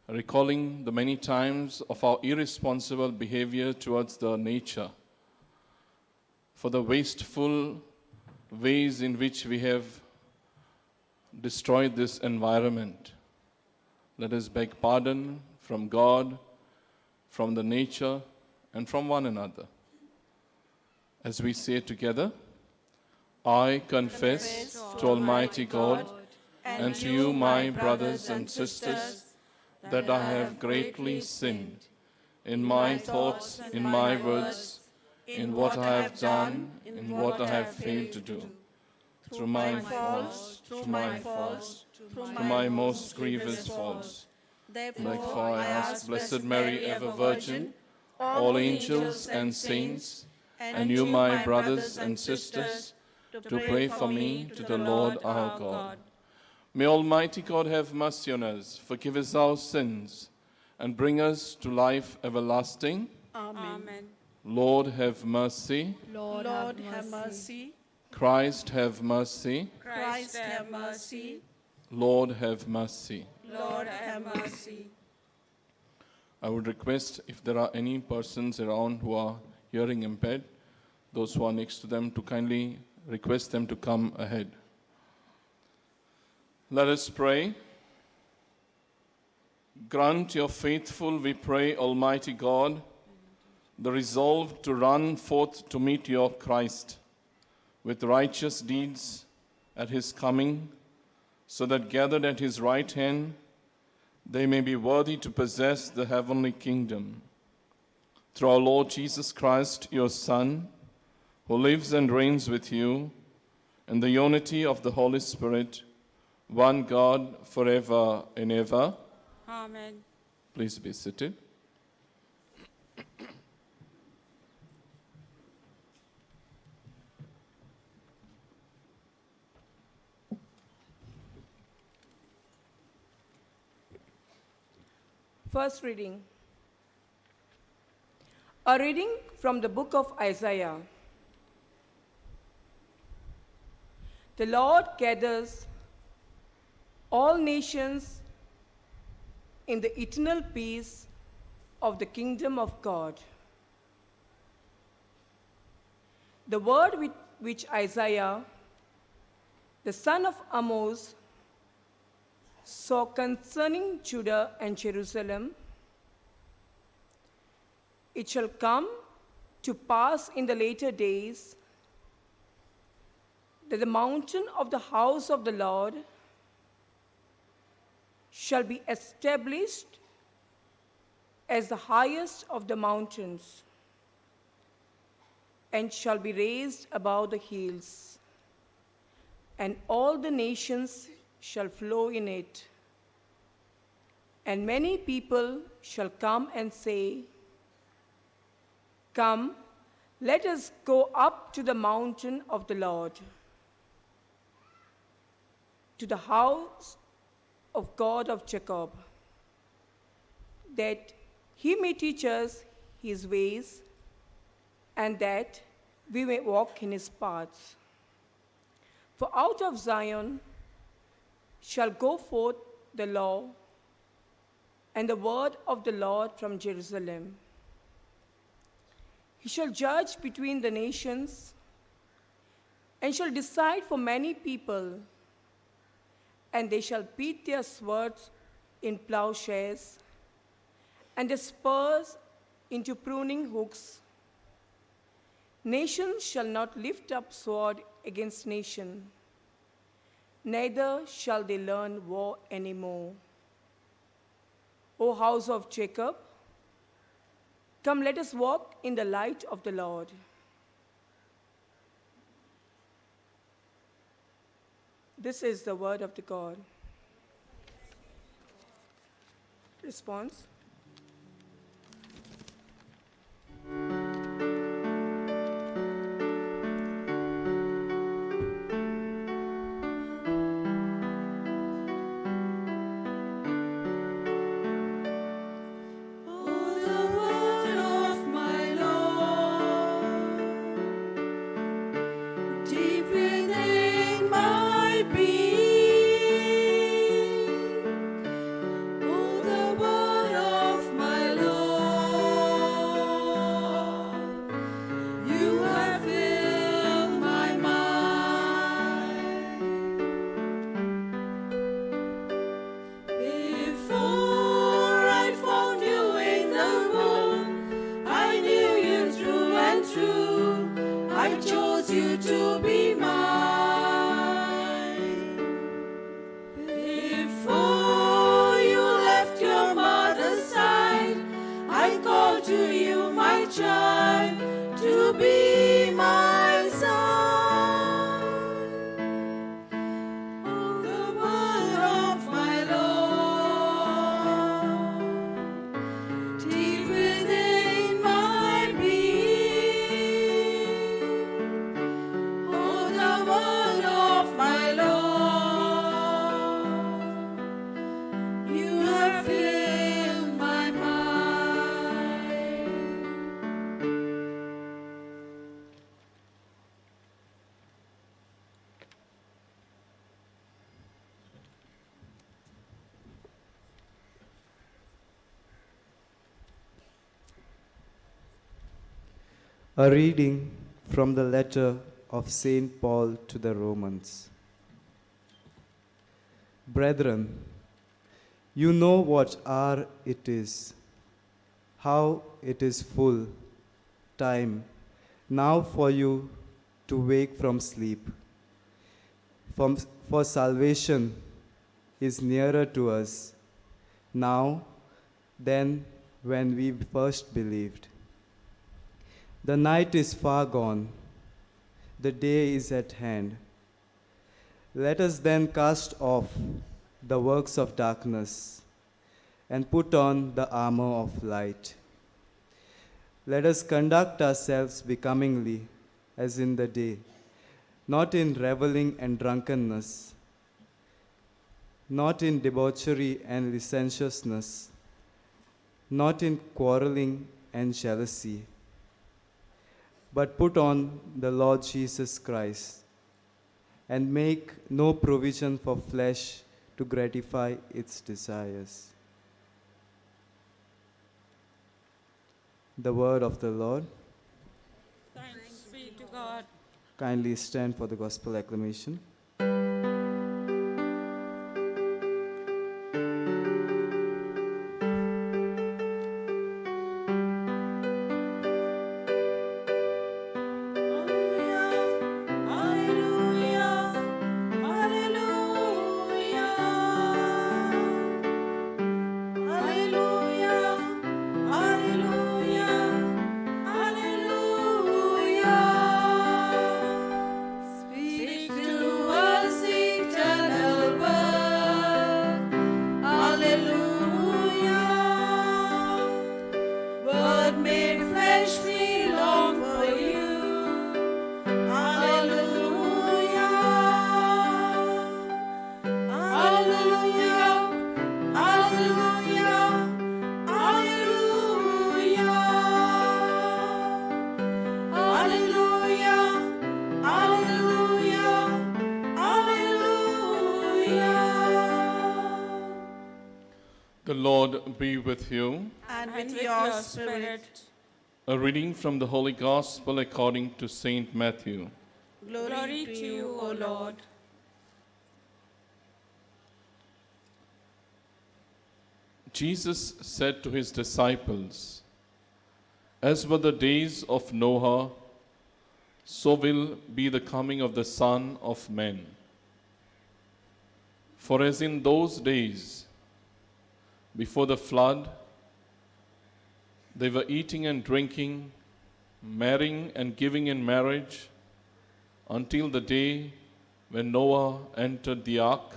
recalling the many times of our irresponsible behavior towards the nature, for the wasteful ways in which we have destroyed this environment. Let us beg pardon from God, from the nature, and from one another. As we say together, I confess to Almighty God and to you, my brothers and sisters, that I have greatly sinned in my thoughts, in my words, in what I have done, in what I have failed to do, through my faults, through my faults, through my most grievous faults. Therefore I ask Blessed Mary, ever Virgin, all angels and saints, and you, my brothers and sisters, to pray for me to the Lord our God. May Almighty God have mercy on us, forgive us our sins, and bring us to life everlasting. Amen. Lord, have mercy. Lord, have mercy. Christ, have mercy. Christ, have mercy. Lord, have mercy. Lord, have mercy. I would request if there are any persons around who are hearing impaired, those who are next to them, to kindly request them to come ahead. Let us pray. Grant your faithful, we pray, Almighty God, the resolve to run forth to meet your Christ with righteous deeds at his coming, so that gathered at his right hand, they may be worthy to possess the heavenly kingdom. Through our Lord Jesus Christ, your Son, who lives and reigns with you in the unity of the Holy Spirit, one God, forever and ever. Amen. Please be seated. First reading. A reading from the book of Isaiah. The Lord gathers all nations in the eternal peace of the kingdom of God. The word with which Isaiah, the son of Amoz, saw concerning Judah and Jerusalem, it shall come to pass in the later days that the mountain of the house of the Lord shall be established as the highest of the mountains and shall be raised above the hills, and all the nations shall flow in it. And many people shall come and say, Come, let us go up to the mountain of the Lord, to the house of God of Jacob, that he may teach us his ways, and that we may walk in his paths. For out of Zion shall go forth the law and the word of the Lord from Jerusalem. He shall judge between the nations and shall decide for many people, and they shall beat their swords in plowshares and their spurs into pruning hooks. Nation shall not lift up sword against nation, neither shall they learn war anymore. O house of Jacob, come, let us walk in the light of the Lord. This is the word of the God. Response. A reading from the letter of St. Paul to the Romans. Brethren, you know what hour it is, how it is full time now for you to wake from sleep. For salvation is nearer to us now than when we first believed. The night is far gone, the day is at hand. Let us then cast off the works of darkness and put on the armor of light. Let us conduct ourselves becomingly as in the day, not in reveling and drunkenness, not in debauchery and licentiousness, not in quarreling and jealousy, but put on the Lord Jesus Christ and make no provision for flesh to gratify its desires. The word of the Lord. Thanks be to God. Kindly stand for the gospel acclamation. Hallelujah, hallelujah, hallelujah, hallelujah, hallelujah. Speak to us eternal word. Hallelujah. Word made flesh, we long for you. Hallelujah. Hallelujah. Hallelujah. Hallelujah. Hallelujah. Hallelujah. Hallelujah. The Lord be with you. And with your spirit. A reading from the Holy Gospel according to Saint Matthew. Glory to you, O Lord. Jesus said to his disciples, As were the days of Noah, so will be the coming of the Son of Man. For as in those days, before the flood, they were eating and drinking, marrying and giving in marriage, until the day when Noah entered the ark,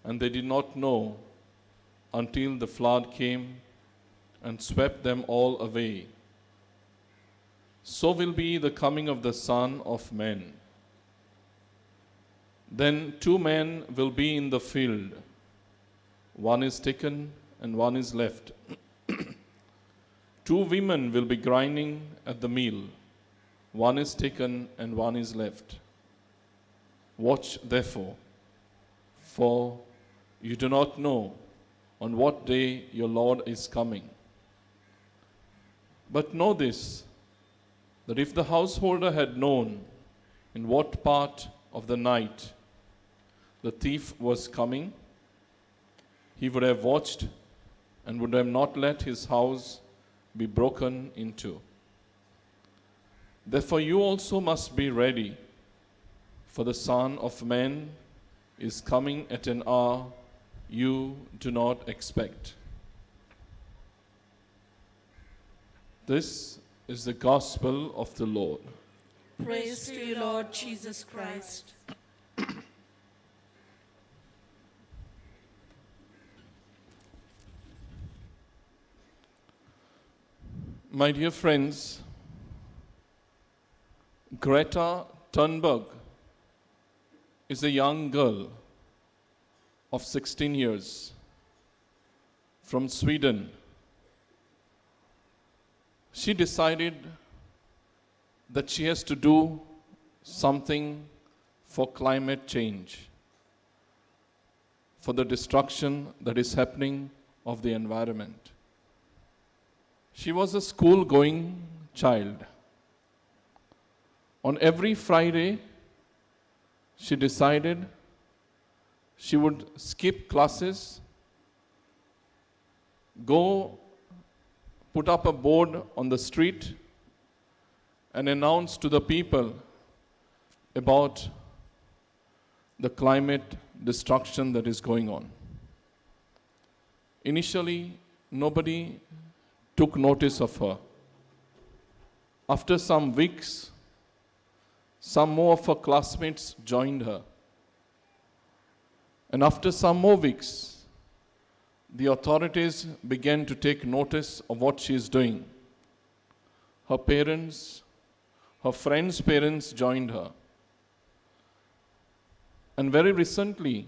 and they did not know until the flood came and swept them all away. So will be the coming of the Son of Man. Then two men will be in the field, one is taken and one is left. Two women will be grinding at the mill, one is taken and one is left. Watch therefore, for you do not know on what day your Lord is coming. But know this, that if the householder had known in what part of the night the thief was coming, he would have watched and would have not let his house be broken into. Therefore, you also must be ready, for the Son of Man is coming at an hour you do not expect. This is the gospel of the Lord. Praise to you, Lord Jesus Christ. My dear friends, Greta Thunberg is a young girl of 16 years from Sweden. She decided that she has to do something for climate change, for the destruction that is happening of the environment. She was a school going child. On every Friday, she decided she would skip classes, go put up a board on the street, and announce to the people about the climate destruction that is going on. Initially, nobody took notice of her. After some weeks, some more of her classmates joined her. And after some more weeks, the authorities began to take notice of what she is doing. Her parents, her friends' parents joined her. And very recently,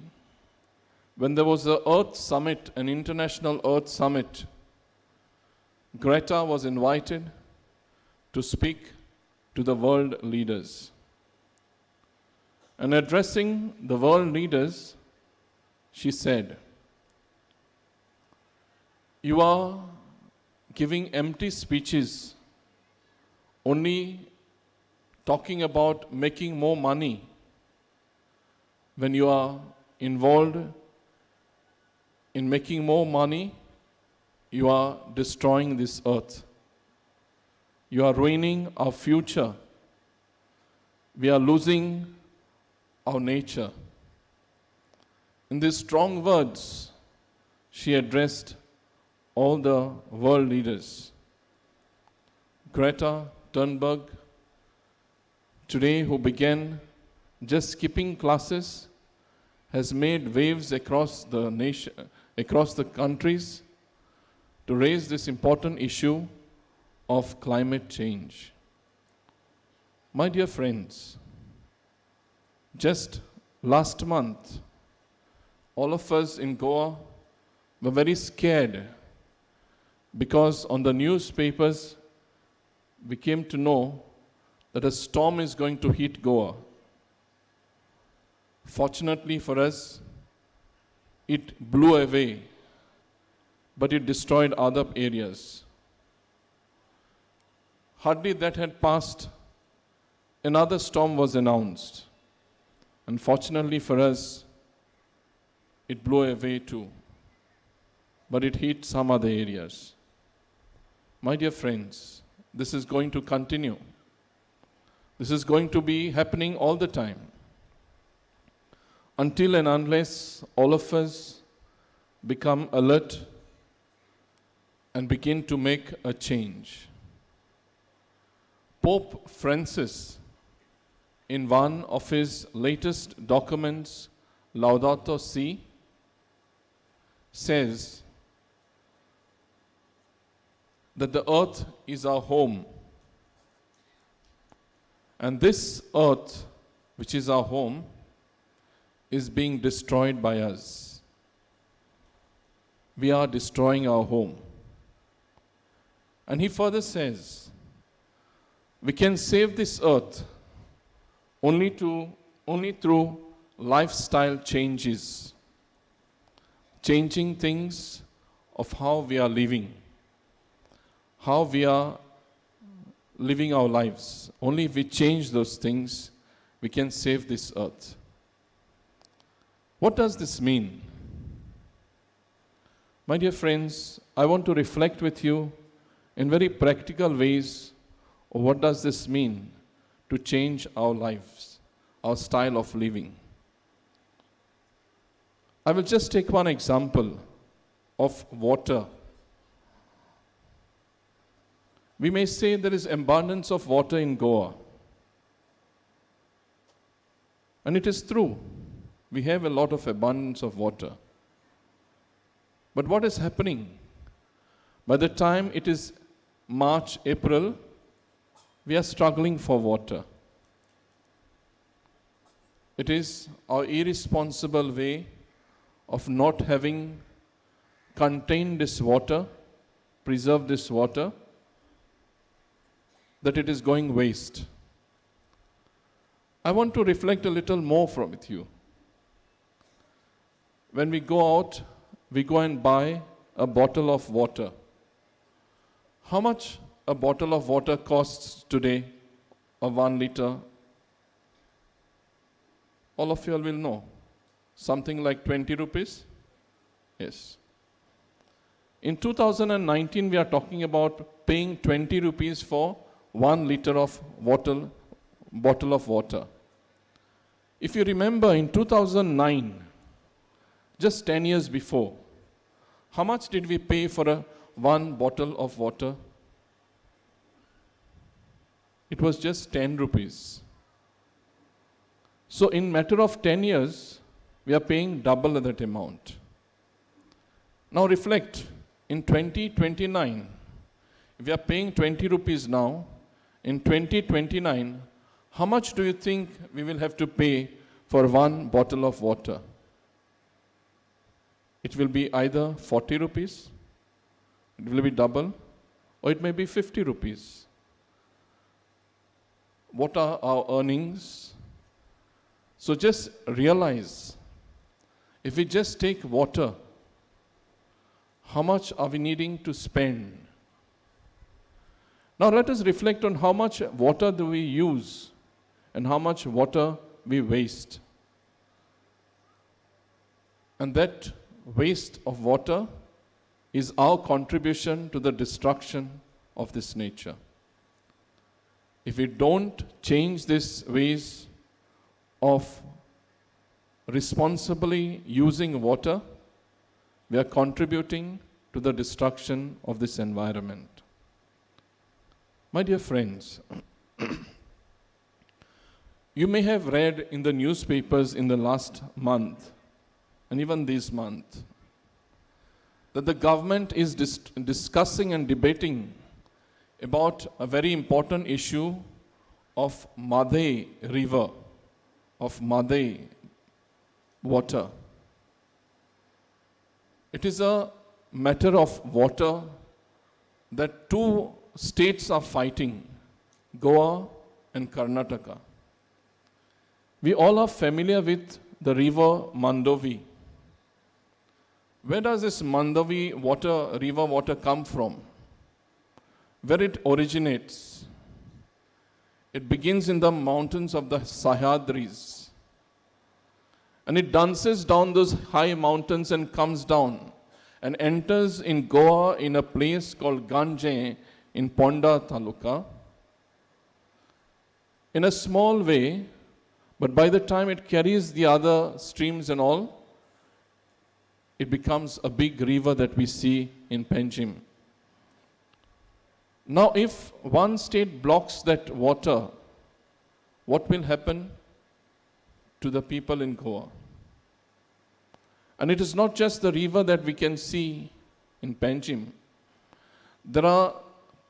when there was an Earth Summit, an international Earth Summit, Greta was invited to speak to the world leaders. And addressing the world leaders, she said, "You are giving empty speeches, only talking about making more money when you are involved in making more money, you are destroying this earth. You are ruining our future. We are losing our nature." In these strong words, she addressed all the world leaders. Greta Thunberg, today, who began just skipping classes, has made waves across the nation, across the countries, to raise this important issue of climate change. My dear friends, just last month, all of us in Goa were very scared because on the newspapers we came to know that a storm is going to hit Goa. Fortunately for us, it blew away, but it destroyed other areas. Hardly that had passed, another storm was announced. Unfortunately for us, it blew away too, but it hit some other areas. My dear friends, this is going to continue. This is going to be happening all the time. Until and unless all of us become alert and begin to make a change. Pope Francis, in one of his latest documents, Laudato Si, says that the earth is our home. And this earth, which is our home, is being destroyed by us. We are destroying our home. And he further says, we can save this earth only through lifestyle changes, changing things of how we are living, how we are living our lives. Only if we change those things, we can save this earth. What does this mean? My dear friends, I want to reflect with you in very practical ways of what does this mean to change our lives, our style of living. I will just take one example of water. We may say there is abundance of water in Goa. And it is true. We have a lot of abundance of water. But what is happening? By the time it is March, April, we are struggling for water. It is our irresponsible way of not having contained this water, preserved this water, that it is going waste. I want to reflect a little more from with you. When we go out, we go and buy a bottle of water. How much a bottle of water costs today, a 1 liter? All of you all will know. Something like 20 rupees? Yes. In 2019, we are talking about paying 20 rupees for 1 liter of water, bottle of water. If you remember, in 2009, just 10 years before, How much did we pay for a one bottle of water? It was just 10 rupees. So in matter of 10 years, we are paying double that amount. Now reflect, in 2029, if we are paying 20 rupees now, in 2029, how much do you think we will have to pay for one bottle of water? It will be either 40 rupees, it will be double, or it may be 50 rupees. What are our earnings? So just realize, if we just take water, how much are we needing to spend? Now let us reflect on how much water do we use and how much water we waste. And that waste of water is our contribution to the destruction of this nature. If we don't change these ways of responsibly using water, we are contributing to the destruction of this environment. My dear friends, you may have read in the newspapers in the last month, and even this month, that the government is discussing and debating about a very important issue of Mhadei River, of Mhadei water. It is a matter of water that two states are fighting, Goa and Karnataka. We all are familiar with the river Mandovi. Where does this Mandovi water, river water come from? Where it originates? It begins in the mountains of the Sahyadris. And it dances down those high mountains and comes down and enters in Goa in a place called Ganje in Ponda Taluka. In a small way, but by the time it carries the other streams and all, it becomes a big river that we see in Panjim. Now, if one state blocks that water, what will happen to the people in Goa? And it is not just the river that we can see in Panjim. There are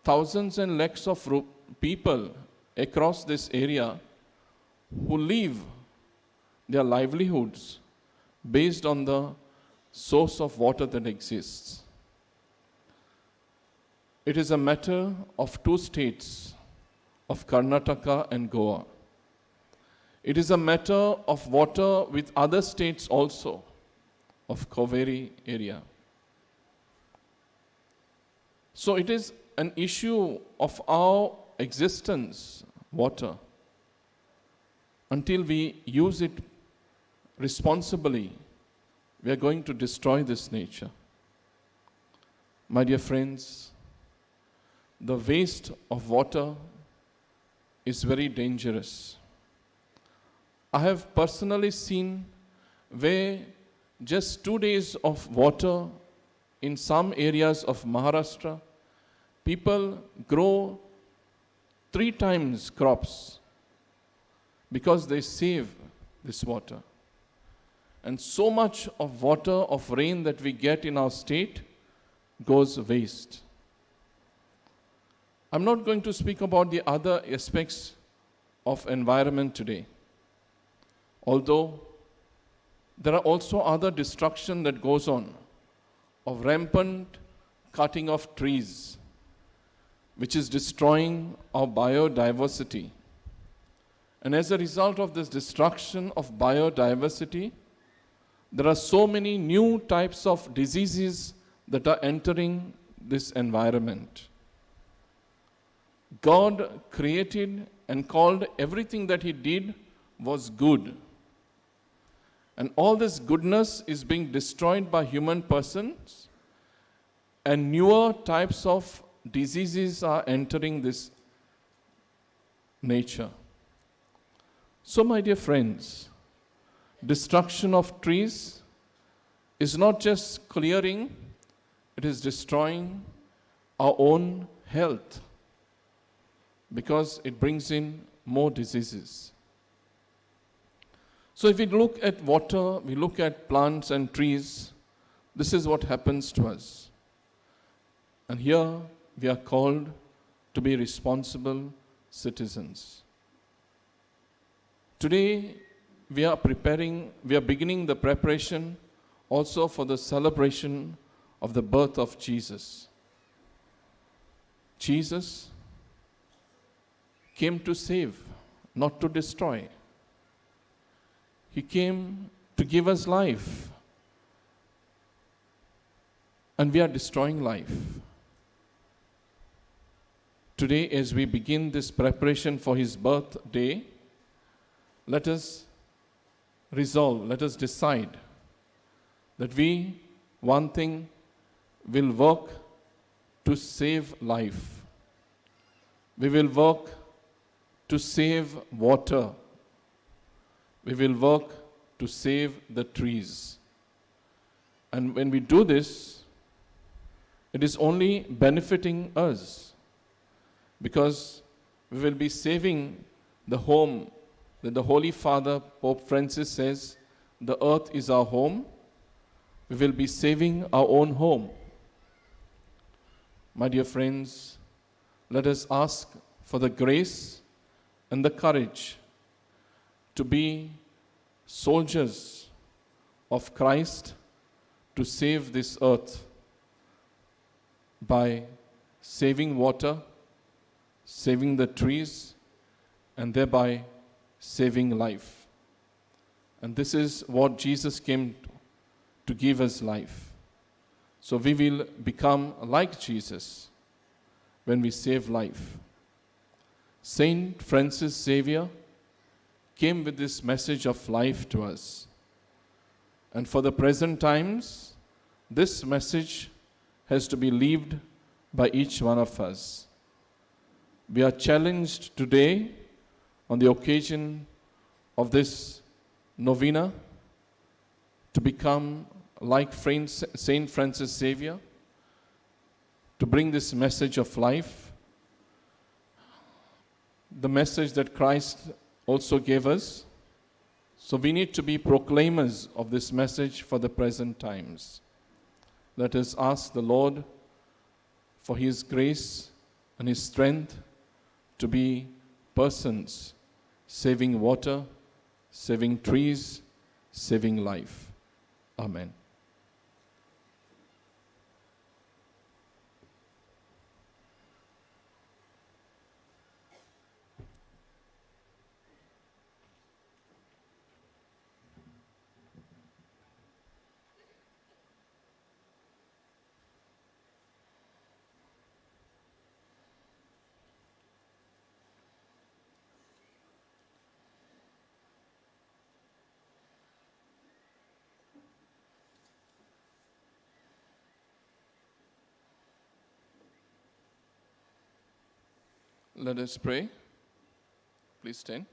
thousands and lakhs of people across this area who live their livelihoods based on the source of water that exists. It is a matter of two states, of Karnataka and Goa. It is a matter of water with other states also, of Kaveri area. So it is an issue of our existence, water. Until we use it responsibly, we are going to destroy this nature. My dear friends, the waste of water is very dangerous. I have personally seen where just 2 days of water in some areas of Maharashtra, people grow 3 times crops because they save this water. And so much of water, of rain that we get in our state goes waste. I'm not going to speak about the other aspects of environment today, although there are also other destruction that goes on, of rampant cutting of trees, which is destroying our biodiversity. And as a result of this destruction of biodiversity, there are so many new types of diseases that are entering this environment. God created and called everything that He did was good. And all this goodness is being destroyed by human persons, and newer types of diseases are entering this nature. So, my dear friends, destruction of trees is not just clearing It is destroying our own health because it brings in more diseases. So if we look at water, we look at plants and trees, this is what happens to us. And here we are called to be responsible citizens. Today we are beginning the preparation also for the celebration of the birth of Jesus. Jesus came to save, not to destroy. He came to give us life. And we are destroying life. Today, as we begin this preparation for his birthday, let us resolve, let us decide that we, one thing, will work to save life. We will work to save water. We will work to save the trees. And when we do this, it is only benefiting us, because we will be saving the home that the Holy Father, Pope Francis, says, the earth is our home. We will be saving our own home. My dear friends, let us ask for the grace and the courage to be soldiers of Christ to save this earth by saving water, saving the trees, and thereby saving life. And this is what Jesus came to give us life. So we will become like Jesus when we save life. Saint Francis Xavier came with this message of life to us. And for the present times, this message has to be lived by each one of us. We are challenged today on the occasion of this novena to become like Saint Francis Xavier, to bring this message of life, the message that Christ also gave us. So we need to be proclaimers of this message for the present times. Let us ask the Lord for His grace and His strength to be persons saving water, saving trees, saving life. Amen. Let us pray. Please stand.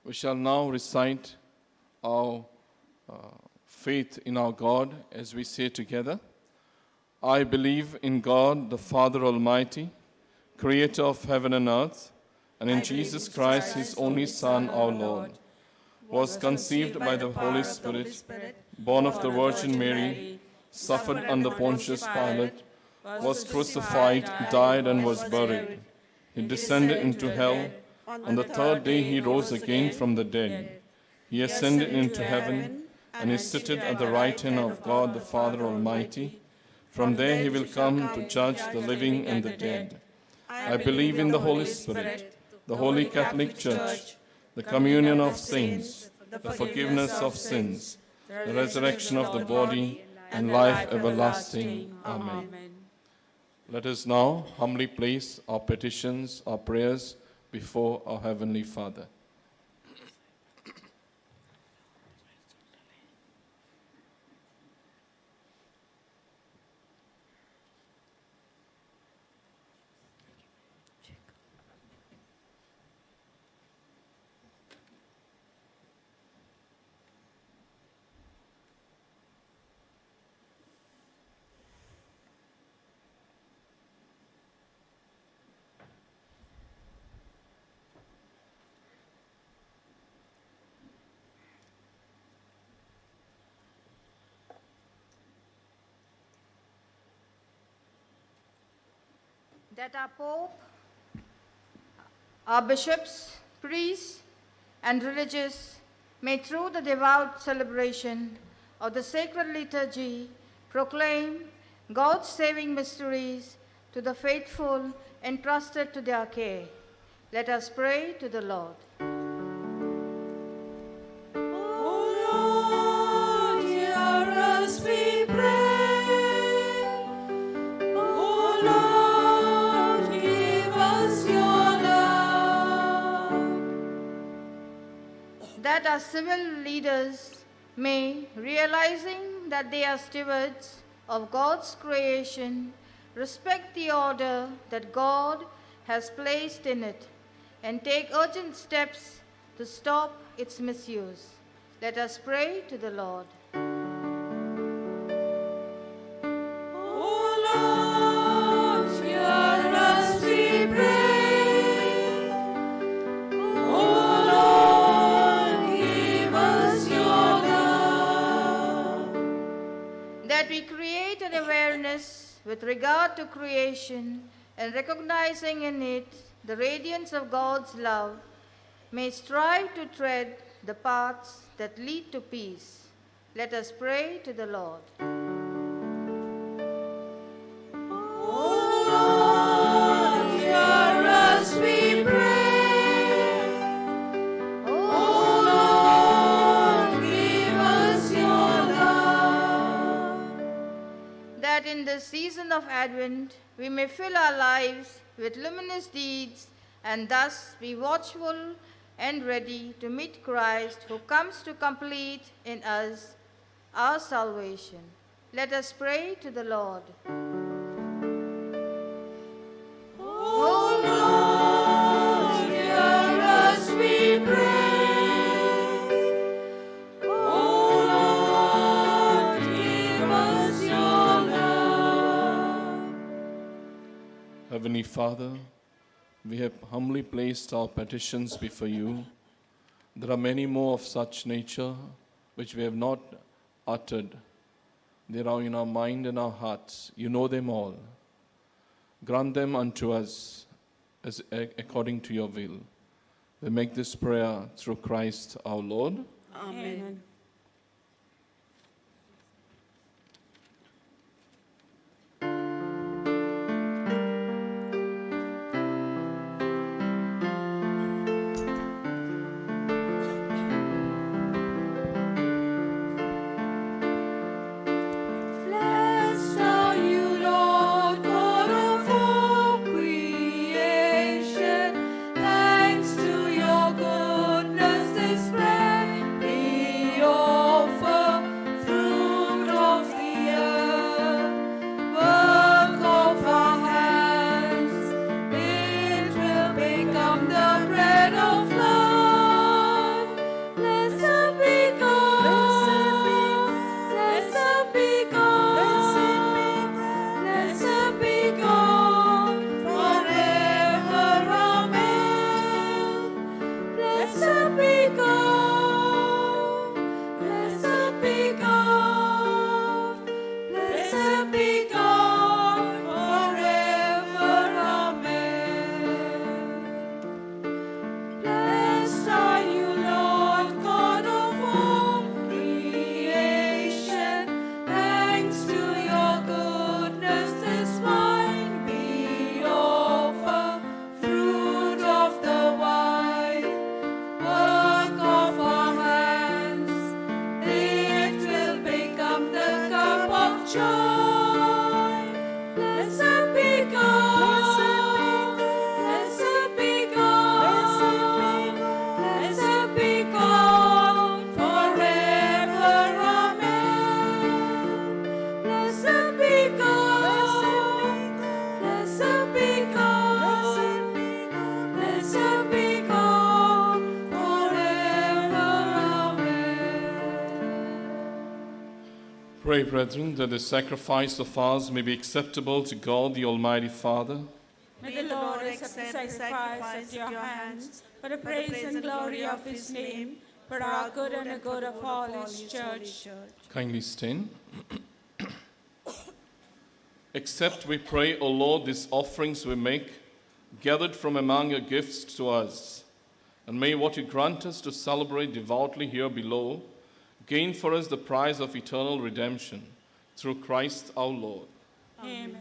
We shall now recite our faith in our God as we say together. I believe in God, the Father Almighty, creator of heaven and earth, and in Jesus Christ, his only Son, our Lord, was conceived by the Holy Spirit, born of the Virgin Mary, suffered under Pontius Pilate, was crucified, died, and was buried. He descended into hell. On the third day he rose again from the dead. He ascended into heaven and is seated at the right hand of God the Father Almighty. From there he will come to judge the living and the dead. I believe in the Holy Spirit, the Holy Catholic Church, the communion of saints, the forgiveness of sins, the resurrection of the body, and life everlasting. Amen. Let us now humbly place our petitions, our prayers before our Heavenly Father. That our Pope, our bishops, priests, and religious may through the devout celebration of the sacred liturgy proclaim God's saving mysteries to the faithful entrusted to their care. Let us pray to the Lord. O Lord, hear us, we pray. O Lord, give us your love. That our civil leaders may, realizing that they are stewards of God's creation, respect the order that God has placed in it and take urgent steps to stop its misuse. Let us pray to the Lord. O Lord, hear us, we pray. O Lord, give us your love. That we create an awareness with regard to creation and recognizing in it the radiance of God's love, may strive to tread the paths that lead to peace. Let us pray to the Lord. O Lord, hear us, we pray. O Lord, give us your love. That in the season of Advent we may fill our lives with luminous deeds and thus be watchful and ready to meet Christ, who comes to complete in us our salvation. Let us pray to the Lord. O Lord, hear us, we pray. O Lord, give us your love. Heavenly Father, we have humbly placed our petitions before you. There are many more of such nature which we have not uttered. They are in our mind and our hearts. You know them all. Grant them unto us as according to your will. We make this prayer through Christ our Lord. Amen. Blessed are you, Lord God of all creation. Thanks to your goodness this bread we offer, fruit of the earth, work of our hands. It will become the bread of life. Blessed be God. Blessed be God. Blessed be God forever. Amen. Blessed be God. Blessed be God. Blessed be God forever. Amen. Blessed are you, Lord God of all creation. Thanks to your goodness, this wine we offer, fruit of the vine, work of our hands. It will become the cup of joy. Blessed be God. Blessed be God. Blessed be God forever. Amen. Blessed be God. Blessed be God. Blessed be God forever. Amen. Pray, brethren, that the sacrifice of ours may be acceptable to God, the Almighty Father. May the Lord accept the sacrifice at your hands for the praise and glory of his name, for our good and the good of all his church. Kindly stand. Accept, we pray, O Lord, these offerings we make, gathered from among your gifts to us. And may what you grant us to celebrate devoutly here below gain for us the prize of eternal redemption through Christ our Lord. Amen.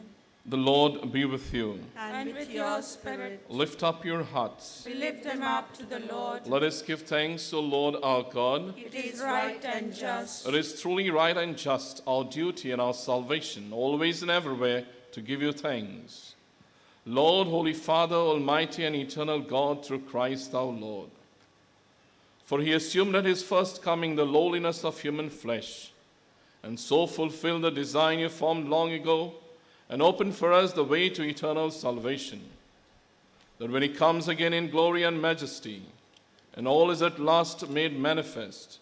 The Lord be with you. And with your spirit. Lift up your hearts. We lift them up to the Lord. Let us give thanks to Lord our God. It is right and just. It is truly right and just, our duty and our salvation, always and everywhere, to give you thanks. Lord, Holy Father, Almighty and eternal God, through Christ our Lord. For he assumed at his first coming the lowliness of human flesh, and so fulfilled the design you formed long ago, and opened for us the way to eternal salvation. That when he comes again in glory and majesty, and all is at last made manifest,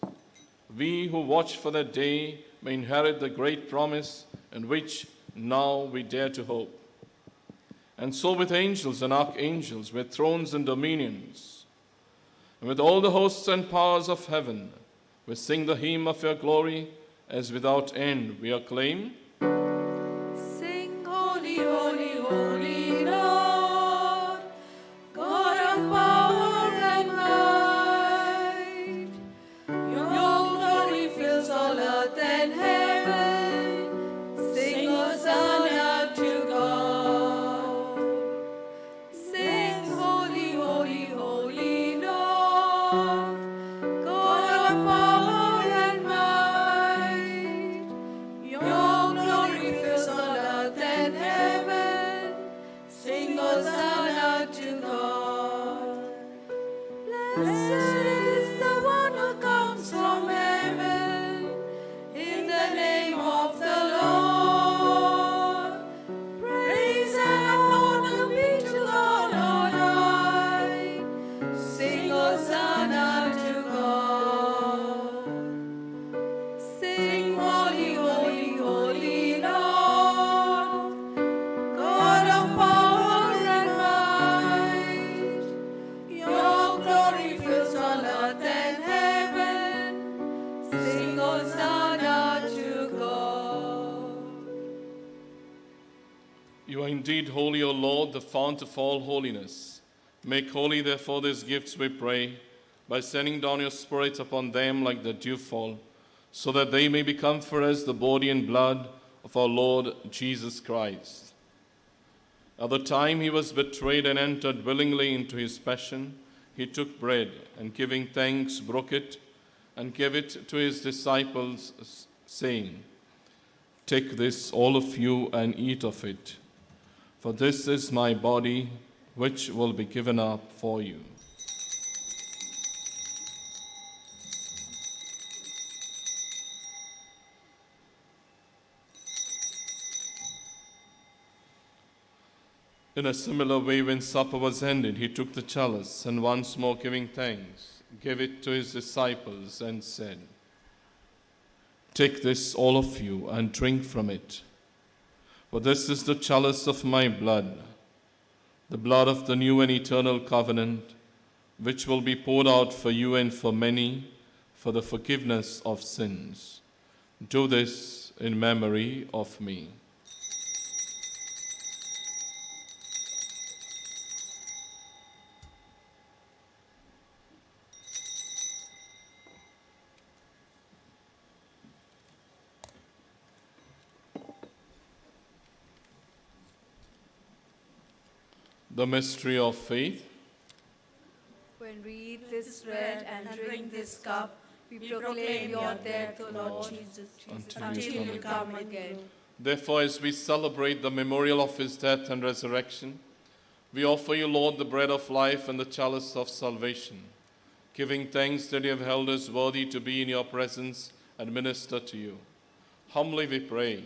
we who watch for that day may inherit the great promise in which now we dare to hope. And so with angels and archangels, with thrones and dominions, and with all the hosts and powers of heaven, we sing the hymn of your glory, as without end we acclaim. Sing holy, holy, holy Lord, God of power and might. Your glory fills all earth and heaven. Sing Hosanna to God. Sing holy, holy, holy Lord, God of power and might. Your glory fills all earth and heaven. Sing Hosanna to God. Blessed is the one who comes from heaven, in the name of the Lord. Praise and honor be to God on high. Sing Hosanna to God. Sing holy, holy, holy Lord, God of power and might. Your glory fills all earth and heaven. Sing Hosanna to God. You are indeed holy, O Lord, the fount of all holiness. Make holy, therefore, these gifts, we pray, by sending down your Spirit upon them like the dewfall, so that they may become for us the body and blood of our Lord Jesus Christ. At the time he was betrayed and entered willingly into his passion, he took bread and, giving thanks, broke it and gave it to his disciples, saying, "Take this, all of you, and eat of it, for this is my body, which will be given up for you." In a similar way, when supper was ended, he took the chalice and, once more giving thanks, gave it to his disciples and said, "Take this, all of you, and drink from it, for this is the chalice of my blood, the blood of the new and eternal covenant, which will be poured out for you and for many for the forgiveness of sins. Do this in memory of me." The mystery of faith. When we eat this bread and drink this cup, we proclaim your death, O Lord Jesus, Until you until you come again. Therefore, as we celebrate the memorial of his death and resurrection, we offer you, Lord, the bread of life and the chalice of salvation, giving thanks that you have held us worthy to be in your presence and minister to you. Humbly we pray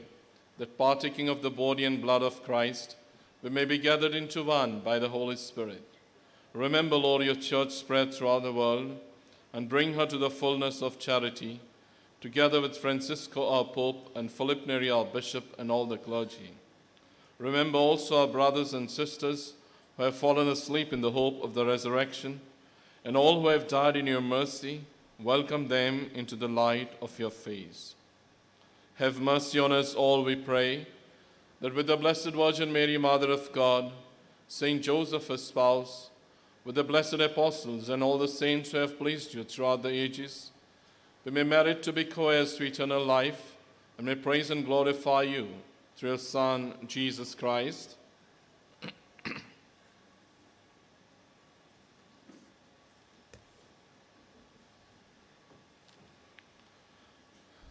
that, partaking of the body and blood of Christ, we may be gathered into one by the Holy Spirit. Remember, Lord, your church spread throughout the world, and bring her to the fullness of charity, together with Francisco our Pope and Philip Neri our Bishop and all the clergy. Remember also our brothers and sisters who have fallen asleep in the hope of the resurrection, and all who have died in your mercy. Welcome them into the light of your face. Have mercy on us all, we pray, that with the Blessed Virgin Mary, Mother of God, Saint Joseph, her spouse, with the blessed apostles and all the saints who have pleased you throughout the ages, we may merit to be co-heirs to eternal life, and may praise and glorify you through your Son, Jesus Christ.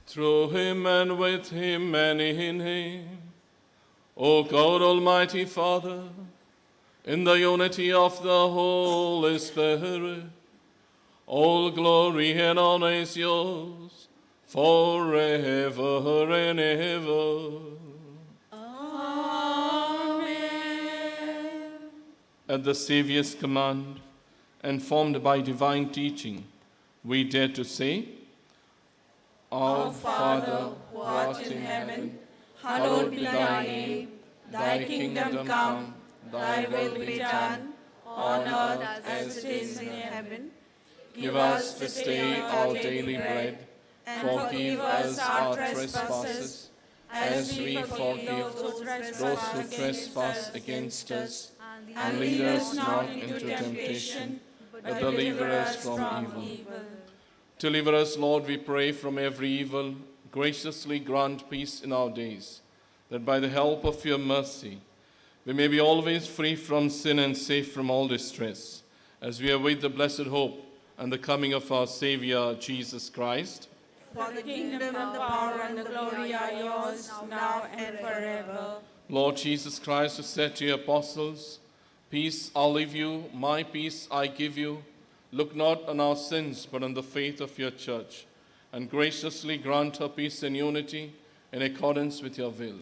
Through him and with him and in him, O God, Almighty Father, in the unity of the Holy Spirit, all glory and honor is yours forever and ever. Amen. At the Saviour's command and formed by divine teaching, we dare to say, Our Father, who art in heaven, hallowed be thy name. Thy kingdom come, thy will be done, on earth as it is in heaven. Give us this day our daily bread. Forgive us our trespasses, as we forgive those who trespass against us. And lead us not into temptation, but deliver us from evil. Deliver us, Lord, we pray, from every evil. Graciously grant peace in our days, that by the help of your mercy we may be always free from sin and safe from all distress, as we await the blessed hope and the coming of our Savior, Jesus Christ. For the kingdom, the power, and the glory are yours, now and forever. Lord Jesus Christ, who said to your apostles, Peace I leave you, my peace I give you. Look not on our sins, but on the faith of your church, and graciously grant her peace and unity in accordance with your will,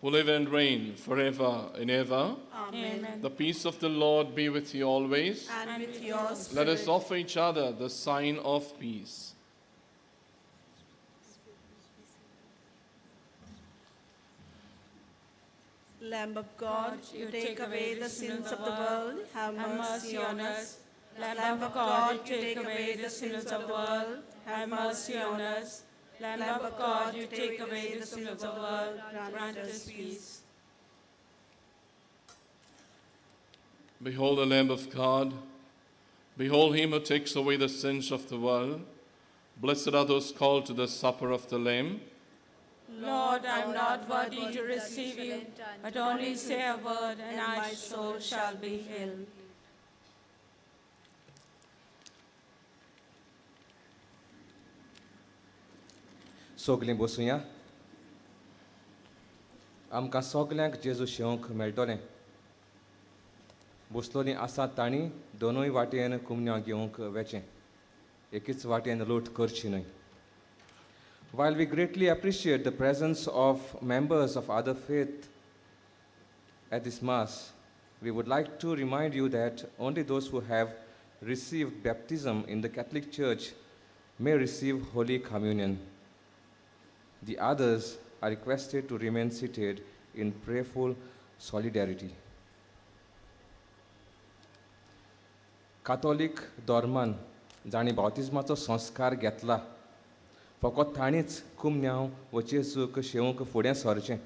who live and reign forever and ever. Amen. The peace of the Lord be with you always. And with your spirit. Let us offer each other the sign of peace. Lamb of God, you take away the sins of the world, have mercy on us. Lamb of God, you take away the sins of the world, have mercy on us. Lamb of God, you take away the sins of the world, grant us peace. Behold the Lamb of God. Behold him who takes away the sins of the world. Blessed are those called to the supper of the Lamb. Lord, I am not worthy to receive you, but only say a word, and my soul shall be healed. सगलीं बसुया. आमकां सगल्यांक जेजू शेवंक मेळटलें. बसलोलीं आसात तांणी दोनूय वाटेन कुमन्या घेवंक वेचें, एकीच वाटेन लूट करची न्हय. While we greatly appreciate the presence of members of other faith at this Mass, we would like to remind you that only those who have received baptism in the Catholic Church may receive Holy Communion. The others are requested to remain seated in prayerful solidarity. Catholic धर्मान जांणी बाप्तिज्माचो संस्कार घेतला फकत तांणीच कुमन्यांव व जेजूक शेवंक फुडें सरचें.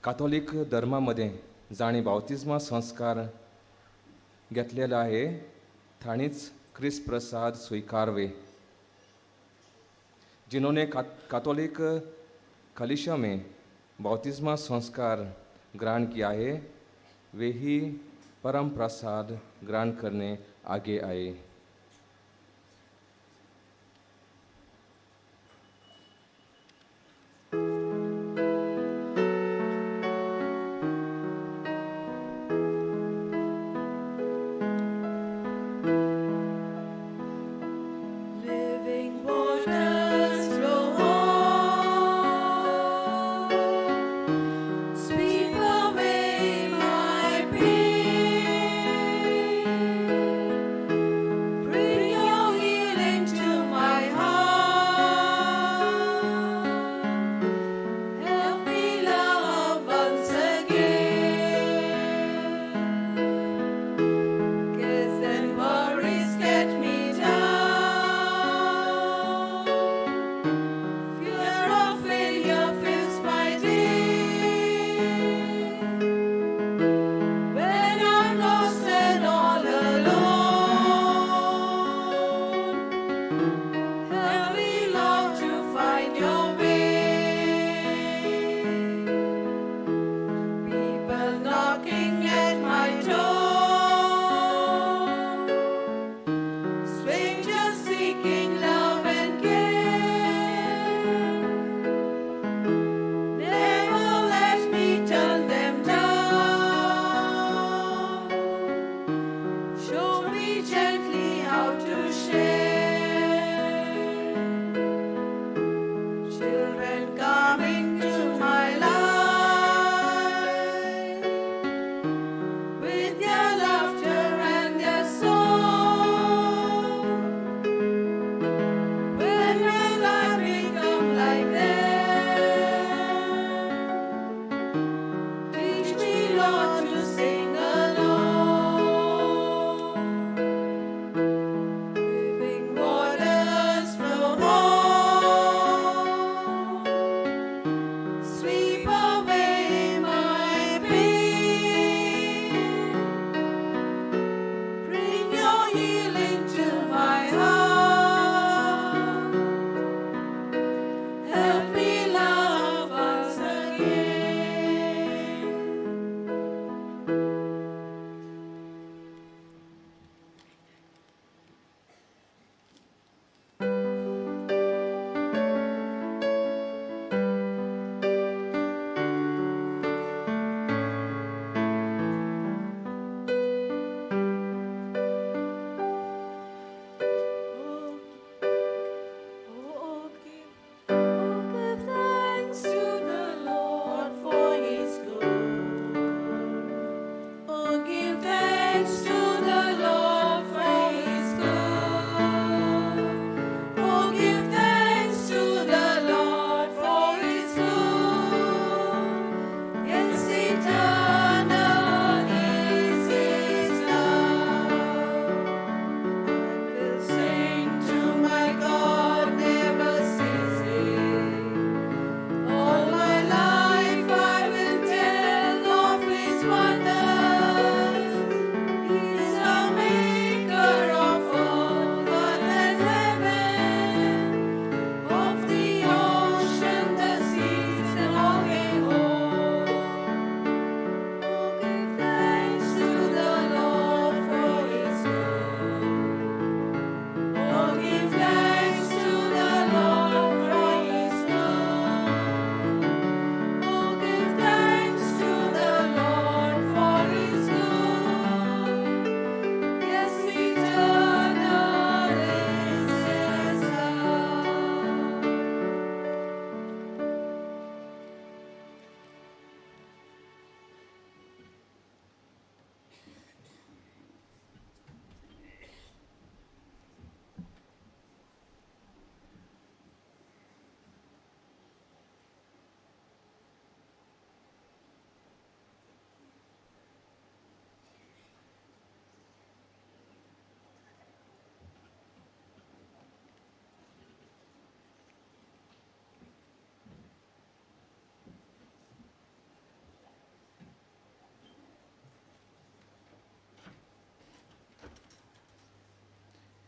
कातोलीक धर्मा मदें जांणी बाप्तिज्मा संस्कार घेतलेलो आहे तांणीच क्रिस्त प्रसाद स्विकारवे. जिन्होंने कैथोलिक कलीसिया में बपतिस्मा संस्कार ग्रहण किया है, वे ही परम प्रसाद ग्रहण करने आगे आए. Living waters flow on, sweep away my pain.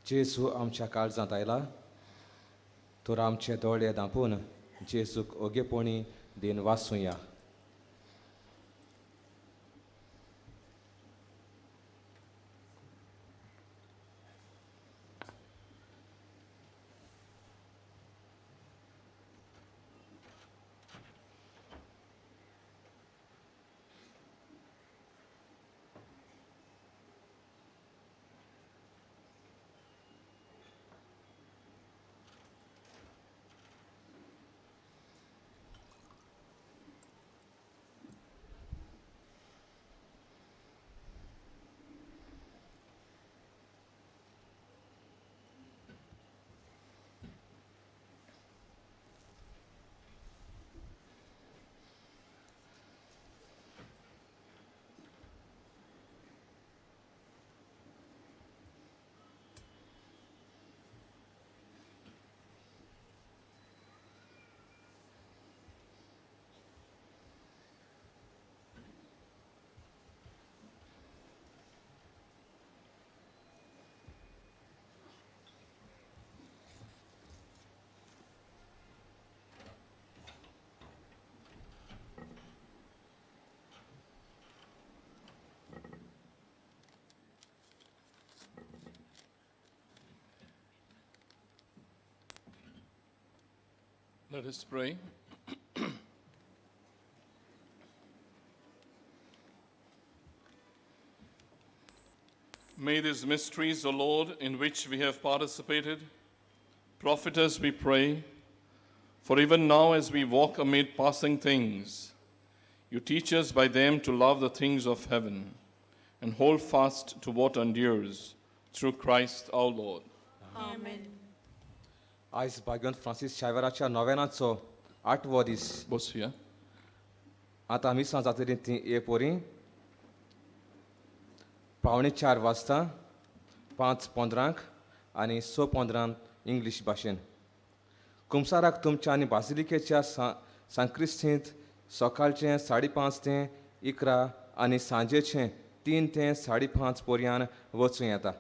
जेजू आमच्या काळजांत आयला तर आमचे दोळे धांपून जेजूक ओगेपणी दिन वाचुया. Let us pray. May these mysteries, O Lord, in which we have participated, profit us, we pray, for even now as we walk amid passing things, you teach us by them to love the things of heaven and hold fast to what endures, through Christ our Lord. Amen. आयज भाग्यवंत Francis शावेराच्या नोवेनाचो आठवो दीस. बसुया. आतां मिसां जातलीं तीं एक वरी 3:45 वाजता, 5:15 आनी 6:15 English भाशेन. कुमसाराक तुमच्या आनी बासिलिकेच्या सांक्रिस्तींत सकाळचें 5:30 ते 11 आनी सांजेचें 3 ते 5:30 पर्यान वचूं येता.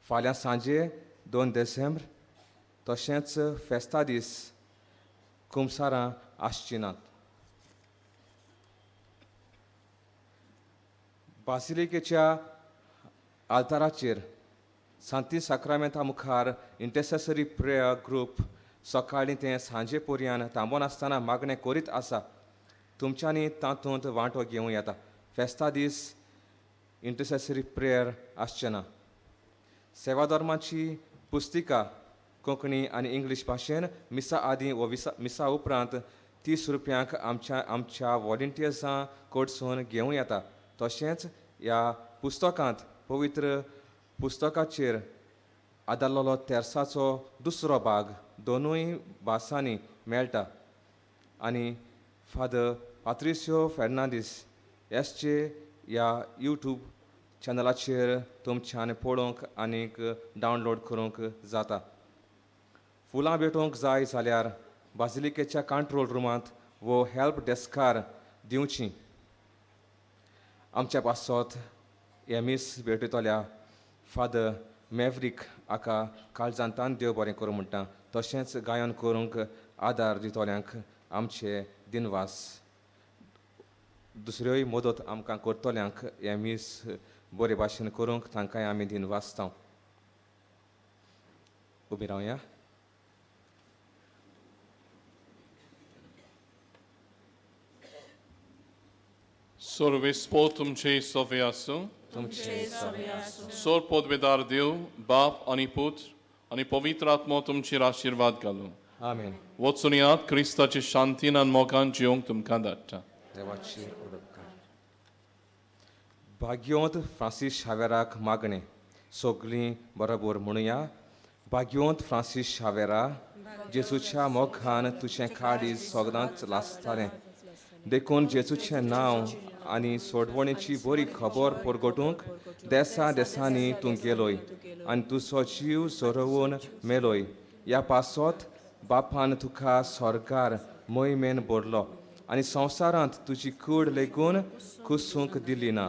फाल्यां सांजे 2 देसेंब्र तशेंच फेस्ता दीस कुमसारां आसचीं नात. बासिलिकेच्या आल्ताराचेर सांती साक्रामेंता मुखार इंटरसेसरी प्रेयर ग्रूप सकाळीं ते सांजे पर्यान थांबनासतना मागणें करीत आसा. तुमच्यांनी तातूंत वांटो घेवं येता. फेस्ता दीस इंटरसेसरी प्रेयर आसचें ना. सेवा धर्माची पुस्तिका कोंकणी आनी इंग्लीश भाशेन मिसा आदीं व मिसा उपरांत 30 रुपयांक आमच्या आमच्या वॉलंटियर्सां कडसून घेवं येता. तशेंच ह्या पुस्तकांत पवित्र पुस्तकाचेर आदारलेलो तेर्साचो दुसरो भाग दोनूय भासांनी मेळटा आनी फादर पात्रिसियो फेर्नांदीस एसचे ह्या यूट्यूब चॅनलाचेर तुमच्यान पळोवंक आनीक डावनलोड करूंक जाता. फुलां भेटोवंक जाय जाल्यार बासिलिकेच्या कंट्रोल रुमांत वो हेल्प डेस्कार दिवची. आमच्या पासत हे मीस भेटयतल्या फादर मॅवरीक हाका काळजांतान देव बरें करूं म्हणटा. तशेंच गायन करूंक आदार दितल्यांक आमचे दिनवास. दुसऱ्योय मदत आमकां करतल्यांक हें मीस बरे भाशेन करूंक तांकांय आमी दिनवासता. उबी रावया. सोर्वेस्पो तुमचे सोवे आसूं. तुमचे सोवे आसूं. सोर पदवेदार देव बाप आनी पूत आनी पवित्र आत्मो तुमचेर आशिर्वाद घालूं. आमेन. वचून यात क्रिस्ताचे शांतीन आनी मोगान जिवंक तुमकां धाडटा. देवाची उपकार. भाग्यवंत फ्रांसीस शावेराक मागणें. सगळीं बरोबर म्हणुया. भाग्यवंत फ्रांसीस शावेरा, जेजूच्या मोगान तुजें काळीज सगळ्यांत लासतालें, देखून जेजूचें नांव आनी सोडवणेची बरी खबर परगटूंक देसा देसांनी तूं गेलोय आनी तुजो जीव सोरोवन मेलोय. ह्या पासत बापान तुका स्वर्गार मोहिमेन भरलो आनी संवसारांत तुजी कूड लेगून कुसूंक दिली ना.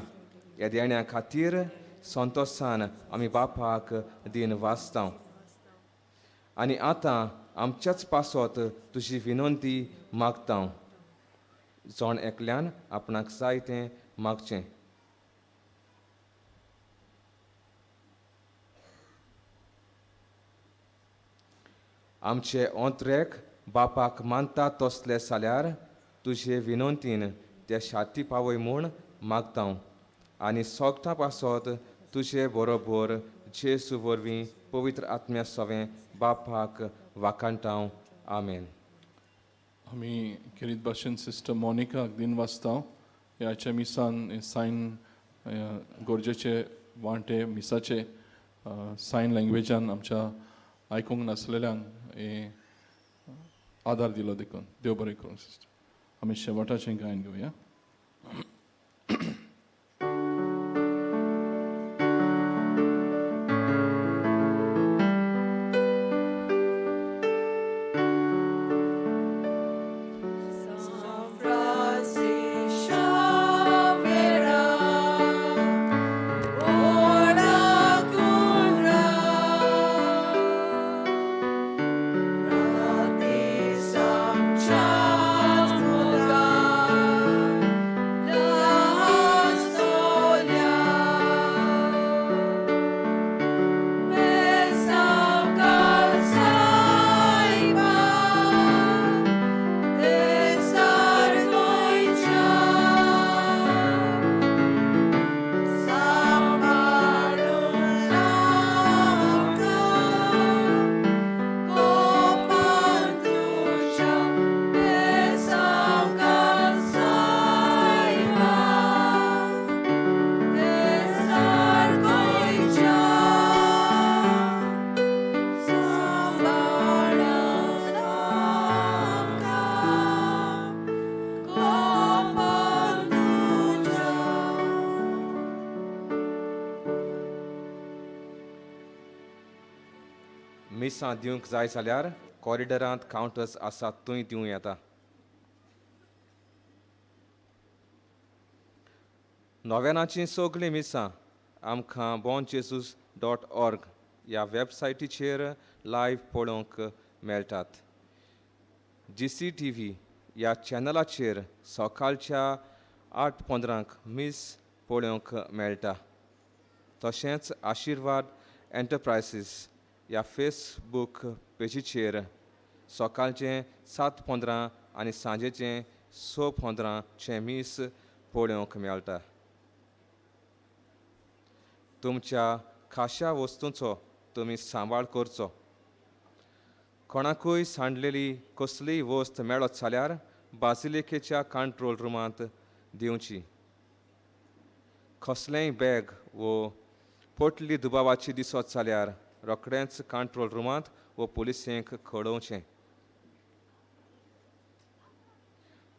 ह्या देण्या खातीर संतोशान आमी बापाक दिन वाचता. आनी आतां आमच्याच पासत तुजी विनंती मागता. जण एकल्यान आपणाक जाय तें मागचें. आमचे ओंत्रेक बापाक मानता तसले जाल्यार तुजे विनंतीन ते शाती पावय म्हूण मागता. आनी सोगटा पासत तुजे बरोबर जेजू वरवीं पवित्र आत्म्या सवें बापाक वाखाणटा. आमेन. आमी खेरीत भाशेन सिस्टर मोनिकाक दिन वाचता. ह्याच्या मिसान सायन गरजेचे वांटे मिसाचे सायन लँग्वेजान आमच्या आयकूंक नासलेल्यांक हे आदार दिलो देखून देव बरें करूं सिस्टर. आमी शेवटाचें गायन घेवया. मिसां दिवंक जाय जाल्यार कॉरिडरांत कावंटर्स आसात थंय दिवं येता. नोव्यानाचीं सगळीं मिसां आमकां bonjesus.org ह्या वेबसायटीचेर लायव्ह पळोवंक मेळटात. GCTV ह्या चॅनलाचेर सकाळच्या 8:15 मीस पळोवंक मेळटा. तशेंच आशिर्वाद एंटरप्रायसीस ह्या फेसबूक पेजीचेर सकाळचें 7:15 आनी सांजेचें 6:15 मीस पळोवंक मेळटा. तुमच्या खाशा वस्तूंचो तुमी सांबाळ करचो. कोणाकूय सांडलेली कसलीय वस्त मेळत जाल्यार बाजिलिकेच्या कंट्रोल रुमांत दिवची. कसलेंय बॅग वो पोटली दुबावाची दिसत जाल्यार रोखडेंच कंट्रोल रुमांत वो पुलिसेंक कळोवचें.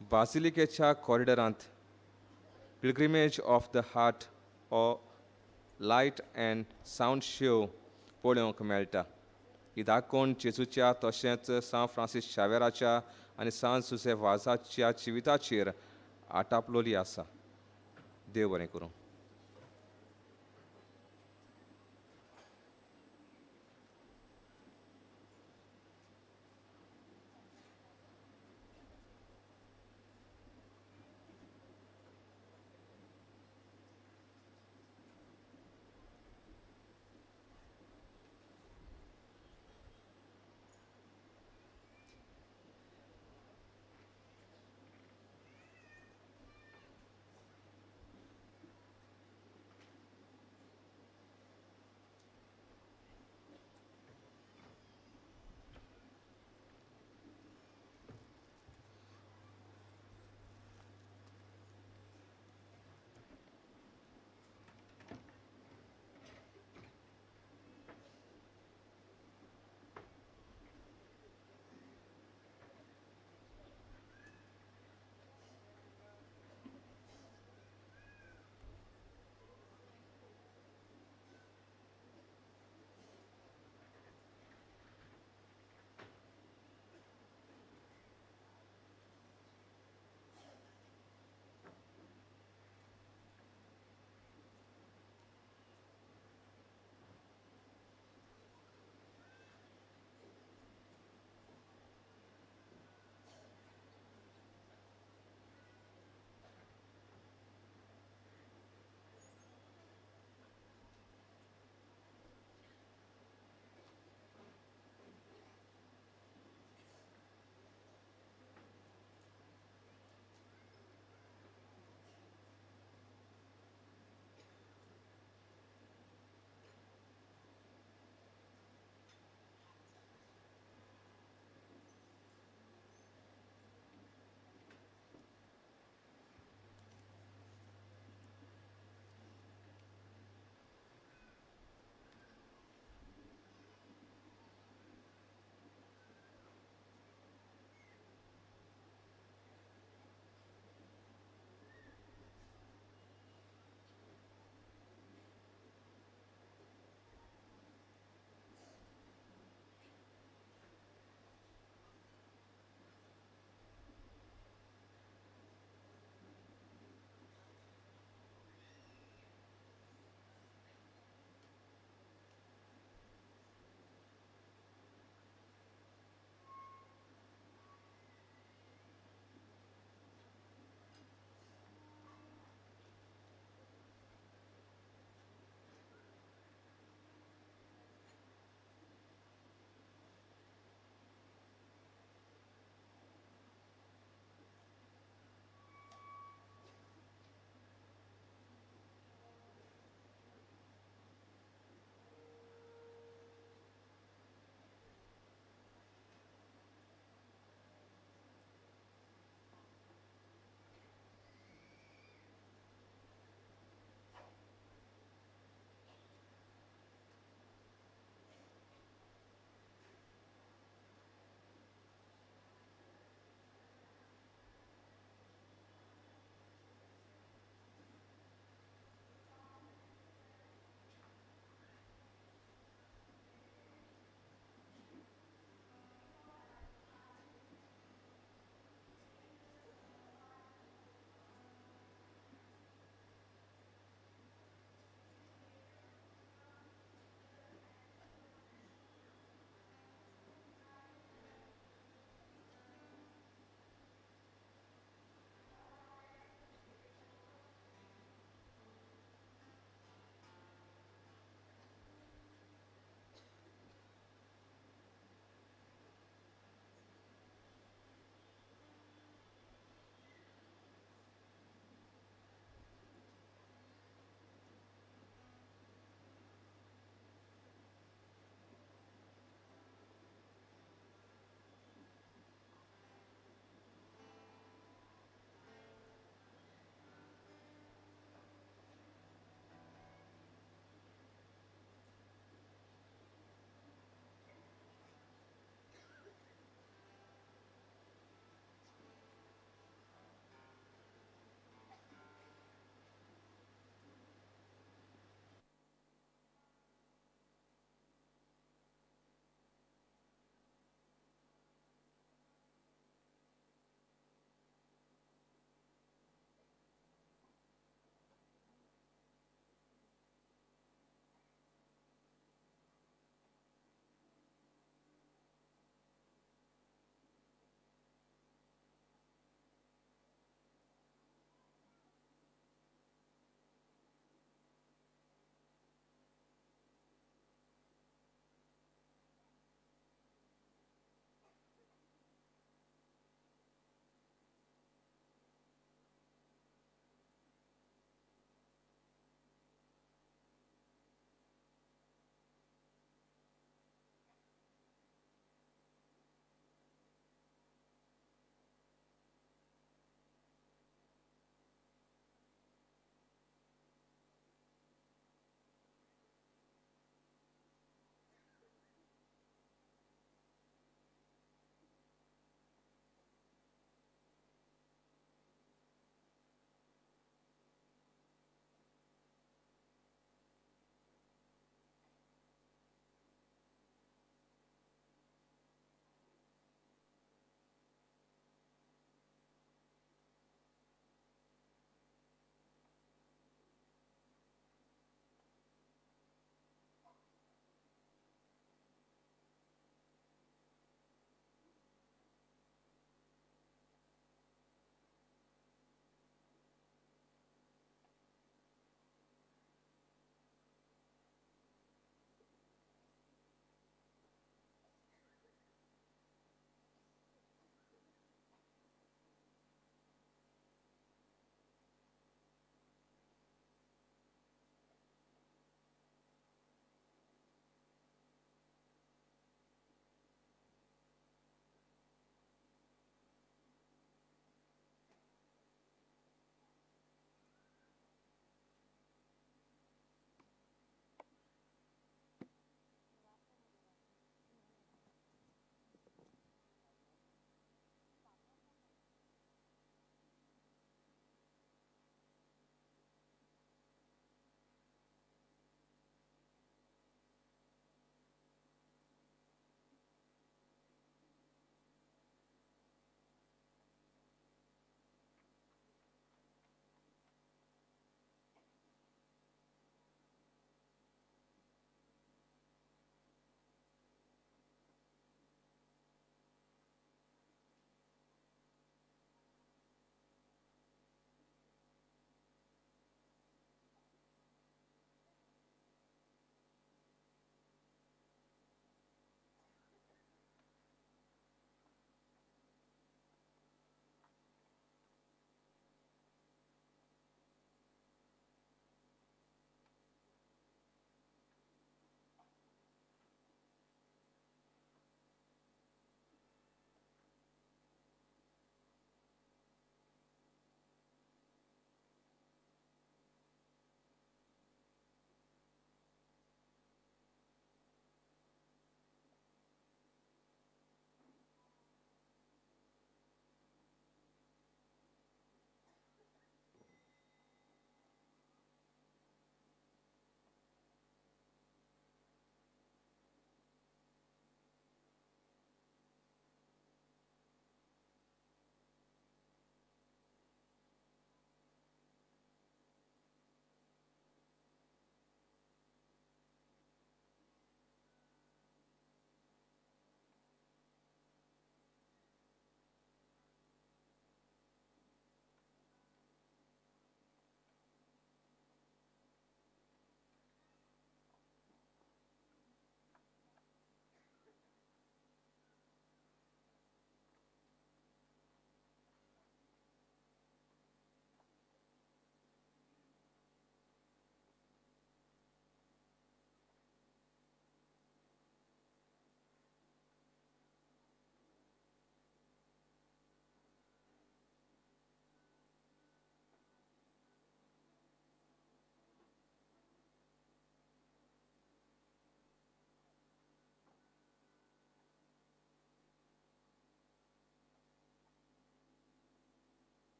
बाजिलिकेच्या कॉरिडरांत पिलग्रिमेज ऑफ the heart हो लायट अँड सावंड शो पळोवंक मेळटा. ही दाखोवन जेजूच्या तशेंच सांत फ्रांसीस शावेराच्या आनी सांत जुझे वाजाच्या जिविताचेर आटापलोली आसा. देव बरें करूं.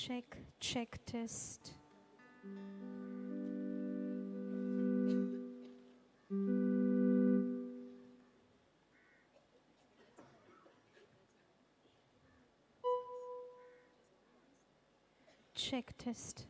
Check, check, test. Check, test.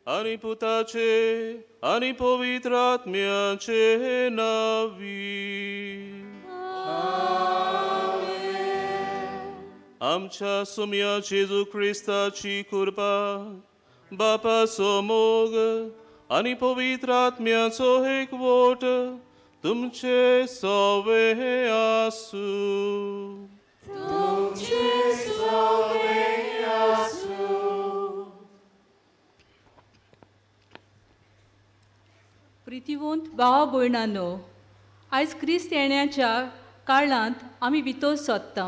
आनी पुताचे आनी पवित्र आत्म्याचे नावी. आमच्या सुम्या जेजू क्रिस्ताची कृपा, बापाचो मोग आनी पवित्र आत्म्याचो एकवट तुमचे सवे आसूं. तुमचे सवे आसूं. प्रितिवंत भावा भयणांनो, आयज क्रिस्त येण्याच्या काळांत आमी भितर सोदता.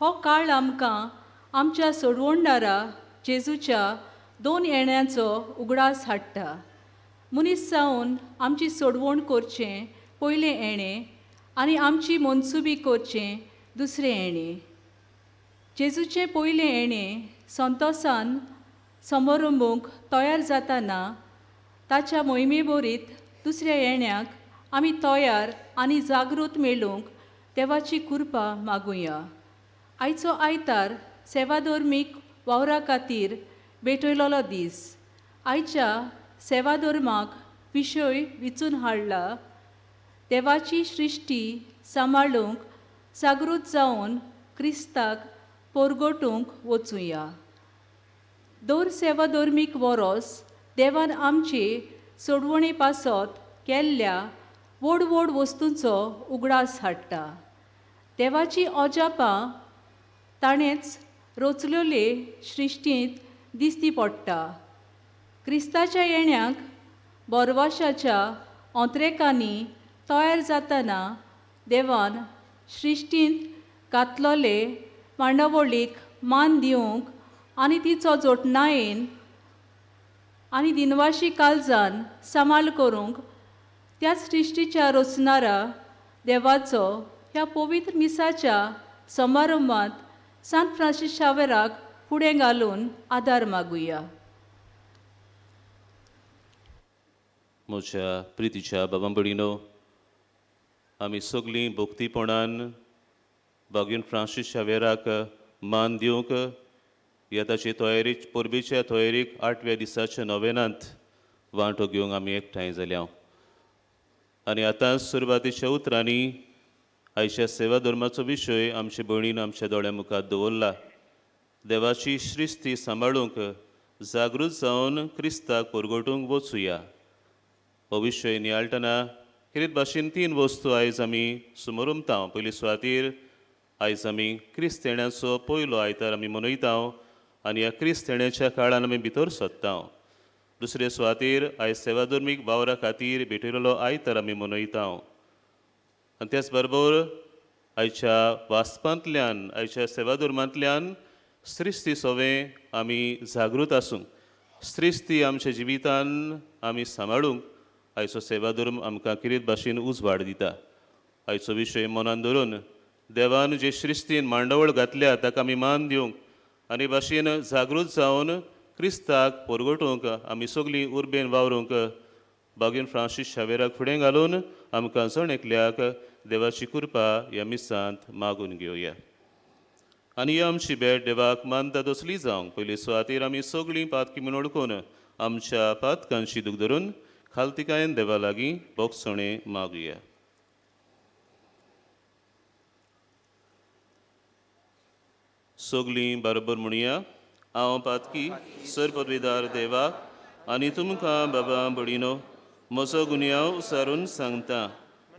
हो काळ आमकां आमच्या सोडवणदारा जेजूच्या दोन येण्याचो उगडास हाडटा. मनीस जावन आमची सोडवण करचें पयलें येणें आनी आमची मनसुबी करचें दुसरें येणें. जेजूचें पयलें येणें संतोसान समारंभूंक तयार जाताना ताच्या मोहिमे बोरीत दुसऱ्या येण्याक आमी तयार आनी जागृत मेळूंक देवाची कृपा मागुया. आयचो आयतार सेवाधर्मीक वावरा खातीर भेटयलोलो दीस. आयच्या सेवाधर्माक विशय विचून हाडला देवाची सृश्टी सांबाळूंक जागृत जावन क्रिस्ताक पोरगोटूंक वचुया. दर सेवाधर्मीक वरोस देवान आमचे सोडवणे पासत केल्ल्या व्हड व्हड वस्तूंचो उगडास हाडटा. देवाची अजापां ताणेंच रचलेले सृश्टींत दिसती पडटा. क्रिस्ताच्या येण्याक बोरवाशाच्या अंत्रेकांनी तयार जातना देवान सृश्टींत घातलोले मांडावळीक मान दिवंक आनी तिचो जोटणायेन आनी दिनवाशी काळजान सांबाळ करूंक त्याच सृश्टीच्या रचणारा देवाचो ह्या पवित्र मिसाच्या समारंभांत सांत फ्रांसीस शावेराक फुडें घालून आदार मागुया. म्हज्या प्रितीच्या बाबा भयणीनो, आमी सगळीं भक्तीपणान बागीन फ्रांसीस शावेराक मान दिवंक ह्या ताचे तयारी परबेच्या तयारीक आठव्या दिसाच्या नोवेनांत वांटो घेवंक आमी एकठांय जाल्या. आनी आतां सुरवातीच्या उतरांनी आयच्या सेवा धर्माचो विशय आमचे भयणीन आमच्या दोळ्या मुखार दवरला. देवाची श्रिस्ती सांबाळूंक जागृत जावन क्रिस्ताक परगटूंक वचुया. हो विशय नियाळटना खेरीत भाशेन तीन वस्तू आयज आमी समोर उमता. पयली सुवातीर आयज आमी क्रिस्त येण्याचो पयलो आयतार आमी मनयता आनी ह्या क्रिस्त येण्याच्या काळान आमी भितर सोदता. दुसरे सुवातेर आयज सेवाधर्मीक वावरा खातीर भेटयलेलो आयतार आमी मनयता. आनी त्याच बरोबर आयच्या वाचपांतल्यान आयच्या सेवाधर्मांतल्यान सृश्टी सोवें आमी जागृत आसूंक, सृश्टी आमच्या जिवितान आमी सांबाळूंक आयचो सेवाधर्म आमकां खेरीत भाशेन उजवाड दिता. आयचो विशय मनान धरून देवान जे सृश्टीन मांडावळ घातल्या ताका आमी मान दिवंक आनी भाशेन जागृत जावन क्रिस्ताक परगटूंक आमी सगळीं उर्बेन वावरूंक बागीन फ्रांसीस शावेराक फुडें घालून आमकां जण एकल्याक देवाची कृपा ह्या मिसांत मागून घेवया. आनी ही आमची भेट देवाक मानता तसली जावंक पयली सुवातेर आमी सगळीं पातकी म्हूण ओळखून आमच्या पातकांची दूख धरून खालतिकायेन देवा लागीं बोगसणें मागुया. सगळीं बरोबर म्हणया, हांव पातकी सरपदवीदार देवाक आनी तुमकां बाबा भयणीनो म्हजो गुन्यांव उसारून सांगता.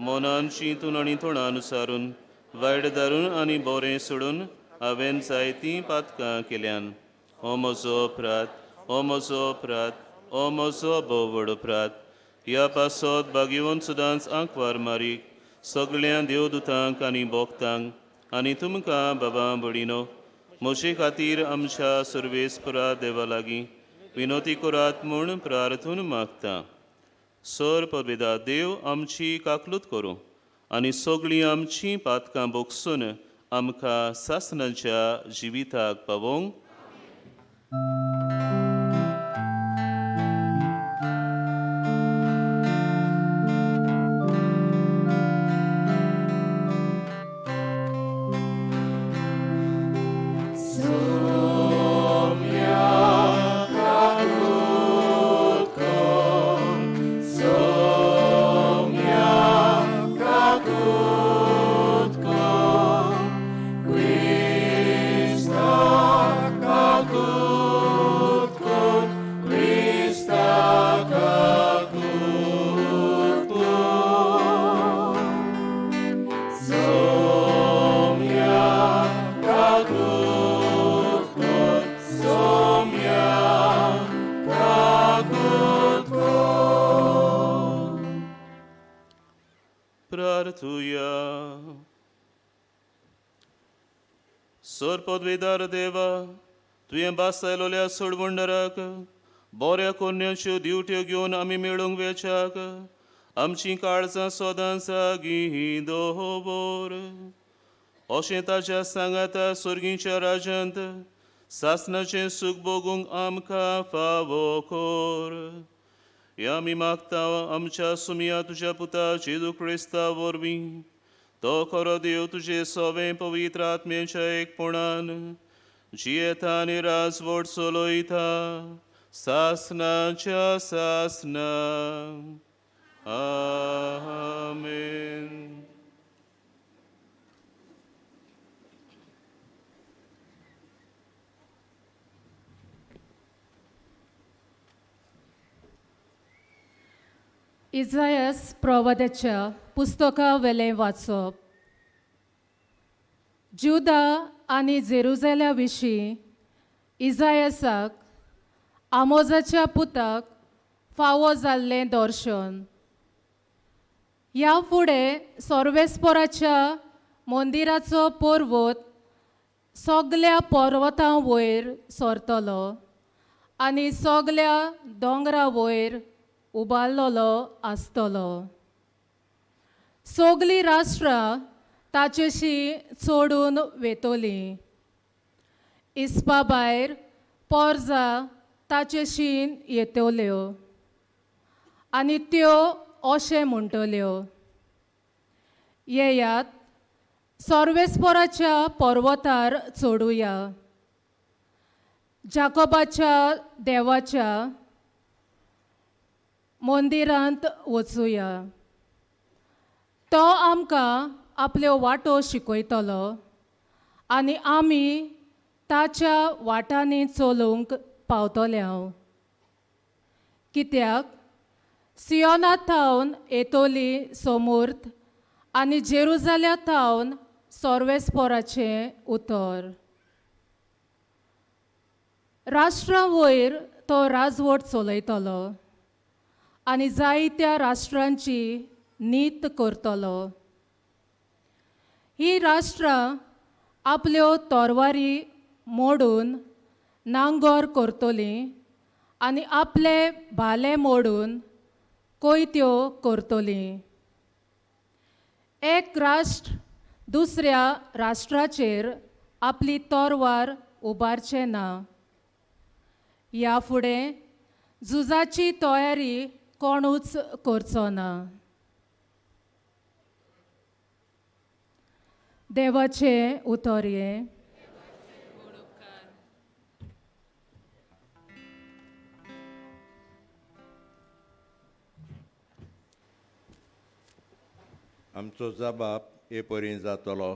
मनान चिंतून आनी तोंडान उसारून वायट दारून आनी बोरें सोडून हांवें जायतीं पातकां केल्यान. हो म्हजो अपराध, हो म्हजो अपराध, हो म्हजो भोव व्हड अपराध. ह्या पासत बागेवन सदांच आंकवार मारीक सगळ्या देवदुतांक आनी भोक्तांक आनी तुमकां बाबा भयणीनो म्हजे खातीर आमच्या सर्वेस्परा देवा लागीं विनोती करात म्हूण प्रार्थून मागता. सर पदवेदा देव आमची काकलूत करूं आनी सगळीं आमचीं पातकां बोगसून आमकां सासणाच्या जिविताक पावोवंक. सरपदवेदार देवा, तुवें बासायलोल्या सोडवणदाराक बऱ्या कोन्याच्यो दिवट्यो घेवन आमी मेळूंक वेच्याक आमचीं काळजां सदां जागीं दवर. अशें ताच्या सांगाता सर्गीच्या राज्यांत सासणाचें सूख भोगूंक आमकां फावो कर. ह्या आमी मागता आमच्या सुमया तुज्या पुता जेजू क्रिस्ता वरवीं. तो खरो देव तुजे सवें पवित्र आत्म्याच्या एकपणान जियेता आनी राजवट चलयता सासणाच्या सासणा. आमेन. इजायस प्रवादाच्या पुस्तका वेलें वाचप. जुदा आनी जेरुजाल्या विशीं इजायसाक आमोजाच्या पुताक फावो जाल्लें दर्शन. ह्या फुडें सर्वेस्पराच्या मंदिराचो पर्वत सगल्या पर्वतां वयर सरतलो आनी सगल्या दोंगरा वयर उबारलेलो आसतलो. सगलीं राष्ट्रां ताचेशी चोडून वेतलीं. इस्पा भायर पोरजा ताचेशी येतल्यो आनी त्यो अशें म्हणटल्यो, येयात सोर्वेस्पोराच्या पर्वतार चडुया, जाकोबाच्या देवाच्या मंदिरांत वचुया. तो आमकां आपल्यो वाटो शिकयतलो आनी आमी ताच्या वाटांनी चलूंक पावतले. हांव कित्याक सियोना थावन येतोली सोमूर्त आनी जेरुजाल्या थावन सोर्वेस्पोराचें उतर. राष्ट्रां वयर तो राजवट चलयतलो आनी जायत्या राष्ट्रांची नीत करतलो. हीं राष्ट्रां आपल्यो तोरवारी मोडून नांगोर करतलीं आनी आपले भाले मोडून कोयत्यो करतलीं. एक राष्ट्र दुसऱ्या राष्ट्राचेर आपली तोरवार उबारचें ना. ह्या फुडें झुजाची तयारी कोणूच करचो ना. देवाचें उतर हें. आमचो जबाब हे परीं जातलो.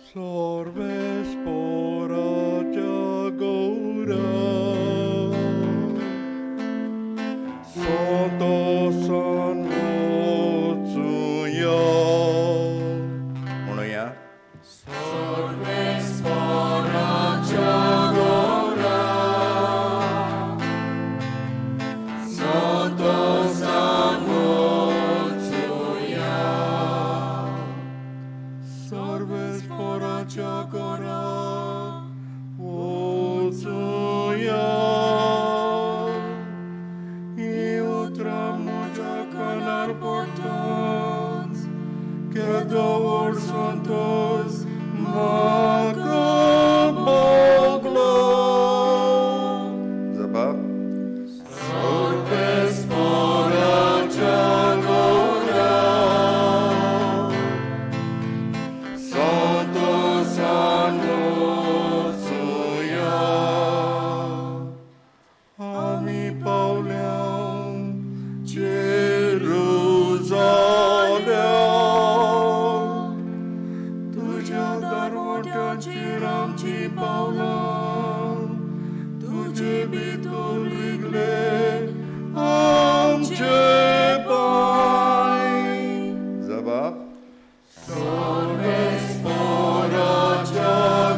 सर्वेस्पोराच्या गौरा संतोसान वचुया. म्हणुया. सर्वेस्पोराच्या गौरा संतोसान वचुया. सर्वेस्पोराच्या गौरा वचुया. हीं उतरां म्हज्या कानार पडटात, केदो व्हड संतोस म्हाका भोगलो. जबाब. सर्वेस्पोराच्या गौरा संतोसान वचुया. आमी पावल्या जेरुजालेम, तुज्या दरवट्याचेर आमची पावलां, तुजे भितर रिगले आमचे पांय. जबाब. सर्वेस्पोराच्या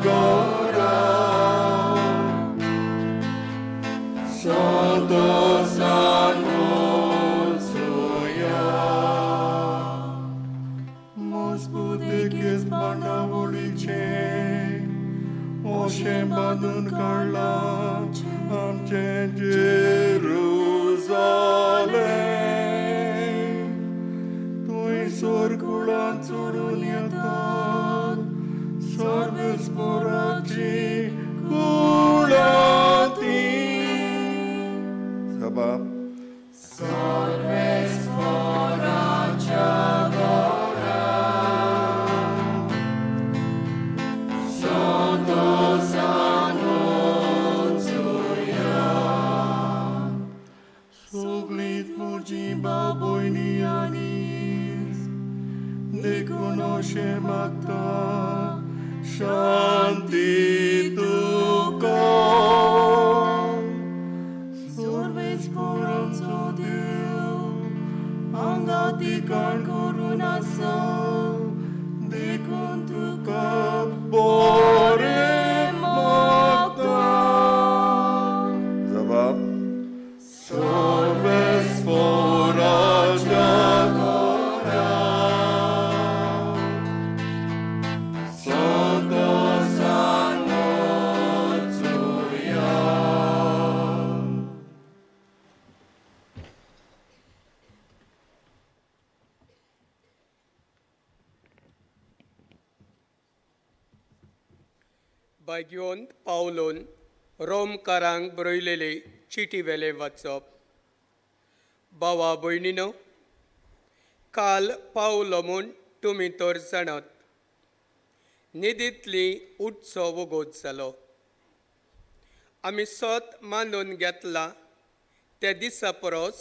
गौरा संतोसान वचुया. मजबूत एकेच बांदावळीचें अशें बांदून काडलां आमचें जेरुजालेम. थंयसर कुळां चडून येतात सर्वेस्पोराची कुळां तीं. जबाब. सर्वेस्पोराच्या गौरा संतोसान वचुया. सगलीं म्हजीं भाव भयणी आनी देखून अशें मागता, शांती तुका. सर्वेस्पोरांचो देव हांगा ठिकाण करून आसा, देखून तुका बरें मागता. जबाब. सर्वेस्पोराच्या गौरा संतोसान वचुया. भाग्योन पावलोन रोमकारांक बरयलेले चिटी वेले वाचप. भावा भयणीनो, काल पावलो म्हूण तुमी तर जाणात. न्हिदींतली उठचो वोगोत जालो. आमी सत मानून घेतला त्या दिसा परस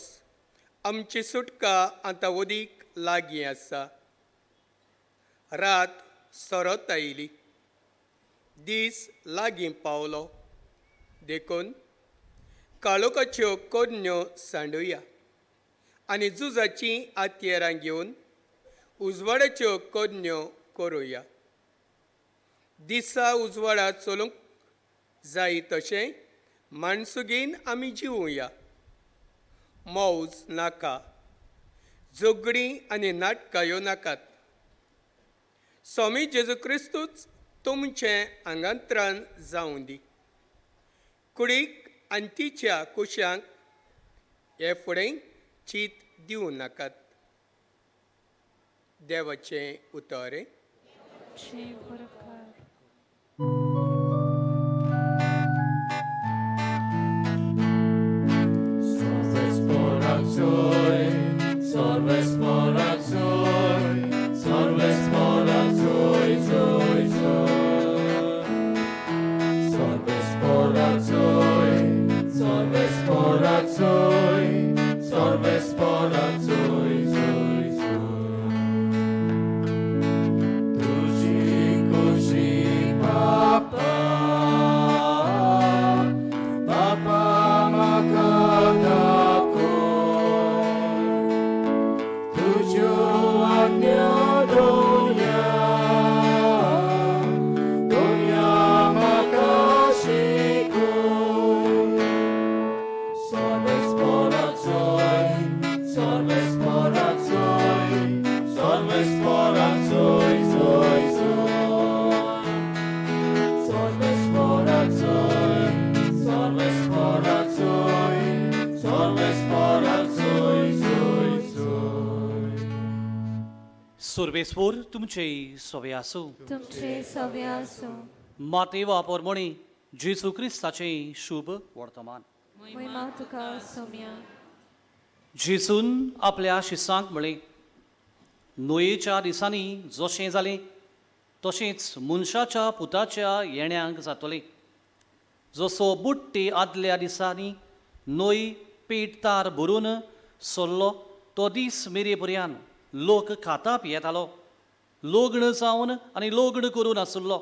आमची सुटका आतां वदीक लागीं आसा. रात सरत आयली, दीस लागीं पावलो, देखून काळोखाच्यो कोन्न्यो सांडुया आनी झुजाचीं आतयेरां घेवन उजवाडाच्यो कोन्न्यो करुया. दिसा उजवाडा चलूंक जाय तशें माणसुगीन आमी जिवुया. मौज नाका, झगडीं आनी नाटकायो नाकात. स्वामी जेजू क्रिस्तूच तुमचें आंगांतरान जावं दी. कुडीक आनी तिच्या कुशांक हे फुडें चीत दिवं नाकात. देवाचें उतर. सुर्वेस्वर तुमचे सवे आसूं. तुमचे सवे आसूं. मातेवा पोरमणी जेजू क्रिस्ताचें शुभ वर्तमान. महिमा तुका सोम्या. जेजून आपल्या शिसांक म्हळें, नोयेच्या दिसांनी जशें जालें तशेंच मनशाच्या पुताच्या येण्यांक जातलें. जसो बुडटी आदल्या दिसांनी नोय पेट तार भरून सरलो तो दीस मेरे पर्यान लोक खाता पियेतालो, लग्न जावन आनी लग्न करून आसलो,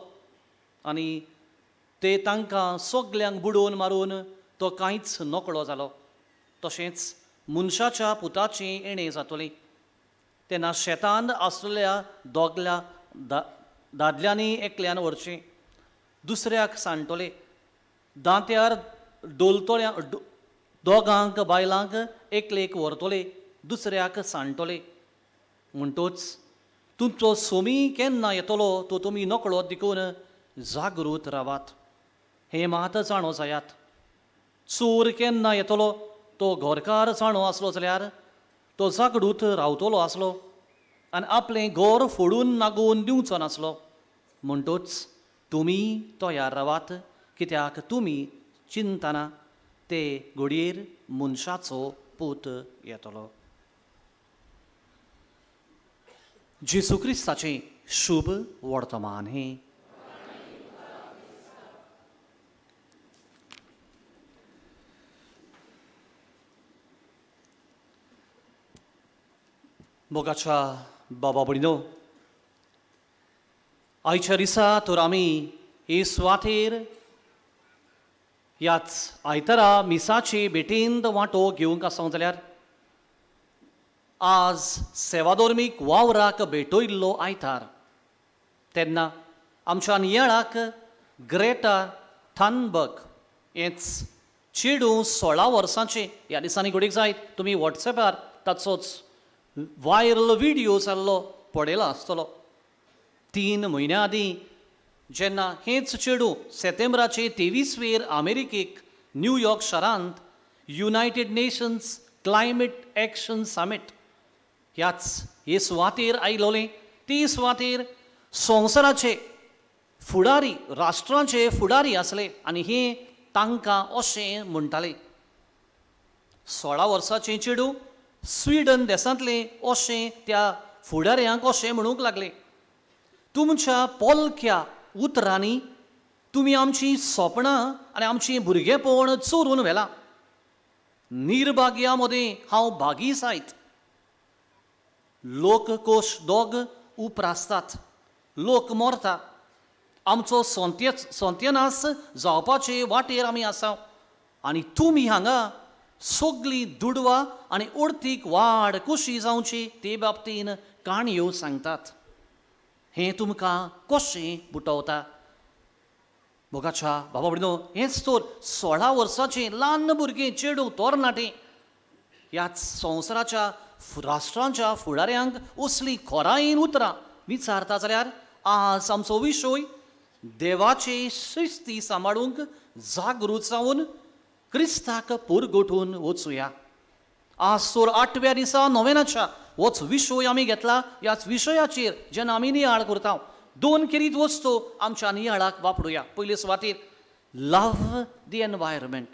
आनी ते तांकां सगल्यांक बुडोवन मारून तो कांयच नकळो जालो. तशेंच मनशाच्या पुताचें येणें जातलें. तेन्ना शेतांत आसलेल्या दोगल्या दादल्यांनी एकल्यान व्हरचें, दुसऱ्याक सांडटले. दांत्यार डोलतल्या दोगांक बायलांक एकलेक व्हरतले, दुसऱ्याक सांडटले. म्हणटोच तुमचो सोमी केन्ना येतलो तो तुमी नकळो, देखून जागृत रावात. हें मात जाणो जायात, चोर केन्ना येतलो तो घरकार जाणो आसलो जाल्यार तो जागृत रावतलो आसलो आनी आपलें घर फोडून नागोवन दिवचो नासलो. म्हणटोच तुमी तयार रावात, कित्याक तुमी चिंतना ते घडयेर मनशाचो पूत येतलो. जेजू क्रिस्ताचें शुभ वर्तमान हें. मोगाच्या बाबा भयणीनो, आयच्या दिसा तर आमी हे सुवातेर ह्याच आयतारा मिसाचे भेटेंत वांटो घेवंक आसा जाल्यार आज सेवाधर्मीक वावराक भेटयल्लो आयतार. तेन्ना आमच्या नियाळाक ग्रेटा थानबर्ग हेंच चेडूं 16 वर्सांचें ह्या दिसांनी घडीक जायत तुमी वॉट्सॅपार ताचोच वायरल व्हिडियो जाल्लो पळयला आसतलो. 3 म्हयन्या आदीं जेन्ना हेंच चेडूं सेतेंब्राचे 23वेर अमेरिकेक न्यूयॉर्क शारांत United Nations climate action summit ह्याच हे सुवातेर आयलोलें, ती सुवातेर संवसाराचे फुडारी, राष्ट्रांचे फुडारी आसले आनी हे तांकां अशें म्हणटाले. 16 वर्साचें चेडूं स्विडन देसांतले अशें त्या फुडाऱ्यांक अशें म्हणूंक लागले, तुमच्या पोलक्या उतरांनी तुमी आमचीं सोपणां आनी आमचीं भुरगेपण चोरून व्हेलां. निर्भाग्या मदें हांव भागी जायत. लोककोश दोग उप्रासतात, लोक मरता, आमचो सोंत्यनास जावपाचे वाटेर आमी आसा आनी तुमी हांगा सगळीं दुडवां आनी अर्थीक वाड कशी जावची ते बाबतीन काणयो सांगतात. हें तुमकां कशें बुटवता? मोगाच्या बाबा भयणो, हेंच तर 16 वर्सांचें ल्हान भुरगें, चेडूं, तरणाटें ह्याच संवसाराच्या राष्ट्रांच्या फुडाऱ्यांक असलीं खोरायेन उतरां विचारता जाल्यार आज आमचो विशय देवाची शिस्ती सांबाळूंक जागृत जावन क्रिस्ताक पुरगोठून वचुया. आज तर 8व्या दिसा नोवेनाच्या होच विशय आमी घेतला. ह्याच विशयाचेर जेन्ना आमी नियाळ करता, 2 खेरीत वस्तू आमच्या नियाळाक वापरुया. पयले सुवातेर लव्ह दी एनवायरमेंट,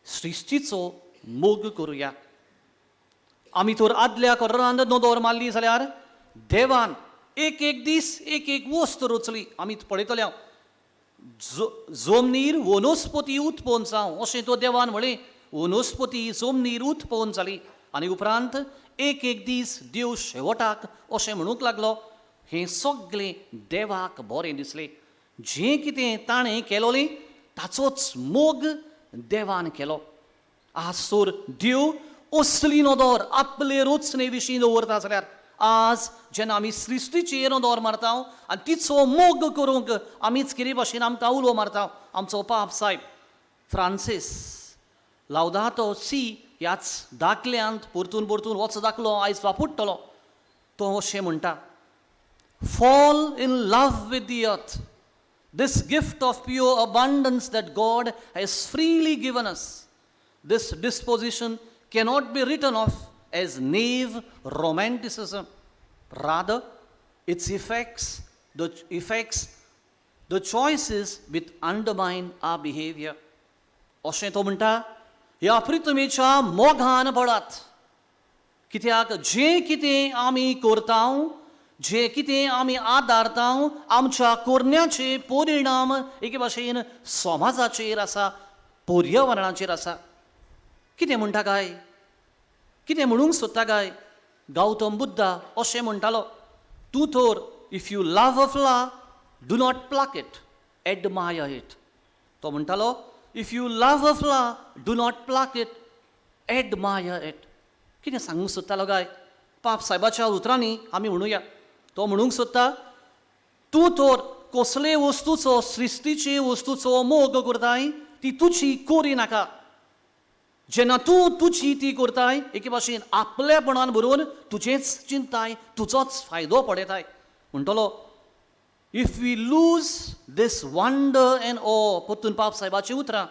सृश्टीचो मोग करुया. आमी तर आदल्या कोरान नदर मारली जाल्यार देवान एक एक दीस एक एक वस्त रचली. आमी पळयतले जमनीर वनस्पती उत्पन्न जावं अशें तो देवान म्हळें. वनस्पती जमनीर उत्पन्न जाली आनी उपरांत एक एक दीस देव शेवटाक अशें म्हणूंक लागलो, हें सगळें देवाक बरें दिसलें. जें कितें ताणें केलोलें ताचोच मोग देवान केलो. आज तर देव असली नदर आपले रचणे विशीं दवरता जाल्यार आज जेन्ना आमी सृश्टीचेर नदर मारता आनी तिचो मोग करूंक आमीच कितें भाशेन आमकां उलो मारता. आमचो पाप सायब फ्रांसीस लावदातो सी ह्याच दाखल्यांत परतून परतून होच दाखलो आयज वापुडटलो. तो अशें म्हणटा, fall in love with the earth, this gift of pure abundance that God has freely given us. This disposition cannot be written off as naive romanticism. Rather, its effects, the choices which undermine our behavior. अशें तो म्हणटा, ह्या प्रितमेच्या मोगान पडात. कित्याक जें कितें आमी करता, जें कितें आमी आदारता, आमच्या कोरण्याचे परिणाम एके भाशेन समाजाचेर आसा, पर्यावरणाचेर आसा. कितें म्हणटा काय, कितें म्हणूंक सोदता काय? गौतम बुद्धा अशें म्हणटालो, तूं तर if you love a flower do not pluck it, admire it. तो म्हणटालो, if you love a flower do not pluck it, admire it. कितें सांगूंक सोदतालो काय? पाप सायबाच्या उतरांनी आमी म्हणुया, तो म्हणूंक सोदता, तूं तर कसले वस्तूचो, सृश्टीचे वस्तूचो मोग करताय ती तुजी कोरी नाका. जेन्ना तूं तुजी ती करताय एके भाशेन आपलेपणान बरोवन तुजेंच चिंताय, तुजोच फायदो पळयताय. म्हणटलो, if we lose this wonder and awe, परतून पाप सायबाची उतरां,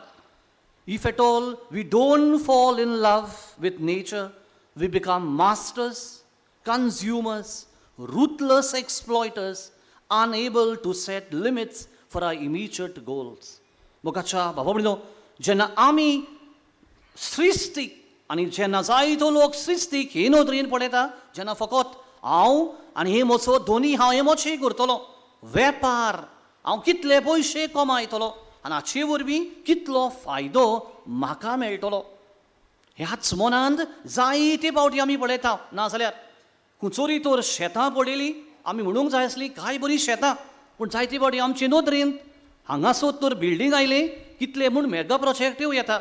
if at all we don't fall in love with nature, we become masters, consumers, ruthless exploiters, unable to set limits for our immediate goals. मोगाच्या बाबा भयणो, जेन्ना आमी सृश्टीक आनी जेन्ना जायतो लोक सृश्टीक हे नदरेन पळयता, जेन्ना फकत हांव आनी हे म्हजो दोनी हांव हे मोचे करतलो वेपार, हांव कितले पयशे कमायतलो आनी हाचे वरवीं कितलो फायदो म्हाका मेळटलो, ह्याच मनांत जायते फावटी आमी पळयता. नाजाल्यार कुंचोरी तर शेतां पळयली आमी म्हणूंक जाय आसली काय बरीं शेतां, पूण जायते फावटी आमचे नदरेंत हांगासर तर बिल्डींग आयले कितले म्हूण मेगा प्रोजेक्टूय येता,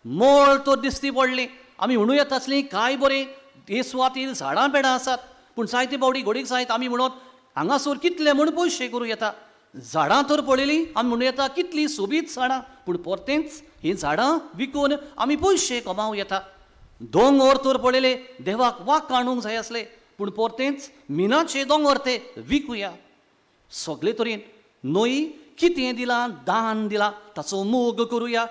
मळ तर दिसती पडलें, आमी म्हणूं येता आसलीं काय बरें हे सुवातीर झाडां पेडां आसात, पूण जायते फावटी घडीक जायत आमी म्हणत हांगासर कितले म्हूण पयशे करूं येता. झाडां तर पळयलीं आमी म्हणूं येता कितलीं सोबीत झाडां, पूण परतेंच हीं झाडां विकून आमी पयशे कमावं येता. दोंगर तर पळयले देवाक वाक काडूंक जाय आसले, पूण परतेंच मिनाचे दोंगर ते विकुया. सगळे तरेन न्हय कितें दिलां, दान दिलां, ताचो मोग करुया,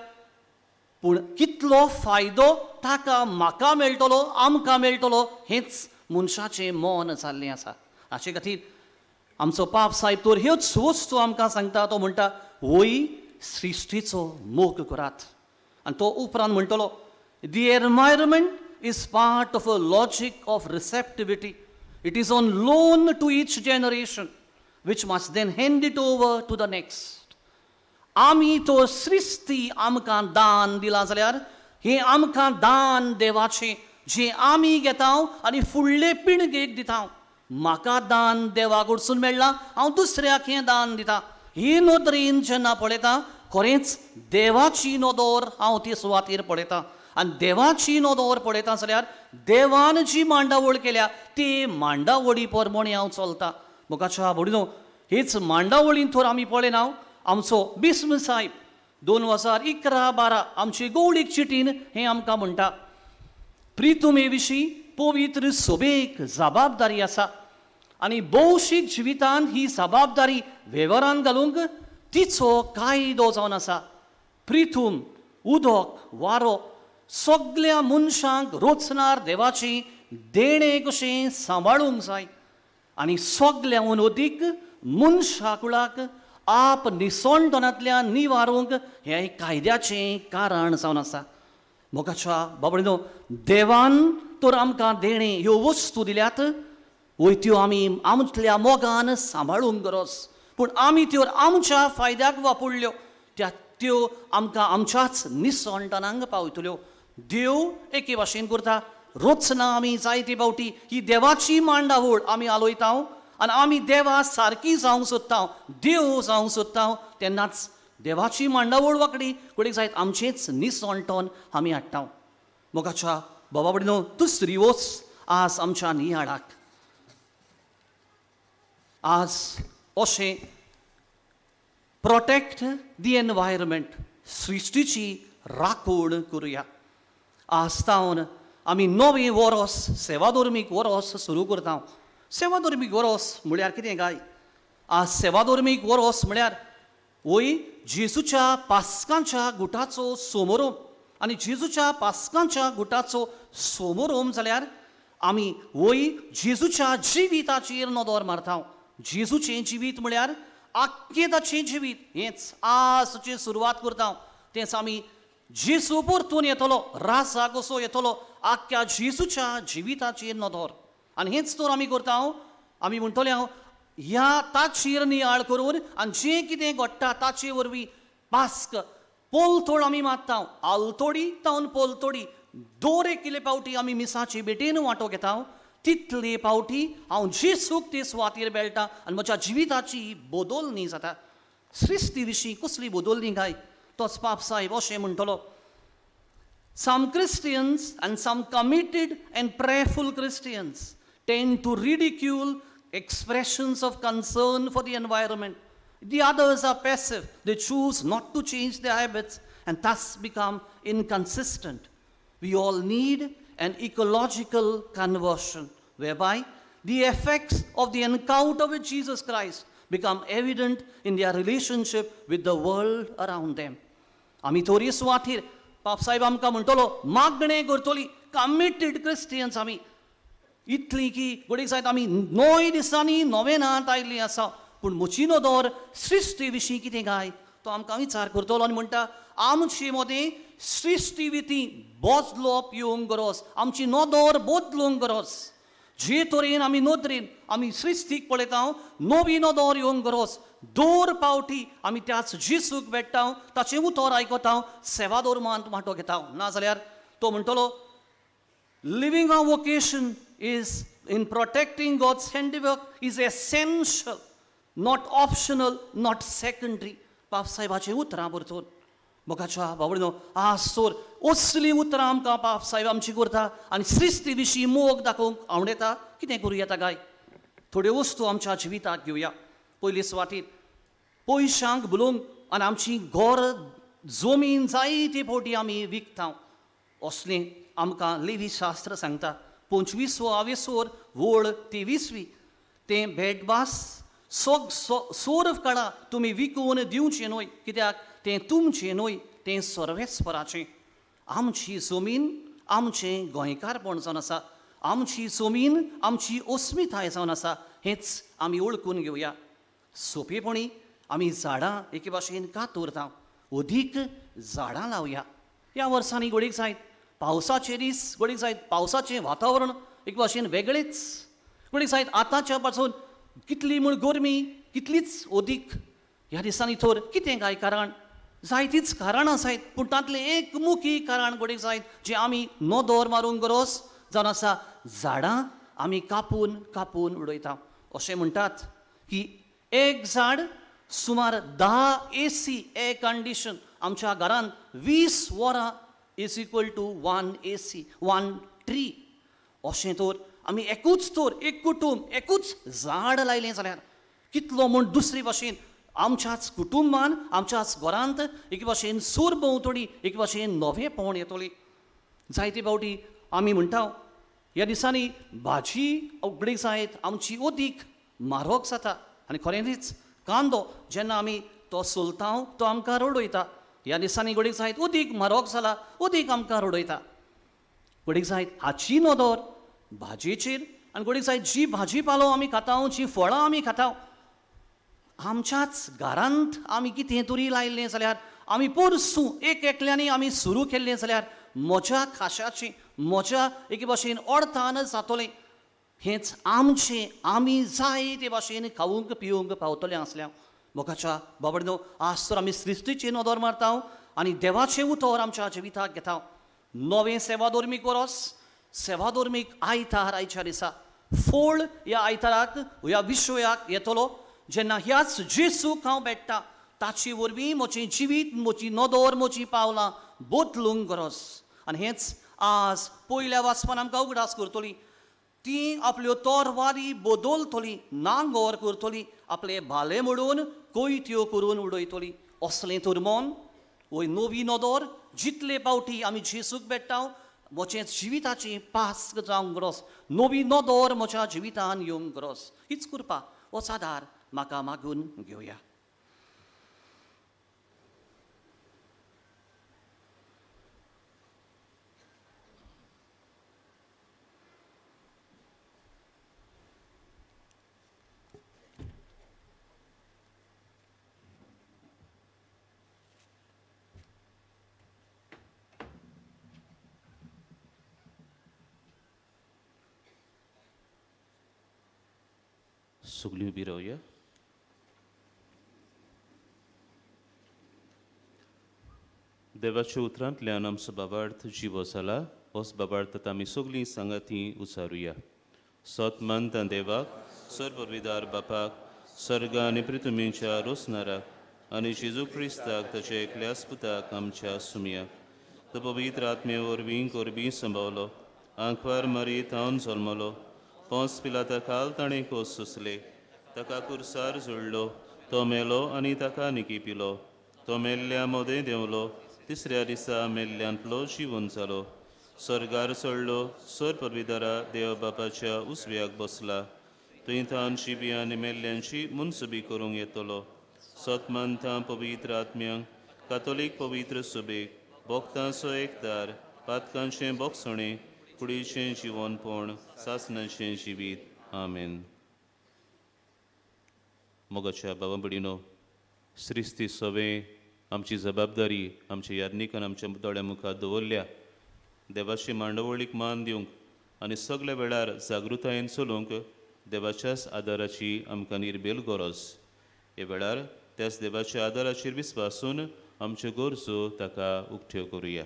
पूण कितलो फायदो ताका म्हाका मेळटलो, आमकां मेळटलो, हेंच मनशाचें मन जाल्लें आसा. हाचे खातीर आमचो पाप सायब तर ह्योच वस्तू आमकां सांगता. तो म्हणटा, वय सृश्टीचो मोग करात. आनी तो उपरांत म्हणटलो, the environment is part of a logic of receptivity. It is on loan to each generation, which must then hand it over to the next. आमी तो सृश्टी आमकां दान दिलां जाल्यार हें आमकां दान देवाचें जें आमी घेता आनी फुडले पिळगेक दिता. म्हाका दान देवा कडसून मेळ्ळां, हांव दुसऱ्याक हें दान दिता. ही नदरेन जेन्ना पळयता खरेंच देवाची नदर हांव ते सुवातेर पळयता आनी देवाची नदर पळयता जाल्यार देवान जी मांडावळ केल्या ती मांडावळी प्रमाणे हांव चलता. मुखाच्या भयणीनो, हीच मांडावळीन थोर आमी पळयना. आमचो बिस्म साहेब 2011-12 आमची गौडीक चिटीन हें आमकां म्हणटा, प्रितुमे विशीं पवित्र सभेक जबाबदारी आसा आनी भौशीक जिवितांत ही जबाबदारी वेव्हारान घालूंक तिचो कायदो जावन आसा. प्रिथूम, उदक, वारो सगल्या मनशांक रोचणार देवाची देणें कशें सांबाळूंक जाय आनी सगल्याहून अदीक मनशा कुळाक आप निसणटनांतल्यान निवारूंक हें कायद्याचें कारण जावन आसा. मोगाच्या बाबडीनो, देवान तर आमकां देणें ह्यो वस्तू दिल्यात वय त्यो आमी आमच्या मोगान सांबाळूंक गरज, पूण आमी त्यो आमच्या फायद्याक वापरल्यो त्या त्यो आमकां आमच्याच निसणटनांक पावतल्यो. देव एके भाशेन करता, रोचना आमी जायते फावटी ही देवाची मांडावळ आमी आलोयता आनी आमी देवा सारकी जावंक सोदता, देव जावंक सोदता, तेन्नाच देवाची मांडावळ वांकडी कोणीक जायत आमचेंच निसणटन आमी हाडटा. मोगाच्या बाबा भयणीनो, दुसरी वस्त आज आमच्या नियाळाक आज अशें प्रोटेक्ट दी एनवायरमेंट, सृश्टीची राखण करुया. आज तावन आमी नवें वरोस, सेवाधर्मीक वरोस सुरू करता. सेवाधर्मीक वरोस म्हळ्यार कितें काय? आज सेवाधर्मीक वरोस म्हळ्यार वय जेजूच्या पास्कांच्या गुटाचो सोमोरोम, आनी जेजूच्या पास्कांच्या गुटाचो सोमोरोम जाल्यार आमी वय जेजूच्या जिविताचेर नदर मारता. जेजूचें जिवीत म्हळ्यार आख्खें ताचें जिवीत हेंच आजची सुरवात करता. तेंच आमी जेजू परतून येतलो, राजा कसो येतलो, आख्ख्या जेजूच्या जिविताचेर नदर. आनी हेंच तर आमी करता. आमी म्हणटले हांव ह्या ताचेर नियाळ करून आनी जें कितें घडटा ताचे वरवीं पास्क पोलतोड आमी मारता. आलतोडी तावन पोलतोडी दर एकिले फावटी आमी मिसाचे भेटेन वांटो घेता, तितले फावटी हांव जेजूक ते सुवातेर मेळटा आनी म्हज्या जिविताची बदलणी जाता. सृश्टी विशीं कसली बदलणी काय? तोच पाप साहेब अशें म्हणटलो, Some Christians and some committed and prayerful Christians tend to ridicule expressions of concern for the environment. The others are passive. They choose not to change their habits and thus become inconsistent. We all need an ecological conversion whereby the effects of the encounter with Jesus Christ become evident in their relationship with the world around them. आमी थोरी सुवातीर पाप साहेब आमकां म्हणटलो मागणें करतली committed क्रिस्टियन्स आमी इतली की घडये जायत आमी 9 दिसांनी नोवेनांत आयिल्लीं आसा, पूण म्हजी नदर सृश्टी विशीं कितें काय? तो आमकां विचार करतलो आनी म्हणटा आमचे मदें सृश्टी विती बदलप येवंक गरज, आमची नदर बदलूंक गरज. जे तरेन आमी नदरेन आमी सृश्टीक पळयता नवी नदर येवंक गरज. दर पावटी आमी त्याच जेजूक भेट्टा, ताचें उतर आयकता, सेवा धर्मांत वांटो घेता. नाजाल्यार तो म्हणटलो living our vocation is in protecting God's handiwork is essential, not optional, not secondary. पाप साहेबाचें उतरां परतून मोगाच्या बावडीनो आज सोर असलीं उतरां आमकां पाप साहेब आमची करता आनी सृश्टी विशीं मोग दाखोवंक आवडटा. कितें करूं येता काय? थोड्यो वस्तू आमच्या जिविताक घेवया. पयली सुवातीर पयशांक भुलोवंक आनी आमची घर जमीन जायते फावटी आमी विकता. असलें आमकां लेवी शास्त्र सांगता 25वो आवेसोर वळ 23वी तें भेटभास सोर्व काळा तुमी विकून दिवचें न्हय, कित्याक तें तुमचें न्हय, तें सर्वेस्पराचें. आमची जमीन आमचें गोंयकारपण जावन आसा, आमची जमीन आमची अस्मिताय जावन आसा, हेंच आमी वळखून घेवया. सोंपेपणी आमी झाडां एके भाशेन कातरता, अदीक झाडां लावया. ह्या वर्सांनी घडयेक जायत पावसाचे दीस घडये जायत पावसाचें वातावरण एक भाशेन वेगळेच. घडये जायत आतांच्या पासून कितली म्हूण गरमी, कितलीच ओदीक ह्या दिसांनी थोर कितें काय कारण? जायतीच कारणां आसात, पूण तांतलें एक मुखी कारण घडये जायत जें आमी नदर मारूंक गरज जावन आसा, झाडां आमी कापून कापून उडयता. अशें म्हणटात की एक झाड सुमार 10 AC air condition आमच्या घरांत 20 वरां is equal to 1 AC 1 tree. अशें तर आमी एकूच तर एक कुटूंब एकूच झाड लायलें जाल्यार कितलो म्हूण दुसरे भाशेन आमच्याच कुटुंबान आमच्याच घरांत एक भाशेन सूर भोंवतणी एक भाशेन नवेंपण येतली. जायते फावटी आमी म्हणटा ह्या दिसांनी भाजी उगडी जायत आमची अदीक म्हारग जाता आनी खरेंच कांदो जेन्ना आमी तो सोलता तो आमकां रडयता. ह्या दिसांनी घडये जायत अदीक म्हारग जाला, अदीक आमकां रडयता. घडये जायत हाची नदर भाजयेचेर आनी घडये जायत जी भाजी पालो आमी खाता, जी फळां आमी खाता, आमच्याच घरांत आमी कितें तरी लायल्लें जाल्यार आमी पोरसूं एक एकल्यांनी आमी सुरू केल्लें जाल्यार म्हज्या खाशाची म्हज्या एके भाशेन अर्थान जातलें. हेंच आमचें आमी जाय ते भाशेन खावंक पिवंक पावतलें आसल्या. मोगाच्या बाबडनो, आज तर आमी सृश्टीची नदर मारता आनी देवाचें उतर आमच्या जिविताक घेता. नवें सेवाधर्मीक वरस, सेवाधर्मीक आयतार आयच्या दिसा फोळ ह्या आयताराक ह्या विशयाक येतलो जेन्ना ह्याच जेसूक हांव भेट्टा ताचे वरवीं म्हजें जिवीत, म्हजी नदर, म्हजीं पावलां बदलूंक गरज. आनी हेंच आज पयल्या वाचपान आमकां उगडास करतली. ती आपल्यो तोरवारी बदलतली, नांगोर करतली, आपले भाले म्हणून कोयत्यो करून उडयतली. असलें तर मन वय नवी नदर जितले फावटी आमी जेसूक भेट्टा म्हजें जिविताचें पास जावंक गरज, नवी नदर म्हज्या जिवितान येवंक गरज. हीच कृपा होच आदार म्हाका मागून घेवया. सगळीं उबी रावया. देवाच्या उतरांतल्यान आमचो बाबार्थ जिवो जाला, होच बाबार्थ आमी सगळीं सांगाती उचारुया. सत मानता देवाक, सर्वविदार बापाक, सर्ग आनी पृथ्वीच्या रोसनाराक आनी जेजू क्रिस्ताक ताच्या एकल्याच पुताक आमच्या सुमयाक, तो पवित्र आत्मे वरवीं कोरबी संभवलो, आंकवार मारी थावन जल्मलो, पोंस पिलाता खाल ताणें कोस सोंसले, ताका कुर्सार जोडलो, तो मेलो आनी ताका निकी पिलो, तो मेल्ल्या मोदें देंवलो, तिसऱ्या दिसा मेल्ल्यांतलो जिवन जालो, स्वर्गार चडलो, सर पदवीदारा देव बापाच्या उजव्याक बसला, थंय थावन शिबी आनी मेल्ल्यांची मुनसुबी करूंक येतलो. सत मानता पवित्र आत्म्यांक, कातोलीक पवित्र सुबेक, भोक्तांचो एकदार, पातकांचें बोगसणें, कुडीचें जिवनपण, सासणाचें जिवीत. आमेन. मोगाच्या बाबा भयणीनो, सृश्टी सवें आमची जबाबदारी आमच्या याज्ञिकान आमच्या दोळ्या मुखार दवरल्या. देवाची मांडवळीक मान दिवंक आनी सगल्या वेळार जागृतायेन चलूंक देवाच्याच आदाराची आमकां निर्बेल गरज. हे वेळार त्याच देवाच्या आदाराचेर विस्वासून आमच्यो गरजो ताका उक्त्यो करुया.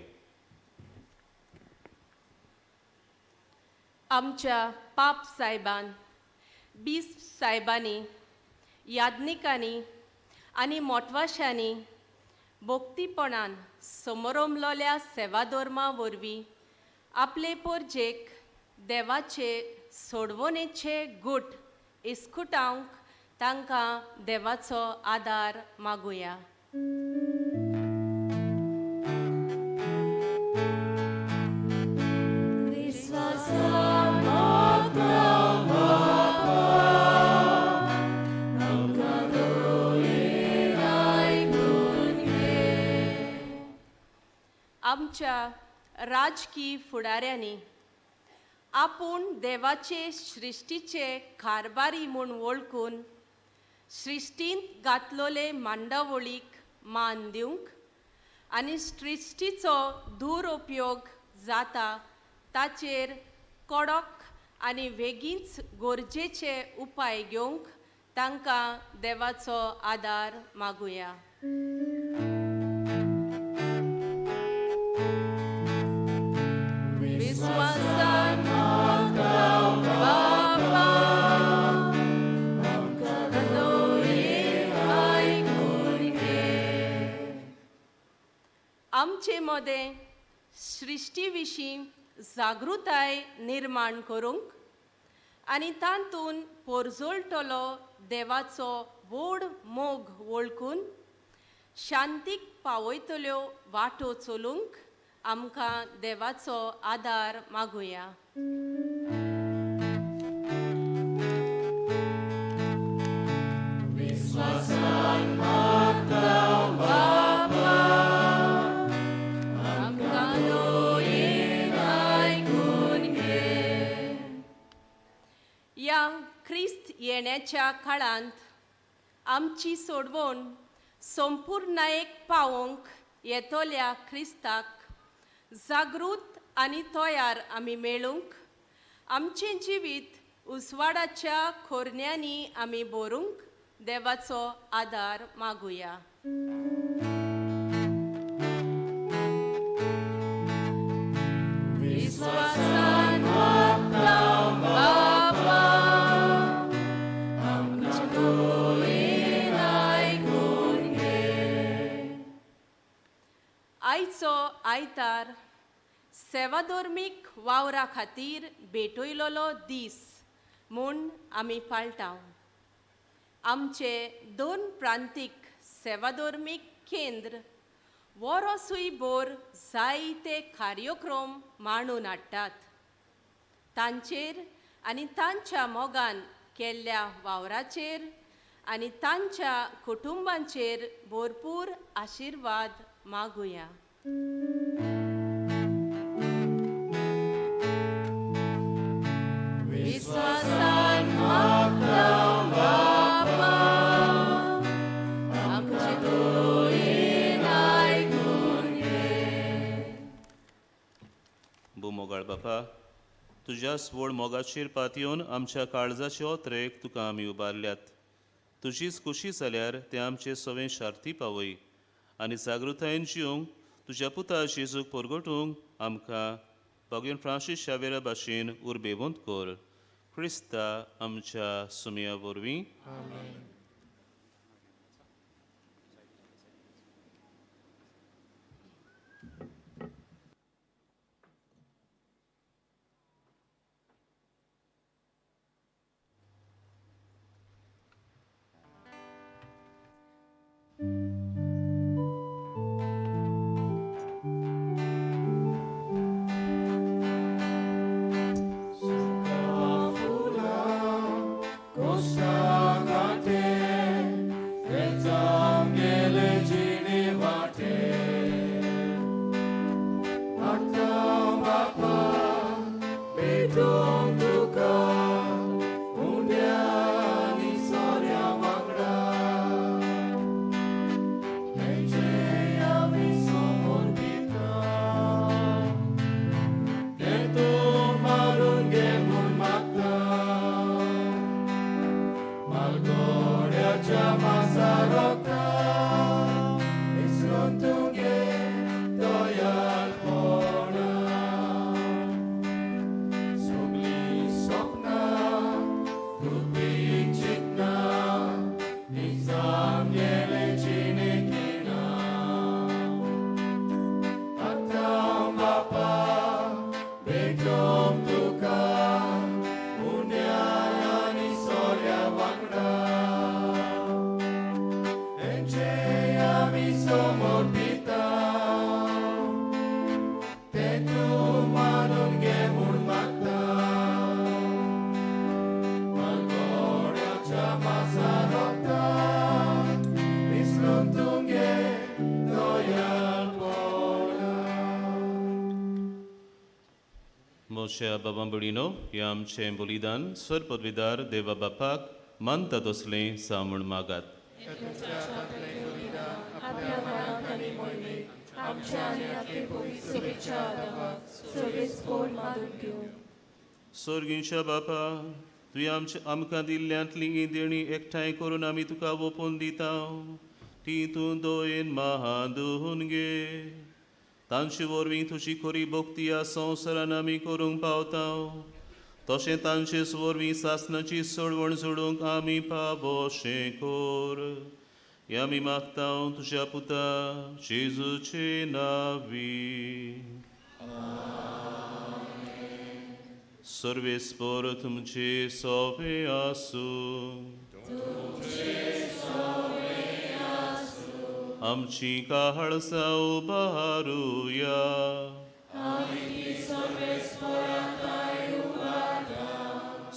आमच्या पाप सायबान, बीस सायबांनी, याज्ञिकांनी आनी मोटवाशांनी भोक्तीपणान समरोमलोल्या सेवाधर्मा वरवीं आपले पोरजेक देवाचे सोडवणेचे गूट इस्कुटावंक तांकां देवाचो आदार मागुया. आमच्या राजकी फुडाऱ्यांनी आपूण देवाचे सृश्टीचे कारभारी म्हूण वळखून सृश्टींत घातलोले मांडावळीक मान दिवंक आनी सृश्टीचो दुरुपयोग जाता ताचेर कडक आनी वेगींच गरजेचे उपाय घेवंक तांकां देवाचो आदार मागुया. विस्वासान बाबा आमकां दोये आयकून घे. आमचे मदें सृश्टी विशीं जागृताय निर्माण करूंक आनी तातूंत पोरजोळटलो देवाचो व्हड मोग वळखून शांतीक पावयतल्यो वाटो चलूंक आमकां देवाचो आदार मागुया. विस्वासान मागता बापा आमकां दोये आयकून घे. ह्या क्रिस्त येण्याच्या काळांत आमची सोडवण संपुर्णायेक पावोवंक येतल्या क्रिस्ताक जागृत आनी तयार आमी मेळूंक आमचें जिवीत उजवाडाच्या खोरन्यांनी आमी बरोवंक देवाचो आदार मागुया. विस्वासान मागता बापा आमकां दोये आयकून घे. आयचो आयतार सेवाधर्मीक वावरा खातीर भेटयलोलो दीस म्हूण आमी पाळटा. आमचे दोन प्रांतीक सेवाधर्मीक केंद्र वरोसूय बोर जायते कार्यक्रम मांडून हाडटात. तांचेर आनी तांच्या मोगान केल्ल्या वावराचेर आनी तांच्या कुटुंबांचेर भरपूर आशिर्वाद मागुया. विस्वासान मागता बापा आमचे दोये आयकून घे. भुमोगाळ बापा, तुज्याच व्हड मोगाचेर पातयेवन आमच्या काळजाचे ओतरेक तुका आमी उबारल्यात. तुजीच खुशी जाल्यार ते आमचे सवें शार्ती पावय आनी जागृतायेन जिवंक तुज्या पुता जेजूक परगटूंक आमकां बागेन फ्रांसीस शावेरा भाशेन उर्बेवंत कर. क्रिस्ता आमच्या सुमया वरवीं. मोशा बाबा भयणीनो, हें आमचें बलिदान सर पदवीदार देवा बापाक मानता तसलें सामूण मागात. आमच्या आनी आख्खे पवित्र सभेच्या आदावाक सर्वेस्पोर मानून घेवं. सोर्गींच्या बापा, तुवें आमच्या आमकां दिल्ल्यांतली ही देणी एकठांय करून आमी तुका ओपून दिता, ती तूं दोयेन महादून घे. तांचे वरवीं तुजी खरी भक्ती ह्या संवसारान आमी करूंक पावता, तशें तांचेच वरवीं सासणाची चळवण जोडूंक आमी पावोशें कोर. हे आमी मागता तुज्या पुता जेजूचे नांवी. सर्वेस्पर तुमचे सोबे आसूं. आमची काळसां उबारुया.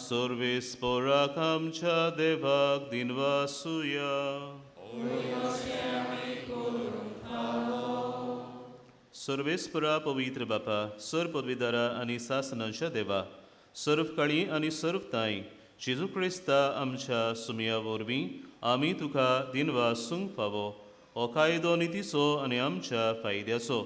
सर्वेस्पराक आमच्या देवाक दिनवासुया. सर्वेस्परा पवित्र बापा, सर पदवीदारा आनी सासनाच्या देवा, सर्व काळी आनी सर्व ताई जेजू क्रिस्ता आमच्या सुमया वरवीं आमी तुका दिनवासूंक फावो. हो कायदो नितीचो आनी आमच्या फायद्याचो.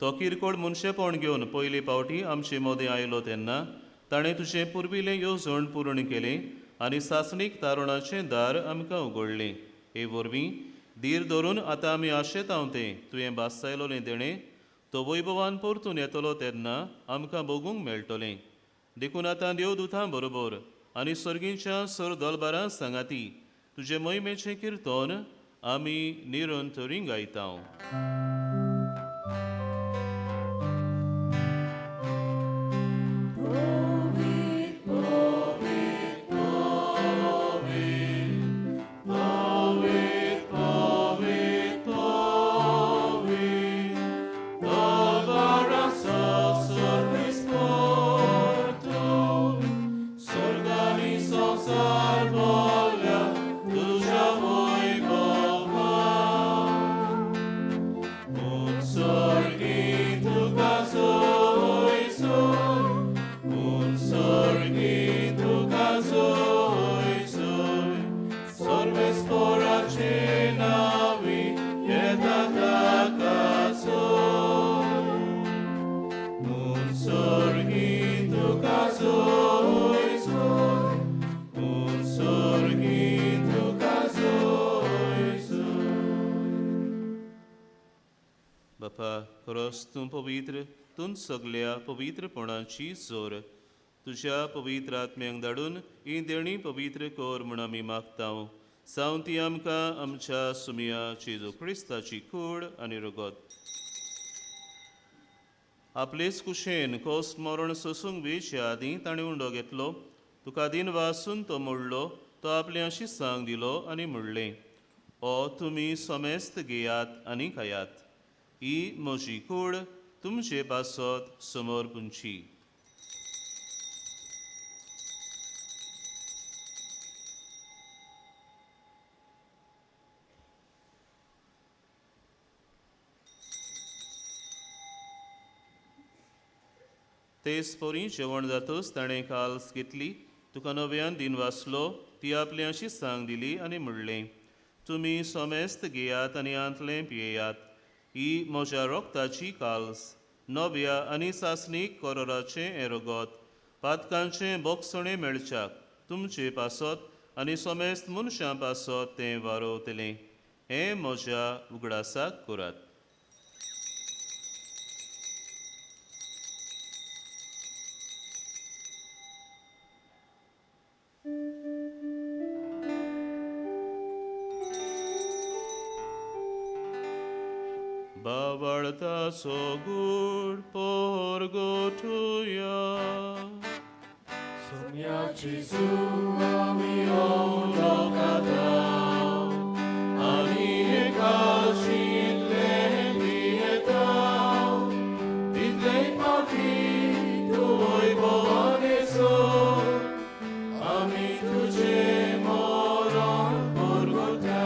तो किरकोळ मनशेपण घेवन पयले फावटी आमचे मदें आयलो तेन्ना ताणें तुजें पुर्विल्लें येवजण पूर्ण केलें आनी सासणीक तारुणाचें दार आमकां उगडलें. हे वरवीं धीर धरून आतां आमी आशेतांव तें तुवें भासायलोलें देणें तो वैभवान परतून येतलो तेन्ना आमकां भोगूंक मेळटलें. देखून आतां देवदूतां बरोबर आनी सर्गींच्या सर दलबारां सांगाती तुजें मोहिमेचें किर्तन आमी निरंतरी गायता. तूं पवित्र, तूं सगल्या पवित्रपणाची जोर तुज्या पवित्र आत्म्यांक धाडून ही देणी पवित्र कर म्हूण आमी मागता. सावन ती आमकां आमच्या सुमया जेजू क्रिस्ताची कूड आनी रगत आपलेच कुशेन कोस मरण सोसूंक वेच्या आदीं ताणें उंडो घेतलो, तुका दिन वासून तो मोडलो, तो आपले अशी सांग दिलो आनी म्हणलें, ओ तुमी समेस्त घेयात आनी खायात, ही म्हजी कूड तुमचे पासत समोर पुंची. तेच परी जेवण जातच ताणें काल्स घेतली, तुका नव्यान दिन वाचलो, ती आपली अशी सांग दिली आनी म्हणलें, तुमी समेस्त घेयात आनी आंतलें पियेयात, ही म्हज्या रोगताची काल्स, नव्या आनी सासणीक कोरोराचें हें रगत, पातकांचें बोगसणें मेळच्याक तुमचे पासत आनी समेस्त मनशां पासत तें वारोवतलें. हें म्हज्या उगडासाक करात. बावळताचो गूढ पोरगोठुया. सुम्याची सुवामी ओलोकाता आनी एकाशींतले पियेता, तितले फावटी तूं वैभवान येसो, आमी तुजें मरण पोरगोता.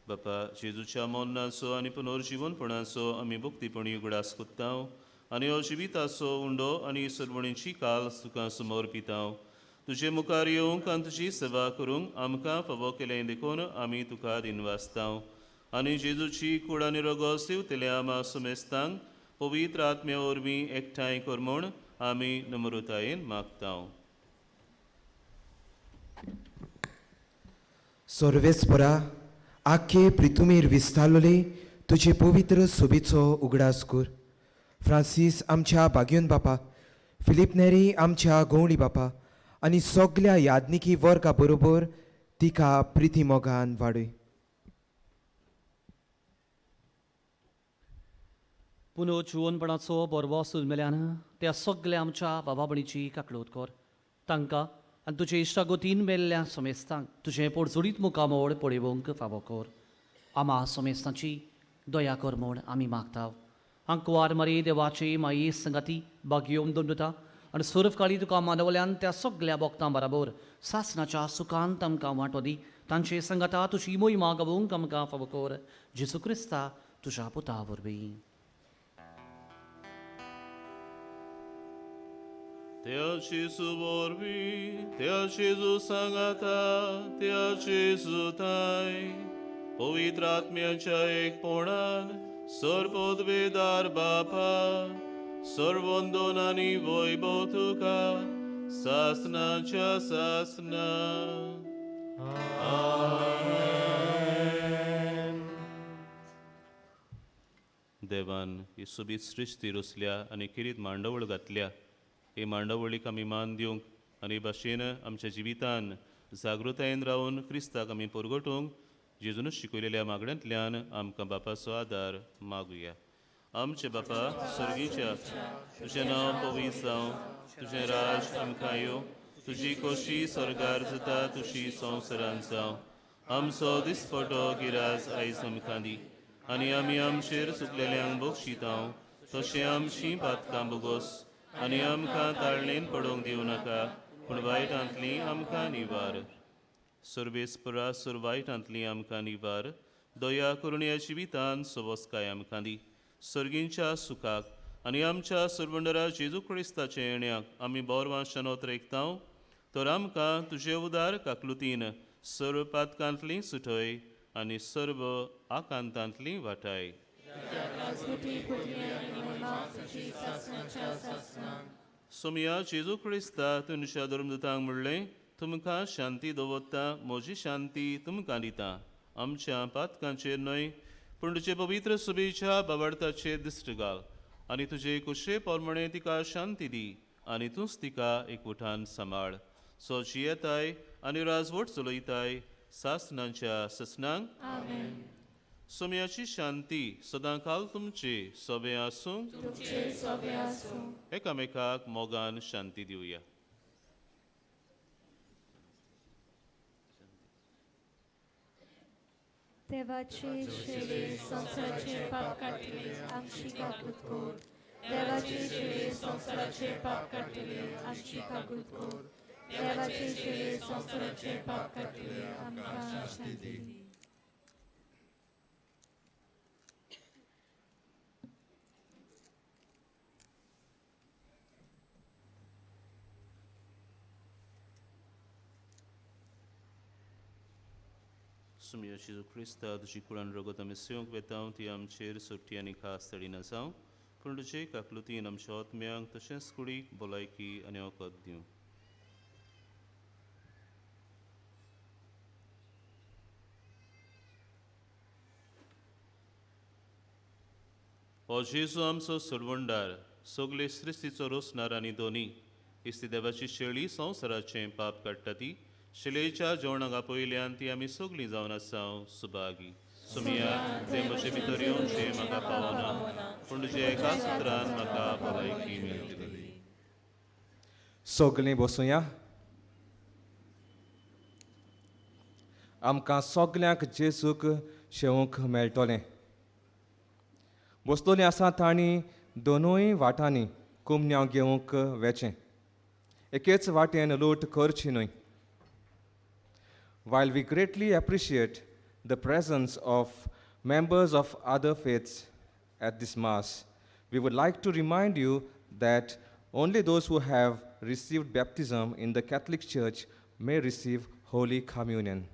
बापा, जेजूच्या मरणाचो आनी पुनर्जिवनपणाचो आमी भक्तीपणी उगडास कोत्ता आनी हो जिविताचो उंडो आनी सरवणीची काल तुका समोर पिता. तुजे मुखार येवंक आनी तुजी सेवा करूंक आमकां फावो केलें देखून आमी तुका दिनवासता. आनी जेजूची कूड आनी रगत सेवतल्या आमा सुमेस्तांक पवित्र आत्म्या वरवीं एकठांय कर म्हूण आमी नम्रतायेन मागता. सर्वेस्परा आखे प्रितुमेर विस्तारलोले तुजे पवित्र सोबीचो उगडास कर. फ्रांसीस आमच्या बागयोन बापा, फिलीप नेरी आमच्या गवळी बापा आनी सगल्या यादनिकी वर्गा बरोबर तिका प्रिती मोगान वाडय. पुनो जिवनपणाचो बरवो सुजमेल्यान त्या सगल्या आमच्या बाबा-भयणीची काकळूत कर. तांकां आनी तुजे इश्टागोतीन मेल्ल्या समेस्तांक तुजें पोटजुडीत मुखामोळ पळोवंक फावो कर. आमा समेस्तांची दया कर म्हूण आमी मागता. आंकवार मारी देवाची माई संगाती बागयोम दंडुता आनी सर्वकाळी तुका मानवल्यान त्या सगल्या भक्तां बराबर सासनाच्या सुखांत आमकां वांटो दी. तांचे संगाता तुजी मोहिमा गावूंक आमकां फावो कर. जेजू क्रिस्ता तुज्या पुता वरवीं. त्या जेजू वरवीं, त्या जेजू सांगाता, त्या जेजू ताय पवित्र आत्म्याच्या एकपणान सर्वोद्वेदार बापा सर्वंदन आनी वैभव तुका सासनाच्या सासना. देवान ही सोबीत सृश्टी रचल्या आनी किरीत मांडवळ घातल्या. हे मांडवळीक आमी मान दिवंक आनी भाशेन आमच्या जिवितान जागृतायेन रावन क्रिस्ताक आमी परगटूंक जेजून शिकयलेल्या मागण्यांतल्यान आमकां बापाचो आदार मागुया. आमचे बापा सर्गीच्या, तुजें नांव पवित्र जावं, तुजें राज आमकां येवं, तुजी खोशी स्वर्गार जाता तुशी संवसारांत जावं. आमचो दिसपटो गिराज आयज आमकां दी आनी आमी आमचेर चुकलेल्यांक बक्षितांव तशें आमची पातकां बोगोस आनी आमकां ताळणेन पडोवंक दिवं नाका, पूण वायटांतली आमकां निवार. सर्वेस्परा सर वायटांतली आमकां निवार. दया करून ह्या जिवितान सवस्काय आमकां दी. सर्गींच्या सुखाक आनी आमच्या सरबंडरा जेजू क्रिस्ताच्या येण्याक आमी बोरवांशानोत रेखतांव, तर आमकां तुजे उदार काकलुतीन सर्व पातकांतली सुटय आनी सर्व आकांतांतली वाटाय. सोमया जेजू क्रिस्ता तुमच्या धर्मदूतांक म्हणलें, तुमकां शांती दवरता, म्हजी शांती तुमकां दिता. आमच्या पातकांचेर न्हय पूण तुजे पवित्र सुबेच्या बाबार्थाचेर दिश्ट घाल आनी तुजे कुशे प्रमाणे तिका शांती दी आनी तूंच तिका एकवटान सांबाळ. सो जियेताय आनी राजवट चलयताय सासनांच्या ससनांक. सोम्याची शांती सदां काल तुमचे सोबे आसूं. एकामेकाक मोगान शांती दिवया. देवाचे शेळे संवसाराचे पाप काडटले आमची काकूत कर. देवाचे शेळे संवसाराचे पाप काडटले आमची काकूत कर. देवाचे शेळे संवसाराचे पाप काडटले आमकां शांती दी. सुमया जेजू क्रिस्ता तुजी कुळान रगत आमी सेवंक वेता ती आमचेर सुट्टी आनी खास तडिना जावं, पूण तुजे काकलुतीन आमच्या आत्म्यांक तशेंच कुडीक भलायकी आनी वखद दिवं. हो जेजू आमचो सोडवणदार, सगळे सृश्टीचो रोसणार आनी दोनी इस्ती देवाची शेळी संवसाराचें पाप काडटा ती शिलेच्या जेवणाक आपयल्यान ती आमी सगळीं जावन आसा सुभागी. सुमिया ते म्हजे भितर येवचें म्हाका पावना, पूण तुज्या एका सुत्रान म्हाका भलायकी मेळटली. सगळीं बसुया. आमकां सगल्यांक जेजूक शेवंक मेळटलें. बसलोलीं आसा तांणी दोनूय वाटांनी कुमन्यांव घेवंक वेचें, एकेच वाटेन लूट करची न्हय. While we greatly appreciate the presence of members of other faiths at this Mass, we would like to remind you that only those who have received baptism in the Catholic Church may receive Holy Communion.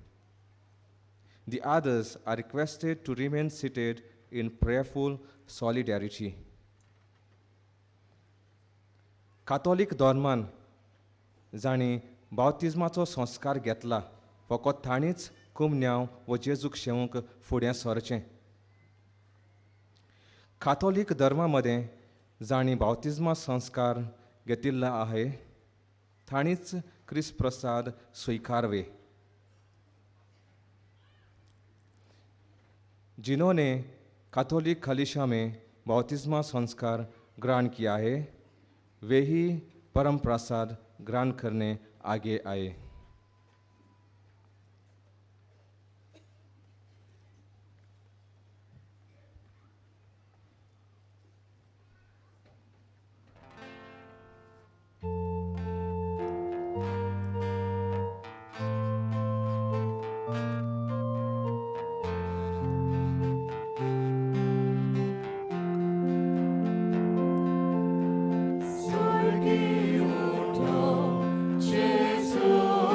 The others are requested to remain seated in prayerful solidarity. Catholic धर्मान जांणी बावतिज्माचो संस्कार घेतला फकत तांणीच कुमन्यांव वो जेजूक शेवंक फुडें सरचें. कातोलीक धर्मा मदें जांणी बावतिज्मा संस्कार घेतिल्लो आहे तांणीच क्रिस्त प्रसाद स्विकारवे. जिन्होंने कैथोलिक कलीसिया में बपतिस्मा संस्कार ग्रहण किया है वे ही परम प्रसाद ग्रहण करने आगे आए. Sorgi uto, Gesù.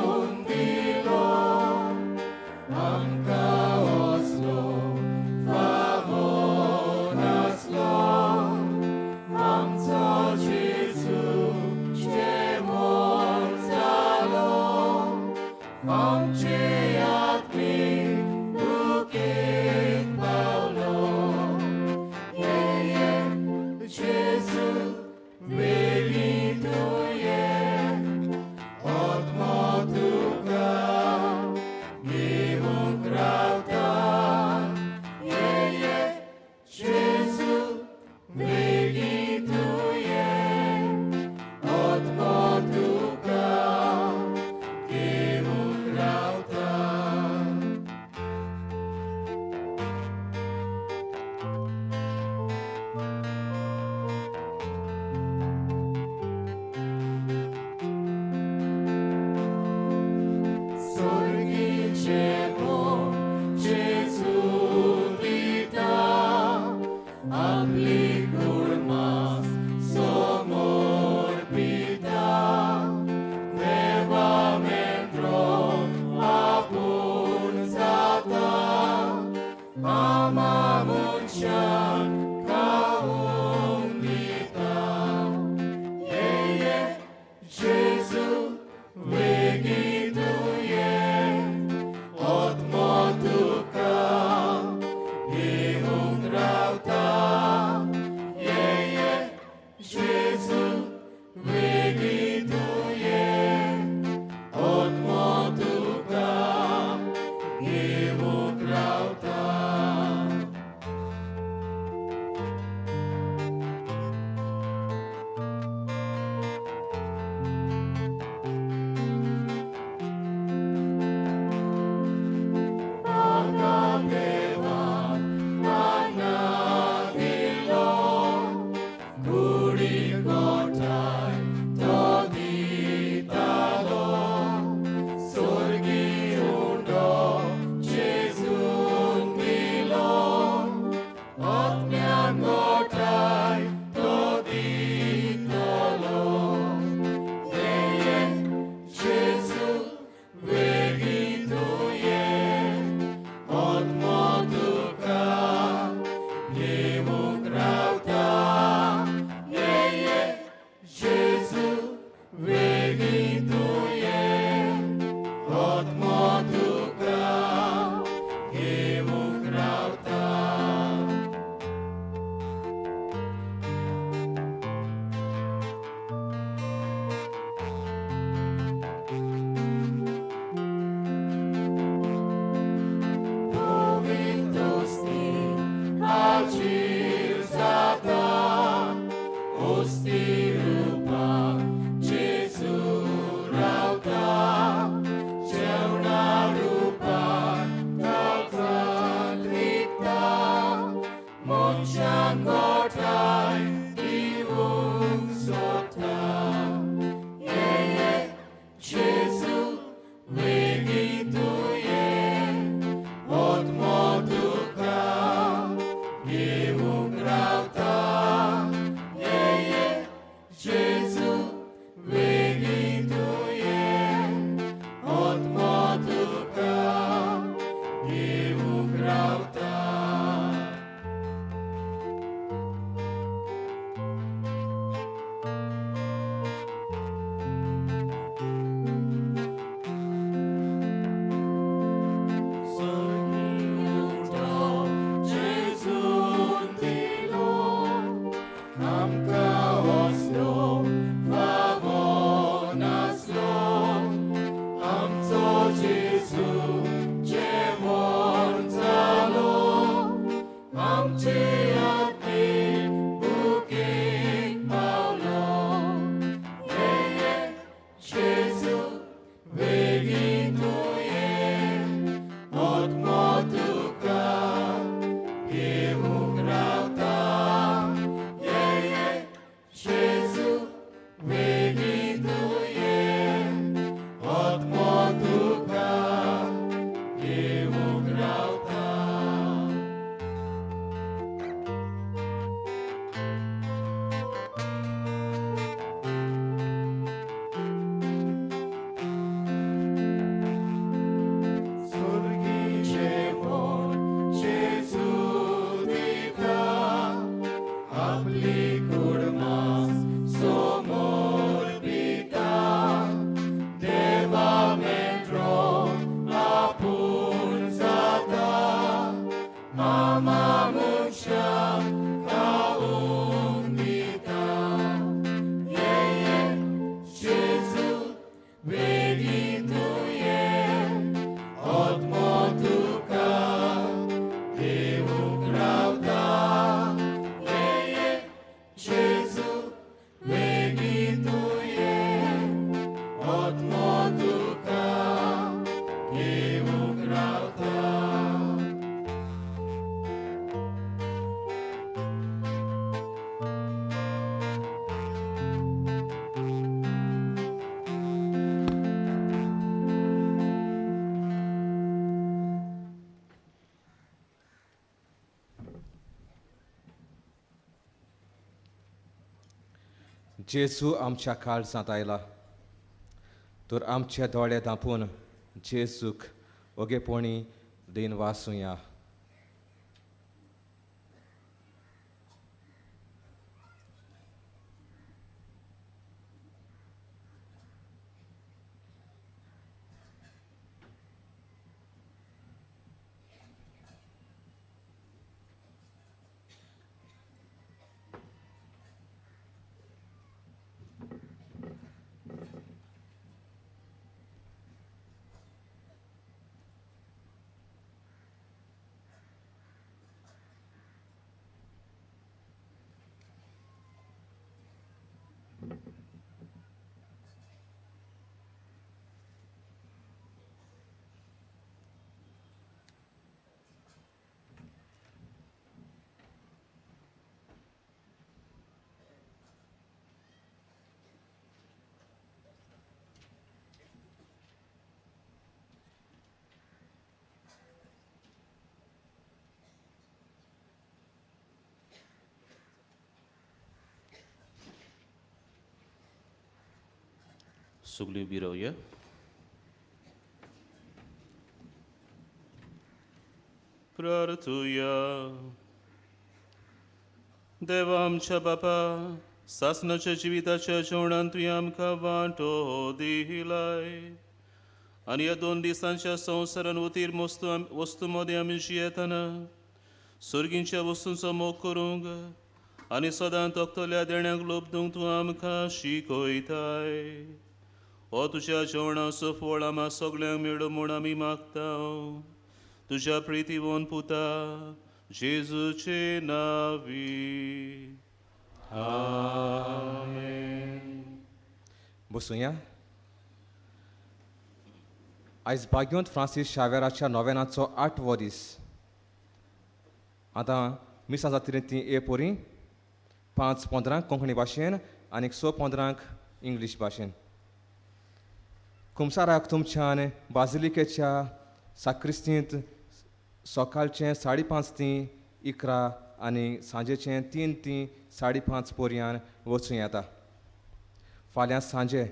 जेजू आमच्या काळजांत आयला तर आमचे दोळे धांपून जेजूक ओगेपणी दिन वासुया. सगळीं उबी रावया. प्रार्थुया. देवा आमच्या बापा, सासणाच्या जिविताच्या जेवणान तुवें आमकां वांटो दिलाय आनी ह्या 2 दिसांच्या संवसारान वतीर वस्तू मदें आमी जियेतना सर्गींच्या वस्तूंचो मोग करूंक आनी सदां तोखतल्या देण्यांक लोबदूंक तूं आमकां शिकयताय. हो तुज्या जेवणाचो फळ आमकां सगळ्यांक मेळूं म्हूण आमी मागता तुज्या प्रितीवन पुता जेजूचे नांवी. आमेन. बसुया. आयज भाग्यवंत फ्रांसीस शावेराच्या नोवेनाचो 8वो दीस. आतां मिसां जातलीं तीं ए पोरी 5:15 कोंकणी भाशेन आनी 6:15 इंग्लीश भाशेन. कुमसाराक तुमच्यान बाजिलिकेच्या साक्रिस्तींत सकाळचें 5:30 ती 11 आनी सांजेचें 3 ती 5:30 पोरयान वचूं येता. फाल्यां सांजे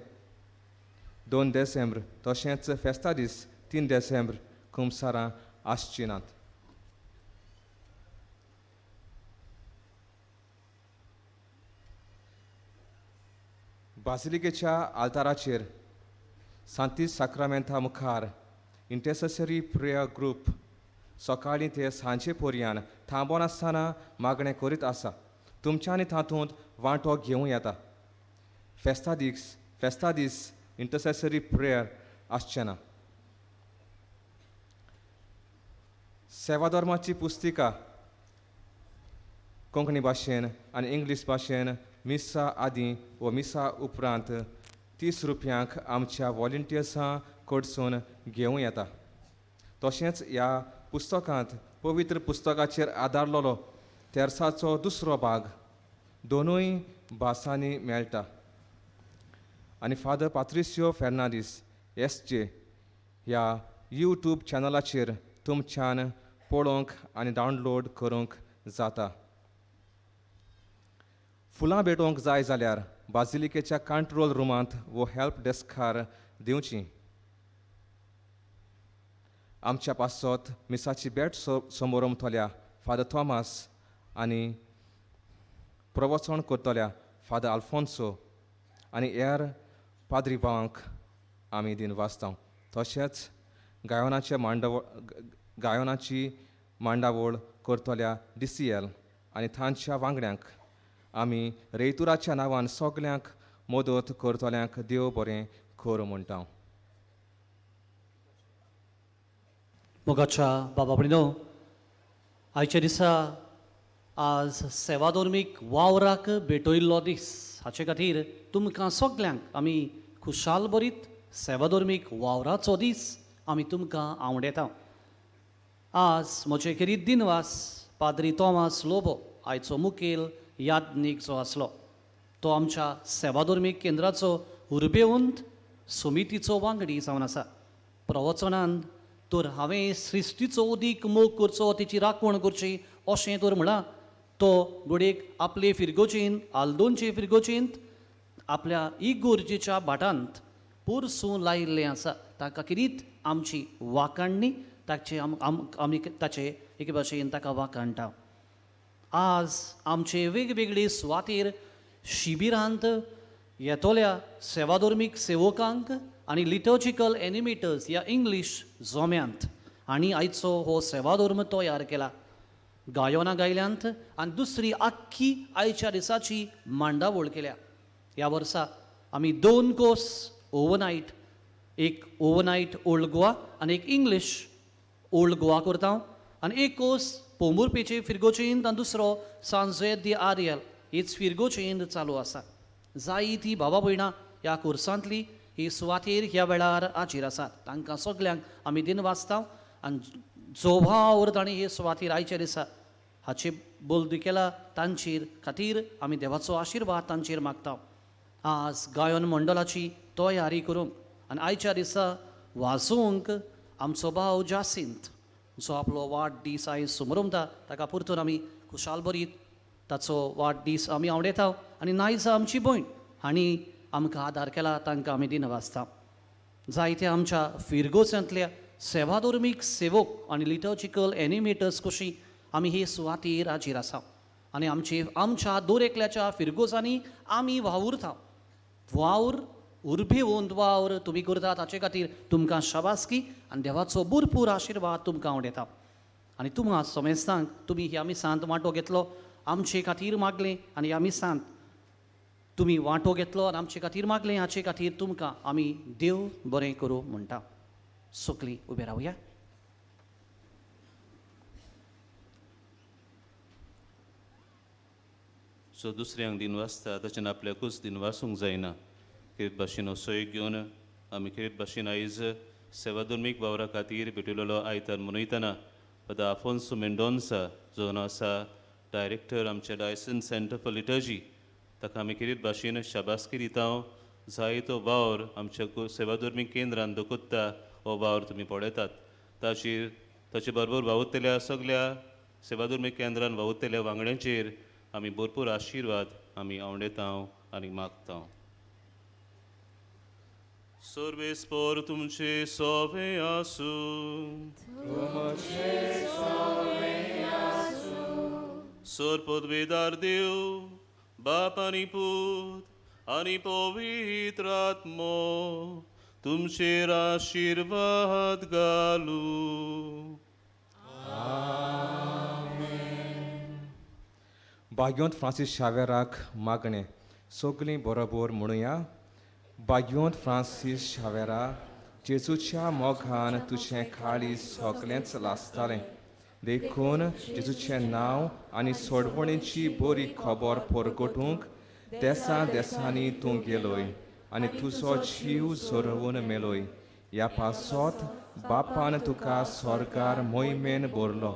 2 डिसेंबर तशेंच फेस्ता दीस 3 डिसेंबर कुमसारां आसचीं नात. बाजिलिकेच्या आल्ताराचेर सांतीस साक्रामेंता मुखार इंटरसेसरी प्रेयर ग्रूप सकाळीं ते सांजे पोरयान थांबोनासतना मागणें करीत आसा. तुमच्यांनी तातूंत वांटो घेवं येता. फेस्ता दीस इंटरसेसरी प्रेयर आसचें ना. सेवाधर्माची पुस्तिका कोंकणी भाशेन आनी इंग्लीश भाशेन मिसा आदीं व मिसा उपरांत 30 रुपयांक आमच्या वॉलंटियर्सां कडसून घेवं येता. तशेंच ह्या पुस्तकांत पवित्र पुस्तकाचेर आदारलेलो तेर्साचो दुसरो भाग दोनूय भासांनी मेळटा. आनी फादर पात्रिसियो फेर्नांडीस SJ ह्या यूट्यूब चॅनलाचेर तुमच्यान पळोवंक आनी डावनलोड करूंक जाता. फुलां भेटोवंक जाय जाल्यार बाजिलिकेच्या कंट्रोल रुमांत वो हेल्प डेस्कार दिवची. आमच्या पासत मिसाची भेट समोरमतल्या फादर थॉमस आनी प्रवचन करतल्या फादर आल्फोन्सो आनी हेर पाद्री भावांक आमी दिन वाचता. तशेंच गायनाची मांडावळ करतल्या DCL आनी तांच्या वांगड्यांक आमी रेतुराच्या नांवान सगल्यांक मदत करतल्यांक देव बरें करूं म्हणटा. मोगाच्या बाबा भयणीनो, आयच्या दिसा आज सेवाधर्मीक वावराक भेटयल्लो दीस. हाचे खातीर तुमकां सगल्यांक आमी खुशाल बरीत सेवाधर्मीक वावराचो दीस आमी तुमकां आवडेता. आज म्हजे खेरीत दिनवास पाद्री तोमास लोबो आयचो मुखेल याज्ञीक जो आसलो तो आमच्या सेवाधर्मीक केंद्राचो उर्बेवंत समितीचो वांगडी जावन आसा. प्रवचनान तर हांवें सृश्टीचो उदीक मोग करचो, तिची राखण करची अशें तर म्हळां. तो घडयेक आपले फिरगोचीन आल्दोनचे फिरगोचींत आपल्या इगोर्जेच्या भाटांत पोरसूं लायिल्लें आसा. ताका किरीत आमची वाखाणणी ताचे आमी ताचे एके भाशेन ताका वाखाणटा. आज आमचे वेगवेगळे सुवातेर शिबिरांत येतोल्या सेवाधर्मीक सेवकांक आनी लिटर्जिकल एनिमेटर्स ह्या इंग्लीश जोम्यांत आनी आयचो हो सेवाधर्म तयार केला. गायोना गायल्यांत आनी दुसरी आख्खी आयच्या दिसाची मांडावळ केल्या. ह्या वर्सा आमी 2 कोर्स ओवरनायट, एक ओवरनायट ओल्ड गोवा आनी एक इंग्लीश ओल्ड गोवा करता आनी एक कोर्स पोंबुर्पेचे फिरगोचेंत आनी दुसरो सांजे दी आर्यल हीच फिरगोचेंत चालू आसा. जायती ती भावा भयणां ह्या कोर्सांतली ही सुवातेर ह्या वेळार हाजीर आसात. तांकां सगल्यांक आमी दिन वाचता आनी जो वावर तांणी हे सुवातेर आयच्या दिसा हाचे बोलदी केला तांचेर खातीर आमी देवाचो आशिर्वाद तांचेर मागता. आज गायन मंडळाची तयारी करूंक आनी आयच्या दिसा वाजोवंक आमचो भाव जासिंत जो आपलो वाडदीस आयज समरमता ताका परतून आमी खुशाल बरीत ताचो वाडदीस आमी आवडयता आनी नायजा आमची भयण हांणी आमकां आदार केला तांकां आमी दिन वाचता. जायत्या आमच्या फिरगोजांतल्या सेवाधर्मीक सेवक आनी लिटर्जिकल एनिमेटर्स कशी आमी हे सुवातेर हाजीर आसा आनी आमचे आमच्या दर एकल्याच्या फिरगोजांनी आमी वावुरता. वावर उर्बेवंत वावर तुमी करतात हाचे खातीर तुमकां शाबासकी आनी देवाचो भरपूर आशिर्वाद तुमकां आवडयता. आनी तुमकां समेस्तांक तुमी ह्या मिसांत वांटो घेतलो आमचे खातीर मागलें आनी ह्या मिसांत तुमी वांटो घेतलो आनी आमचे खातीर मागलें हाचे खातीर तुमकां आमी देव बरें करूं म्हणटा. सगळीं उबें रावया. सो दुसऱ्यांक दिन वाचता ताच्यान आपल्याकूच दिन वाचूंक जायना. खेरीत भाशेन सोय घेवन आमी खेरीत भाशेन आयज सेवाधर्मीक वावरा खातीर भेटिल्लो आयतार मनयतना फादर आफोन्सो मेंडोन्सा जो आसा डायरेक्टर आमच्या डायसन सेंटर फॉर लिटर्जी ताका आमी खेरीत भाशेन शाबासकी दिता. जायतो वावर आमच्या सेवाधर्मीक केंद्रान दखोत्ता हो वावर तुमी पळयतात. ताचेर ताचे बरोबर वावुरतल्या सगल्या सेवाधर्मीक केंद्रान वावुरतल्या वांगड्यांचेर आमी भरपूर आशिर्वाद आमी आवडयता आनी मागता. सर्वेस्पर तुमचे सोवे आसूं. सर पदवेदार देव बाप आनी पूत आनी पवित्र आत्मो तुमचेर आशिर्वाद घालूं. भाग्योंत फ्रांसीस शावेराक मागणें सगळीं बरोबर म्हणुया. भाग्योंत फ्रांसीस शावेरा जेजूच्या मोगान तुजें काळीज सगळेंच लासतालें देखून जेजूचें नांव आनी सोडवणेची बरी खबर परगटूंक देसा देसांनी तूं गेलोय आनी तुजो जीव झरोवन मेलोय. ह्या पासत बापान तुका स्वर्गार मोहिमेन भरलो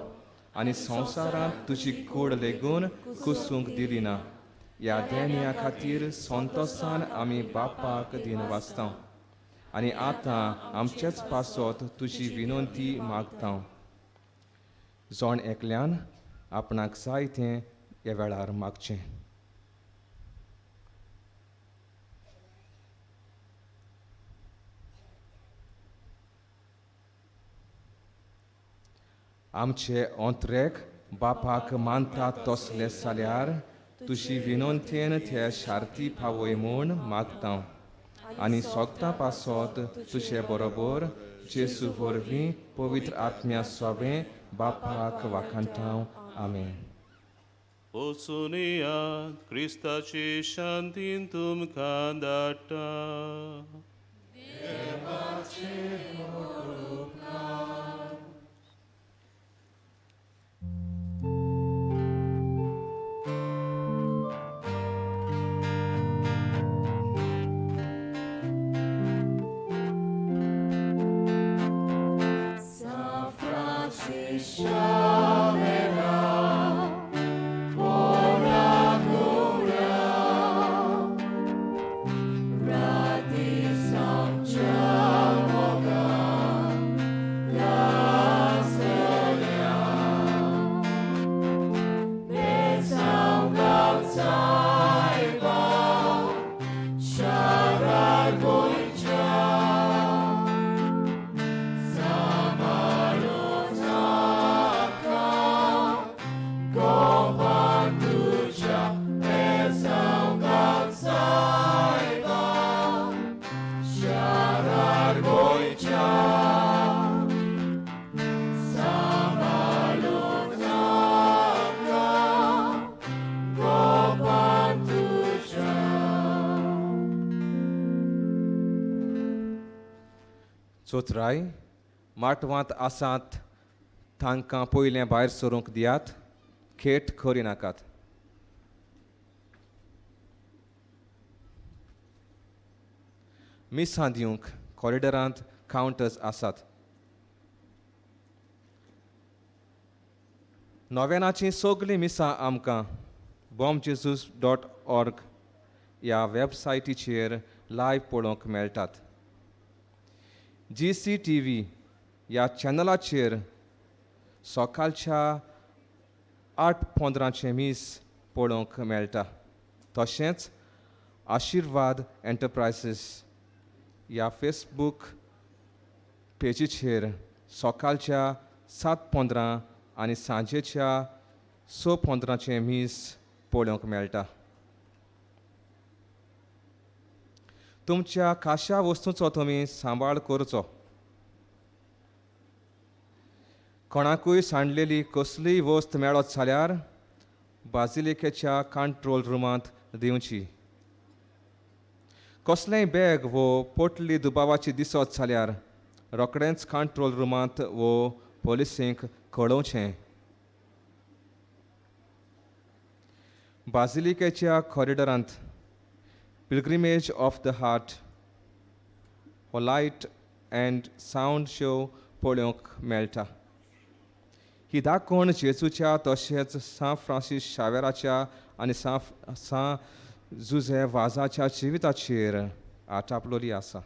आनी संवसारांत तुजी कूड लेगून कुसूंक दिली ना. ह्या देण्या खातीर संतोसान आमी बापाक दिन वाचता आनी आतां आमचेच पासत तुजी विनंती मागता. जण एकल्यान आपणाक जाय तें ह्या वेळार मागचें. आमचे ओंत्रेक बापाक मानता तसले जाल्यार तुजी विनंतेन ते शार्ती पावय म्हूण मागता आनी सोगता पासत तुजे बरोबर जेजू वरवीं पवित्र आत्म्या सोबें बापाक वाखाणटा. आमेन. वचून येयात, क्रिस्ताचे शांतीन तुमकां धाडटा. Ora शारार गोंयच्या सांबाळून आमकां गोपान तुज्या. चोत्राय माटवांत आसात तांकां पयलें भायर सरूंक दियात, खेट करिनाकात. मिसां दिवंक कॉरिडरांत कावंटर्स आसात. नोवेनाचीं सगळीं मिसां आमकां bomjesus.org ह्या वेबसायटीचेर लायव्ह पळोवंक मेळटात. GCTV ह्या चॅनलाचेर सकाळच्या 8:15 मीस पळोवंक मेळटा. तशेंच आशिर्वाद एंटरप्रायसीस ह्या फेसबूक पेजीचेर सकाळच्या 7:15 आनी सांजेच्या 6:15 मीस पळोवंक मेळटा. तुमच्या खाशा वस्तूंचो तुमी सांबाळ करचो. कोणाकूय सांडलेली कसलीय वस्त मेळत जाल्यार बाजिलिकेच्या कंट्रोल रुमांत दिवची. कसलेंय बॅग वो पोटली दुबावाची दिसत जाल्यार रोखडेंच कंट्रोल रुमांत वो पोलिसींक कळोवचें. बाजिलिकेच्या कॉरिडरांत पिलग्रिमेज ऑफ the heart हो लायट अँड सावंड शो पळोवंक मेळटा. ही दाखोवण जेजूच्या तशेंच सांत फ्रांसीस शावेराच्या आनी सांत जुझे वाजाच्या जिविताचेर आटापलोली आसा.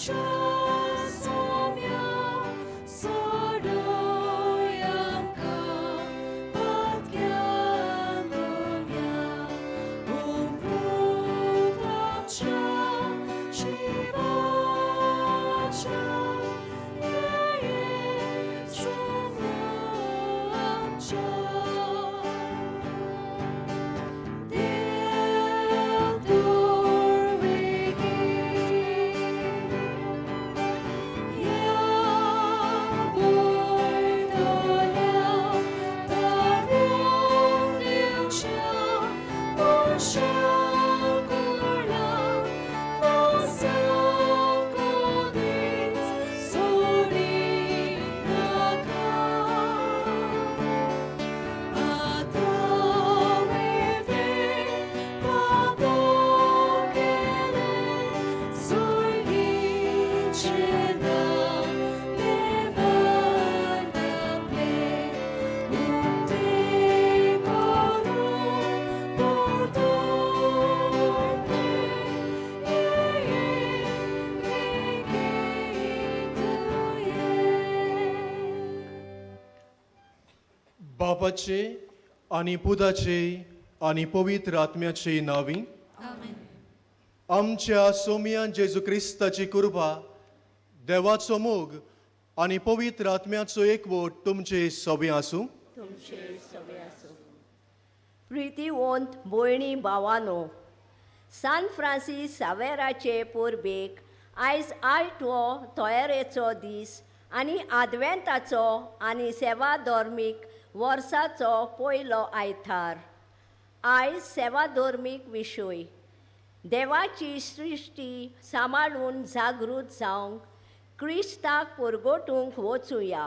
आमच्या सोम्या सोडोय आमकां पातक्यान दोन्या उमपूत आमच्या जिवाच्या येये सोम्या आमच्या देव दुर्वेगी ह्या भुंयतल्या तारून दिवच्या मनशा कुळां नासाक दीस सोडिनाका. आतां वेवें पापो केलें सोयरीचें नांव देवान आपलें उक्तें करून परतून येये बेगीन तुवें. बापाचे आनी पुताचे आनी पवित्र आत्म्याचे नांवी. आमच्या सोमया जेजू क्रिस्ताची कृपा, देवाचो मोग आनी पवित्र आत्म्याचो एकवट तुमचे सोबें आसूं. तुमचे सगळे आसूं. प्रितीवंत भयणी भावानो, सान फ्रांसीस सावेराचे परबेक आयज आठवो तयारेचो दीस आनी आदवेंताचो आनी सेवा धर्मीक वर्साचो पयलो आयतार. आयज सेवा धर्मीक विशय देवाची सृश्टी सांबाळून जागृत जावंक क्रिस्ताक परगटूंक वचुया.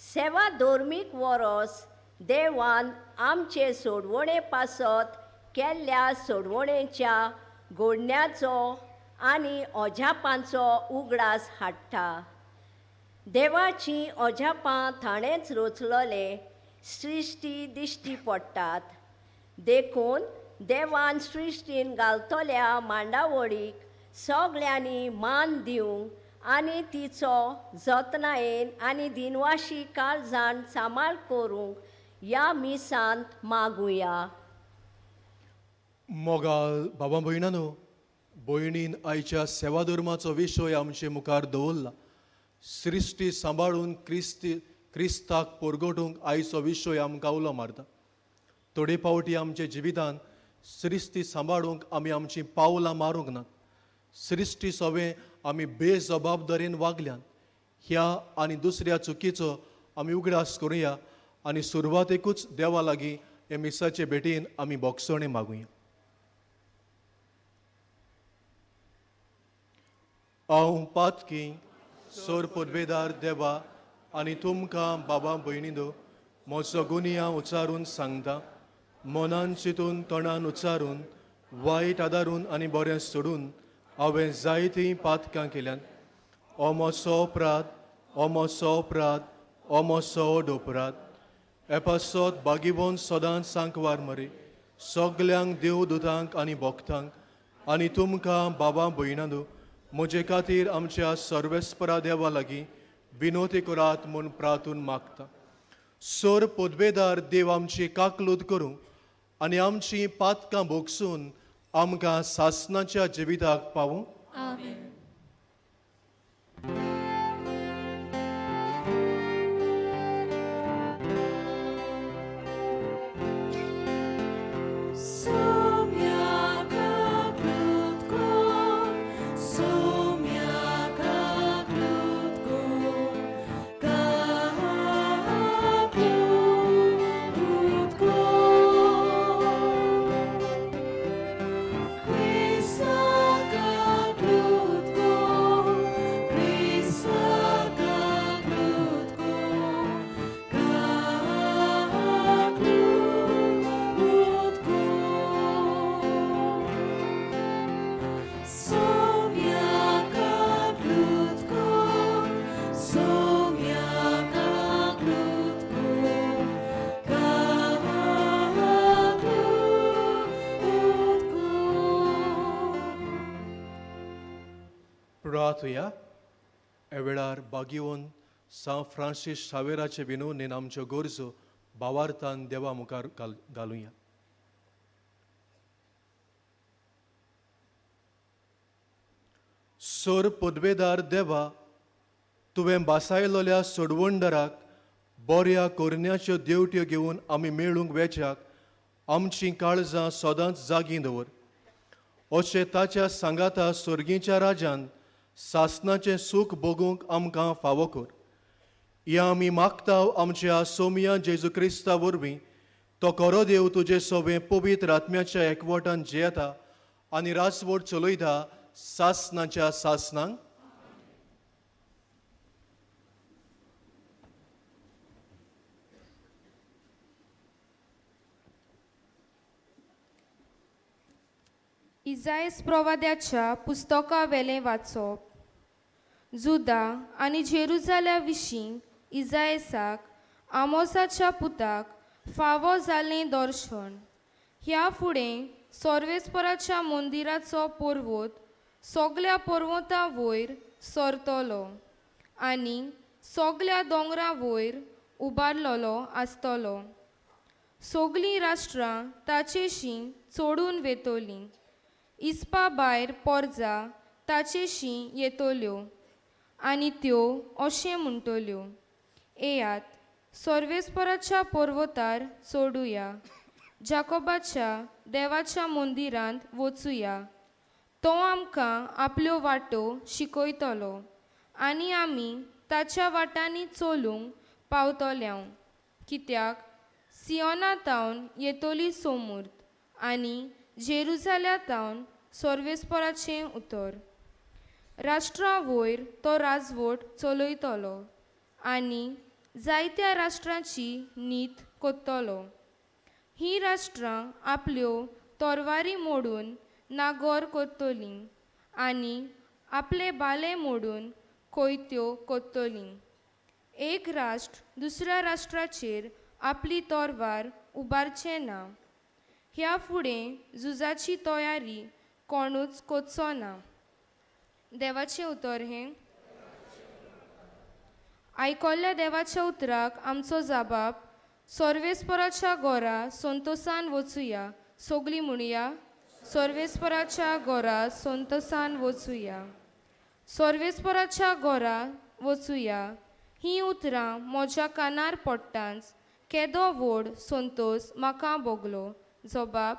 सेवा धर्मीक वरोस देवान आमचे सोडवणे पासत केल्ल्या सोडवणेच्या घडण्याचो आनी अजापांचो उगडास हाडटा. देवाचीं अजापां थाणेच रचलोले सृश्टी दिश्टी पडटात. देखून देवान सृश्टीन घालतल्या मांडावळीक सगळ्यांनी मान दिवंक आनी तिचो जतनायेन आनी दिनवाशी काळजान सांबाळ करूंक ह्या मिसांत मागुया. मोगाल बाबा भयणानो, भयणीन आयच्या सेवा धर्माचो विशय आमचे मुखार दवरला. सृश्टी सांबाळून क्रिस्ताक परगटूंक आयचो विशय आमकां उलो मारता. थोडे फावटी आमच्या जिवितान सृश्टी सांबाळूंक आमी आमचीं पावलां मारूंक नात. सृश्टी सोवें आमी बेजबाबदारेन वागल्यान. ह्या आनी दुसऱ्या चुकीचो आमी उगडास करुया आनी सुरवातेकूच देवा लागीं हे मिसाचे भेटीन आमी बोगसणें मागुया. हांव पातकी सोर पुर्वेदार देवा आनी तुमकां बाबा भयणी दो म्हजो गुनिया उच्चारून सांगता. मनान चिंतून तोंडान उच्चारून वायट आदारून आनी बरें सोडून हांवें जायतीं पातकां केल्यात. हो म्हजो अपराध, हो म्हजो अपराध, हो म्हजो व्हड अपराध. एपासोत बागीबोन सदांच सांकवार मरे सगल्यांक देवदूतांक आनी भक्तांक आनी तुमकां बाबा भयणां दो म्हजे खातीर आमच्या सर्वेस्परा देवा लागीं विनोती करात म्हूण प्रार्थून मागता. सोर पदवेदार देव आमची काकलूत करूं आनी आमची पातकां भोगसून आमकां सासनाच्या जिविताक पावूं. आमेन. Soumya kaklutko, प्रार्थुया. ह्या वेळार बागीवन सांत फ्रांसीस शावेराचे विनवणेन आमच्यो गरजो भावार्थान देवा मुखार घालुया. सोर पदवेदार देवा, तुवें बासायलोल्या सोडवणदाराक बऱ्या कोरन्याच्यो देवट्यो घेवन आमी मेळूंक वेच्याक आमचीं काळजां सदांच जागीं दवर. अशें ताच्या सांगाता सर्गीच्या राजान सासनाचें सूख भोगूंक आमकां फावो कर. ह्या आमी मागता आमच्या सोमिया जेजू क्रिस्ता वरवीं, तो खरो देव तुजे सोबें पवित्र आत्म्याच्या एकवटान जियेता आनी राजवट चलयता सासनाच्या सासनांक. इजायस प्रवाद्याच्या पुस्तका वेलें वाचप. जुदा आनी जेरुजाल्या विशीं इजायसाक आमोसाच्या पुताक फावो जालें दर्शन. ह्या फुडें सर्वेस्पराच्या मंदिराचो पर्वत सगल्या पर्वतां वयर सरतलो आनी सगल्या दोंगरा वयर उबारलेलो आसतलो. सगलीं राष्ट्रां ताचेशी चोडून वेतलीं. इस्पा भायर पोरजा ताचेशी येतल्यो आनी त्यो अशें म्हणटल्यो, येयात सर्वेस्पराच्या पर्वतार चडुया, जाकोबाच्या देवाच्या मंदिरांत वचुया. तो आमकां आपल्यो वाटो शिकयतलो आनी आमी ताच्या वाटांनी चलूंक पावतल्यांव. कित्याक सियोना तावन येतली सोमूर्त आनी जेरुजाल्या तावन सर्वेस्पराचें उतर. राष्ट्रां वयर तो राजवट चलयतलो आनी जायत्या राष्ट्रांची नीत कोत्तलो. हीं राष्ट्रां आपल्यो तरवारी मोडून नागोर कोत्तलीं आनी आपले बाले मोडून कोयत्यो कोत्तलीं. एक राष्ट्र दुसऱ्या राष्ट्राचेर आपली तरवार उबारचें ना. ह्या फुडें झुजाची तयारी कोणूच कोच्चो ना. देवाचें उतर हें. आयकल्ल्या देवाच्या उतराक आमचो जाबाब सर्वेस्पराच्या गोरा संतोसान वचुया. सगलीं म्हणुया, सर्वेस्पराच्या गोरा संतोसान वचुया. सर्वेस्पराच्या गोरा वचुया हीं उतरां म्हज्या कानार पडटांच केदो व्हड संतोस म्हाका भोगलो. जबाब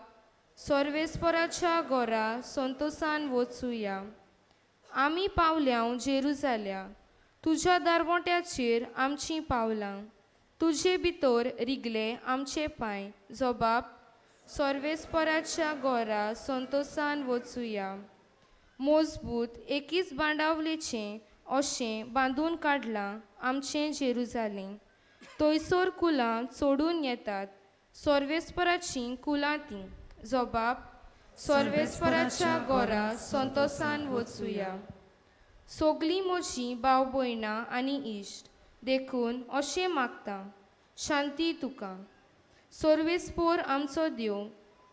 सर्वेस्पराच्या गोरा संतोसान वचुया. आमी पावल्यांव जेरुजाल्या, तुज्या दारवंट्याचेर आमचीं पावलां, तुजे भितर रिगले आमचे पांय. जबाब सर्वेस्पराच्या गोरा संतोसान वचुया. मजबूत एकीच बांदावलेचें अशें बांदून काडलां आमचें जेरुजालें. थंयसर कुलां चोडून येतात, सर्वेस्पराचीं कुलां तीं. जबाब सर्वेस्पराच्या गोरा संतोसान वचुया. सगलीं म्हजीं भाव भयणां आनी इश्ट, देखून अशें मागता, शांती तुका. सर्वेस्पोर आमचो देव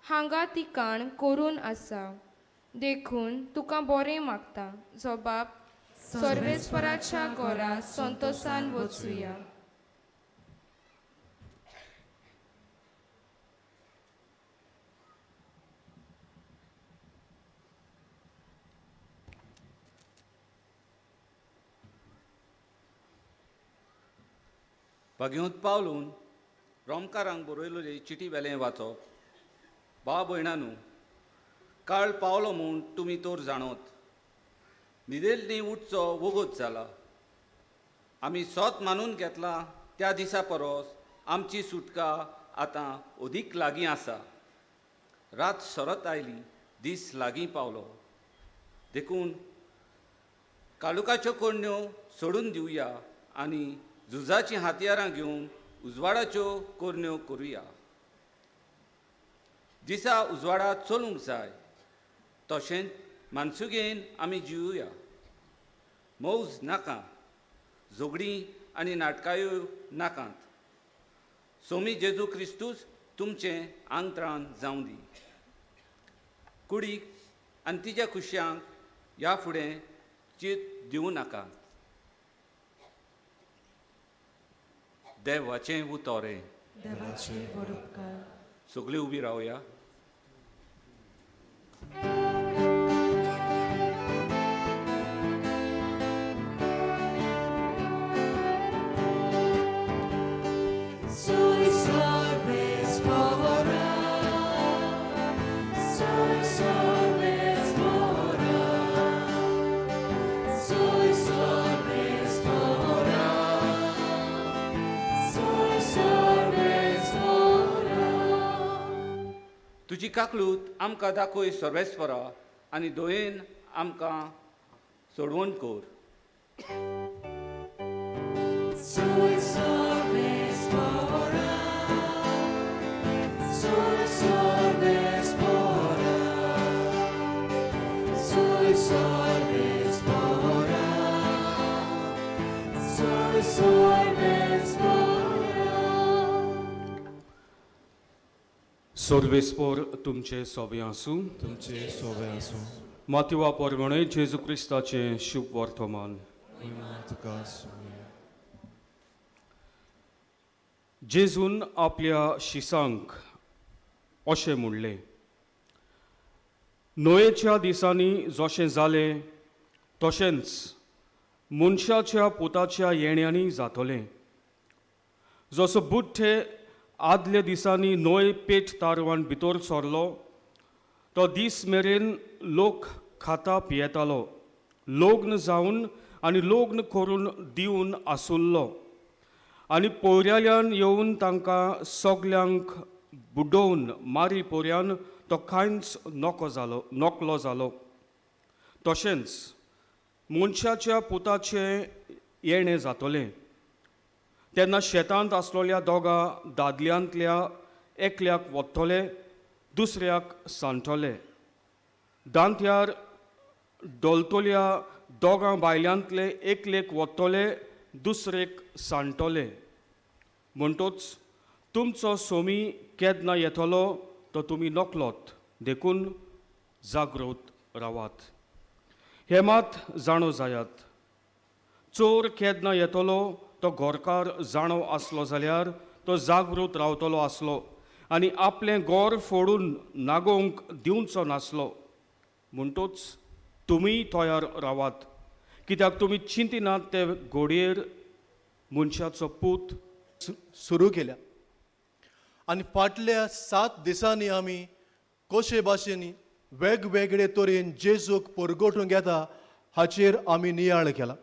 हांगा तिकाण करून आसा, देखून तुका बरें मागता. जबाब सर्वेस्पराच्या गोरा संतोसान वचुया. भागीवंत पावलून रोमकारांक बरयलेली चिटी वेलें वाचप. भाव भयणानू, काळ पावलो म्हूण तुमी तर जाणोत. न्हिदेल्ली उठचो वगत जाला. आमी सोत मानून घेतला त्या दिसा परस आमची सुटका आतां अदीक लागीं आसा. रात सरत आयली, दीस लागीं पावलो. देखून कालुकाच्यो कोण्ण्यो सोडून दिवया आनी झुजाचीं हातयारां घेवन उजवाडाच्यो कोरण्यो करुया. दिसा उजवाडा चलूंक जाय, तशेंच मानसुगेन आमी जिवया. मौज नाका, झगडीं आनी नाटकायो नाकात. सोमी जेजू क्रिस्तूच तुमचें आंगत्राण जावं दी. कुडीक आनी तिच्या खुशयांक ह्या फुडें चीत दिवं नाका. देवाचें उतोरें. देवाचे व्हड उपकार. सगळीं उबी रावया. Sui sorbes pora, sui sorbes pora, sui sorbes pora, sui sorbes pora. तुजी काकलूत आमकां दाखय सर्वेस्परा आनी दोयेन आमकां सोडवण कर. Sui sorbes pora, sui sorbes pora, sui sorbes pora, sui sorbes pora. सर्वेस्पोर तुमचे सोवे आसूं. तुमचे सोवे आसूं. मातिवा परमणे जेजू क्रिस्ताचें शुभ वर्तमान. महिमा तुका आसूं. जेजून आपल्या शिसांक अशें म्हणलें, न्हंयेच्या दिसांनी जशें जालें तशेंच मनशाच्या पुताच्या येण्यांनी जातलें. जसो बुट्टे आदल्या दिसांनी न्हंय पेट तारवान भितर सरलो तो दीस मेरेन लोक खाता पियेतालो, लग्न जावन आनी लग्न करून दिवन आसुल्लो आनी पोयऱ्याल्यान येवन तांकां सगल्यांक बुडोवन मारी पोऱ्यान तो कांयच नको जालो, नकलो जालो. तशेंच मनशाच्या पुताचें येणें जातलें तेन्ना शेतांत आसलेल्या दोगां दादल्यांतल्या एकल्याक वतले, दुसऱ्याक सांठले. दांत्यार डोलतल्या दोगां बायल्यांतले एकलेक वतले, दुसरेक सांठले. म्हणटोच तुमचो सोमी केन्ना येतलो तो तुमी नकलोत, देखून जागृत रावात. हें मात जाणो जायात, चोर केन्ना येतलो तो घरकार जाणो आसलो जाल्यार तो जागृत रावतलो आसलो आनी आपलें गोर फोडून नागोवंक दिवचो नासलो. म्हणटोच तुमीय तयार रावात, कित्याक तुमी चिंतिनात ते घोडयेर मनशाचो पूत सुरू केल्या आनी फाटल्या 7 दिसांनी आमी कशे भाशेन वेगवेगळे तरेन जेजूक परगटूंक येता हाचेर आमी नियाळ केला.